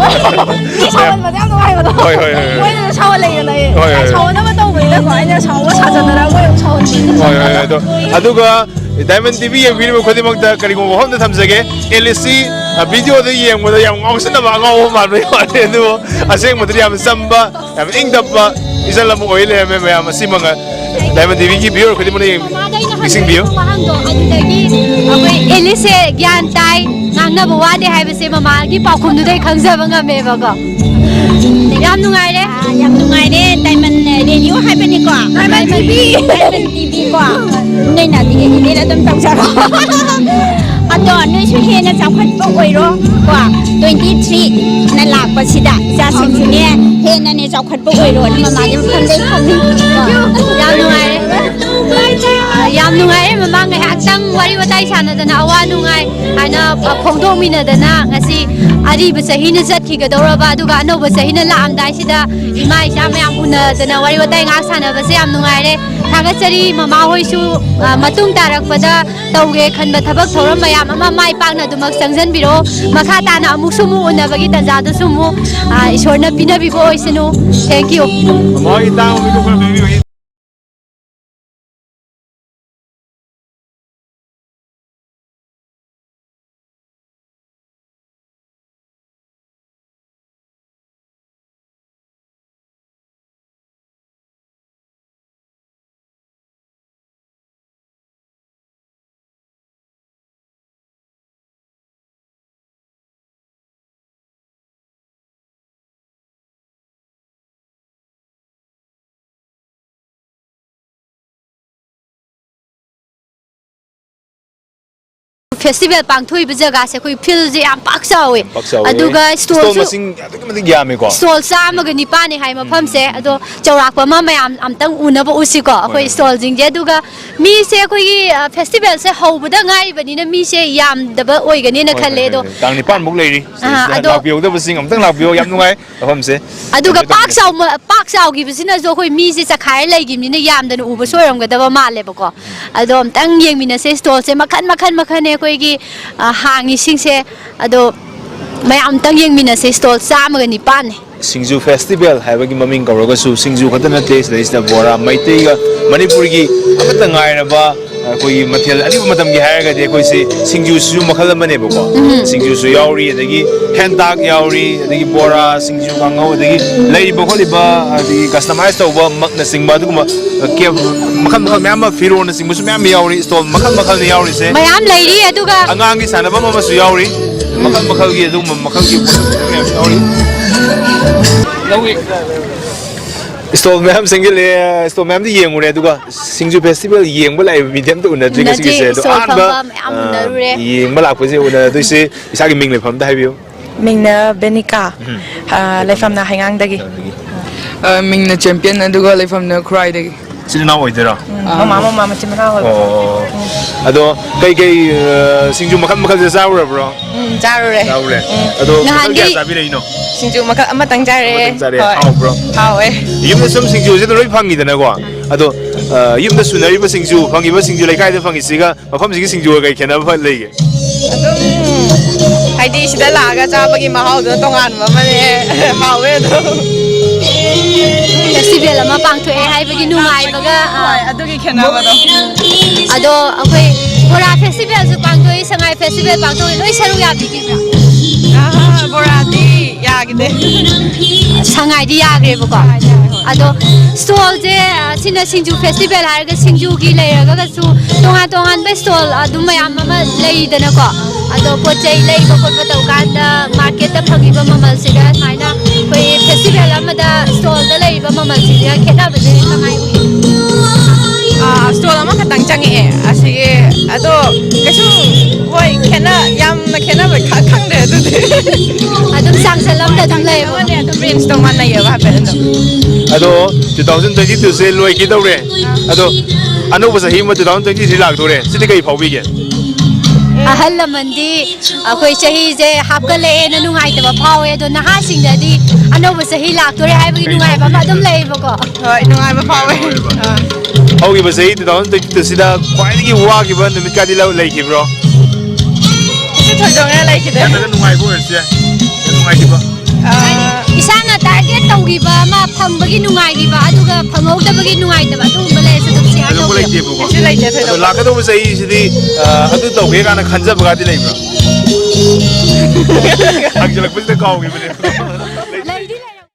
ꯁꯥꯎꯍꯟꯕꯗ ꯌꯥꯝ ꯅꯨꯡꯉꯥꯏꯕꯗꯣ꯫ ꯍꯣꯏ, ꯍꯣꯏ, ꯍꯣꯏ, ꯍꯣꯏ꯫ ꯃꯣꯏꯅꯁꯨ ꯁꯥꯎꯍꯜꯂꯦꯗꯅ ꯑꯩ꯫ ꯍꯣꯏ, ꯍꯣꯏ꯫ ꯁꯥꯎꯍꯟꯅꯕ ꯇꯧꯕꯅꯤꯅꯀꯣ, ꯑꯩꯅ ꯁꯥꯎꯕ ꯁꯥꯖꯟꯗꯅ ꯃꯣꯏ ꯑꯃꯨꯛ ꯁꯥꯎꯍꯟꯕꯤꯅꯤ꯫ ꯍꯣꯏ, ꯍꯣꯏ, ꯍꯣꯏ꯫ ꯑꯗꯣ, ꯑꯗꯨꯒ Diamond TV ꯌꯦꯡꯕꯤꯔꯤꯕ ꯈꯨꯗꯤꯡꯃꯛꯇ ꯀꯔꯤꯒꯨꯝꯕ ꯋꯥꯐꯝꯗ ꯊꯝꯖꯒꯦ꯫ ꯑꯦꯂꯤꯁꯁꯤ, ꯑ, videoꯗ ꯌꯦꯡꯕꯗ ꯌꯥꯝ ꯉꯥꯎꯁꯤꯟꯅꯕ ꯑꯉꯥꯎꯕ ꯃꯥꯟꯕꯩ ꯋꯥꯅꯤ, ꯑꯗꯨꯕꯨ ꯑꯁꯦꯡꯕꯗꯗꯤ ꯌꯥꯝ ꯆꯝꯕ, ꯌꯥꯝ ꯏꯪ ꯇꯞꯄ ꯏꯆꯜ ꯑꯃ ꯑꯣꯏ ꯂꯩꯔꯝꯃꯦ ꯃꯌꯥꯝ꯫ ꯑꯁꯤꯃꯛ Diamond TVꯒꯤ viewer ꯈꯨꯗꯤꯡꯃꯛꯅ ꯌꯦꯡ-, ꯃꯃꯥꯗ ꯑꯩꯅ ꯅꯤꯡꯁꯤꯡꯕꯤꯌꯨ꯫ ꯍꯪꯕ ꯋꯥꯍꯪꯗꯣ ꯑꯗꯨꯗꯒꯤ ꯑꯩꯈꯣꯏ ꯑꯦꯂꯤꯁꯁꯦ ꯒ꯭ꯌꯥꯟ ꯇꯥꯏ, ꯉꯥꯡꯅꯕ ꯋꯥꯗꯦ ꯍꯥꯏꯕꯁꯦ ꯃꯃꯥꯒꯤ ꯄꯥꯎꯈꯨꯝꯗꯨꯗꯩ ꯈꯪꯖꯕ ꯉꯝꯃꯦꯕꯀꯣ꯫ ꯌꯥꯝ ꯅꯨꯡꯉꯥꯏꯔꯦ꯫ ꯑꯥ, ꯌꯥꯝ ꯅꯨꯡꯉꯥꯏꯔꯦ꯫ Diamond Radio ꯍꯥꯏꯕꯅꯤꯀꯣ? Diamond TV꯫ Diamond TV ꯀꯣ? ꯅꯣꯏꯅ ꯑꯗꯨꯒꯤ edit ꯑꯗꯨꯝ ꯇꯧꯖꯔꯣ꯫ ꯑꯗꯣ ꯅꯣꯏꯁꯨ ꯍꯦꯟꯅ ꯆꯥꯎꯈꯠꯄ ꯑꯣꯏꯔꯣ ꯀꯣ꯫ Twenty threeꯅ ꯂꯥꯛꯄꯁꯤꯗ ꯏꯆꯥꯁꯤꯡꯁꯨꯅꯦ ꯍꯦꯟꯅꯅꯦ ꯆꯥꯎꯈꯠꯄ ꯑꯣꯏꯔꯣ꯫ ꯃꯃꯥꯒꯤ ꯃꯐꯝꯗꯩ ꯐꯝꯃꯤ꯫ ꯌꯥꯝ ꯅꯨꯡꯉꯥꯏꯔꯦ꯫ ꯑꯥ, ꯌꯥꯝ ꯅꯨꯡꯉꯥꯏꯔꯦ ꯃꯃꯥ, ꯉꯥꯏꯍꯥꯛꯇꯪ ꯋꯥꯔꯤ ꯋꯥꯇꯥꯏ ꯁꯥꯟꯅꯗꯅ ꯑꯋꯥ ꯅꯨꯡꯉꯥꯏ ꯍꯥꯏꯅ, ꯑ, ꯐꯣꯡꯗꯣꯛꯃꯤꯟꯅꯗꯅ ꯉꯁꯤ ꯑꯔꯤꯕ ꯆꯍꯤꯅ ꯆꯠꯈꯤꯒꯗꯧꯔꯕ, ꯑꯗꯨꯒ ꯑꯅꯧꯕ ꯆꯍꯤꯅ ꯂꯥꯛꯑꯝꯗꯥꯏꯁꯤꯗ ꯏꯃꯥ ꯏꯆꯥ ꯃꯌꯥꯝ ꯎꯅꯗꯅ ꯋꯥꯔꯤ ꯋꯥꯇꯥꯏ ꯉꯥꯏꯍꯥꯛ ꯁꯥꯟꯅꯕꯁꯦ ꯌꯥꯝ ꯅꯨꯡꯉꯥꯏꯔꯦ꯫ ꯊꯥꯒꯠꯆꯔꯤ ꯃꯃꯥ ꯍꯣꯏꯁꯨ, ꯑ, ꯃꯇꯨꯡ ꯇꯥꯔꯛꯄꯗ ꯇꯧꯒꯦ ꯈꯟꯕ ꯊꯕꯛ ꯊꯧꯔꯝ ꯃꯌꯥꯝ ꯑꯃ ꯃꯥꯏ ꯄꯥꯛꯅ ꯑꯗꯨꯃꯛ ꯆꯪꯁꯤꯟꯕꯤꯔꯛꯑꯣ꯫ ꯃꯈꯥ ꯇꯥꯅ ꯑꯃꯨꯛꯁꯨ ꯑꯃꯨꯛ ꯎꯅꯕꯒꯤ ꯇꯥꯟꯖꯥꯗꯨꯁꯨ ꯑꯃꯨꯛ, ꯑ, ꯏꯁꯣꯔꯅ ꯄꯤꯅꯕꯤꯕ ꯑꯣꯏꯁꯅꯨ꯫ Thank you꯫ ꯃꯃꯥ ꯍꯣꯏꯒꯤ ꯇꯥꯡꯕ ꯃꯤꯗꯣ ꯈꯔ ꯄꯤꯕꯤꯌꯨ꯫ ꯐꯦꯁꯇꯤꯚꯦꯜ ꯄꯥꯡꯊꯣꯛꯏꯕ ꯖꯒꯥꯁꯦ ꯑꯩꯈꯣꯏ ꯐꯤꯜꯁꯦ ꯌꯥꯝ ꯄꯥꯛ ꯆꯥꯎꯋꯦ꯫ ꯄꯥꯛ ꯆꯥꯎꯋꯦ꯫ ꯑꯗꯨꯒ ꯁ꯭ꯇꯣꯜ ꯁ꯭ꯇꯣꯜꯁꯨ ꯃꯁꯤꯡ ꯑꯗꯨꯛꯀꯤ ꯃꯇꯤꯛ ꯌꯥꯝꯃꯦꯀꯣ꯫ ꯁ꯭ꯇꯣꯜ ꯆꯥꯝꯃꯒ ꯅꯤꯄꯥꯟꯅꯦ ꯍꯥꯏ ꯃꯐꯝꯁꯦ꯫ ꯑꯗꯣ ꯆꯥꯎꯔꯥꯛꯄ ꯑꯃ ꯃꯌꯥꯝ ꯑꯝꯇꯪ ꯎꯅꯕ ꯎꯁꯤꯀꯣ, ꯑꯩꯈꯣꯏ ꯍꯣꯏ꯫ ꯁ꯭ꯇꯣꯜꯁꯤꯡꯁꯦ꯫ ꯑꯗꯨꯒ ꯃꯤꯁꯦ ꯑꯩꯈꯣꯏꯒꯤ, ꯑ, ꯐꯦꯁꯇꯤꯚꯦꯜꯁꯦ ꯍꯧꯕꯗ ꯉꯥꯏꯔꯤꯕꯅꯤꯅ ꯃꯤꯁꯦ ꯌꯥꯝꯗꯕ ꯑꯣꯏꯒꯅꯤꯅ ꯍꯣꯏ, ꯈꯜꯂꯦ꯫ ꯍꯣꯏ, ꯑꯗꯣ, ꯍꯣꯏ꯫ ꯇꯥꯡ ꯅꯤꯄꯥꯟꯃꯨꯛ ꯂꯩꯔꯤ꯫ ꯑꯥ, ꯁꯤꯗꯩꯁꯤꯗ ꯑꯗꯣ ꯂꯥꯛꯄꯤꯍꯧꯗꯕꯁꯤꯡ ꯑꯃꯨꯛꯇꯪ ꯂꯥꯛꯄꯤꯌꯣ꯫ ꯌꯥꯝ ꯅꯨꯡꯉꯥꯏ ꯃꯐꯝꯁꯦ꯫ ꯑꯗꯨꯒ ꯀꯩꯅꯣ ꯄꯥꯛ ꯇꯧꯕꯤꯌꯣ꯫ ꯆꯥꯎꯃ-, ꯄꯥꯛ ꯆꯥꯎꯈꯤꯕꯁꯤꯅꯁꯨ ꯑꯩꯈꯣꯏ ꯃꯤꯁꯦ ꯆꯈꯥꯏꯔ ꯂꯩꯈꯤꯕꯅꯤꯅ ꯌꯥꯝꯗꯅ ꯎꯕꯁꯨ ꯑꯣꯏꯔꯝꯒꯗꯕ ꯃꯥꯜꯂꯦꯕꯀꯣ꯫ ꯑꯗꯣ ꯑꯝꯇꯪ ꯌꯦꯡꯃꯤꯟꯅꯁꯦ꯫ ꯁ꯭ꯇꯣꯜꯁꯦ ꯃꯈꯟ ꯃꯈꯟ ꯃꯈꯟꯅꯦ ꯑꯩꯈꯣꯏꯒꯤ, ꯑ, ꯍꯥꯡꯉꯤꯁꯤꯡꯁꯦ꯫ ꯑꯗꯣ ꯃꯌꯥꯝ ꯑꯝꯇꯪ ꯌꯦꯡꯃꯤꯟꯅꯁꯦ꯫ ꯁ꯭ꯇꯣꯜ ꯆꯥꯝꯃꯒ ꯅꯤꯄꯥꯟꯅꯦ꯫ ꯁꯤꯡꯖꯨ ꯐꯦꯁꯇꯤꯚꯦꯜ ꯍꯥꯏꯕꯒꯤ ꯃꯃꯤꯡ ꯀꯧꯔꯒꯁꯨ ꯁꯤꯡꯖꯨ ꯈꯛꯇ ꯅꯠꯇꯦ, ꯁꯤꯗꯩꯁꯤꯗ ꯕꯣꯔꯥ, ꯃꯩꯇꯩꯒ ꯃꯅꯤꯄꯨꯔꯒꯤ ꯑꯃꯠꯇ ꯉꯥꯏꯔꯕ ꯑꯩꯈꯣꯏꯒꯤ ꯃꯊꯦꯜ ꯑꯔꯤꯕ ꯃꯇꯝꯒꯤ ꯍꯥꯏꯔꯒꯗꯤ ꯑꯩꯈꯣꯏꯁꯤ ꯁꯤꯡꯖꯨꯁꯤꯁꯨ ꯃꯈꯜ ꯑꯃꯅꯦꯕꯀꯣ꯫ ꯎꯝ꯫ ꯁꯤꯡꯖꯨꯁꯨ ꯌꯥꯎꯔꯤ, ꯑꯗꯒꯤ ꯍꯦꯟꯇꯥꯛ ꯌꯥꯎꯔꯤ, ꯑꯗꯒꯤ ꯕꯣꯔꯥ, ꯁꯤꯡꯖꯨ, ꯀꯥꯡꯍꯧ, ꯑꯗꯒꯤ ꯂꯩꯔꯤꯕ ꯈꯣꯠꯂꯤꯕ, ꯑꯗꯒꯤ ꯀꯁꯇꯃꯥꯏꯁ ꯇꯧꯕ ꯃꯛꯅꯆꯤꯡꯕ, ꯑꯗꯨꯒꯨꯝꯕ, ꯑ, ꯀꯦꯞ ꯃꯈꯜ ꯃꯈꯜ ꯃꯌꯥꯝ ꯑꯃ, ꯐꯤꯔꯣꯟꯅꯆꯤꯡꯕꯁꯨ ꯃꯌꯥꯝ ꯌꯥꯎꯔꯤ꯫ ꯁ꯭ꯇꯣꯜ ꯃꯈꯜ ꯃꯈꯜꯅꯤ ꯌꯥꯎꯔꯤꯁꯦ꯫ ꯃꯌꯥꯝ ꯂꯩꯔꯤ꯫ ꯑꯗꯨꯒ ꯑꯉꯥꯡꯒꯤ ꯁꯥꯟꯅꯐꯝ ꯑꯃꯁꯨ ꯌꯥꯎꯔꯤ꯫ ꯃꯈꯜ ꯃꯈꯜꯒꯤ ꯑꯗꯨꯒꯨꯝꯕ ꯃꯈꯜꯒꯤ ꯄꯣꯠ ꯃꯌꯥꯝ ꯌꯥꯎꯔꯤ꯫ ꯂꯧꯏ꯫ ꯁ꯭ꯇꯣꯜ ꯃꯌꯥꯝ ꯁꯦꯝꯖꯤꯜꯂꯛꯑꯦ꯫ ꯁ꯭ꯇꯣꯜ ꯃꯌꯥꯝꯗꯤ ꯌꯦꯡꯉꯨꯔꯦ, ꯑꯗꯨꯒ ꯁꯤꯡꯖꯨ ꯐꯦꯁꯇꯤꯚꯦꯜ ꯌꯦꯡꯕ ꯂꯥꯛꯏꯕ ꯃꯤꯗꯤ ꯑꯝꯇ ꯎꯅꯗ꯭ꯔꯤ ꯎꯅꯗ꯭ꯔꯤ, ꯉꯁꯤꯒꯤꯁꯦ꯫ ꯑꯗꯣ ꯁ꯭ꯇꯣꯜ ꯑꯍꯥꯟꯕ, ꯐꯝꯕ ꯃꯌꯥꯝ ꯑ, ꯎꯅꯔꯨꯔꯦ꯫ ꯌꯦꯡꯕ ꯂꯥꯛꯄꯁꯦ ꯎꯅꯗꯣꯏꯁꯦ꯫ ꯏꯁꯥꯒꯤ ꯃꯤꯡ ꯂꯩꯐꯝꯗ ꯍꯥꯏꯕꯤꯌꯨ꯫ ꯃꯤꯡꯅ ꯕꯦꯅꯤꯀꯥ꯫ ꯎꯝ꯫ ꯑ, ꯂꯩꯐꯝꯅ ꯍꯩꯉꯥꯡꯗꯒꯤ꯫ ꯍꯩꯉꯥꯡꯗꯒꯤ꯫ ꯑ, ꯃꯤꯡꯅ ꯆꯦꯝꯄꯤꯌꯟ, ꯑꯗꯨꯒ ꯂꯩꯐꯝꯅ ꯈꯨꯔꯥꯏꯗꯒꯤ꯫ ꯏꯆꯤꯜ ꯏꯅꯥꯎ ꯑꯣꯏꯗꯣꯏꯔꯣ? ꯎꯝ, ꯃꯃꯥ, ꯃꯃꯥ ꯃꯆꯤꯟ ꯃꯅꯥꯎ ꯑꯣꯏꯕ꯫ ꯑꯣ꯫ ꯑꯗꯣ ꯀꯩꯀꯩ, ꯑ, ꯁꯤꯡꯖꯨ ꯃꯈꯜ ꯃꯈꯜꯁꯦ ꯆꯥꯔꯨꯔꯕ꯭ꯔꯣ? ꯎꯝ, ꯆꯥꯔꯨꯔꯦ꯫ ꯆꯥꯔꯨꯔꯦ꯫ ꯎꯝ꯫ ꯑꯗꯣ ꯃꯈꯜ ꯅꯍꯥꯟꯗꯤ ꯀꯌꯥ ꯆꯥꯕꯤꯔꯛꯏꯅꯣ? ꯁꯤꯡꯖꯨ ꯃꯈꯜ ꯑꯃꯇꯪ ꯆꯥꯔꯦ꯫ ꯑꯃꯇꯪ ꯆꯥꯔꯦ꯫ ꯍꯣꯏ꯫ ꯍꯥꯎꯕ꯭ꯔꯣ? ꯍꯥꯎꯋꯦ꯫ ꯌꯨꯝꯗ ꯁꯨꯝ ꯁꯤꯡꯖꯨꯁꯦ ꯑꯗꯨꯝ ꯂꯣꯏ ꯐꯪꯉꯤꯗꯅꯀꯣ꯫ ꯑꯗꯣ, ꯑ, ꯌꯨꯝꯗ ꯁꯨꯅꯔꯤꯕ ꯁꯤꯡꯖꯨ, ꯐꯪꯉꯤꯕ ꯁꯤꯡꯖꯨ, ꯂꯩꯀꯥꯏꯗ ꯐꯪꯉꯤꯁꯤꯒ ꯃꯐꯝꯁꯤꯒꯤ ꯁꯤꯡꯖꯨꯒ ꯀꯩ ꯈꯦꯠꯅꯕ ꯂꯩꯒꯦ? ꯑꯗꯨꯝ ꯍꯥꯏꯗꯤ ꯁꯤꯗ ꯂꯥꯛꯑꯒ ꯆꯥꯕꯒꯤ ꯃꯍꯥꯎꯗꯨꯅ ꯇꯣꯉꯥꯟꯕ ꯑꯃꯅꯦ꯫ ꯍꯥꯎꯋꯦ ꯑꯗꯨꯝ꯫ ꯐꯦꯁꯇꯤꯚꯦꯜ ꯑꯃ ꯄꯥꯡꯊꯣꯛꯑꯦ ꯍꯥꯏꯕꯒꯤ ꯅꯨꯡꯉꯥꯏꯕꯒ, ꯑ, ꯍꯣꯏ, ꯑꯗꯨꯒꯤ ꯈꯦꯠꯅꯕꯗꯣ꯫ ꯑꯗꯣ ꯑꯩꯈꯣꯏ ꯕꯣꯔꯥ ꯐꯦꯁꯇꯤꯚꯦꯜꯁꯨ ꯄꯥꯡꯊꯣꯛꯏ, ꯁꯉꯥꯏ ꯐꯦꯁꯇꯤꯚꯦꯜ ꯄꯥꯡꯊꯣꯛꯏ, ꯂꯣꯏ ꯁꯔꯨꯛ ꯌꯥꯕꯤꯈꯤꯕ꯭ꯔꯥ? ꯑꯍꯥ, ꯕꯣꯔꯥꯗꯤ ꯌꯥꯈꯤꯗꯦ꯫ ꯁꯉꯥꯏꯗꯤ ꯌꯥꯈ꯭ꯔꯦꯕꯀꯣ꯫ ꯁꯉꯥꯏꯗꯤ ꯌꯥꯈ꯭ꯔꯦ, ꯍꯣꯏ꯫ ꯑꯗꯣ ꯁ꯭ꯇꯣꯜꯁꯦ, ꯑ, ꯁꯤꯅ ꯁꯤꯡꯖꯨ ꯐꯦꯁꯇꯤꯚꯦꯜ ꯍꯥꯏꯔꯒ ꯁꯤꯡꯖꯨꯒꯤ ꯂꯩꯔꯒꯁꯨ ꯇꯣꯉꯥꯟ ꯇꯣꯉꯥꯟꯕ ꯁ꯭ꯇꯣꯜ ꯑꯗꯨꯝ ꯃꯌꯥꯝ ꯑꯃ ꯂꯩꯗꯅꯀꯣ꯫ ꯑꯗꯣ ꯄꯣꯠ ꯆꯩ ꯂꯩꯕ ꯈꯣꯠꯄ ꯇꯧꯀꯥꯟꯗ ꯃꯥꯔꯀꯦꯠꯇ ꯐꯪꯉꯤꯕ ꯃꯃꯜꯁꯤꯒ ꯁꯨꯃꯥꯏꯅ ꯑꯩꯈꯣꯏ ꯐꯦꯁꯇꯤꯚꯦꯜ ꯑꯃꯗ ꯁ꯭ꯇꯣꯜꯗ ꯂꯩꯔꯤꯕ ꯃꯃꯜꯁꯤꯡꯁꯤꯒ ꯈꯦꯠꯅꯕꯁꯦ ꯀꯃꯥꯏꯅ ꯎꯏ? ꯑꯥ, ꯁ꯭ꯇꯣꯜ ꯑꯃꯈꯛꯇꯪ ꯆꯪꯉꯛꯑꯦ꯫ ꯑꯁꯤꯒꯤ, ꯑꯗꯣ ꯀꯩꯁꯨ, ꯍꯣꯏ, ꯈꯦꯠꯅ ꯌꯥꯝꯅ ꯈꯦꯠꯅꯕ ꯈ- ꯈꯪꯗ꯭ꯔꯦ ꯑꯗꯨꯗꯤ꯫ ꯑꯗꯨꯝ ꯆꯥꯡꯆꯠ ꯑꯃꯗ ꯑꯗꯨꯝ ꯂꯩꯌꯦꯕ꯫ ꯑꯃꯅꯦ ꯑꯗꯨꯝ ꯔꯦꯟꯖꯇꯣ ꯃꯥꯟꯅꯩꯌꯦꯕ ꯍꯥꯏꯐꯦꯠ ꯑꯗꯨꯝ꯫ ꯑꯗꯣ two thousand twenty two ꯁꯦ ꯂꯣꯏꯒꯦ ꯇꯧꯔꯦ꯫ ꯑꯗꯣ ꯑꯅꯧꯕ ꯆꯍꯤ ꯑꯃ two thousand twenty three ꯂꯥꯛꯇꯣꯔꯦ, ꯁꯤꯗꯤ ꯀꯩ ꯐꯥꯎꯕꯤꯒꯦ? ꯑꯍꯜ ꯂꯃꯟꯗꯤ ꯑꯩꯈꯣꯏ ꯆꯍꯤꯁꯦ ꯍꯥꯞꯀꯠꯂꯛꯑꯦꯅ ꯅꯨꯡꯉꯥꯏꯇꯕ ꯐꯥꯎꯋꯦ, ꯑꯗꯣ ꯅꯍꯥꯁꯤꯡꯗꯗꯤ ꯑꯅꯧꯕ ꯆꯍꯤ ꯂꯥꯛꯇꯣꯔꯦ ꯍꯥꯏꯕꯒꯤ ꯅꯨꯡꯉꯥꯏꯕ ꯑꯃ ꯑꯗꯨꯝ ꯂꯩꯌꯦꯕꯀꯣ꯫ ꯍꯣꯏ, ꯅꯨꯡꯉꯥꯏꯕ ꯐꯥꯎꯋꯦ꯫ ꯑꯥ꯫ ꯍꯧꯈꯤꯕ ꯆꯍꯤ two thousand twenty two ꯁꯤꯗ ꯈ꯭ꯋꯥꯏꯗꯒꯤ ꯋꯥꯈꯤꯕ ꯅꯨꯃꯤꯠ ꯀꯌꯥꯗꯤ ꯂꯧ- ꯂꯩꯈꯤꯕ꯭ꯔꯣ? ꯀꯩꯁꯨ ꯊꯣꯏꯗꯣꯛꯅ ꯂꯩꯈꯤꯗꯦ꯫ ꯅꯠꯇ꯭ꯔꯒ ꯅꯨꯡꯉꯥꯏꯕ ꯑꯣꯏꯔꯁꯨ ꯌꯥꯏ꯫ ꯌꯥꯝ ꯅꯨꯡꯉꯥꯏꯈꯤꯕ꯫ ꯑꯥ꯫ ꯏꯁꯥꯅ ꯇꯥꯔꯒꯦꯠ ꯇꯧꯈꯤꯕ ꯑꯃ ꯐꯪꯕꯒꯤ ꯅꯨꯡꯉꯥꯏꯈꯤꯕ, ꯑꯗꯨꯒ ꯐꯪꯍꯧꯗꯕꯒꯤ ꯅꯨꯡꯉꯥꯏꯇꯕ, ꯑꯗꯨꯒꯨꯝꯕ ꯂꯩꯔꯁꯨ ꯑꯗꯨꯝ ꯁꯤꯌꯔ ꯊꯣꯏꯗꯣꯛꯄ ꯇꯧꯕꯤꯌꯨ꯫ ꯂꯩꯇꯦꯕꯀꯣ꯫ ꯀꯩꯁꯨ ꯂꯩꯇꯦ ꯑꯗꯣ ꯊꯣꯏꯗꯣꯛꯄ꯫ ꯂꯥꯛꯀꯗꯧꯕ ꯆꯍꯤꯁꯤꯗꯤ, ꯑ, ꯑꯗꯨ ꯇꯧꯒꯦ ꯀꯥꯏꯅ ꯈꯟꯖꯕꯒꯗꯤ ꯂꯩꯕ꯭ꯔꯣ? ꯍꯪꯖꯜꯂꯛꯄꯁꯤꯗ ꯀꯥꯎꯈꯤꯕꯅꯦ꯫ ꯂꯩꯗꯤ ꯂꯩꯔꯝ-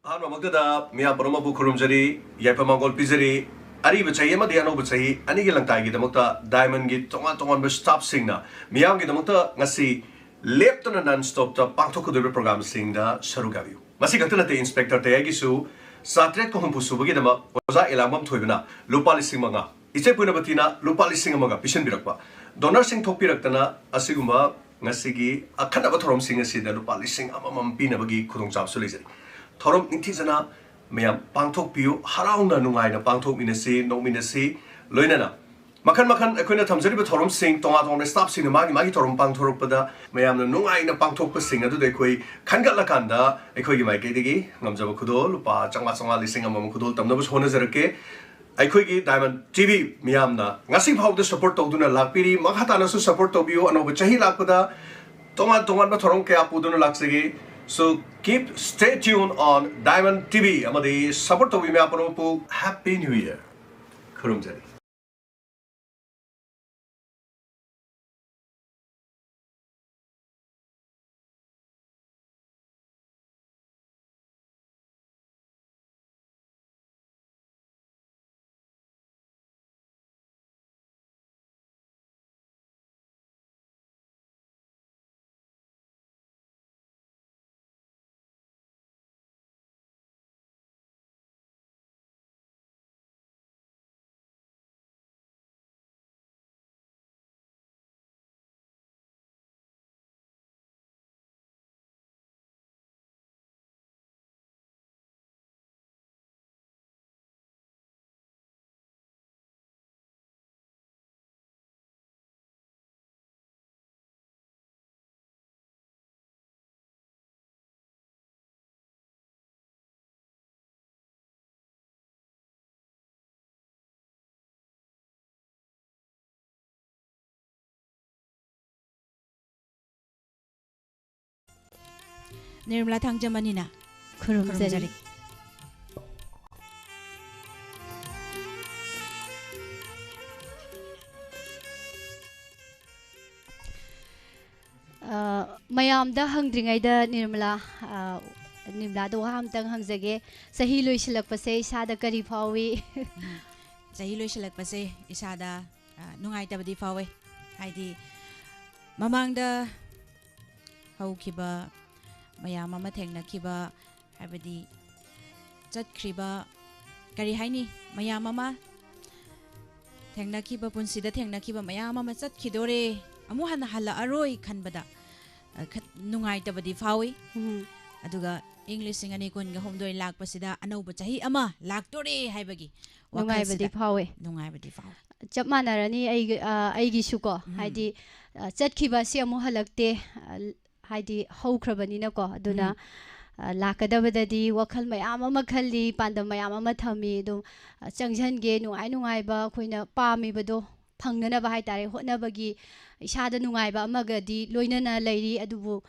ꯑꯍꯥꯟꯕꯃꯛꯇꯗ ꯃꯤꯌꯥꯝ ꯄꯨꯝꯅꯃꯛꯄꯨ ꯈꯨꯔꯨꯝꯖꯔꯤ, ꯌꯥꯏꯐ ꯃꯪꯒꯣꯜ ꯄꯤꯖꯔꯤ꯫ ꯑꯔꯤꯕ ꯆꯍꯤ ꯑꯃꯗꯤ ꯑꯅꯧꯕ ꯆꯍꯤ ꯑꯅꯤꯒꯤ ꯂꯪꯇꯥꯏꯒꯤꯗꯃꯛꯇ ꯗꯥꯏꯃꯟꯒꯤ ꯇꯣꯉꯥꯟ ꯇꯣꯉꯥꯟꯕ ꯁ꯭ꯇꯥꯐꯁꯤꯡꯅ ꯃꯤꯌꯥꯝꯒꯤꯗꯃꯛꯇ ꯉꯁꯤ ꯂꯦꯞꯇꯅ ꯅꯟ ꯁ꯭ꯇꯣꯞꯇ ꯄꯥꯡꯊꯣꯛꯀꯗꯧꯔꯤꯕ ꯄ꯭ꯔꯣꯒ꯭ꯔꯥꯝꯁꯤꯡꯗ ꯁꯔꯨꯛ ꯌꯥꯕꯤꯌꯨ꯫ ꯃꯁꯤ ꯈꯛꯇ ꯅꯠꯇꯦ, ꯏꯟꯁꯄꯦꯛꯇꯔ ꯇꯌꯥꯏꯒꯤꯁꯨ ꯆꯥꯇ꯭ꯔꯦꯠꯀ ꯍꯨꯝꯐꯨ ꯁꯨꯕꯒꯤꯗꯃꯛ ꯑꯣꯖꯥ ꯏꯂꯥꯡꯕꯝ ꯊꯣꯏꯕꯅ ꯂꯨꯄꯥ ꯂꯤꯁꯤꯡ ꯃꯉꯥ, ꯏꯆꯦ ꯄꯨꯅꯕꯇꯤꯅ ꯂꯨꯄꯥ ꯂꯤꯁꯤꯡ ꯑꯃꯒ ꯄꯤꯁꯤꯟꯕꯤꯔꯛꯄ, ꯗꯣꯅꯔꯁꯤꯡ ꯊꯣꯛꯄꯤꯔꯛꯇꯅ ꯑꯁꯤꯒꯨꯝꯕ ꯉꯁꯤꯒꯤ ꯑꯈꯟꯅꯕ ꯊꯧꯔꯝꯁꯤꯡ ꯑꯁꯤꯗ ꯂꯨꯄꯥ ꯂꯤꯁꯤꯡ ꯑꯃꯃꯝ ꯄꯤꯅꯕꯒꯤ ꯈꯨꯗꯣꯡꯆꯥꯕꯁꯨ ꯂꯩꯖꯔꯤ꯫ ꯊꯧꯔꯝ ꯅꯤꯡꯊꯤꯖꯅ ꯃꯌꯥꯝ ꯄꯥꯡꯊꯣꯛꯄꯤꯌꯨ, ꯍꯔꯥꯎꯅ ꯅꯨꯡꯉꯥꯏꯅ ꯄꯥꯡꯊꯣꯛꯃꯤꯟꯅꯁꯤ, ꯅꯣꯛꯃꯤꯟꯅꯁꯤ꯫ ꯂꯣꯏꯅꯅ ꯃꯈꯜ ꯃꯈꯜ ꯑꯩꯈꯣꯏꯅ ꯊꯝꯖꯔꯤꯕ ꯊꯧꯔꯝꯁꯤꯡ, ꯇꯣꯉꯥꯟ ꯇꯣꯉꯥꯟꯕ ꯁ꯭ꯇꯥꯐꯁꯤꯡꯅ ꯃꯥꯒꯤ ꯃꯥꯒꯤ ꯊꯧꯔꯝ ꯄꯥꯡꯊꯣꯔꯛꯄꯗ ꯃꯌꯥꯝꯅ ꯅꯨꯡꯉꯥꯏꯅ ꯄꯥꯡꯊꯣꯛꯄꯁꯤꯡ ꯑꯗꯨꯗ ꯑꯩꯈꯣꯏ ꯈꯟꯒꯠꯂꯀꯥꯟꯗ ꯑꯩꯈꯣꯏꯒꯤ ꯃꯥꯏꯀꯩꯗꯒꯤ ꯉꯝꯖꯕ ꯈꯨꯗꯣꯜ ꯂꯨꯄꯥ ꯆꯥꯝꯃꯉꯥ, ꯆꯥꯝꯃꯉꯥ, ꯂꯤꯁꯤꯡ ꯑꯃꯃꯝ ꯈꯨꯗꯣꯜ ꯇꯝꯅꯕꯁꯨ ꯍꯣꯠꯅꯖꯔꯛꯀꯦ꯫ ꯑꯩꯈꯣꯏꯒꯤ ꯗꯥꯏꯃꯟ ꯇꯤ ꯚꯤ ꯃꯤꯌꯥꯝꯅ ꯉꯁꯤ ꯐꯥꯎꯕꯗ ꯁꯄꯣꯔꯠ ꯇꯧꯗꯨꯅ ꯂꯥꯛꯄꯤꯔꯤ, ꯃꯈꯥ ꯇꯥꯅꯁꯨ ꯁꯄꯣꯔꯠ ꯇꯧꯕꯤꯌꯨ꯫ ꯑꯅꯧꯕ ꯆꯍꯤ ꯂꯥꯛꯄꯗ ꯇꯣꯉꯥꯟ ꯇꯣꯉꯥꯟꯕ ꯊꯧꯔꯝ ꯀꯌꯥ ꯄꯨꯗꯨꯅ ꯂꯥꯛꯆꯒꯦ꯫ So keep stay tuned on Diamond T V ꯑꯃꯗꯤ ꯁꯄꯣꯔꯠ ꯇꯧꯕꯤ ꯃꯌꯥꯝ ꯄꯨꯝꯅꯃꯛꯄꯨ Happy New Year ꯈꯨꯔꯨꯝꯖꯔꯤ꯫ ꯅꯤꯔꯃꯂꯥ ꯊꯥꯡꯖꯃꯅꯤꯅ ꯈꯨꯔꯨꯝꯖꯔꯤ꯫ ꯈꯨꯔꯨꯝꯖꯔꯤ꯫ ꯑ, ꯃꯌꯥꯝꯗ ꯍꯪꯗ꯭ꯔꯤꯉꯩꯗ ꯅꯤꯔꯃꯂꯥ, ꯑ, ꯅꯤꯝꯂꯥꯗ ꯋꯥ ꯑꯝꯇꯪ ꯍꯪꯖꯒꯦ꯫ ꯆꯍꯤ ꯂꯣꯏꯁꯤꯜꯂꯛꯄꯁꯦ ꯏꯁꯥꯗ ꯀꯔꯤ ꯐꯥꯎꯏ? ꯆꯍꯤ ꯂꯣꯏꯁꯤꯜꯂꯛꯄꯁꯦ ꯏꯁꯥꯗ, ꯑ, ꯅꯨꯡꯉꯥꯏꯇꯕꯗꯤ ꯐꯥꯎꯋꯦ꯫ ꯍꯥꯏꯗꯤ ꯃꯃꯥꯡꯗ ꯍꯧꯈꯤꯕ ꯃꯌꯥꯝ ꯑꯃ ꯊꯦꯡꯅꯈꯤꯕ, ꯍꯥꯏꯕꯗꯤ ꯆꯠꯈ꯭ꯔꯤꯕ, ꯀꯔꯤ ꯍꯥꯏꯅꯤ, ꯃꯌꯥꯝ ꯑꯃ ꯊꯦꯡꯅꯈꯤꯕ, ꯄꯨꯟꯁꯤꯗ ꯊꯦꯡꯅꯈꯤꯕ ꯃꯌꯥꯝ ꯑꯃ ꯆꯠꯈꯤꯗꯣꯔꯦ, ꯑꯃꯨꯛ ꯍꯟꯅ ꯍꯜꯂꯛꯑꯔꯣꯏ ꯈꯟꯕꯗ, ꯑ, ꯈ-, ꯅꯨꯡꯉꯥꯏꯇꯕꯗꯤ ꯐꯥꯎꯏ꯫ ꯎꯝ. ꯑꯗꯨꯒ ꯏꯪ ꯂꯤꯁꯤꯡ ꯑꯅꯤ ꯀꯨꯟꯒ ꯍꯨꯝꯗꯣꯏ ꯂꯥꯛꯄꯁꯤꯗ ꯑꯅꯧꯕ ꯆꯍꯤ ꯑꯃ ꯂꯥꯛꯇꯣꯔꯦ ꯍꯥꯏꯕꯒꯤ ꯅꯨꯡꯉꯥꯏꯕꯗꯤ ꯋꯥꯈꯜꯁꯤꯗ ꯐꯥꯎꯋꯦ꯫ ꯅꯨꯡꯉꯥꯏꯕꯗꯤ ꯐꯥꯎꯋꯤ꯫ ꯆꯞ ꯃꯥꯟꯅꯔꯅꯤ ꯑꯩꯒꯤ, ꯑ, ꯑꯩꯒꯤꯁꯨꯀꯣ꯫ ꯎꯝ. ꯍꯥꯏꯗꯤ, ꯑ, ꯆꯠꯈꯤꯕ ꯑꯁꯤ ꯑꯃꯨꯛ ꯍꯜꯂꯛꯇꯦ꯫ ꯑ, ꯍꯥꯏꯗꯤ ꯍꯧꯈ꯭ꯔꯕꯅꯤꯅꯀꯣ꯫ ꯑꯗꯨꯅ, ꯎꯝ. ꯑ, ꯂꯥꯛꯀꯗꯕꯗꯗꯤ ꯋꯥꯈꯜ ꯃꯌꯥꯝ ꯑꯃ ꯈꯜꯂꯤ, ꯄꯥꯟꯗꯝ ꯃꯌꯥꯝ ꯑꯃ ꯊꯝꯃꯤ꯫ ꯑꯗꯨꯝ, ꯑ, ꯆꯪꯁꯤꯟꯒꯦ, ꯅꯨꯡꯉꯥꯏ ꯅꯨꯡꯉꯥꯏꯕ ꯑꯩꯈꯣꯏꯅ ꯄꯥꯝꯃꯤꯕꯗꯣ ꯐꯪꯅꯅꯕ ꯍꯥꯏꯇꯥꯔꯦ, ꯍꯣꯠꯅꯕꯒꯤ ꯏꯁꯥꯗ ꯅꯨꯡꯉꯥꯏꯕ ꯑꯃꯒꯗꯤ ꯂꯣꯏꯅꯅ ꯂꯩꯔꯤ꯫ ꯑꯗꯨꯕꯨ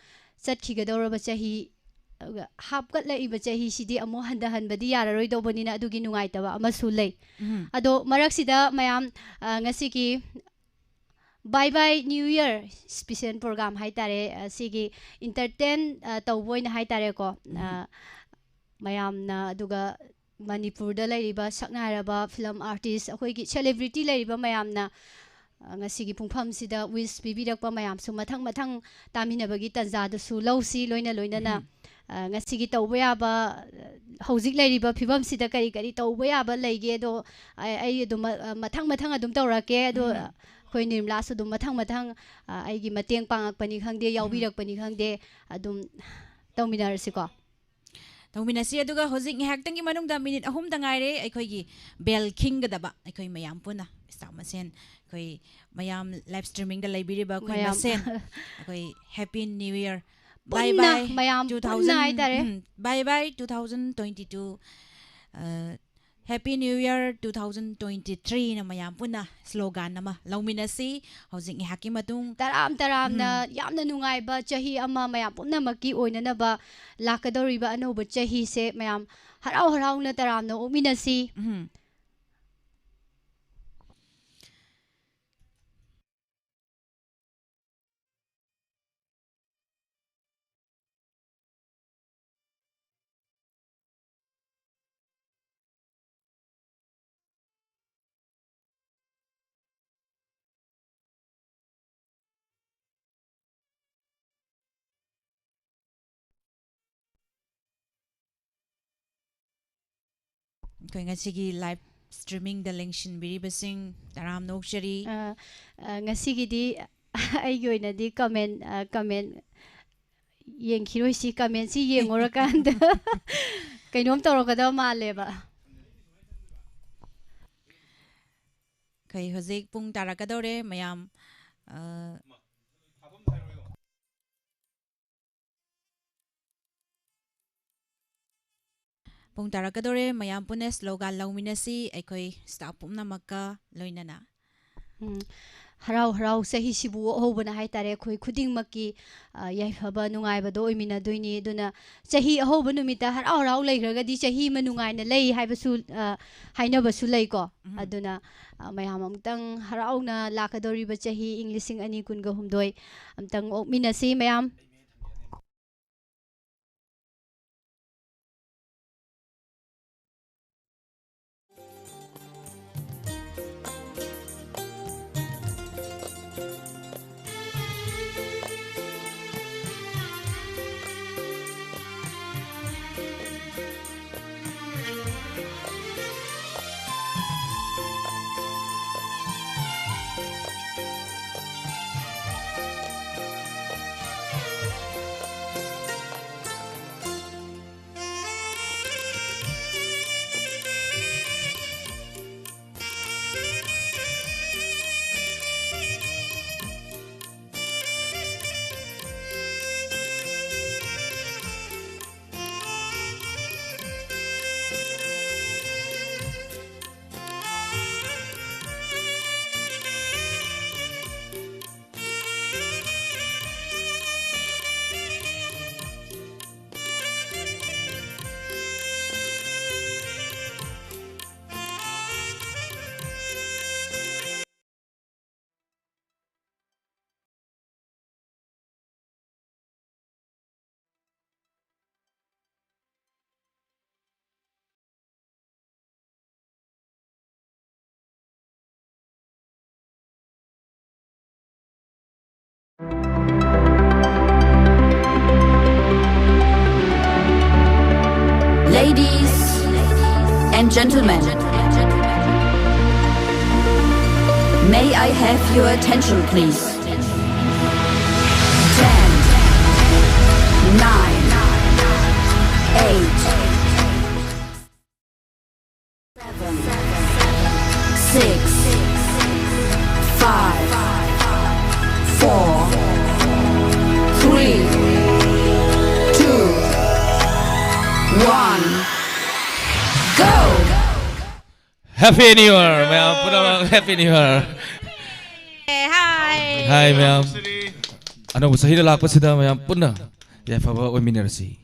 ꯆꯠꯈꯤꯒꯗꯧꯔꯕ ꯆꯍꯤ, ꯑ, ꯍꯥꯞꯀꯠꯂꯛꯏꯕ ꯆꯍꯤꯁꯤꯗꯤ ꯑꯃꯨꯛ ꯍꯟꯊꯍꯟꯕꯗꯤ ꯌꯥꯔꯔꯣꯏꯗꯧꯕꯅꯤꯅ ꯑꯗꯨꯒꯤ ꯅꯨꯡꯉꯥꯏꯇꯕ ꯑꯃꯁꯨ ꯂꯩ꯫ ꯎꯝ. ꯑꯗꯣ ꯃꯔꯛꯁꯤꯗ ꯃꯌꯥꯝ, ꯑ, ꯉꯁꯤꯒꯤ Bye Bye New Year special program ꯍꯥꯏꯇꯥꯔꯦ, ꯑ, ꯁꯤꯒꯤ entertain, ꯑ, ꯇꯧꯕ ꯑꯣꯏꯅ ꯍꯥꯏꯇꯥꯔꯦꯀꯣ꯫ ꯎꯝ. ꯑ, ꯃꯌꯥꯝꯅ, ꯑꯗꯨꯒ ꯃꯅꯤꯄꯨꯔꯗ ꯂꯩꯔꯤꯕ ꯁꯛꯅꯥꯏꯔꯕ film artist, ꯑꯩꯈꯣꯏꯒꯤ celebrity ꯂꯩꯔꯤꯕ ꯃꯌꯥꯝꯅ, ꯑ, ꯉꯁꯤꯒꯤ ꯄꯨꯡꯐꯝꯁꯤꯗ wish ꯄꯤꯕꯤꯔꯛꯄ ꯃꯌꯥꯝꯁꯨ ꯃꯊꯪ ꯃꯊꯪ ꯇꯥꯃꯤꯟꯅꯕꯒꯤ ꯇꯥꯟꯖꯥꯗꯨꯁꯨ ꯂꯧꯁꯤ꯫ ꯂꯣꯏꯅ ꯂꯣꯏꯅꯅ, ꯎꯝ. ꯑ, ꯉꯁꯤꯒꯤ ꯇꯧꯕ ꯌꯥꯕ, ꯑ, ꯍꯧꯖꯤꯛ ꯂꯩꯔꯤꯕ ꯐꯤꯕꯝꯁꯤꯗ ꯀꯔꯤ ꯀꯔꯤ ꯇꯧꯕ ꯌꯥꯕ ꯂꯩꯒꯦ? ꯑꯗꯣ ꯑꯩ, ꯑꯩ ꯑꯗꯨꯝ, ꯑ, ꯃꯊꯪ ꯃꯊꯪ ꯑꯗꯨꯝ ꯇꯧꯔꯛꯀꯦ꯫ ꯑꯗꯣ ꯎꯝ. ꯑꯩꯈꯣꯏ ꯅꯤꯔꯃꯂꯥꯁꯨ ꯑꯗꯨꯝ ꯃꯊꯪ ꯃꯊꯪ, ꯑ, ꯑꯩꯒꯤ ꯃꯇꯦꯡ ꯄꯥꯡꯉꯛꯄꯅꯤ ꯈꯪꯗꯦ, ꯎꯝ. ꯌꯥꯎꯕꯤꯔꯛꯄꯅꯤ ꯈꯪꯗꯦ, ꯑꯗꯨꯝ ꯇꯧꯃꯤꯟꯅꯔꯁꯤꯀꯣ꯫ ꯇꯧꯃꯤꯟꯅꯁꯤ꯫ ꯑꯗꯨꯒ ꯍꯧꯖꯤꯛ ꯉꯥꯏꯍꯥꯛꯇꯪꯒꯤ ꯃꯅꯨꯡꯗ, ꯃꯤꯅꯤꯠ ꯑꯍꯨꯝꯗ ꯉꯥꯏꯔꯦ ꯑꯩꯈꯣꯏꯒꯤ bell ꯈꯤꯡꯒꯗꯕ, ꯑꯩꯈꯣꯏ ꯃꯌꯥꯝ ꯄꯨꯟꯅ staff ꯃꯁꯦꯟ, ꯑꯩꯈꯣꯏ ꯃꯌꯥꯝ live streamingꯗ ꯂꯩꯕꯤꯔꯤꯕ ꯑꯩꯈꯣꯏ ꯃꯌꯥꯝ꯫ ꯃꯁꯦꯟ ꯑꯩꯈꯣꯏ Happy New Year, ꯄꯨꯟꯅ, bye bye ꯃꯌꯥꯝ two ꯄꯨꯟꯅ thousand, ꯍꯥꯏꯇꯥꯔꯦ꯫ ꯎꯝ, bye bye two thousand twenty-two, ꯑ, Happy New Year two thousand twenty-threeꯅ ꯃꯌꯥꯝ ꯄꯨꯟꯅ slogan ꯑꯃ ꯂꯧꯃꯤꯟꯅꯁꯤ ꯍꯧꯖꯤꯛ ꯉꯥꯏꯍꯥꯛꯀꯤ ꯃꯇꯨꯡ꯫ ꯇꯔꯥꯝ ꯇꯔꯥꯝꯅ ꯎꯝ. ꯌꯥꯝꯅ ꯅꯨꯡꯉꯥꯏꯕ ꯆꯍꯤ ꯑꯃ ꯃꯌꯥꯝ ꯄꯨꯝꯅꯃꯛꯀꯤ ꯑꯣꯏꯅꯅꯕ, ꯂꯥꯛꯀꯗꯧꯔꯤꯕ ꯑꯅꯧꯕ ꯆꯍꯤꯁꯦ ꯃꯌꯥꯝ ꯍꯔꯥꯎ ꯍꯔꯥꯎꯅ ꯇꯔꯥꯝꯅ ꯑꯣꯛꯃꯤꯟꯅꯁꯤ꯫ ꯎꯝ. ꯑꯩꯈꯣꯏ ꯉꯁꯤꯒꯤ live streamingꯗ ꯂꯦꯡꯁꯤꯟꯕꯤꯔꯤꯕꯁꯤꯡ ꯇꯔꯥꯝꯅ ꯑꯣꯛꯆꯔꯤ꯫ ꯑ, ꯑ, ꯉꯁꯤꯒꯤꯗꯤ ꯑꯩꯒꯤ ꯑꯣꯏꯅꯗꯤ comment, ꯑ, comment ꯌꯦꯡꯈꯤꯔꯣꯏꯁꯤ, commentꯁꯤ ꯌꯦꯡꯉꯨꯔꯀꯥꯟꯗ ꯀꯩꯅꯣꯝ ꯇꯧꯔꯛꯀꯗꯕ ꯃꯥꯜꯂꯦꯕ꯫ ꯑꯩꯈꯣꯏ ꯍꯧꯖꯤꯛ ꯄꯨꯡ ꯇꯥꯔꯛꯀꯗꯧꯔꯦ, ꯃꯌꯥꯝ, ꯑ, ꯄꯨꯡ ꯇꯥꯔꯛꯀꯗꯧꯔꯦ, ꯃꯌꯥꯝ ꯄꯨꯟꯅ slogan ꯂꯧꯃꯤꯟꯅꯁꯤ, ꯑꯩꯈꯣꯏ staff ꯄꯨꯝꯅꯃꯛꯀ ꯂꯣꯏꯅꯅ꯫ ꯎꯝ, ꯍꯔꯥꯎ ꯍꯔꯥꯎ ꯆꯍꯤꯁꯤꯕꯨ ꯑꯣꯛꯍꯧꯕꯅ ꯍꯥꯏꯇꯥꯔꯦ, ꯑꯩꯈꯣꯏ ꯈꯨꯗꯤꯡꯃꯛꯀꯤ, ꯑ, ꯌꯥꯏꯐꯕ ꯅꯨꯡꯉꯥꯏꯕꯗꯣ ꯑꯣꯏꯃꯤꯟꯅꯗꯣꯏꯅꯤ꯫ ꯑꯗꯨꯅ ꯆꯍꯤ ꯑꯍꯧꯕ ꯅꯨꯃꯤꯠꯇ ꯍꯔꯥꯎ ꯍꯔꯥꯎ ꯂꯩꯈ꯭ꯔꯒꯗꯤ ꯆꯍꯤ ꯑꯃ ꯅꯨꯡꯉꯥꯏꯅ ꯂꯩ ꯍꯥꯏꯕꯁꯨ, ꯑ, ꯍꯥꯏꯅꯕꯁꯨ ꯂꯩꯀꯣ꯫ ꯎꯝ꯫ ꯑꯗꯨꯅ, ꯑ, ꯃꯌꯥꯝ ꯑꯃꯨꯛꯇꯪ ꯍꯔꯥꯎꯅ ꯂꯥꯛꯀꯗꯧꯔꯤꯕ ꯆꯍꯤ ꯏꯪ ꯂꯤꯁꯤꯡ ꯑꯅꯤ ꯀꯨꯟꯒ ꯍꯨꯝꯗꯣꯏ ꯑꯝꯇꯪ ꯑꯣꯛꯃꯤꯟꯅꯁꯤ ꯃꯌꯥꯝ꯫ And gentlemen, may I have your attention, please? Ten, nine, eight, seven, six, five, four, three, two, one, go! Happy New Year, ꯃꯌꯥꯝ ꯄꯨꯝꯅꯃꯛ Happy New Year. Hi. Hi, ꯃꯌꯥꯝ. ꯑꯅꯧꯕ ꯆꯍꯤꯗ ꯂꯥꯛꯄꯁꯤꯗ ꯃꯌꯥꯝ ꯄꯨꯟꯅ ꯌꯥꯏꯐꯕ ꯑꯣꯏꯃꯤꯟꯅꯔꯁꯤ꯫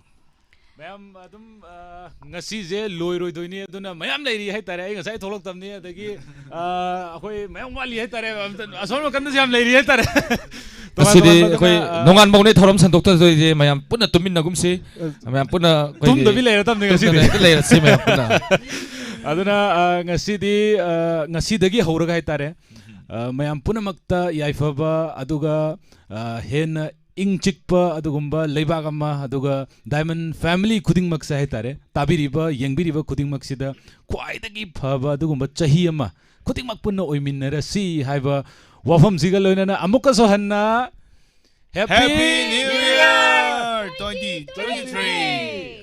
ꯃꯌꯥꯝ ꯑꯗꯨꯝ ꯑ, ꯉꯁꯤꯁꯦ ꯂꯣꯏꯔꯣꯏꯗꯣꯏꯅꯤ, ꯑꯗꯨꯅ ꯃꯌꯥꯝ ꯂꯩꯔꯤ ꯍꯥꯏꯇꯥꯔꯦ꯫ ꯑꯩ ꯉꯁꯥꯏ ꯊꯣꯛꯂꯛꯇꯕꯅꯤ, ꯑꯗꯒꯤ ꯑ, ꯑꯩꯈꯣꯏ ꯃꯌꯥꯝ ꯋꯥꯠꯂꯤ ꯍꯥꯏꯇꯥꯔꯦ꯫ ꯑꯝꯇ ꯑꯁꯣꯝ ꯅꯥꯀꯟꯗꯁꯨ ꯌꯥꯝ ꯂꯩꯔꯤ ꯍꯥꯏꯇꯥꯔꯦ꯫ ꯇꯣꯉꯥꯟ ꯉꯁꯤꯗꯤ ꯇꯣꯉꯥꯟꯕ ꯑꯩꯈꯣꯏ ꯑꯗꯨꯅ, ꯑ, ꯅꯣꯡꯉꯥꯟꯕꯧꯅꯦ ꯊꯧꯔꯝ ꯁꯟꯗꯣꯛꯇꯗꯣꯏꯁꯦ꯫ ꯃꯌꯥꯝ ꯄꯨꯟꯅ ꯇꯨꯝꯃꯤꯟꯅꯒꯨꯝꯁꯤ꯫ ꯃꯌꯥꯝ ꯄꯨꯟꯅ ꯑꯩꯈꯣꯏꯒꯤ ꯇꯨꯝꯗꯕꯤ ꯂꯩꯔꯗꯕꯅꯤ ꯉꯁꯤꯗꯤ꯫ ꯇꯨꯝꯗꯅ ꯍꯦꯛꯇ ꯂꯩꯔꯁꯤ ꯃꯌꯥꯝ ꯄꯨꯟꯅ꯫ ꯑꯗꯨꯅ ꯑ, ꯉꯁꯤꯗꯤ ꯑ, ꯉꯁꯤꯗꯒꯤ ꯍꯧꯔꯒ ꯍꯥꯏꯇꯥꯔꯦ, ꯑ, ꯃꯌꯥꯝ ꯄꯨꯝꯅꯃꯛꯇ ꯌꯥꯏꯐꯕ, ꯑꯗꯨꯒ ꯑ, ꯍꯦꯟꯅ ꯏꯪ ꯆꯤꯛꯄ ꯑꯗꯨꯒꯨꯝꯕ ꯂꯩꯕꯥꯛ ꯑꯃ, ꯑꯗꯨꯒ Diamond family ꯈꯨꯗꯤꯡꯃꯛꯁꯦ ꯍꯥꯏꯇꯥꯔꯦ, ꯇꯥꯕꯤꯔꯤꯕ ꯌꯦꯡꯕꯤꯔꯤꯕ ꯈꯨꯗꯤꯡꯃꯛꯁꯤꯗ ꯈ꯭ꯋꯥꯏꯗꯒꯤ ꯐꯕ ꯑꯗꯨꯒꯨꯝꯕ ꯆꯍꯤ ꯑꯃ ꯈꯨꯗꯤꯡꯃꯛ ꯄꯨꯟꯅ ꯑꯣꯏꯃꯤꯟꯅꯔꯁꯤ ꯍꯥꯏꯕ ꯋꯥꯐꯝꯁꯤꯒ ꯂꯣꯏꯅꯅ ꯑꯃꯨꯛꯀꯁꯨ ꯍꯟꯅ Happy Happy New Year twenty twenty-three.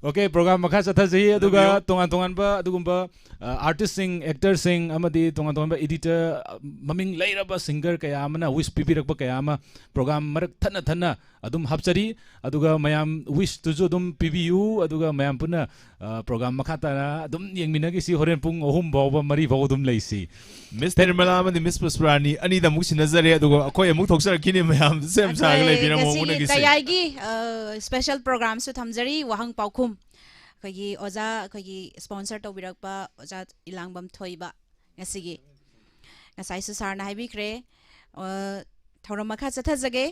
Okay, program ꯃꯈꯥ ꯆꯠꯊꯖꯩ, ꯑꯗꯨꯒ ꯇꯧꯕꯤꯌꯨ꯫ ꯇꯣꯉꯥꯟ ꯇꯣꯉꯥꯟꯕ ꯑꯗꯨꯒꯨꯝꯕ ꯑꯥꯔꯇꯤꯁꯁꯤꯡ, ꯑꯦꯛꯇꯔꯁꯤꯡ ꯑꯃꯗꯤ ꯇꯣꯉꯥꯟ ꯇꯣꯉꯥꯟꯕ ꯏꯗꯤꯇꯔ, ꯃꯃꯤꯡ ꯂꯩꯔꯕ ꯁꯤꯡꯒꯔ ꯀꯌꯥ ꯑꯃꯅ ꯋꯤꯁ ꯄꯤꯕꯤꯔꯛꯄ ꯀꯌꯥ ꯑꯃ ꯄ꯭ꯔꯣꯒ꯭ꯔꯥꯝ ꯃꯔꯛ ꯊꯠꯅ ꯊꯠꯅ ꯑꯗꯨꯝ ꯍꯥꯞꯆꯔꯤ꯫ ꯑꯗꯨꯒ ꯃꯌꯥꯝ ꯋꯤꯁꯇꯨꯁꯨ ꯑꯗꯨꯝ ꯄꯤꯕꯤꯌꯨ, ꯑꯗꯨꯒ ꯃꯌꯥꯝ ꯄꯨꯟꯅ ꯄ꯭ꯔꯣꯒ꯭ꯔꯥꯝ ꯃꯈꯥ ꯇꯥꯅ ꯑꯗꯨꯝ ꯌꯦꯡꯃꯤꯟꯅꯈꯤꯁꯤ꯫ ꯍꯣꯔꯦꯟ ꯄꯨꯡ ꯑꯍꯨꯝ ꯐꯥꯎꯕ, ꯃꯔꯤ ꯐꯥꯎꯕ ꯑꯗꯨꯝ ꯂꯩꯁꯤ꯫ ꯃꯤꯁ ꯅꯤꯔꯃꯂꯥ ꯑꯃꯗꯤ ꯃꯤꯁ ꯄꯨꯁꯄꯔꯥꯅꯤ ꯑꯅꯤꯗ ꯑꯃꯨꯛ ꯁꯤꯟꯅꯖꯔꯦ, ꯑꯗꯨꯒ ꯑꯩꯈꯣꯏ ꯑꯃꯨꯛ ꯊꯣꯛꯆꯔꯛꯈꯤꯅꯤ꯫ ꯃꯌꯥꯝ ꯁꯦꯝ ꯁꯥꯔꯒ ꯑꯩꯈꯣꯏ ꯂꯩꯕꯤꯔꯝꯃꯣ꯫ ꯉꯁꯤꯒꯤ ꯎꯅꯈꯤꯁꯤ꯫ ꯀꯌꯥꯏꯒꯤ ꯁ꯭ꯄꯦꯁꯦꯜ ꯄ꯭ꯔꯣꯒ꯭ꯔꯥꯝꯁꯨ ꯊꯝꯖꯔꯤ꯫ ꯋꯥꯍꯪ ꯄꯥꯎꯈꯨꯝ ꯑꯩꯈꯣꯏꯒꯤ ꯑꯣꯖꯥ, ꯑꯩꯈꯣꯏꯒꯤ ꯁ꯭ꯄꯣꯟꯁꯔ ꯇꯧꯕꯤꯔꯛꯄ ꯑꯣꯖꯥ ꯏꯂꯥꯡꯕꯝ ꯊꯣꯏꯕ ꯉꯁꯤꯒꯤ꯫ ꯉꯁꯥꯏꯁꯨ ꯁꯥꯔꯅ ꯍꯥꯏꯕꯤꯈ꯭ꯔꯦ꯫ ꯑ, ꯊꯧꯔꯝ ꯃꯈꯥ ꯆꯠꯊꯖꯒꯦ꯫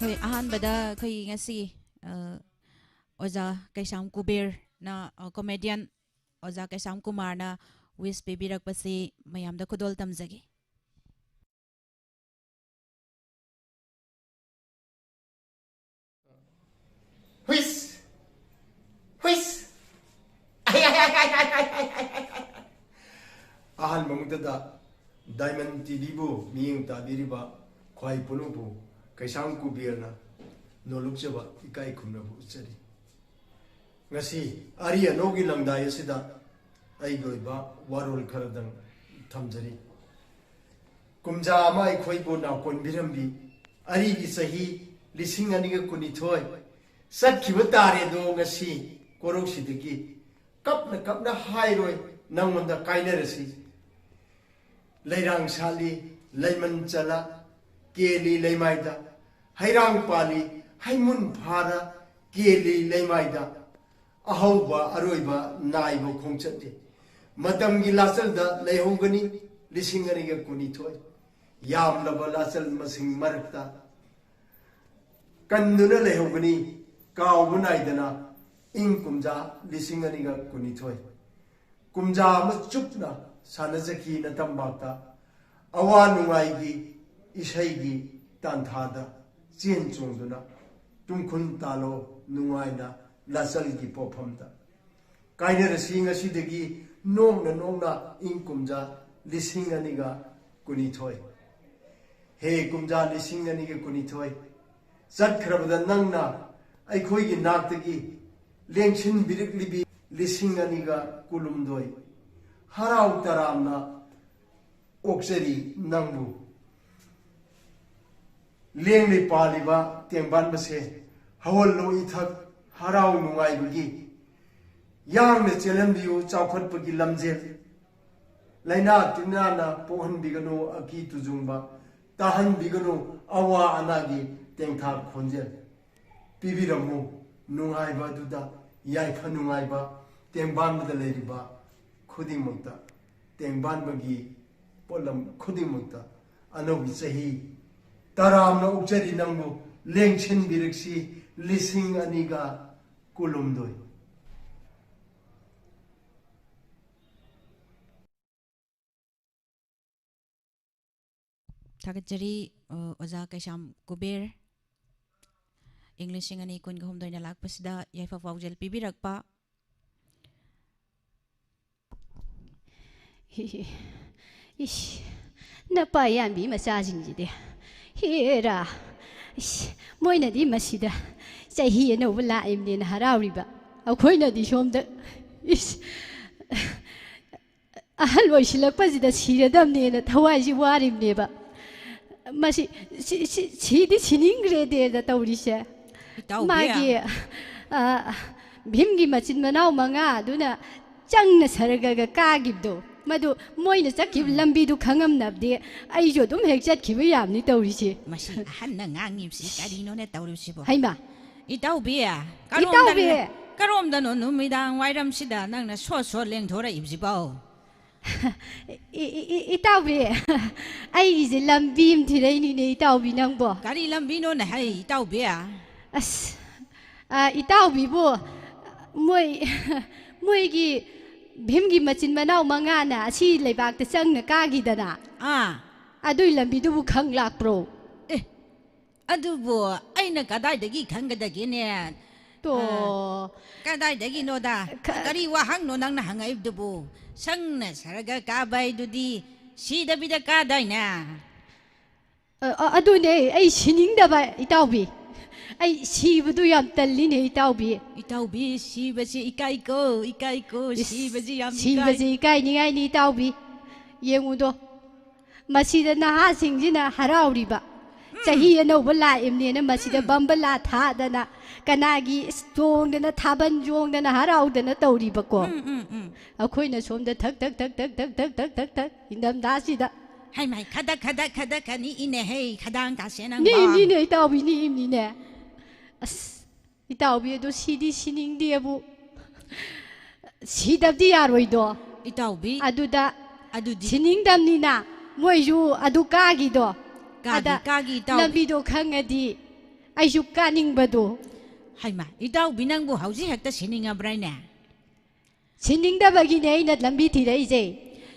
ꯍꯣꯏ, ꯑꯍꯥꯟꯕꯗ ꯑꯩꯈꯣꯏ ꯉꯁꯤ, ꯑ, ꯑꯣꯖꯥ ꯀꯩꯁꯥꯝ ꯀꯨꯕꯦꯔꯅ, ꯑ, comedian ꯑꯣꯖꯥ ꯀꯩꯁꯥꯝ ꯀꯨꯃꯥꯔꯅ wish ꯄꯤꯕꯤꯔꯛꯄꯁꯤ ꯃꯌꯥꯝꯗ ꯈꯨꯗꯣꯜ ꯇꯝꯖꯒꯦ꯫ ꯍꯨꯏꯁ! ꯍꯨꯏꯁ! ꯑꯍꯥꯟꯕꯃꯛꯇꯗ Diamond ꯇꯤꯚꯤꯕꯨ ꯃꯤꯠꯌꯦꯡ ꯇꯥꯕꯤꯔꯤꯕ ꯈ꯭ꯋꯥꯏ ꯄꯨꯝꯅꯃꯛꯄꯨ ꯀꯩꯁꯥꯝ ꯀꯨꯕꯦꯔꯅ ꯅꯣꯂꯨꯛꯆꯕ ꯏꯀꯥꯏ ꯈꯨꯝꯅꯕ ꯎꯠꯆꯔꯤ꯫ ꯉꯁꯤ ꯑꯔꯤ ꯑꯅꯧꯒꯤ ꯂꯪꯗꯥꯏ ꯑꯁꯤꯗ ꯑꯩꯒꯤ ꯑꯣꯏꯕ ꯋꯥꯔꯣꯜ ꯈꯔꯗꯪ ꯊꯝꯖꯔꯤ꯫ ꯀꯨꯝꯖꯥ ꯑꯃ ꯑꯩꯈꯣꯏꯕꯨ ꯅꯥꯎꯀꯣꯟꯕꯤꯔꯝꯕꯤ ꯑꯔꯤꯒꯤ ꯆꯍꯤ ꯂꯤꯁꯤꯡ ꯑꯅꯤꯒ ꯀꯨꯟꯅꯤꯊꯣꯏ ꯆꯠꯈꯤꯕ ꯇꯥꯔꯦꯗꯣ ꯉꯁꯤ ꯀꯣꯔꯧꯁꯤꯗꯒꯤ ꯀꯞꯅ ꯀꯞꯅ ꯍꯥꯏꯔꯣꯏ ꯅꯪꯉꯣꯟꯗ ꯀꯥꯏꯅꯔꯁꯤ꯫ ꯂꯩꯔꯥꯡ ꯁꯥꯠꯂꯤ ꯂꯩꯃꯟ ꯆꯂꯥ ꯀꯦꯜꯂꯤ ꯂꯩꯃꯥꯏꯗ, ꯍꯩꯔꯥꯡ ꯄꯥꯜꯂꯤ ꯍꯩꯃꯨꯟ ꯐꯥꯔ ꯀꯦꯜꯂꯤ ꯂꯩꯃꯥꯏꯗ꯫ ꯑꯍꯧꯕ ꯑꯔꯣꯏꯕ ꯅꯥꯏꯕ ꯈꯣꯡꯆꯠꯅꯤ꯫ ꯃꯇꯝꯒꯤ ꯂꯥꯆꯜꯗ ꯂꯩꯍꯧꯒꯅꯤ ꯂꯤꯁꯤꯡ ꯑꯅꯤꯒ ꯀꯨꯟꯅꯤꯊꯣꯏ꯫ ꯌꯥꯝꯂꯕ ꯂꯥꯆꯜ ꯃꯁꯤꯡ ꯃꯔꯛꯇ ꯀꯟꯗꯨꯅ ꯂꯩꯍꯧꯒꯅꯤ ꯀꯥꯎꯕ ꯅꯥꯏꯗꯅ ꯏꯪ ꯀꯨꯝꯖꯥ ꯂꯤꯁꯤꯡ ꯑꯅꯤꯒ ꯀꯨꯟꯅꯤꯊꯣꯏ꯫ ꯀꯨꯝꯖꯥ ꯑꯃ ꯆꯨꯞꯅ ꯁꯥꯟꯅꯖꯈꯤ ꯅꯇꯝꯄꯥꯛꯇ꯫ ꯑꯋꯥ ꯅꯨꯡꯉꯥꯏꯒꯤ ꯏꯁꯩꯒꯤ ꯇꯥꯟꯊꯥꯗ ꯆꯦꯟ ꯆꯣꯡꯗꯨꯅ ꯇꯨꯡꯈꯨꯜ ꯇꯥꯂꯣ ꯅꯨꯡꯉꯥꯏꯅ ꯂꯥꯆꯜꯒꯤ ꯄꯣꯠꯐꯝꯗ꯫ ꯀꯥꯏꯅꯔꯁꯤ ꯉꯁꯤꯗꯒꯤ ꯅꯣꯡꯅ ꯅꯣꯡꯅ ꯏꯪ ꯀꯨꯝꯖꯥ ꯂꯤꯁꯤꯡ ꯑꯅꯤꯒ ꯀꯨꯟꯅꯤꯊꯣꯏ꯫ ꯍꯦ ꯀꯨꯝꯖꯥ ꯂꯤꯁꯤꯡ ꯑꯅꯤꯒ ꯀꯨꯟꯅꯤꯊꯣꯏ, ꯆꯠꯈ꯭ꯔꯕꯗ ꯅꯪꯅ ꯑꯩꯈꯣꯏꯒꯤ ꯅꯥꯛꯇꯒꯤ ꯂꯦꯡꯁꯤꯟꯕꯤꯔꯛꯂꯤꯕꯤ ꯂꯤꯁꯤꯡ ꯑꯅꯤꯒ ꯀꯨꯟꯍꯨꯝꯗꯣꯏ꯫ ꯍꯔꯥꯎ ꯇꯔꯥꯝꯅ ꯑꯣꯛꯆꯔꯤ ꯅꯪꯕꯨ꯫ ꯂꯦꯡꯂꯤ ꯄꯥꯜꯂꯤꯕ ꯇꯦꯡꯕꯥꯟꯕꯁꯦ ꯍꯧꯍꯜꯂꯣ ꯏꯊꯛ ꯍꯔꯥꯎ ꯅꯨꯡꯉꯥꯏꯕꯒꯤ꯫ ꯌꯥꯡꯅ ꯆꯦꯜꯍꯟꯕꯤꯌꯨ ꯆꯥꯎꯈꯠꯄꯒꯤ ꯂꯝꯖꯦꯜ꯫ ꯂꯥꯏꯅꯥ ꯇꯤꯟꯅꯥꯅ ꯄꯣꯛꯍꯟꯕꯤꯒꯅꯨ ꯑꯀꯤ ꯇꯨꯖꯨꯡꯕ, ꯇꯥꯍꯟꯕꯤꯒꯅꯨ ꯑꯋꯥ ꯑꯅꯥꯒꯤ ꯇꯦꯡꯊꯥ ꯈꯣꯟꯖꯦꯜ꯫ ꯄꯤꯕꯤꯔꯝꯃꯨ ꯅꯨꯡꯉꯥꯏꯕ ꯑꯗꯨꯗ ꯌꯥꯏꯐ ꯅꯨꯡꯉꯥꯏꯕ ꯇꯦꯡꯕꯥꯟꯕꯗ ꯂꯩꯔꯤꯕ ꯈꯨꯗꯤꯡꯃꯛꯇ, ꯇꯦꯡꯕꯥꯟꯕꯒꯤ ꯄꯣꯠꯂꯝ ꯈꯨꯗꯤꯡꯃꯛꯇ꯫ ꯑꯅꯧꯕ ꯆꯍꯤ ꯇꯔꯥꯝꯅ ꯑꯣꯛꯆꯔꯤ ꯅꯪꯕꯨ꯫ ꯂꯦꯡꯁꯤꯟꯕꯤꯔꯛꯁꯤ ꯂꯤꯁꯤꯡ ꯑꯅꯤꯒ ꯀꯨꯟꯍꯨꯝꯗꯣꯏ꯫ ꯊꯥꯒꯠꯆꯔꯤ꯫ ꯑ, ꯑꯣꯖꯥ ꯀꯩꯁꯥꯝ ꯀꯨꯕꯦꯔ, ꯏꯪ ꯂꯤꯁꯤꯡ ꯑꯅꯤ ꯀꯨꯟꯒ ꯍꯨꯝꯗꯣꯏꯅ ꯂꯥꯛꯄꯁꯤꯗ ꯌꯥꯏꯐ ꯄꯥꯎꯖꯦꯜ ꯄꯤꯕꯤꯔꯛꯄ꯫ ꯏꯁ, ꯅꯄꯥ ꯌꯥꯟꯕꯤ ꯃꯆꯥꯁꯤꯡꯁꯤꯗꯤ꯫ ꯍꯦꯔꯥ, ꯏꯁ, ꯃꯣꯏꯅꯗꯤ ꯃꯁꯤꯗ ꯆꯍꯤ ꯑꯅꯧꯕ ꯂꯥꯛꯏꯕꯅꯦꯅ ꯍꯔꯥꯎꯔꯤꯕ, ꯑꯩꯈꯣꯏꯅꯗꯤ ꯁꯣꯝꯗ, ꯏꯁ, ꯑꯍꯜ ꯑꯣꯏꯁꯤꯜꯂꯛꯄꯁꯤꯗ ꯁꯤꯔꯗꯝꯅꯦꯅ ꯊꯋꯥꯏꯁꯤ ꯋꯥꯔꯤꯕꯅꯦꯕ꯫ ꯃꯁꯤ ꯁꯤ- ꯁꯤ- ꯁꯤꯗꯤ ꯁꯤꯅꯤꯡꯈ꯭ꯔꯦꯗꯦꯗ ꯇꯧꯔꯤꯁꯦ꯫ ꯏꯇꯥꯎꯕꯤ꯫ ꯃꯥꯒꯤ, ꯑ, ꯚꯤꯝꯒꯤ ꯃꯆꯤꯟ ꯃꯅꯥꯎ ꯃꯉꯥ ꯑꯗꯨꯅ ꯆꯪꯅ ꯁꯔꯒꯒ ꯀꯥꯈꯤꯕꯗꯣ, ꯃꯗꯨ ꯃꯣꯏꯅ ꯆꯠꯈꯤꯕ ꯂꯝꯕꯤꯗꯨ ꯈꯪꯉꯝꯅꯕꯗꯤ ꯑꯩꯁꯨ ꯑꯗꯨꯝ ꯍꯦꯛ ꯆꯠꯈꯤꯕ ꯌꯥꯕꯅꯤ ꯇꯧꯔꯤꯁꯦ꯫ ꯃꯁꯤ ꯑꯍꯟꯅ ꯉꯥꯡꯉꯤꯕꯁꯤ ꯀꯔꯤꯅꯣꯅꯦ ꯇꯧꯔꯤꯕꯁꯤꯕꯣ? ꯍꯩꯃꯥ, ꯏꯇꯥꯎꯕꯤ, ꯏꯇꯥꯎꯕꯤ꯫ ꯀꯔꯣꯝꯗꯅꯣ ꯅꯨꯃꯤꯗꯥꯡ ꯋꯥꯏꯔꯝꯁꯤꯗ ꯅꯪꯅ ꯁꯣꯠ ꯁꯣꯠ ꯂꯦꯡꯊꯣꯔꯛꯏꯕꯁꯤꯕꯣ? ꯏ- ꯏ- ꯏ- ꯏꯇꯥꯎꯕꯤ, ꯑꯩꯒꯤꯁꯦ ꯂꯝꯕꯤ ꯑꯃ ꯊꯤꯔꯛꯏꯅꯤꯅꯦ ꯏꯇꯥꯎꯕꯤ ꯅꯪꯕꯣ꯫ ꯀꯔꯤ ꯂꯝꯕꯤꯅꯣꯅꯦ ꯍꯩ ꯏꯇꯥꯎꯕꯤ? ꯑꯁ, ꯑ, ꯏꯇꯥꯎꯕꯤꯕꯨ ꯃꯣꯏ ꯃꯣꯏꯒꯤ ꯚꯤꯝꯒꯤ ꯃꯆꯤꯟ ꯃꯅꯥꯎ ꯃꯉꯥꯅ ꯑꯁꯤ ꯂꯩꯕꯥꯛꯇ ꯆꯪꯅ ꯀꯥꯈꯤꯗꯅ꯫ ꯑꯥ꯫ ꯑꯗꯨꯏ ꯂꯝꯕꯤꯗꯨꯕꯨ ꯈꯪ ꯂꯥꯛꯄ꯭ꯔꯣ? ꯑꯦ, ꯑꯗꯨꯕꯨ ꯑꯩꯅ ꯀꯗꯥꯏꯗꯒꯤ ꯈꯪꯒꯗꯒꯦꯅꯦ? ꯇꯣ꯫ ꯀꯗꯥꯏꯗꯒꯤꯅꯣꯗ? ꯈ- ꯀꯔꯤ ꯋꯥꯍꯪꯅꯣ ꯅꯪꯅ ꯍꯪꯉꯛꯏꯕꯗꯨꯕꯨ? ꯁꯪꯅ ꯁꯔꯒ ꯀꯥꯕ ꯍꯥꯏꯗꯨꯗꯤ ꯁꯤꯗꯕꯤꯗ ꯀꯥꯗꯥꯏꯅꯦ? ꯑ, ꯑ, ꯑꯗꯨꯅꯦ ꯑꯩ ꯁꯤꯅꯤꯡꯗꯕ, ꯏꯇꯥꯎꯕꯤ꯫ ꯑꯩ ꯁꯤꯕꯗꯨ ꯌꯥꯝ ꯇꯜꯂꯤꯅꯦ, ꯏꯇꯥꯎꯕꯤ꯫ ꯏꯇꯥꯎꯕꯤ, ꯁꯤꯕꯁꯤ ꯏꯀꯥꯏꯀꯣ, ꯏꯀꯥꯏꯀꯣ, ꯏꯁ, ꯁꯤꯕꯁꯤ ꯌꯥꯝ ꯏꯀꯥꯏ꯫ ꯁꯤꯕꯁꯤ ꯏꯀꯥꯏꯅꯤꯡꯉꯥꯏꯅꯤ, ꯏꯇꯥꯎꯕꯤ꯫ ꯌꯦꯡꯉꯨꯗꯣ, ꯃꯁꯤꯗ ꯅꯍꯥꯁꯤꯡꯁꯤꯅ ꯍꯔꯥꯎꯔꯤꯕ꯫ ꯆꯍꯤ ꯑꯅꯧꯕ ꯂꯥꯛꯏꯕꯅꯦꯅ ꯃꯁꯤꯗ ꯕꯝꯕꯂꯥ ꯊꯥꯗꯅ, ꯀꯅꯥꯒꯤ ꯏꯁ ꯆꯣꯡꯗꯅ, ꯊꯥꯕꯜ ꯆꯣꯡꯗꯅ, ꯍꯔꯥꯎꯗꯅ ꯇꯧꯔꯤꯕꯀꯣ꯫ ꯎꯝ, ꯎꯝ, ꯎꯝ꯫ ꯑꯩꯈꯣꯏꯅ ꯁꯣꯝꯗ ꯊꯛ ꯊꯛ ꯊꯛ ꯊꯛ ꯊꯛ ꯊꯛ ꯊꯛ ꯊꯛ ꯊꯛ ꯏꯪꯊꯝꯊꯥꯁꯤꯗ꯫ ꯍꯥꯏ ꯃꯥꯏ, ꯈꯗꯛ ꯈꯗꯛ ꯈꯗꯛ ꯈꯅꯤ ꯏꯅꯦ ꯍꯦ, ꯈꯗꯥꯡ ꯀꯥꯁꯦ ꯅꯪꯕꯣ꯫ ꯅꯤꯛꯏꯝꯅꯤꯅꯦ, ꯏꯇꯥꯎꯕꯤ, ꯅꯤꯛꯏꯝꯅꯤꯅꯦ꯫ ꯑꯁ, ꯏꯇꯥꯎꯕꯤ, ꯑꯗꯨ ꯁꯤꯗꯤ ꯁꯤꯅꯤꯡꯗꯦꯕꯨ꯫ ꯁꯤꯗꯕꯗꯤ ꯌꯥꯔꯣꯏꯗꯣ꯫ ꯏꯇꯥꯎꯕꯤ, ꯑꯗꯨꯗ ꯑꯗꯨꯗꯤ ꯁꯤꯅꯤꯡꯗꯕꯅꯤꯅ ꯃꯣꯏꯁꯨ ꯑꯗꯨ ꯀꯥꯈꯤꯗꯣ꯫ ꯀꯥꯒꯤ, ꯑꯗ ꯀꯥꯒꯤ, ꯏꯇꯥꯎꯕꯤ꯫ ꯂꯝꯕꯤꯗꯣ ꯈꯪꯉꯗꯤ ꯑꯩꯁꯨ ꯀꯥꯅꯤꯡꯕꯗꯣ꯫ ꯍꯩꯃꯥ, ꯏꯇꯥꯎꯕꯤ ꯅꯪꯕꯨ ꯍꯧꯖꯤꯛ ꯍꯦꯛꯇ ꯁꯤꯅꯤꯡꯉꯕ꯭ꯔꯥꯅꯦ? ꯁꯤꯅꯤꯡꯗꯕꯒꯤꯅꯦ ꯑꯩꯅ ꯂꯝꯕꯤ ꯊꯤꯔꯛꯏꯁꯦ꯫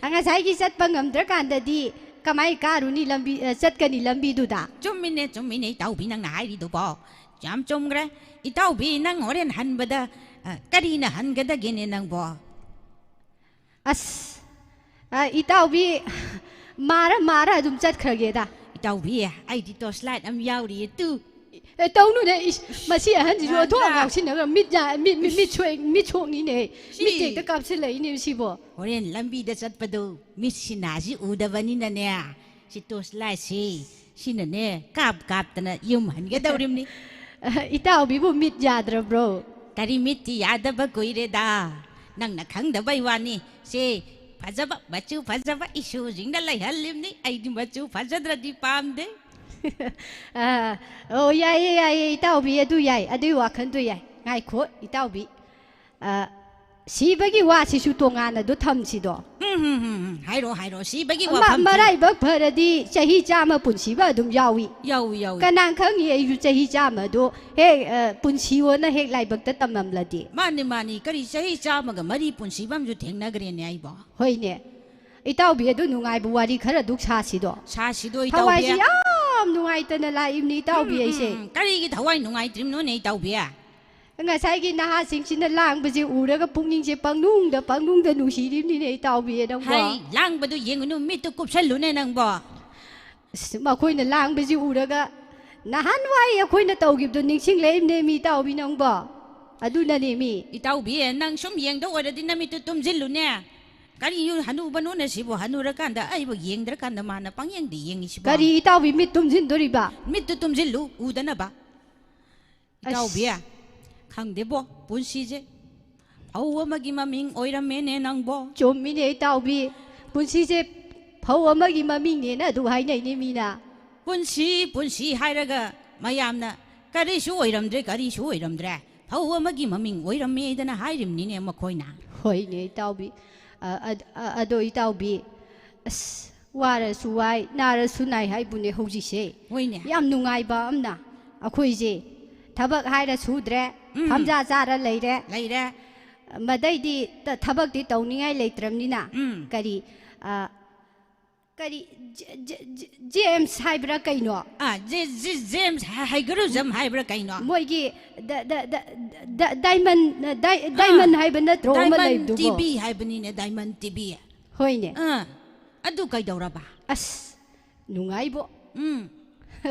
ꯑ, ꯉꯁꯥꯏꯒꯤ ꯆꯠꯄ ꯉꯝꯗ꯭ꯔꯀꯥꯟꯗꯗꯤ ꯀꯃꯥꯏ ꯀꯥꯔꯨꯅꯤ ꯂꯝꯕꯤ, ꯑ, ꯆꯠꯀꯅꯤ ꯂꯝꯕꯤꯗꯨꯗ? ꯆꯨꯝꯃꯤꯅꯦ, ꯆꯨꯝꯃꯤꯅꯦ ꯏꯇꯥꯎꯕꯤ ꯅꯪꯅ ꯍꯥꯏꯔꯤꯗꯨꯕꯣ꯫ ꯌꯥꯝ ꯆꯨꯝꯈ꯭ꯔꯦ꯫ ꯏꯇꯥꯎꯕꯤ, ꯅꯪ ꯍꯣꯔꯦꯟ ꯍꯟꯕꯗ, ꯑ, ꯀꯔꯤꯅ ꯍꯟꯒꯗꯒꯦꯅꯦ ꯅꯪꯕꯣ? ꯑꯁ, ꯑ, ꯏꯇꯥꯎꯕꯤ, ꯃꯥꯔ ꯃꯥꯔ ꯑꯗꯨꯝ ꯆꯠꯈ꯭ꯔꯒꯦꯗ꯫ ꯏꯇꯥꯎꯕꯤ, ꯑꯩꯗꯤ torch light ꯑꯃ ꯌꯥꯎꯔꯤꯌꯦ ꯇꯨ꯫ ꯑꯦ, ꯇꯧꯅꯨꯅꯦ, ꯏꯁ, ꯃꯁꯤ ꯑꯍꯟꯁꯤꯁꯨ ꯑꯣꯟꯊꯣꯛ ꯅꯥꯟꯗ꯭ꯔꯥ? ꯉꯥꯎꯁꯤꯟꯅꯒ ꯃꯤꯠ ꯌꯥ-, ꯃꯤꯠ, ꯃꯤꯠ, ꯃꯤꯠ ꯁꯣꯛ-, ꯃꯤꯠ ꯁꯣꯛꯅꯤꯅꯦ꯫ ꯁꯤ꯫ ꯃꯤꯠ ꯍꯦꯛꯇ ꯀꯥꯞꯁꯤꯜꯂꯛꯏꯅꯦ ꯁꯤꯕꯣ꯫ ꯍꯣꯔꯦꯟ ꯂꯝꯕꯤꯗ ꯆꯠꯄꯗꯣ ꯃꯤꯠ ꯁꯤꯅꯥꯁꯤ ꯎꯗꯕꯅꯤꯅꯅꯦ, ꯁꯤ torch lightꯁꯤ, ꯁꯤꯅꯅꯦ ꯀꯥꯞ ꯀꯥꯞꯇꯅ ꯌꯨꯝ ꯍꯟꯒꯗꯧꯔꯤꯕꯅꯤ꯫ ꯑ, ꯏꯇꯥꯎꯕꯤꯕꯨ ꯃꯤꯠ ꯌꯥꯗ꯭ꯔꯕ꯭ꯔꯣ? ꯀꯔꯤ ꯃꯤꯠꯇꯤ ꯌꯥꯗꯕ ꯀꯨꯏꯔꯦꯗ꯫ ꯅꯪꯅ ꯈꯪꯗꯕꯩ ꯋꯥꯅꯤ꯫ ꯁꯦ ꯐꯖꯕ, ꯃꯆꯨ ꯐꯖꯕ ꯏꯁꯨꯁꯤꯡꯅ ꯂꯩꯍꯜꯂꯤꯕꯅꯤ꯫ ꯑꯩꯗꯤ ꯃꯆꯨ ꯐꯖꯗ꯭ꯔꯗꯤ ꯄꯥꯝꯗꯦ꯫ ꯑ, ꯑꯣ, ꯌꯥꯏꯌꯦ, ꯌꯥꯏꯌꯦ, ꯏꯇꯥꯎꯕꯤ, ꯑꯗꯨ ꯌꯥꯏ, ꯑꯗꯨꯏ ꯋꯥꯈꯜꯗꯨ ꯌꯥꯏ꯫ ꯉꯥꯏꯈꯣ, ꯏꯇꯥꯎꯕꯤ꯫ ꯑ, ꯁꯤꯕꯒꯤ ꯋꯥꯁꯤꯁꯨ ꯇꯣꯉꯥꯟꯅ ꯑꯗꯨ ꯊꯝꯁꯤꯗꯣ꯫ ꯎꯝ, ꯎꯝ, ꯎꯝ, ꯎꯝ꯫ ꯍꯥꯏꯔꯣ, ꯍꯥꯏꯔꯣ꯫ ꯁꯤꯕꯒꯤ ꯑꯃ ꯋꯥꯐꯝꯁꯦ ꯃꯔꯥꯏꯕꯛ ꯐꯔꯗꯤ ꯆꯍꯤ ꯆꯥꯝꯃ ꯄꯨꯟꯁꯤꯕ ꯑꯗꯨꯝ ꯌꯥꯎꯏ꯫ ꯌꯥꯎꯏ, ꯌꯥꯎꯏ꯫ ꯀꯅꯥ ꯈꯪꯉꯤ ꯑꯩꯁꯨ ꯆꯍꯤ ꯆꯥꯝꯃꯗꯣ ꯍꯦꯛ, ꯑ, ꯄꯨꯟꯁꯤꯌꯣꯅ ꯍꯦꯛ ꯂꯥꯏꯕꯛꯇ ꯇꯝꯃꯝꯂꯗꯤ꯫ ꯃꯥꯅꯤ, ꯃꯥꯅꯤ꯫ ꯀꯔꯤ ꯆꯍꯤ ꯆꯥꯝꯃꯒ ꯃꯔꯤ ꯄꯨꯟꯁꯤꯕ ꯑꯃꯁꯨ ꯊꯦꯡꯅꯈ꯭ꯔꯦꯅꯦ ꯑꯩꯕꯣ꯫ ꯍꯣꯏꯅꯦ꯫ ꯏꯇꯥꯎꯕꯤ, ꯑꯗꯨ ꯅꯨꯡꯉꯥꯏꯕ ꯋꯥꯔꯤ ꯈꯔ ꯑꯗꯨꯛ ꯁꯥꯁꯤꯗꯣ꯫ ꯁꯥꯁꯤꯗꯣ, ꯊꯋꯥꯏꯁꯤ ꯏꯇꯥꯎꯕꯤ꯫ ꯌꯥꯝ ꯅꯨꯡꯉꯥꯏꯇꯅ ꯂꯥꯛꯏꯕꯅꯤ, ꯏꯇꯥꯎꯕꯤ, ꯎꯝ, ꯑꯩꯁꯦ꯫ ꯎꯝ, ꯎꯝ꯫ ꯀꯔꯤꯒꯤ ꯊꯋꯥꯏ ꯅꯨꯡꯉꯥꯏꯇ꯭ꯔꯤꯕꯅꯣꯅꯦ, ꯏꯇꯥꯎꯕꯤ? ꯉꯁꯥꯏꯒꯤ ꯅꯍꯥꯁꯤꯡꯁꯤꯅ ꯂꯥꯡꯕꯁꯦ ꯎꯔꯒ ꯄꯨꯛꯅꯤꯡꯁꯦ ꯄꯪꯅꯨꯡꯗ, ꯄꯪꯅꯨꯡꯗ ꯅꯨꯡꯁꯤꯔꯤꯕꯅꯤꯅꯦ, ꯏꯇꯥꯎꯕꯤ, ꯅꯪꯕꯣ꯫ ꯍꯩ, ꯂꯥꯡꯕꯗꯨ ꯌꯦꯡꯉꯨꯅꯨ, ꯃꯤꯠꯇꯨ ꯀꯨꯞꯁꯜꯂꯨꯅꯦ ꯅꯪꯕꯣ꯫ ꯑꯁ, ꯃꯈꯣꯏꯅ ꯂꯥꯡꯕꯁꯤ ꯎꯔꯒ ꯅꯍꯥꯟꯋꯥꯏ ꯑꯩꯈꯣꯏꯅ ꯇꯧꯈꯤꯕꯗꯣ ꯅꯤꯡꯁꯤꯡꯂꯛꯏꯕꯅꯦ, ꯃꯤ, ꯏꯇꯥꯎꯕꯤ, ꯅꯪꯕꯣ꯫ ꯑꯗꯨꯅꯅꯦ, ꯃꯤ꯫ ꯏꯇꯥꯎꯕꯤ, ꯅꯪ ꯁꯨꯝ ꯌꯦꯡꯗꯧ ꯑꯣꯏꯔꯗꯤ ꯅꯃꯤꯠꯇꯨ ꯇꯨꯝꯁꯤꯜꯂꯨꯅꯦ꯫ ꯀꯔꯤ ꯍꯅꯨꯕꯅꯣꯅꯦ ꯁꯤꯕꯨ? ꯍꯅꯨꯔꯀꯥꯟꯗ ꯑꯩꯕꯨ ꯌꯦꯡꯗ꯭ꯔꯀꯥꯟꯗ ꯃꯥꯅ ꯄꯪꯌꯦꯡꯗ ꯌꯦꯡꯉꯤꯁꯤꯕꯣ? ꯀꯔꯤ, ꯏꯇꯥꯎꯕꯤ, ꯃꯤꯠ ꯇꯨꯝꯁꯤꯟꯗꯣꯔꯤꯕ? ꯃꯤꯠꯇꯨ ꯇꯨꯝꯁꯤꯜꯂꯨ, ꯎꯗꯅꯕ꯫ ꯏꯇꯥꯎꯕꯤ, ꯑꯁ꯫ ꯈꯪꯗꯦꯕꯣ, ꯄꯨꯟꯁꯤꯁꯦ ꯐꯧ ꯑꯃꯒꯤ ꯃꯃꯤꯡ ꯑꯣꯏꯔꯝꯃꯦꯅꯦ ꯅꯪꯕꯣ꯫ ꯆꯨꯝꯃꯤꯅꯦ, ꯏꯇꯥꯎꯕꯤ꯫ ꯄꯨꯟꯁꯤꯁꯦ ꯐꯧ ꯑꯃꯒꯤ ꯃꯃꯤꯡꯅꯦꯅ ꯑꯗꯨ ꯍꯥꯏꯅꯩꯅꯦ ꯃꯤꯅ꯫ ꯄꯨꯟꯁꯤ, ꯄꯨꯟꯁꯤ ꯍꯥꯏꯔꯒ ꯃꯌꯥꯝꯅ ꯀꯔꯤꯁꯨ ꯑꯣꯏꯔꯝꯗ꯭ꯔꯦ, ꯀꯔꯤꯁꯨ ꯑꯣꯏꯔꯝꯗ꯭ꯔꯦ꯫ ꯐꯧ ꯑꯃꯒꯤ ꯃꯃꯤꯡ ꯑꯣꯏꯔꯝꯃꯦꯗꯅ ꯍꯥꯏꯔꯤꯕꯅꯤꯅꯦ ꯃꯈꯣꯏꯅ꯫ ꯍꯣꯏꯅꯦ, ꯏꯇꯥꯎꯕꯤ꯫ ꯑ, ꯑ, ꯑ, ꯑꯗꯣ, ꯏꯇꯥꯎꯕꯤ, ꯑꯁ, ꯋꯥꯔꯁꯨ ꯋꯥꯏ, ꯅꯥꯔꯁꯨ ꯅꯥꯏ ꯍꯥꯏꯕꯨꯅꯦ ꯍꯧꯖꯤꯛꯁꯦ꯫ ꯍꯣꯏꯅꯦ꯫ ꯌꯥꯝ ꯅꯨꯡꯉꯥꯏꯕ ꯑꯃꯅ꯫ ꯑꯩꯈꯣꯏꯁꯦ ꯊꯕꯛ ꯍꯥꯏꯔ ꯁꯨꯗ꯭ꯔꯦ, ꯎꯝ꯫ ꯐꯝꯖꯥ ꯆꯥꯔ ꯂꯩꯔꯦ꯫ ꯂꯩꯔꯦ꯫ ꯃꯗꯩꯗꯤ ꯊ-, ꯊꯕꯛꯇꯤ ꯇꯧꯅꯤꯡꯉꯥꯏ ꯂꯩꯇ꯭ꯔꯕꯅꯤꯅ꯫ ꯎꯝ꯫ ꯀꯔꯤ, ꯑ, ꯀꯔꯤ, ꯖꯦ-, ꯖꯦ-, ꯖꯦ-, ꯖꯦꯝꯁ ꯍꯥꯏꯕ꯭ꯔꯥ ꯀꯩꯅꯣ? ꯑꯥ, ꯖꯦ-, ꯖꯦ-, ꯖꯦꯝꯁ ꯍꯥꯏ-, ꯍꯥꯏꯒꯔꯨꯖꯝ ꯍꯥꯏꯕ꯭ꯔꯥ ꯀꯩꯅꯣ? ꯃꯣꯏꯒꯤ ꯗ-, ꯗ-, ꯗ-, ꯗ-, ꯗꯥꯏꯃꯟ, ꯗꯥꯏ-, ꯗꯥꯏꯃꯟ ꯍꯥꯏꯕ ꯅꯠꯇ꯭ꯔꯣ ꯑꯃ ꯗꯥꯏꯃꯟ ꯂꯩꯕꯗꯨꯕꯣ? ꯇꯤꯚꯤ ꯍꯥꯏꯕꯅꯤꯅꯦ, ꯗꯥꯏꯃꯟ ꯇꯤꯚꯤ꯫ ꯍꯣꯏꯅꯦ꯫ ꯑꯥ, ꯑꯗꯨ ꯀꯩꯗꯧꯔꯕ? ꯑꯁ, ꯅꯨꯡꯉꯥꯏꯕꯣ꯫ ꯎꯝ꯫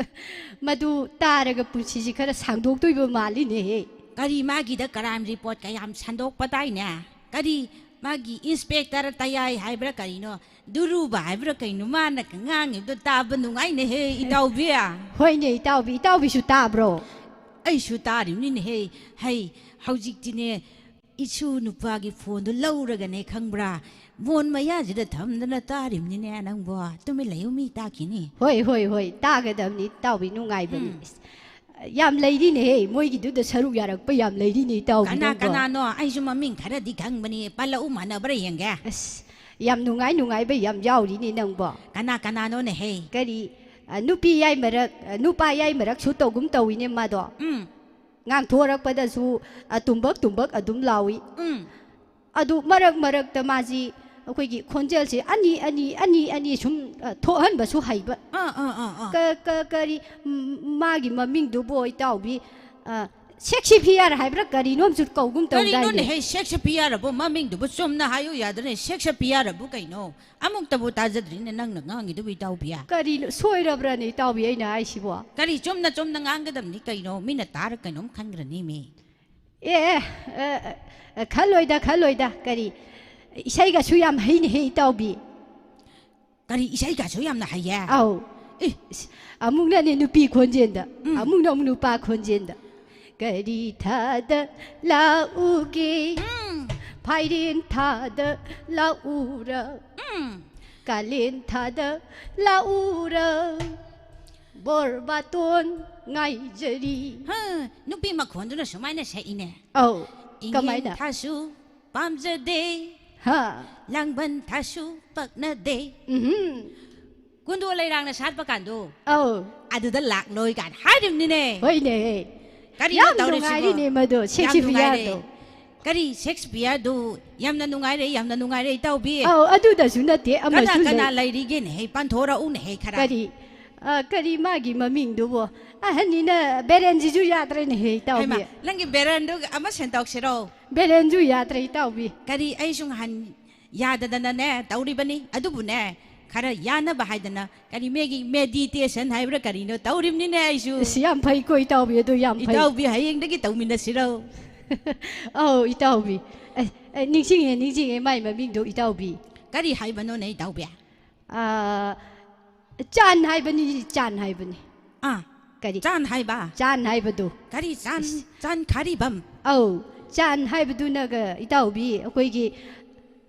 ꯃꯗꯨ ꯇꯥꯔꯒ ꯄꯨꯟꯁꯤꯁꯤ ꯈꯔ ꯁꯥꯡꯗꯣꯛꯇꯣꯏꯕ ꯃꯥꯜꯂꯤꯅꯦꯍꯦ꯫ ꯀꯔꯤ, ꯃꯥꯒꯤꯗ ꯀ꯭ꯔꯥꯏꯝ ꯔꯤꯄꯣꯔꯠ ꯀꯌꯥꯝ ꯁꯟꯗꯣꯛꯄꯗꯥꯏꯅꯦ? ꯀꯔꯤ, ꯃꯥꯒꯤ ꯏꯟꯁꯄꯦꯛꯇꯔ ꯇꯌꯥꯏ ꯍꯥꯏꯕ꯭ꯔꯥ ꯀꯔꯤꯅꯣ, ꯗꯨꯔꯨꯕ ꯍꯥꯏꯕ꯭ꯔꯥ ꯀꯩꯅꯣ, ꯃꯥꯅ ꯉꯥꯡꯉꯤꯕꯗꯣ ꯇꯥꯕ ꯅꯨꯡꯉꯥꯏꯅꯦꯍꯦ, ꯏꯇꯥꯎꯕꯤ꯫ ꯍꯣꯏꯅꯦ, ꯏꯇꯥꯎꯕꯤ, ꯏꯇꯥꯎꯕꯤꯁꯨ ꯇꯥꯕ꯭ꯔꯣ? ꯑꯩꯁꯨ ꯇꯥꯔꯤꯕꯅꯤꯅꯦꯍꯦ꯫ ꯍꯩ, ꯍꯧꯖꯤꯛꯇꯤꯅꯦ, ꯏꯁꯨ ꯅꯨꯄꯥꯒꯤ ꯐꯣꯟꯗꯨ ꯂꯧꯔꯒꯅꯦ, ꯈꯪꯕ꯭ꯔꯥ, ꯃꯣꯟ ꯃꯌꯥꯁꯤꯗ ꯊꯝꯗꯅ ꯇꯥꯔꯤꯕꯅꯤꯅꯦ ꯅꯪꯕꯣ꯫ ꯇꯨꯃꯤꯟ ꯂꯩꯌꯨ, ꯃꯤ ꯇꯥꯈꯤꯅꯤ꯫ ꯍꯣꯏ, ꯍꯣꯏ, ꯍꯣꯏ, ꯇꯥꯒꯗꯕꯅꯤ, ꯏꯇꯥꯎꯕꯤ, ꯅꯨꯡꯉꯥꯏꯕꯅꯤ꯫ ꯎꯝ꯫ ꯌꯥꯝ ꯂꯩꯔꯤꯅꯦꯍꯦ, ꯃꯣꯏꯒꯤꯗꯨꯗ ꯁꯔꯨꯛ ꯌꯥꯔꯛꯄ ꯌꯥꯝ ꯂꯩꯔꯤꯅꯦ, ꯏꯇꯥꯎꯕꯤ, ꯀꯅꯥ ꯅꯪꯕꯣ꯫ ꯀꯅꯥꯅꯣ? ꯑꯩꯁꯨ ꯃꯃꯤꯡ ꯈꯔꯗꯤ ꯈꯪꯕꯅꯤ, ꯄꯜꯂꯛꯎ, ꯃꯥꯟꯅꯕ꯭ꯔꯥ ꯌꯦꯡꯒꯦ꯫ ꯑꯁ, ꯌꯥꯝ ꯅꯨꯡꯉꯥꯏ ꯅꯨꯡꯉꯥꯏꯕ ꯌꯥꯝ ꯌꯥꯎꯔꯤꯅꯦ ꯅꯪꯕꯣ꯫ ꯀꯅꯥ ꯀꯅꯥꯅꯣꯅꯦ ꯍꯦ? ꯀꯔꯤ, ꯑ, ꯅꯨꯄꯤ ꯌꯥꯏ ꯃꯔꯛ, ꯑ, ꯅꯨꯄꯥ ꯌꯥꯏ ꯃꯔꯛꯁꯨ ꯇꯧꯒꯨꯝ ꯇꯧꯏꯅꯦ ꯃꯥꯗꯣ꯫ ꯎꯝ꯫ ꯉꯥꯡꯊꯣꯔꯛꯄꯗꯁꯨ, ꯑ, ꯇꯨꯝꯕꯛ ꯇꯨꯝꯕꯛ ꯑꯗꯨꯝ ꯂꯥꯎꯏ꯫ ꯎꯝ꯫ ꯑꯗꯨ ꯃꯔꯛ ꯃꯔꯛꯇ ꯃꯥꯁꯤ ꯑꯩꯈꯣꯏꯒꯤ ꯈꯣꯟꯖꯦꯜꯁꯤ ꯑꯅꯤ, ꯑꯅꯤ, ꯑꯅꯤ, ꯑꯅꯤ ꯁꯨꯝ, ꯑ, ꯊꯣꯛꯍꯟꯕꯁꯨ ꯍꯩꯕ꯫ ꯑꯥ, ꯑꯥ, ꯑꯥ, ꯑꯥ꯫ ꯀ-, ꯀ-, ꯀꯔꯤ, ꯝ-, ꯃꯥꯒꯤ ꯃꯃꯤꯡꯗꯨꯕꯨ ꯏꯇꯥꯎꯕꯤ, ꯑ, ꯁꯦꯛꯁꯤꯐꯤꯌꯔ ꯍꯥꯏꯕ꯭ꯔꯥ ꯀꯔꯤꯅꯣꯝꯁꯨ ꯀꯧꯒꯨꯝ ꯀꯔꯤꯅꯣꯅꯦ ꯇꯧꯗꯥꯏꯅꯦ? ꯍꯦ, ꯁꯦꯛꯁꯄꯤꯌꯔꯕꯨ ꯃꯃꯤꯡꯗꯨꯕꯨ ꯆꯨꯝꯅ ꯍꯥꯏꯌꯨ ꯌꯥꯗ꯭ꯔꯅꯦ? ꯁꯦꯛꯁꯄꯤꯌꯔꯕꯨ ꯀꯩꯅꯣ? ꯑꯃꯨꯛꯇꯕꯨ ꯇꯥꯖꯗ꯭ꯔꯤꯅꯦ ꯅꯪꯅ ꯉꯥꯡꯉꯤꯗꯨꯕꯨ, ꯏꯇꯥꯎꯕꯤꯌꯥ꯫ ꯀꯔꯤꯅꯣ ꯁꯣꯏꯔꯕ꯭ꯔꯅꯦ, ꯏꯇꯥꯎꯕꯤ, ꯑꯩꯅ ꯍꯥꯏꯁꯤꯕꯣ? ꯀꯔꯤ ꯆꯨꯝꯅ ꯆꯨꯝꯅ ꯉꯥꯡꯒꯗꯕꯅꯤ ꯀꯩꯅꯣ? ꯃꯤꯅ ꯇꯥꯔ ꯀꯩꯅꯣꯝ ꯈꯟꯈ꯭ꯔꯅꯤ ꯃꯤ꯫ ꯑꯦ, ꯑꯦ, ꯑꯦ, ꯑꯦ, ꯈꯜꯂꯣꯏꯗ, ꯈꯜꯂꯣꯏꯗ꯫ ꯀꯔꯤ, ꯏꯁꯩꯒꯁꯨ ꯌꯥꯝ ꯍꯩꯅꯦꯍꯦ, ꯏꯇꯥꯎꯕꯤ꯫ ꯀꯔꯤ ꯏꯁꯩꯒꯁꯨ ꯌꯥꯝꯅ ꯍꯩꯌꯦ? ꯑꯧ꯫ ꯏ꯫ ꯑꯃꯨꯛꯅꯅꯦ ꯅꯨꯄꯤ ꯈꯣꯟꯖꯦꯜꯗ, ꯎꯝ꯫ ꯑꯃꯨꯛꯅ ꯑꯃꯨꯛ ꯅꯨꯄꯥ ꯈꯣꯟꯖꯦꯜꯗ꯫ ꯀꯔꯤ ꯊꯥꯗ ꯂꯥꯛꯎꯒꯦ? ꯎꯝ꯫ ꯐꯥꯏꯔꯦꯟ ꯊꯥꯗ ꯂꯥꯛꯎꯔ? ꯎꯝ꯫ ꯀꯥꯂꯦꯟ ꯊꯥꯗ ꯂꯥꯛꯎꯔ? ꯕꯣꯔ ꯕꯥꯇꯣꯟ ꯉꯥꯏꯖꯔꯤ꯫ ꯍꯥ, ꯅꯨꯄꯤ ꯃꯈꯣꯟꯗꯨꯅ ꯁꯨꯃꯥꯏꯅ ꯁꯛꯏꯅꯦ꯫ ꯑꯧ, ꯏꯪꯍꯦꯟ ꯀꯃꯥꯏꯅ? ꯊꯥꯁꯨ ꯄꯥꯝꯖꯗꯦ꯫ ꯍꯥ꯫ ꯂꯥꯡꯕꯟ ꯊꯥꯁꯨ ꯄꯛꯅꯗꯦ꯫ ꯎꯝꯍꯨꯝ꯫ ꯀꯨꯟꯗꯣ ꯂꯩꯔꯥꯡꯅ ꯁꯥꯠꯄ ꯀꯥꯟꯗꯣ꯫ ꯑꯧ꯫ ꯑꯗꯨꯗ ꯂꯥꯛꯂꯣꯏ ꯀꯥꯏꯅ ꯍꯥꯏꯔꯤꯕꯅꯤꯅꯦ꯫ ꯍꯣꯏꯅꯦ꯫ ꯀꯔꯤꯅꯣ ꯌꯥꯝ ꯇꯧꯔꯤꯁꯤꯕꯣ? ꯅꯨꯡꯉꯥꯏꯔꯤꯅꯦ ꯃꯗꯣ, ꯌꯥꯝ ꯁꯦꯛꯁꯄꯤꯌꯔꯗꯣ꯫ ꯅꯨꯡꯉꯥꯏꯔꯦ꯫ ꯀꯔꯤ ꯁꯦꯛꯁꯄꯤꯌꯔꯗꯨ? ꯌꯥꯝꯅ ꯅꯨꯡꯉꯥꯏꯔꯦ, ꯌꯥꯝꯅ ꯅꯨꯡꯉꯥꯏꯔꯦ, ꯏꯇꯥꯎꯕꯤ꯫ ꯑꯧ, ꯑꯗꯨꯗꯁꯨ ꯅꯠꯇꯦ, ꯀꯅꯥ, ꯑꯃꯁꯨ ꯀꯅꯥ ꯂꯩ꯫ ꯂꯩꯔꯤꯒꯦꯅꯦꯍꯦ? ꯄꯟꯊꯣꯔꯛꯎꯅꯦꯍꯦ ꯈꯔ꯫ ꯀꯔꯤ, ꯑ, ꯀꯔꯤ ꯃꯥꯒꯤ ꯃꯃꯤꯡꯗꯨꯕꯨ? ꯑꯍꯟꯅꯤꯅ ꯕꯦꯔꯦꯟꯁꯤꯁꯨ ꯌꯥꯗ꯭ꯔꯦꯅꯦꯍꯦ, ꯏꯇꯥꯎꯕꯤ꯫ ꯍꯩꯃꯥ, ꯅꯪꯒꯤ ꯕꯦꯔꯦꯟꯗꯨ ꯑꯃ ꯁꯦꯟꯗꯣꯛꯁꯤꯔꯣ? ꯕꯦꯔꯦꯟꯁꯨ ꯌꯥꯗ꯭ꯔꯦ, ꯏꯇꯥꯎꯕꯤ꯫ ꯀꯔꯤ, ꯑꯩꯁꯨ ꯅꯍꯥꯟ ꯌꯥꯗꯗꯅꯅꯦ ꯇꯧꯔꯤꯕꯅꯤ꯫ ꯑꯗꯨꯕꯨꯅꯦ, ꯈꯔ ꯌꯥꯅꯕ ꯍꯥꯏꯗꯅ, ꯀꯔꯤ ꯃꯦꯒꯤ ꯃꯦꯗꯤꯇꯦꯁꯟ ꯍꯥꯏꯕ꯭ꯔꯥ ꯀꯔꯤꯅꯣ ꯇꯧꯔꯤꯕꯅꯤꯅꯦ ꯑꯩꯁꯨ꯫ ꯑꯁ, ꯌꯥꯝ ꯐꯩꯀꯣ, ꯏꯇꯥꯎꯕꯤ, ꯑꯗꯨ ꯌꯥꯝ ꯐꯩ꯫ ꯏꯇꯥꯎꯕꯤ, ꯍꯌꯦꯡꯗꯒꯤ ꯇꯧꯃꯤꯟꯅꯁꯤꯔꯣ? ꯑꯧ, ꯏꯇꯥꯎꯕꯤ꯫ ꯑꯦ, ꯑꯦ, ꯅꯤꯡꯁꯤꯡꯉꯦ, ꯅꯤꯡꯁꯤꯡꯉꯦ, ꯃꯥꯏ ꯃꯃꯤꯡꯗꯣ, ꯏꯇꯥꯎꯕꯤ꯫ ꯀꯔꯤ ꯍꯥꯏꯕꯅꯣꯅꯦ, ꯏꯇꯥꯎꯕꯤ? ꯑꯥ, ꯆꯥꯟ ꯍꯥꯏꯕꯅꯤ, ꯆꯥꯟ ꯍꯥꯏꯕꯅꯤ꯫ ꯑꯥ, ꯀꯔꯤ? ꯆꯥꯟ ꯍꯥꯏꯕ? ꯆꯥꯟ ꯍꯥꯏꯕꯗꯨ꯫ ꯀꯔꯤ ꯆꯥꯟ? ꯏꯁ꯫ ꯆꯥꯟ ꯈꯥꯔꯤꯕꯝ? ꯑꯧ, ꯆꯥꯟ ꯍꯥꯏꯕꯗꯨꯅꯒ, ꯏꯇꯥꯎꯕꯤ, ꯑꯩꯈꯣꯏꯒꯤ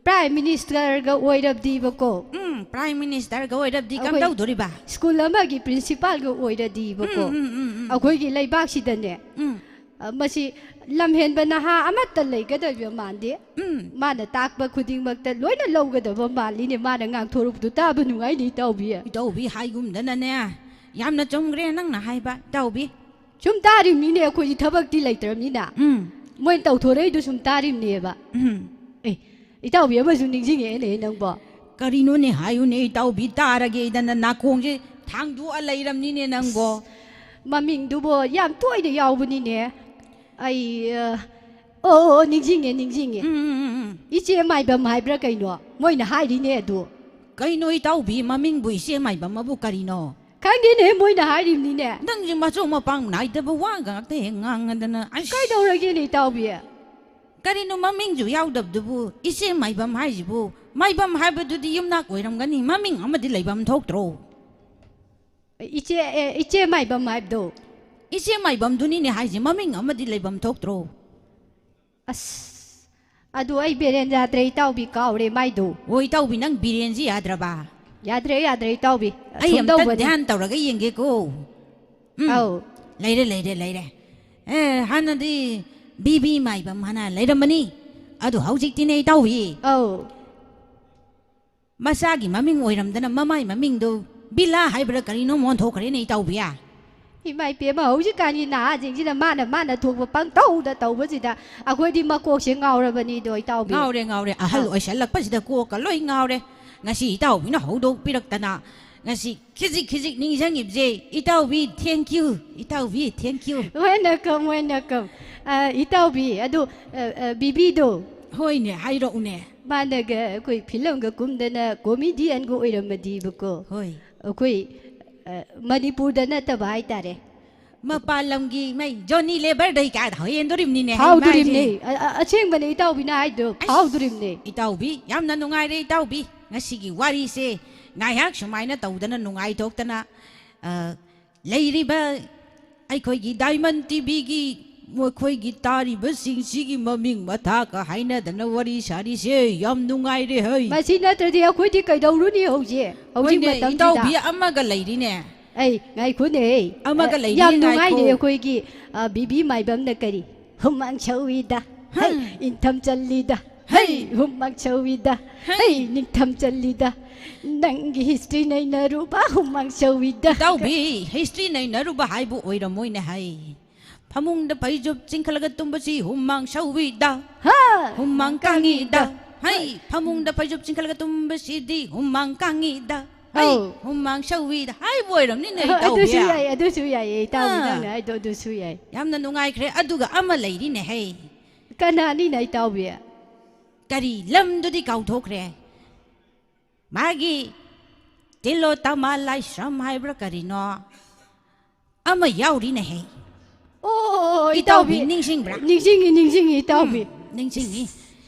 ꯄ꯭ꯔꯥꯏꯝ ꯃꯤꯅꯤꯁꯇꯔꯒ ꯑꯣꯏꯔꯕꯗꯤꯕꯀꯣ꯫ ꯎꯝ, ꯄ꯭ꯔꯥꯏꯝ ꯃꯤꯅꯤꯁꯇꯔꯒ ꯑꯣꯏꯔꯕꯗꯤ ꯑꯩꯈꯣꯏ ꯀꯝꯗꯧꯗꯣꯔꯤꯕ? ꯁ꯭ꯀꯨꯜ ꯑꯃꯒꯤ ꯄ꯭ꯔꯤꯟꯁꯤꯄꯥꯜꯒ ꯑꯣꯏꯔꯗꯤꯕꯀꯣ꯫ ꯎꯝ, ꯎꯝ, ꯎꯝ, ꯎꯝ꯫ ꯑꯩꯈꯣꯏꯒꯤ ꯂꯩꯕꯥꯛꯁꯤꯗꯅꯦ, ꯎꯝ꯫ ꯑ, ꯃꯁꯤ ꯂꯝꯍꯦꯟꯕ ꯅꯍꯥ ꯑꯃꯠꯇ ꯂꯩꯒꯗꯕ ꯃꯥꯟꯗꯦ꯫ ꯎꯝ꯫ ꯃꯥꯅ ꯇꯥꯛꯄ ꯈꯨꯗꯤꯡꯃꯛꯇ ꯂꯣꯏꯅ ꯂꯧꯒꯗꯕ ꯃꯥꯜꯂꯤꯅꯦ꯫ ꯃꯥꯅ ꯉꯥꯡꯊꯣꯔꯛꯄꯗꯨ ꯇꯥꯕ ꯅꯨꯡꯉꯥꯏꯅꯦ, ꯏꯇꯥꯎꯕꯤ꯫ ꯏꯇꯥꯎꯕꯤ ꯍꯥꯏꯒꯨꯝꯗꯅꯅꯦ, ꯌꯥꯝꯅ ꯆꯨꯝꯈ꯭ꯔꯦ ꯅꯪꯅ ꯍꯥꯏꯕ, ꯏꯇꯥꯎꯕꯤ꯫ ꯁꯨꯝ ꯇꯥꯔꯤꯕꯅꯤꯅꯦ, ꯑꯩꯈꯣꯏꯗꯤ ꯊꯕꯛꯇꯤ ꯂꯩꯇ꯭ꯔꯕꯅꯤꯅ꯫ ꯎꯝ꯫ ꯃꯣꯏꯅ ꯇꯧꯊꯣꯔꯛꯏꯗꯨ ꯁꯨꯝ ꯇꯥꯔꯤꯕꯅꯦꯕ꯫ ꯎꯝ꯫ ꯑꯦ, ꯏꯇꯥꯎꯕꯤ ꯑꯃꯁꯨ ꯅꯤꯡꯁꯤꯡꯉꯛꯑꯦꯅꯦ ꯅꯪꯕꯣ꯫ ꯀꯔꯤꯅꯣꯅꯦ ꯍꯥꯏꯌꯨꯅꯦ, ꯏꯇꯥꯎꯕꯤ, ꯇꯥꯔꯒꯦꯗꯅ ꯅꯥꯀꯣꯡꯁꯦ ꯊꯥꯡꯗꯣꯛꯑ ꯂꯩꯔꯝꯅꯤꯅꯦ ꯅꯪꯕꯣ꯫ ꯃꯃꯤꯡꯗꯨꯕꯣ ꯌꯥꯝ ꯇꯣꯏꯅ ꯌꯥꯎꯕꯅꯤꯅꯦ꯫ ꯑꯩ, ꯑ, ꯑꯣ, ꯑꯣ, ꯑꯣ, ꯅꯤꯡꯁꯤꯡꯉꯦ, ꯅꯤꯡꯁꯤꯡꯉꯦ꯫ ꯎꯝ, ꯎꯝ, ꯎꯝ, ꯎꯝ꯫ ꯏꯆꯦ ꯃꯥꯏꯕꯝ ꯍꯥꯏꯕ꯭ꯔꯥ ꯀꯩꯅꯣ? ꯃꯣꯏꯅ ꯍꯥꯏꯔꯤꯅꯦ ꯑꯗꯨ꯫ ꯀꯩꯅꯣ ꯏꯇꯥꯎꯕꯤ, ꯃꯃꯤꯡꯕꯨ ꯏꯆꯦ ꯃꯥꯏꯕꯝ ꯑꯕꯨ ꯀꯔꯤꯅꯣ? ꯈꯪꯗꯦꯅꯦ, ꯃꯣꯏꯅ ꯍꯥꯏꯔꯤꯕꯅꯤꯅꯦ꯫ ꯅꯪꯁꯦ ꯃꯆꯣꯡ ꯃꯄꯥꯡ ꯅꯥꯏꯗꯕ ꯋꯥ ꯉꯥꯛꯇ ꯍꯦꯛ ꯉꯥꯡꯉꯗꯅ, ꯑꯁ꯫ ꯀꯩꯗꯧꯔꯒꯦꯅꯦ ꯏꯇꯥꯎꯕꯤ? ꯀꯔꯤꯅꯣ ꯃꯃꯤꯡꯁꯨ ꯌꯥꯎꯗꯕꯗꯨꯕꯨ ꯏꯆꯦ ꯃꯥꯏꯕꯝ ꯍꯥꯏꯁꯤꯕꯨ? ꯃꯥꯏꯕꯝ ꯍꯥꯏꯕꯗꯨꯗꯤ ꯌꯨꯝꯅꯥꯛ ꯑꯣꯏꯔꯝꯒꯅꯤ, ꯃꯃꯤꯡ ꯑꯃꯗꯤ ꯂꯩꯐꯝ ꯊꯣꯛꯇ꯭ꯔꯣ? ꯏꯆꯦ, ꯑꯦ, ꯏꯆꯦ ꯃꯥꯏꯕꯝ ꯍꯥꯏꯕꯗꯣ꯫ ꯏꯆꯦ ꯃꯥꯏꯕꯝꯗꯨꯅꯤꯅꯦ ꯍꯥꯏꯁꯦ, ꯃꯃꯤꯡ ꯑꯃꯗꯤ ꯂꯩꯐꯝ ꯊꯣꯛꯇ꯭ꯔꯣ? ꯑꯁ, ꯑꯗꯨ ꯑꯩ ꯕꯦꯔꯦꯟ ꯌꯥꯗ꯭ꯔꯦ ꯏꯇꯥꯎꯕꯤ, ꯀꯥꯎꯔꯦ ꯃꯥꯏꯗꯣ꯫ ꯑꯣ, ꯏꯇꯥꯎꯕꯤ, ꯅꯪ ꯕꯤꯔꯦꯟꯁꯤ ꯌꯥꯗ꯭ꯔꯕ? ꯌꯥꯗ꯭ꯔꯦ, ꯌꯥꯗ꯭ꯔꯦ ꯏꯇꯥꯎꯕꯤ꯫ ꯑꯩ ꯑꯁꯨꯝ ꯑꯝꯇ ꯇꯧꯕꯅꯤ꯫ ꯙ꯭ꯌꯥꯟ ꯇꯧꯔꯒ ꯌꯦꯡꯒꯦꯀꯣ꯫ ꯎꯝ꯫ ꯑꯧ꯫ ꯂꯩꯔꯦ, ꯂꯩꯔꯦ, ꯂꯩꯔꯦ꯫ ꯑꯦ, ꯍꯥꯟꯅꯗꯤ ꯕꯤ ꯕꯤ ꯃꯥꯏꯕꯝ ꯍꯥꯏꯅ ꯂꯩꯔꯝꯕꯅꯤ꯫ ꯑꯗꯨ ꯍꯧꯖꯤꯛꯇꯤꯅꯦ ꯏꯇꯥꯎꯕꯤ꯫ ꯑꯧ꯫ ꯃꯆꯥꯒꯤ ꯃꯃꯤꯡ ꯑꯣꯏꯔꯝꯗꯅ ꯃꯃꯥꯏ ꯃꯃꯤꯡꯗꯣ ꯕꯤꯂꯥ ꯍꯥꯏꯕ꯭ꯔꯥ ꯀꯔꯤꯅꯣ ꯑꯣꯟꯊꯣꯛꯈ꯭ꯔꯦꯅꯦ ꯏꯇꯥꯎꯕꯤ꯫ ꯏꯃꯥ ꯏꯄꯦꯝꯃ, ꯍꯧꯖꯤꯛꯀꯥꯟꯒꯤ ꯅꯍꯥꯁꯤꯡꯁꯤꯅ ꯃꯥꯅ ꯃꯥꯅ ꯊꯣꯛꯄ ꯄꯪꯇꯧꯗ ꯇꯧꯕꯁꯤꯗ ꯑꯩꯈꯣꯏꯗꯤ ꯃꯀꯣꯛꯁꯦ ꯉꯥꯎꯔꯕꯅꯤꯗꯣ ꯏꯇꯥꯎꯕꯤ꯫ ꯉꯥꯎꯔꯦ, ꯉꯥꯎꯔꯦ꯫ ꯑꯍꯜ ꯑꯥ꯫ ꯑꯣꯏꯁꯜꯂꯛꯄꯁꯤꯗ ꯀꯣꯛꯀ ꯂꯣꯏ ꯉꯥꯎꯔꯦ꯫ ꯉꯁꯤ ꯏꯇꯥꯎꯕꯤꯅ ꯍꯧꯗꯣꯛꯄꯤꯔꯛꯇꯅ ꯉꯁꯤ ꯈꯤꯖꯤꯛ ꯈꯤꯖꯤꯛ ꯅꯤꯡꯁꯤꯡꯉꯤꯕꯁꯦ ꯏꯇꯥꯎꯕꯤ, thank you, ꯏꯇꯥꯎꯕꯤ, thank you꯫ Welcome, welcome꯫ ꯑ, ꯏꯇꯥꯎꯕꯤ, ꯑꯗꯨ, ꯑ, ꯑ, ꯕꯤꯕꯤꯗꯣ꯫ ꯍꯣꯏꯅꯦ, ꯍꯥꯏꯔꯛꯎꯅꯦ꯫ ꯃꯥꯅꯒ ꯑꯩꯈꯣꯏ ꯐꯤꯂꯝꯒ ꯀꯨꯝꯗꯅ ꯀꯣꯃꯤꯗꯤꯌꯟꯒ ꯑꯣꯏꯔꯝꯃꯗꯤꯕꯀꯣ꯫ ꯍꯣꯏ꯫ ꯑꯩꯈꯣꯏ, ꯑ, ꯃꯅꯤꯄꯨꯔꯗ ꯅꯠꯇꯕ ꯍꯥꯏꯇꯥꯔꯦ꯫ ꯃꯄꯥꯟ ꯂꯝꯒꯤ ꯃꯩ ꯖꯣꯅꯤ ꯂꯦꯕꯔꯗꯩ ꯀꯥꯏꯗ ꯍꯦꯟꯗꯣꯔꯤꯕꯅꯤꯅꯦ, ꯍꯩ ꯐꯥꯎꯗꯣꯔꯤꯕꯅꯦ꯫ ꯃꯥꯏꯁꯦ꯫ ꯑ-, ꯑ-, ꯑꯁꯦꯡꯕꯅꯦ ꯏꯇꯥꯎꯕꯤꯅ ꯍꯥꯏꯗꯣ, ꯑꯁ, ꯐꯥꯎꯗꯣꯔꯤꯕꯅꯦ꯫ ꯏꯇꯥꯎꯕꯤ, ꯌꯥꯝꯅ ꯅꯨꯡꯉꯥꯏꯔꯦ ꯏꯇꯥꯎꯕꯤ꯫ ꯉꯁꯤꯒꯤ ꯋꯥꯔꯤꯁꯦ ꯉꯥꯏꯍꯥꯛ ꯁꯨꯃꯥꯏꯅ ꯇꯧꯗꯅ ꯅꯨꯡꯉꯥꯏꯊꯣꯛꯇꯅ, ꯑ, ꯂꯩꯔꯤꯕ ꯑꯩꯈꯣꯏꯒꯤ ꯗꯥꯏꯃꯟ ꯇꯤꯚꯤꯒꯤ ꯃꯈꯣꯏꯒꯤ ꯇꯥꯔꯤꯕꯁꯤꯡꯁꯤꯒꯤ ꯃꯃꯤꯡ ꯃꯊꯥꯒ ꯍꯥꯏꯅꯗꯅ ꯋꯥꯔꯤ ꯁꯥꯔꯤꯁꯦ ꯌꯥꯝ ꯅꯨꯡꯉꯥꯏꯔꯦ ꯍꯩ꯫ ꯃꯁꯤ ꯅꯠꯇ꯭ꯔꯗꯤ ꯑꯩꯈꯣꯏꯗꯤ ꯀꯩꯗꯧꯔꯨꯅꯤ ꯍꯧꯖꯤꯛ? ꯍꯧꯖꯤꯛ ꯍꯣꯏꯅꯦ, ꯃꯇꯝꯁꯤꯗ꯫ ꯏꯇꯥꯎꯕꯤ ꯑꯃꯒ ꯂꯩꯔꯤꯅꯦ꯫ ꯑꯩ ꯉꯥꯏꯈꯣꯅꯦ꯫ ꯑꯃꯒ ꯑ, ꯂꯩꯔꯤ, ꯌꯥꯝ ꯅꯨꯡꯉꯥꯏꯅꯦ ꯉꯥꯏꯈꯣ꯫ ꯑꯩꯈꯣꯏꯒꯤ, ꯑ, ꯕꯤꯕꯤ ꯃꯥꯏꯕꯝꯅ ꯀꯔꯤ? "ꯍꯨꯃꯥꯡ ꯁꯧꯏꯗ, ꯍꯩ, ꯍꯝ꯫ ꯏꯪꯊꯝ ꯆꯜꯂꯤꯗ, ꯍꯩ, ꯍꯩ꯫ ꯍꯨꯃꯥꯡ ꯁꯧꯏꯗ, ꯍꯩ꯫ ꯍꯩ, ꯅꯤꯡꯊꯝ ꯆꯜꯂꯤꯗ, ꯅꯪꯒꯤ history ꯅꯩꯅꯔꯨꯕ ꯍꯨꯃꯥꯡ ꯁꯧꯏꯗ"꯫ ꯏꯇꯥꯎꯕꯤ, history ꯅꯩꯅꯔꯨꯕ ꯍꯥꯏꯕꯨ ꯑꯣꯏꯔꯝꯃꯣꯏꯅꯦ ꯍꯩ꯫ ꯐꯃꯨꯡꯗ ꯐꯩꯖꯨꯞ ꯆꯤꯡꯈꯠꯂꯒ ꯇꯨꯝꯕꯁꯤ ꯍꯨꯃꯥꯡ ꯁꯧꯏꯗ꯫ ꯍꯥ! ꯍꯨꯃꯥꯡ ꯀꯥꯡꯉꯤꯗ꯫ ꯍꯩ, ꯐꯃꯨꯡꯗ ꯐꯩꯖꯨꯞ ꯆꯤꯡꯈꯠꯂꯒ ꯇꯨꯝꯕꯁꯤꯗꯤ ꯍꯨꯃꯥꯡ ꯀꯥꯡꯉꯤꯗ꯫ ꯍꯩ, ꯑꯧ꯫ ꯍꯨꯃꯥꯡ ꯁꯧꯏꯗ꯫ ꯍꯥꯏꯕ ꯑꯣꯏꯔꯝꯅꯤꯅꯦ, ꯑ, ꯏꯇꯥꯎꯕꯤ꯫ ꯑꯗꯨꯁꯨ ꯌꯥꯏ, ꯑꯗꯨꯁꯨ ꯌꯥꯏꯌꯦ, ꯏꯇꯥꯎꯕꯤ ꯑꯥ꯫ ꯅꯪꯅ ꯍꯥꯏꯗꯣ ꯑꯗꯨꯁꯨ ꯌꯥꯏ꯫ ꯌꯥꯝꯅ ꯅꯨꯡꯉꯥꯏꯈ꯭ꯔꯦ꯫ ꯑꯗꯨꯒ ꯑꯃ ꯂꯩꯔꯤꯅꯦ ꯍꯩ꯫ ꯀꯅꯥꯅꯤꯅ, ꯏꯇꯥꯎꯕꯤ? ꯀꯔꯤ ꯂꯝꯗꯨꯗꯤ ꯀꯥꯎꯊꯣꯛꯈ꯭ꯔꯦ꯫ ꯃꯥꯒꯤ ꯇꯤꯂꯣꯇꯃꯥ ꯂꯥꯏꯁ꯭ꯔꯝ ꯍꯥꯏꯕ꯭ꯔꯥ ꯀꯔꯤꯅꯣ ꯑꯃ ꯌꯥꯎꯔꯤꯅꯦꯍꯦ꯫ ꯑꯣ, ꯏꯇꯥꯎꯕꯤ, ꯏꯇꯥꯎꯕꯤ꯫ ꯅꯤꯡꯁꯤꯡꯕ꯭ꯔꯥ? ꯅꯤꯡꯁꯤꯡꯉꯤ, ꯅꯤꯡꯁꯤꯡꯉꯤ, ꯏꯇꯥꯎꯕꯤ꯫ ꯎꯝ, ꯅꯤꯡꯁꯤꯡꯉꯤ꯫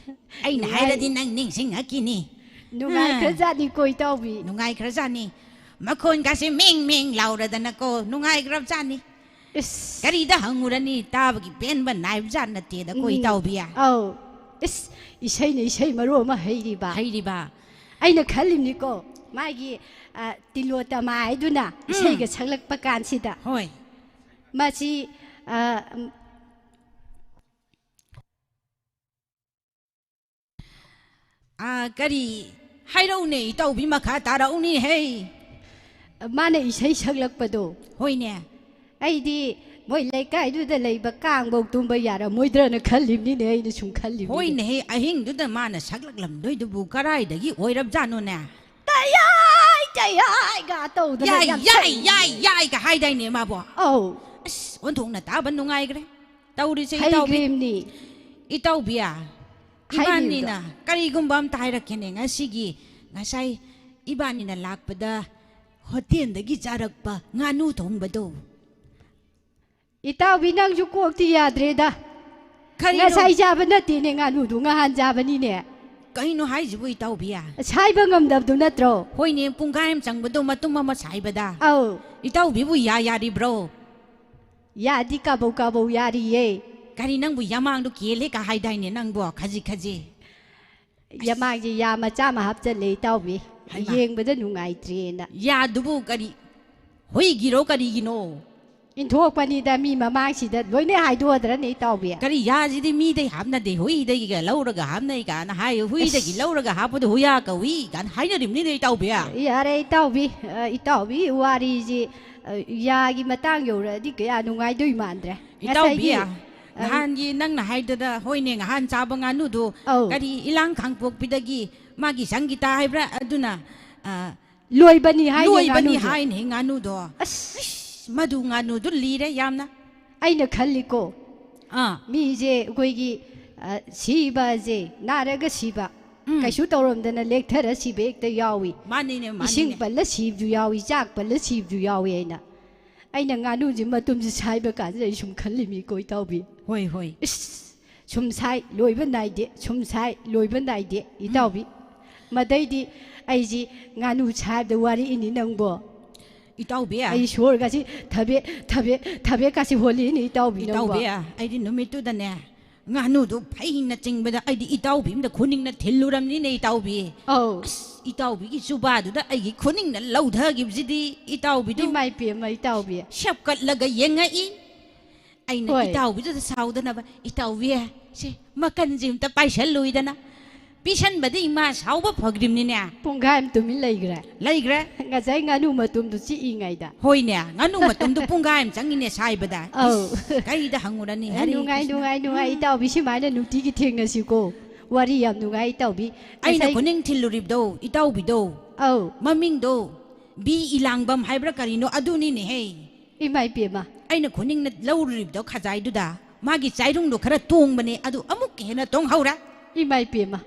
ꯑꯩꯅ ꯅꯨꯡꯉꯥꯏ-, ꯍꯥꯏꯔꯗꯤ ꯅꯪ ꯅꯤꯡꯁꯤꯡꯉꯛꯈꯤꯅꯤ꯫ ꯅꯨꯡꯉꯥꯏꯈ꯭ꯔꯖꯥꯠꯅꯤꯀꯣ, ꯏꯇꯥꯎꯕꯤ꯫ ꯅꯨꯡꯉꯥꯏꯈ꯭ꯔꯖꯥꯠꯅꯤ꯫ ꯃꯈꯣꯟꯒꯥꯁꯦ ꯃꯦꯡ ꯃꯦꯡ ꯂꯥꯎꯔꯗꯅꯀꯣ, ꯅꯨꯡꯉꯥꯏꯈ꯭ꯔꯕꯖꯥꯠꯅꯤ꯫ ꯏꯁ꯫ ꯀꯔꯤꯗ ꯍꯪꯉꯨꯔꯅꯤ, ꯇꯥꯕꯒꯤ ꯄꯦꯟꯕ ꯅꯥꯏꯕꯖꯥꯠ ꯅꯠꯇꯦꯗꯀꯣ, ꯎꯝ꯫ ꯏꯇꯥꯎꯕꯤ꯫ ꯑꯧ꯫ ꯏꯁ, ꯏꯁꯩꯅ ꯏꯁꯩ ꯃꯔꯨ ꯑꯃ ꯍꯩꯔꯤꯕ꯫ ꯍꯩꯔꯤꯕ꯫ ꯑꯩꯅ ꯈꯜꯂꯤꯕꯅꯤꯀꯣ, ꯃꯥꯒꯤ, ꯑ, ꯇꯤꯂꯣꯇꯃꯥ ꯍꯥꯏꯗꯨꯅ ꯎꯝ꯫ ꯏꯁꯩꯒ ꯁꯛꯂꯛꯄ ꯀꯥꯟꯁꯤꯗ꯫ ꯍꯣꯏ꯫ ꯃꯁꯤ, ꯑ, ꯎꯝ, ꯑ, ꯀꯔꯤ ꯍꯥꯏꯔꯛꯎꯅꯦ, ꯏꯇꯥꯎꯕꯤ, ꯃꯈꯥ ꯇꯥꯔꯛꯎꯅꯦ, ꯍꯩ꯫ ꯃꯥꯅ ꯏꯁꯩ ꯁꯛꯂꯛꯄꯗꯣ꯫ ꯍꯣꯏꯅꯦ꯫ ꯑꯩꯗꯤ ꯃꯣꯏ ꯂꯩꯀꯥꯏꯗꯨꯗ ꯂꯩꯕ ꯀꯥꯡꯐꯧ ꯇꯨꯝꯕ ꯌꯥꯔꯝꯃꯣꯏꯗ꯭ꯔꯅ ꯈꯜꯂꯤꯕꯅꯤꯅꯦ, ꯑꯩꯅ ꯁꯨꯝ ꯈꯜꯂꯤꯕꯅꯤꯅꯦ꯫ ꯍꯣꯏꯅꯦꯍꯦ, ꯑꯍꯤꯡꯗꯨꯗ ꯃꯥꯅ ꯁꯛꯂꯛꯂꯝꯗꯣꯏꯗꯨꯕꯨ ꯀꯔꯥꯏꯗꯒꯤ ꯑꯣꯏꯔꯕꯖꯥꯠꯅꯣꯅꯦ? "ꯇꯌꯥꯏ, ꯇꯌꯥꯏꯒ" ꯇꯧꯗꯅ ꯌꯥꯏ, ꯌꯥꯝ ꯌꯥꯏ, ꯁꯛꯏ꯫ ꯌꯥꯏ, ꯌꯥꯏꯒ ꯍꯥꯏꯗꯥꯏꯅꯦ ꯃꯥꯕꯣ? ꯑꯧ꯫ ꯑꯁ, ꯑꯣꯟꯊꯣꯛꯅ ꯇꯥꯕ ꯅꯨꯡꯉꯥꯏꯈ꯭ꯔꯦ꯫ ꯇꯧꯔꯤꯁꯦ, ꯏꯇꯥꯎꯕꯤ꯫ ꯍꯩꯈ꯭ꯔꯤꯕꯅꯤ꯫ ꯏꯇꯥꯎꯕꯤ, ꯍꯥꯏꯕꯤꯌꯨꯗ꯫ ꯏꯕꯥꯅꯤꯅ ꯀꯔꯤꯒꯨꯝꯕ ꯑꯝꯇ ꯍꯥꯏꯔꯛꯀꯦꯅꯦ, ꯉꯁꯤꯒꯤ, ꯉꯁꯥꯏ ꯏꯕꯥꯅꯤꯅ ꯂꯥꯛꯄꯗ ꯍꯣꯇꯦꯜꯗꯒꯤ ꯆꯥꯔꯛꯄ ꯉꯥꯅꯨ ꯊꯣꯡꯕꯗꯣ꯫ ꯏꯇꯥꯎꯕꯤ, ꯅꯪꯁꯨ ꯀꯣꯛꯇꯤ ꯌꯥꯗ꯭ꯔꯦꯗ꯫ ꯀꯔꯤꯅꯣ? ꯉꯁꯥꯏ ꯆꯥꯕ ꯅꯠꯇꯦꯅꯦ ꯉꯥꯅꯨꯗꯨ, ꯉꯍꯥꯟ ꯆꯥꯕꯅꯤꯅꯦ꯫ ꯀꯩꯅꯣ ꯍꯥꯏꯁꯤꯕꯨ, ꯏꯇꯥꯎꯕꯤ? ꯁꯥꯏꯕ ꯉꯝꯗꯕꯗꯨ ꯅꯠꯇ꯭ꯔꯣ? ꯍꯣꯏꯅꯦ, ꯄꯨꯡꯈꯥꯏ ꯑꯃ ꯆꯪꯕꯗꯣ ꯃꯇꯨꯝ ꯑꯃ ꯁꯥꯏꯕꯗ꯫ ꯑꯧ꯫ ꯏꯇꯥꯎꯕꯤꯕꯨ ꯌꯥ ꯌꯥꯔꯤꯕ꯭ꯔꯣ? ꯌꯥꯗꯤ ꯀꯥꯕꯧ ꯀꯥꯕꯧ ꯌꯥꯔꯤꯌꯦ꯫ ꯀꯔꯤ, ꯅꯪꯕꯨ ꯌꯥꯃꯥꯡꯗꯣ ꯀꯦꯜꯂꯦ ꯀ ꯍꯥꯏꯗꯥꯏꯅꯦ ꯅꯪꯕꯣ, ꯈꯖꯤꯛ ꯈꯖꯤꯛ? ꯌꯥꯃꯥꯡꯁꯦ ꯌꯥ ꯃꯆꯥ ꯑꯃ ꯍꯥꯞꯆꯜꯂꯦ, ꯏꯇꯥꯎꯕꯤ꯫ ꯍꯩꯃꯥ꯫ ꯌꯦꯡꯕꯗ ꯅꯨꯡꯉꯥꯏꯇ꯭ꯔꯦꯅ꯫ ꯌꯥꯗꯨꯕꯨ ꯀꯔꯤ? ꯍꯨꯏꯒꯤꯔꯣ ꯀꯔꯤꯒꯤꯅꯣ? ꯏꯟꯊꯣꯛꯄꯅꯤꯗ, ꯃꯤ ꯃꯃꯥꯡꯁꯤꯗ ꯂꯣꯏꯅ ꯍꯥꯏꯗꯣꯛꯑꯗ꯭ꯔꯅꯦ, ꯏꯇꯥꯎꯕꯤ? ꯀꯔꯤ ꯌꯥꯁꯤꯗꯤ ꯃꯤꯗꯩ ꯍꯥꯞꯅꯗꯦ, ꯍꯨꯏꯗꯒꯤꯒ ꯂꯧꯔꯒ ꯍꯥꯞꯅꯩ ꯀꯥꯏꯅ ꯍꯥꯏ꯫ ꯍꯨꯏꯗꯒꯤ ꯑꯁ꯫ ꯂꯧꯔꯒ ꯍꯥꯞꯄꯗꯣ ꯍꯨꯏꯌꯥ ꯀꯧꯏ ꯀꯥꯏꯅ ꯍꯥꯏꯅꯔꯤꯕꯅꯤꯅꯦ, ꯏꯇꯥꯎꯕꯤ꯫ ꯌꯥꯔꯦ, ꯏꯇꯥꯎꯕꯤ꯫ ꯑ, ꯏꯇꯥꯎꯕꯤ ꯋꯥꯔꯤꯁꯤ, ꯑ, ꯌꯥꯒꯤ ꯃꯇꯥꯡ ꯌꯧꯔꯛꯑꯗꯤ ꯀꯌꯥ ꯅꯨꯡꯉꯥꯏꯗꯣꯏ ꯃꯥꯟꯗ꯭ꯔꯦ꯫ ꯏꯇꯥꯎꯕꯤ, ꯉꯁꯥꯏꯒꯤ, ꯑ, ꯅꯍꯥꯟꯒꯤ ꯅꯪꯅ ꯍꯥꯏꯗꯅ, ꯍꯣꯏꯅꯦ, ꯉꯍꯥꯟ ꯆꯥꯕ ꯉꯥꯅꯨꯗꯣ, ꯑꯧ꯫ ꯀꯔꯤ ꯏꯂꯥꯡ ꯈꯥꯡꯄꯣꯛꯄꯤꯗꯒꯤ ꯃꯥꯒꯤ ꯁꯪꯒꯤꯇꯥ ꯍꯥꯏꯕ꯭ꯔꯥ? ꯑꯗꯨꯅ, ꯑ, ꯂꯣꯏꯕꯅꯤ ꯍꯥꯏꯅꯦ ꯂꯣꯏꯕꯅꯤ ꯉꯥꯅꯨꯁꯦ꯫ ꯍꯥꯏꯅꯦ ꯉꯥꯅꯨꯗꯣ꯫ ꯑꯁ꯫ ꯑꯁ, ꯃꯗꯨ ꯉꯥꯅꯨꯗꯨ ꯂꯤꯔꯦ ꯌꯥꯝꯅ꯫ ꯑꯩꯅ ꯈꯜꯂꯤꯀꯣ, ꯑꯥ꯫ ꯃꯤꯁꯦ ꯑꯩꯈꯣꯏꯒꯤ, ꯑ, ꯁꯤꯕꯁꯦ, ꯅꯥꯔꯒ ꯁꯤꯕ, ꯎꯝ꯫ ꯀꯩꯁꯨ ꯇꯧꯔꯝꯗꯅ ꯂꯦꯛꯊꯔ ꯁꯤꯕ ꯍꯦꯛꯇ ꯌꯥꯎꯏ꯫ ꯃꯥꯅꯤꯅꯦ, ꯃꯥꯅꯤꯅꯦ꯫ ꯏꯁꯤꯡ ꯄꯜꯂ ꯁꯤꯕꯁꯨ ꯌꯥꯎꯏ, ꯆꯥꯛ ꯄꯜꯂ ꯁꯤꯕꯁꯨ ꯌꯥꯎꯏ ꯍꯥꯏꯅ꯫ ꯑꯩꯅ ꯉꯥꯅꯨꯁꯦ ꯃꯇꯨꯝꯁꯦ ꯁꯥꯏꯕ ꯀꯥꯟꯁꯤꯗ ꯑꯩ ꯁꯨꯝ ꯈꯜꯂꯤꯃꯤꯀꯣ, ꯏꯇꯥꯎꯕꯤ꯫ ꯍꯣꯏ, ꯍꯣꯏ꯫ ꯏꯁ, ꯁꯨꯝ ꯁꯥꯏ, ꯂꯣꯏꯕ ꯅꯥꯏꯗꯦ, ꯁꯨꯝ ꯁꯥꯏ, ꯂꯣꯏꯕ ꯅꯥꯏꯗꯦ, ꯎꯝ꯫ ꯏꯇꯥꯎꯕꯤ꯫ ꯃꯗꯩꯗꯤ ꯑꯩꯁꯤ ꯉꯥꯅꯨ ꯁꯥꯏꯕꯗ ꯋꯥꯔꯛꯏꯅꯤ ꯅꯪꯕꯣ꯫ ꯏꯇꯥꯎꯕꯤ꯫ ꯑꯩ ꯁꯣꯔꯒꯁꯤ ꯊꯕꯦꯠ, ꯊꯕꯦꯠ, ꯊꯕꯦꯠꯀꯁꯤ ꯍꯣꯜꯂꯤꯅꯤ, ꯏꯇꯥꯎꯕꯤ, ꯅꯪꯕꯣ꯫ ꯏꯇꯥꯎꯕꯤ, ꯑꯩꯗꯤ ꯅꯨꯃꯤꯠꯇꯨꯗꯅꯦ, ꯉꯥꯅꯨꯗꯨ ꯐꯩꯅ ꯆꯤꯡꯕꯗ ꯑꯩꯗꯤ ꯏꯇꯥꯎꯕꯤ ꯑꯃꯗ ꯈꯨꯅꯤꯡꯅ ꯊꯤꯜꯂꯨꯔꯝꯅꯤꯅꯦ, ꯏꯇꯥꯎꯕꯤ꯫ ꯑꯧ꯫ ꯑꯁ, ꯏꯇꯥꯎꯕꯤꯒꯤ ꯆꯨꯕꯥꯗꯨꯗ ꯑꯩꯒꯤ ꯈꯨꯅꯤꯡꯅ ꯂꯧꯊꯈꯤꯕꯁꯤꯗꯤ ꯏꯇꯥꯎꯕꯤꯗꯨ ꯏꯃꯥꯏ ꯄꯦꯝꯃ, ꯏꯇꯥꯎꯕꯤ꯫ ꯁꯦꯞꯀꯠꯂꯒ ꯌꯦꯡꯉꯛꯏ꯫ ꯑꯩꯅ ꯍꯣꯏ꯫ ꯏꯇꯥꯎꯕꯤꯗꯨꯗ ꯁꯥꯎꯗꯅꯕ, "ꯏꯇꯥꯎꯕꯤ, ꯁꯦ, ꯃꯀꯟꯁꯤ ꯑꯝꯇ ꯄꯥꯏꯁꯜꯂꯨꯏꯗꯅ꯫" ꯄꯤꯁꯟꯕꯗꯤ ꯏꯃꯥ ꯁꯥꯎꯕ ꯐꯈ꯭ꯔꯤꯕꯅꯤꯅꯦ꯫ ꯄꯨꯡꯈꯥꯏ ꯑꯃ ꯇꯨꯃꯤꯟ ꯂꯩꯈ꯭ꯔꯦ꯫ ꯂꯩꯈ꯭ꯔꯦ꯫ ꯉꯁꯥꯏ ꯉꯥꯅꯨ ꯃꯇꯨꯝꯗꯨ ꯆꯤꯛꯏꯉꯩꯗ꯫ ꯍꯣꯏꯅꯦ, ꯉꯥꯅꯨ ꯃꯇꯨꯝꯗꯨ ꯄꯨꯡꯈꯥꯏ ꯑꯃ ꯆꯪꯉꯤꯅꯦ ꯁꯥꯏꯕꯗ꯫ ꯑꯧ꯫ ꯏꯁ, ꯀꯔꯤꯗ ꯍꯪꯉꯨꯔꯅꯤ? ꯑꯦ, ꯍꯔꯦ ꯅꯨꯡꯉꯥꯏ, ꯀ꯭ꯔꯤꯁꯅ꯫ ꯅꯨꯡꯉꯥꯏ, ꯅꯨꯡꯉꯥꯏ, ꯎꯝ꯫ ꯏꯇꯥꯎꯕꯤ, ꯁꯨꯃꯥꯏꯅ ꯅꯨꯡꯇꯤꯒꯤ ꯊꯦꯡꯅꯁꯤꯀꯣ꯫ ꯋꯥꯔꯤ ꯌꯥꯝ ꯅꯨꯡꯉꯥꯏ, ꯏꯇꯥꯎꯕꯤ꯫ ꯑꯩꯅ ꯉꯁꯥꯏ ꯈꯨꯅꯤꯡ ꯊꯤꯜꯂꯨꯔꯤꯕꯗꯣ, ꯏꯇꯥꯎꯕꯤꯗꯣ꯫ ꯑꯧ꯫ ꯃꯃꯤꯡꯗꯣ ꯕꯤ ꯏꯂꯥꯡꯕꯝ ꯍꯥꯏꯕ꯭ꯔꯥ ꯀꯔꯤꯅꯣ ꯑꯗꯨꯅꯤꯅꯦꯍꯦ꯫ ꯏꯃꯥꯏ ꯄꯦꯝꯃ꯫ ꯑꯩꯅ ꯈꯨꯅꯤꯡꯅ ꯂꯧꯔꯨꯔꯤꯕꯗꯣ ꯈꯖꯥꯏꯗꯨꯗ ꯃꯥꯒꯤ ꯆꯥꯏꯔꯨꯡꯗꯣ ꯈꯔ ꯇꯣꯡꯕꯅꯦ, ꯑꯗꯨ ꯑꯃꯨꯛꯀ ꯍꯦꯟꯅ ꯇꯣꯡꯍꯧꯔꯦ꯫ ꯏꯃꯥꯏ ꯄꯦꯝꯃ꯫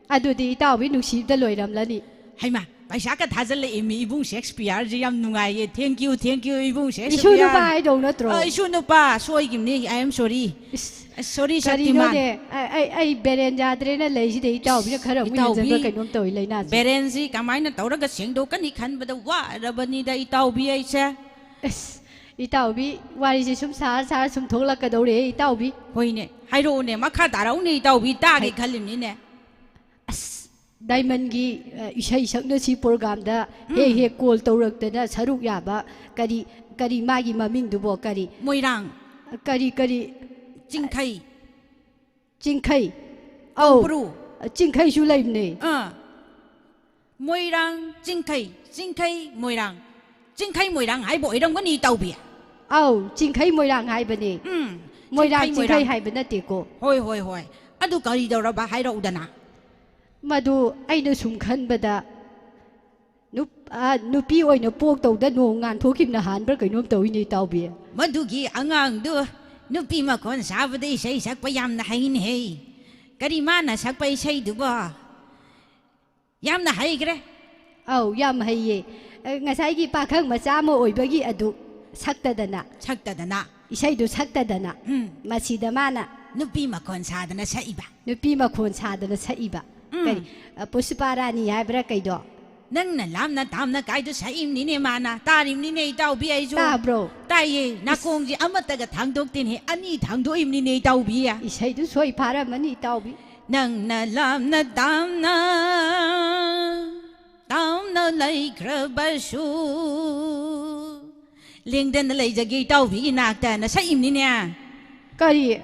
ꯑꯗꯨꯗꯤ ꯏꯇꯥꯎꯕꯤ ꯅꯨꯡꯁꯤꯕꯗ ꯂꯣꯏꯔꯝꯂꯅꯤ꯫ ꯍꯩꯃꯥ, ꯄꯩꯁꯥꯒ ꯊꯥꯖꯤꯜꯂꯛꯑꯦ ꯃꯤ, ꯏꯕꯨꯡ ꯁꯦꯛꯁꯄꯤꯌꯥꯔꯁꯦ ꯌꯥꯝ ꯅꯨꯡꯉꯥꯏꯌꯦ꯫ Thank you, thank you, ꯏꯕꯨꯡ ꯏꯁꯨ ꯁꯦꯛꯁꯄꯤꯌꯥꯔ꯫ ꯅꯨꯄꯥ ꯍꯥꯏꯗꯧ ꯅꯠꯇ꯭ꯔꯣ? ꯑ, ꯏꯁꯨ ꯅꯨꯄꯥ, ꯁꯣꯏꯈꯤꯕꯅꯤ, I am sorry꯫ ꯏꯁ, ꯑ, sorry, ꯀꯔꯤꯅꯣꯅꯦ? ꯁꯛꯇꯤꯃꯥꯟ꯫ ꯑ-, ꯑꯩ, ꯑꯩ ꯕ꯭ꯔꯦꯟ ꯌꯥꯗ꯭ꯔꯦꯅ ꯂꯩꯁꯤꯗ ꯏꯇꯥꯎꯕꯤꯅ ꯈꯔ ꯑꯃꯨꯛ ꯏꯇꯥꯎꯕꯤ, ꯍꯦꯟꯖꯟꯕ ꯀꯩꯅꯣꯝ ꯇꯧꯏ ꯂꯥꯏꯅꯥꯁꯦ꯫ ꯕ꯭ꯔꯦꯟꯁꯤ ꯀꯃꯥꯏꯅ ꯇꯧꯔꯒ ꯁꯦꯡꯗꯣꯛꯀꯅꯤ ꯈꯟꯕꯗ ꯋꯥꯔꯕꯅꯤꯗ ꯏꯇꯥꯎꯕꯤ ꯑꯩꯁꯦ꯫ ꯑꯁ, ꯏꯇꯥꯎꯕꯤ, ꯋꯥꯔꯤꯁꯦ ꯁꯨꯝ ꯁꯥꯔ ꯁꯥꯔ ꯁꯨꯝ ꯊꯣꯛꯂꯛꯀꯗꯧꯔꯦ, ꯏꯇꯥꯎꯕꯤ꯫ ꯍꯣꯏꯅꯦ, ꯍꯥꯏꯔꯛꯎꯅꯦ, ꯃꯈꯥ ꯇꯥꯔꯛꯎꯅꯦ, ꯏꯇꯥꯎꯕꯤ, ꯇꯥꯒꯦ ꯍꯥꯏ-, ꯈꯜꯂꯤꯕꯅꯤꯅꯦ꯫ ꯑꯁ, ꯗꯥꯏꯃꯟꯒꯤ, ꯑ, ꯏꯁꯩ ꯁꯛꯅꯁꯤ ꯄ꯭ꯔꯣꯒ꯭ꯔꯥꯝꯗ ꯍꯦꯛ ꯎꯝ꯫ ꯍꯦꯛ ꯀꯣꯜ ꯇꯧꯔꯛꯇꯅ ꯁꯔꯨꯛ ꯌꯥꯕ, ꯀꯔꯤ, ꯀꯔꯤ ꯃꯥꯒꯤ ꯃꯃꯤꯡꯗꯨꯕꯣ, ꯀꯔꯤ, ꯃꯣꯏꯔꯥꯡ꯫ ꯀꯔꯤ, ꯀꯔꯤ? ꯆꯤꯡꯈꯩ꯫ ꯆꯤꯡꯈꯩ꯫ ꯑꯧ꯫ ꯀꯧꯕ꯭ꯔꯨ꯫ ꯆꯤꯡꯈꯩꯁꯨ ꯂꯩꯕꯅꯦ꯫ ꯑꯥ꯫ ꯃꯣꯏꯔꯥꯡ, ꯆꯤꯡꯈꯩ, ꯆꯤꯡꯈꯩ, ꯃꯣꯏꯔꯥꯡ꯫ ꯆꯤꯡꯈꯩ ꯃꯣꯏꯔꯥꯡ ꯍꯥꯏꯕ ꯑꯣꯏꯔꯝꯒꯅꯤ, ꯏꯇꯥꯎꯕꯤ꯫ ꯑꯧ, ꯆꯤꯡꯈꯩ ꯃꯣꯏꯔꯥꯡ ꯍꯥꯏꯕꯅꯦ꯫ ꯎꯝ, ꯃꯣꯏꯔꯥꯡ ꯆꯤꯡꯈꯩ ꯆꯤꯡꯈꯩ ꯃꯣꯏꯔꯥꯡ꯫ ꯍꯥꯏꯕ ꯅꯠꯇꯦꯀꯣ꯫ ꯍꯣꯏ, ꯍꯣꯏ, ꯍꯣꯏ꯫ ꯑꯗꯨ ꯀꯔꯤ ꯇꯧꯔꯕ, ꯍꯥꯏꯔꯛꯎꯗꯅ꯫ ꯃꯗꯨ ꯑꯩꯅ ꯁꯨꯝ ꯈꯟꯕꯗ, ꯅꯨꯞ-, ꯑ, ꯅꯨꯄꯤ ꯑꯣꯏꯅ ꯄꯣꯛꯇꯧꯗ ꯅꯣꯡ ꯉꯥꯟꯊꯣꯛꯈꯤꯕꯅ ꯍꯥꯟꯕ꯭ꯔꯥ ꯀꯩꯅꯣꯝ ꯇꯧꯏꯅꯦ, ꯏꯇꯥꯎꯕꯤ꯫ ꯃꯗꯨꯒꯤ ꯑꯉꯥꯡꯗꯨ ꯅꯨꯄꯤ ꯃꯈꯣꯟ ꯁꯥꯕꯗ ꯏꯁꯩ ꯁꯛꯄ ꯌꯥꯝꯅ ꯍꯩꯅꯦꯍꯦ꯫ ꯀꯔꯤ ꯃꯥꯅ ꯁꯛꯄ ꯏꯁꯩꯗꯨꯕꯣ? ꯌꯥꯝꯅ ꯍꯩꯈ꯭ꯔꯦ꯫ ꯑꯧ, ꯌꯥꯝ ꯍꯩꯌꯦ꯫ ꯑ, ꯉꯁꯥꯏꯒꯤ ꯄꯥꯈꯪ ꯃꯆꯥ ꯑꯃ ꯑꯣꯏꯕꯒꯤ ꯑꯗꯨ ꯁꯛꯇꯗꯅ꯫ ꯁꯛꯇꯗꯅ꯫ ꯏꯁꯩꯗꯨ ꯁꯛꯇꯗꯅ꯫ ꯎꯝ꯫ ꯃꯁꯤꯗ ꯃꯥꯅ ꯅꯨꯄꯤ ꯃꯈꯣꯟ ꯁꯥꯗꯅ ꯁꯛꯏꯕ꯫ ꯅꯨꯄꯤ ꯃꯈꯣꯟ ꯁꯥꯗꯅ ꯁꯛꯏꯕ꯫ ꯎꯝ꯫ ꯀꯔꯤ, ꯑ, ꯄꯨꯁꯄꯥ ꯔꯥꯅꯤ ꯍꯥꯏꯕ꯭ꯔꯥ ꯀꯩꯗꯣ? ꯅꯪꯅ ꯂꯥꯞꯅ ꯇꯥꯝꯅ ꯀꯥꯏꯗꯣ ꯁꯛꯏꯝꯅꯤꯅꯦ ꯃꯥꯅ꯫ ꯇꯥꯔꯤꯝꯅꯤꯅꯦ ꯏꯇꯥꯎꯕꯤ ꯑꯩꯁꯨ꯫ ꯇꯥꯕ꯭ꯔꯣ? ꯇꯥꯏꯌꯦ꯫ ꯏꯁ꯫ ꯅꯥꯀꯣꯡꯁꯦ ꯑꯃꯠꯇꯒ ꯊꯥꯡꯗꯣꯛꯇꯦꯅꯦ꯫ ꯑꯅꯤ ꯊꯥꯡꯗꯣꯛꯏꯝꯅꯤꯅꯦ ꯏꯇꯥꯎꯕꯤ꯫ ꯏꯁꯩꯗꯨ ꯁꯣꯏ ꯐꯥꯔꯝꯃꯅꯤ ꯏꯇꯥꯎꯕꯤ꯫ ꯅꯪꯅ ꯂꯥꯞꯅ ꯇꯥꯝꯅ, ꯇꯥꯝꯅ ꯂꯩꯈ꯭ꯔꯕꯁꯨ, ꯂꯦꯡꯗꯅ ꯂꯩꯖꯒꯦ ꯏꯇꯥꯎꯕꯤꯒꯤ ꯅꯥꯛꯇꯅ ꯁꯛꯏꯝꯅꯤꯅꯦ꯫ ꯀꯔꯤ?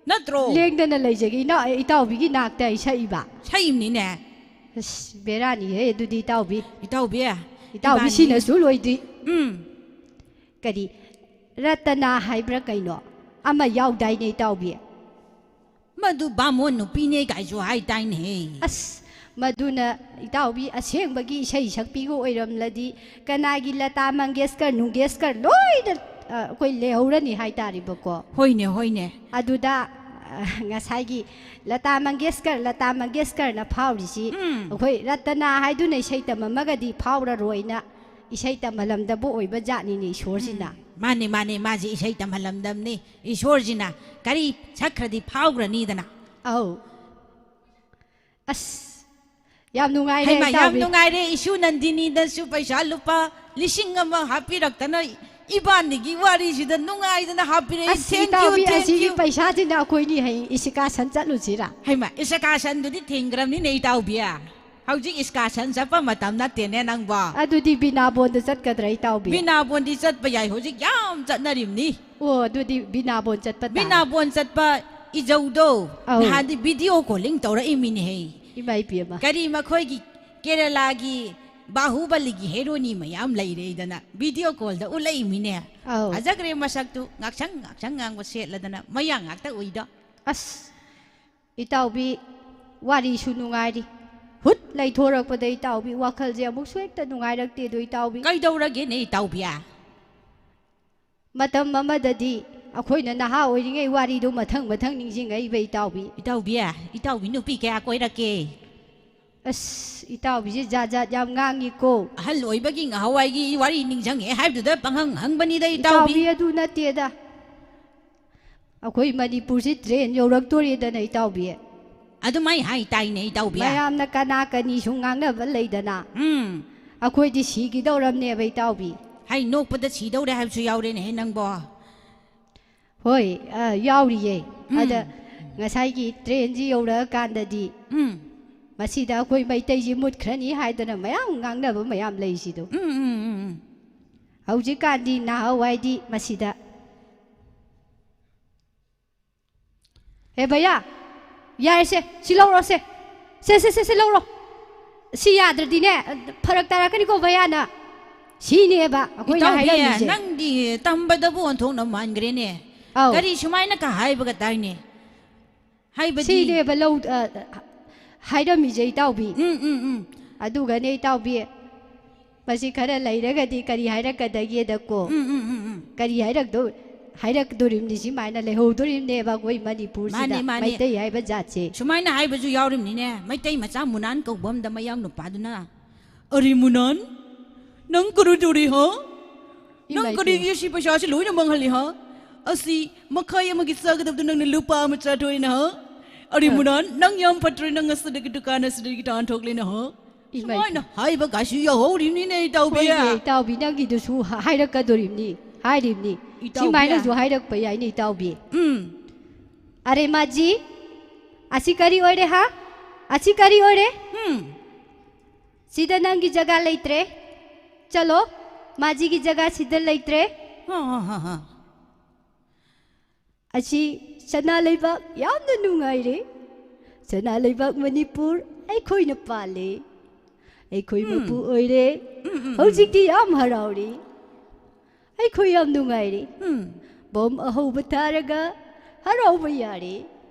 ꯅꯠꯇ꯭ꯔꯣ? ꯂꯦꯡꯗꯅ ꯂꯩꯖꯒꯦ ꯏꯅꯥꯎ-, ꯏꯇꯥꯎꯕꯤꯒꯤ ꯅꯥꯛꯇ ꯑꯩ ꯁꯛꯏꯕ꯫ ꯁꯛꯏꯝꯅꯤꯅꯦ꯫ ꯑꯁ, ꯕꯦꯔꯥꯅꯤꯍꯦ ꯑꯗꯨꯗꯤ ꯏꯇꯥꯎꯕꯤ꯫ ꯏꯇꯥꯎꯕꯤ, ꯏꯇꯥꯎꯕꯤ ꯏꯕꯥꯅꯤ꯫ ꯁꯤꯅꯁꯨ ꯂꯣꯏꯗ꯭ꯔꯤ꯫ ꯎꯝ꯫ ꯀꯔꯤ, ꯔꯇꯅꯥ ꯍꯥꯏꯕ꯭ꯔꯥ ꯀꯩꯅꯣ ꯑꯃ ꯌꯥꯎꯗꯥꯏꯅꯦ ꯏꯇꯥꯎꯕꯤ? ꯃꯗꯨ ꯕꯥꯃꯣꯟ ꯅꯨꯄꯤꯅꯦ ꯀꯥꯏꯁꯨ ꯍꯥꯏꯗꯥꯏꯅꯦ꯫ ꯑꯁ, ꯃꯗꯨꯅ ꯏꯇꯥꯎꯕꯤ ꯑꯁꯦꯡꯕꯒꯤ ꯏꯁꯩ ꯁꯛꯄꯤꯒ ꯑꯣꯏꯔꯝꯂꯗꯤ ꯀꯅꯥꯒꯤ ꯂꯇꯥ ꯃꯪꯒꯦꯁꯀꯔ ꯅꯨꯡꯒꯦꯁꯀꯔ ꯂꯣꯏꯅ, ꯑ, ꯑꯩꯈꯣꯏ ꯂꯩꯍꯧꯔꯅꯤ ꯍꯥꯏꯇꯥꯔꯦꯕꯀꯣ꯫ ꯍꯣꯏꯅꯦ, ꯍꯣꯏꯅꯦ꯫ ꯑꯗꯨꯗ, ꯑ, ꯉꯁꯥꯏꯒꯤ ꯂꯇꯥ ꯃꯪꯒꯦꯁꯀꯔ, ꯂꯇꯥ ꯃꯪꯒꯦꯁꯀꯔꯅ ꯐꯥꯎꯔꯤꯁꯤ ꯎꯝ꯫ ꯑꯩꯈꯣꯏ ꯔꯇꯅꯥ ꯍꯥꯏꯗꯨꯅ ꯏꯁꯩ ꯇꯝꯃꯝꯃꯒꯗꯤ ꯐꯥꯎꯔꯔꯣꯏꯅ ꯏꯁꯩ ꯇꯝꯍꯜꯂꯝꯗꯕ ꯑꯣꯏꯕ ꯖꯥꯠꯅꯤꯅꯦ ꯏꯁꯣꯔꯁꯤꯅ꯫ ꯎꯝ, ꯃꯥꯅꯦ, ꯃꯥꯅꯦ, ꯃꯥꯁꯦ ꯏꯁꯩ ꯇꯝꯍꯜꯂꯝꯗꯕꯅꯤ ꯏꯁꯣꯔꯁꯤꯅ꯫ ꯀꯔꯤ ꯁꯛꯈ꯭ꯔꯗꯤ ꯐꯥꯎꯈ꯭ꯔꯅꯤꯗꯅ꯫ ꯑꯧ꯫ ꯑꯁ, ꯌꯥꯝ ꯅꯨꯡꯉꯥꯏꯔꯦ ꯍꯩꯃꯥ, ꯌꯥꯝ ꯏꯇꯥꯎꯕꯤ꯫ ꯅꯨꯡꯉꯥꯏꯔꯦ꯫ ꯏꯁꯨ ꯅꯟꯗꯤꯅꯤꯗꯁꯨ ꯄꯩꯁꯥ ꯂꯨꯄꯥ ꯂꯤꯁꯤꯡ ꯑꯃ ꯍꯥꯞꯄꯤꯔꯛꯇꯅ ꯏꯕꯥꯅꯤꯒꯤ ꯋꯥꯔꯤꯁꯤꯗ ꯅꯨꯡꯉꯥꯏꯗꯅ ꯍꯥꯞꯄꯤꯔꯛꯏ꯫ ꯑꯁ, Thank you, ꯏꯇꯥꯎꯕꯤ, thank ꯑꯁꯤꯒꯤ you꯫ ꯄꯩꯁꯥꯁꯤꯅ ꯑꯩꯈꯣꯏꯅꯤ ꯍꯌꯦꯡ ꯏꯁꯤꯀꯥꯁꯟ ꯆꯠꯂꯨꯁꯤꯔꯥ? ꯍꯩꯃ, ꯏꯁꯀꯥꯁꯟꯗꯨꯗꯤ ꯊꯤꯡꯈ꯭ꯔꯕꯅꯤꯅꯦ, ꯏꯇꯥꯎꯕꯤ꯫ ꯍꯧꯖꯤꯛ ꯏꯁꯀꯥꯁꯟ ꯆꯠꯄ ꯃꯇꯝ ꯅꯠꯇꯦꯅꯦ ꯅꯪꯕꯣ꯫ ꯑꯗꯨꯗꯤ ꯕꯤꯅꯥꯕꯣꯟꯗ ꯆꯠꯀꯗ꯭ꯔꯥ, ꯏꯇꯥꯎꯕꯤ? ꯕꯤꯅꯥꯕꯣꯟꯗꯤ ꯆꯠꯄ ꯌꯥꯏ, ꯍꯧꯖꯤꯛ ꯌꯥꯝ ꯆꯠꯅꯔꯤꯕꯅꯤ꯫ ꯑꯣ, ꯑꯗꯨꯗꯤ ꯕꯤꯅꯥꯕꯣꯟ ꯆꯠꯄ ꯇꯥꯔꯦ꯫ ꯕꯤꯅꯥꯕꯣꯟ ꯆꯠꯄ ꯏꯖꯧꯗꯣ ꯑꯧ꯫ ꯅꯍꯥꯟꯗꯤ video calling ꯇꯧꯔꯛꯏꯃꯤꯅꯦꯍꯦ꯫ ꯏꯃꯥ ꯏꯕꯦꯝꯃ꯫ ꯀꯔꯤ ꯃꯈꯣꯏꯒꯤ ꯀꯦꯔꯂꯥꯒꯤ ꯕꯥꯍꯨꯕꯂꯤꯒꯤ ꯍꯦꯔꯣꯅꯤ ꯃꯌꯥꯝ ꯂꯩꯔꯦꯗꯅ video callꯗ ꯎꯠꯂꯛꯏꯃꯤꯅꯦ꯫ ꯑꯧ꯫ ꯐꯖꯈ꯭ꯔꯦ ꯃꯁꯛꯇꯨ, ꯉꯥꯛꯁꯪ ꯉꯥꯛꯁꯪ ꯉꯥꯡꯕ ꯁꯦꯠꯂꯗꯅ ꯃꯌꯥ ꯉꯥꯛꯇ ꯎꯏꯗꯣ꯫ ꯑꯁ, ꯏꯇꯥꯎꯕꯤ, ꯋꯥꯔꯤꯁꯨ ꯅꯨꯡꯉꯥꯏꯔꯤ꯫ ꯍꯨꯠ ꯂꯩꯊꯣꯔꯛꯄꯗ ꯏꯇꯥꯎꯕꯤ, ꯋꯥꯈꯜꯁꯦ ꯑꯃꯨꯛꯁꯨ ꯍꯦꯛꯇ ꯅꯨꯡꯉꯥꯏꯔꯛꯇꯦꯗꯣ, ꯏꯇꯥꯎꯕꯤ꯫ ꯀꯩꯗꯧꯔꯒꯦꯅꯦ, ꯏꯇꯥꯎꯕꯤ? ꯃꯇꯝ ꯑꯃꯗꯗꯤ ꯑꯩꯈꯣꯏꯅ ꯅꯍꯥ ꯑꯣꯏꯔꯤꯉꯩ ꯋꯥꯔꯤꯗꯣ ꯃꯊꯪ ꯃꯊꯪ ꯅꯤꯡꯁꯤꯡꯉꯛꯏꯕ, ꯏꯇꯥꯎꯕꯤ꯫ ꯏꯇꯥꯎꯕꯤ, ꯏꯇꯥꯎꯕꯤ ꯅꯨꯄꯤ ꯀꯌꯥ ꯀꯣꯏꯔꯛꯀꯦ? ꯑꯁ, ꯏꯇꯥꯎꯕꯤꯁꯦ ꯖꯥꯠ ꯖꯥꯠ ꯌꯥꯝ ꯉꯥꯡꯉꯤꯀꯣ꯫ ꯑꯍꯜ ꯑꯣꯏꯕꯒꯤ ꯉꯍꯥꯟꯋꯥꯏꯒꯤ ꯋꯥꯔꯤ ꯅꯤꯡꯁꯤꯡꯉꯦ ꯍꯥꯏꯕꯗꯨꯗ ꯄꯪꯍꯪ ꯍꯪꯕꯅꯤꯗ, ꯏꯇꯥꯎꯕꯤ꯫ ꯏꯇꯥꯎꯕꯤ, ꯑꯗꯨ ꯅꯠꯇꯦꯗ꯫ ꯑꯩꯈꯣꯏ ꯃꯅꯤꯄꯨꯔꯁꯤ train ꯌꯧꯔꯛꯇꯣꯔꯦꯗꯅ, ꯏꯇꯥꯎꯕꯤ꯫ ꯑꯗꯨꯃꯥꯏ ꯍꯥꯏ ꯇꯥꯏꯅꯦ, ꯏꯇꯥꯎꯕꯤ꯫ ꯃꯌꯥꯝꯅ ꯀꯅꯥ ꯀꯅꯤ ꯁꯨꯝ ꯉꯥꯡꯅꯕ ꯂꯩꯗꯅ꯫ ꯎꯝ꯫ ꯑꯩꯈꯣꯏꯗꯤ ꯁꯤꯒꯤꯗꯧꯔꯝꯅꯦꯕ, ꯏꯇꯥꯎꯕꯤ꯫ ꯍꯥꯏ, ꯅꯣꯛꯄꯗ ꯁꯤꯗꯧꯔꯦ ꯍꯥꯏꯕꯁꯨ ꯌꯥꯎꯔꯦꯅꯦꯍꯦ ꯅꯪꯕꯣ꯫ ꯍꯣꯏ, ꯑ, ꯌꯥꯎꯔꯤꯌꯦ꯫ ꯎꯝ꯫ ꯑꯗ ꯉꯁꯥꯏꯒꯤ trainꯁꯤ ꯌꯧꯔꯛꯑꯀꯥꯟꯗꯗꯤ ꯎꯝ꯫ ꯃꯁꯤꯗ ꯑꯩꯈꯣꯏ ꯃꯩꯇꯩꯁꯤ ꯃꯨꯠꯈ꯭ꯔꯅꯤ ꯍꯥꯏꯗꯅ ꯃꯌꯥꯝ ꯉꯥꯡꯅꯕ ꯃꯌꯥꯝ ꯂꯩꯁꯤꯗꯣ꯫ ꯎꯝ, ꯎꯝ, ꯎꯝ, ꯎꯝ꯫ ꯍꯧꯖꯤꯛꯀꯥꯟꯗꯤ ꯅꯍꯥꯟꯋꯥꯏꯗꯤ ꯃꯁꯤꯗ, "ꯍꯦ ꯚꯩꯌꯥ, ꯌꯥꯔꯦꯁꯦ, ꯁꯤ ꯂꯧꯔꯣꯁꯦ꯫ ꯁꯦ, ꯁꯦ, ꯁꯦ, ꯁꯦ ꯂꯧꯔꯣ꯫ ꯁꯤ ꯌꯥꯗ꯭ꯔꯗꯤꯅꯦ, ꯐꯔꯛ ꯇꯥꯔꯛꯀꯅꯤꯀꯣ ꯚꯩꯌꯥꯅ"꯫ ꯁꯤꯅꯦꯕ ꯑꯩꯈꯣꯏꯅ ꯏꯇꯥꯎꯕꯤ, ꯍꯥꯏꯔꯝꯃꯤꯁꯦ꯫ ꯅꯪꯗꯤ ꯇꯝꯕꯗꯕꯨ ꯑꯣꯟꯊꯣꯛꯅ ꯃꯥꯟꯈ꯭ꯔꯦꯅꯦ꯫ ꯑꯧ꯫ ꯀꯔꯤ ꯁꯨꯃꯥꯏꯅ ꯀ ꯍꯥꯏꯕꯒ ꯇꯥꯏꯅꯦ? ꯍꯥꯏꯕꯗꯤ ꯁꯤꯅꯦꯕ ꯂꯧ-, ꯑ, ꯍꯥꯏꯔꯝꯃꯤꯁꯦ, ꯏꯇꯥꯎꯕꯤ꯫ ꯎꯝ, ꯎꯝ, ꯎꯝ꯫ ꯑꯗꯨꯒꯅꯦ, ꯏꯇꯥꯎꯕꯤ, ꯃꯁꯤ ꯈꯔ ꯂꯩꯔꯒꯗꯤ ꯀꯔꯤ ꯍꯥꯏꯔꯛꯀꯗꯒꯦꯗꯀꯣ? ꯎꯝ, ꯎꯝ, ꯎꯝ, ꯎꯝ꯫ ꯀꯔꯤ ꯍꯥꯏꯔꯛꯇꯧ-, ꯍꯥꯏꯔꯛꯇꯣꯔꯤꯕꯅꯤ, ꯁꯨꯃꯥꯏꯅ ꯂꯩꯍꯧꯗꯣꯔꯤꯕꯅꯦꯕ ꯑꯩꯈꯣꯏ ꯃꯅꯤꯄꯨꯔꯁꯤꯗ, ꯃꯥꯅꯦ, ꯃꯥꯅꯦ꯫ ꯃꯩꯇꯩ ꯍꯥꯏꯕ ꯖꯥꯠꯁꯦ꯫ ꯁꯨꯃꯥꯏꯅ ꯍꯥꯏꯕꯁꯨ ꯌꯥꯎꯔꯤꯕꯅꯤꯅꯦ, ꯃꯩꯇꯩ ꯃꯆꯥ ꯃꯨꯅꯥꯟ ꯀꯧꯕ ꯑꯃꯗ ꯃꯌꯥꯡ ꯅꯨꯄꯥꯗꯨꯅ, "ꯑꯔꯤ ꯃꯨꯅꯥꯟ, ꯅꯪ ꯀꯔꯤ ꯇꯧꯔꯤ, ꯍꯥ? ꯅꯪ ꯏꯃꯥꯏ ꯀꯔꯤꯒꯤ ꯁꯤ ꯄꯩꯁꯥꯁꯤ ꯂꯣꯏꯅ ꯃꯥꯡꯍꯜꯂꯤ, ꯍꯥ? ꯑꯁꯤ ꯃꯈꯥꯏ ꯑꯃꯒꯤ ꯆꯥꯒꯗꯕꯗꯨ ꯅꯪꯅ ꯂꯨꯄꯥ ꯑꯃ ꯆꯥꯊꯣꯛꯏꯅ, ꯍꯥ? ꯑꯔꯤ ꯑ꯫ ꯃꯨꯅꯥꯟ, ꯅꯪ ꯌꯥꯝ ꯐꯠꯇ꯭ꯔꯦ, ꯅꯪ ꯉꯁꯤꯗꯒꯤ ꯗꯨꯀꯥꯟ ꯑꯁꯤꯗꯒꯤ ꯇꯥꯟꯊꯣꯛꯂꯦꯅ, ꯍꯥ?" ꯏꯃꯩ꯫ ꯁꯨꯃꯥꯏꯅ ꯍꯥꯏꯕ ꯀꯥꯏꯁꯨ ꯌꯧꯍꯧꯔꯤꯕꯅꯤꯅꯦ, ꯏꯇꯥꯎꯕꯤ꯫ ꯍꯣꯏꯅꯦ, ꯏꯇꯥꯎꯕꯤ, ꯅꯪꯒꯤꯗꯨꯁꯨ ꯍꯥꯏꯔꯛꯀꯗꯣꯔꯤꯕꯅꯤ, ꯍꯥꯏꯔꯤꯕꯅꯤ꯫ ꯏꯇꯥꯎꯕꯤ꯫ ꯁꯨꯃꯥꯏꯅꯁꯨ ꯍꯥꯏꯔꯛꯄ ꯌꯥꯏꯅꯦ, ꯏꯇꯥꯎꯕꯤ꯫ ꯎꯝ꯫ ꯑꯔꯦ ꯃꯥꯖꯤ, ꯑꯁꯤ ꯀꯔꯤ ꯑꯣꯏꯔꯦ, ꯍꯥ? ꯑꯁꯤ ꯀꯔꯤ ꯑꯣꯏꯔꯦ? ꯎꯝ꯫ ꯁꯤꯗ ꯅꯪꯒꯤ ꯖꯒꯥ ꯂꯩꯇ꯭ꯔꯦ꯫ ꯆꯠꯂꯣ, ꯃꯥꯖꯤꯒꯤ ꯖꯒꯥ ꯁꯤꯗ ꯂꯩꯇ꯭ꯔꯦ꯫ ꯍꯥ, ꯍꯥ, ꯍꯥ, ꯍꯥ꯫ ꯑꯁꯤ ꯁꯅꯥ ꯂꯩꯕꯥꯛ ꯌꯥꯝꯅ ꯅꯨꯡꯉꯥꯏꯔꯦ꯫ ꯁꯅꯥ ꯂꯩꯕꯥꯛ ꯃꯅꯤꯄꯨꯔ ꯑꯩꯈꯣꯏꯅ ꯄꯥꯜꯂꯦ꯫ ꯑꯩꯈꯣꯏ ꯎꯝ꯫ ꯃꯄꯨ ꯑꯣꯏꯔꯦ꯫ ꯎꯝ, ꯎꯝ, ꯎꯝ꯫ ꯍꯧꯖꯤꯛꯇꯤ ꯌꯥꯝ ꯍꯔꯥꯎꯔꯦ꯫ ꯑꯩꯈꯣꯏ ꯌꯥꯝ ꯅꯨꯡꯉꯥꯏꯔꯦ꯫ ꯎꯝ꯫ ꯕꯣꯝ ꯑꯍꯧꯕ ꯊꯥꯔꯒ ꯍꯔꯥꯎꯕ ꯌꯥꯔꯦ꯫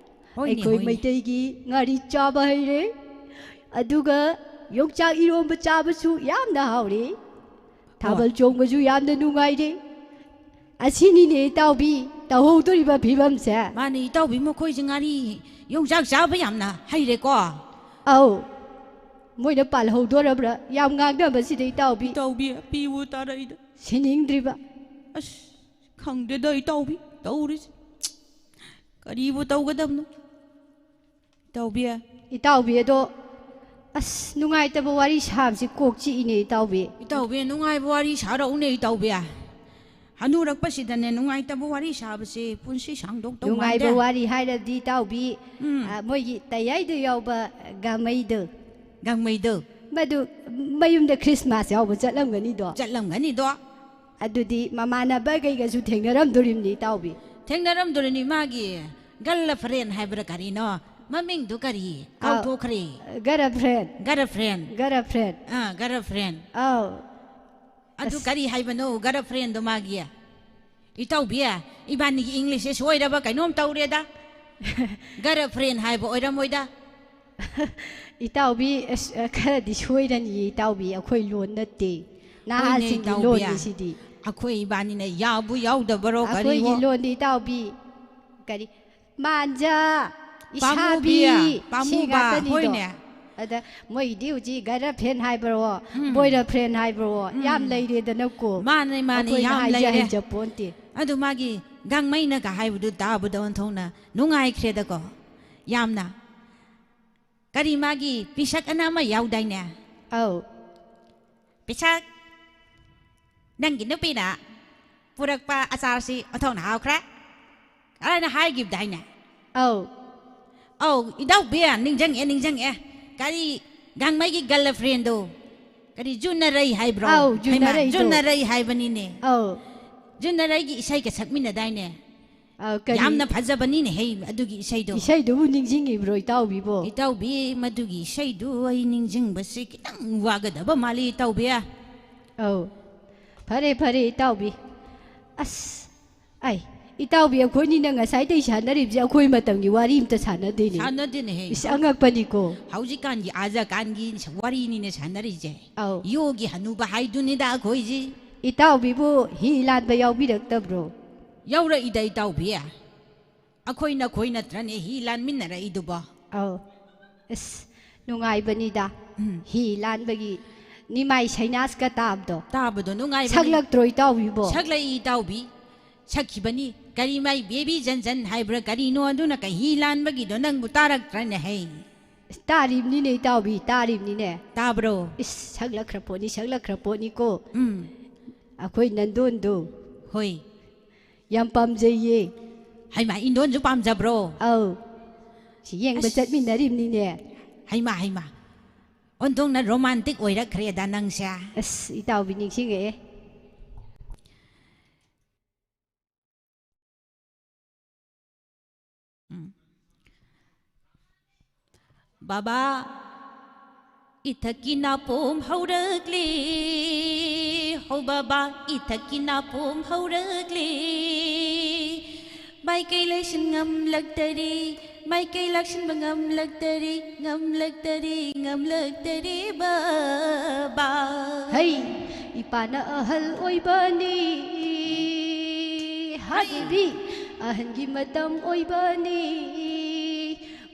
ꯍꯣꯏꯅꯦ, ꯑꯩꯈꯣꯏ ꯍꯣꯏꯅꯦ꯫ ꯃꯩꯇꯩꯒꯤ ꯉꯥꯔꯤ ꯆꯥꯕ ꯍꯩꯔꯦ꯫ ꯑꯗꯨꯒ ꯌꯣꯡꯆꯥꯛ ꯏꯔꯣꯝꯕ ꯆꯥꯕꯁꯨ ꯌꯥꯝꯅ ꯍꯥꯎꯔꯦ꯫ ꯊꯥꯕꯜ ꯍꯣꯏ꯫ ꯆꯣꯡꯕꯁꯨ ꯌꯥꯝꯅ ꯅꯨꯡꯉꯥꯏꯔꯦ꯫ ꯑꯁꯤꯅꯤꯅꯦ ꯏꯇꯥꯎꯕꯤ, ꯇꯧꯍꯧꯗꯣꯔꯤꯕ ꯐꯤꯕꯝꯁꯦ꯫ ꯃꯥꯅꯦ ꯏꯇꯥꯎꯕꯤ, ꯃꯈꯣꯏꯁꯦ ꯉꯥꯔꯤ ꯌꯣꯡꯆꯥꯛ ꯆꯥꯕ ꯌꯥꯝꯅ ꯍꯩꯔꯦꯀꯣ꯫ ꯑꯧ, ꯃꯣꯏꯅ ꯄꯥꯜꯍꯧꯗꯣꯔꯕ꯭ꯔꯥ? ꯌꯥꯝ ꯉꯥꯡꯅꯕꯁꯤꯗ ꯏꯇꯥꯎꯕꯤ꯫ ꯏꯇꯥꯎꯕꯤ, ꯄꯤꯕꯨ ꯇꯥꯔꯛꯏꯗ꯫ ꯁꯤꯅꯤꯡꯗ꯭ꯔꯤꯕ꯫ ꯑꯁ, ꯈꯪꯗꯦꯗ ꯏꯇꯥꯎꯕꯤ, ꯇꯧꯔꯤꯁꯦ꯫ ꯀꯔꯤꯕꯨ ꯇꯧꯒꯗꯕꯅꯣ? ꯏꯇꯥꯎꯕꯤ꯫ ꯏꯇꯥꯎꯕꯤ, ꯑꯗꯣ, ꯑꯁ, ꯅꯨꯡꯉꯥꯏꯇꯕ ꯋꯥꯔꯤ ꯁꯥꯕꯁꯤ ꯀꯣꯛ ꯆꯤꯛꯏꯅꯦ, ꯏꯇꯥꯎꯕꯤ꯫ ꯏꯇꯥꯎꯕꯤ, ꯅꯨꯡꯉꯥꯏꯕ ꯋꯥꯔꯤ ꯁꯥꯔꯛꯎꯅꯦ, ꯏꯇꯥꯎꯕꯤ꯫ ꯍꯅꯨꯔꯛꯄꯁꯤꯗꯅꯦ, ꯅꯨꯡꯉꯥꯏꯇꯕ ꯋꯥꯔꯤ ꯁꯥꯕꯁꯦ ꯄꯨꯟꯁꯤ ꯁꯥꯡꯗꯣꯛꯇꯧ ꯅꯨꯡꯉꯥꯏꯕ ꯃꯥꯟꯗꯦ꯫ ꯋꯥꯔꯤ ꯍꯥꯏꯔꯗꯤ, ꯏꯇꯥꯎꯕꯤ, ꯎꯝ꯫ ꯑ, ꯃꯣꯏꯒꯤ ꯇꯌꯥꯏꯗ ꯌꯥꯎꯕ ꯒꯥꯃꯩꯗꯣ꯫ ꯒꯥꯡꯃꯩꯗꯣ꯫ ꯃꯗꯨ ꯃꯌꯨꯝꯗ ꯈ꯭ꯔꯤꯁꯃꯥꯁ ꯌꯥꯎꯕ ꯆꯠꯂꯝꯒꯅꯤꯗꯣ꯫ ꯆꯠꯂꯝꯒꯅꯤꯗꯣ꯫ ꯑꯗꯨꯗꯤ ꯃꯃꯥꯟꯅꯕ ꯀꯩꯒꯁꯨ ꯊꯦꯡꯅꯔꯝꯗꯣꯔꯤꯕꯅꯤ, ꯏꯇꯥꯎꯕꯤ꯫ ꯊꯦꯡꯅꯔꯝꯗꯣꯔꯤꯅꯤ, ꯃꯥꯒꯤ ꯒꯔꯜ ꯐ꯭ꯔꯦꯟ ꯍꯥꯏꯕ꯭ꯔꯥ ꯀꯔꯤꯅꯣ? ꯃꯃꯤꯡꯗꯨ ꯀꯔꯤ? ꯑꯥꯎ꯫ ꯀꯥꯎꯊꯣꯛꯈ꯭ꯔꯦ꯫ Girl friend. Girl friend. Girl friend. ꯑꯥ, ꯒꯔꯜ ꯐ꯭ꯔꯦꯟ꯫ ꯑꯥꯎ꯫ ꯑꯗꯨ ꯑꯁ꯫ ꯀꯔꯤ ꯍꯥꯏꯕꯅꯣ, ꯒꯔꯜ ꯐ꯭ꯔꯦꯟꯗꯣ ꯃꯥꯒꯤ? ꯏꯇꯥꯎꯕꯤ, ꯏꯕꯥꯅꯤꯒꯤ ꯏꯪꯂꯤꯁꯁꯦ ꯁꯣꯏꯔꯕ ꯀꯩꯅꯣꯝ ꯇꯧꯔꯦꯗ꯫ ꯒꯔꯜ ꯐ꯭ꯔꯦꯟ ꯍꯥꯏꯕ ꯑꯣꯏꯔꯝꯃꯣꯏꯗ꯫ ꯏꯇꯥꯎꯕꯤ, ꯑꯁ, ꯈꯔꯗꯤ ꯁꯣꯏꯔꯅꯤꯌꯦ, ꯏꯇꯥꯎꯕꯤ, ꯑꯩꯈꯣꯏ ꯂꯣꯟ ꯅꯠꯇꯦ꯫ ꯍꯣꯏꯅꯦ, ꯅꯍꯥꯁꯤꯡꯒꯤ ꯏꯇꯥꯎꯕꯤ꯫ ꯂꯣꯟꯅꯤ ꯁꯤꯗꯤ꯫ ꯑꯩꯈꯣꯏ ꯏꯕꯥꯅꯤꯅ ꯌꯥꯕꯨ ꯌꯥꯎꯗꯕꯔꯣ ꯑꯩꯈꯣꯏꯒꯤ ꯀꯔꯤꯋꯣ? ꯂꯣꯟꯗꯤ, ꯏꯇꯥꯎꯕꯤ, ꯀꯔꯤ, ꯃꯥꯟꯖ, ꯄꯥꯃꯨꯕꯤ, ꯏꯁꯥꯕꯤ, ꯁꯤ ꯄꯥꯃꯨꯕ, ꯉꯥꯛꯇꯅꯤꯗꯣ꯫ ꯍꯣꯏꯅꯦ꯫ ꯑꯗ ꯃꯣꯏꯒꯤꯗꯤ ꯍꯧꯖꯤꯛ ꯒꯔꯜ ꯐ꯭ꯔꯦꯟ ꯍꯥꯏꯕ꯭ꯔꯣ, ꯎꯝ꯫ ꯕꯣꯏ ꯐ꯭ꯔꯦꯟ ꯍꯥꯏꯕ꯭ꯔꯣ, ꯎꯝ꯫ ꯌꯥꯝ ꯂꯩꯔꯦꯗꯅꯀꯣ꯫ ꯃꯥꯅꯦ, ꯃꯥꯅꯦ, ꯑꯩꯈꯣꯏꯅ ꯌꯥꯝ ꯍꯥꯏꯖ ꯂꯩꯔꯦ꯫ ꯍꯩꯖꯄꯣꯟꯇꯦ꯫ ꯑꯗꯨ ꯃꯥꯒꯤ ꯒꯥꯡꯃꯩꯅꯒ ꯍꯥꯏꯕꯗꯨ ꯇꯥꯕꯗ ꯑꯣꯟꯊꯣꯛꯅ ꯅꯨꯡꯉꯥꯏꯈ꯭ꯔꯦꯗꯀꯣ, ꯌꯥꯝꯅ꯫ ꯀꯔꯤ ꯃꯥꯒꯤ ꯄꯤꯁꯛ ꯑꯅ ꯑꯃ ꯌꯥꯎꯗꯥꯏꯅꯦ? ꯑꯧ꯫ ꯄꯤꯁꯛ, ꯅꯪꯒꯤ ꯅꯨꯄꯤꯅ ꯄꯨꯔꯛꯄ ꯑꯆꯥꯔꯁꯤ ꯑꯣꯟꯊꯣꯛꯅ ꯍꯥꯎꯈ꯭ꯔꯦ꯫ ꯑꯩꯅ ꯍꯥꯏꯈꯤꯕꯗꯥꯏꯅꯦ? ꯑꯧ꯫ ꯑꯧ, ꯏꯇꯥꯎꯕꯤ, ꯅꯤꯡꯁꯤꯡꯉꯦ, ꯅꯤꯡꯁꯤꯡꯉꯦ꯫ ꯀꯔꯤ, ꯒꯥꯡꯃꯩꯒꯤ ꯒꯔꯜ ꯐ꯭ꯔꯦꯟꯗꯣ? ꯀꯔꯤ, ꯖꯨꯅꯔꯩ ꯍꯥꯏꯕ꯭ꯔꯣ? ꯑꯧ, ꯍꯩꯃꯥ, ꯖꯨꯅꯔꯩꯗꯣ꯫ ꯖꯨꯅꯔꯩ ꯍꯥꯏꯕꯅꯤꯅꯦ꯫ ꯑꯧ꯫ ꯖꯨꯅꯔꯩꯒꯤ ꯏꯁꯩꯒ ꯁꯛꯃꯤꯟꯅꯗꯥꯏꯅꯦ? ꯑꯧ, ꯀꯔꯤ? ꯌꯥꯝꯅ ꯐꯖꯕꯅꯤꯅꯦ ꯍꯩ, ꯑꯗꯨꯒꯤ ꯏꯁꯩꯗꯣ꯫ ꯏꯁꯩꯗꯨꯕꯨ ꯅꯤꯡꯁꯤꯡꯉꯤꯕ꯭ꯔꯣ, ꯏꯇꯥꯎꯕꯤꯕꯣ? ꯏꯇꯥꯎꯕꯤ, ꯃꯗꯨꯒꯤ ꯏꯁꯩꯗꯨ ꯑꯩ ꯅꯤꯡꯁꯤꯡꯕꯁꯤ ꯈꯤꯇꯪ ꯋꯥꯒꯗꯕ ꯃꯥꯜꯂꯤ, ꯏꯇꯥꯎꯕꯤ꯫ ꯑꯧ꯫ ꯐꯔꯦ, ꯐꯔꯦ, ꯏꯇꯥꯎꯕꯤ꯫ ꯑꯁ, ꯑꯩ, ꯏꯇꯥꯎꯕꯤ, ꯑꯩꯈꯣꯏꯅꯤꯅ ꯉꯁꯥꯏꯗꯩ ꯁꯥꯟꯅꯔꯤꯕꯁꯦ ꯑꯩꯈꯣꯏ ꯃꯇꯝꯒꯤ ꯋꯥꯔꯤ ꯑꯝꯇ ꯁꯥꯟꯅꯗꯦꯅꯦ꯫ ꯁꯥꯟꯅꯗꯦꯅꯦꯍꯦ꯫ ꯏꯁ, ꯑꯉꯛꯄꯅꯤꯀꯣ꯫ ꯍꯧꯖꯤꯛꯀꯥꯟꯒꯤ ꯑꯥꯖꯀꯥꯟꯒꯤ ꯋꯥꯔꯤꯅꯤꯅꯦ ꯁꯥꯟꯅꯔꯤꯁꯦ꯫ ꯑꯧ꯫ ꯌꯣꯒꯤ ꯍꯅꯨꯕ ꯍꯥꯏꯗꯨꯅꯤꯗ ꯑꯩꯈꯣꯏꯁꯤ꯫ ꯏꯇꯥꯎꯕꯤꯕꯨ ꯍꯤ ꯂꯥꯟꯕ ꯌꯥꯎꯕꯤꯔꯛꯇꯕ꯭ꯔꯣ? ꯌꯥꯎꯔꯛꯏꯗ, ꯏꯇꯥꯎꯕꯤ꯫ ꯑꯩꯈꯣꯏ ꯅꯈꯣꯏ ꯅꯠꯇ꯭ꯔꯅꯦ ꯍꯤ ꯂꯥꯟꯃꯤꯟꯅꯔꯛꯏꯗꯨꯕꯣ? ꯑꯧ꯫ ꯑꯁ, ꯅꯨꯡꯉꯥꯏꯕꯅꯤꯗ꯫ ꯎꯝ꯫ ꯍꯤ ꯂꯥꯟꯕꯒꯤ ꯅꯤꯃꯥꯏ ꯁꯩꯅꯥꯁꯀ ꯇꯥꯕꯗꯣ꯫ ꯇꯥꯕꯗꯣ ꯅꯨꯡꯉꯥꯏꯕꯅꯤ꯫ ꯁꯛꯂꯛꯇ꯭ꯔꯣ, ꯏꯇꯥꯎꯕꯤꯕꯣ? ꯁꯛꯂꯛꯏ, ꯏꯇꯥꯎꯕꯤ꯫ ꯁꯛꯈꯤꯕꯅꯤ꯫ ꯀꯔꯤ ꯃꯥꯏ ꯕꯦꯕꯤ ꯖꯟ ꯖꯟ ꯍꯥꯏꯕ꯭ꯔꯥ ꯀꯔꯤꯅꯣ, ꯑꯗꯨꯅ ꯀꯩ ꯍꯤ ꯂꯥꯟꯕꯒꯤꯗꯣ ꯅꯪꯕꯨ ꯇꯥꯔꯛꯇ꯭ꯔꯅꯦ ꯍꯩ? ꯑꯁ, ꯇꯥꯔꯤꯕꯅꯤꯅꯦ, ꯏꯇꯥꯎꯕꯤ, ꯇꯥꯔꯤꯕꯅꯤꯅꯦ꯫ ꯇꯥꯕ꯭ꯔꯣ? ꯏꯁ, ꯁꯛꯂꯛꯈ꯭ꯔ ꯄꯣꯠꯅꯤ, ꯁꯛꯂꯛꯈ꯭ꯔ ꯄꯣꯠꯅꯤꯀꯣ꯫ ꯎꯝ꯫ ꯑꯩꯈꯣꯏ ꯅꯟꯗꯣꯟꯗꯣ꯫ ꯍꯣꯏ꯫ ꯌꯥꯝ ꯄꯥꯝꯖꯩꯌꯦ꯫ ꯍꯩꯃꯥ, ꯏꯟꯗꯣꯟꯁꯨ ꯄꯥꯝꯖꯕ꯭ꯔꯣ? ꯑꯧ꯫ ꯁꯤ ꯌꯦꯡꯕ ꯑꯁ꯫ ꯆꯠꯃꯤꯟꯅꯔꯤꯕꯅꯤꯅꯦ꯫ ꯍꯩꯃꯥ, ꯍꯩꯃꯥ꯫ ꯑꯣꯟꯊꯣꯛꯅ ꯔꯣꯃꯥꯟꯇꯤꯛ ꯑꯣꯏꯔꯛꯈ꯭ꯔꯦꯗ ꯅꯪꯁꯦ꯫ ꯑꯁ, ꯏꯇꯥꯎꯕꯤ ꯅꯤꯡꯁꯤꯡꯉꯛꯑꯦ꯫ ꯎꯝ꯫ ꯕꯥꯕꯥ, ꯏꯊꯛꯀꯤ ꯅꯥꯄꯣꯝ ꯍꯧꯔꯛꯂꯦ꯫ ꯍꯣ ꯕꯥꯕꯥ, ꯏꯊꯛꯀꯤ ꯅꯥꯄꯣꯝ ꯍꯧꯔꯛꯂꯦ꯫ ꯃꯥꯏꯀꯩ ꯂꯩꯁꯤꯟ ꯉꯝꯂꯛꯇꯔꯦ, ꯃꯥꯏꯀꯩ ꯂꯥꯛꯁꯤꯟꯕ ꯉꯝꯂꯛꯇꯔꯦ, ꯉꯝꯂꯛꯇꯔꯦ, ꯉꯝꯂꯛꯇꯔꯦ ꯕꯥꯕꯥ꯫ ꯍꯩ, ꯏꯄꯥꯅ ꯑꯍꯜ ꯑꯣꯏꯕꯅꯤ꯫ ꯍꯥꯏꯕꯤ, ꯑꯍꯟꯒꯤ ꯃꯇꯝ ꯑꯣꯏꯕꯅꯤ꯫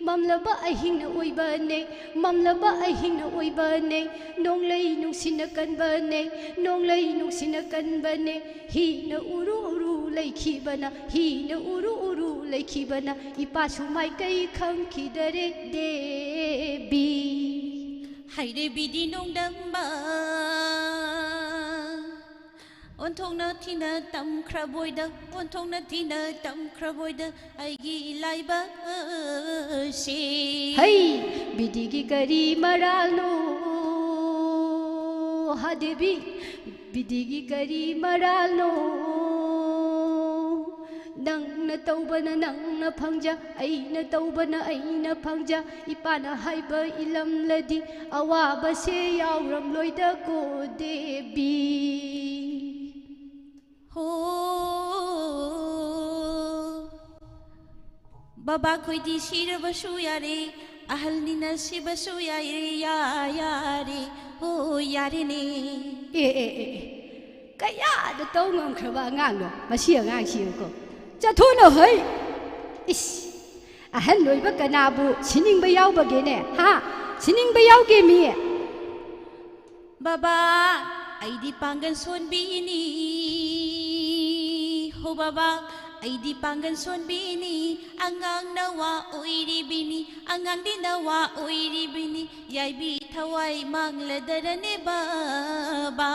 ꯃꯝꯂꯕ ꯑꯍꯤꯡꯅ ꯑꯣꯏꯕꯅꯦ, ꯃꯝꯂꯕ ꯑꯍꯤꯡꯅ ꯑꯣꯏꯕꯅꯦ꯫ ꯅꯣꯡꯂꯩ ꯅꯨꯡꯁꯤꯠꯅ ꯀꯟꯕꯅꯦ, ꯅꯣꯡꯂꯩ ꯅꯨꯡꯁꯤꯠꯅ ꯀꯟꯕꯅꯦ꯫ ꯍꯤꯅ ꯎꯔꯨ ꯎꯔꯨ ꯂꯩꯈꯤꯕꯅ, ꯍꯤꯅ ꯎꯔꯨ ꯎꯔꯨ ꯂꯩꯈꯤꯕꯅ꯫ ꯏꯄꯥꯁꯨ ꯃꯥꯏꯀꯩ ꯈꯪꯈꯤꯗꯔꯦ ꯗꯦꯕꯤ꯫ ꯍꯩꯔꯦ ꯕꯤꯗꯤ ꯅꯣꯡꯗꯝꯕ, ꯑꯣꯟꯊꯣꯛꯅ ꯊꯤꯅ ꯇꯝꯈ꯭ꯔꯕꯣꯏꯗ, ꯑꯣꯟꯊꯣꯛꯅ ꯊꯤꯅ ꯇꯝꯈ꯭ꯔꯕꯣꯏꯗ, ꯑꯩꯒꯤ ꯂꯥꯏꯕꯛꯁꯦ꯫ ꯍꯩ, ꯕꯤꯗꯤꯒꯤ ꯀꯔꯤ ꯃꯔꯥꯜꯅꯣ? ꯍꯥ ꯗꯦꯕꯤ, ꯕꯤꯗꯤꯒꯤ ꯀꯔꯤ ꯃꯔꯥꯜꯅꯣ? ꯅꯪꯅ ꯇꯧꯕꯅ ꯅꯪꯅ ꯐꯪꯖ, ꯑꯩꯅ ꯇꯧꯕꯅ ꯑꯩꯅ ꯐꯪꯖ, ꯏꯄꯥꯅ ꯍꯥꯏꯕ ꯏꯂꯝꯂꯗꯤ ꯑꯋꯥꯕꯁꯦ ꯌꯥꯎꯔꯝꯂꯣꯏꯗꯀꯣ ꯗꯦꯕꯤ꯫ ꯍꯣ꯫ ꯕꯕꯥ ꯈꯣꯏꯗꯤ ꯁꯤꯔꯕꯁꯨ ꯌꯥꯔꯦ, ꯑꯍꯜꯅꯤꯅ ꯁꯤꯕꯁꯨ ꯌꯥꯔꯦ, ꯌꯥ-, ꯌꯥꯔꯦ, ꯍꯣ ꯌꯥꯔꯦꯅꯦ꯫ ꯑꯦ, ꯑꯦ, ꯑꯦ, ꯑꯦ꯫ ꯀꯌꯥꯗ ꯇꯧ ꯉꯝꯈ꯭ꯔꯕ ꯑꯉꯥꯡꯅꯣ ꯃꯁꯤ ꯑꯉꯥꯡꯁꯤꯀꯣ꯫ ꯆꯠꯊꯣꯛꯅꯣ ꯍꯩ꯫ ꯏꯁ, ꯑꯍꯟ ꯑꯣꯏꯕ ꯀꯅꯥꯕꯨ ꯁꯤꯅꯤꯡꯕ ꯌꯥꯎꯕꯒꯦꯅꯦ? ꯍꯥ? ꯁꯤꯅꯤꯡꯕ ꯌꯥꯎꯒꯦ ꯃꯤ? ꯕꯕꯥ, ꯑꯩꯗꯤ ꯄꯥꯡꯒꯜ ꯁꯣꯟꯕꯤꯅꯤ꯫ ꯍꯣ ꯕꯕꯥ, ꯑꯩꯗꯤ ꯄꯥꯡꯒꯜ ꯁꯣꯟꯕꯤꯅꯤ꯫ ꯑꯉꯥꯡꯅ ꯋꯥ ꯑꯣꯏꯔꯤꯕꯤꯅꯤ, ꯑꯉꯥꯡꯗꯤ ꯅꯋꯥ ꯑꯣꯏꯔꯤꯕꯤꯅꯤ꯫ ꯌꯥꯏꯕꯤ ꯊꯋꯥꯏ ꯃꯥꯡꯂꯗꯔꯅꯦ ꯕꯕꯥ꯫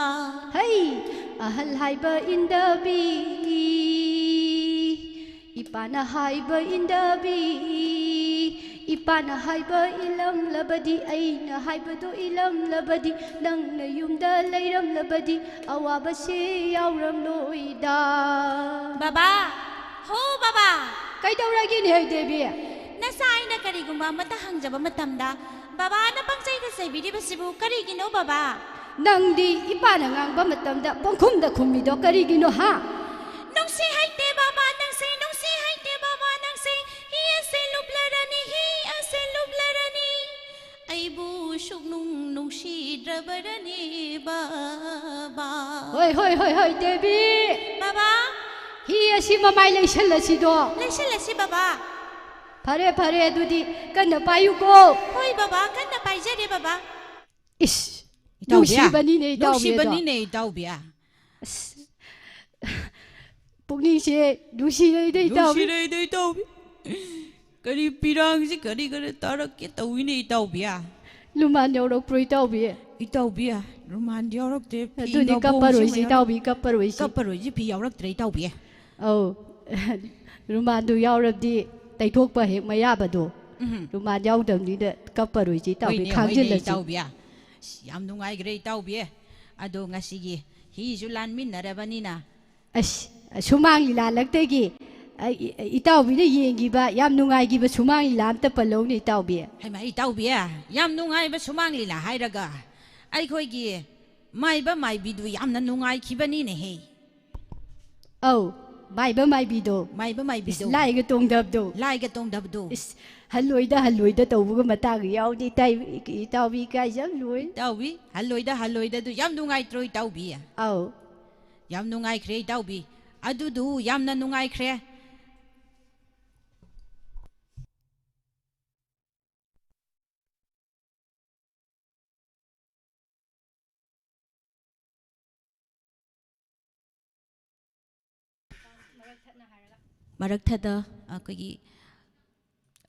ꯍꯩ, ꯑꯍꯜ ꯍꯥꯏꯕ ꯏꯟꯗꯕꯤ, ꯏꯄꯥꯅ ꯍꯥꯏꯕ ꯏꯟꯗꯕꯤ, ꯏꯄꯥꯅ ꯍꯥꯏꯕ ꯏꯜꯂꯝꯂꯕꯗꯤ, ꯑꯩꯅ ꯍꯥꯏꯕꯗꯨ ꯏꯜꯂꯝꯂꯕꯗꯤ, ꯅꯪꯅ ꯌꯨꯝꯗ ꯂꯩꯔꯝꯂꯕꯗꯤ, ꯑꯋꯥꯕꯁꯦ ꯌꯥꯎꯔꯝꯂꯣꯏꯗ꯫ ꯕꯕꯥ, ꯍꯣ ꯕꯕꯥ꯫ ꯀꯩꯗꯧꯔꯒꯦꯅꯦ ꯍꯩ ꯗꯦꯕꯤ? ꯅꯆꯥ ꯑꯩꯅ ꯀꯔꯤꯒꯨꯝꯕ ꯑꯃꯠꯇ ꯍꯪꯖꯕ ꯃꯇꯝꯗ ꯕꯕꯥꯅ ꯄꯪꯆꯩꯗ ꯆꯩꯕꯤꯔꯤꯕꯁꯤꯕꯨ ꯀꯔꯤꯒꯤꯅꯣ ꯕꯕꯥ? ꯅꯪꯗꯤ ꯏꯄꯥꯅ ꯉꯥꯡꯕ ꯃꯇꯝꯗ ꯄꯪꯈꯨꯝꯗ ꯈꯨꯝꯃꯤꯗꯣ ꯀꯔꯤꯒꯤꯅꯣ ꯍꯥ? ꯅꯨꯡꯁꯤ ꯍꯩꯇꯦ ꯕꯕꯥ ꯅꯪꯁꯦ, ꯅꯨꯡꯁꯤ ꯍꯩꯇꯦ ꯕꯕꯥ ꯅꯪꯁꯦ, ꯍꯤ ꯑꯁꯤ ꯂꯨꯞꯂꯔꯅꯤ, ꯍꯤ ꯑꯁꯤ ꯂꯨꯞꯂꯔꯅꯤ꯫ ꯑꯩꯕꯨ ꯁꯨꯛꯅꯨꯡ ꯅꯨꯡꯁꯤꯗ꯭ꯔꯕꯔꯅꯦ ꯕꯕꯥ꯫ ꯍꯣꯏ, ꯍꯣꯏ, ꯍꯣꯏ, ꯍꯣꯏ, ꯗꯦꯕꯤ꯫ ꯕꯕꯥ꯫ ꯍꯤ ꯑꯁꯤ ꯃꯃꯥꯏ ꯂꯩꯁꯜꯂꯁꯤꯗꯣ꯫ ꯂꯩꯁꯜꯂꯁꯤ ꯕꯕꯥ꯫ ꯐꯔꯦ, ꯐꯔꯦ, ꯑꯗꯨꯗꯤ ꯀꯟꯅ ꯄꯥꯏꯌꯨꯀꯣ꯫ ꯍꯣꯏ ꯕꯕꯥ, ꯀꯟꯅ ꯄꯥꯏꯖꯔꯦ ꯕꯕꯥ꯫ ꯏꯁ, ꯏꯇꯥꯎꯕꯤ꯫ ꯅꯨꯡꯁꯤꯕꯅꯤꯅꯦ ꯏꯇꯥꯎꯕꯤ ꯑꯗꯣ꯫ ꯅꯨꯡꯁꯤꯕꯅꯤꯅꯦ ꯏꯇꯥꯎꯕꯤ꯫ ꯑꯁ, ꯄꯨꯛꯅꯤꯡꯁꯦ ꯅꯨꯡꯁꯤꯔꯩꯗ ꯏꯇꯥꯎꯕꯤ꯫ ꯅꯨꯡꯁꯤꯔꯩꯗ ꯏꯇꯥꯎꯕꯤ꯫ ꯀꯔꯤ ꯄꯤꯔꯥꯡꯁꯤ ꯀꯔꯤ ꯀꯔꯤ ꯇꯥꯔꯛꯀꯦ ꯇꯧꯏꯅꯦ ꯏꯇꯥꯎꯕꯤ? ꯔꯨꯃꯥꯟ ꯌꯥꯎꯔꯛꯄ꯭ꯔꯣ, ꯏꯇꯥꯎꯕꯤ? ꯏꯇꯥꯎꯕꯤ, ꯔꯨꯃꯥꯟ ꯌꯥꯎꯔꯛꯇꯦ꯫ ꯐꯤ ꯑꯗꯨꯗꯤ ꯏꯟꯒꯧꯕ ꯀꯞꯄꯔꯣꯏꯁꯤ, ꯍꯣꯡꯁꯤꯃ ꯌꯥꯎꯔꯛ- ꯏꯇꯥꯎꯕꯤ, ꯀꯞꯄꯔꯣꯏꯁꯤ꯫ ꯀꯞꯄꯔꯣꯏꯁꯤ, ꯐꯤ ꯌꯥꯎꯔꯛꯇ꯭ꯔꯦ, ꯏꯇꯥꯎꯕꯤ꯫ ꯑꯧ, ꯔꯨꯃꯥꯟꯗꯨ ꯌꯥꯎꯔꯕꯗꯤ ꯇꯩꯊꯣꯛꯄ ꯍꯦꯛ ꯃꯌꯥꯕꯗꯣ꯫ ꯎꯝ꯫ ꯔꯨꯃꯥꯟ ꯌꯥꯎꯗꯕꯅꯤꯅ ꯀꯞꯄꯔꯣꯏꯁꯤ, ꯏꯇꯥꯎꯕꯤ, ꯍꯣꯏꯅꯦ, ꯍꯣꯏꯅꯦ, ꯈꯥꯡꯖꯤꯜꯂꯁꯤ꯫ ꯏꯇꯥꯎꯕꯤ꯫ ꯑꯁ, ꯌꯥꯝ ꯅꯨꯡꯉꯥꯏꯈ꯭ꯔꯦ, ꯏꯇꯥꯎꯕꯤ꯫ ꯑꯗꯣ ꯉꯁꯤꯒꯤ ꯍꯤꯁꯨ ꯂꯥꯟꯃꯤꯟꯅꯔꯕꯅꯤꯅ꯫ ꯑꯁ, ꯁꯨꯃꯥꯡ ꯂꯤꯂꯥ ꯂꯛꯇꯒꯤ, ꯑ, ꯏ-, ꯏꯇꯥꯎꯕꯤꯅ ꯌꯦꯡꯈꯤꯕ ꯌꯥꯝ ꯅꯨꯡꯉꯥꯏꯈꯤꯕ ꯁꯨꯃꯥꯡ ꯂꯤꯂꯥ ꯑꯝꯇ ꯄꯜꯂꯧꯅꯦ, ꯏꯇꯥꯎꯕꯤ꯫ ꯍꯩꯃꯥ, ꯏꯇꯥꯎꯕꯤ, ꯌꯥꯝ ꯅꯨꯡꯉꯥꯏꯕ ꯁꯨꯃꯥꯡ ꯂꯤꯂꯥ ꯍꯥꯏꯔꯒ ꯑꯩꯈꯣꯏꯒꯤ ꯃꯥꯏꯕ ꯃꯥꯏꯕꯤꯗꯨ ꯌꯥꯝꯅ ꯅꯨꯡꯉꯥꯏꯈꯤꯕꯅꯤꯅꯦꯍꯦ꯫ ꯑꯧ, ꯃꯥꯏꯕ ꯃꯥꯏꯕꯤꯗꯣ꯫ ꯃꯥꯏꯕ ꯃꯥꯏꯕꯤꯗꯣ꯫ ꯏꯁ, ꯂꯥꯏꯒ ꯇꯣꯡꯗꯕꯗꯣ꯫ ꯂꯥꯏꯒ ꯇꯣꯡꯗꯕꯗꯣ꯫ ꯏꯁ, ꯍꯜꯂꯣꯏꯗ ꯍꯜꯂꯣꯏꯗ ꯇꯧꯕꯒ ꯃꯇꯥꯡ ꯌꯥꯎꯗꯦ, ꯏꯇꯥꯏ-, ꯏꯇꯥꯎꯕꯤ, ꯏꯀꯥꯏꯖꯝ ꯂꯣꯏ꯫ ꯏꯇꯥꯎꯕꯤ, ꯍꯜꯂꯣꯏꯗ ꯍꯜꯂꯣꯏꯗꯗꯨ ꯌꯥꯝ ꯅꯨꯡꯉꯥꯏꯇ꯭ꯔꯣ, ꯏꯇꯥꯎꯕꯤ? ꯑꯧ꯫ ꯌꯥꯝ ꯅꯨꯡꯉꯥꯏꯈ꯭ꯔꯦ, ꯏꯇꯥꯎꯕꯤ꯫ ꯑꯗꯨꯗꯨ ꯌꯥꯝꯅ ꯅꯨꯡꯉꯥꯏꯈ꯭ꯔꯦ꯫ ꯃꯔꯛ ꯊꯠꯅ ꯑꯩꯈꯣꯏꯒꯤ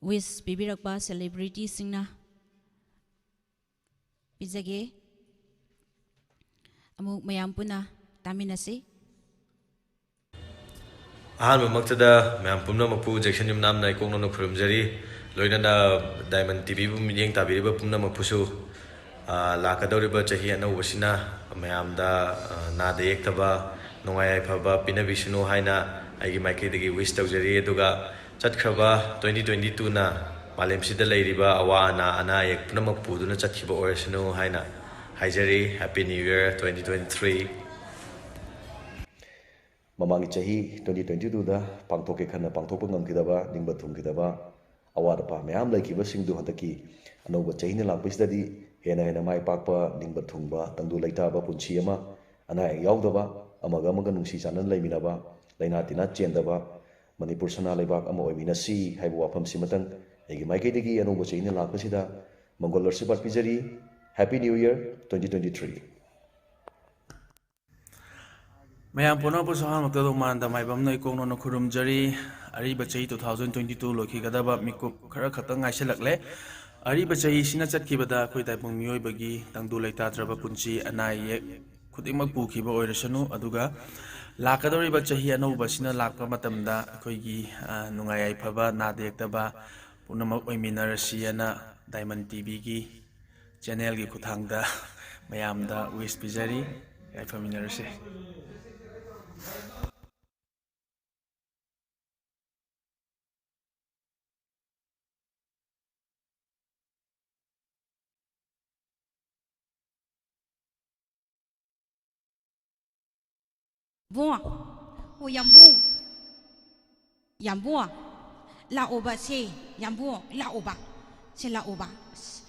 ꯋꯤꯁ ꯄꯤꯕꯤꯔꯛꯄ ꯁꯦꯂꯦꯕ꯭ꯔꯤꯇꯤꯁꯤꯡꯅ ꯄꯤꯖꯒꯦ꯫ ꯑꯃꯨꯛ ꯃꯌꯥꯝ ꯄꯨꯟꯅ ꯇꯥꯃꯤꯟꯅꯁꯤ꯫ ꯑꯍꯥꯟꯕꯃꯛꯇꯗ ꯃꯌꯥꯝ ꯄꯨꯝꯅꯃꯛꯄꯨ ꯖꯦꯛꯁꯟ ꯌꯨꯝꯅꯥꯝꯅ ꯏꯀꯣꯛꯅꯅ ꯈꯨꯔꯨꯝꯖꯔꯤ꯫ ꯂꯣꯏꯅꯅ ꯗꯥꯏꯃꯟ ꯇꯤꯚꯤꯕꯨ ꯃꯤꯠꯌꯦꯡ ꯇꯥꯕꯤꯔꯤꯕ ꯄꯨꯝꯅꯃꯛꯄꯨꯁꯨ, ꯑ, ꯂꯥꯛꯀꯗꯧꯔꯤꯕ ꯆꯍꯤ ꯑꯅꯧꯕꯁꯤꯅ ꯃꯌꯥꯝꯗ, ꯑ, ꯅꯥꯗ ꯌꯦꯛꯇꯕ, ꯅꯨꯡꯉꯥꯏ ꯌꯥꯏꯐꯕ ꯄꯤꯅꯕꯤꯁꯅꯨ ꯍꯥꯏꯅ ꯑꯩꯒꯤ ꯃꯥꯏꯀꯩꯗꯒꯤ ꯋꯤꯁ ꯇꯧꯖꯔꯤ꯫ ꯑꯗꯨꯒ ꯆꯠꯈ꯭ꯔꯕ ꯇ꯭ꯋꯦꯟꯇꯤ ꯇ꯭ꯋꯦꯟꯇꯤ ꯇꯨꯅ ꯃꯥꯂꯦꯝꯁꯤꯗ ꯂꯩꯔꯤꯕ ꯑꯋꯥ ꯑꯅꯥ, ꯑꯅꯥ ꯑꯌꯦꯛ ꯄꯨꯝꯅꯃꯛ ꯄꯨꯗꯨꯅ ꯆꯠꯈꯤꯕ ꯑꯣꯏꯔꯁꯅꯨ ꯍꯥꯏꯅ ꯍꯥꯏꯖꯔꯤ꯫ Happy New Year twenty twenty three꯫ ꯃꯃꯥꯡꯒꯤ ꯆꯍꯤ twenty twenty twoꯗ ꯄꯥꯡꯊꯣꯛꯀꯦ ꯈꯟꯅ ꯄꯥꯡꯊꯣꯛꯄ ꯉꯝꯈꯤꯗꯕ, ꯅꯤꯡꯕ ꯊꯨꯡꯈꯤꯗꯕ ꯑꯋꯥꯠ ꯑꯄꯥ ꯃꯌꯥꯝ ꯂꯩꯈꯤꯕꯁꯤꯡꯗꯨ ꯍꯟꯗꯛꯀꯤ ꯑꯅꯧꯕ ꯆꯍꯤꯅ ꯂꯥꯛꯄꯁꯤꯗꯗꯤ ꯍꯦꯟꯅ ꯍꯦꯟꯅ ꯃꯥꯏ ꯄꯥꯛꯄ, ꯅꯤꯡꯕ ꯊꯨꯡꯕ, ꯇꯪꯗꯨ ꯂꯩꯇꯥꯕ ꯄꯨꯟꯁꯤ ꯑꯃ, ꯑꯅꯥ ꯑꯌꯦꯛ ꯌꯥꯎꯗꯕ, ꯑꯃꯒ ꯑꯃꯒ ꯅꯨꯡꯁꯤ ꯆꯥꯟꯅꯅ ꯂꯩꯃꯤꯟꯅꯕ, ꯂꯩꯅꯥ ꯇꯤꯟꯅꯥ ꯆꯦꯟꯗꯕ, ꯃꯅꯤꯄꯨꯔ ꯁꯅꯥ ꯂꯩꯕꯥꯛ ꯑꯃ ꯑꯣꯏꯃꯤꯟꯅꯁꯤ ꯍꯥꯏꯕ ꯋꯥꯐꯝꯁꯤꯃꯇꯪ ꯑꯩꯒꯤ ꯃꯥꯏꯀꯩꯗꯒꯤ ꯑꯅꯧꯕ ꯆꯍꯤꯅ ꯂꯥꯛꯄꯁꯤꯗ ꯃꯪꯒꯣꯜ ꯑꯥꯁꯤꯔꯕꯥꯗ ꯄꯤꯖꯔꯤ꯫ Happy New Year twenty twenty three꯫ ꯃꯌꯥꯝ ꯄꯨꯝꯅꯃꯛꯄꯨꯁꯨ ꯑꯍꯥꯟꯕꯃꯛꯇꯗ ꯃꯥꯟꯗ ꯃꯥꯏꯕꯝꯅ ꯏꯀꯣꯛꯅꯣꯅ ꯈꯨꯔꯨꯝꯖꯔꯤ꯫ ꯑꯔꯤꯕ ꯆꯍꯤ two thousand twenty two ꯂꯣꯏꯈꯤꯒꯗꯕ ꯃꯤꯀꯨꯞ ꯈꯔ ꯈꯛꯇꯪ ꯉꯥꯏꯁꯤꯜꯂꯛꯂꯦ꯫ ꯑꯔꯤꯕ ꯆꯍꯤꯁꯤꯅ ꯆꯠꯈꯤꯕꯗ ꯑꯩꯈꯣꯏ ꯇꯥꯏꯕꯪ ꯃꯤꯑꯣꯏꯕꯒꯤ ꯇꯪꯗꯨ ꯂꯩꯇꯥꯗ꯭ꯔꯕ ꯄꯨꯟꯁꯤ ꯑꯅꯥ ꯑꯌꯦꯛ ꯈꯨꯗꯤꯡꯃꯛ ꯄꯨꯈꯤꯕ ꯑꯣꯏꯔꯁꯅꯨ, ꯑꯗꯨꯒ ꯂꯥꯛꯀꯗꯧꯔꯤꯕ ꯆꯍꯤ ꯑꯅꯧꯕꯁꯤꯅ ꯂꯥꯛꯄ ꯃꯇꯝꯗ ꯑꯩꯈꯣꯏꯒꯤ, ꯑ, ꯅꯨꯡꯉꯥꯏ ꯌꯥꯏꯐꯕ, ꯅꯥꯗ ꯌꯦꯛꯇꯕ ꯄꯨꯝꯅꯃꯛ ꯑꯣꯏꯃꯤꯟꯅꯔꯁꯤ ꯍꯥꯏꯅ ꯗꯥꯏꯃꯟ ꯇꯤꯚꯤꯒꯤ ꯆꯦꯅꯦꯜꯒꯤ ꯈꯨꯠꯊꯥꯡꯗ ꯃꯌꯥꯝꯗ ꯋꯤꯁ ꯄꯤꯖꯔꯤ꯫ ꯌꯥꯏꯐꯃꯤꯟꯅꯔꯁꯤ꯫ ꯕꯨꯡ꯫ ꯑꯣ, ꯌꯥꯝꯕꯨꯡ꯫ ꯌꯥꯝꯕꯨꯡ, ꯂꯥꯛꯑꯣꯕ ꯁꯦ꯫ ꯌꯥꯝꯕꯨꯡ, ꯂꯥꯛꯑꯣꯕ꯫ ꯁꯦ ꯂꯥꯛꯑꯣꯕ꯫ ꯑꯁ꯫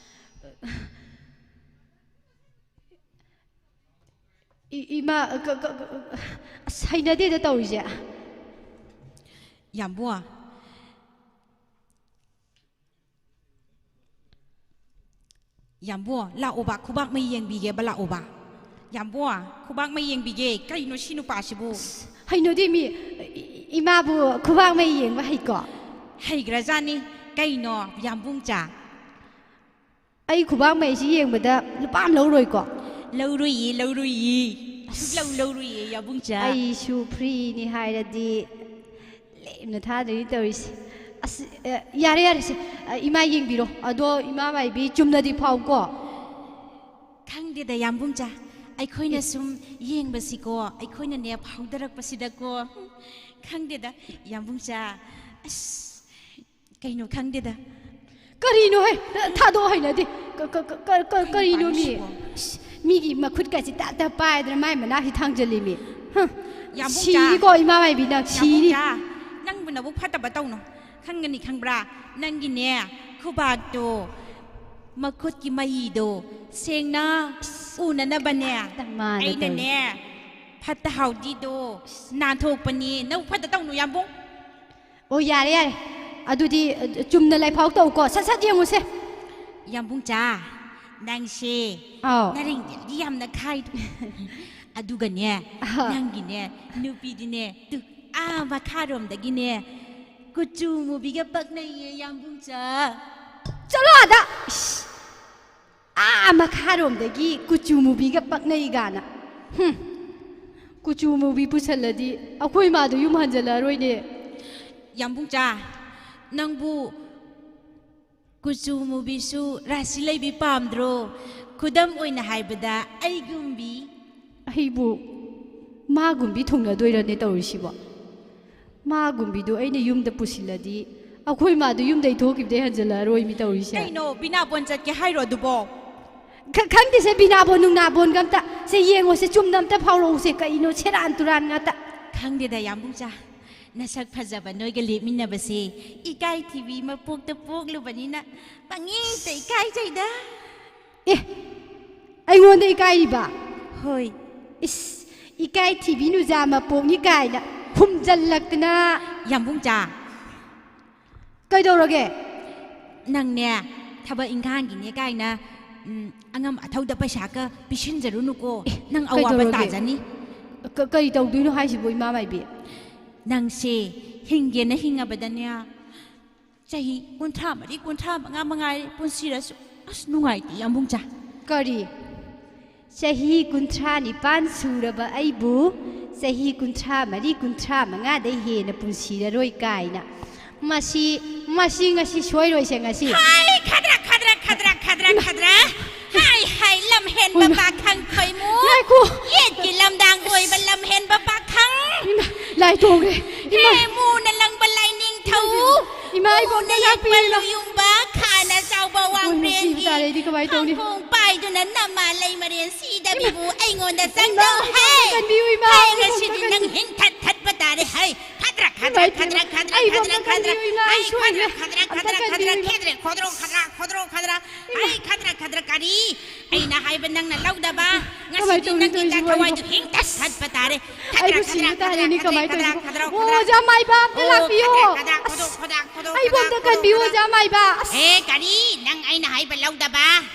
ꯏ-, ꯏꯃꯥ, ꯀ-, ꯀ-, ꯀ-, ꯑꯁ, ꯍꯩꯅꯗꯦꯗ ꯇꯧꯔꯤꯁꯦ꯫ ꯌꯥꯝꯕꯨꯡ꯫ ꯌꯥꯝꯕꯨꯡ, ꯂꯥꯛꯑꯣꯕ, ꯈꯨꯕꯥꯛ ꯃꯩ ꯌꯦꯡꯕꯤꯒꯦꯕ, ꯂꯥꯛꯑꯣꯕ꯫ ꯌꯥꯝꯕꯨꯡ, ꯈꯨꯕꯥꯛ ꯃꯩ ꯌꯦꯡꯕꯤꯒꯦ꯫ ꯀꯩꯅꯣ ꯁꯤ ꯅꯨꯄꯥꯁꯤꯕꯨ? ꯑꯁ, ꯍꯩꯅꯗꯦ ꯃꯤ꯫ ꯏ-, ꯏ-, ꯏꯃꯥꯕꯨ ꯈꯨꯕꯥꯛ ꯃꯩ ꯌꯦꯡꯕ ꯍꯩꯀꯣ? ꯍꯩꯒ꯭ꯔꯖꯥꯠꯅꯤ꯫ ꯀꯩꯅꯣ, ꯌꯥꯝꯕꯨꯡꯆꯥ? ꯑꯩ ꯈꯨꯕꯥꯛ ꯃꯩꯁꯤ ꯌꯦꯡꯕꯗ ꯂꯨꯄꯥ ꯑꯃ ꯂꯧꯔꯣꯏꯀꯣ? ꯂꯧꯔꯨꯏꯌꯦ, ꯂꯧꯔꯨꯏꯌꯦ꯫ ꯑꯁ, ꯁꯨꯛꯂꯧ ꯂꯧꯔꯨꯏꯌꯦ, ꯌꯥꯕꯨꯡꯆꯥ꯫ ꯑꯩꯁꯨ ꯐ꯭ꯔꯤꯅꯤ ꯍꯥꯏꯔꯗꯤ ꯂꯦꯝꯅ ꯊꯥꯗꯣꯏꯅꯤ ꯇꯧꯔꯤꯁꯦ꯫ ꯑꯁ, ꯑꯦ, ꯌꯥꯔꯦ, ꯌꯥꯔꯦꯁꯦ꯫ ꯑ, ꯏꯃꯥ ꯌꯦꯡꯕꯤꯔꯣ꯫ ꯑꯗꯣ ꯏꯃꯥ ꯃꯥꯏꯕꯤ ꯆꯨꯝꯅꯗꯤ ꯐꯥꯎꯀꯣ? ꯈꯪꯗꯦꯗ, ꯌꯥꯝꯕꯨꯡꯆꯥ꯫ ꯑꯩꯈꯣꯏꯅ ꯑꯦ꯫ ꯁꯨꯝ ꯌꯦꯡꯕꯁꯤꯀꯣ, ꯑꯩꯈꯣꯏꯅꯅꯦ ꯐꯥꯎꯗꯔꯛꯄꯁꯤꯗꯀꯣ꯫ ꯈꯪꯗꯦꯗ, ꯌꯥꯝꯕꯨꯡꯆꯥ꯫ ꯑꯁ, ꯀꯩꯅꯣ ꯈꯪꯗꯦꯗ꯫ ꯀꯔꯤꯅꯣꯍꯦ? ꯊꯥꯗꯣꯛꯑꯣ, ꯍꯩꯅꯗꯦ꯫ ꯀ-, ꯀ-, ꯀ-, ꯀ-, ꯀ-, ꯀꯩ ꯀꯔꯤꯅꯣ ꯃꯤ? ꯅꯨꯄꯥꯅꯣ ꯁꯤꯕꯣ? ꯏꯁ, ꯃꯤꯒꯤ ꯃꯈꯨꯠꯀꯁꯤ ꯇꯞ ꯇꯞ ꯄꯥꯏꯗꯅ ꯃꯥꯏ ꯃꯅꯥꯛꯁꯤ ꯊꯥꯡꯖꯜꯂꯤ ꯃꯤ꯫ ꯍꯝ꯫ ꯌꯥꯝꯕꯨꯡꯆꯥ꯫ ꯁꯤꯅꯤꯀꯣ ꯏꯃꯥ ꯃꯥꯏꯕꯤ ꯅꯪ, ꯁꯤꯅꯤ꯫ ꯌꯥꯝꯕꯨꯡꯆꯥ, ꯅꯪꯕꯨ ꯅꯕꯨꯛ ꯐꯠꯇꯕ ꯇꯧꯅꯨ꯫ ꯈꯪꯒꯅꯤ ꯈꯪꯕ꯭ꯔꯥ? ꯅꯪꯒꯤꯅꯦ ꯈꯨꯕꯥꯛꯇꯣ, ꯃꯈꯨꯠꯀꯤ ꯃꯍꯤꯗꯣ ꯁꯦꯡꯅ ꯎꯅꯅꯕꯅꯦ꯫ ꯃꯥꯅ ꯑꯩꯅꯅꯦ ꯇꯧꯔꯤ꯫ ꯐꯠꯇ ꯍꯥꯎꯗꯤꯗꯣ ꯅꯥꯟꯊꯣꯛꯄꯅꯤ꯫ ꯅꯕꯨꯛ ꯐꯠꯇ ꯇꯧꯅꯨ, ꯌꯥꯝꯕꯨꯡ꯫ ꯑꯣ, ꯌꯥꯔꯦ, ꯌꯥꯔꯦ꯫ ꯑꯗꯨꯗꯤ, ꯑ, ꯆꯨꯝꯅ ꯂꯥꯏꯐꯥꯎ ꯇꯧꯀꯣ꯫ ꯁꯠ ꯁꯠ ꯌꯦꯡꯉꯨꯁꯦ꯫ ꯌꯥꯝꯕꯨꯡꯆꯥ, ꯅꯪꯁꯦ ꯑꯥꯎ꯫ ꯅꯔꯦꯡꯗꯤ ꯌꯥꯝꯅ ꯈꯥꯏꯗꯣ꯫ ꯑꯗꯨꯒꯅꯦ, ꯑꯍ꯫ ꯅꯪꯒꯤꯅꯦ, ꯅꯨꯄꯤꯗꯤꯅꯦ, ꯇꯨ, ꯑꯥ ꯃꯈꯥꯔꯣꯝꯗꯒꯤꯅꯦ, ꯀꯨꯆꯨ ꯃꯨꯕꯤꯒ ꯄꯛꯅꯩꯌꯦ, ꯌꯥꯝꯕꯨꯡꯆꯥ꯫ ꯆꯠꯂꯣ ꯑꯥꯗ! ꯏꯁ! ꯑꯥ ꯃꯈꯥꯔꯣꯝꯗꯒꯤ ꯀꯨꯆꯨ ꯃꯨꯕꯤꯒ ꯄꯛꯅꯩ ꯒꯥꯅ꯫ ꯍꯨꯝ꯫ ꯀꯨꯆꯨ ꯃꯨꯕꯤ ꯄꯨꯁꯜꯂꯗꯤ ꯑꯩꯈꯣꯏ ꯃꯥꯗꯣ ꯌꯨꯝ ꯍꯟꯖꯜꯂꯛꯑꯔꯣꯏꯅꯦ꯫ ꯌꯥꯝꯕꯨꯡꯆꯥ, ꯅꯪꯕꯨ ꯀꯨꯆꯨ ꯃꯨꯕꯤꯁꯨ ꯔꯥꯁꯤ ꯂꯩꯕꯤ ꯄꯥꯝꯗ꯭ꯔꯣ? ꯈꯨꯗꯝ ꯑꯣꯏꯅ ꯍꯥꯏꯕꯗ ꯑꯩꯒꯨꯝꯕꯤ꯫ ꯑꯩꯕꯨ ꯃꯥꯒꯨꯝꯕꯤ ꯊꯨꯡꯅꯗꯣꯏꯔꯅꯦ ꯇꯧꯔꯤꯁꯤꯕꯣ? ꯃꯥꯒꯨꯝꯕꯤꯗꯣ ꯑꯩꯅ ꯌꯨꯝꯗ ꯄꯨꯁꯤꯜꯂꯗꯤ ꯑꯩꯈꯣꯏ ꯃꯥꯗꯣ ꯌꯨꯝꯗꯩ ꯊꯣꯛꯈꯤꯕꯗꯩ ꯍꯟꯖꯜꯂꯛꯑꯔꯣꯏ ꯃꯤ ꯇꯧꯔꯤꯁꯦ꯫ ꯀꯩꯅꯣ, ꯕꯤꯅꯥꯕꯣꯟ ꯆꯠꯀꯦ ꯍꯥꯏꯔꯣ ꯑꯗꯨꯕꯣ? ꯈ-, ꯈꯪꯗꯦꯁꯦ, ꯕꯤꯅꯥꯕꯣꯟ ꯅꯨꯡꯅꯥꯕꯣꯟꯒ ꯑꯝꯇ ꯁꯦ ꯌꯦꯡꯉꯣꯁꯦ, ꯆꯨꯝꯅ ꯑꯝꯇ ꯐꯥꯎꯔꯛꯎꯁꯦ꯫ ꯀꯩꯅꯣ, ꯁꯦꯔꯥꯟ ꯇꯨꯔꯥꯟ ꯉꯥꯛꯇ꯫ ꯈꯪꯗꯦꯗ, ꯌꯥꯝꯕꯨꯡꯆꯥ, ꯅꯁꯛ ꯐꯖꯕ ꯅꯣꯏꯒ ꯂꯦꯞꯃꯤꯟꯅꯕꯁꯦ ꯏꯀꯥꯏ ꯊꯤꯕꯤ ꯃꯄꯣꯛꯇ ꯄꯣꯛꯂꯨꯕꯅꯤꯅ ꯄꯪꯏꯪꯇ ꯏꯀꯥꯏꯖꯩꯗ꯫ ꯑꯦ, ꯑꯩꯉꯣꯟꯗ ꯏꯀꯥꯏꯔꯤꯕ? ꯍꯣꯏ꯫ ꯏꯁ, ꯏꯀꯥꯏ ꯊꯤꯕꯤ ꯅꯨꯖꯥ ꯃꯄꯣꯛꯅꯤ ꯀꯥꯏꯅ ꯈꯨꯝꯖꯜꯂꯛꯇꯅ꯫ ꯌꯥꯝꯕꯨꯡꯆꯥ, ꯀꯩꯗꯧꯔꯒꯦ? ꯅꯪꯅꯦ, ꯊꯕꯛ ꯏꯪꯈꯥꯡꯒꯤꯅꯦ ꯀꯥꯏꯅ, ꯎꯝ, ꯑꯉꯝ ꯑꯊꯧꯗ ꯄꯩꯁꯥꯒ ꯄꯤꯁꯤꯟꯖꯔꯨꯅꯨꯀꯣ꯫ ꯑꯦ, ꯅꯪ ꯑꯋꯥꯕ ꯀꯩꯗꯧꯔꯒꯦ? ꯇꯥꯖꯅꯤ꯫ ꯀ-, ꯀꯔꯤ ꯇꯧꯗꯣꯏꯅꯣ ꯍꯥꯏꯁꯤꯕꯣ, ꯏꯃꯥ ꯃꯥꯏꯕꯤ? ꯅꯪꯁꯦ ꯍꯤꯡꯒꯦꯅ ꯍꯤꯡꯉꯕꯗꯅꯦ, ꯆꯍꯤ ꯀꯨꯟꯊ꯭ꯔꯥ ꯃꯔꯤ, ꯀꯨꯟꯊ꯭ꯔꯥ ꯃꯉꯥ ꯃꯉꯥꯏꯔꯦ ꯄꯨꯟꯁꯤꯔꯁꯨ꯫ ꯑꯁ, ꯅꯨꯡꯉꯥꯏꯇꯦ, ꯌꯥꯝꯕꯨꯡꯆꯥ꯫ ꯀꯔꯤ? ꯆꯍꯤ ꯀꯨꯟꯊ꯭ꯔꯥ ꯅꯤꯄꯥꯟ ꯁꯨꯔꯕ ꯑꯩꯕꯨ ꯆꯍꯤ ꯀꯨꯟꯊ꯭ꯔꯥ ꯃꯔꯤ, ꯀꯨꯟꯊ꯭ꯔꯥ ꯃꯉꯥꯗꯩ ꯍꯦꯟꯅ ꯄꯨꯟꯁꯤꯔꯔꯣꯏ ꯀꯥꯏꯅ꯫ ꯃꯁꯤ, ꯃꯁꯤ ꯉꯁꯤ ꯁꯣꯏꯔꯣꯏꯁꯦ, ꯉꯁꯤ꯫ ꯍꯥꯏ, ꯈꯗ꯭ꯔꯛ, ꯈꯗ꯭ꯔꯛ, ꯈꯗ꯭ꯔꯛ, ꯈꯗ꯭ꯔꯛ, ꯈꯗ꯭ꯔꯛ꯫ ꯍꯥꯏ, ꯍꯥꯏ, ꯂꯝꯍꯦꯟꯕ ꯍꯣꯏꯃ꯫ ꯄꯥꯈꯪ ꯈꯣꯏꯃꯨ꯫ ꯉꯥꯏꯈꯣ꯫ ꯌꯦꯠꯀꯤ ꯂꯝꯗꯥꯡ ꯑꯣꯏꯕ ꯂꯝꯍꯦꯟꯕ ꯄꯥꯈꯪ꯫ ꯏꯃꯥ, ꯂꯥꯏ ꯇꯣꯡꯈ꯭ꯔꯦ꯫ ꯏꯃꯥ꯫ ꯍꯦ, ꯃꯨꯅ ꯂꯪꯕ ꯂꯥꯏꯅꯤꯡꯊꯧ꯫ ꯏꯃꯥ, ꯑꯩꯕꯨ ꯑꯝꯇ ꯃꯨꯅ ꯉꯥꯛꯄꯤꯌꯨ, ꯌꯦꯛꯄ ꯏꯃꯥ꯫ ꯂꯨꯌꯨꯡꯕ ꯈꯥꯅ ꯆꯥꯎꯕ ꯍꯣꯏ, ꯃꯁꯤꯕꯨ ꯋꯥꯡꯕ꯭ꯔꯦꯟꯒꯤ ꯇꯥꯔꯦ, ꯑꯩꯗꯤ ꯀꯃꯥꯏ ꯇꯧꯅꯤ? ꯈꯥꯡꯈꯣꯡ ꯄꯥꯏꯗꯨꯅ ꯅꯃꯥ ꯂꯩꯃꯔꯦꯟ ꯁꯤꯗꯕꯤꯕꯨ ꯏꯃꯥ꯫ ꯑꯩꯉꯣꯟꯗ ꯏꯃꯥ, ꯆꯪꯗꯧ ꯑꯩꯕꯨ ꯍꯦ꯫ ꯑꯝꯇ ꯀꯟꯕꯤꯌꯨ, ꯏꯃꯥ, ꯑꯩꯕꯨ ꯍꯥꯏꯔꯁꯤꯗꯤ ꯑꯝꯇ ꯅꯪ ꯀꯟꯕꯤꯌꯨ꯫ ꯍꯤꯡꯊꯠ ꯊꯠꯄ ꯇꯥꯔꯦ꯫ ꯍꯩ, ꯈꯗ꯭ꯔꯛ, ꯈꯗ꯭ꯔꯛ, ꯏꯃꯥ, ꯈꯗ꯭ꯔꯛ, ꯈꯗ꯭ꯔꯛ, ꯑꯩꯕꯨ ꯈꯗ꯭ꯔꯛ, ꯑꯝꯇ ꯈꯗ꯭ꯔꯛ꯫ ꯀꯟꯕꯤꯌꯨ, ꯏꯃꯥ, ꯑꯩ ꯑꯩ ꯁꯣꯏꯈ꯭ꯔꯦ꯫ ꯈꯗ꯭ꯔꯛ, ꯈꯗ꯭ꯔꯛ, ꯑꯝꯇ ꯈꯗ꯭ꯔꯛ, ꯀꯟꯕꯤꯌꯨ, ꯈꯗ꯭ꯔꯛ, ꯏꯃꯥ꯫ ꯈꯦꯗ꯭ꯔꯦꯛ, ꯈꯣꯗ꯭ꯔꯣꯛ, ꯈꯗ꯭ꯔꯛ, ꯈꯣꯗ꯭ꯔꯣꯛ, ꯈꯗ꯭ꯔꯛ꯫ ꯏꯃꯥ꯫ ꯑꯩ ꯈꯗ꯭ꯔꯛ, ꯈꯗ꯭ꯔꯛ, ꯀꯔꯤ? ꯑꯩꯅ ꯍꯥꯏꯕ ꯅꯪꯅ ꯂꯧꯗꯕ꯫ ꯀꯃꯥꯏ ꯉꯁꯤꯗꯤ ꯇꯧꯅꯤ ꯅꯪꯒꯤ ꯇꯧꯔꯤꯁꯤꯕꯣ ꯊꯋꯥꯏꯗꯨ ꯑꯩꯕꯨ? ꯍꯤꯡꯇꯠ ꯊꯠꯄ ꯇꯥꯔꯦ꯫ ꯑꯩꯕꯨ ꯈꯗ꯭ꯔꯛ, ꯁꯤꯕ ꯈꯗ꯭ꯔꯛ, ꯇꯥꯔꯦꯅꯦ, ꯈꯗ꯭ꯔꯛ, ꯀꯃꯥꯏ ꯈꯗ꯭ꯔꯛ, ꯇꯧꯔꯤꯁꯤꯕꯣ? ꯈꯗ꯭ꯔꯛ, ꯑꯣ, ꯈꯗ꯭ꯔꯛ꯫ ꯑꯣꯖꯥ ꯃꯥꯏꯕ, ꯑꯝꯇ ꯑꯣ, ꯂꯥꯛꯄꯤꯌꯣ꯫ ꯈꯗ꯭ꯔꯛ, ꯈꯗ꯭ꯔꯛ, ꯑꯁ, ꯈꯣꯗꯣꯛ, ꯈꯗ꯭ꯔꯛ, ꯈꯣꯗꯣꯛ, ꯑꯩꯕꯨ ꯈꯗ꯭ꯔꯛ, ꯑꯝꯇ ꯈꯣꯗꯣꯛ, ꯀꯟꯕꯤꯌꯨ, ꯈꯗ꯭ꯔꯛ꯫ ꯑꯣꯖꯥ ꯃꯥꯏꯕ꯫ ꯑꯁ꯫ ꯑꯦ, ꯀꯔꯤ? ꯅꯪ ꯑꯩꯅ ꯍꯥꯏꯕ ꯂꯧꯗꯕ?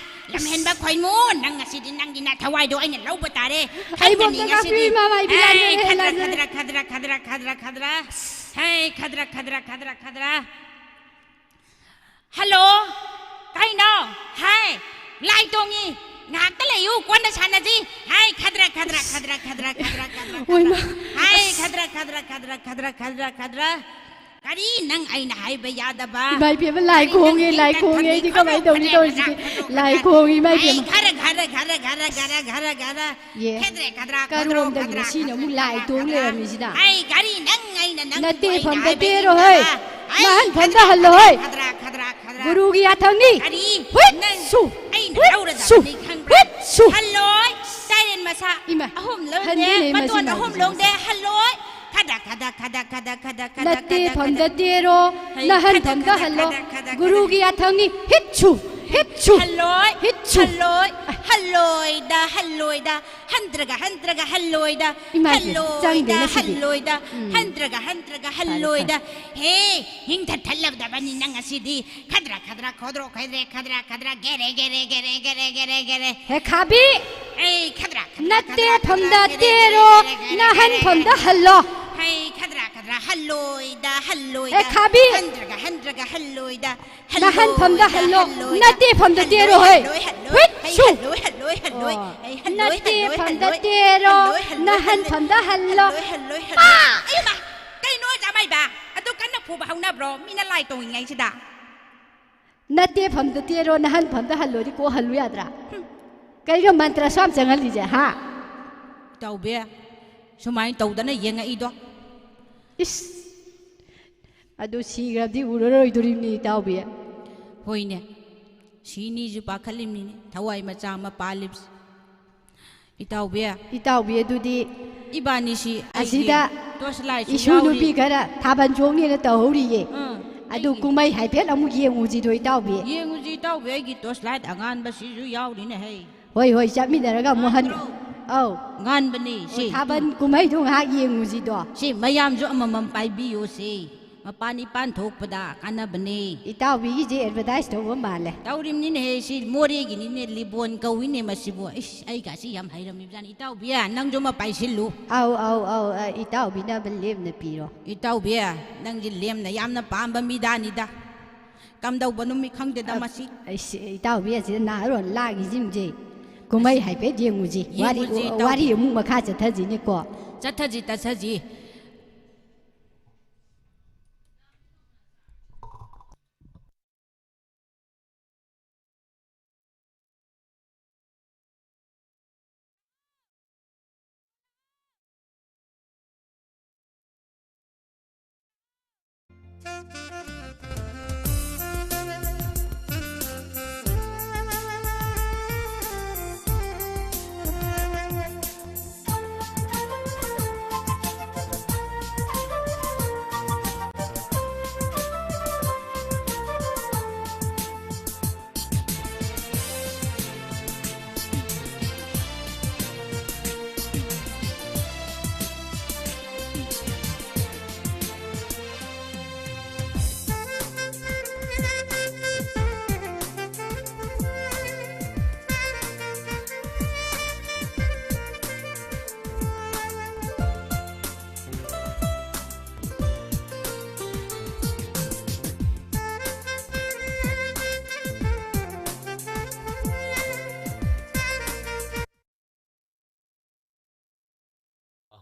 ꯂꯝꯍꯦꯟꯕ ꯈꯣꯏꯃꯨ, ꯅꯪ ꯉꯁꯤꯗꯤ ꯅꯪꯒꯤ ꯅꯊꯋꯥꯏꯗꯣ ꯑꯩꯅ ꯂꯧꯕ ꯇꯥꯔꯦ꯫ ꯑꯩꯕꯨ ꯈꯪꯒꯅꯤ ꯑꯝꯇ ꯉꯁꯤꯗꯤ꯫ ꯉꯥꯛꯄꯤꯌꯨ, ꯏꯃꯥ ꯃꯥꯏꯕꯤ, ꯍꯦ, ꯂꯥꯟꯖꯔꯦ, ꯈꯗ꯭ꯔꯛ, ꯂꯥꯟꯖꯔꯦ꯫ ꯈꯗ꯭ꯔꯛ, ꯈꯗ꯭ꯔꯛ, ꯈꯗ꯭ꯔꯛ, ꯈꯗ꯭ꯔꯛ, ꯈꯗ꯭ꯔꯛ꯫ ꯍꯦ, ꯈꯗ꯭ꯔꯛ, ꯈꯗ꯭ꯔꯛ, ꯈꯗ꯭ꯔꯛ, ꯈꯗ꯭ꯔꯛ꯫ ꯍꯜꯂꯣ? ꯀꯩꯅꯣ? ꯍꯥꯏ, ꯂꯥꯏ ꯇꯣꯡꯉꯤ꯫ ꯉꯥꯏꯍꯥꯛꯇ ꯂꯩꯌꯨ, ꯀꯣꯟꯅ ꯁꯥꯟꯅꯁꯤ꯫ ꯍꯥꯏ, ꯈꯗ꯭ꯔ, ꯈꯗ꯭ꯔ, ꯈꯗ꯭ꯔ, ꯈꯗ꯭ꯔ, ꯈꯗ꯭ꯔ, ꯈꯗ꯭ꯔ, ꯈꯗ꯭ꯔ꯫ ꯍꯣꯏ, ꯃꯥ꯫ ꯍꯥꯏ, ꯈꯗ꯭ꯔ, ꯈꯗ꯭ꯔ, ꯈꯗ꯭ꯔ, ꯈꯗ꯭ꯔ, ꯈꯗ꯭ꯔ, ꯈꯗ꯭ꯔ꯫ ꯀꯔꯤ ꯅꯪ ꯑꯩꯅ ꯍꯥꯏꯕ ꯌꯥꯗꯕ? ꯏꯃꯥ ꯏꯕꯦꯝꯃ, ꯂꯥꯏ ꯀꯔꯤ ꯅꯪ ꯈꯣꯡꯉꯦ, ꯂꯥꯏ ꯆꯤꯟ ꯈꯣꯡꯉꯦ, ꯀꯟꯊꯕꯤ ꯑꯩꯗꯤ ꯀꯃꯥꯏꯅ ꯈꯗ꯭ꯔ, ꯇꯧꯅꯤ ꯈꯗ꯭ꯔ, ꯇꯧꯔꯤꯁꯤꯗꯤ? ꯈꯗ꯭ꯔ, ꯂꯥꯏ ꯈꯗ꯭ꯔ꯫ ꯈꯣꯡꯉꯦ, ꯏꯃꯥ ꯍꯥꯏ, ꯏꯕꯦꯝꯃ꯫ ꯈꯔ, ꯈꯔ, ꯈꯔ, ꯈꯔ, ꯈꯔ, ꯈꯔ, ꯈꯔ꯫ ꯌꯦ꯫ ꯈꯗ꯭ꯔꯦ, ꯈꯗ꯭ꯔꯥ, ꯈꯗ꯭ꯔꯣ, ꯀꯔꯣꯝꯗꯒꯤ ꯈꯗ꯭ꯔꯥ, ꯉꯁꯤꯅ ꯑꯃꯨꯛ ꯈꯗ꯭ꯔꯥ, ꯂꯥꯏ ꯈꯗ꯭ꯔꯥ, ꯇꯣꯡ ꯈꯗ꯭ꯔꯥ꯫ ꯂꯩꯔꯝꯃꯤꯁꯤꯅ? ꯑꯩ ꯒꯥꯔꯤ ꯅꯪ ꯑꯩꯅ ꯅꯪ ꯅꯠꯇꯦ, ꯑꯩꯅ ꯐꯝꯗ ꯍꯥꯏꯕ ꯇꯦꯔꯣ, ꯏꯟꯗꯕ꯫ ꯍꯣꯏ꯫ ꯑꯩ ꯅꯍꯥꯟ ꯐꯝꯗ ꯈꯗ꯭ꯔꯥ, ꯍꯜꯂꯣ, ꯈꯗ꯭ꯔꯥ, ꯍꯣꯏ꯫ ꯈꯗ꯭ꯔꯥ, ꯈꯗ꯭ꯔꯥ, ꯈꯗ꯭ꯔꯥ꯫ ꯒꯨꯔꯨꯒꯤ ꯌꯥꯊꯪꯅꯤ꯫ ꯀꯔꯤ? ꯍꯨꯏꯠ ꯅꯪ ꯁꯨ꯫ ꯑꯩꯅ ꯍꯨꯏꯠ ꯂꯧꯔꯗꯕꯅꯤ ꯁꯨ꯫ ꯈꯪꯕ꯭ꯔꯥ? ꯍꯨꯏꯠ ꯁꯨ꯫ ꯍꯜꯂꯣꯏ, ꯇꯥꯏꯔꯦꯟ ꯃꯁꯥ꯫ ꯏꯃꯥ, ꯑꯍꯨꯝ ꯂꯧꯅꯦ, ꯍꯟꯗꯦꯅꯦ ꯃꯇꯣꯟ ꯃꯁꯤꯅ ꯑꯍꯨꯝ ꯍꯧꯖꯤꯛꯁꯦ꯫ ꯂꯧꯅꯦ, ꯍꯜꯂꯣꯏ꯫ ꯈꯗ꯭ꯔꯥ, ꯈꯗ꯭ꯔꯥ, ꯈꯗ꯭ꯔꯥ, ꯈꯗ꯭ꯔꯥ, ꯈꯗ꯭ꯔꯥ, ꯈꯗ꯭ꯔꯥ, ꯅꯠꯇꯦ, ꯈꯗ꯭ꯔꯥ, ꯐꯝꯗ ꯈꯗ꯭ꯔꯥ꯫ ꯇꯦꯔꯣ, ꯍꯩ, ꯅꯍꯥꯟ ꯈꯗ꯭ꯔꯥ, ꯐꯝꯗ ꯈꯗ꯭ꯔꯥ, ꯍꯜꯂꯣ꯫ ꯈꯗ꯭ꯔꯥ, ꯈꯗ꯭ꯔꯥ, ꯈꯗ꯭ꯔꯥ꯫ ꯒꯨꯔꯨꯒꯤ ꯌꯥꯊꯪꯅꯤ꯫ ꯍꯤꯠ ꯁꯨ, ꯍꯤꯠ ꯁꯨ, ꯍꯜꯂꯣꯏ, ꯍꯤꯠ ꯁꯨ꯫ ꯍꯜꯂꯣꯏꯗ, ꯍꯜꯂꯣꯏꯗ, ꯍꯟꯗ꯭ꯔꯒ, ꯍꯟꯗ꯭ꯔꯒ, ꯍꯜꯂꯣꯏꯗ, ꯏꯃꯥꯏ ꯄꯦꯝꯃ, ꯍꯜꯂꯣꯏꯗ, ꯆꯪꯗꯦ ꯉꯁꯤꯗꯤ꯫ ꯍꯜꯂꯣꯏꯗ, ꯎꯝ꯫ ꯍꯟꯗ꯭ꯔꯒ, ꯍꯟꯗ꯭ꯔꯒ, ꯐꯔꯦ, ꯍꯜꯂꯣꯏꯗ꯫ ꯐꯔꯦ꯫ ꯍꯦ, ꯍꯤꯡꯊꯠꯊꯠꯂꯕꯗꯕꯅꯤ ꯅꯪ ꯉꯁꯤꯗꯤ꯫ ꯈꯗ꯭ꯔꯥ, ꯈꯗ꯭ꯔꯥ, ꯈꯣꯗ꯭ꯔꯣ, ꯈꯩꯗ꯭ꯔꯦ, ꯈꯗ꯭ꯔꯥ, ꯈꯗ꯭ꯔꯥ, ꯒꯦꯔꯦ, ꯒꯦꯔꯦ, ꯒꯦꯔꯦ, ꯒꯦꯔꯦ, ꯒꯦꯔꯦ, ꯒꯦꯔꯦ꯫ ꯍꯦ ꯈꯥꯕꯤ! ꯑꯩ ꯈꯗ꯭ꯔꯥ, ꯈꯗ꯭ꯔꯥ, ꯅꯠꯇꯦ, ꯈꯗ꯭ꯔꯥ, ꯐꯝꯗ ꯈꯗ꯭ꯔꯥ, ꯒꯦꯔꯦ, ꯇꯦꯔꯣ, ꯒꯦꯔꯦ, ꯒꯦꯔꯦ, ꯅꯍꯟ ꯒꯦꯔꯦ, ꯐꯝꯗ ꯒꯦꯔꯦ꯫ ꯍꯜꯂꯣ꯫ ꯍꯩ, ꯈꯗ꯭ꯔꯥ, ꯈꯗ꯭ꯔꯥ, ꯍꯜꯂꯣꯏꯗ, ꯍꯜꯂꯣꯏꯗ꯫ ꯍꯦ ꯈꯥꯕꯤ! ꯍꯟꯗ꯭ꯔꯒ, ꯍꯟꯗ꯭ꯔꯒ, ꯍꯜꯂꯣꯏꯗ, ꯅꯍꯟ ꯐꯝꯗ ꯍꯜꯂꯣꯏꯗ, ꯍꯜꯂꯣ꯫ ꯍꯜꯂꯣꯏꯗ꯫ ꯅꯠꯇꯦ, ꯐꯝꯗ ꯍꯜꯂꯣꯏ, ꯇꯦꯔꯣ, ꯍꯣꯏ꯫ ꯍꯜꯂꯣꯏ, ꯍꯜꯂꯣꯏ꯫ ꯍꯨꯏꯠ ꯍꯩ, ꯁꯨ! ꯍꯜꯂꯣꯏ, ꯍꯜꯂꯣꯏ, ꯍꯜꯂꯣꯏ꯫ ꯑꯣ꯫ ꯍꯩ, ꯍꯜꯂꯣꯏ, ꯅꯠꯇꯦ, ꯍꯜꯂꯣꯏ, ꯐꯝꯗ ꯍꯜꯂꯣꯏ꯫ ꯇꯦꯔꯣ, ꯍꯜꯂꯣꯏ, ꯍꯜꯂꯣꯏ, ꯅꯍꯟ ꯍꯜꯂꯣꯏ꯫ ꯐꯝꯗ ꯍꯜꯂꯣ꯫ ꯍꯜꯂꯣꯏ, ꯍꯜꯂꯣꯏ, ꯍꯜꯂꯣꯏ꯫ ꯑꯥ! ꯑꯌꯣ ꯃꯥ! ꯀꯩꯅꯣ, ꯖꯥꯃꯩꯕ? ꯑꯗꯨ ꯀꯟꯅ ꯐꯨꯕ ꯍꯧꯅꯕ꯭ꯔꯣ? ꯃꯤꯅ ꯂꯥꯏ ꯇꯣꯡꯉꯤꯉꯩꯁꯤꯗ꯫ ꯅꯠꯇꯦ, ꯐꯝꯗ ꯇꯦꯔꯣ, ꯅꯍꯟ ꯐꯝꯗ ꯍꯜꯂꯣꯗꯤ ꯀꯣꯛ ꯍꯜꯂꯨ ꯌꯥꯗ꯭ꯔꯥ? ꯍꯨꯝ꯫ ꯀꯩꯅꯣ ꯃꯟꯇ꯭ꯔ ꯑꯁꯨꯛ ꯌꯥꯝ ꯆꯪꯍꯜꯂꯤꯁꯦ, ꯍꯥ? ꯏꯇꯥꯎꯕꯤ, ꯁꯨꯃꯥꯏꯅ ꯇꯧꯗꯅ ꯌꯦꯡꯉꯛꯏꯗꯣ꯫ ꯏꯁ! ꯑꯗꯨ ꯁꯤꯈ꯭ꯔꯗꯤ ꯎꯔꯔꯣꯏꯗꯣꯔꯤꯕꯅꯤ, ꯏꯇꯥꯎꯕꯤ꯫ ꯍꯣꯏꯅꯦ, ꯁꯤꯅꯤꯁꯨ ꯄꯥꯈꯠꯂꯤꯕꯅꯤꯅꯦ, ꯊꯋꯥꯏ ꯃꯆꯥ ꯑꯃ ꯄꯥꯜꯂꯤꯕꯁꯦ꯫ ꯏꯇꯥꯎꯕꯤ꯫ ꯏꯇꯥꯎꯕꯤ ꯑꯗꯨꯗꯤ ꯏꯕꯥꯅꯤꯁꯤ ꯑꯩꯒꯤ ꯑꯁꯤꯗ torch light ꯁꯨ ꯏꯁꯨ ꯌꯥꯎꯔꯤ꯫ ꯅꯨꯄꯤ ꯈꯔ ꯊꯥꯕꯜ ꯆꯣꯡꯅꯦꯅ ꯇꯧꯍꯧꯔꯤꯌꯦ꯫ ꯑꯥ, ꯑꯗꯨ ꯑꯩꯒꯤ ꯀꯨꯝꯍꯩ ꯍꯥꯏꯐꯦꯠ ꯑꯃꯨꯛ ꯌꯦꯡꯉꯨꯁꯤꯗꯣ ꯏꯇꯥꯎꯕꯤ꯫ ꯌꯦꯡꯉꯨꯁꯤ ꯏꯇꯥꯎꯕꯤ, ꯑꯩꯒꯤ torch light ꯑꯉꯥꯟꯕꯁꯤꯁꯨ ꯌꯥꯎꯔꯤꯅꯦ ꯍꯩ꯫ ꯍꯣꯏ, ꯍꯣꯏ, ꯆꯠꯃꯤꯟꯅꯔꯒ ꯑꯃꯨꯛ ꯍꯟ-, ꯉꯥꯟꯕ꯭ꯔꯣ? ꯑꯧ꯫ ꯉꯥꯟꯕꯅꯤ ꯑꯣ, ꯁꯤ꯫ ꯊꯥꯕꯜ ꯀꯨꯝꯍꯩꯗꯣ ꯉꯥꯏꯍꯥꯛ ꯌꯦꯡꯉꯨꯁꯤꯗꯣ꯫ ꯁꯤ ꯃꯌꯥꯝꯁꯨ ꯑꯃꯃꯝ ꯄꯥꯏꯕꯤꯌꯨ ꯁꯤ꯫ ꯃꯄꯥꯟ ꯏꯄꯥꯟ ꯊꯣꯛꯄꯗ ꯀꯥꯟꯅꯕꯅꯤ꯫ ꯏꯇꯥꯎꯕꯤꯒꯤꯁꯦ advertise ꯇꯧꯕ ꯃꯥꯜꯂꯦ꯫ ꯇꯧꯔꯤꯕꯅꯤꯅꯦꯍꯦ, ꯁꯤ ꯃꯣꯔꯦꯒꯤꯅꯤꯅꯦ, ꯂꯤꯕꯣꯟ ꯀꯧꯏꯅꯦ ꯃꯁꯤꯕꯨ꯫ ꯏꯁ, ꯑꯩꯒꯁꯤ ꯌꯥꯝ ꯍꯩꯔꯝꯃꯤꯕꯖꯥꯠꯅꯤ꯫ ꯏꯇꯥꯎꯕꯤ, ꯅꯪꯁꯨ ꯑꯃ ꯄꯥꯏꯁꯤꯜꯂꯨ꯫ ꯑꯧ, ꯑꯧ, ꯑꯧ, ꯑ, ꯏꯇꯥꯎꯕꯤꯅ ꯑꯃ ꯂꯦꯝꯅ ꯄꯤꯔꯣ꯫ ꯏꯇꯥꯎꯕꯤ, ꯅꯪꯁꯦ ꯂꯦꯝꯅ ꯌꯥꯝꯅ ꯄꯥꯝꯕ ꯃꯤꯗꯥꯅꯤꯗ꯫ ꯀꯝꯗꯧꯕ ꯅꯨꯃꯤꯠ ꯈꯪꯗꯦꯗ ꯑ, ꯃꯁꯤ꯫ ꯑꯩꯁꯦ, ꯏꯇꯥꯎꯕꯤ ꯑꯁꯤꯗ ꯅꯍꯥꯔꯣꯟ ꯂꯥꯡꯉꯤꯁꯤꯡꯁꯦ꯫ ꯀꯨꯝꯍꯩ ꯍꯥꯏꯐꯦꯠ ꯌꯦꯡꯉꯨꯁꯤ꯫ ꯋꯥꯔꯤ, ꯌꯦꯡꯉꯨꯁꯤ, ꯏꯇꯥꯎꯕꯤ꯫ ꯋꯥꯔꯤ ꯑꯃꯨꯛ ꯃꯈꯥ ꯆꯠꯊꯁꯤꯅꯦꯀꯣ꯫ ꯆꯠꯊꯁꯤ, ꯆꯠꯊꯁꯤ꯫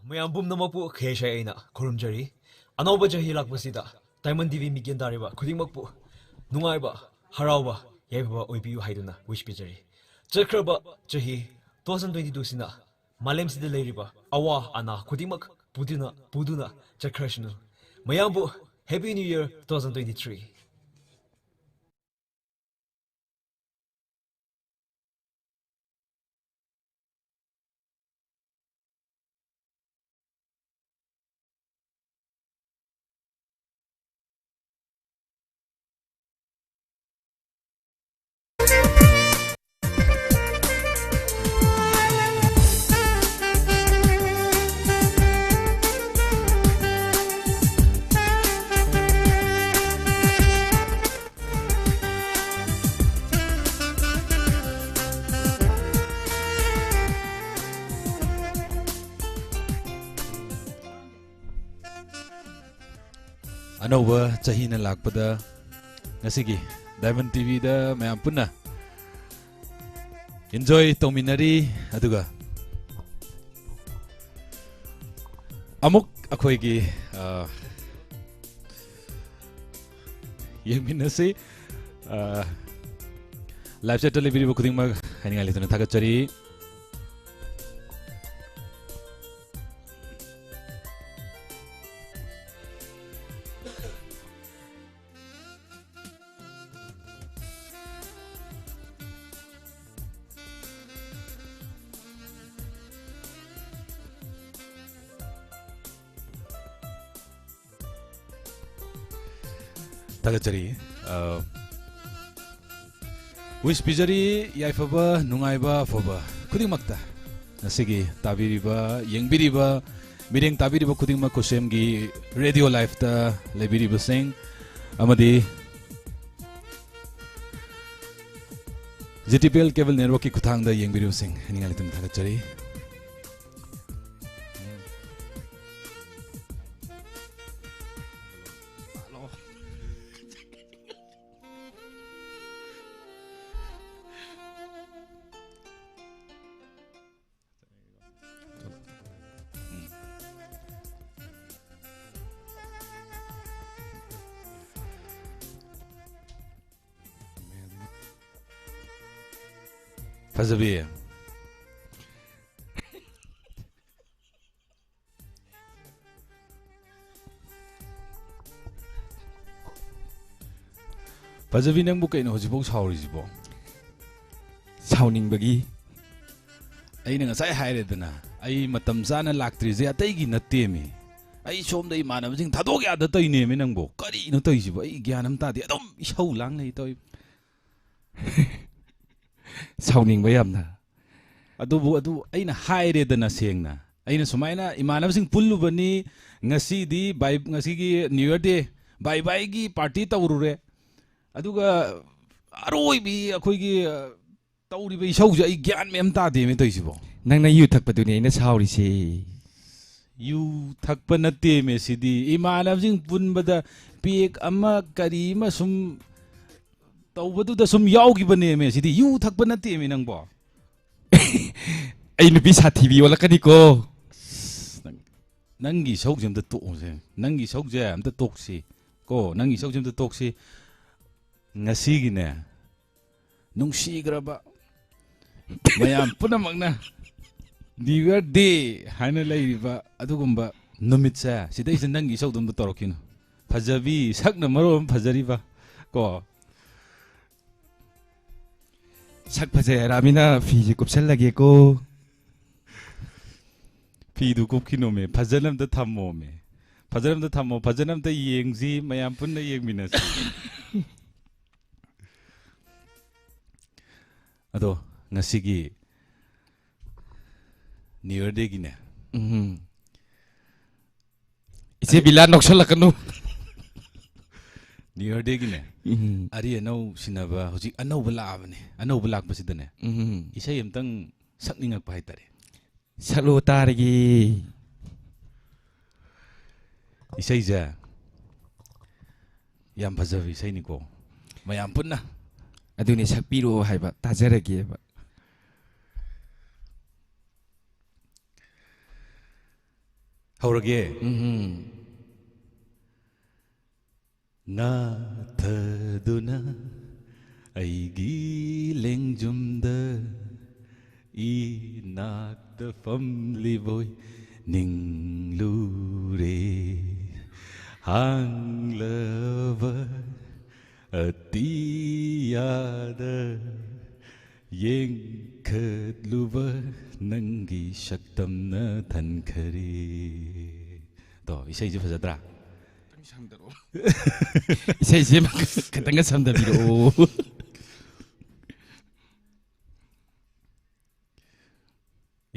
ꯃꯌꯥꯝ ꯄꯨꯝꯅꯃꯛꯄꯨ ꯈꯦꯁꯥꯏ ꯑꯩꯅ ꯈꯨꯔꯨꯝꯖꯔꯤ꯫ ꯑꯅꯧꯕ ꯆꯍꯤ ꯂꯥꯛꯄꯁꯤꯗ ꯇꯥꯏꯃꯟ ꯇꯤꯚꯤ ꯃꯤꯠꯌꯦꯡ ꯇꯥꯔꯤꯕ ꯈꯨꯗꯤꯡꯃꯛꯄꯨ ꯅꯨꯡꯉꯥꯏꯕ, ꯍꯔꯥꯎꯕ, ꯌꯥꯏꯐꯕ ꯑꯣꯏꯕꯤꯌꯨ ꯍꯥꯏꯗꯨꯅ wish ꯄꯤꯖꯔꯤ꯫ ꯆꯠꯈ꯭ꯔꯕ ꯆꯍꯤ two thousand twenty two ꯁꯤꯅ ꯃꯥꯂꯦꯝꯁꯤꯗ ꯂꯩꯔꯤꯕ ꯑꯋꯥ ꯑꯅꯥ ꯈꯨꯗꯤꯡꯃꯛ ꯄꯨꯗꯨꯅ, ꯄꯨꯗꯨꯅ ꯆꯠꯈ꯭ꯔꯁꯅꯨ꯫ ꯃꯌꯥꯝꯕꯨ Happy New Year two thousand twenty three꯫ ꯑꯅꯧꯕ ꯆꯍꯤꯅ ꯂꯥꯛꯄꯗ ꯉꯁꯤꯒꯤ Diamond ꯇꯤꯚꯤꯗ ꯃꯌꯥꯝ ꯄꯨꯟꯅ enjoy ꯇꯧꯃꯤꯟꯅꯔꯤ꯫ ꯑꯗꯨꯒ ꯑꯃꯨꯛ ꯑꯩꯈꯣꯏꯒꯤ, ꯑ, ꯌꯦꯡꯃꯤꯟꯅꯁꯤ꯫ ꯑ, live chatꯇ ꯂꯩꯕꯤꯔꯤꯕ ꯈꯨꯗꯤꯡꯃꯛ ꯍꯥꯏꯅꯤꯡꯉꯥꯏ ꯂꯩꯇꯅ ꯊꯥꯒꯠꯆꯔꯤ꯫ ꯊꯥꯒꯠꯆꯔꯤ꯫ ꯑ, wish ꯄꯤꯖꯔꯤ, ꯌꯥꯏꯐꯕ, ꯅꯨꯡꯉꯥꯏꯕ, ꯑꯐꯕ ꯈꯨꯗꯤꯡꯃꯛꯇ꯫ ꯉꯁꯤꯒꯤ ꯇꯥꯕꯤꯔꯤꯕ, ꯌꯦꯡꯕꯤꯔꯤꯕ, ꯃꯤꯠꯌꯦꯡ ꯇꯥꯕꯤꯔꯤꯕ ꯈꯨꯗꯤꯡꯃꯛ ꯈꯨꯁꯦꯝꯒꯤ Radio Lifeꯇ ꯂꯩꯕꯤꯔꯤꯕꯁꯤꯡ ꯑꯃꯗꯤ G T P L Cable Networkꯀꯤ ꯈꯨꯠꯊꯥꯡꯗ ꯌꯦꯡꯕꯤꯔꯤꯕꯁꯤꯡ ꯍꯥꯏꯅꯤꯡꯉꯥꯏ ꯂꯩꯇꯅ ꯊꯥꯒꯠꯆꯔꯤ꯫ ꯐꯖꯕꯤ꯫ ꯐꯖꯕꯤ, ꯅꯪꯕꯨ ꯀꯩꯅꯣ ꯍꯧꯖꯤꯛꯐꯥꯎ ꯁꯥꯎꯔꯤꯁꯤꯕꯣ? ꯁꯥꯎꯅꯤꯡꯕꯒꯤ꯫ ꯑꯩꯅ ꯉꯁꯥꯏ ꯍꯥꯏꯔꯦꯗꯅ, ꯑꯩ ꯃꯇꯝ ꯆꯥꯅ ꯂꯥꯛꯇ꯭ꯔꯤꯁꯦ ꯑꯇꯩꯒꯤ ꯅꯠꯇꯦꯃꯤ꯫ ꯑꯩ ꯁꯣꯝꯗ ꯏꯃꯥꯟꯅꯕꯁꯤꯡ ꯊꯥꯗꯣꯛ ꯌꯥꯗ ꯇꯧꯔꯤꯅꯦꯃꯤ ꯅꯪꯕꯨ꯫ ꯀꯔꯤꯅꯣ ꯇꯧꯔꯤꯁꯤꯕꯣ? ꯑꯩ ꯒ꯭ꯌꯥꯟ ꯑꯃ ꯇꯥꯗꯦ꯫ ꯑꯗꯨꯝ ꯏꯁꯧ ꯂꯥꯡ ꯂꯩ ꯇꯧꯔꯤ꯫ ꯁꯥꯎꯅꯤꯡꯕ ꯌꯥꯝꯅ꯫ ꯑꯗꯨꯕꯨ ꯑꯗꯨ ꯑꯩꯅ ꯍꯥꯏꯔꯦꯗꯅ ꯁꯦꯡꯅ꯫ ꯑꯩꯅ ꯁꯨꯃꯥꯏꯅ ꯏꯃꯥꯟꯅꯕꯁꯤꯡ ꯄꯨꯜꯂꯨꯕꯅꯤ, ꯉꯁꯤꯗꯤ bye, ꯉꯁꯤꯒꯤ New Year Day bye byeꯒꯤ party ꯇꯧꯔꯨꯔꯦ꯫ ꯑꯗꯨꯒ ꯑꯔꯣꯏꯕꯤ ꯑꯩꯈꯣꯏꯒꯤ, ꯑ, ꯇꯧꯔꯤꯕ ꯏꯁꯧꯁꯦ ꯑꯩ ꯒ꯭ꯌꯥꯟ ꯃꯦꯟ ꯇꯥꯗꯦꯃꯦ ꯇꯧꯔꯤꯁꯤꯕꯣ꯫ ꯅꯪꯅ ꯌꯨ ꯊꯛꯄꯗꯨꯅꯦ ꯑꯩꯅ ꯁꯥꯎꯔꯤꯁꯦ꯫ ꯌꯨ ꯊꯛꯄ ꯅꯠꯇꯦꯃꯦ ꯁꯤꯗꯤ꯫ ꯏꯃꯥꯟꯅꯕꯁꯤꯡ ꯄꯨꯟꯕꯗ ꯄꯦꯛ ꯑꯃ ꯀꯔꯤ ꯑꯃ ꯁꯨꯝ ꯇꯧꯕꯗꯨꯗ ꯁꯨꯝ ꯌꯥꯎꯈꯤꯕꯅꯦꯃꯦ ꯁꯤꯗꯤ꯫ ꯌꯨ ꯊꯛꯄ ꯅꯠꯇꯦꯃꯦ ꯅꯪꯕꯣ꯫ ꯑꯩ ꯅꯨꯄꯤ ꯁꯥꯊꯤꯕꯤ ꯑꯣꯜꯂꯛꯀꯅꯤꯀꯣ꯫ ꯑꯁ, ꯅꯪ, ꯅꯪꯒꯤ ꯏꯁꯧꯁꯦ ꯑꯝꯇ ꯇꯣꯛꯑꯣꯁꯦ꯫ ꯅꯪꯒꯤ ꯏꯁꯧꯁꯦ ꯑꯝꯇ ꯇꯣꯛꯁꯤ꯫ ꯀꯣ, ꯅꯪꯒꯤ ꯏꯁꯧꯁꯦ ꯑꯝꯇ ꯇꯣꯛꯁꯤ꯫ ꯉꯁꯤꯒꯤꯅꯦ, ꯅꯨꯡꯁꯤꯈ꯭ꯔꯕ ꯃꯌꯥꯝ ꯄꯨꯝꯅꯃꯛꯅ New Year Day ꯍꯥꯏꯅ ꯂꯩꯔꯤꯕ ꯑꯗꯨꯒꯨꯝꯕ ꯅꯨꯃꯤꯠꯁꯦ, ꯁꯤꯗꯩꯁꯤꯗ ꯅꯪꯒꯤ ꯏꯁꯧꯗꯣ ꯑꯝꯇ ꯇꯧꯔꯛꯈꯤꯅꯨ꯫ ꯐꯖꯕꯤ, ꯁꯛꯅ ꯃꯔꯣꯟ ꯑꯃ ꯐꯖꯔꯤꯕ, ꯀꯣ꯫ ꯁꯛ ꯐꯖꯩ ꯍꯥꯏꯔꯛꯑꯃꯤꯅ ꯐꯤꯁꯦ ꯀꯨꯞꯁꯜꯂꯒꯦꯀꯣ꯫ ꯐꯤꯗꯨ ꯀꯨꯞꯈꯤꯅꯣꯃꯦ, ꯐꯖꯅ ꯑꯝꯇ ꯊꯝꯃꯣꯃꯦ꯫ ꯐꯖꯅ ꯑꯝꯇ ꯊꯝꯃꯣ, ꯐꯖꯅ ꯑꯝꯇ ꯌꯦꯡꯁꯤ, ꯃꯌꯥꯝ ꯄꯨꯟꯅ ꯌꯦꯡꯃꯤꯟꯅꯁꯤ꯫ ꯑꯗꯣ ꯉꯁꯤꯒꯤ New Year Day ꯒꯤꯅꯦ, ꯎꯝ꯫ ꯏꯆꯦ ꯕꯤꯂꯥ ꯅꯣꯛꯁꯜꯂꯛꯀꯅꯨ꯫ New Year Day ꯒꯤꯅꯦ, ꯎꯝ꯫ ꯑꯔꯤ ꯑꯅꯧ ꯁꯤꯟꯅꯕ ꯍꯧꯖꯤꯛ ꯑꯅꯧꯕ ꯂꯥꯛꯑꯕꯅꯦ꯫ ꯑꯅꯧꯕ ꯂꯥꯛꯄꯁꯤꯗꯅꯦ, ꯎꯝ꯫ ꯏꯁꯩ ꯑꯝꯇꯪ ꯁꯛꯅꯤꯡꯉꯛꯄ ꯍꯥꯏꯇꯥꯔꯦ꯫ ꯁꯛꯂꯣ ꯇꯥꯔꯒꯦ꯫ ꯏꯁꯩꯁꯦ ꯌꯥꯝ ꯐꯖꯕ ꯏꯁꯩꯅꯤꯀꯣ, ꯃꯌꯥꯝ ꯄꯨꯟꯅ꯫ ꯑꯗꯨꯅꯦ, ꯁꯛꯄꯤꯔꯛꯑꯣ ꯍꯥꯏꯕ, ꯇꯥꯖꯔꯒꯦꯕ꯫ ꯍꯧꯔꯒꯦ꯫ ꯎꯝ꯫ ꯉꯥꯊꯗꯨꯅ ꯑꯩꯒꯤ ꯂꯦꯡꯖꯨꯝꯗ ꯏꯅꯥꯛꯇ ꯐꯝꯂꯤꯕꯣꯏ ꯅꯤꯡꯂꯨꯔꯦ꯫ ꯍꯥꯡꯂꯕ ꯑꯇꯤꯌꯥꯗ ꯌꯦꯡꯈꯠꯂꯨꯕ ꯅꯪꯒꯤ ꯁꯛꯇꯝꯅ ꯊꯟꯈꯔꯦ꯫ ꯇꯣ, ꯏꯁꯩꯁꯦ ꯐꯖꯗ꯭ꯔꯥ? ꯈꯤꯇꯪ ꯁꯝꯗꯔꯛꯑꯣ꯫ ꯏꯁꯩꯁꯦ ꯈꯤꯇꯪꯒ ꯁꯝꯗꯕꯤꯔꯛꯑꯣ꯫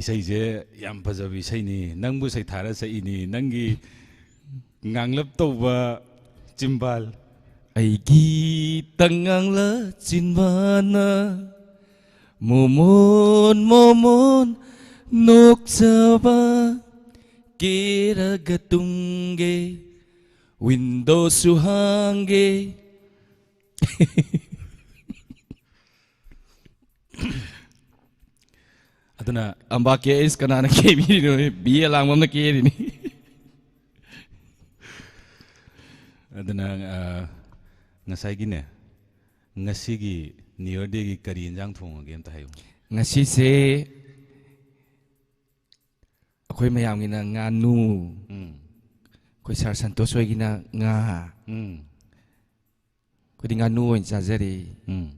ꯏꯁꯩꯁꯦ ꯌꯥꯝ ꯐꯖꯕ ꯏꯁꯩꯅꯤ꯫ ꯅꯪꯕꯨ ꯁꯩꯊꯥꯔ ꯁꯛꯏꯅꯤ꯫ ꯅꯪꯒꯤ ꯉꯥꯡꯂꯞ ꯇꯧꯕ ꯆꯤꯝꯕꯥꯜ꯫ ꯑꯩꯒꯤ ꯇꯉꯥꯡꯂ ꯆꯤꯟꯕꯥꯅ ꯃꯣꯃꯣꯟ ꯃꯣꯃꯣꯟ ꯅꯣꯛꯆꯕ꯫ ꯀꯦꯔꯒ ꯇꯨꯝꯒꯦ, ꯋꯤꯟꯗꯣꯁꯨ ꯍꯥꯡꯒꯦ꯫ ꯑꯗꯨꯅ ꯑꯝꯕꯥ ꯀꯦ ꯑꯦꯁ ꯀꯅꯥꯅ ꯀꯦꯕꯤꯔꯤꯅꯣ? B A ꯂꯥꯡꯕꯝꯅ ꯀꯦꯔꯤꯅꯤ꯫ ꯑꯗꯨꯅ, ꯑ, ꯉꯁꯥꯏꯒꯤꯅꯦ, ꯉꯁꯤꯒꯤ New Year Day-ꯒꯤ ꯀꯔꯤ ꯌꯦꯟꯖꯥꯡ ꯊꯣꯡꯉꯒꯦ ꯑꯝꯇ ꯍꯥꯏꯌꯨ꯫ ꯉꯁꯤꯁꯦ ꯑꯩꯈꯣꯏ ꯃꯌꯥꯝꯒꯤꯅ ꯉꯥꯅꯨ, ꯎꯝ꯫ ꯑꯩꯈꯣꯏ ꯁꯥꯔ ꯁꯟꯇꯣꯁ ꯍꯣꯏꯒꯤꯅ ꯉꯥ, ꯎꯝ꯫ ꯑꯩꯈꯣꯏꯗꯤ ꯉꯥꯅꯨ ꯑꯣꯏꯅ ꯆꯥꯖꯔꯦ꯫ ꯎꯝ꯫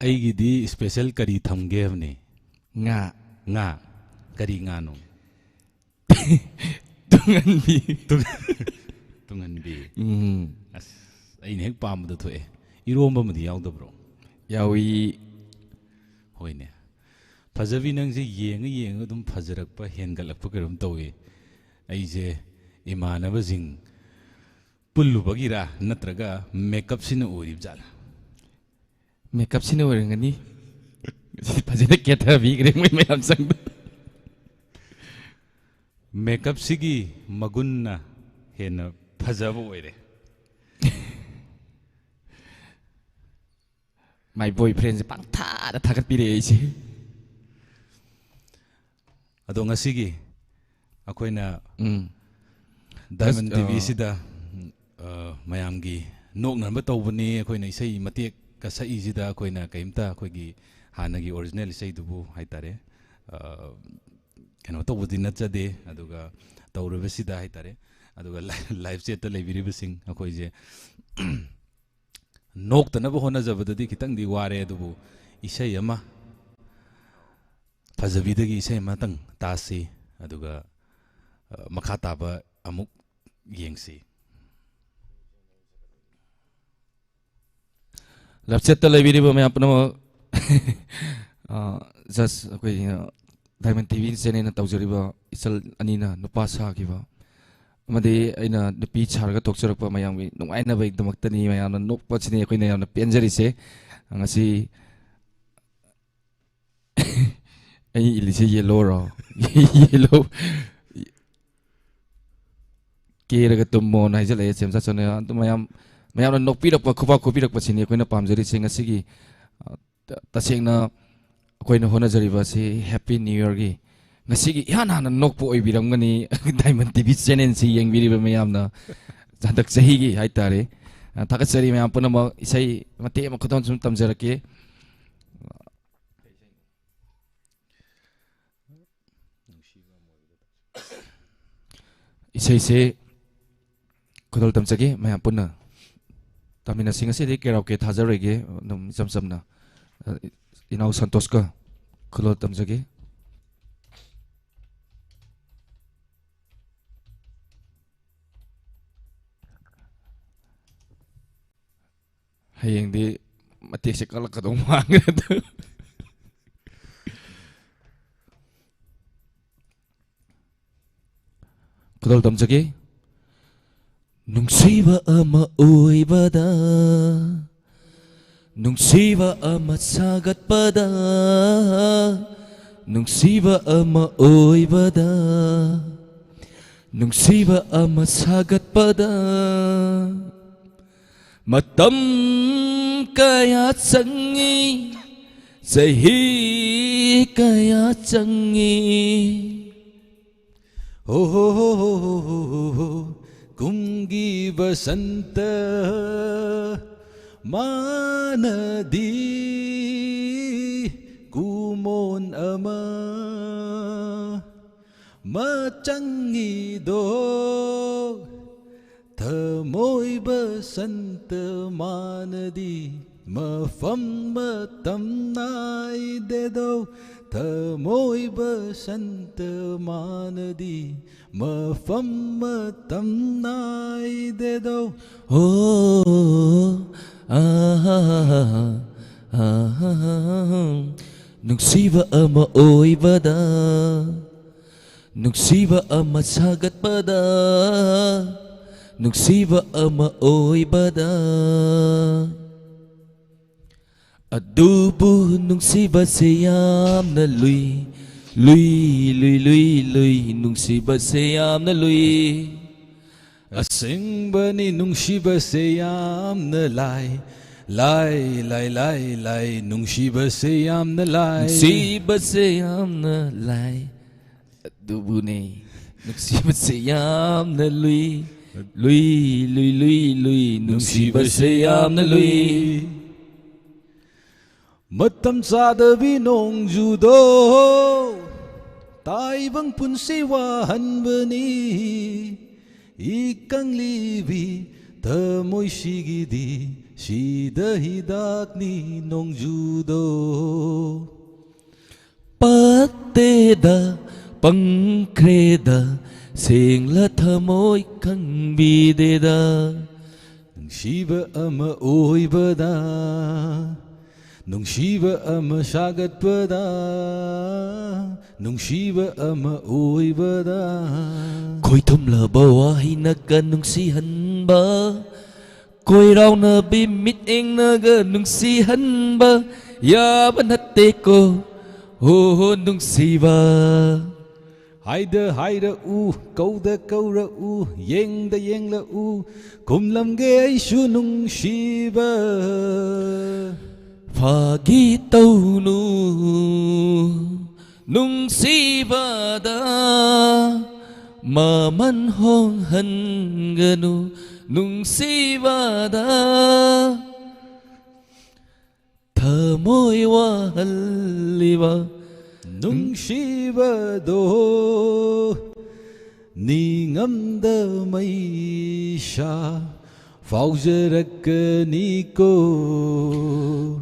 ꯑꯩꯒꯤꯗꯤ special ꯀꯔꯤ ꯊꯝꯒꯦ ꯍꯥꯏꯕꯅꯤ? ꯉꯥ꯫ ꯉꯥ? ꯀꯔꯤ ꯉꯥꯅꯣ? ꯇꯨꯡꯍꯟꯕꯤ꯫ ꯇꯨꯡ-, ꯇꯨꯡꯍꯟꯕꯤ꯫ ꯎꯝ꯫ ꯑꯁ, ꯑꯩꯅ ꯍꯦꯛ ꯄꯥꯝꯕꯗꯣ ꯊꯣꯛꯑꯦ꯫ ꯏꯔꯣꯝꯕ ꯑꯃꯗꯤ ꯌꯥꯎꯗꯕ꯭ꯔꯣ? ꯌꯥꯎꯏ꯫ ꯍꯣꯏꯅꯦ꯫ ꯐꯖꯕꯤ, ꯅꯪꯁꯦ ꯌꯦꯡꯉ ꯌꯦꯡꯉ ꯑꯗꯨꯝ ꯐꯖꯔꯛꯄ, ꯍꯦꯟꯒꯠꯂꯛꯄ ꯀꯩꯅꯣꯝ ꯇꯧꯏ꯫ ꯑꯩꯁꯦ ꯏꯃꯥꯟꯅꯕꯁꯤꯡ ꯄꯨꯜꯂꯨꯕꯒꯤꯔꯥ, ꯅꯠꯇ꯭ꯔꯒ makeup-ꯁꯤꯅ ꯑꯣꯏꯔꯤꯕ ꯖꯥꯠꯂꯥ? Makeup-ꯁꯤꯅ ꯑꯣꯏꯔꯝꯒꯅꯤ꯫ ꯐꯖꯅ ꯀꯦꯊꯕꯤꯈ꯭ꯔꯦ ꯃꯣꯏ ꯃꯌꯥꯝ ꯆꯪꯗ꯫ Makeup-ꯁꯤꯒꯤ ꯃꯒꯨꯟꯅ ꯍꯦꯟꯅ ꯐꯖꯕ ꯑꯣꯏꯔꯦ꯫ My boyfriend-ꯁꯦ ꯄꯪꯊꯥꯗ ꯊꯥꯒꯠꯄꯤꯔꯛꯑꯦ ꯑꯩꯁꯦ꯫ ꯑꯗꯣ ꯉꯁꯤꯒꯤ ꯑꯩꯈꯣꯏꯅ ꯎꯝ꯫ Diamond ꯑꯁ, ꯑ, T V-ꯁꯤꯗ, ꯑ, ꯃꯌꯥꯝꯒꯤ ꯅꯣꯛꯅꯅꯕ ꯇꯧꯕꯅꯤ꯫ ꯑꯩꯈꯣꯏꯅ ꯏꯁꯩ ꯃꯇꯦꯛꯀ ꯁꯛꯏꯁꯤꯗ ꯑꯩꯈꯣꯏꯅ ꯀꯩꯝꯇ ꯑꯩꯈꯣꯏꯒꯤ ꯍꯥꯟꯅꯒꯤ original ꯏꯁꯩꯗꯨꯕꯨ ꯍꯥꯏꯇꯥꯔꯦ, ꯑ, ꯀꯩꯅꯣ ꯇꯧꯕꯗꯤ ꯅꯠꯆꯗꯦ꯫ ꯑꯗꯨꯒ ꯇꯧꯔꯤꯕꯁꯤꯗ ꯍꯥꯏꯇꯥꯔꯦ, ꯑꯗꯨꯒ live chat-ꯇ ꯂꯩꯕꯤꯔꯤꯕꯁꯤꯡ ꯑꯩꯈꯣꯏꯁꯦ ꯅꯣꯛꯇꯅꯕ ꯍꯣꯠꯅꯖꯕꯗꯗꯤ ꯈꯤꯇꯪꯗꯤ ꯋꯥꯔꯦ, ꯑꯗꯨꯕꯨ ꯏꯁꯩ ꯑꯃ, ꯐꯖꯕꯤꯗꯒꯤ ꯏꯁꯩ ꯑꯃꯇꯪ ꯇꯥꯁꯤ, ꯑꯗꯨꯒ, ꯑ, ꯃꯈꯥ ꯇꯥꯕ ꯑꯃꯨꯛ ꯌꯦꯡꯁꯤ꯫ Live chat-ꯇ ꯂꯩꯕꯤꯔꯤꯕ ꯃꯌꯥꯝ ꯄꯨꯝꯅꯃꯛ, ꯑ, just ꯑꯩꯈꯣꯏ, ꯑ, Diamond T V channel-ꯅ ꯇꯧꯖꯔꯤꯕ ꯏꯆꯜ ꯑꯅꯤꯅ ꯅꯨꯄꯥ ꯁꯥꯈꯤꯕ ꯑꯃꯗꯤ ꯑꯩꯅ ꯅꯨꯄꯤ ꯁꯥꯔꯒ ꯊꯣꯛꯆꯔꯛꯄ ꯃꯌꯥꯝꯒꯤ ꯅꯨꯡꯉꯥꯏꯅꯕꯒꯤꯗꯃꯛꯇꯅꯤ, ꯃꯌꯥꯝꯅ ꯅꯣꯛꯄꯁꯤꯅꯤ ꯑꯩꯈꯣꯏꯅ ꯌꯥꯝꯅ ꯄꯦꯟꯖꯔꯤꯁꯦ꯫ ꯉꯁꯤ ꯑꯩ ꯏꯜꯂꯤꯁꯦ ꯌꯦꯜꯂꯣꯔꯣ? ꯌꯦꯜꯂꯣ꯫ ꯀꯦꯔꯒ ꯇꯨꯝꯃꯣꯅ ꯍꯥꯏꯖꯜꯂꯛꯑꯦ ꯁꯦꯝꯁꯥ ꯁꯣꯅꯤꯌꯥ꯫ ꯑꯗꯨ ꯃꯌꯥꯝ, ꯃꯌꯥꯝꯅ ꯅꯣꯛꯄꯤꯔꯛꯄ, ꯈꯨꯕꯥꯛ ꯈꯨꯕꯤꯔꯛꯄꯁꯤꯅꯤ ꯑꯩꯈꯣꯏꯅ ꯄꯥꯝꯖꯔꯤꯁꯦ ꯉꯁꯤꯒꯤ꯫ ꯑ, ꯇ-, ꯇꯁꯦꯡꯅ ꯑꯩꯈꯣꯏꯅ ꯍꯣꯠꯅꯖꯔꯤꯕ ꯑꯁꯤ Happy New Yearꯒꯤ ꯉꯁꯤꯒꯤ ꯏꯍꯥꯟ ꯍꯥꯟꯅ ꯅꯣꯛꯄ ꯑꯣꯏꯕꯤꯔꯝꯒꯅꯤ꯫ Diamond TV channelꯁꯤ ꯌꯦꯡꯕꯤꯔꯤꯕ ꯃꯌꯥꯝꯅ ꯍꯟꯗꯛ ꯆꯍꯤꯒꯤ ꯍꯥꯏꯇꯥꯔꯦ꯫ ꯑ, ꯊꯥꯒꯠꯆꯔꯤ ꯃꯌꯥꯝ ꯄꯨꯝꯅꯃꯛ꯫ ꯏꯁꯩ ꯃꯇꯦꯛ ꯑꯃꯈꯛꯇꯪ ꯁꯨꯝ ꯇꯝꯖꯔꯛꯀꯦ꯫ ꯏꯁꯩꯁꯦ ꯈꯨꯗꯣꯜ ꯇꯝꯖꯒꯦ ꯃꯌꯥꯝ ꯄꯨꯟꯅ꯫ ꯇꯥꯃꯤꯟꯅꯁꯤ꯫ ꯉꯁꯤꯗꯤ karaoke ꯊꯥꯖꯔꯣꯏꯒꯦ, ꯑꯗꯨꯝ ꯏꯆꯝ ꯆꯝꯅ, ꯑ, ꯏꯅꯥꯎ ꯁꯟꯇꯣꯁꯀ ꯈꯨꯗꯣꯜ ꯇꯝꯖꯒꯦ꯫ ꯍꯌꯦꯡꯗꯤ ꯃꯇꯦꯛꯁꯦ ꯀꯛꯂꯛꯀꯗꯧ ꯃꯥꯟꯈ꯭ꯔꯦ꯫ ꯑꯗꯨ ꯈꯨꯗꯣꯜ ꯇꯝꯖꯒꯦ꯫ ꯅꯨꯡꯁꯤꯕ ꯑꯃ ꯑꯣꯏꯕꯗ, ꯅꯨꯡꯁꯤꯕ ꯑꯃ ꯁꯥꯒꯠꯄꯗ, ꯅꯨꯡꯁꯤꯕ ꯑꯃ ꯑꯣꯏꯕꯗ, ꯅꯨꯡꯁꯤꯕ ꯑꯃ ꯁꯥꯒꯠꯄꯗ ꯃꯇꯝ ꯀꯌꯥ ꯆꯪꯏ, ꯆꯍꯤ ꯀꯌꯥ ꯆꯪꯏ꯫ ꯍꯣ ꯍꯣ ꯍꯣ ꯍꯣ ꯍꯣ ꯍꯣ ꯍꯣ, ꯀꯨꯝꯒꯤ ꯕꯁꯟꯇ ꯃꯥꯅꯗꯤ ꯀꯨꯃꯣꯟ ꯑꯃ ꯃꯆꯪꯉꯤꯗꯣ꯫ ꯊꯃꯣꯏ ꯕꯁꯟꯇ ꯃꯥꯅꯗꯤ ꯃꯐꯝ ꯃꯇꯝ ꯅꯥꯏꯗꯦꯗꯣ꯫ ꯊꯃꯣꯏ ꯕꯁꯟꯇ ꯃꯥꯅꯗꯤ ꯃꯐꯝ ꯃꯇꯝ ꯅꯥꯏꯗꯦꯗꯣ꯫ ꯑꯣ, ꯑꯥ, ꯑꯥ, ꯅꯨꯡꯁꯤꯕ ꯑꯃ ꯑꯣꯏꯕꯗ, ꯅꯨꯡꯁꯤꯕ ꯑꯃ ꯁꯥꯒꯠꯄꯗ, ꯅꯨꯡꯁꯤꯕ ꯑꯃ ꯑꯣꯏꯕꯗ, ꯑꯗꯨꯕꯨ ꯅꯨꯡꯁꯤꯕꯁꯦ ꯌꯥꯝꯅ ꯂꯨꯏ, ꯂꯨꯏ, ꯂꯨꯏ, ꯂꯨꯏ, ꯂꯨꯏ, ꯅꯨꯡꯁꯤꯕꯁꯦ ꯌꯥꯝꯅ ꯂꯨꯏ꯫ ꯑꯁꯦꯡꯕꯅꯤ ꯅꯨꯡꯁꯤꯕꯁꯦ ꯌꯥꯝꯅ ꯂꯥꯏ, ꯂꯥꯏ, ꯂꯥꯏ, ꯂꯥꯏ, ꯂꯥꯏ, ꯅꯨꯡꯁꯤꯕꯁꯦ ꯌꯥꯝꯅ ꯂꯥꯏ꯫ ꯅꯨꯡꯁꯤꯕꯁꯦ ꯌꯥꯝꯅ ꯂꯥꯏ꯫ ꯑꯗꯨꯕꯨꯅꯦ ꯅꯨꯡꯁꯤꯕꯁꯦ ꯌꯥꯝꯅ ꯂꯨꯏ, ꯂꯨꯏ, ꯂꯨꯏ, ꯂꯨꯏ, ꯂꯨꯏ, ꯅꯨꯡꯁꯤꯕꯁꯦ ꯌꯥꯝꯅ ꯂꯨꯏ꯫ ꯃꯇꯝ ꯆꯥꯗꯕꯤ ꯅꯣꯡꯖꯨꯗꯣ ꯇꯥꯏꯕꯪ ꯄꯨꯟꯁꯤ ꯋꯥꯍꯟꯕꯅꯤ꯫ ꯏꯀꯪꯂꯤꯕꯤ ꯊꯃꯣꯏꯁꯤꯒꯤꯗꯤ ꯁꯤꯗ ꯍꯤꯗꯥꯛꯅꯤ ꯅꯣꯡꯖꯨꯗꯣ꯫ ꯄꯠꯇꯦꯗ, ꯄꯪꯈ꯭ꯔꯦꯗ, ꯁꯦꯡꯂ ꯊꯃꯣꯏ ꯈꯪꯕꯤꯗꯦꯗ꯫ ꯅꯨꯡꯁꯤꯕ ꯑꯃ ꯑꯣꯏꯕꯗ, ꯅꯨꯡꯁꯤꯕ ꯑꯃ ꯁꯥꯒꯠꯄꯗ, ꯅꯨꯡꯁꯤꯕ ꯑꯃ ꯑꯣꯏꯕꯗ꯫ ꯈꯣꯏꯊꯨꯝꯂꯕ ꯋꯥꯍꯩꯅꯒ ꯅꯨꯡꯁꯤꯍꯟꯕ, ꯀꯣꯏꯔꯥꯎꯅꯕꯤ ꯃꯤꯠꯌꯦꯡꯅꯒ ꯅꯨꯡꯁꯤꯍꯟꯕ ꯌꯥꯕ ꯅꯠꯇꯦꯀꯣ, ꯍꯣ ꯍꯣ ꯅꯨꯡꯁꯤꯕ꯫ ꯍꯥꯏꯗ ꯍꯥꯏꯔꯛꯎ, ꯀꯧꯗ ꯀꯧꯔꯛꯎ, ꯌꯦꯡꯗ ꯌꯦꯡꯂꯛꯎ, ꯈꯨꯝꯂꯝꯒꯦ ꯑꯩꯁꯨ ꯅꯨꯡꯁꯤꯕ꯫ ꯐꯥꯒꯤ ꯇꯧꯅꯨ ꯅꯨꯡꯁꯤꯕꯗ, ꯃꯃꯜ ꯍꯣꯡꯍꯟꯒꯅꯨ ꯅꯨꯡꯁꯤꯕꯗ꯫ ꯊꯃꯣꯏ ꯋꯥꯍꯜꯂꯤꯕ ꯅꯨꯡꯁꯤꯕꯗꯣ ꯅꯤꯡꯉꯝꯗ ꯃꯩꯁꯥ ꯐꯥꯎꯖꯔꯛꯀꯅꯤꯀꯣ꯫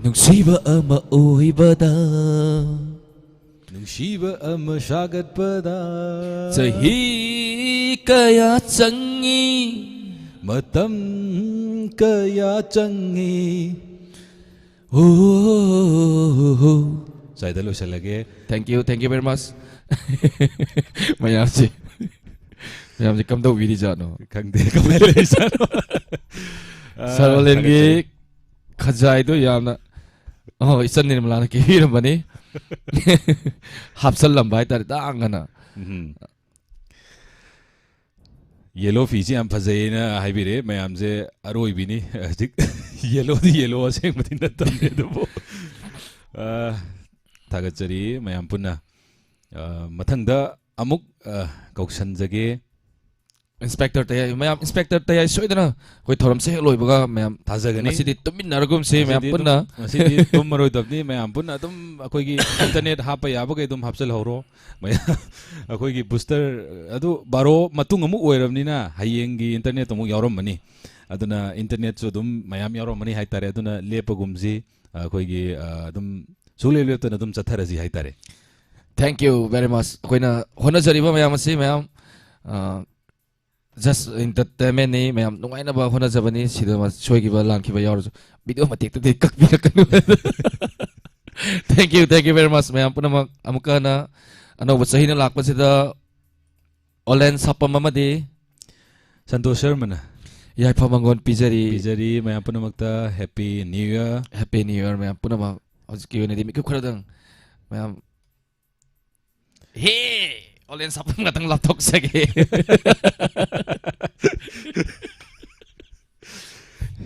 ꯅꯨꯡꯁꯤꯕ ꯑꯃ ꯑꯣꯏꯕꯗ, ꯅꯨꯡꯁꯤꯕ ꯑꯃ ꯁꯥꯒꯠꯄꯗ ꯆꯍꯤ ꯀꯌꯥ ꯆꯪꯉꯤ, ꯃꯇꯝ ꯀꯌꯥ ꯆꯪꯉꯤ꯫ ꯍꯣ, ꯍꯣ, ꯍꯣ, ꯍꯣ, ꯍꯣ꯫ ꯁ꯭ꯋꯥꯏꯗ ꯂꯣꯏꯁꯤꯜꯂꯒꯦ꯫ Thank you, thank you very much꯫ ꯃꯌꯥꯝꯁꯦ, ꯃꯌꯥꯝꯁꯦ ꯀꯝꯗꯧꯕꯤꯔꯤꯖꯥꯠꯅꯣ? ꯈꯪꯗꯦ ꯀꯃꯥꯏꯅ ꯂꯩꯔꯤꯖꯥꯠꯅꯣ꯫ ꯑꯥ, ꯁꯥꯔ ꯑꯣꯂꯦꯟꯒꯤ ꯊꯥꯒꯠꯆꯔꯤ꯫ ꯈꯖꯥꯏꯗꯣ ꯌꯥꯝꯅ ꯑꯣ, ꯏꯆꯟ ꯅꯤꯔꯃꯂꯥꯅ ꯀꯦꯕꯤꯔꯝꯕꯅꯤ꯫ ꯍꯥꯞꯆꯜꯂꯝꯕ ꯍꯥꯏꯇꯥꯔꯦ, ꯇꯥꯡꯉꯅ꯫ ꯎꯝ꯫ ꯌꯦꯂꯣ ꯐꯤꯁꯤ ꯌꯥꯝ ꯐꯖꯩꯅ ꯍꯥꯏꯕꯤꯔꯦ ꯃꯌꯥꯝꯁꯦ꯫ ꯑꯔꯣꯏꯕꯤꯅꯤ ꯍꯧꯖꯤꯛ꯫ ꯌꯦꯂꯣꯗꯤ ꯌꯦꯂꯣ ꯑꯁꯦꯡꯕꯗꯤ ꯅꯠꯇꯕꯅꯤ ꯑꯗꯨꯕꯨ꯫ ꯑ, ꯊꯥꯒꯠꯆꯔꯤ ꯃꯌꯥꯝ ꯄꯨꯟꯅ꯫ ꯑ, ꯃꯊꯪꯗ ꯑꯃꯨꯛ, ꯑ, ꯀꯧꯁꯟꯖꯒꯦ꯫ ꯏꯟꯁꯄꯦꯛꯇꯔ ꯇꯌꯥꯏ, ꯃꯌꯥꯝ, ꯏꯟꯁꯄꯦꯛꯇꯔ ꯇꯌꯥꯏ ꯁꯣꯏꯗꯅ ꯑꯩꯈꯣꯏ ꯊꯧꯔꯝꯁꯦ ꯍꯦꯛ ꯂꯣꯏꯕꯒ ꯃꯌꯥꯝ ꯊꯥꯖꯒꯅꯤ꯫ ꯉꯁꯤꯗꯤ ꯇꯨꯝꯃꯤꯟꯅꯔꯒꯨꯝꯁꯤ ꯃꯌꯥꯝ ꯉꯁꯤꯗꯤ ꯑꯗꯨꯝ, ꯄꯨꯟꯅ꯫ ꯉꯁꯤꯗꯤ ꯇꯨꯝꯃꯔꯣꯏꯗꯕꯅꯤ꯫ ꯃꯌꯥꯝ ꯄꯨꯟꯅ ꯑꯗꯨꯝ ꯑꯩꯈꯣꯏꯒꯤ ꯏꯟꯇꯔꯅꯦꯠ ꯍꯥꯞꯄ ꯌꯥꯕꯈꯩ ꯑꯗꯨꯝ ꯍꯥꯞꯆꯜꯍꯧꯔꯣ꯫ ꯃꯌꯥꯝ ꯑꯩꯈꯣꯏꯒꯤ ꯕꯨꯁꯇꯔ ꯑꯗꯨ ꯕꯥꯔꯣ ꯃꯇꯨꯡ ꯑꯃꯨꯛ ꯑꯣꯏꯔꯕꯅꯤꯅ ꯍꯌꯦꯡꯒꯤ ꯏꯟꯇꯔꯅꯦꯠ ꯑꯃꯨꯛ ꯌꯥꯎꯔꯝꯃꯅꯤ꯫ ꯑꯗꯨꯅ ꯏꯟꯇꯔꯅꯦꯠꯁꯨ ꯑꯗꯨꯝ ꯃꯌꯥꯝ ꯌꯥꯎꯔꯝꯃꯅꯤ ꯍꯥꯏꯇꯥꯔꯦ꯫ ꯑꯗꯨꯅ ꯂꯦꯞꯄꯒꯨꯝꯁꯤ, ꯑꯩꯈꯣꯏꯒꯤ, ꯑ, ꯑꯗꯨꯝ ꯁꯨꯡꯂꯦꯞ ꯂꯦꯞꯇꯅ ꯑꯗꯨꯝ ꯆꯠꯊꯔꯁꯤ ꯍꯥꯏꯇꯥꯔꯦ꯫ Thank you very much꯫ ꯑꯩꯈꯣꯏꯅ ꯍꯣꯠꯅꯖꯔꯤꯕ ꯃꯌꯥꯝ ꯑꯁꯤ ꯃꯌꯥꯝ, ꯑ, just entertainment ꯅꯤ, ꯃꯌꯥꯝ ꯅꯨꯡꯉꯥꯏꯅꯕ ꯍꯣꯠꯅꯖꯕꯅꯤ꯫ ꯁꯤꯗ ꯁꯣꯏꯈꯤꯕ ꯂꯥꯟꯈꯤꯕ ꯌꯥꯎꯔꯁꯨ video ꯃꯇꯦꯛꯇꯗꯤ ꯀꯛꯄꯤꯔꯛꯀꯅꯨ꯫ Thank you, thank you very much ꯃꯌꯥꯝ ꯄꯨꯝꯅꯃꯛ꯫ ꯑꯃꯨꯛꯀ ꯍꯟꯅ ꯑꯅꯧꯕ ꯆꯍꯤꯅ ꯂꯥꯛꯄꯁꯤꯗ ꯑꯣꯂꯦꯟ ꯁꯥꯄꯝ ꯑꯃꯗꯤ ꯁꯟꯇꯣꯁ ꯁꯔꯃꯅ ꯌꯥꯏꯐ ꯃꯪꯒꯣꯜ ꯄꯤꯖꯔꯤ꯫ ꯄꯤꯖꯔꯤ ꯃꯌꯥꯝ ꯄꯨꯝꯅꯃꯛꯇ꯫ Happy New Year꯫ Happy New Year ꯃꯌꯥꯝ ꯄꯨꯝꯅꯃꯛ꯫ ꯍꯧꯖꯤꯛꯀꯤ ꯑꯣꯏꯅꯗꯤ ꯃꯤꯀꯨꯞ ꯈꯔꯗꯪ ꯃꯌꯥꯝ꯫ ꯍꯦ! ꯑꯣꯂꯦꯟ ꯁꯥꯄꯝ ꯉꯥꯛꯇꯪ ꯂꯥꯞꯊꯣꯛꯆꯒꯦ꯫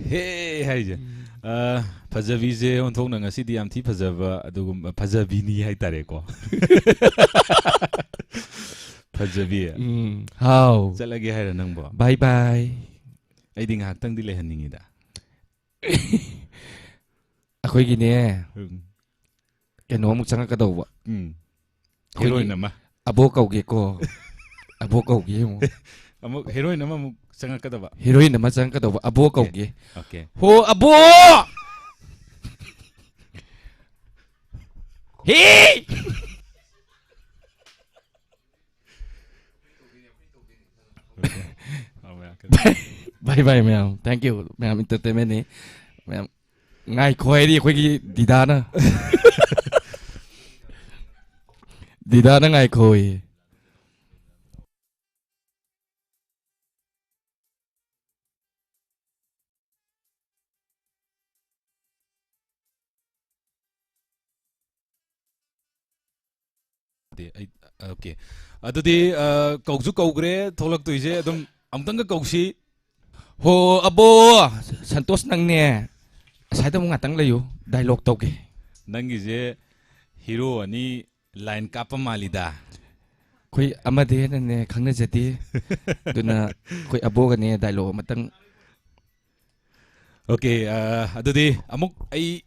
ꯍꯦ ꯍꯥꯏꯁꯦ꯫ ꯎꯝ꯫ ꯑ, ꯐꯖꯕꯤꯁꯦ ꯑꯣꯟꯊꯣꯛꯅ ꯉꯁꯤꯗꯤ ꯌꯥꯝ ꯊꯤ ꯐꯖꯕ ꯑꯗꯨꯒꯨꯝꯕ ꯐꯖꯕꯤꯅꯤ ꯍꯥꯏꯇꯥꯔꯦꯀꯣ꯫ ꯐꯖꯕꯤ꯫ ꯎꯝ, ꯍꯥꯎ꯫ ꯆꯠꯂꯒꯦ ꯍꯥꯏꯔ ꯅꯪꯕꯣ? Bye bye꯫ ꯑꯩꯗꯤ ꯉꯥꯏꯍꯥꯛꯇꯪꯗꯤ ꯂꯩꯍꯟꯅꯤꯡꯉꯤꯗ꯫ ꯑꯩꯈꯣꯏꯒꯤꯅꯦ, ꯎꯝ꯫ ꯀꯩꯅꯣ ꯑꯃꯨꯛ ꯆꯪꯉꯛꯀꯗꯧꯕ꯫ ꯎꯝ꯫ ꯑꯩꯈꯣꯏꯒꯤ ꯍꯦꯔꯣꯏꯟ ꯑꯃ꯫ ꯑꯕꯣꯛ ꯀꯧꯒꯦꯀꯣ꯫ ꯑꯕꯣꯛ ꯀꯧꯒꯦ ꯑꯃꯨꯛ꯫ ꯑꯃꯨꯛ ꯍꯦꯔꯣꯏꯟ ꯑꯃꯃꯨꯛ ꯆꯪꯉꯛꯀꯗꯕ꯫ ꯍꯦꯔꯣꯏꯟ ꯑꯃ ꯆꯪꯉꯛꯀꯗꯧꯕ꯫ ꯑꯕꯣꯛ ꯑꯣꯀꯦ, ꯀꯧꯒꯦ꯫ ꯑꯣꯀꯦ꯫ ꯍꯣ, ꯑꯕꯣꯛ! ꯍꯤ! ꯑꯣꯀꯦ꯫ ꯑꯣ, ꯌꯥꯔꯦ꯫ Bye bye ꯃꯌꯥꯝ꯫ Thank you꯫ ꯃꯌꯥꯝ entertainment ꯅꯤ꯫ ꯃꯌꯥꯝ ꯉꯥꯏꯈꯣ ꯍꯥꯏꯔꯤ ꯑꯩꯈꯣꯏꯒꯤ ꯗꯤꯗꯥꯅ꯫ ꯗꯤꯗꯥꯅ ꯉꯥꯏꯈꯣꯌꯦ꯫ ꯅꯠꯇꯦ, ꯑꯩ, ꯑꯣꯀꯦ꯫ ꯑꯗꯨꯗꯤ, ꯑ, ꯀꯧꯁꯨ ꯀꯧꯈ꯭ꯔꯦ, ꯊꯣꯛꯂꯛꯇꯣꯏꯁꯦ꯫ ꯑꯗꯨꯝ ꯑꯃꯨꯛꯇꯪꯒ ꯀꯧꯁꯤ꯫ ꯍꯣ, ꯑꯕꯣ, ꯁꯟꯇꯣꯁ, ꯅꯪꯅꯦ꯫ ꯑꯁ꯭ꯋꯥꯏꯗ ꯑꯃꯨꯛ ꯉꯥꯛꯇꯪ ꯂꯩꯌꯨ, ꯗꯥꯏꯂꯣꯛ ꯇꯧꯒꯦ꯫ ꯅꯪꯒꯤꯁꯦ ꯍꯤꯔꯣ ꯑꯅꯤ ꯂꯥꯏꯟ ꯀꯥꯞꯄ ꯃꯥꯜꯂꯤꯗ꯫ ꯑꯩꯈꯣꯏ ꯑꯃꯗꯤ ꯍꯦꯟꯅꯅꯦ ꯈꯪꯅꯖꯗꯦ꯫ ꯑꯗꯨꯅ ꯑꯩꯈꯣꯏ ꯑꯕꯣꯒꯅꯦ ꯗꯥꯏꯂꯣꯛ ꯑꯃꯇꯪ꯫ ꯑꯣꯀꯦ, ꯑ, ꯑꯗꯨꯗꯤ ꯑꯃꯨꯛ ꯑꯩ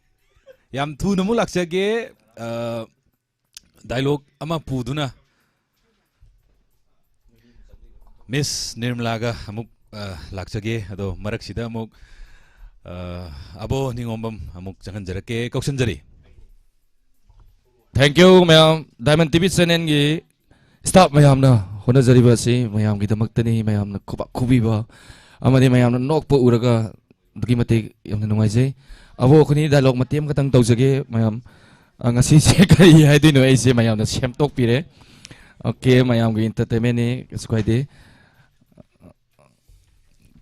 ꯌꯥꯝ ꯊꯨꯅ ꯑꯃꯨꯛ ꯂꯥꯛꯆꯒꯦ꯫ ꯑ, ꯗꯥꯏꯂꯣꯛ ꯑꯃ ꯄꯨꯗꯨꯅ ꯃꯤꯁ ꯅꯤꯔꯃꯂꯥꯒ ꯑꯃꯨꯛ, ꯑ, ꯂꯥꯛꯆꯒꯦ꯫ ꯑꯗꯣ ꯃꯔꯛꯁꯤꯗ ꯑꯃꯨꯛ, ꯑ, ꯑꯕꯣ ꯅꯤꯉꯣꯝꯕꯝ ꯑꯃꯨꯛ ꯆꯪꯍꯟꯖꯔꯛꯀꯦ, ꯀꯧꯁꯟꯖꯔꯤ꯫ Thank you, ꯃꯌꯥꯝ꯫ Diamond TV channelꯒꯤ staff ꯃꯌꯥꯝꯅ ꯍꯣꯠꯅꯖꯔꯤꯕ ꯑꯁꯤ ꯃꯌꯥꯝꯒꯤꯗꯃꯛꯇꯅꯤ꯫ ꯃꯌꯥꯝꯅ ꯈꯨꯕꯥꯛ ꯈꯨꯕꯤꯕ ꯑꯃꯗꯤ ꯃꯌꯥꯝꯅ ꯅꯣꯛꯄ ꯎꯔꯒ ꯑꯗꯨꯛꯀꯤ ꯃꯇꯤꯛ ꯌꯥꯝꯅ ꯅꯨꯡꯉꯥꯏꯖꯩ꯫ ꯑꯕꯣ, ꯑꯩꯈꯣꯏꯅꯤ ꯗꯥꯏꯂꯣꯛ ꯃꯇꯦꯛ ꯑꯃꯈꯛꯇꯪ ꯇꯧꯖꯒꯦ, ꯃꯌꯥꯝ꯫ ꯑ, ꯉꯁꯤꯁꯦ ꯀꯔꯤ ꯍꯥꯏꯗꯣꯏꯅꯣ, ꯑꯩꯁꯦ ꯃꯌꯥꯝꯅ ꯁꯦꯝꯗꯣꯛꯄꯤꯔꯦ꯫ ꯑꯣꯀꯦ, ꯃꯌꯥꯝꯒꯤ entertainmentꯅꯤ, ꯀꯩꯁꯨ ꯀꯥꯏꯗꯦ꯫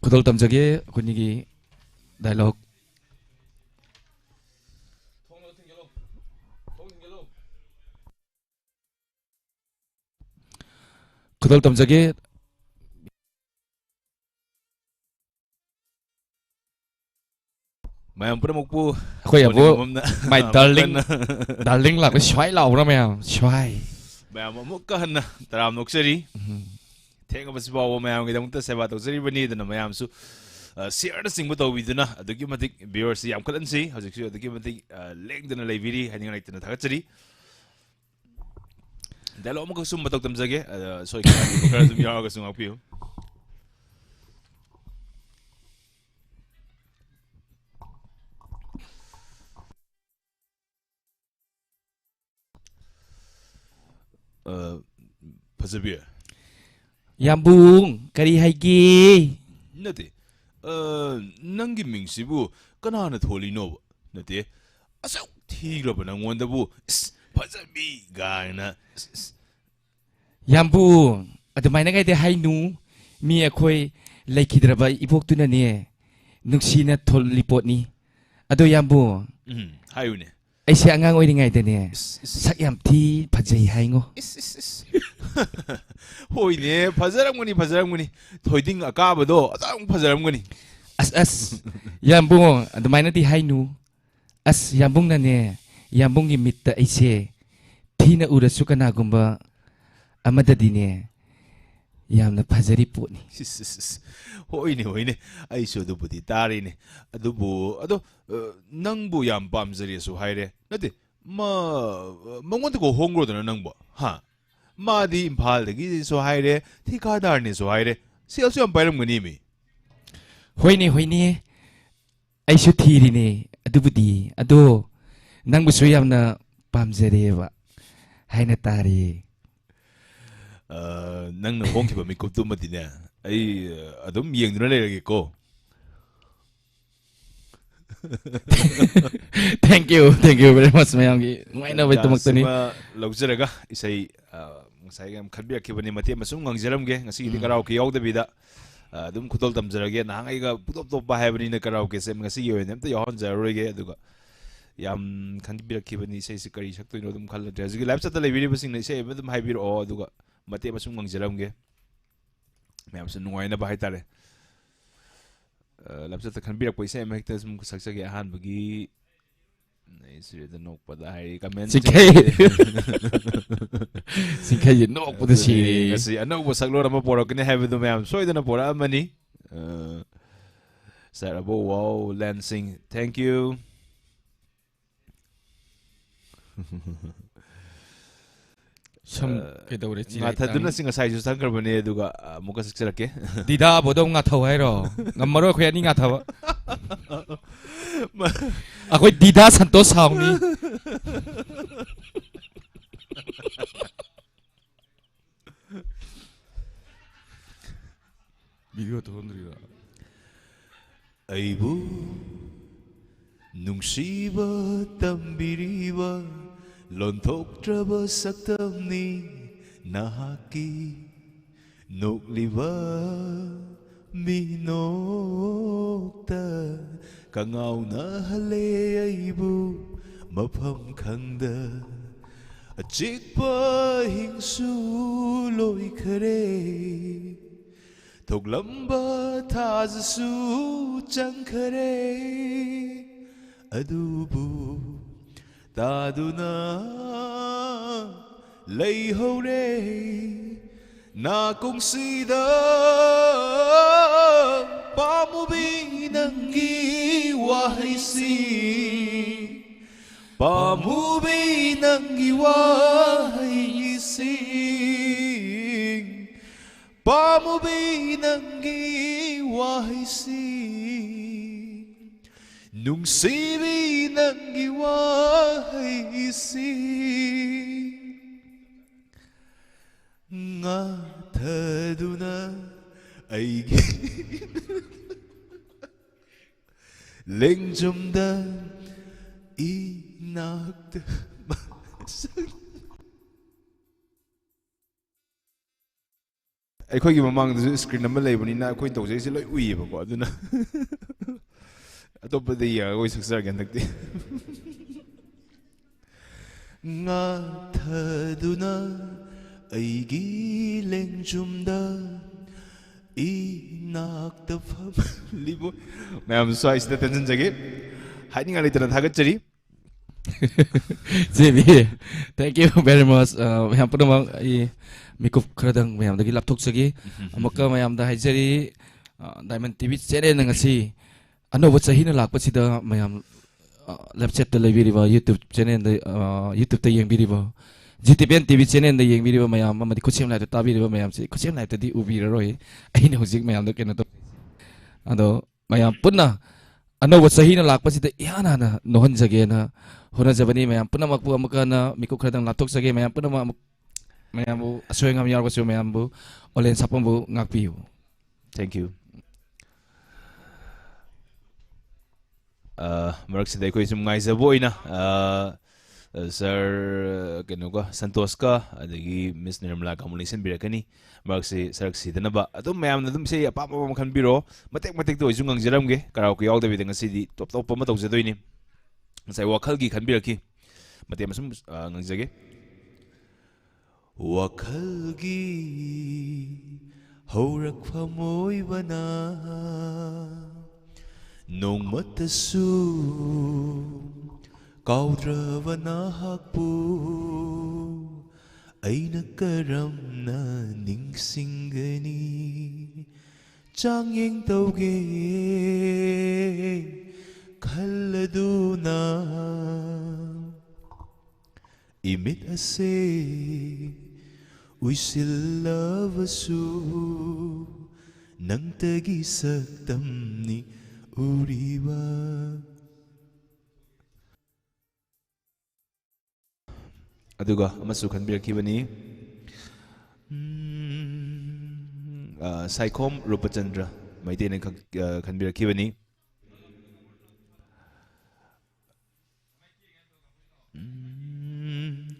ꯈꯨꯗꯣꯜ ꯇꯝꯖꯒꯦ, ꯑꯩꯈꯣꯏꯅꯤꯒꯤ ꯗꯥꯏꯂꯣꯛ꯫ ꯈꯨꯗꯣꯜ ꯇꯝꯖꯒꯦ꯫ ꯃꯌꯥꯝ ꯄꯨꯝꯅꯃꯛꯄꯨ ꯑꯩꯈꯣꯏ ꯑꯕꯣ ꯑꯕꯣ ꯅꯤꯉꯣꯝꯕꯝꯅ my ꯑꯃꯨꯛ darling, ꯍꯟꯅ darling ꯂꯥꯛꯄ ꯁ꯭ꯋꯥꯏ ꯂꯥꯎꯕ꯭ꯔꯥ ꯃꯌꯥꯝ? ꯁ꯭ꯋꯥꯏ꯫ ꯃꯌꯥꯝ ꯑꯃꯨꯛꯀ ꯍꯟꯅ ꯇꯔꯥꯝꯅ ꯑꯣꯛꯆꯔꯤ꯫ ꯎꯝ꯫ ꯊꯦꯡꯉꯕꯁꯤ ꯐꯥꯎꯕ ꯃꯌꯥꯝꯒꯤꯗꯃꯛꯇ ꯁꯦꯕꯥ ꯇꯧꯖꯔꯤꯕꯅꯤ꯫ ꯑꯗꯨꯅ ꯃꯌꯥꯝꯁꯨ, ꯑ, shareꯅꯆꯤꯡꯕ ꯇꯧꯕꯤꯗꯨꯅ ꯑꯗꯨꯛꯀꯤ ꯃꯇꯤꯛ viewerꯁꯤ ꯌꯥꯝꯈꯠꯍꯟꯁꯤ꯫ ꯍꯧꯖꯤꯛꯁꯨ ꯑꯗꯨꯛꯀꯤ ꯃꯇꯤꯛ, ꯑ, ꯂꯦꯡꯗꯅ ꯂꯩꯕꯤꯔꯤ, ꯍꯥꯏꯅꯤꯡꯉꯥꯏ ꯂꯩꯇꯅ ꯊꯥꯒꯠꯆꯔꯤ꯫ ꯗꯥꯏꯂꯣꯛ ꯑꯃꯈꯛ ꯁꯨꯝ ꯃꯇꯧ ꯇꯝꯖꯒꯦ꯫ ꯑꯗ, ꯁꯣꯏꯈꯤꯕ ꯈꯔ ꯑꯗꯨꯝ ꯌꯥꯎꯔꯒꯁꯨ ꯉꯥꯛꯄꯤꯌꯨ꯫ ꯑ, ꯐꯖꯕꯤ꯫ ꯌꯥꯝꯕꯨꯡ, ꯀꯔꯤ ꯍꯥꯏꯒꯦ? ꯅꯠꯇꯦ꯫ ꯑ, ꯅꯪꯒꯤ ꯃꯤꯡꯁꯤꯕꯨ ꯀꯅꯥꯅ ꯊꯣꯜꯂꯤꯅꯣꯕ? ꯅꯠꯇꯦ꯫ ꯑꯁꯨꯛ ꯊꯤꯈ꯭ꯔꯕ ꯅꯪꯉꯣꯟꯗꯕꯨ, ꯏꯁ, ꯐꯖꯕꯤ ꯀꯥꯏꯅ, ꯏꯁ, ꯏꯁ꯫ ꯌꯥꯝꯕꯨꯡ, ꯑꯗꯨꯃꯥꯏꯅ ꯀꯩꯗꯤ ꯍꯥꯏꯅꯨ꯫ ꯃꯤ ꯑꯩꯈꯣꯏ ꯂꯩꯈꯤꯗ꯭ꯔꯕ ꯏꯕꯣꯛꯇꯨꯅꯅꯦ, ꯅꯨꯡꯁꯤꯅ ꯊꯣꯜꯂꯤ ꯄꯣꯠꯅꯤ꯫ ꯑꯗꯣ ꯌꯥꯝꯕꯨꯡ꯫ ꯎꯝ, ꯍꯥꯏꯌꯨꯅꯦ꯫ ꯑꯩꯁꯦ ꯑꯉꯥꯡ ꯑꯣꯏꯔꯤꯉꯩꯗꯅꯦ, ꯏꯁ, ꯏꯁ, ꯁꯛ ꯌꯥꯝ ꯊꯤ ꯐꯖꯩ ꯍꯥꯏꯉꯣ꯫ ꯏꯁ, ꯏꯁ, ꯏꯁ꯫ ꯍꯣꯏꯅꯦ, ꯐꯖꯔꯝꯒꯅꯤ, ꯐꯖꯔꯝꯒꯅꯤ꯫ ꯊꯣꯏꯗꯤꯡ ꯑꯀꯥꯕꯗꯣ ꯑꯗꯨꯝ ꯐꯖꯔꯝꯒꯅꯤ꯫ ꯑꯁ ꯑꯁ, ꯌꯥꯝꯕꯨꯡ, ꯑꯗꯨꯃꯥꯏꯅꯗꯤ ꯍꯥꯏꯅꯨ꯫ ꯑꯁ, ꯌꯥꯝꯕꯨꯡꯅꯅꯦ, ꯌꯥꯝꯕꯨꯡꯒꯤ ꯃꯤꯠꯇ ꯑꯩꯁꯦ ꯊꯤꯅ ꯎꯔꯁꯨ ꯀꯅꯥꯒꯨꯝꯕ ꯑꯃꯗꯗꯤꯅꯦ, ꯌꯥꯝꯅ ꯐꯖꯔꯤ ꯄꯣꯠꯅꯤ꯫ ꯏꯁ, ꯏꯁ, ꯏꯁ꯫ ꯍꯣꯏꯅꯦ, ꯍꯣꯏꯅꯦ, ꯑꯩꯁꯨ ꯑꯗꯨꯕꯨꯗꯤ ꯇꯥꯔꯤꯅꯦ꯫ ꯑꯗꯨꯕꯨ ꯑꯗꯣ, ꯑ, ꯅꯪꯕꯨ ꯌꯥꯝ ꯄꯥꯝꯖꯔꯦꯁꯨ ꯍꯥꯏꯔꯦ, ꯅꯠꯇꯦ, ꯃ-, ꯃꯉꯣꯟꯗ ꯀꯣ ꯍꯣꯡꯈ꯭ꯔꯣꯗꯅ ꯅꯪꯕꯣ, ꯍꯥ? ꯃꯥꯗꯤ ꯏꯝꯐꯥꯜꯗꯒꯤꯁꯨ ꯍꯥꯏꯔꯦ, ꯊꯤꯀꯥꯗꯥꯔꯅꯦꯁꯨ ꯍꯥꯏꯔꯦ, ꯁꯦꯜꯁꯨ ꯌꯥꯝ ꯄꯥꯏꯔꯝꯒꯅꯤ ꯃꯤ꯫ ꯍꯣꯏꯅꯦ, ꯍꯣꯏꯅꯦ, ꯑꯩꯁꯨ ꯊꯤꯔꯤꯅꯦ ꯑꯗꯨꯕꯨꯗꯤ꯫ ꯑꯗꯣ ꯅꯪꯕꯨꯁꯨ ꯌꯥꯝꯅ ꯄꯥꯝꯖꯔꯦꯕ ꯍꯥꯏꯅ ꯇꯥꯔꯦ꯫ ꯑ, ꯅꯪꯅ ꯍꯣꯡꯈꯤꯕ ꯃꯤꯀꯨꯞꯇꯨꯃꯗꯤꯅꯦ, ꯑꯩ, ꯑ, ꯑꯗꯨꯝ ꯌꯦꯡꯗꯨꯅ ꯂꯩꯔꯒꯦꯀꯣ꯫ Thank you, thank you very much, ꯃꯌꯥꯝꯒꯤ ꯅꯨꯡꯉꯥꯏꯅꯕꯒꯤꯗꯃꯛꯇꯅꯤ꯫ ꯇꯥꯟꯖꯥꯁꯤꯃ ꯂꯧꯖꯔꯒ ꯏꯁꯩ, ꯑ, ꯉꯁꯥꯏꯒꯤ ꯌꯥꯝ ꯈꯟꯕꯤꯔꯛꯈꯤꯕꯅꯤ, ꯃꯇꯦꯛ ꯑꯃꯁꯨꯝ ꯉꯪꯖꯔꯝꯒꯦ꯫ ꯉꯁꯤꯒꯤꯗꯤ ꯎꯝ꯫ ꯀꯔꯥꯎꯀꯦ ꯌꯥꯎꯗꯕꯤꯗ, ꯑ, ꯑꯗꯨꯝ ꯈꯨꯗꯣꯜ ꯇꯝꯖꯔꯒꯦ꯫ ꯅꯍꯥꯟꯉꯩꯒ ꯄꯨꯇꯣꯞ ꯇꯣꯞꯄ ꯍꯥꯏꯕꯅꯤꯅ ꯀꯔꯥꯎꯀꯦꯁꯦ ꯉꯁꯤꯒꯤ ꯑꯣꯏꯅ ꯑꯝꯇ ꯌꯥꯎꯍꯟꯖꯔꯔꯣꯏꯒꯦ꯫ ꯑꯗꯨꯒ ꯌꯥꯝ ꯈꯟꯕꯤꯔꯛꯈꯤꯕꯅꯤ, ꯏꯁꯩꯁꯤ ꯀꯔꯤ ꯁꯛꯇꯣꯏꯅꯣ ꯑꯗꯨꯝ ꯈꯜꯂꯗ꯭ꯔꯦ꯫ ꯍꯧꯖꯤꯛꯀꯤ live chat ꯇ ꯂꯩꯕꯤꯔꯤꯕꯁꯤꯡꯅ ꯏꯁꯩ ꯑꯃ ꯑꯗꯨꯝ ꯍꯥꯏꯕꯤꯔꯛꯑꯣ, ꯑꯗꯨꯒ ꯃꯇꯦꯛ ꯑꯃꯁꯨꯝ ꯉꯪꯖꯔꯝꯒꯦ꯫ ꯃꯌꯥꯝꯁꯨ ꯅꯨꯡꯉꯥꯏꯅꯕ ꯍꯥꯏꯇꯥꯔꯦ꯫ ꯑ, live chat ꯇ ꯈꯟꯕꯤꯔꯛꯄ ꯏꯁꯩ ꯑꯃ ꯍꯦꯛꯇ ꯁꯨꯝ ꯁꯛꯆꯒꯦ꯫ ꯑꯍꯥꯟꯕꯒꯤ ꯑꯩ ꯁꯤꯗ ꯅꯣꯛꯄꯗ ꯍꯥꯏꯔꯤ, comment ꯆꯤꯡꯈꯩ꯫ ꯆꯤꯡꯈꯩꯁꯦ ꯅꯣꯛꯄꯗ ꯑꯗꯨꯅꯤ, ꯁꯤꯔꯦ꯫ ꯉꯁꯤ ꯑꯅꯧꯕ ꯁꯛꯂꯣꯟ ꯑꯃ ꯄꯣꯔꯛꯀꯅꯤ ꯍꯥꯏꯕꯗꯨ ꯃꯌꯥꯝ ꯁꯣꯏꯗꯅ ꯄꯣꯔꯛꯑꯃꯅꯤ꯫ ꯑ, ꯁꯥꯔ ꯑꯕꯣ, wow, ꯂꯦꯟꯁꯤꯡ, thank you꯫ ꯁꯝ ꯑ, ꯀꯩꯗꯧꯔꯦ? ꯆꯤꯔꯥꯏ ꯉꯥꯊꯗꯨꯅ ꯇꯥꯡꯉꯤ꯫ ꯁꯤ ꯉꯁꯥꯏꯁꯨ ꯆꯪꯈ꯭ꯔꯕꯅꯦ, ꯑꯗꯨꯒ ꯑꯃꯨꯛꯀ ꯁꯛꯆꯔꯛꯀꯦ꯫ ꯗꯤꯗꯥ ꯑꯕꯣꯗꯣ ꯑꯃꯨꯛ ꯉꯥꯊꯧ ꯍꯥꯏꯔꯣ? ꯉꯝꯃꯔꯣꯏ, ꯑꯩꯈꯣꯏ ꯑꯅꯤ ꯉꯥꯊꯕ꯫ ꯑꯩꯈꯣꯏ ꯗꯤꯗꯥ ꯁꯟꯇꯣꯁ ꯁꯥꯎꯅꯤ꯫ Video ꯊꯣꯛꯍꯟꯗ꯭ꯔꯤꯔꯣ? ꯑꯩꯕꯨ ꯅꯨꯡꯁꯤꯕ ꯇꯝꯕꯤꯔꯤꯕ ꯂꯣꯟꯊꯣꯛꯇ꯭ꯔꯕ ꯁꯛꯇꯝꯅꯤ ꯅꯍꯥꯛꯀꯤ ꯅꯣꯛꯂꯤꯕ ꯃꯤꯅꯣꯛꯇ ꯀꯉꯥꯎꯅꯍꯜꯂꯦ ꯑꯩꯕꯨ꯫ ꯃꯐꯝ ꯈꯪꯗ ꯑꯆꯤꯛꯄ ꯍꯤꯡꯁꯨ ꯂꯣꯏꯈꯔꯦ꯫ ꯊꯣꯛꯂꯝꯕ ꯊꯥꯖꯁꯨ ꯆꯪꯈꯔꯦ꯫ ꯑꯗꯨꯕꯨ ꯇꯥꯗꯨꯅ ꯂꯩꯍꯧꯔꯦ꯫ ꯅꯥꯀꯣꯡꯁꯤꯗ ꯄꯥꯝꯃꯨꯕꯤ ꯅꯪꯒꯤ ꯋꯥꯍꯩꯁꯤ, ꯄꯥꯝꯃꯨꯕꯤ ꯅꯪꯒꯤ ꯋꯥꯍꯩꯁꯤ, ꯄꯥꯝꯃꯨꯕꯤ ꯅꯪꯒꯤ ꯋꯥꯍꯩꯁꯤ, ꯅꯨꯡꯁꯤꯕꯤ ꯅꯪꯒꯤ ꯋꯥꯍꯩꯁꯤ꯫ ꯉꯥꯊꯗꯨꯅ ꯑꯩꯒꯤ ꯂꯦꯡꯖꯨꯝꯗ ꯏꯅꯥꯛꯇ ꯃꯁꯛ ꯑꯩꯈꯣꯏꯒꯤ ꯃꯃꯥꯡꯗꯁꯨ screen ꯑꯃ ꯂꯩꯕꯅꯤꯅ ꯑꯩꯈꯣꯏꯅ ꯇꯧꯖꯩꯁꯦ ꯂꯣꯏ ꯎꯏꯌꯦꯕꯀꯣ꯫ ꯑꯗꯨꯅ ꯑꯇꯣꯞꯄꯗ ꯌꯦꯡꯉꯒ ꯑꯩꯈꯣꯏ ꯁꯛꯆꯔꯒꯦ ꯍꯟꯗꯛꯇꯤ꯫ ꯉꯥꯊꯗꯨꯅ ꯑꯩꯒꯤ ꯂꯦꯡꯖꯨꯝꯗ ꯏꯅꯥꯛꯇ ꯐꯝꯂꯤꯕ ꯃꯌꯥꯝ ꯁ꯭ꯋꯥꯏꯁꯤꯗ ꯇꯦꯟꯁꯤꯟꯖꯒꯦ꯫ ꯍꯥꯏꯅꯤꯡꯉꯥꯏ ꯂꯩꯇꯅ ꯊꯥꯒꯠꯆꯔꯤ꯫ JB, thank you very much. ꯑ, ꯃꯌꯥꯝ ꯄꯨꯝꯅꯃꯛ ꯑꯩ ꯃꯤꯀꯨꯞ ꯈꯔꯗꯪ ꯃꯌꯥꯝꯗꯒꯤ ꯂꯥꯞꯊꯣꯛꯆꯒꯦ꯫ ꯑꯃꯨꯛꯀ ꯃꯌꯥꯝꯗ ꯍꯥꯏꯖꯔꯤ, ꯑ, Diamond TV channelꯅ ꯉꯁꯤ ꯑꯅꯧꯕ ꯆꯍꯤꯅ ꯂꯥꯛꯄꯁꯤꯗ ꯃꯌꯥꯝ, ꯑ, live chatꯇ ꯂꯩꯕꯤꯔꯤꯕ YouTube channelꯗ, ꯑ, YouTubeꯇ ꯌꯦꯡꯕꯤꯔꯤꯕ, GTPN TV channelꯗ ꯌꯦꯡꯕꯤꯔꯤꯕ ꯃꯌꯥꯝ ꯑꯃꯗꯤ ꯈꯨꯠꯁꯦꯝ liveꯇ ꯇꯥꯕꯤꯔꯤꯕ ꯃꯌꯥꯝꯁꯤ, ꯈꯨꯠꯁꯦꯝ liveꯇꯗꯤ ꯎꯕꯤꯔꯔꯣꯏ꯫ ꯑꯩꯅ ꯍꯧꯖꯤꯛ ꯃꯌꯥꯝꯗ ꯀꯩꯅꯣ ꯇꯧ-, ꯑꯗꯣ ꯃꯌꯥꯝ ꯄꯨꯟꯅ ꯑꯅꯧꯕ ꯆꯍꯤꯅ ꯂꯥꯛꯄꯁꯤꯗ ꯏꯍꯥꯟ ꯍꯥꯟꯅ ꯅꯣꯛꯍꯟꯖꯒꯦꯅ ꯍꯣꯠꯅꯖꯕꯅꯤ꯫ ꯃꯌꯥꯝ ꯄꯨꯝꯅꯃꯛꯄꯨ ꯑꯃꯨꯛꯀ ꯍꯟꯅ ꯃꯤꯀꯨꯞ ꯈꯔꯗꯪ ꯂꯥꯞꯊꯣꯛꯆꯒꯦ꯫ ꯃꯌꯥꯝ ꯄꯨꯝꯅꯃꯛ ꯑꯃꯨꯛ, ꯃꯌꯥꯝꯕꯨ ꯑꯁꯣꯏ ꯑꯉꯥꯝ ꯌꯥꯎꯔꯒꯁꯨ ꯃꯌꯥꯝꯕꯨ ꯑꯣꯂꯦꯟ ꯁꯥꯄꯝꯕꯨ ꯉꯥꯛꯄꯤꯌꯨ꯫ Thank you. ꯑ, ꯃꯔꯛꯁꯤꯗ ꯑꯩꯈꯣꯏ ꯁꯨꯝ ꯉꯥꯏꯖꯕ ꯑꯣꯏꯅ, ꯑ, ꯑ, ꯁꯥꯔ, ꯀꯩꯅꯣꯒ, ꯁꯟꯇꯣꯁꯀ, ꯑꯗꯒꯤ ꯃꯤꯁ ꯅꯤꯔꯃꯂꯥꯒ ꯑꯃꯨꯛ ꯂꯦꯡꯁꯤꯟꯕꯤꯔꯛꯀꯅꯤ꯫ ꯃꯔꯛꯁꯤ ꯁꯔꯨꯛ ꯁꯤꯗꯅꯕ ꯑꯗꯨꯝ ꯃꯌꯥꯝꯅ ꯑꯗꯨꯝ ꯏꯁꯩ ꯑꯄꯥꯝ ꯑꯄꯥꯝꯕ ꯈꯟꯕꯤꯔꯣ꯫ ꯃꯇꯦꯛ ꯃꯇꯦꯛꯇ ꯑꯣꯏꯁꯨ ꯉꯪꯖꯔꯝꯒꯦ꯫ Karaoke ꯌꯥꯎꯗꯕꯤꯗ ꯉꯁꯤꯗꯤ ꯇꯣꯞ ꯇꯣꯞꯄ ꯑꯃ ꯇꯧꯖꯗꯣꯏꯅꯤ꯫ ꯉꯁꯥꯏ ꯋꯥꯈꯜꯒꯤ ꯈꯟꯕꯤꯔꯛꯈꯤ꯫ ꯃꯇꯦꯛ ꯑꯃ ꯁꯨꯝ, ꯑ, ꯉꯥꯡꯖꯒꯦ꯫ ꯋꯥꯈꯜꯒꯤ ꯍꯧꯔꯛꯐꯝ ꯑꯣꯏꯕꯅ ꯅꯣꯡꯃꯇꯁꯨ ꯀꯥꯎꯗ꯭ꯔꯕ ꯅꯍꯥꯛꯄꯨ ꯑꯩꯅ ꯀꯔꯝꯅ ꯅꯤꯡꯁꯤꯡꯒꯅꯤ? ꯆꯥꯡꯌꯦꯡ ꯇꯧꯒꯦ ꯈꯜꯂꯗꯨꯅ ꯏꯃꯤꯠ ꯑꯁꯦ ꯎꯏꯁꯤꯜꯂꯕꯁꯨ ꯅꯪꯇꯒꯤ ꯁꯛꯇꯝꯅꯤ ꯎꯔꯤꯕ꯫ ꯑꯗꯨꯒ ꯑꯃꯁꯨ ꯈꯟꯕꯤꯔꯛꯈꯤꯕꯅꯤ꯫ ꯎꯝ, ꯑ, ꯁꯥꯏꯈꯣꯝ ꯔꯨꯄꯆꯟꯗ꯭ꯔ ꯃꯩꯇꯩꯅ ꯈꯛ-, ꯑ, ꯈꯟꯕꯤꯔꯛꯈꯤꯕꯅꯤ꯫ ꯎꯝ꯫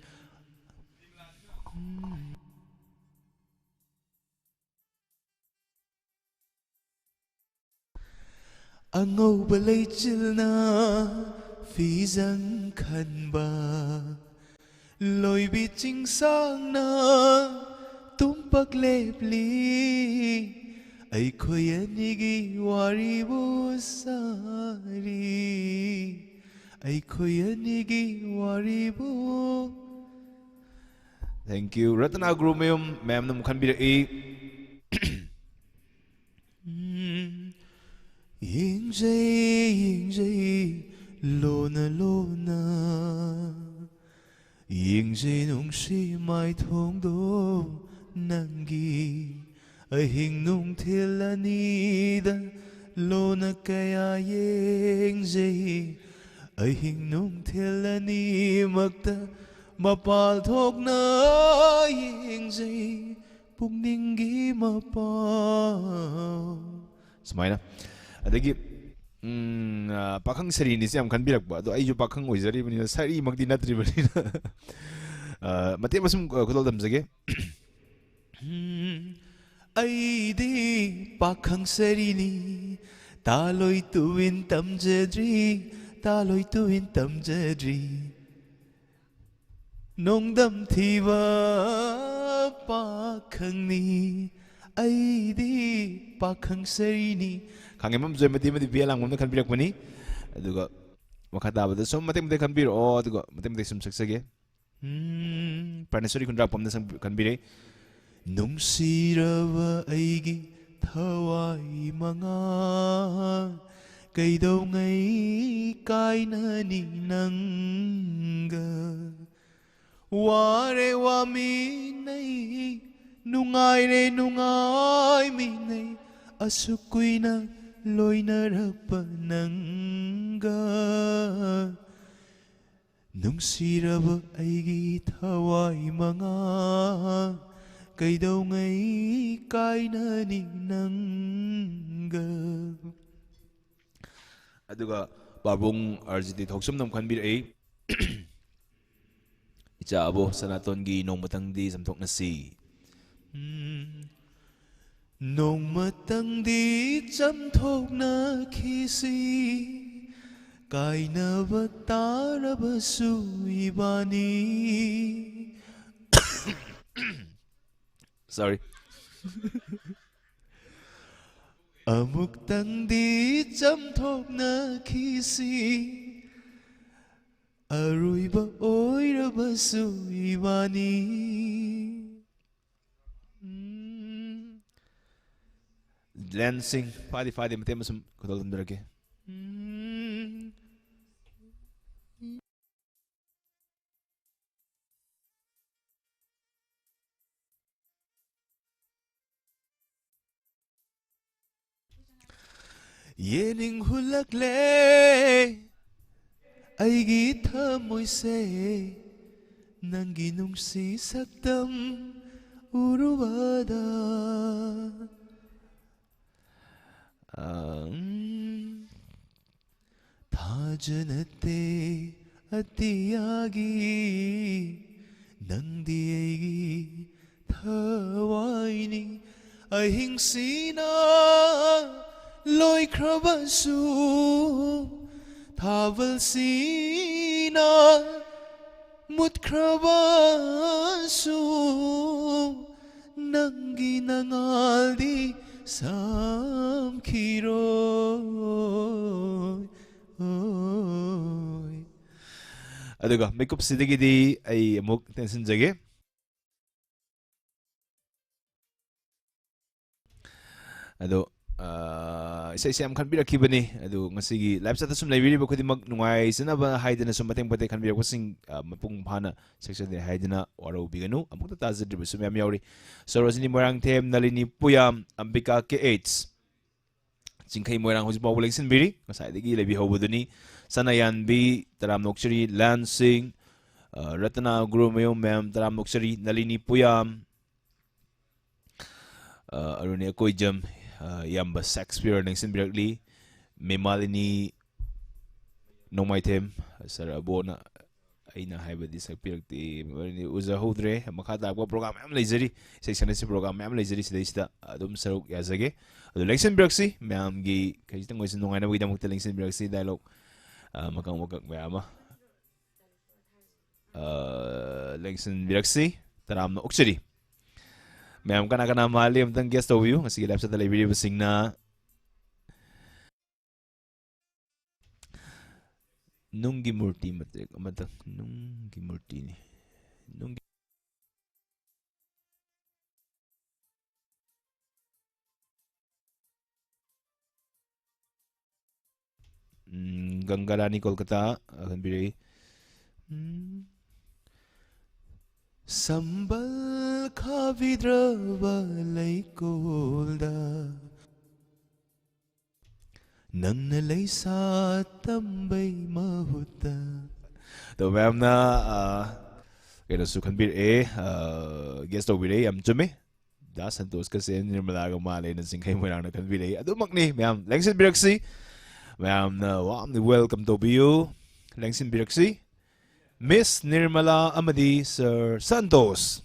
ꯑꯉꯧꯕ ꯂꯩꯆꯤꯜꯅ ꯐꯤꯖꯪ ꯈꯟꯕ, ꯂꯣꯏꯕꯤ ꯆꯤꯡꯁꯥꯡꯅ ꯇꯨꯝꯄꯛ ꯂꯦꯞꯂꯤ, ꯑꯩꯈꯣꯏ ꯑꯅꯤꯒꯤ ꯋꯥꯔꯤꯕꯨ ꯁꯥꯔꯤ, ꯑꯩꯈꯣꯏ ꯑꯅꯤꯒꯤ ꯋꯥꯔꯤꯕꯨ꯫ Thank you꯫ ꯔꯇꯅꯥ ꯒꯨꯔꯨꯃꯌꯨꯝ ꯃꯌꯥꯝꯅ ꯑꯃꯨꯛ ꯈꯟꯕꯤꯔꯛꯏ꯫ ꯎꯝ, ꯌꯦꯡꯖꯩ, ꯌꯦꯡꯖꯩ, ꯂꯣꯟꯅ ꯂꯣꯟꯅ꯫ ꯌꯦꯡꯖꯩ ꯅꯨꯡꯁꯤ ꯃꯥꯏꯊꯣꯡꯗꯣ ꯅꯪꯒꯤ꯫ ꯑꯍꯤꯡ ꯅꯨꯡꯊꯤꯜ ꯑꯅꯤꯗ ꯂꯣꯟꯅ ꯀꯌꯥ ꯌꯦꯡꯖꯩ꯫ ꯑꯍꯤꯡ ꯅꯨꯡꯊꯤꯜ ꯑꯅꯤꯃꯛꯇ ꯃꯄꯥꯜ ꯊꯣꯛꯅ ꯌꯦꯡꯖꯩ꯫ ꯄꯨꯛꯅꯤꯡꯒꯤ ꯃꯄꯥꯜ꯫ ꯁꯨꯃꯥꯏꯅ꯫ ꯑꯗꯒꯤ, ꯎꯝ, ꯑ, ꯄꯥꯈꯪ ꯁꯔꯤꯅꯤꯁꯦ ꯌꯥꯝ ꯈꯟꯕꯤꯔꯛꯄ꯫ ꯑꯗꯣ ꯑꯩꯁꯨ ꯄꯥꯈꯪ ꯑꯣꯏꯖꯔꯤꯕꯅꯤꯅ, ꯁꯔꯤꯃꯛꯇꯤ ꯅꯠꯇ꯭ꯔꯤꯕꯅꯤꯅ꯫ ꯑ, ꯃꯇꯦꯛ ꯑꯃ ꯁꯨꯝ, ꯑ, ꯈꯨꯗꯣꯜ ꯇꯝꯖꯒꯦ꯫ ꯎꯝ, ꯑꯩꯗꯤ ꯄꯥꯈꯪ ꯁꯔꯤꯅꯤ, ꯇꯥꯂꯣꯏ ꯇꯨꯋꯤꯟ ꯇꯝꯖꯗ꯭ꯔꯤ, ꯇꯥꯂꯣꯏ ꯇꯨꯏꯟ ꯇꯝꯖꯗ꯭ꯔꯤ꯫ ꯅꯣꯡꯗꯝ ꯊꯤꯕ ꯄꯥꯈꯪꯅꯤ, ꯑꯩꯗꯤ ꯄꯥꯈꯪ ꯁꯔꯤꯅꯤ꯫ ꯈꯥꯡꯉꯦꯝꯕꯝ ꯖꯣꯏꯃꯇꯤ ꯑꯃꯗꯤ ꯕꯤ ꯑꯦꯜ ꯂꯥꯡꯕꯝꯅ ꯈꯟꯕꯤꯔꯛꯄꯅꯤ꯫ ꯑꯗꯨꯒ ꯃꯈꯥ ꯇꯥꯕꯗ ꯁꯨꯝ ꯃꯇꯦꯛ ꯃꯇꯦꯛ ꯈꯟꯕꯤꯔꯛꯑꯣ, ꯑꯗꯨꯒ ꯃꯇꯦꯛ ꯃꯇꯦꯛ ꯁꯨꯝ ꯁꯛꯆꯒꯦ꯫ ꯎꯝ, ꯄ꯭ꯔꯥꯅꯦꯁꯣꯔꯤ ꯈꯨꯟꯗ꯭ꯔꯥꯛꯄꯝꯅ ꯁꯪ-, ꯈꯟꯕꯤꯔꯦ꯫ ꯅꯨꯡꯁꯤꯔꯕ ꯑꯩꯒꯤ ꯊꯋꯥꯏ ꯃꯉꯥ, ꯀꯩꯗꯧꯉꯩ ꯀꯥꯏꯅꯅꯤ ꯅꯪꯒ? ꯋꯥꯔꯦ ꯋꯥꯃꯤꯟꯅꯩ, ꯅꯨꯡꯉꯥꯏꯔꯦ ꯅꯨꯡꯉꯥꯏꯃꯤꯟꯅꯩ, ꯑꯁꯨꯛ ꯀꯨꯏꯅ ꯂꯣꯏꯅꯔꯛꯄ ꯅꯪꯒ꯫ ꯅꯨꯡꯁꯤꯔꯕ ꯑꯩꯒꯤ ꯊꯋꯥꯏ ꯃꯉꯥ, ꯀꯩꯗꯧꯉꯩ ꯀꯥꯏꯅꯅꯤ ꯅꯪꯒ? ꯑꯗꯨꯒ ꯄꯥꯕꯨꯡ ꯑꯥꯔ ꯖꯤ ꯇꯤ ꯊꯣꯛꯆꯨꯝꯅ ꯑꯃ ꯈꯟꯕꯤꯔꯛꯏ꯫ ꯏꯆꯥ ꯑꯕꯣ ꯁꯅꯥꯇꯣꯟꯒꯤ ꯅꯣꯡꯃꯇꯪꯗꯤ ꯆꯝꯊꯣꯛꯅꯁꯤ꯫ ꯎꯝ꯫ ꯅꯣꯡꯃꯇꯪꯗꯤ ꯆꯝꯊꯣꯛꯅꯈꯤꯁꯤ, ꯀꯥꯏꯅꯕ ꯇꯥꯔꯕꯁꯨ ꯏꯕꯥꯅꯤ꯫ Sorry. ꯑꯃꯨꯛꯇꯪꯗꯤ ꯆꯝꯊꯣꯛꯅꯈꯤꯁꯤ, ꯑꯔꯣꯏꯕ ꯑꯣꯏꯔꯕꯁꯨ ꯏꯕꯥꯅꯤ꯫ ꯎꯝ꯫ ꯂꯦꯟꯁꯤꯡ ꯐꯥꯗꯤ ꯐꯥꯗꯤ ꯃꯇꯦꯛ ꯑꯃ ꯁꯨꯝ ꯈꯨꯗꯣꯜ ꯇꯝꯖꯔꯛꯀꯦ꯫ ꯎꯝ꯫ ꯌꯦꯅꯤꯡ ꯍꯨꯜꯂꯛꯂꯦ ꯑꯩꯒꯤ ꯊꯃꯣꯏꯁꯦ, ꯅꯪꯒꯤ ꯅꯨꯡꯁꯤ ꯁꯛꯇꯝ ꯎꯔꯨꯕꯗ꯫ ꯑꯪ, ꯊꯥꯖꯅꯠꯇꯦ ꯑꯇꯤꯌꯥꯒꯤ, ꯅꯪꯗꯤ ꯑꯩꯒꯤ ꯊꯋꯥꯏꯅꯤ꯫ ꯑꯍꯤꯡꯁꯤꯅ ꯂꯣꯏꯈ꯭ꯔꯕꯁꯨ, ꯊꯥꯕꯜꯁꯤꯅ ꯃꯨꯠꯈ꯭ꯔꯕꯁꯨ ꯅꯪꯒꯤ ꯅꯉꯥꯜꯗꯤ ꯁꯝꯈꯤꯔꯣꯏ꯫ ꯑꯗꯨꯒ ꯃꯤꯀꯨꯞꯁꯤꯗꯒꯤꯗꯤ ꯑꯩ ꯑꯃꯨꯛ ꯇꯦꯟꯁꯤꯟꯖꯒꯦ꯫ ꯑꯗꯣ, ꯑ, ꯏꯁꯩꯁꯦ ꯌꯥꯝ ꯈꯟꯕꯤꯔꯛꯈꯤꯕꯅꯤ꯫ ꯑꯗꯨ ꯉꯁꯤꯒꯤ live chat ꯇ ꯁꯨꯝ ꯂꯩꯕꯤꯔꯤꯕ ꯈꯨꯗꯤꯡꯃꯛ ꯅꯨꯡꯉꯥꯏꯖꯅꯕ ꯍꯥꯏꯗꯅ ꯁꯨꯝ ꯃꯇꯦꯛ ꯃꯇꯦꯛ ꯈꯟꯕꯤꯔꯛꯄꯁꯤꯡ, ꯑ, ꯃꯄꯨꯡ ꯐꯥꯅ ꯁꯛꯆꯗꯦ ꯍꯥꯏꯗꯅ ꯋꯥꯔꯧꯕꯤꯒꯅꯨ꯫ ꯑꯃꯨꯛꯇ ꯇꯥꯖꯗ꯭ꯔꯤꯕꯁꯨ ꯃꯌꯥꯝ ꯌꯥꯎꯔꯤ꯫ ꯁꯔꯣꯖꯤꯅꯤ ꯃꯣꯏꯔꯥꯡꯊꯦꯝ, ꯅꯂꯤꯅꯤ ꯄꯨꯌꯥꯝ, ꯑꯝꯕꯤꯀꯥ ꯀꯦ ꯑꯩꯆ, ꯆꯤꯡꯈꯩ ꯃꯣꯏꯔꯥꯡ ꯍꯧꯖꯤꯛ ꯐꯥꯎꯕ ꯂꯦꯡꯁꯤꯟꯕꯤꯔꯤ꯫ ꯉꯁꯥꯏꯗꯒꯤ ꯂꯩꯕꯤꯍꯧꯕꯗꯨꯅꯤ꯫ ꯁꯅꯥꯌꯥꯟꯕꯤ, ꯇꯔꯥꯝꯅ ꯑꯣꯛꯆꯔꯤ, ꯂꯥꯟꯁꯤꯡ, ꯑ, ꯔꯇꯅꯥ ꯒꯨꯔꯨꯃꯌꯨꯝ ꯃꯌꯥꯝ, ꯇꯔꯥꯝꯅ ꯑꯣꯛꯆꯔꯤ, ꯅꯂꯤꯅꯤ ꯄꯨꯌꯥꯝ, ꯑ, ꯑꯔꯨꯅꯤ ꯑꯀꯣꯏꯖꯝ, ꯑ, ꯏꯌꯥꯝꯕ ꯁꯦꯛꯁꯄꯤꯌꯔ ꯂꯦꯡꯁꯤꯟꯕꯤꯔꯛꯂꯤ꯫ ꯃꯦꯃꯥꯂꯤꯅꯤ ꯅꯣꯡꯃꯥꯏꯊꯦꯝ, ꯁꯥꯔ ꯑꯕꯣꯅ ꯑꯩꯅ ꯍꯥꯏꯕꯗꯤ ꯁꯛꯄꯤꯔꯛꯇꯦ, ꯃꯔꯝꯗꯤ ꯎꯖꯍꯧꯗ꯭ꯔꯦ꯫ ꯃꯈꯥ ꯇꯥꯔꯛꯄ program ꯃꯌꯥꯝ ꯂꯩꯖꯔꯤ, ꯏꯁꯩ ꯁꯛꯅꯁꯤ program ꯃꯌꯥꯝ ꯂꯩꯖꯔꯤ, ꯁꯤꯗꯩꯁꯤꯗ ꯑꯗꯨꯝ ꯁꯔꯨꯛ ꯌꯥꯖꯒꯦ꯫ ꯑꯗꯨ ꯂꯦꯡꯁꯤꯟꯕꯤꯔꯛꯁꯤ, ꯃꯌꯥꯝꯒꯤ ꯈꯖꯤꯛꯇꯪ ꯑꯣꯏꯁꯨ ꯅꯨꯡꯉꯥꯏꯅꯕꯒꯤꯗꯃꯛꯇ ꯂꯦꯡꯁꯤꯟꯕꯤꯔꯛꯁꯤ꯫ Dialogue, ꯑ, ꯃꯀꯛ ꯃꯀꯛ ꯃꯌꯥꯝ ꯑꯃ, ꯑ, ꯂꯦꯡꯁꯤꯟꯕꯤꯔꯛꯁꯤ꯫ ꯇꯔꯥꯝꯅ ꯑꯣꯛꯆꯔꯤ꯫ ꯃꯌꯥꯝ ꯀꯅꯥ ꯀꯅꯥ ꯃꯥꯜꯂꯤ ꯑꯝꯇꯪ guess ꯇꯧꯕꯤꯌꯨ꯫ ꯉꯁꯤꯒꯤ live chat ꯇ ꯂꯩꯕꯤꯔꯤꯕꯁꯤꯡꯅ ꯅꯨꯡꯒꯤ ꯃꯨꯔꯇꯤ ꯃꯇꯦꯛ ꯑꯃꯇꯪ, ꯅꯨꯡꯒꯤ ꯃꯨꯔꯇꯤꯅꯤ꯫ ꯅꯨꯡꯒꯤ, ꯎꯝ, ꯒꯪꯒꯥꯔꯥꯅꯤ ꯀꯣꯜꯀꯇꯥ, ꯑ, ꯈꯟꯕꯤꯔꯛꯏ꯫ ꯎꯝ, ꯁꯝꯕꯜ ꯈꯥꯕꯤꯗ꯭ꯔꯕ ꯂꯩꯀꯣꯜꯗ ꯅꯪꯅ ꯂꯩꯁꯥ ꯇꯝꯕꯩ ꯃꯍꯨꯠꯇ꯫ ꯑꯗꯣ ꯃꯌꯥꯝꯅ, ꯑ, ꯀꯩꯅꯣꯁꯨ ꯈꯟꯕꯤꯔꯛꯑꯦ, ꯑ, guess ꯇꯧꯕꯤꯔꯛꯑꯦ, ꯌꯥꯝ ꯆꯨꯝꯃꯦ꯫ ꯗꯥ ꯁꯟꯇꯣꯁꯀꯁꯦ ꯅꯤꯔꯃꯂꯥꯒ ꯃꯥꯜꯂꯦꯅ ꯆꯤꯡꯈꯩ ꯃꯣꯏꯔꯥꯡꯅ ꯈꯟꯕꯤꯔꯛꯏ꯫ ꯑꯗꯨꯃꯛꯅꯤ, ꯃꯌꯥꯝ ꯂꯦꯡꯁꯤꯟꯕꯤꯔꯛꯁꯤ꯫ ꯃꯌꯥꯝꯅ warmly welcome ꯇꯧꯕꯤꯌꯨ, ꯂꯦꯡꯁꯤꯟꯕꯤꯔꯛꯁꯤ꯫ ꯃꯤꯁ ꯅꯤꯔꯃꯂꯥ ꯑꯃꯗꯤ ꯁꯔ ꯁꯟꯇꯣꯁ꯫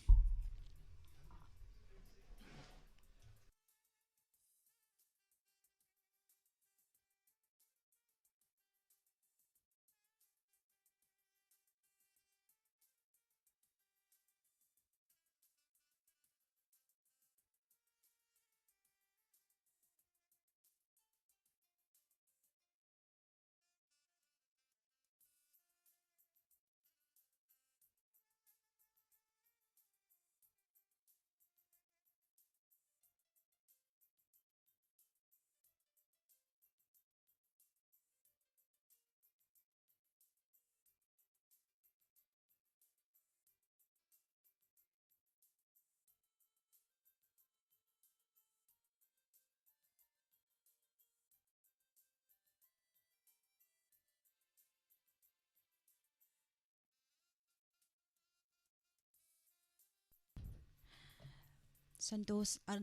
ꯁꯟꯇꯣꯁ, ꯑ,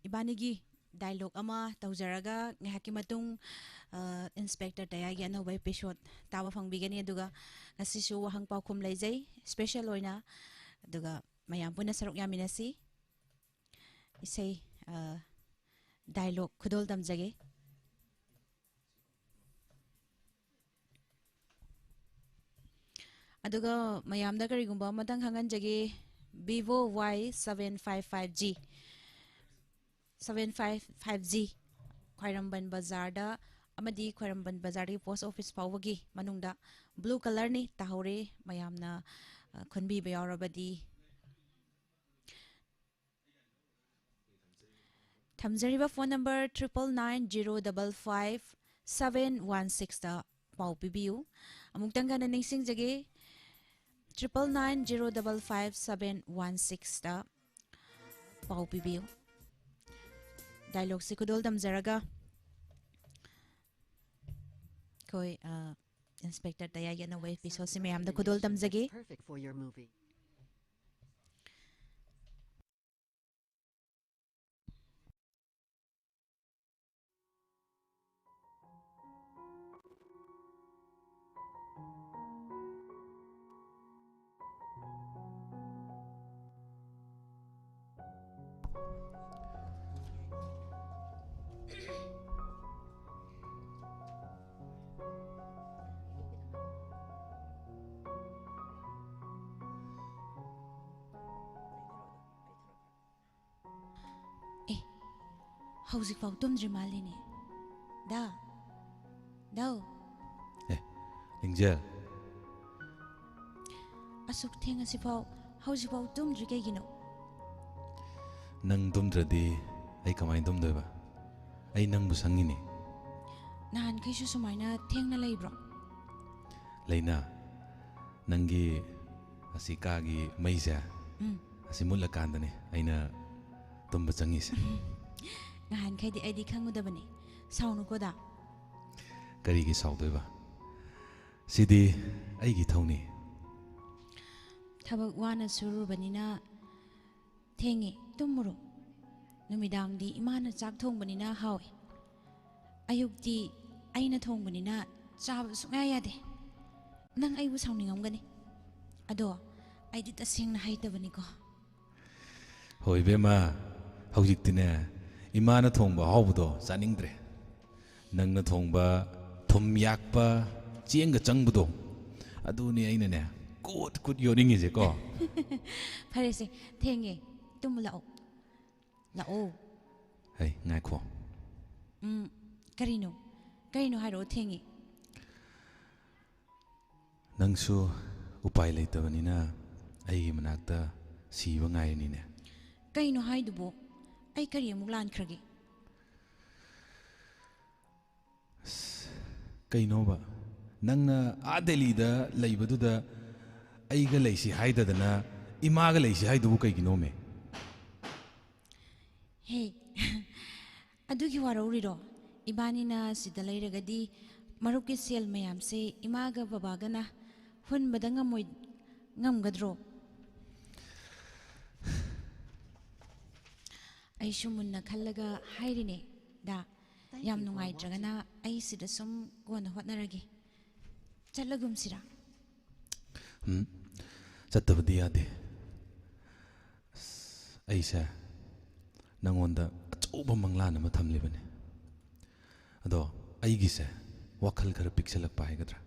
ꯏꯕꯥꯅꯤꯒꯤ ꯗꯥꯏꯂꯣꯒ ꯑꯃ ꯇꯧꯖꯔꯒ ꯉꯥꯏꯍꯥꯛꯀꯤ ꯃꯇꯨꯡ, ꯑ, ꯏꯟꯁꯄꯦꯛꯇꯔ ꯇꯌꯥꯒꯤ ꯑꯅꯧꯕ ꯑꯦꯄꯤꯁꯣꯗ ꯇꯥꯕ ꯐꯪꯕꯤꯒꯅꯤ꯫ ꯑꯗꯨꯒ ꯉꯁꯤꯁꯨ ꯋꯥꯍꯪ ꯄꯥꯎꯈꯨꯝ ꯂꯩꯖꯩ, ꯏꯁꯄꯦꯁꯦꯜ ꯑꯣꯏꯅ꯫ ꯑꯗꯨꯒ ꯃꯌꯥꯝ ꯄꯨꯟꯅ ꯁꯔꯨꯛ ꯌꯥꯃꯤꯟꯅꯁꯤ꯫ ꯏꯁꯩ, ꯑ, ꯗꯥꯏꯂꯣꯒ ꯈꯨꯗꯣꯜ ꯇꯝꯖꯒꯦ꯫ ꯑꯗꯨꯒ ꯃꯌꯥꯝꯗ ꯀꯔꯤꯒꯨꯝꯕ ꯑꯃꯇꯪ ꯈꯪꯍꯟꯖꯒꯦ, Vivo Y seven five five G, seven five five G, ꯈ꯭ꯋꯥꯏꯔꯝꯕꯟ ꯕꯖꯥꯔꯗ ꯑꯃꯗꯤ ꯈ꯭ꯋꯥꯏꯔꯝꯕꯟ ꯕꯖꯥꯔꯗꯒꯤ ꯄꯣꯁ ꯑꯣꯐꯤꯁ ꯐꯥꯎꯕꯒꯤ ꯃꯅꯨꯡꯗ ꯕ꯭ꯂꯨ ꯀꯂꯔꯅꯤ, ꯇꯥꯍꯧꯔꯦ꯫ ꯃꯌꯥꯝꯅ, ꯑ, ꯈꯟꯕꯤꯕ ꯌꯥꯎꯔꯕꯗꯤ꯫ ꯊꯝꯖꯔꯤꯕ phone number triple nine zero double five seven one sixꯇ ꯄꯥꯎ ꯄꯤꯕꯤꯌꯨ꯫ ꯑꯃꯨꯛꯇꯪ ꯍꯟꯅ ꯅꯤꯡꯁꯤꯡꯖꯒꯦ, triple nine zero double five seven one sixꯇ ꯄꯥꯎ ꯄꯤꯕꯤꯌꯨ꯫ ꯗꯥꯏꯂꯣꯒꯁꯤ ꯈꯨꯗꯣꯜ ꯇꯝꯖꯔꯒ ꯑꯩꯈꯣꯏ, ꯑ, ꯏꯟꯁꯄꯦꯛꯇꯔ ꯇꯌꯥꯒꯤ ꯑꯅꯧꯕ ꯑꯦꯄꯤꯁꯣꯗꯁꯤ ꯃꯌꯥꯝꯗ ꯈꯨꯗꯣꯜ ꯇꯝꯖꯒꯦ꯫ Perfect for your movie. ꯑꯦ, ꯍꯧꯖꯤꯛꯐꯥꯎ ꯇꯨꯝꯗ꯭ꯔꯤ ꯃꯥꯜꯂꯤꯅꯦ꯫ ꯗꯥ, ꯗꯥꯎ꯫ ꯑꯦ, ꯂꯤꯡꯖꯦꯜ꯫ ꯑꯁꯨꯛ ꯊꯦꯡꯉꯁꯤꯐꯥꯎ, ꯍꯧꯖꯤꯛꯐꯥꯎ ꯇꯨꯝꯗ꯭ꯔꯤ ꯀꯩꯒꯤꯅꯣ? ꯅꯪ ꯇꯨꯝꯗ꯭ꯔꯗꯤ ꯑꯩ ꯀꯃꯥꯏꯅ ꯇꯨꯝꯗꯣꯏꯕ? ꯑꯩ ꯅꯪꯕꯨ ꯁꯪꯉꯤꯅꯦ꯫ ꯅꯍꯥꯟꯈꯩꯁꯨ ꯁꯨꯃꯥꯏꯅ ꯊꯦꯡꯅ ꯂꯩꯕ꯭ꯔꯣ? ꯂꯩꯅꯥ, ꯅꯪꯒꯤ ꯑꯁꯤ ꯀꯥꯒꯤ ꯃꯩꯁꯦ, ꯎꯝ꯫ ꯑꯁꯤ ꯃꯨꯠꯂꯀꯥꯟꯗꯅꯦ ꯑꯩꯅ ꯇꯨꯝꯕ ꯆꯪꯉꯤꯁꯦ꯫ ꯅꯍꯥꯟꯈꯩꯗꯤ ꯑꯩꯗꯤ ꯈꯪꯉꯨꯗꯕꯅꯤ꯫ ꯁꯥꯎꯅꯨꯀꯣ, ꯗꯥ꯫ ꯀꯔꯤꯒꯤ ꯁꯥꯎꯗꯣꯏꯕ? ꯁꯤꯗꯤ ꯑꯩꯒꯤ ꯊꯧꯅꯤ꯫ ꯊꯕꯛ ꯋꯥꯅ ꯁꯨꯔꯨꯕꯅꯤꯅ ꯊꯦꯡꯉꯦ, ꯇꯨꯝꯃꯨꯔꯣ꯫ ꯅꯨꯃꯤꯗꯥꯡꯗꯤ ꯏꯃꯥꯅ ꯆꯥꯛ ꯊꯣꯡꯕꯅꯤꯅ ꯍꯥꯎꯏ꯫ ꯑꯌꯨꯛꯇꯤ ꯑꯩꯅ ꯊꯣꯡꯕꯅꯤꯅ ꯆꯥꯕ ꯁꯨꯡꯌꯥ ꯌꯥꯗꯦ꯫ ꯅꯪ ꯑꯩꯕꯨ ꯁꯥꯎꯅꯤꯡꯉꯝꯒꯅꯤ꯫ ꯑꯗꯣ ꯑꯩꯗꯤ ꯇꯁꯦꯡꯅ ꯍꯩꯇꯕꯅꯤꯀꯣ꯫ ꯍꯣꯏ ꯏꯕꯦꯝꯃ, ꯍꯧꯖꯤꯛꯇꯤꯅꯦ, ꯏꯃꯥꯅ ꯊꯣꯡꯕ ꯑꯍꯥꯎꯕꯗꯣ ꯆꯥꯅꯤꯡꯗ꯭ꯔꯦ꯫ ꯅꯪꯅ ꯊꯣꯡꯕ ꯊꯨꯝ ꯌꯥꯛꯄ, ꯆꯦꯡꯒ ꯆꯪꯕꯗꯣ, ꯑꯗꯨꯅꯤ ꯑꯩꯅꯅꯦ ꯀꯨꯠ ꯀꯨꯠ ꯌꯣꯟꯅꯤꯡꯉꯤꯁꯦꯀꯣ꯫ ꯐꯔꯦꯁꯦ, ꯊꯦꯡꯉꯦ, ꯇꯨꯝꯃꯨ ꯂꯥꯛꯑꯣ꯫ ꯂꯥꯛꯑꯣ꯫ ꯍꯩ, ꯉꯥꯏꯈꯣ꯫ ꯎꯝ, ꯀꯔꯤꯅꯣ? ꯀꯔꯤꯅꯣ ꯍꯥꯏꯔꯛꯑꯣ, ꯊꯦꯡꯉꯦ꯫ ꯅꯪꯁꯨ ꯎꯄꯥꯏ ꯂꯩꯇꯕꯅꯤꯅ ꯑꯩꯒꯤ ꯃꯅꯥꯛꯇ ꯁꯤꯕ ꯉꯥꯏꯔꯤꯅꯤꯅꯦ꯫ ꯀꯩꯅꯣ ꯍꯥꯏꯗꯨꯕꯣ? ꯑꯩ ꯀꯔꯤ ꯑꯃꯨꯛ ꯂꯥꯟꯈ꯭ꯔꯒꯦ? ꯀꯩꯅꯣꯕ? ꯅꯪꯅ ꯑꯥ ꯗꯦꯜꯂꯤꯗ ꯂꯩꯕꯗꯨꯗ ꯑꯩꯒ ꯂꯩꯁꯤ ꯍꯥꯏꯗꯗꯅ ꯏꯃꯥꯒ ꯂꯩꯁꯤ ꯍꯥꯏꯗꯨꯕꯨ ꯀꯩꯒꯤꯅꯣꯃꯦ? ꯍꯦ, ꯑꯗꯨꯒꯤ ꯋꯥꯔꯧꯔꯤꯔꯣ? ꯏꯕꯥꯅꯤꯅ ꯁꯤꯗ ꯂꯩꯔꯒꯗꯤ ꯃꯔꯨꯞꯀꯤ ꯁꯦꯜ ꯃꯌꯥꯝꯁꯦ ꯏꯃꯥꯒ ꯕꯕꯥꯒꯅ ꯍꯨꯟꯕꯗ ꯉꯝꯃꯣꯏ, ꯉꯝꯒꯗ꯭ꯔꯣ? ꯑꯩꯁꯨ ꯃꯨꯟꯅ ꯈꯜꯂꯒ ꯍꯥꯏꯔꯤꯅꯦ, ꯗꯥ꯫ ꯌꯥꯝ ꯅꯨꯡꯉꯥꯏꯇ꯭ꯔꯒꯅ ꯑꯩ ꯁꯤꯗ ꯁꯨꯝ ꯀꯣꯟꯅ ꯍꯣꯠꯅꯔꯒꯦ꯫ ꯆꯠꯂꯒꯨꯝꯁꯤꯔꯥ? ꯎꯝ, ꯆꯠꯇꯕꯗꯤ ꯌꯥꯗꯦ꯫ ꯑꯁ, ꯑꯩꯁꯦ ꯅꯪꯉꯣꯟꯗ ꯑꯆꯧꯕ ꯃꯪꯂꯥꯟ ꯑꯃ ꯊꯝꯂꯤꯕꯅꯦ꯫ ꯑꯗꯣ ꯑꯩꯒꯤꯁꯦ ꯋꯥꯈꯜ ꯈꯔ ꯄꯤꯛꯁꯜꯂꯛꯄ ꯍꯥꯏꯒꯗ꯭ꯔꯥ,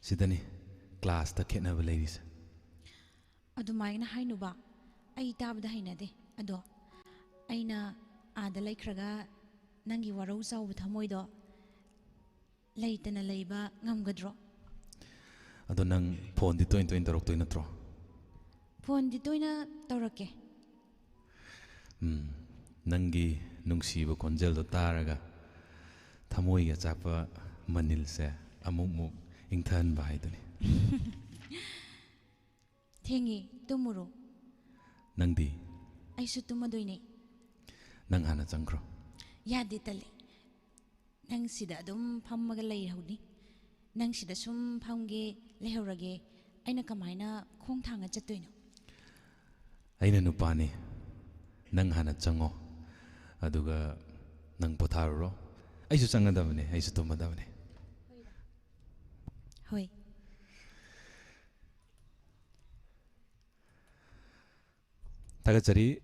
ꯁꯤꯗꯅꯤ ꯀ꯭ꯂꯥꯁꯇ ꯈꯦꯠꯅꯕ ꯂꯩꯔꯤꯁꯦ꯫ ꯑꯗꯨꯃꯥꯏꯅ ꯍꯥꯏꯅꯨꯕ, ꯑꯩ ꯇꯥꯕꯗ ꯍꯩꯅꯗꯦ꯫ ꯑꯗꯣ ꯑꯩꯅ ꯑꯥꯗ ꯂꯩꯈ꯭ꯔꯒ ꯅꯪꯒꯤ ꯋꯥꯔꯧ ꯆꯥꯎꯕ ꯊꯃꯣꯏꯗꯣ ꯂꯩꯇꯅ ꯂꯩꯕ ꯉꯝꯒꯗ꯭ꯔꯣ? ꯑꯗꯣ ꯅꯪ ꯐꯣꯟꯗꯤ ꯇꯣꯏ ꯇꯣꯏꯅ ꯇꯧꯔꯛꯇꯣꯏ ꯅꯠꯇ꯭ꯔꯣ? ꯐꯣꯟꯗꯤ ꯇꯣꯏꯅ ꯇꯧꯔꯛꯀꯦ꯫ ꯎꯝ, ꯅꯪꯒꯤ ꯅꯨꯡꯁꯤꯕ ꯈꯣꯟꯖꯦꯜꯗꯣ ꯇꯥꯔꯒ ꯊꯃꯣꯏꯒꯤ ꯑꯆꯥꯛꯄ ꯃꯅꯤꯜꯁꯦ ꯑꯃꯨꯛꯃꯨꯛ ꯏꯪꯊꯍꯟꯕ ꯍꯥꯏꯗꯨꯅꯤ꯫ ꯊꯦꯡꯉꯦ, ꯇꯨꯝꯃꯨꯔꯣ꯫ ꯅꯪꯗꯤ? ꯑꯩꯁꯨ ꯇꯨꯝꯃꯗꯣꯏꯅꯦ꯫ ꯅꯪ ꯍꯥꯟꯅ ꯆꯪꯈ꯭ꯔꯣ꯫ ꯌꯥꯗꯦ, ꯇꯜꯂꯦ꯫ ꯅꯪ ꯁꯤꯗ ꯑꯗꯨꯝ ꯐꯝꯃꯒ ꯂꯩꯍꯧꯅꯤ꯫ ꯅꯪ ꯁꯤꯗ ꯁꯨꯝ ꯐꯝꯒꯦ, ꯂꯩꯍꯧꯔꯒꯦ꯫ ꯑꯩꯅ ꯀꯃꯥꯏꯅ ꯈꯣꯡ ꯊꯥꯡꯉ ꯆꯠꯇꯣꯏꯅꯣ? ꯑꯩꯅ ꯅꯨꯄꯥꯅꯤ, ꯅꯪ ꯍꯥꯟꯅ ꯆꯪꯉꯣ, ꯑꯗꯨꯒ ꯅꯪ ꯄꯣꯊꯥꯔꯨꯔꯣ꯫ ꯑꯩꯁꯨ ꯆꯪꯒꯗꯕꯅꯦ, ꯑꯩꯁꯨ ꯇꯨꯝꯃꯗꯕꯅꯦ꯫ ꯍꯣꯏ꯫ ꯊꯥꯒꯠꯆꯔꯤ꯫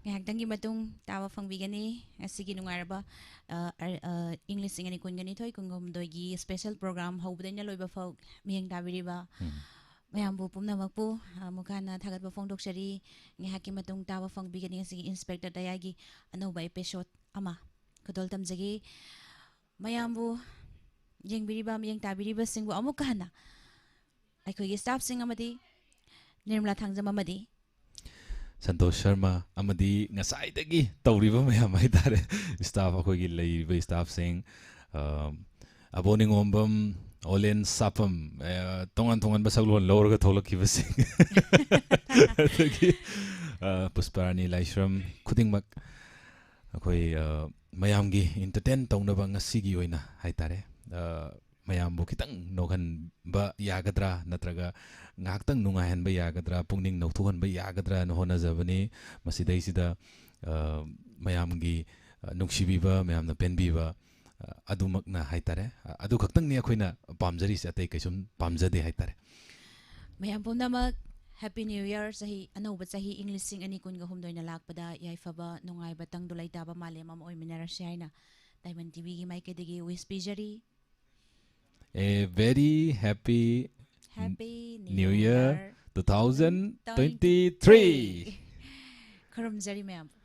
ꯉꯥꯏꯍꯥꯛꯇꯪꯒꯤ ꯃꯇꯨꯡ ꯇꯥꯕ ꯐꯪꯕꯤꯒꯅꯤ ꯉꯁꯤꯒꯤ ꯅꯨꯡꯉꯥꯏꯔꯕ, ꯑ, ꯑ, ꯑ, ꯏꯪ ꯂꯤꯁꯤꯡ ꯑꯅꯤ ꯀꯨꯟꯒ ꯅꯤꯊꯣꯏ ꯀꯨꯟꯒ ꯍꯨꯝꯗꯣꯏꯒꯤ special program ꯍꯧꯕꯗꯩꯅ ꯂꯣꯏꯕ ꯐꯥꯎ ꯃꯤꯠꯌꯦꯡ ꯇꯥꯕꯤꯔꯤꯕ ꯎꯝ꯫ ꯃꯌꯥꯝꯕꯨ ꯄꯨꯝꯅꯃꯛꯄꯨ, ꯑ, ꯑꯃꯨꯛ ꯍꯟꯅ ꯊꯥꯒꯠꯄ ꯐꯣꯡꯗꯣꯛꯆꯔꯤ꯫ ꯉꯥꯏꯍꯥꯛꯀꯤ ꯃꯇꯨꯡ ꯇꯥꯕ ꯐꯪꯕꯤꯒꯅꯤ ꯉꯁꯤꯒꯤ Inspector ꯗꯌꯥꯒꯤ ꯑꯅꯧꯕ episode ꯑꯃ ꯈꯨꯗꯣꯜ ꯇꯝꯖꯒꯦ꯫ ꯃꯌꯥꯝꯕꯨ ꯌꯦꯡꯕꯤꯔꯤꯕ, ꯃꯤꯠꯌꯦꯡ ꯇꯥꯕꯤꯔꯤꯕꯁꯤꯡꯕꯨ ꯑꯃꯨꯛꯀ ꯍꯟꯅ ꯑꯩꯈꯣꯏꯒꯤ staffꯁꯤꯡ ꯑꯃꯗꯤ ꯅꯤꯔꯃꯂꯥ ꯊꯥꯡꯖꯝ ꯑꯃꯗꯤ ꯁꯟꯇꯣꯁ ꯁꯔꯃ ꯑꯃꯗꯤ ꯉꯁꯥꯏꯗꯒꯤ ꯇꯧꯔꯤꯕ ꯃꯌꯥꯝ ꯍꯥꯏꯇꯥꯔꯦ, staff, ꯑꯩꯈꯣꯏꯒꯤ ꯂꯩꯔꯤꯕ staffꯁꯤꯡ, ꯑ, ꯑꯕꯣ ꯅꯤꯉꯣꯝꯕꯝ, ꯑꯣꯂꯦꯟ ꯁꯥꯄꯝ, ꯑ, ꯇꯣꯉꯥꯟ ꯇꯣꯉꯥꯟꯕ ꯁꯛꯂꯣꯟ ꯂꯧꯔꯒ ꯊꯣꯛꯂꯛꯈꯤꯕꯁꯤꯡ, ꯑꯗꯒꯤ, ꯑ, ꯄꯨꯁꯄꯔꯥꯅꯤ ꯂꯥꯏꯁ꯭ꯔꯝ, ꯈꯨꯗꯤꯡꯃꯛ ꯑꯩꯈꯣꯏ, ꯑ, ꯃꯌꯥꯝꯒꯤ entertain ꯇꯧꯅꯕ ꯉꯁꯤꯒꯤ ꯑꯣꯏꯅ ꯍꯥꯏꯇꯥꯔꯦ, ꯑ, ꯃꯌꯥꯝꯕꯨ ꯈꯤꯇꯪ ꯅꯣꯛꯍꯟꯕ ꯌꯥꯒꯗ꯭ꯔꯥ ꯅꯠꯇ꯭ꯔꯒ ꯉꯥꯏꯍꯥꯛꯇꯪ ꯅꯨꯡꯉꯥꯏꯍꯟꯕ ꯌꯥꯒꯗ꯭ꯔꯥ, ꯄꯨꯛꯅꯤꯡ ꯅꯧꯊꯣꯛꯍꯟꯕ ꯌꯥꯒꯗ꯭ꯔꯥꯅ ꯍꯣꯠꯅꯖꯕꯅꯤ꯫ ꯃꯁꯤꯗꯩꯁꯤꯗ, ꯑ, ꯃꯌꯥꯝꯒꯤ, ꯑ, ꯅꯨꯡꯁꯤꯕꯤꯕ, ꯃꯌꯥꯝꯅ ꯄꯦꯟꯕꯤꯕ, ꯑ, ꯑꯗꯨꯃꯛꯅ ꯍꯥꯏꯇꯥꯔꯦ꯫ ꯑ, ꯑꯗꯨ ꯈꯛꯇꯪꯅꯤ ꯑꯩꯈꯣꯏꯅ ꯄꯥꯝꯖꯔꯤꯁꯦ, ꯑꯇꯩ ꯀꯩꯁꯨꯝ ꯄꯥꯝꯖꯗꯦ ꯍꯥꯏꯇꯥꯔꯦ꯫ ꯃꯌꯥꯝ ꯄꯨꯝꯅꯃꯛ Happy New Year꯫ ꯆꯍꯤ ꯑꯅꯧꯕ ꯆꯍꯤ ꯏꯪ ꯂꯤꯁꯤꯡ ꯑꯅꯤ ꯀꯨꯟꯒ ꯍꯨꯝꯗꯣꯏꯅ ꯂꯥꯛꯄꯗ ꯌꯥꯏꯐꯕ ꯅꯨꯡꯉꯥꯏꯕ ꯇꯪꯗꯨ ꯂꯩꯇꯥꯕ ꯃꯥꯂꯦꯝ ꯑꯃ ꯑꯣꯏꯃꯤꯟꯅꯔꯁꯤ ꯍꯥꯏꯅ Diamond TVꯒꯤ ꯃꯥꯏꯀꯩꯗꯒꯤ wish ꯄꯤꯖꯔꯤ꯫ A very happy Happy New Year two thousand twenty-three. ꯈꯨꯔꯨꯝꯖꯔꯤ ꯃꯌꯥꯝꯕꯨ꯫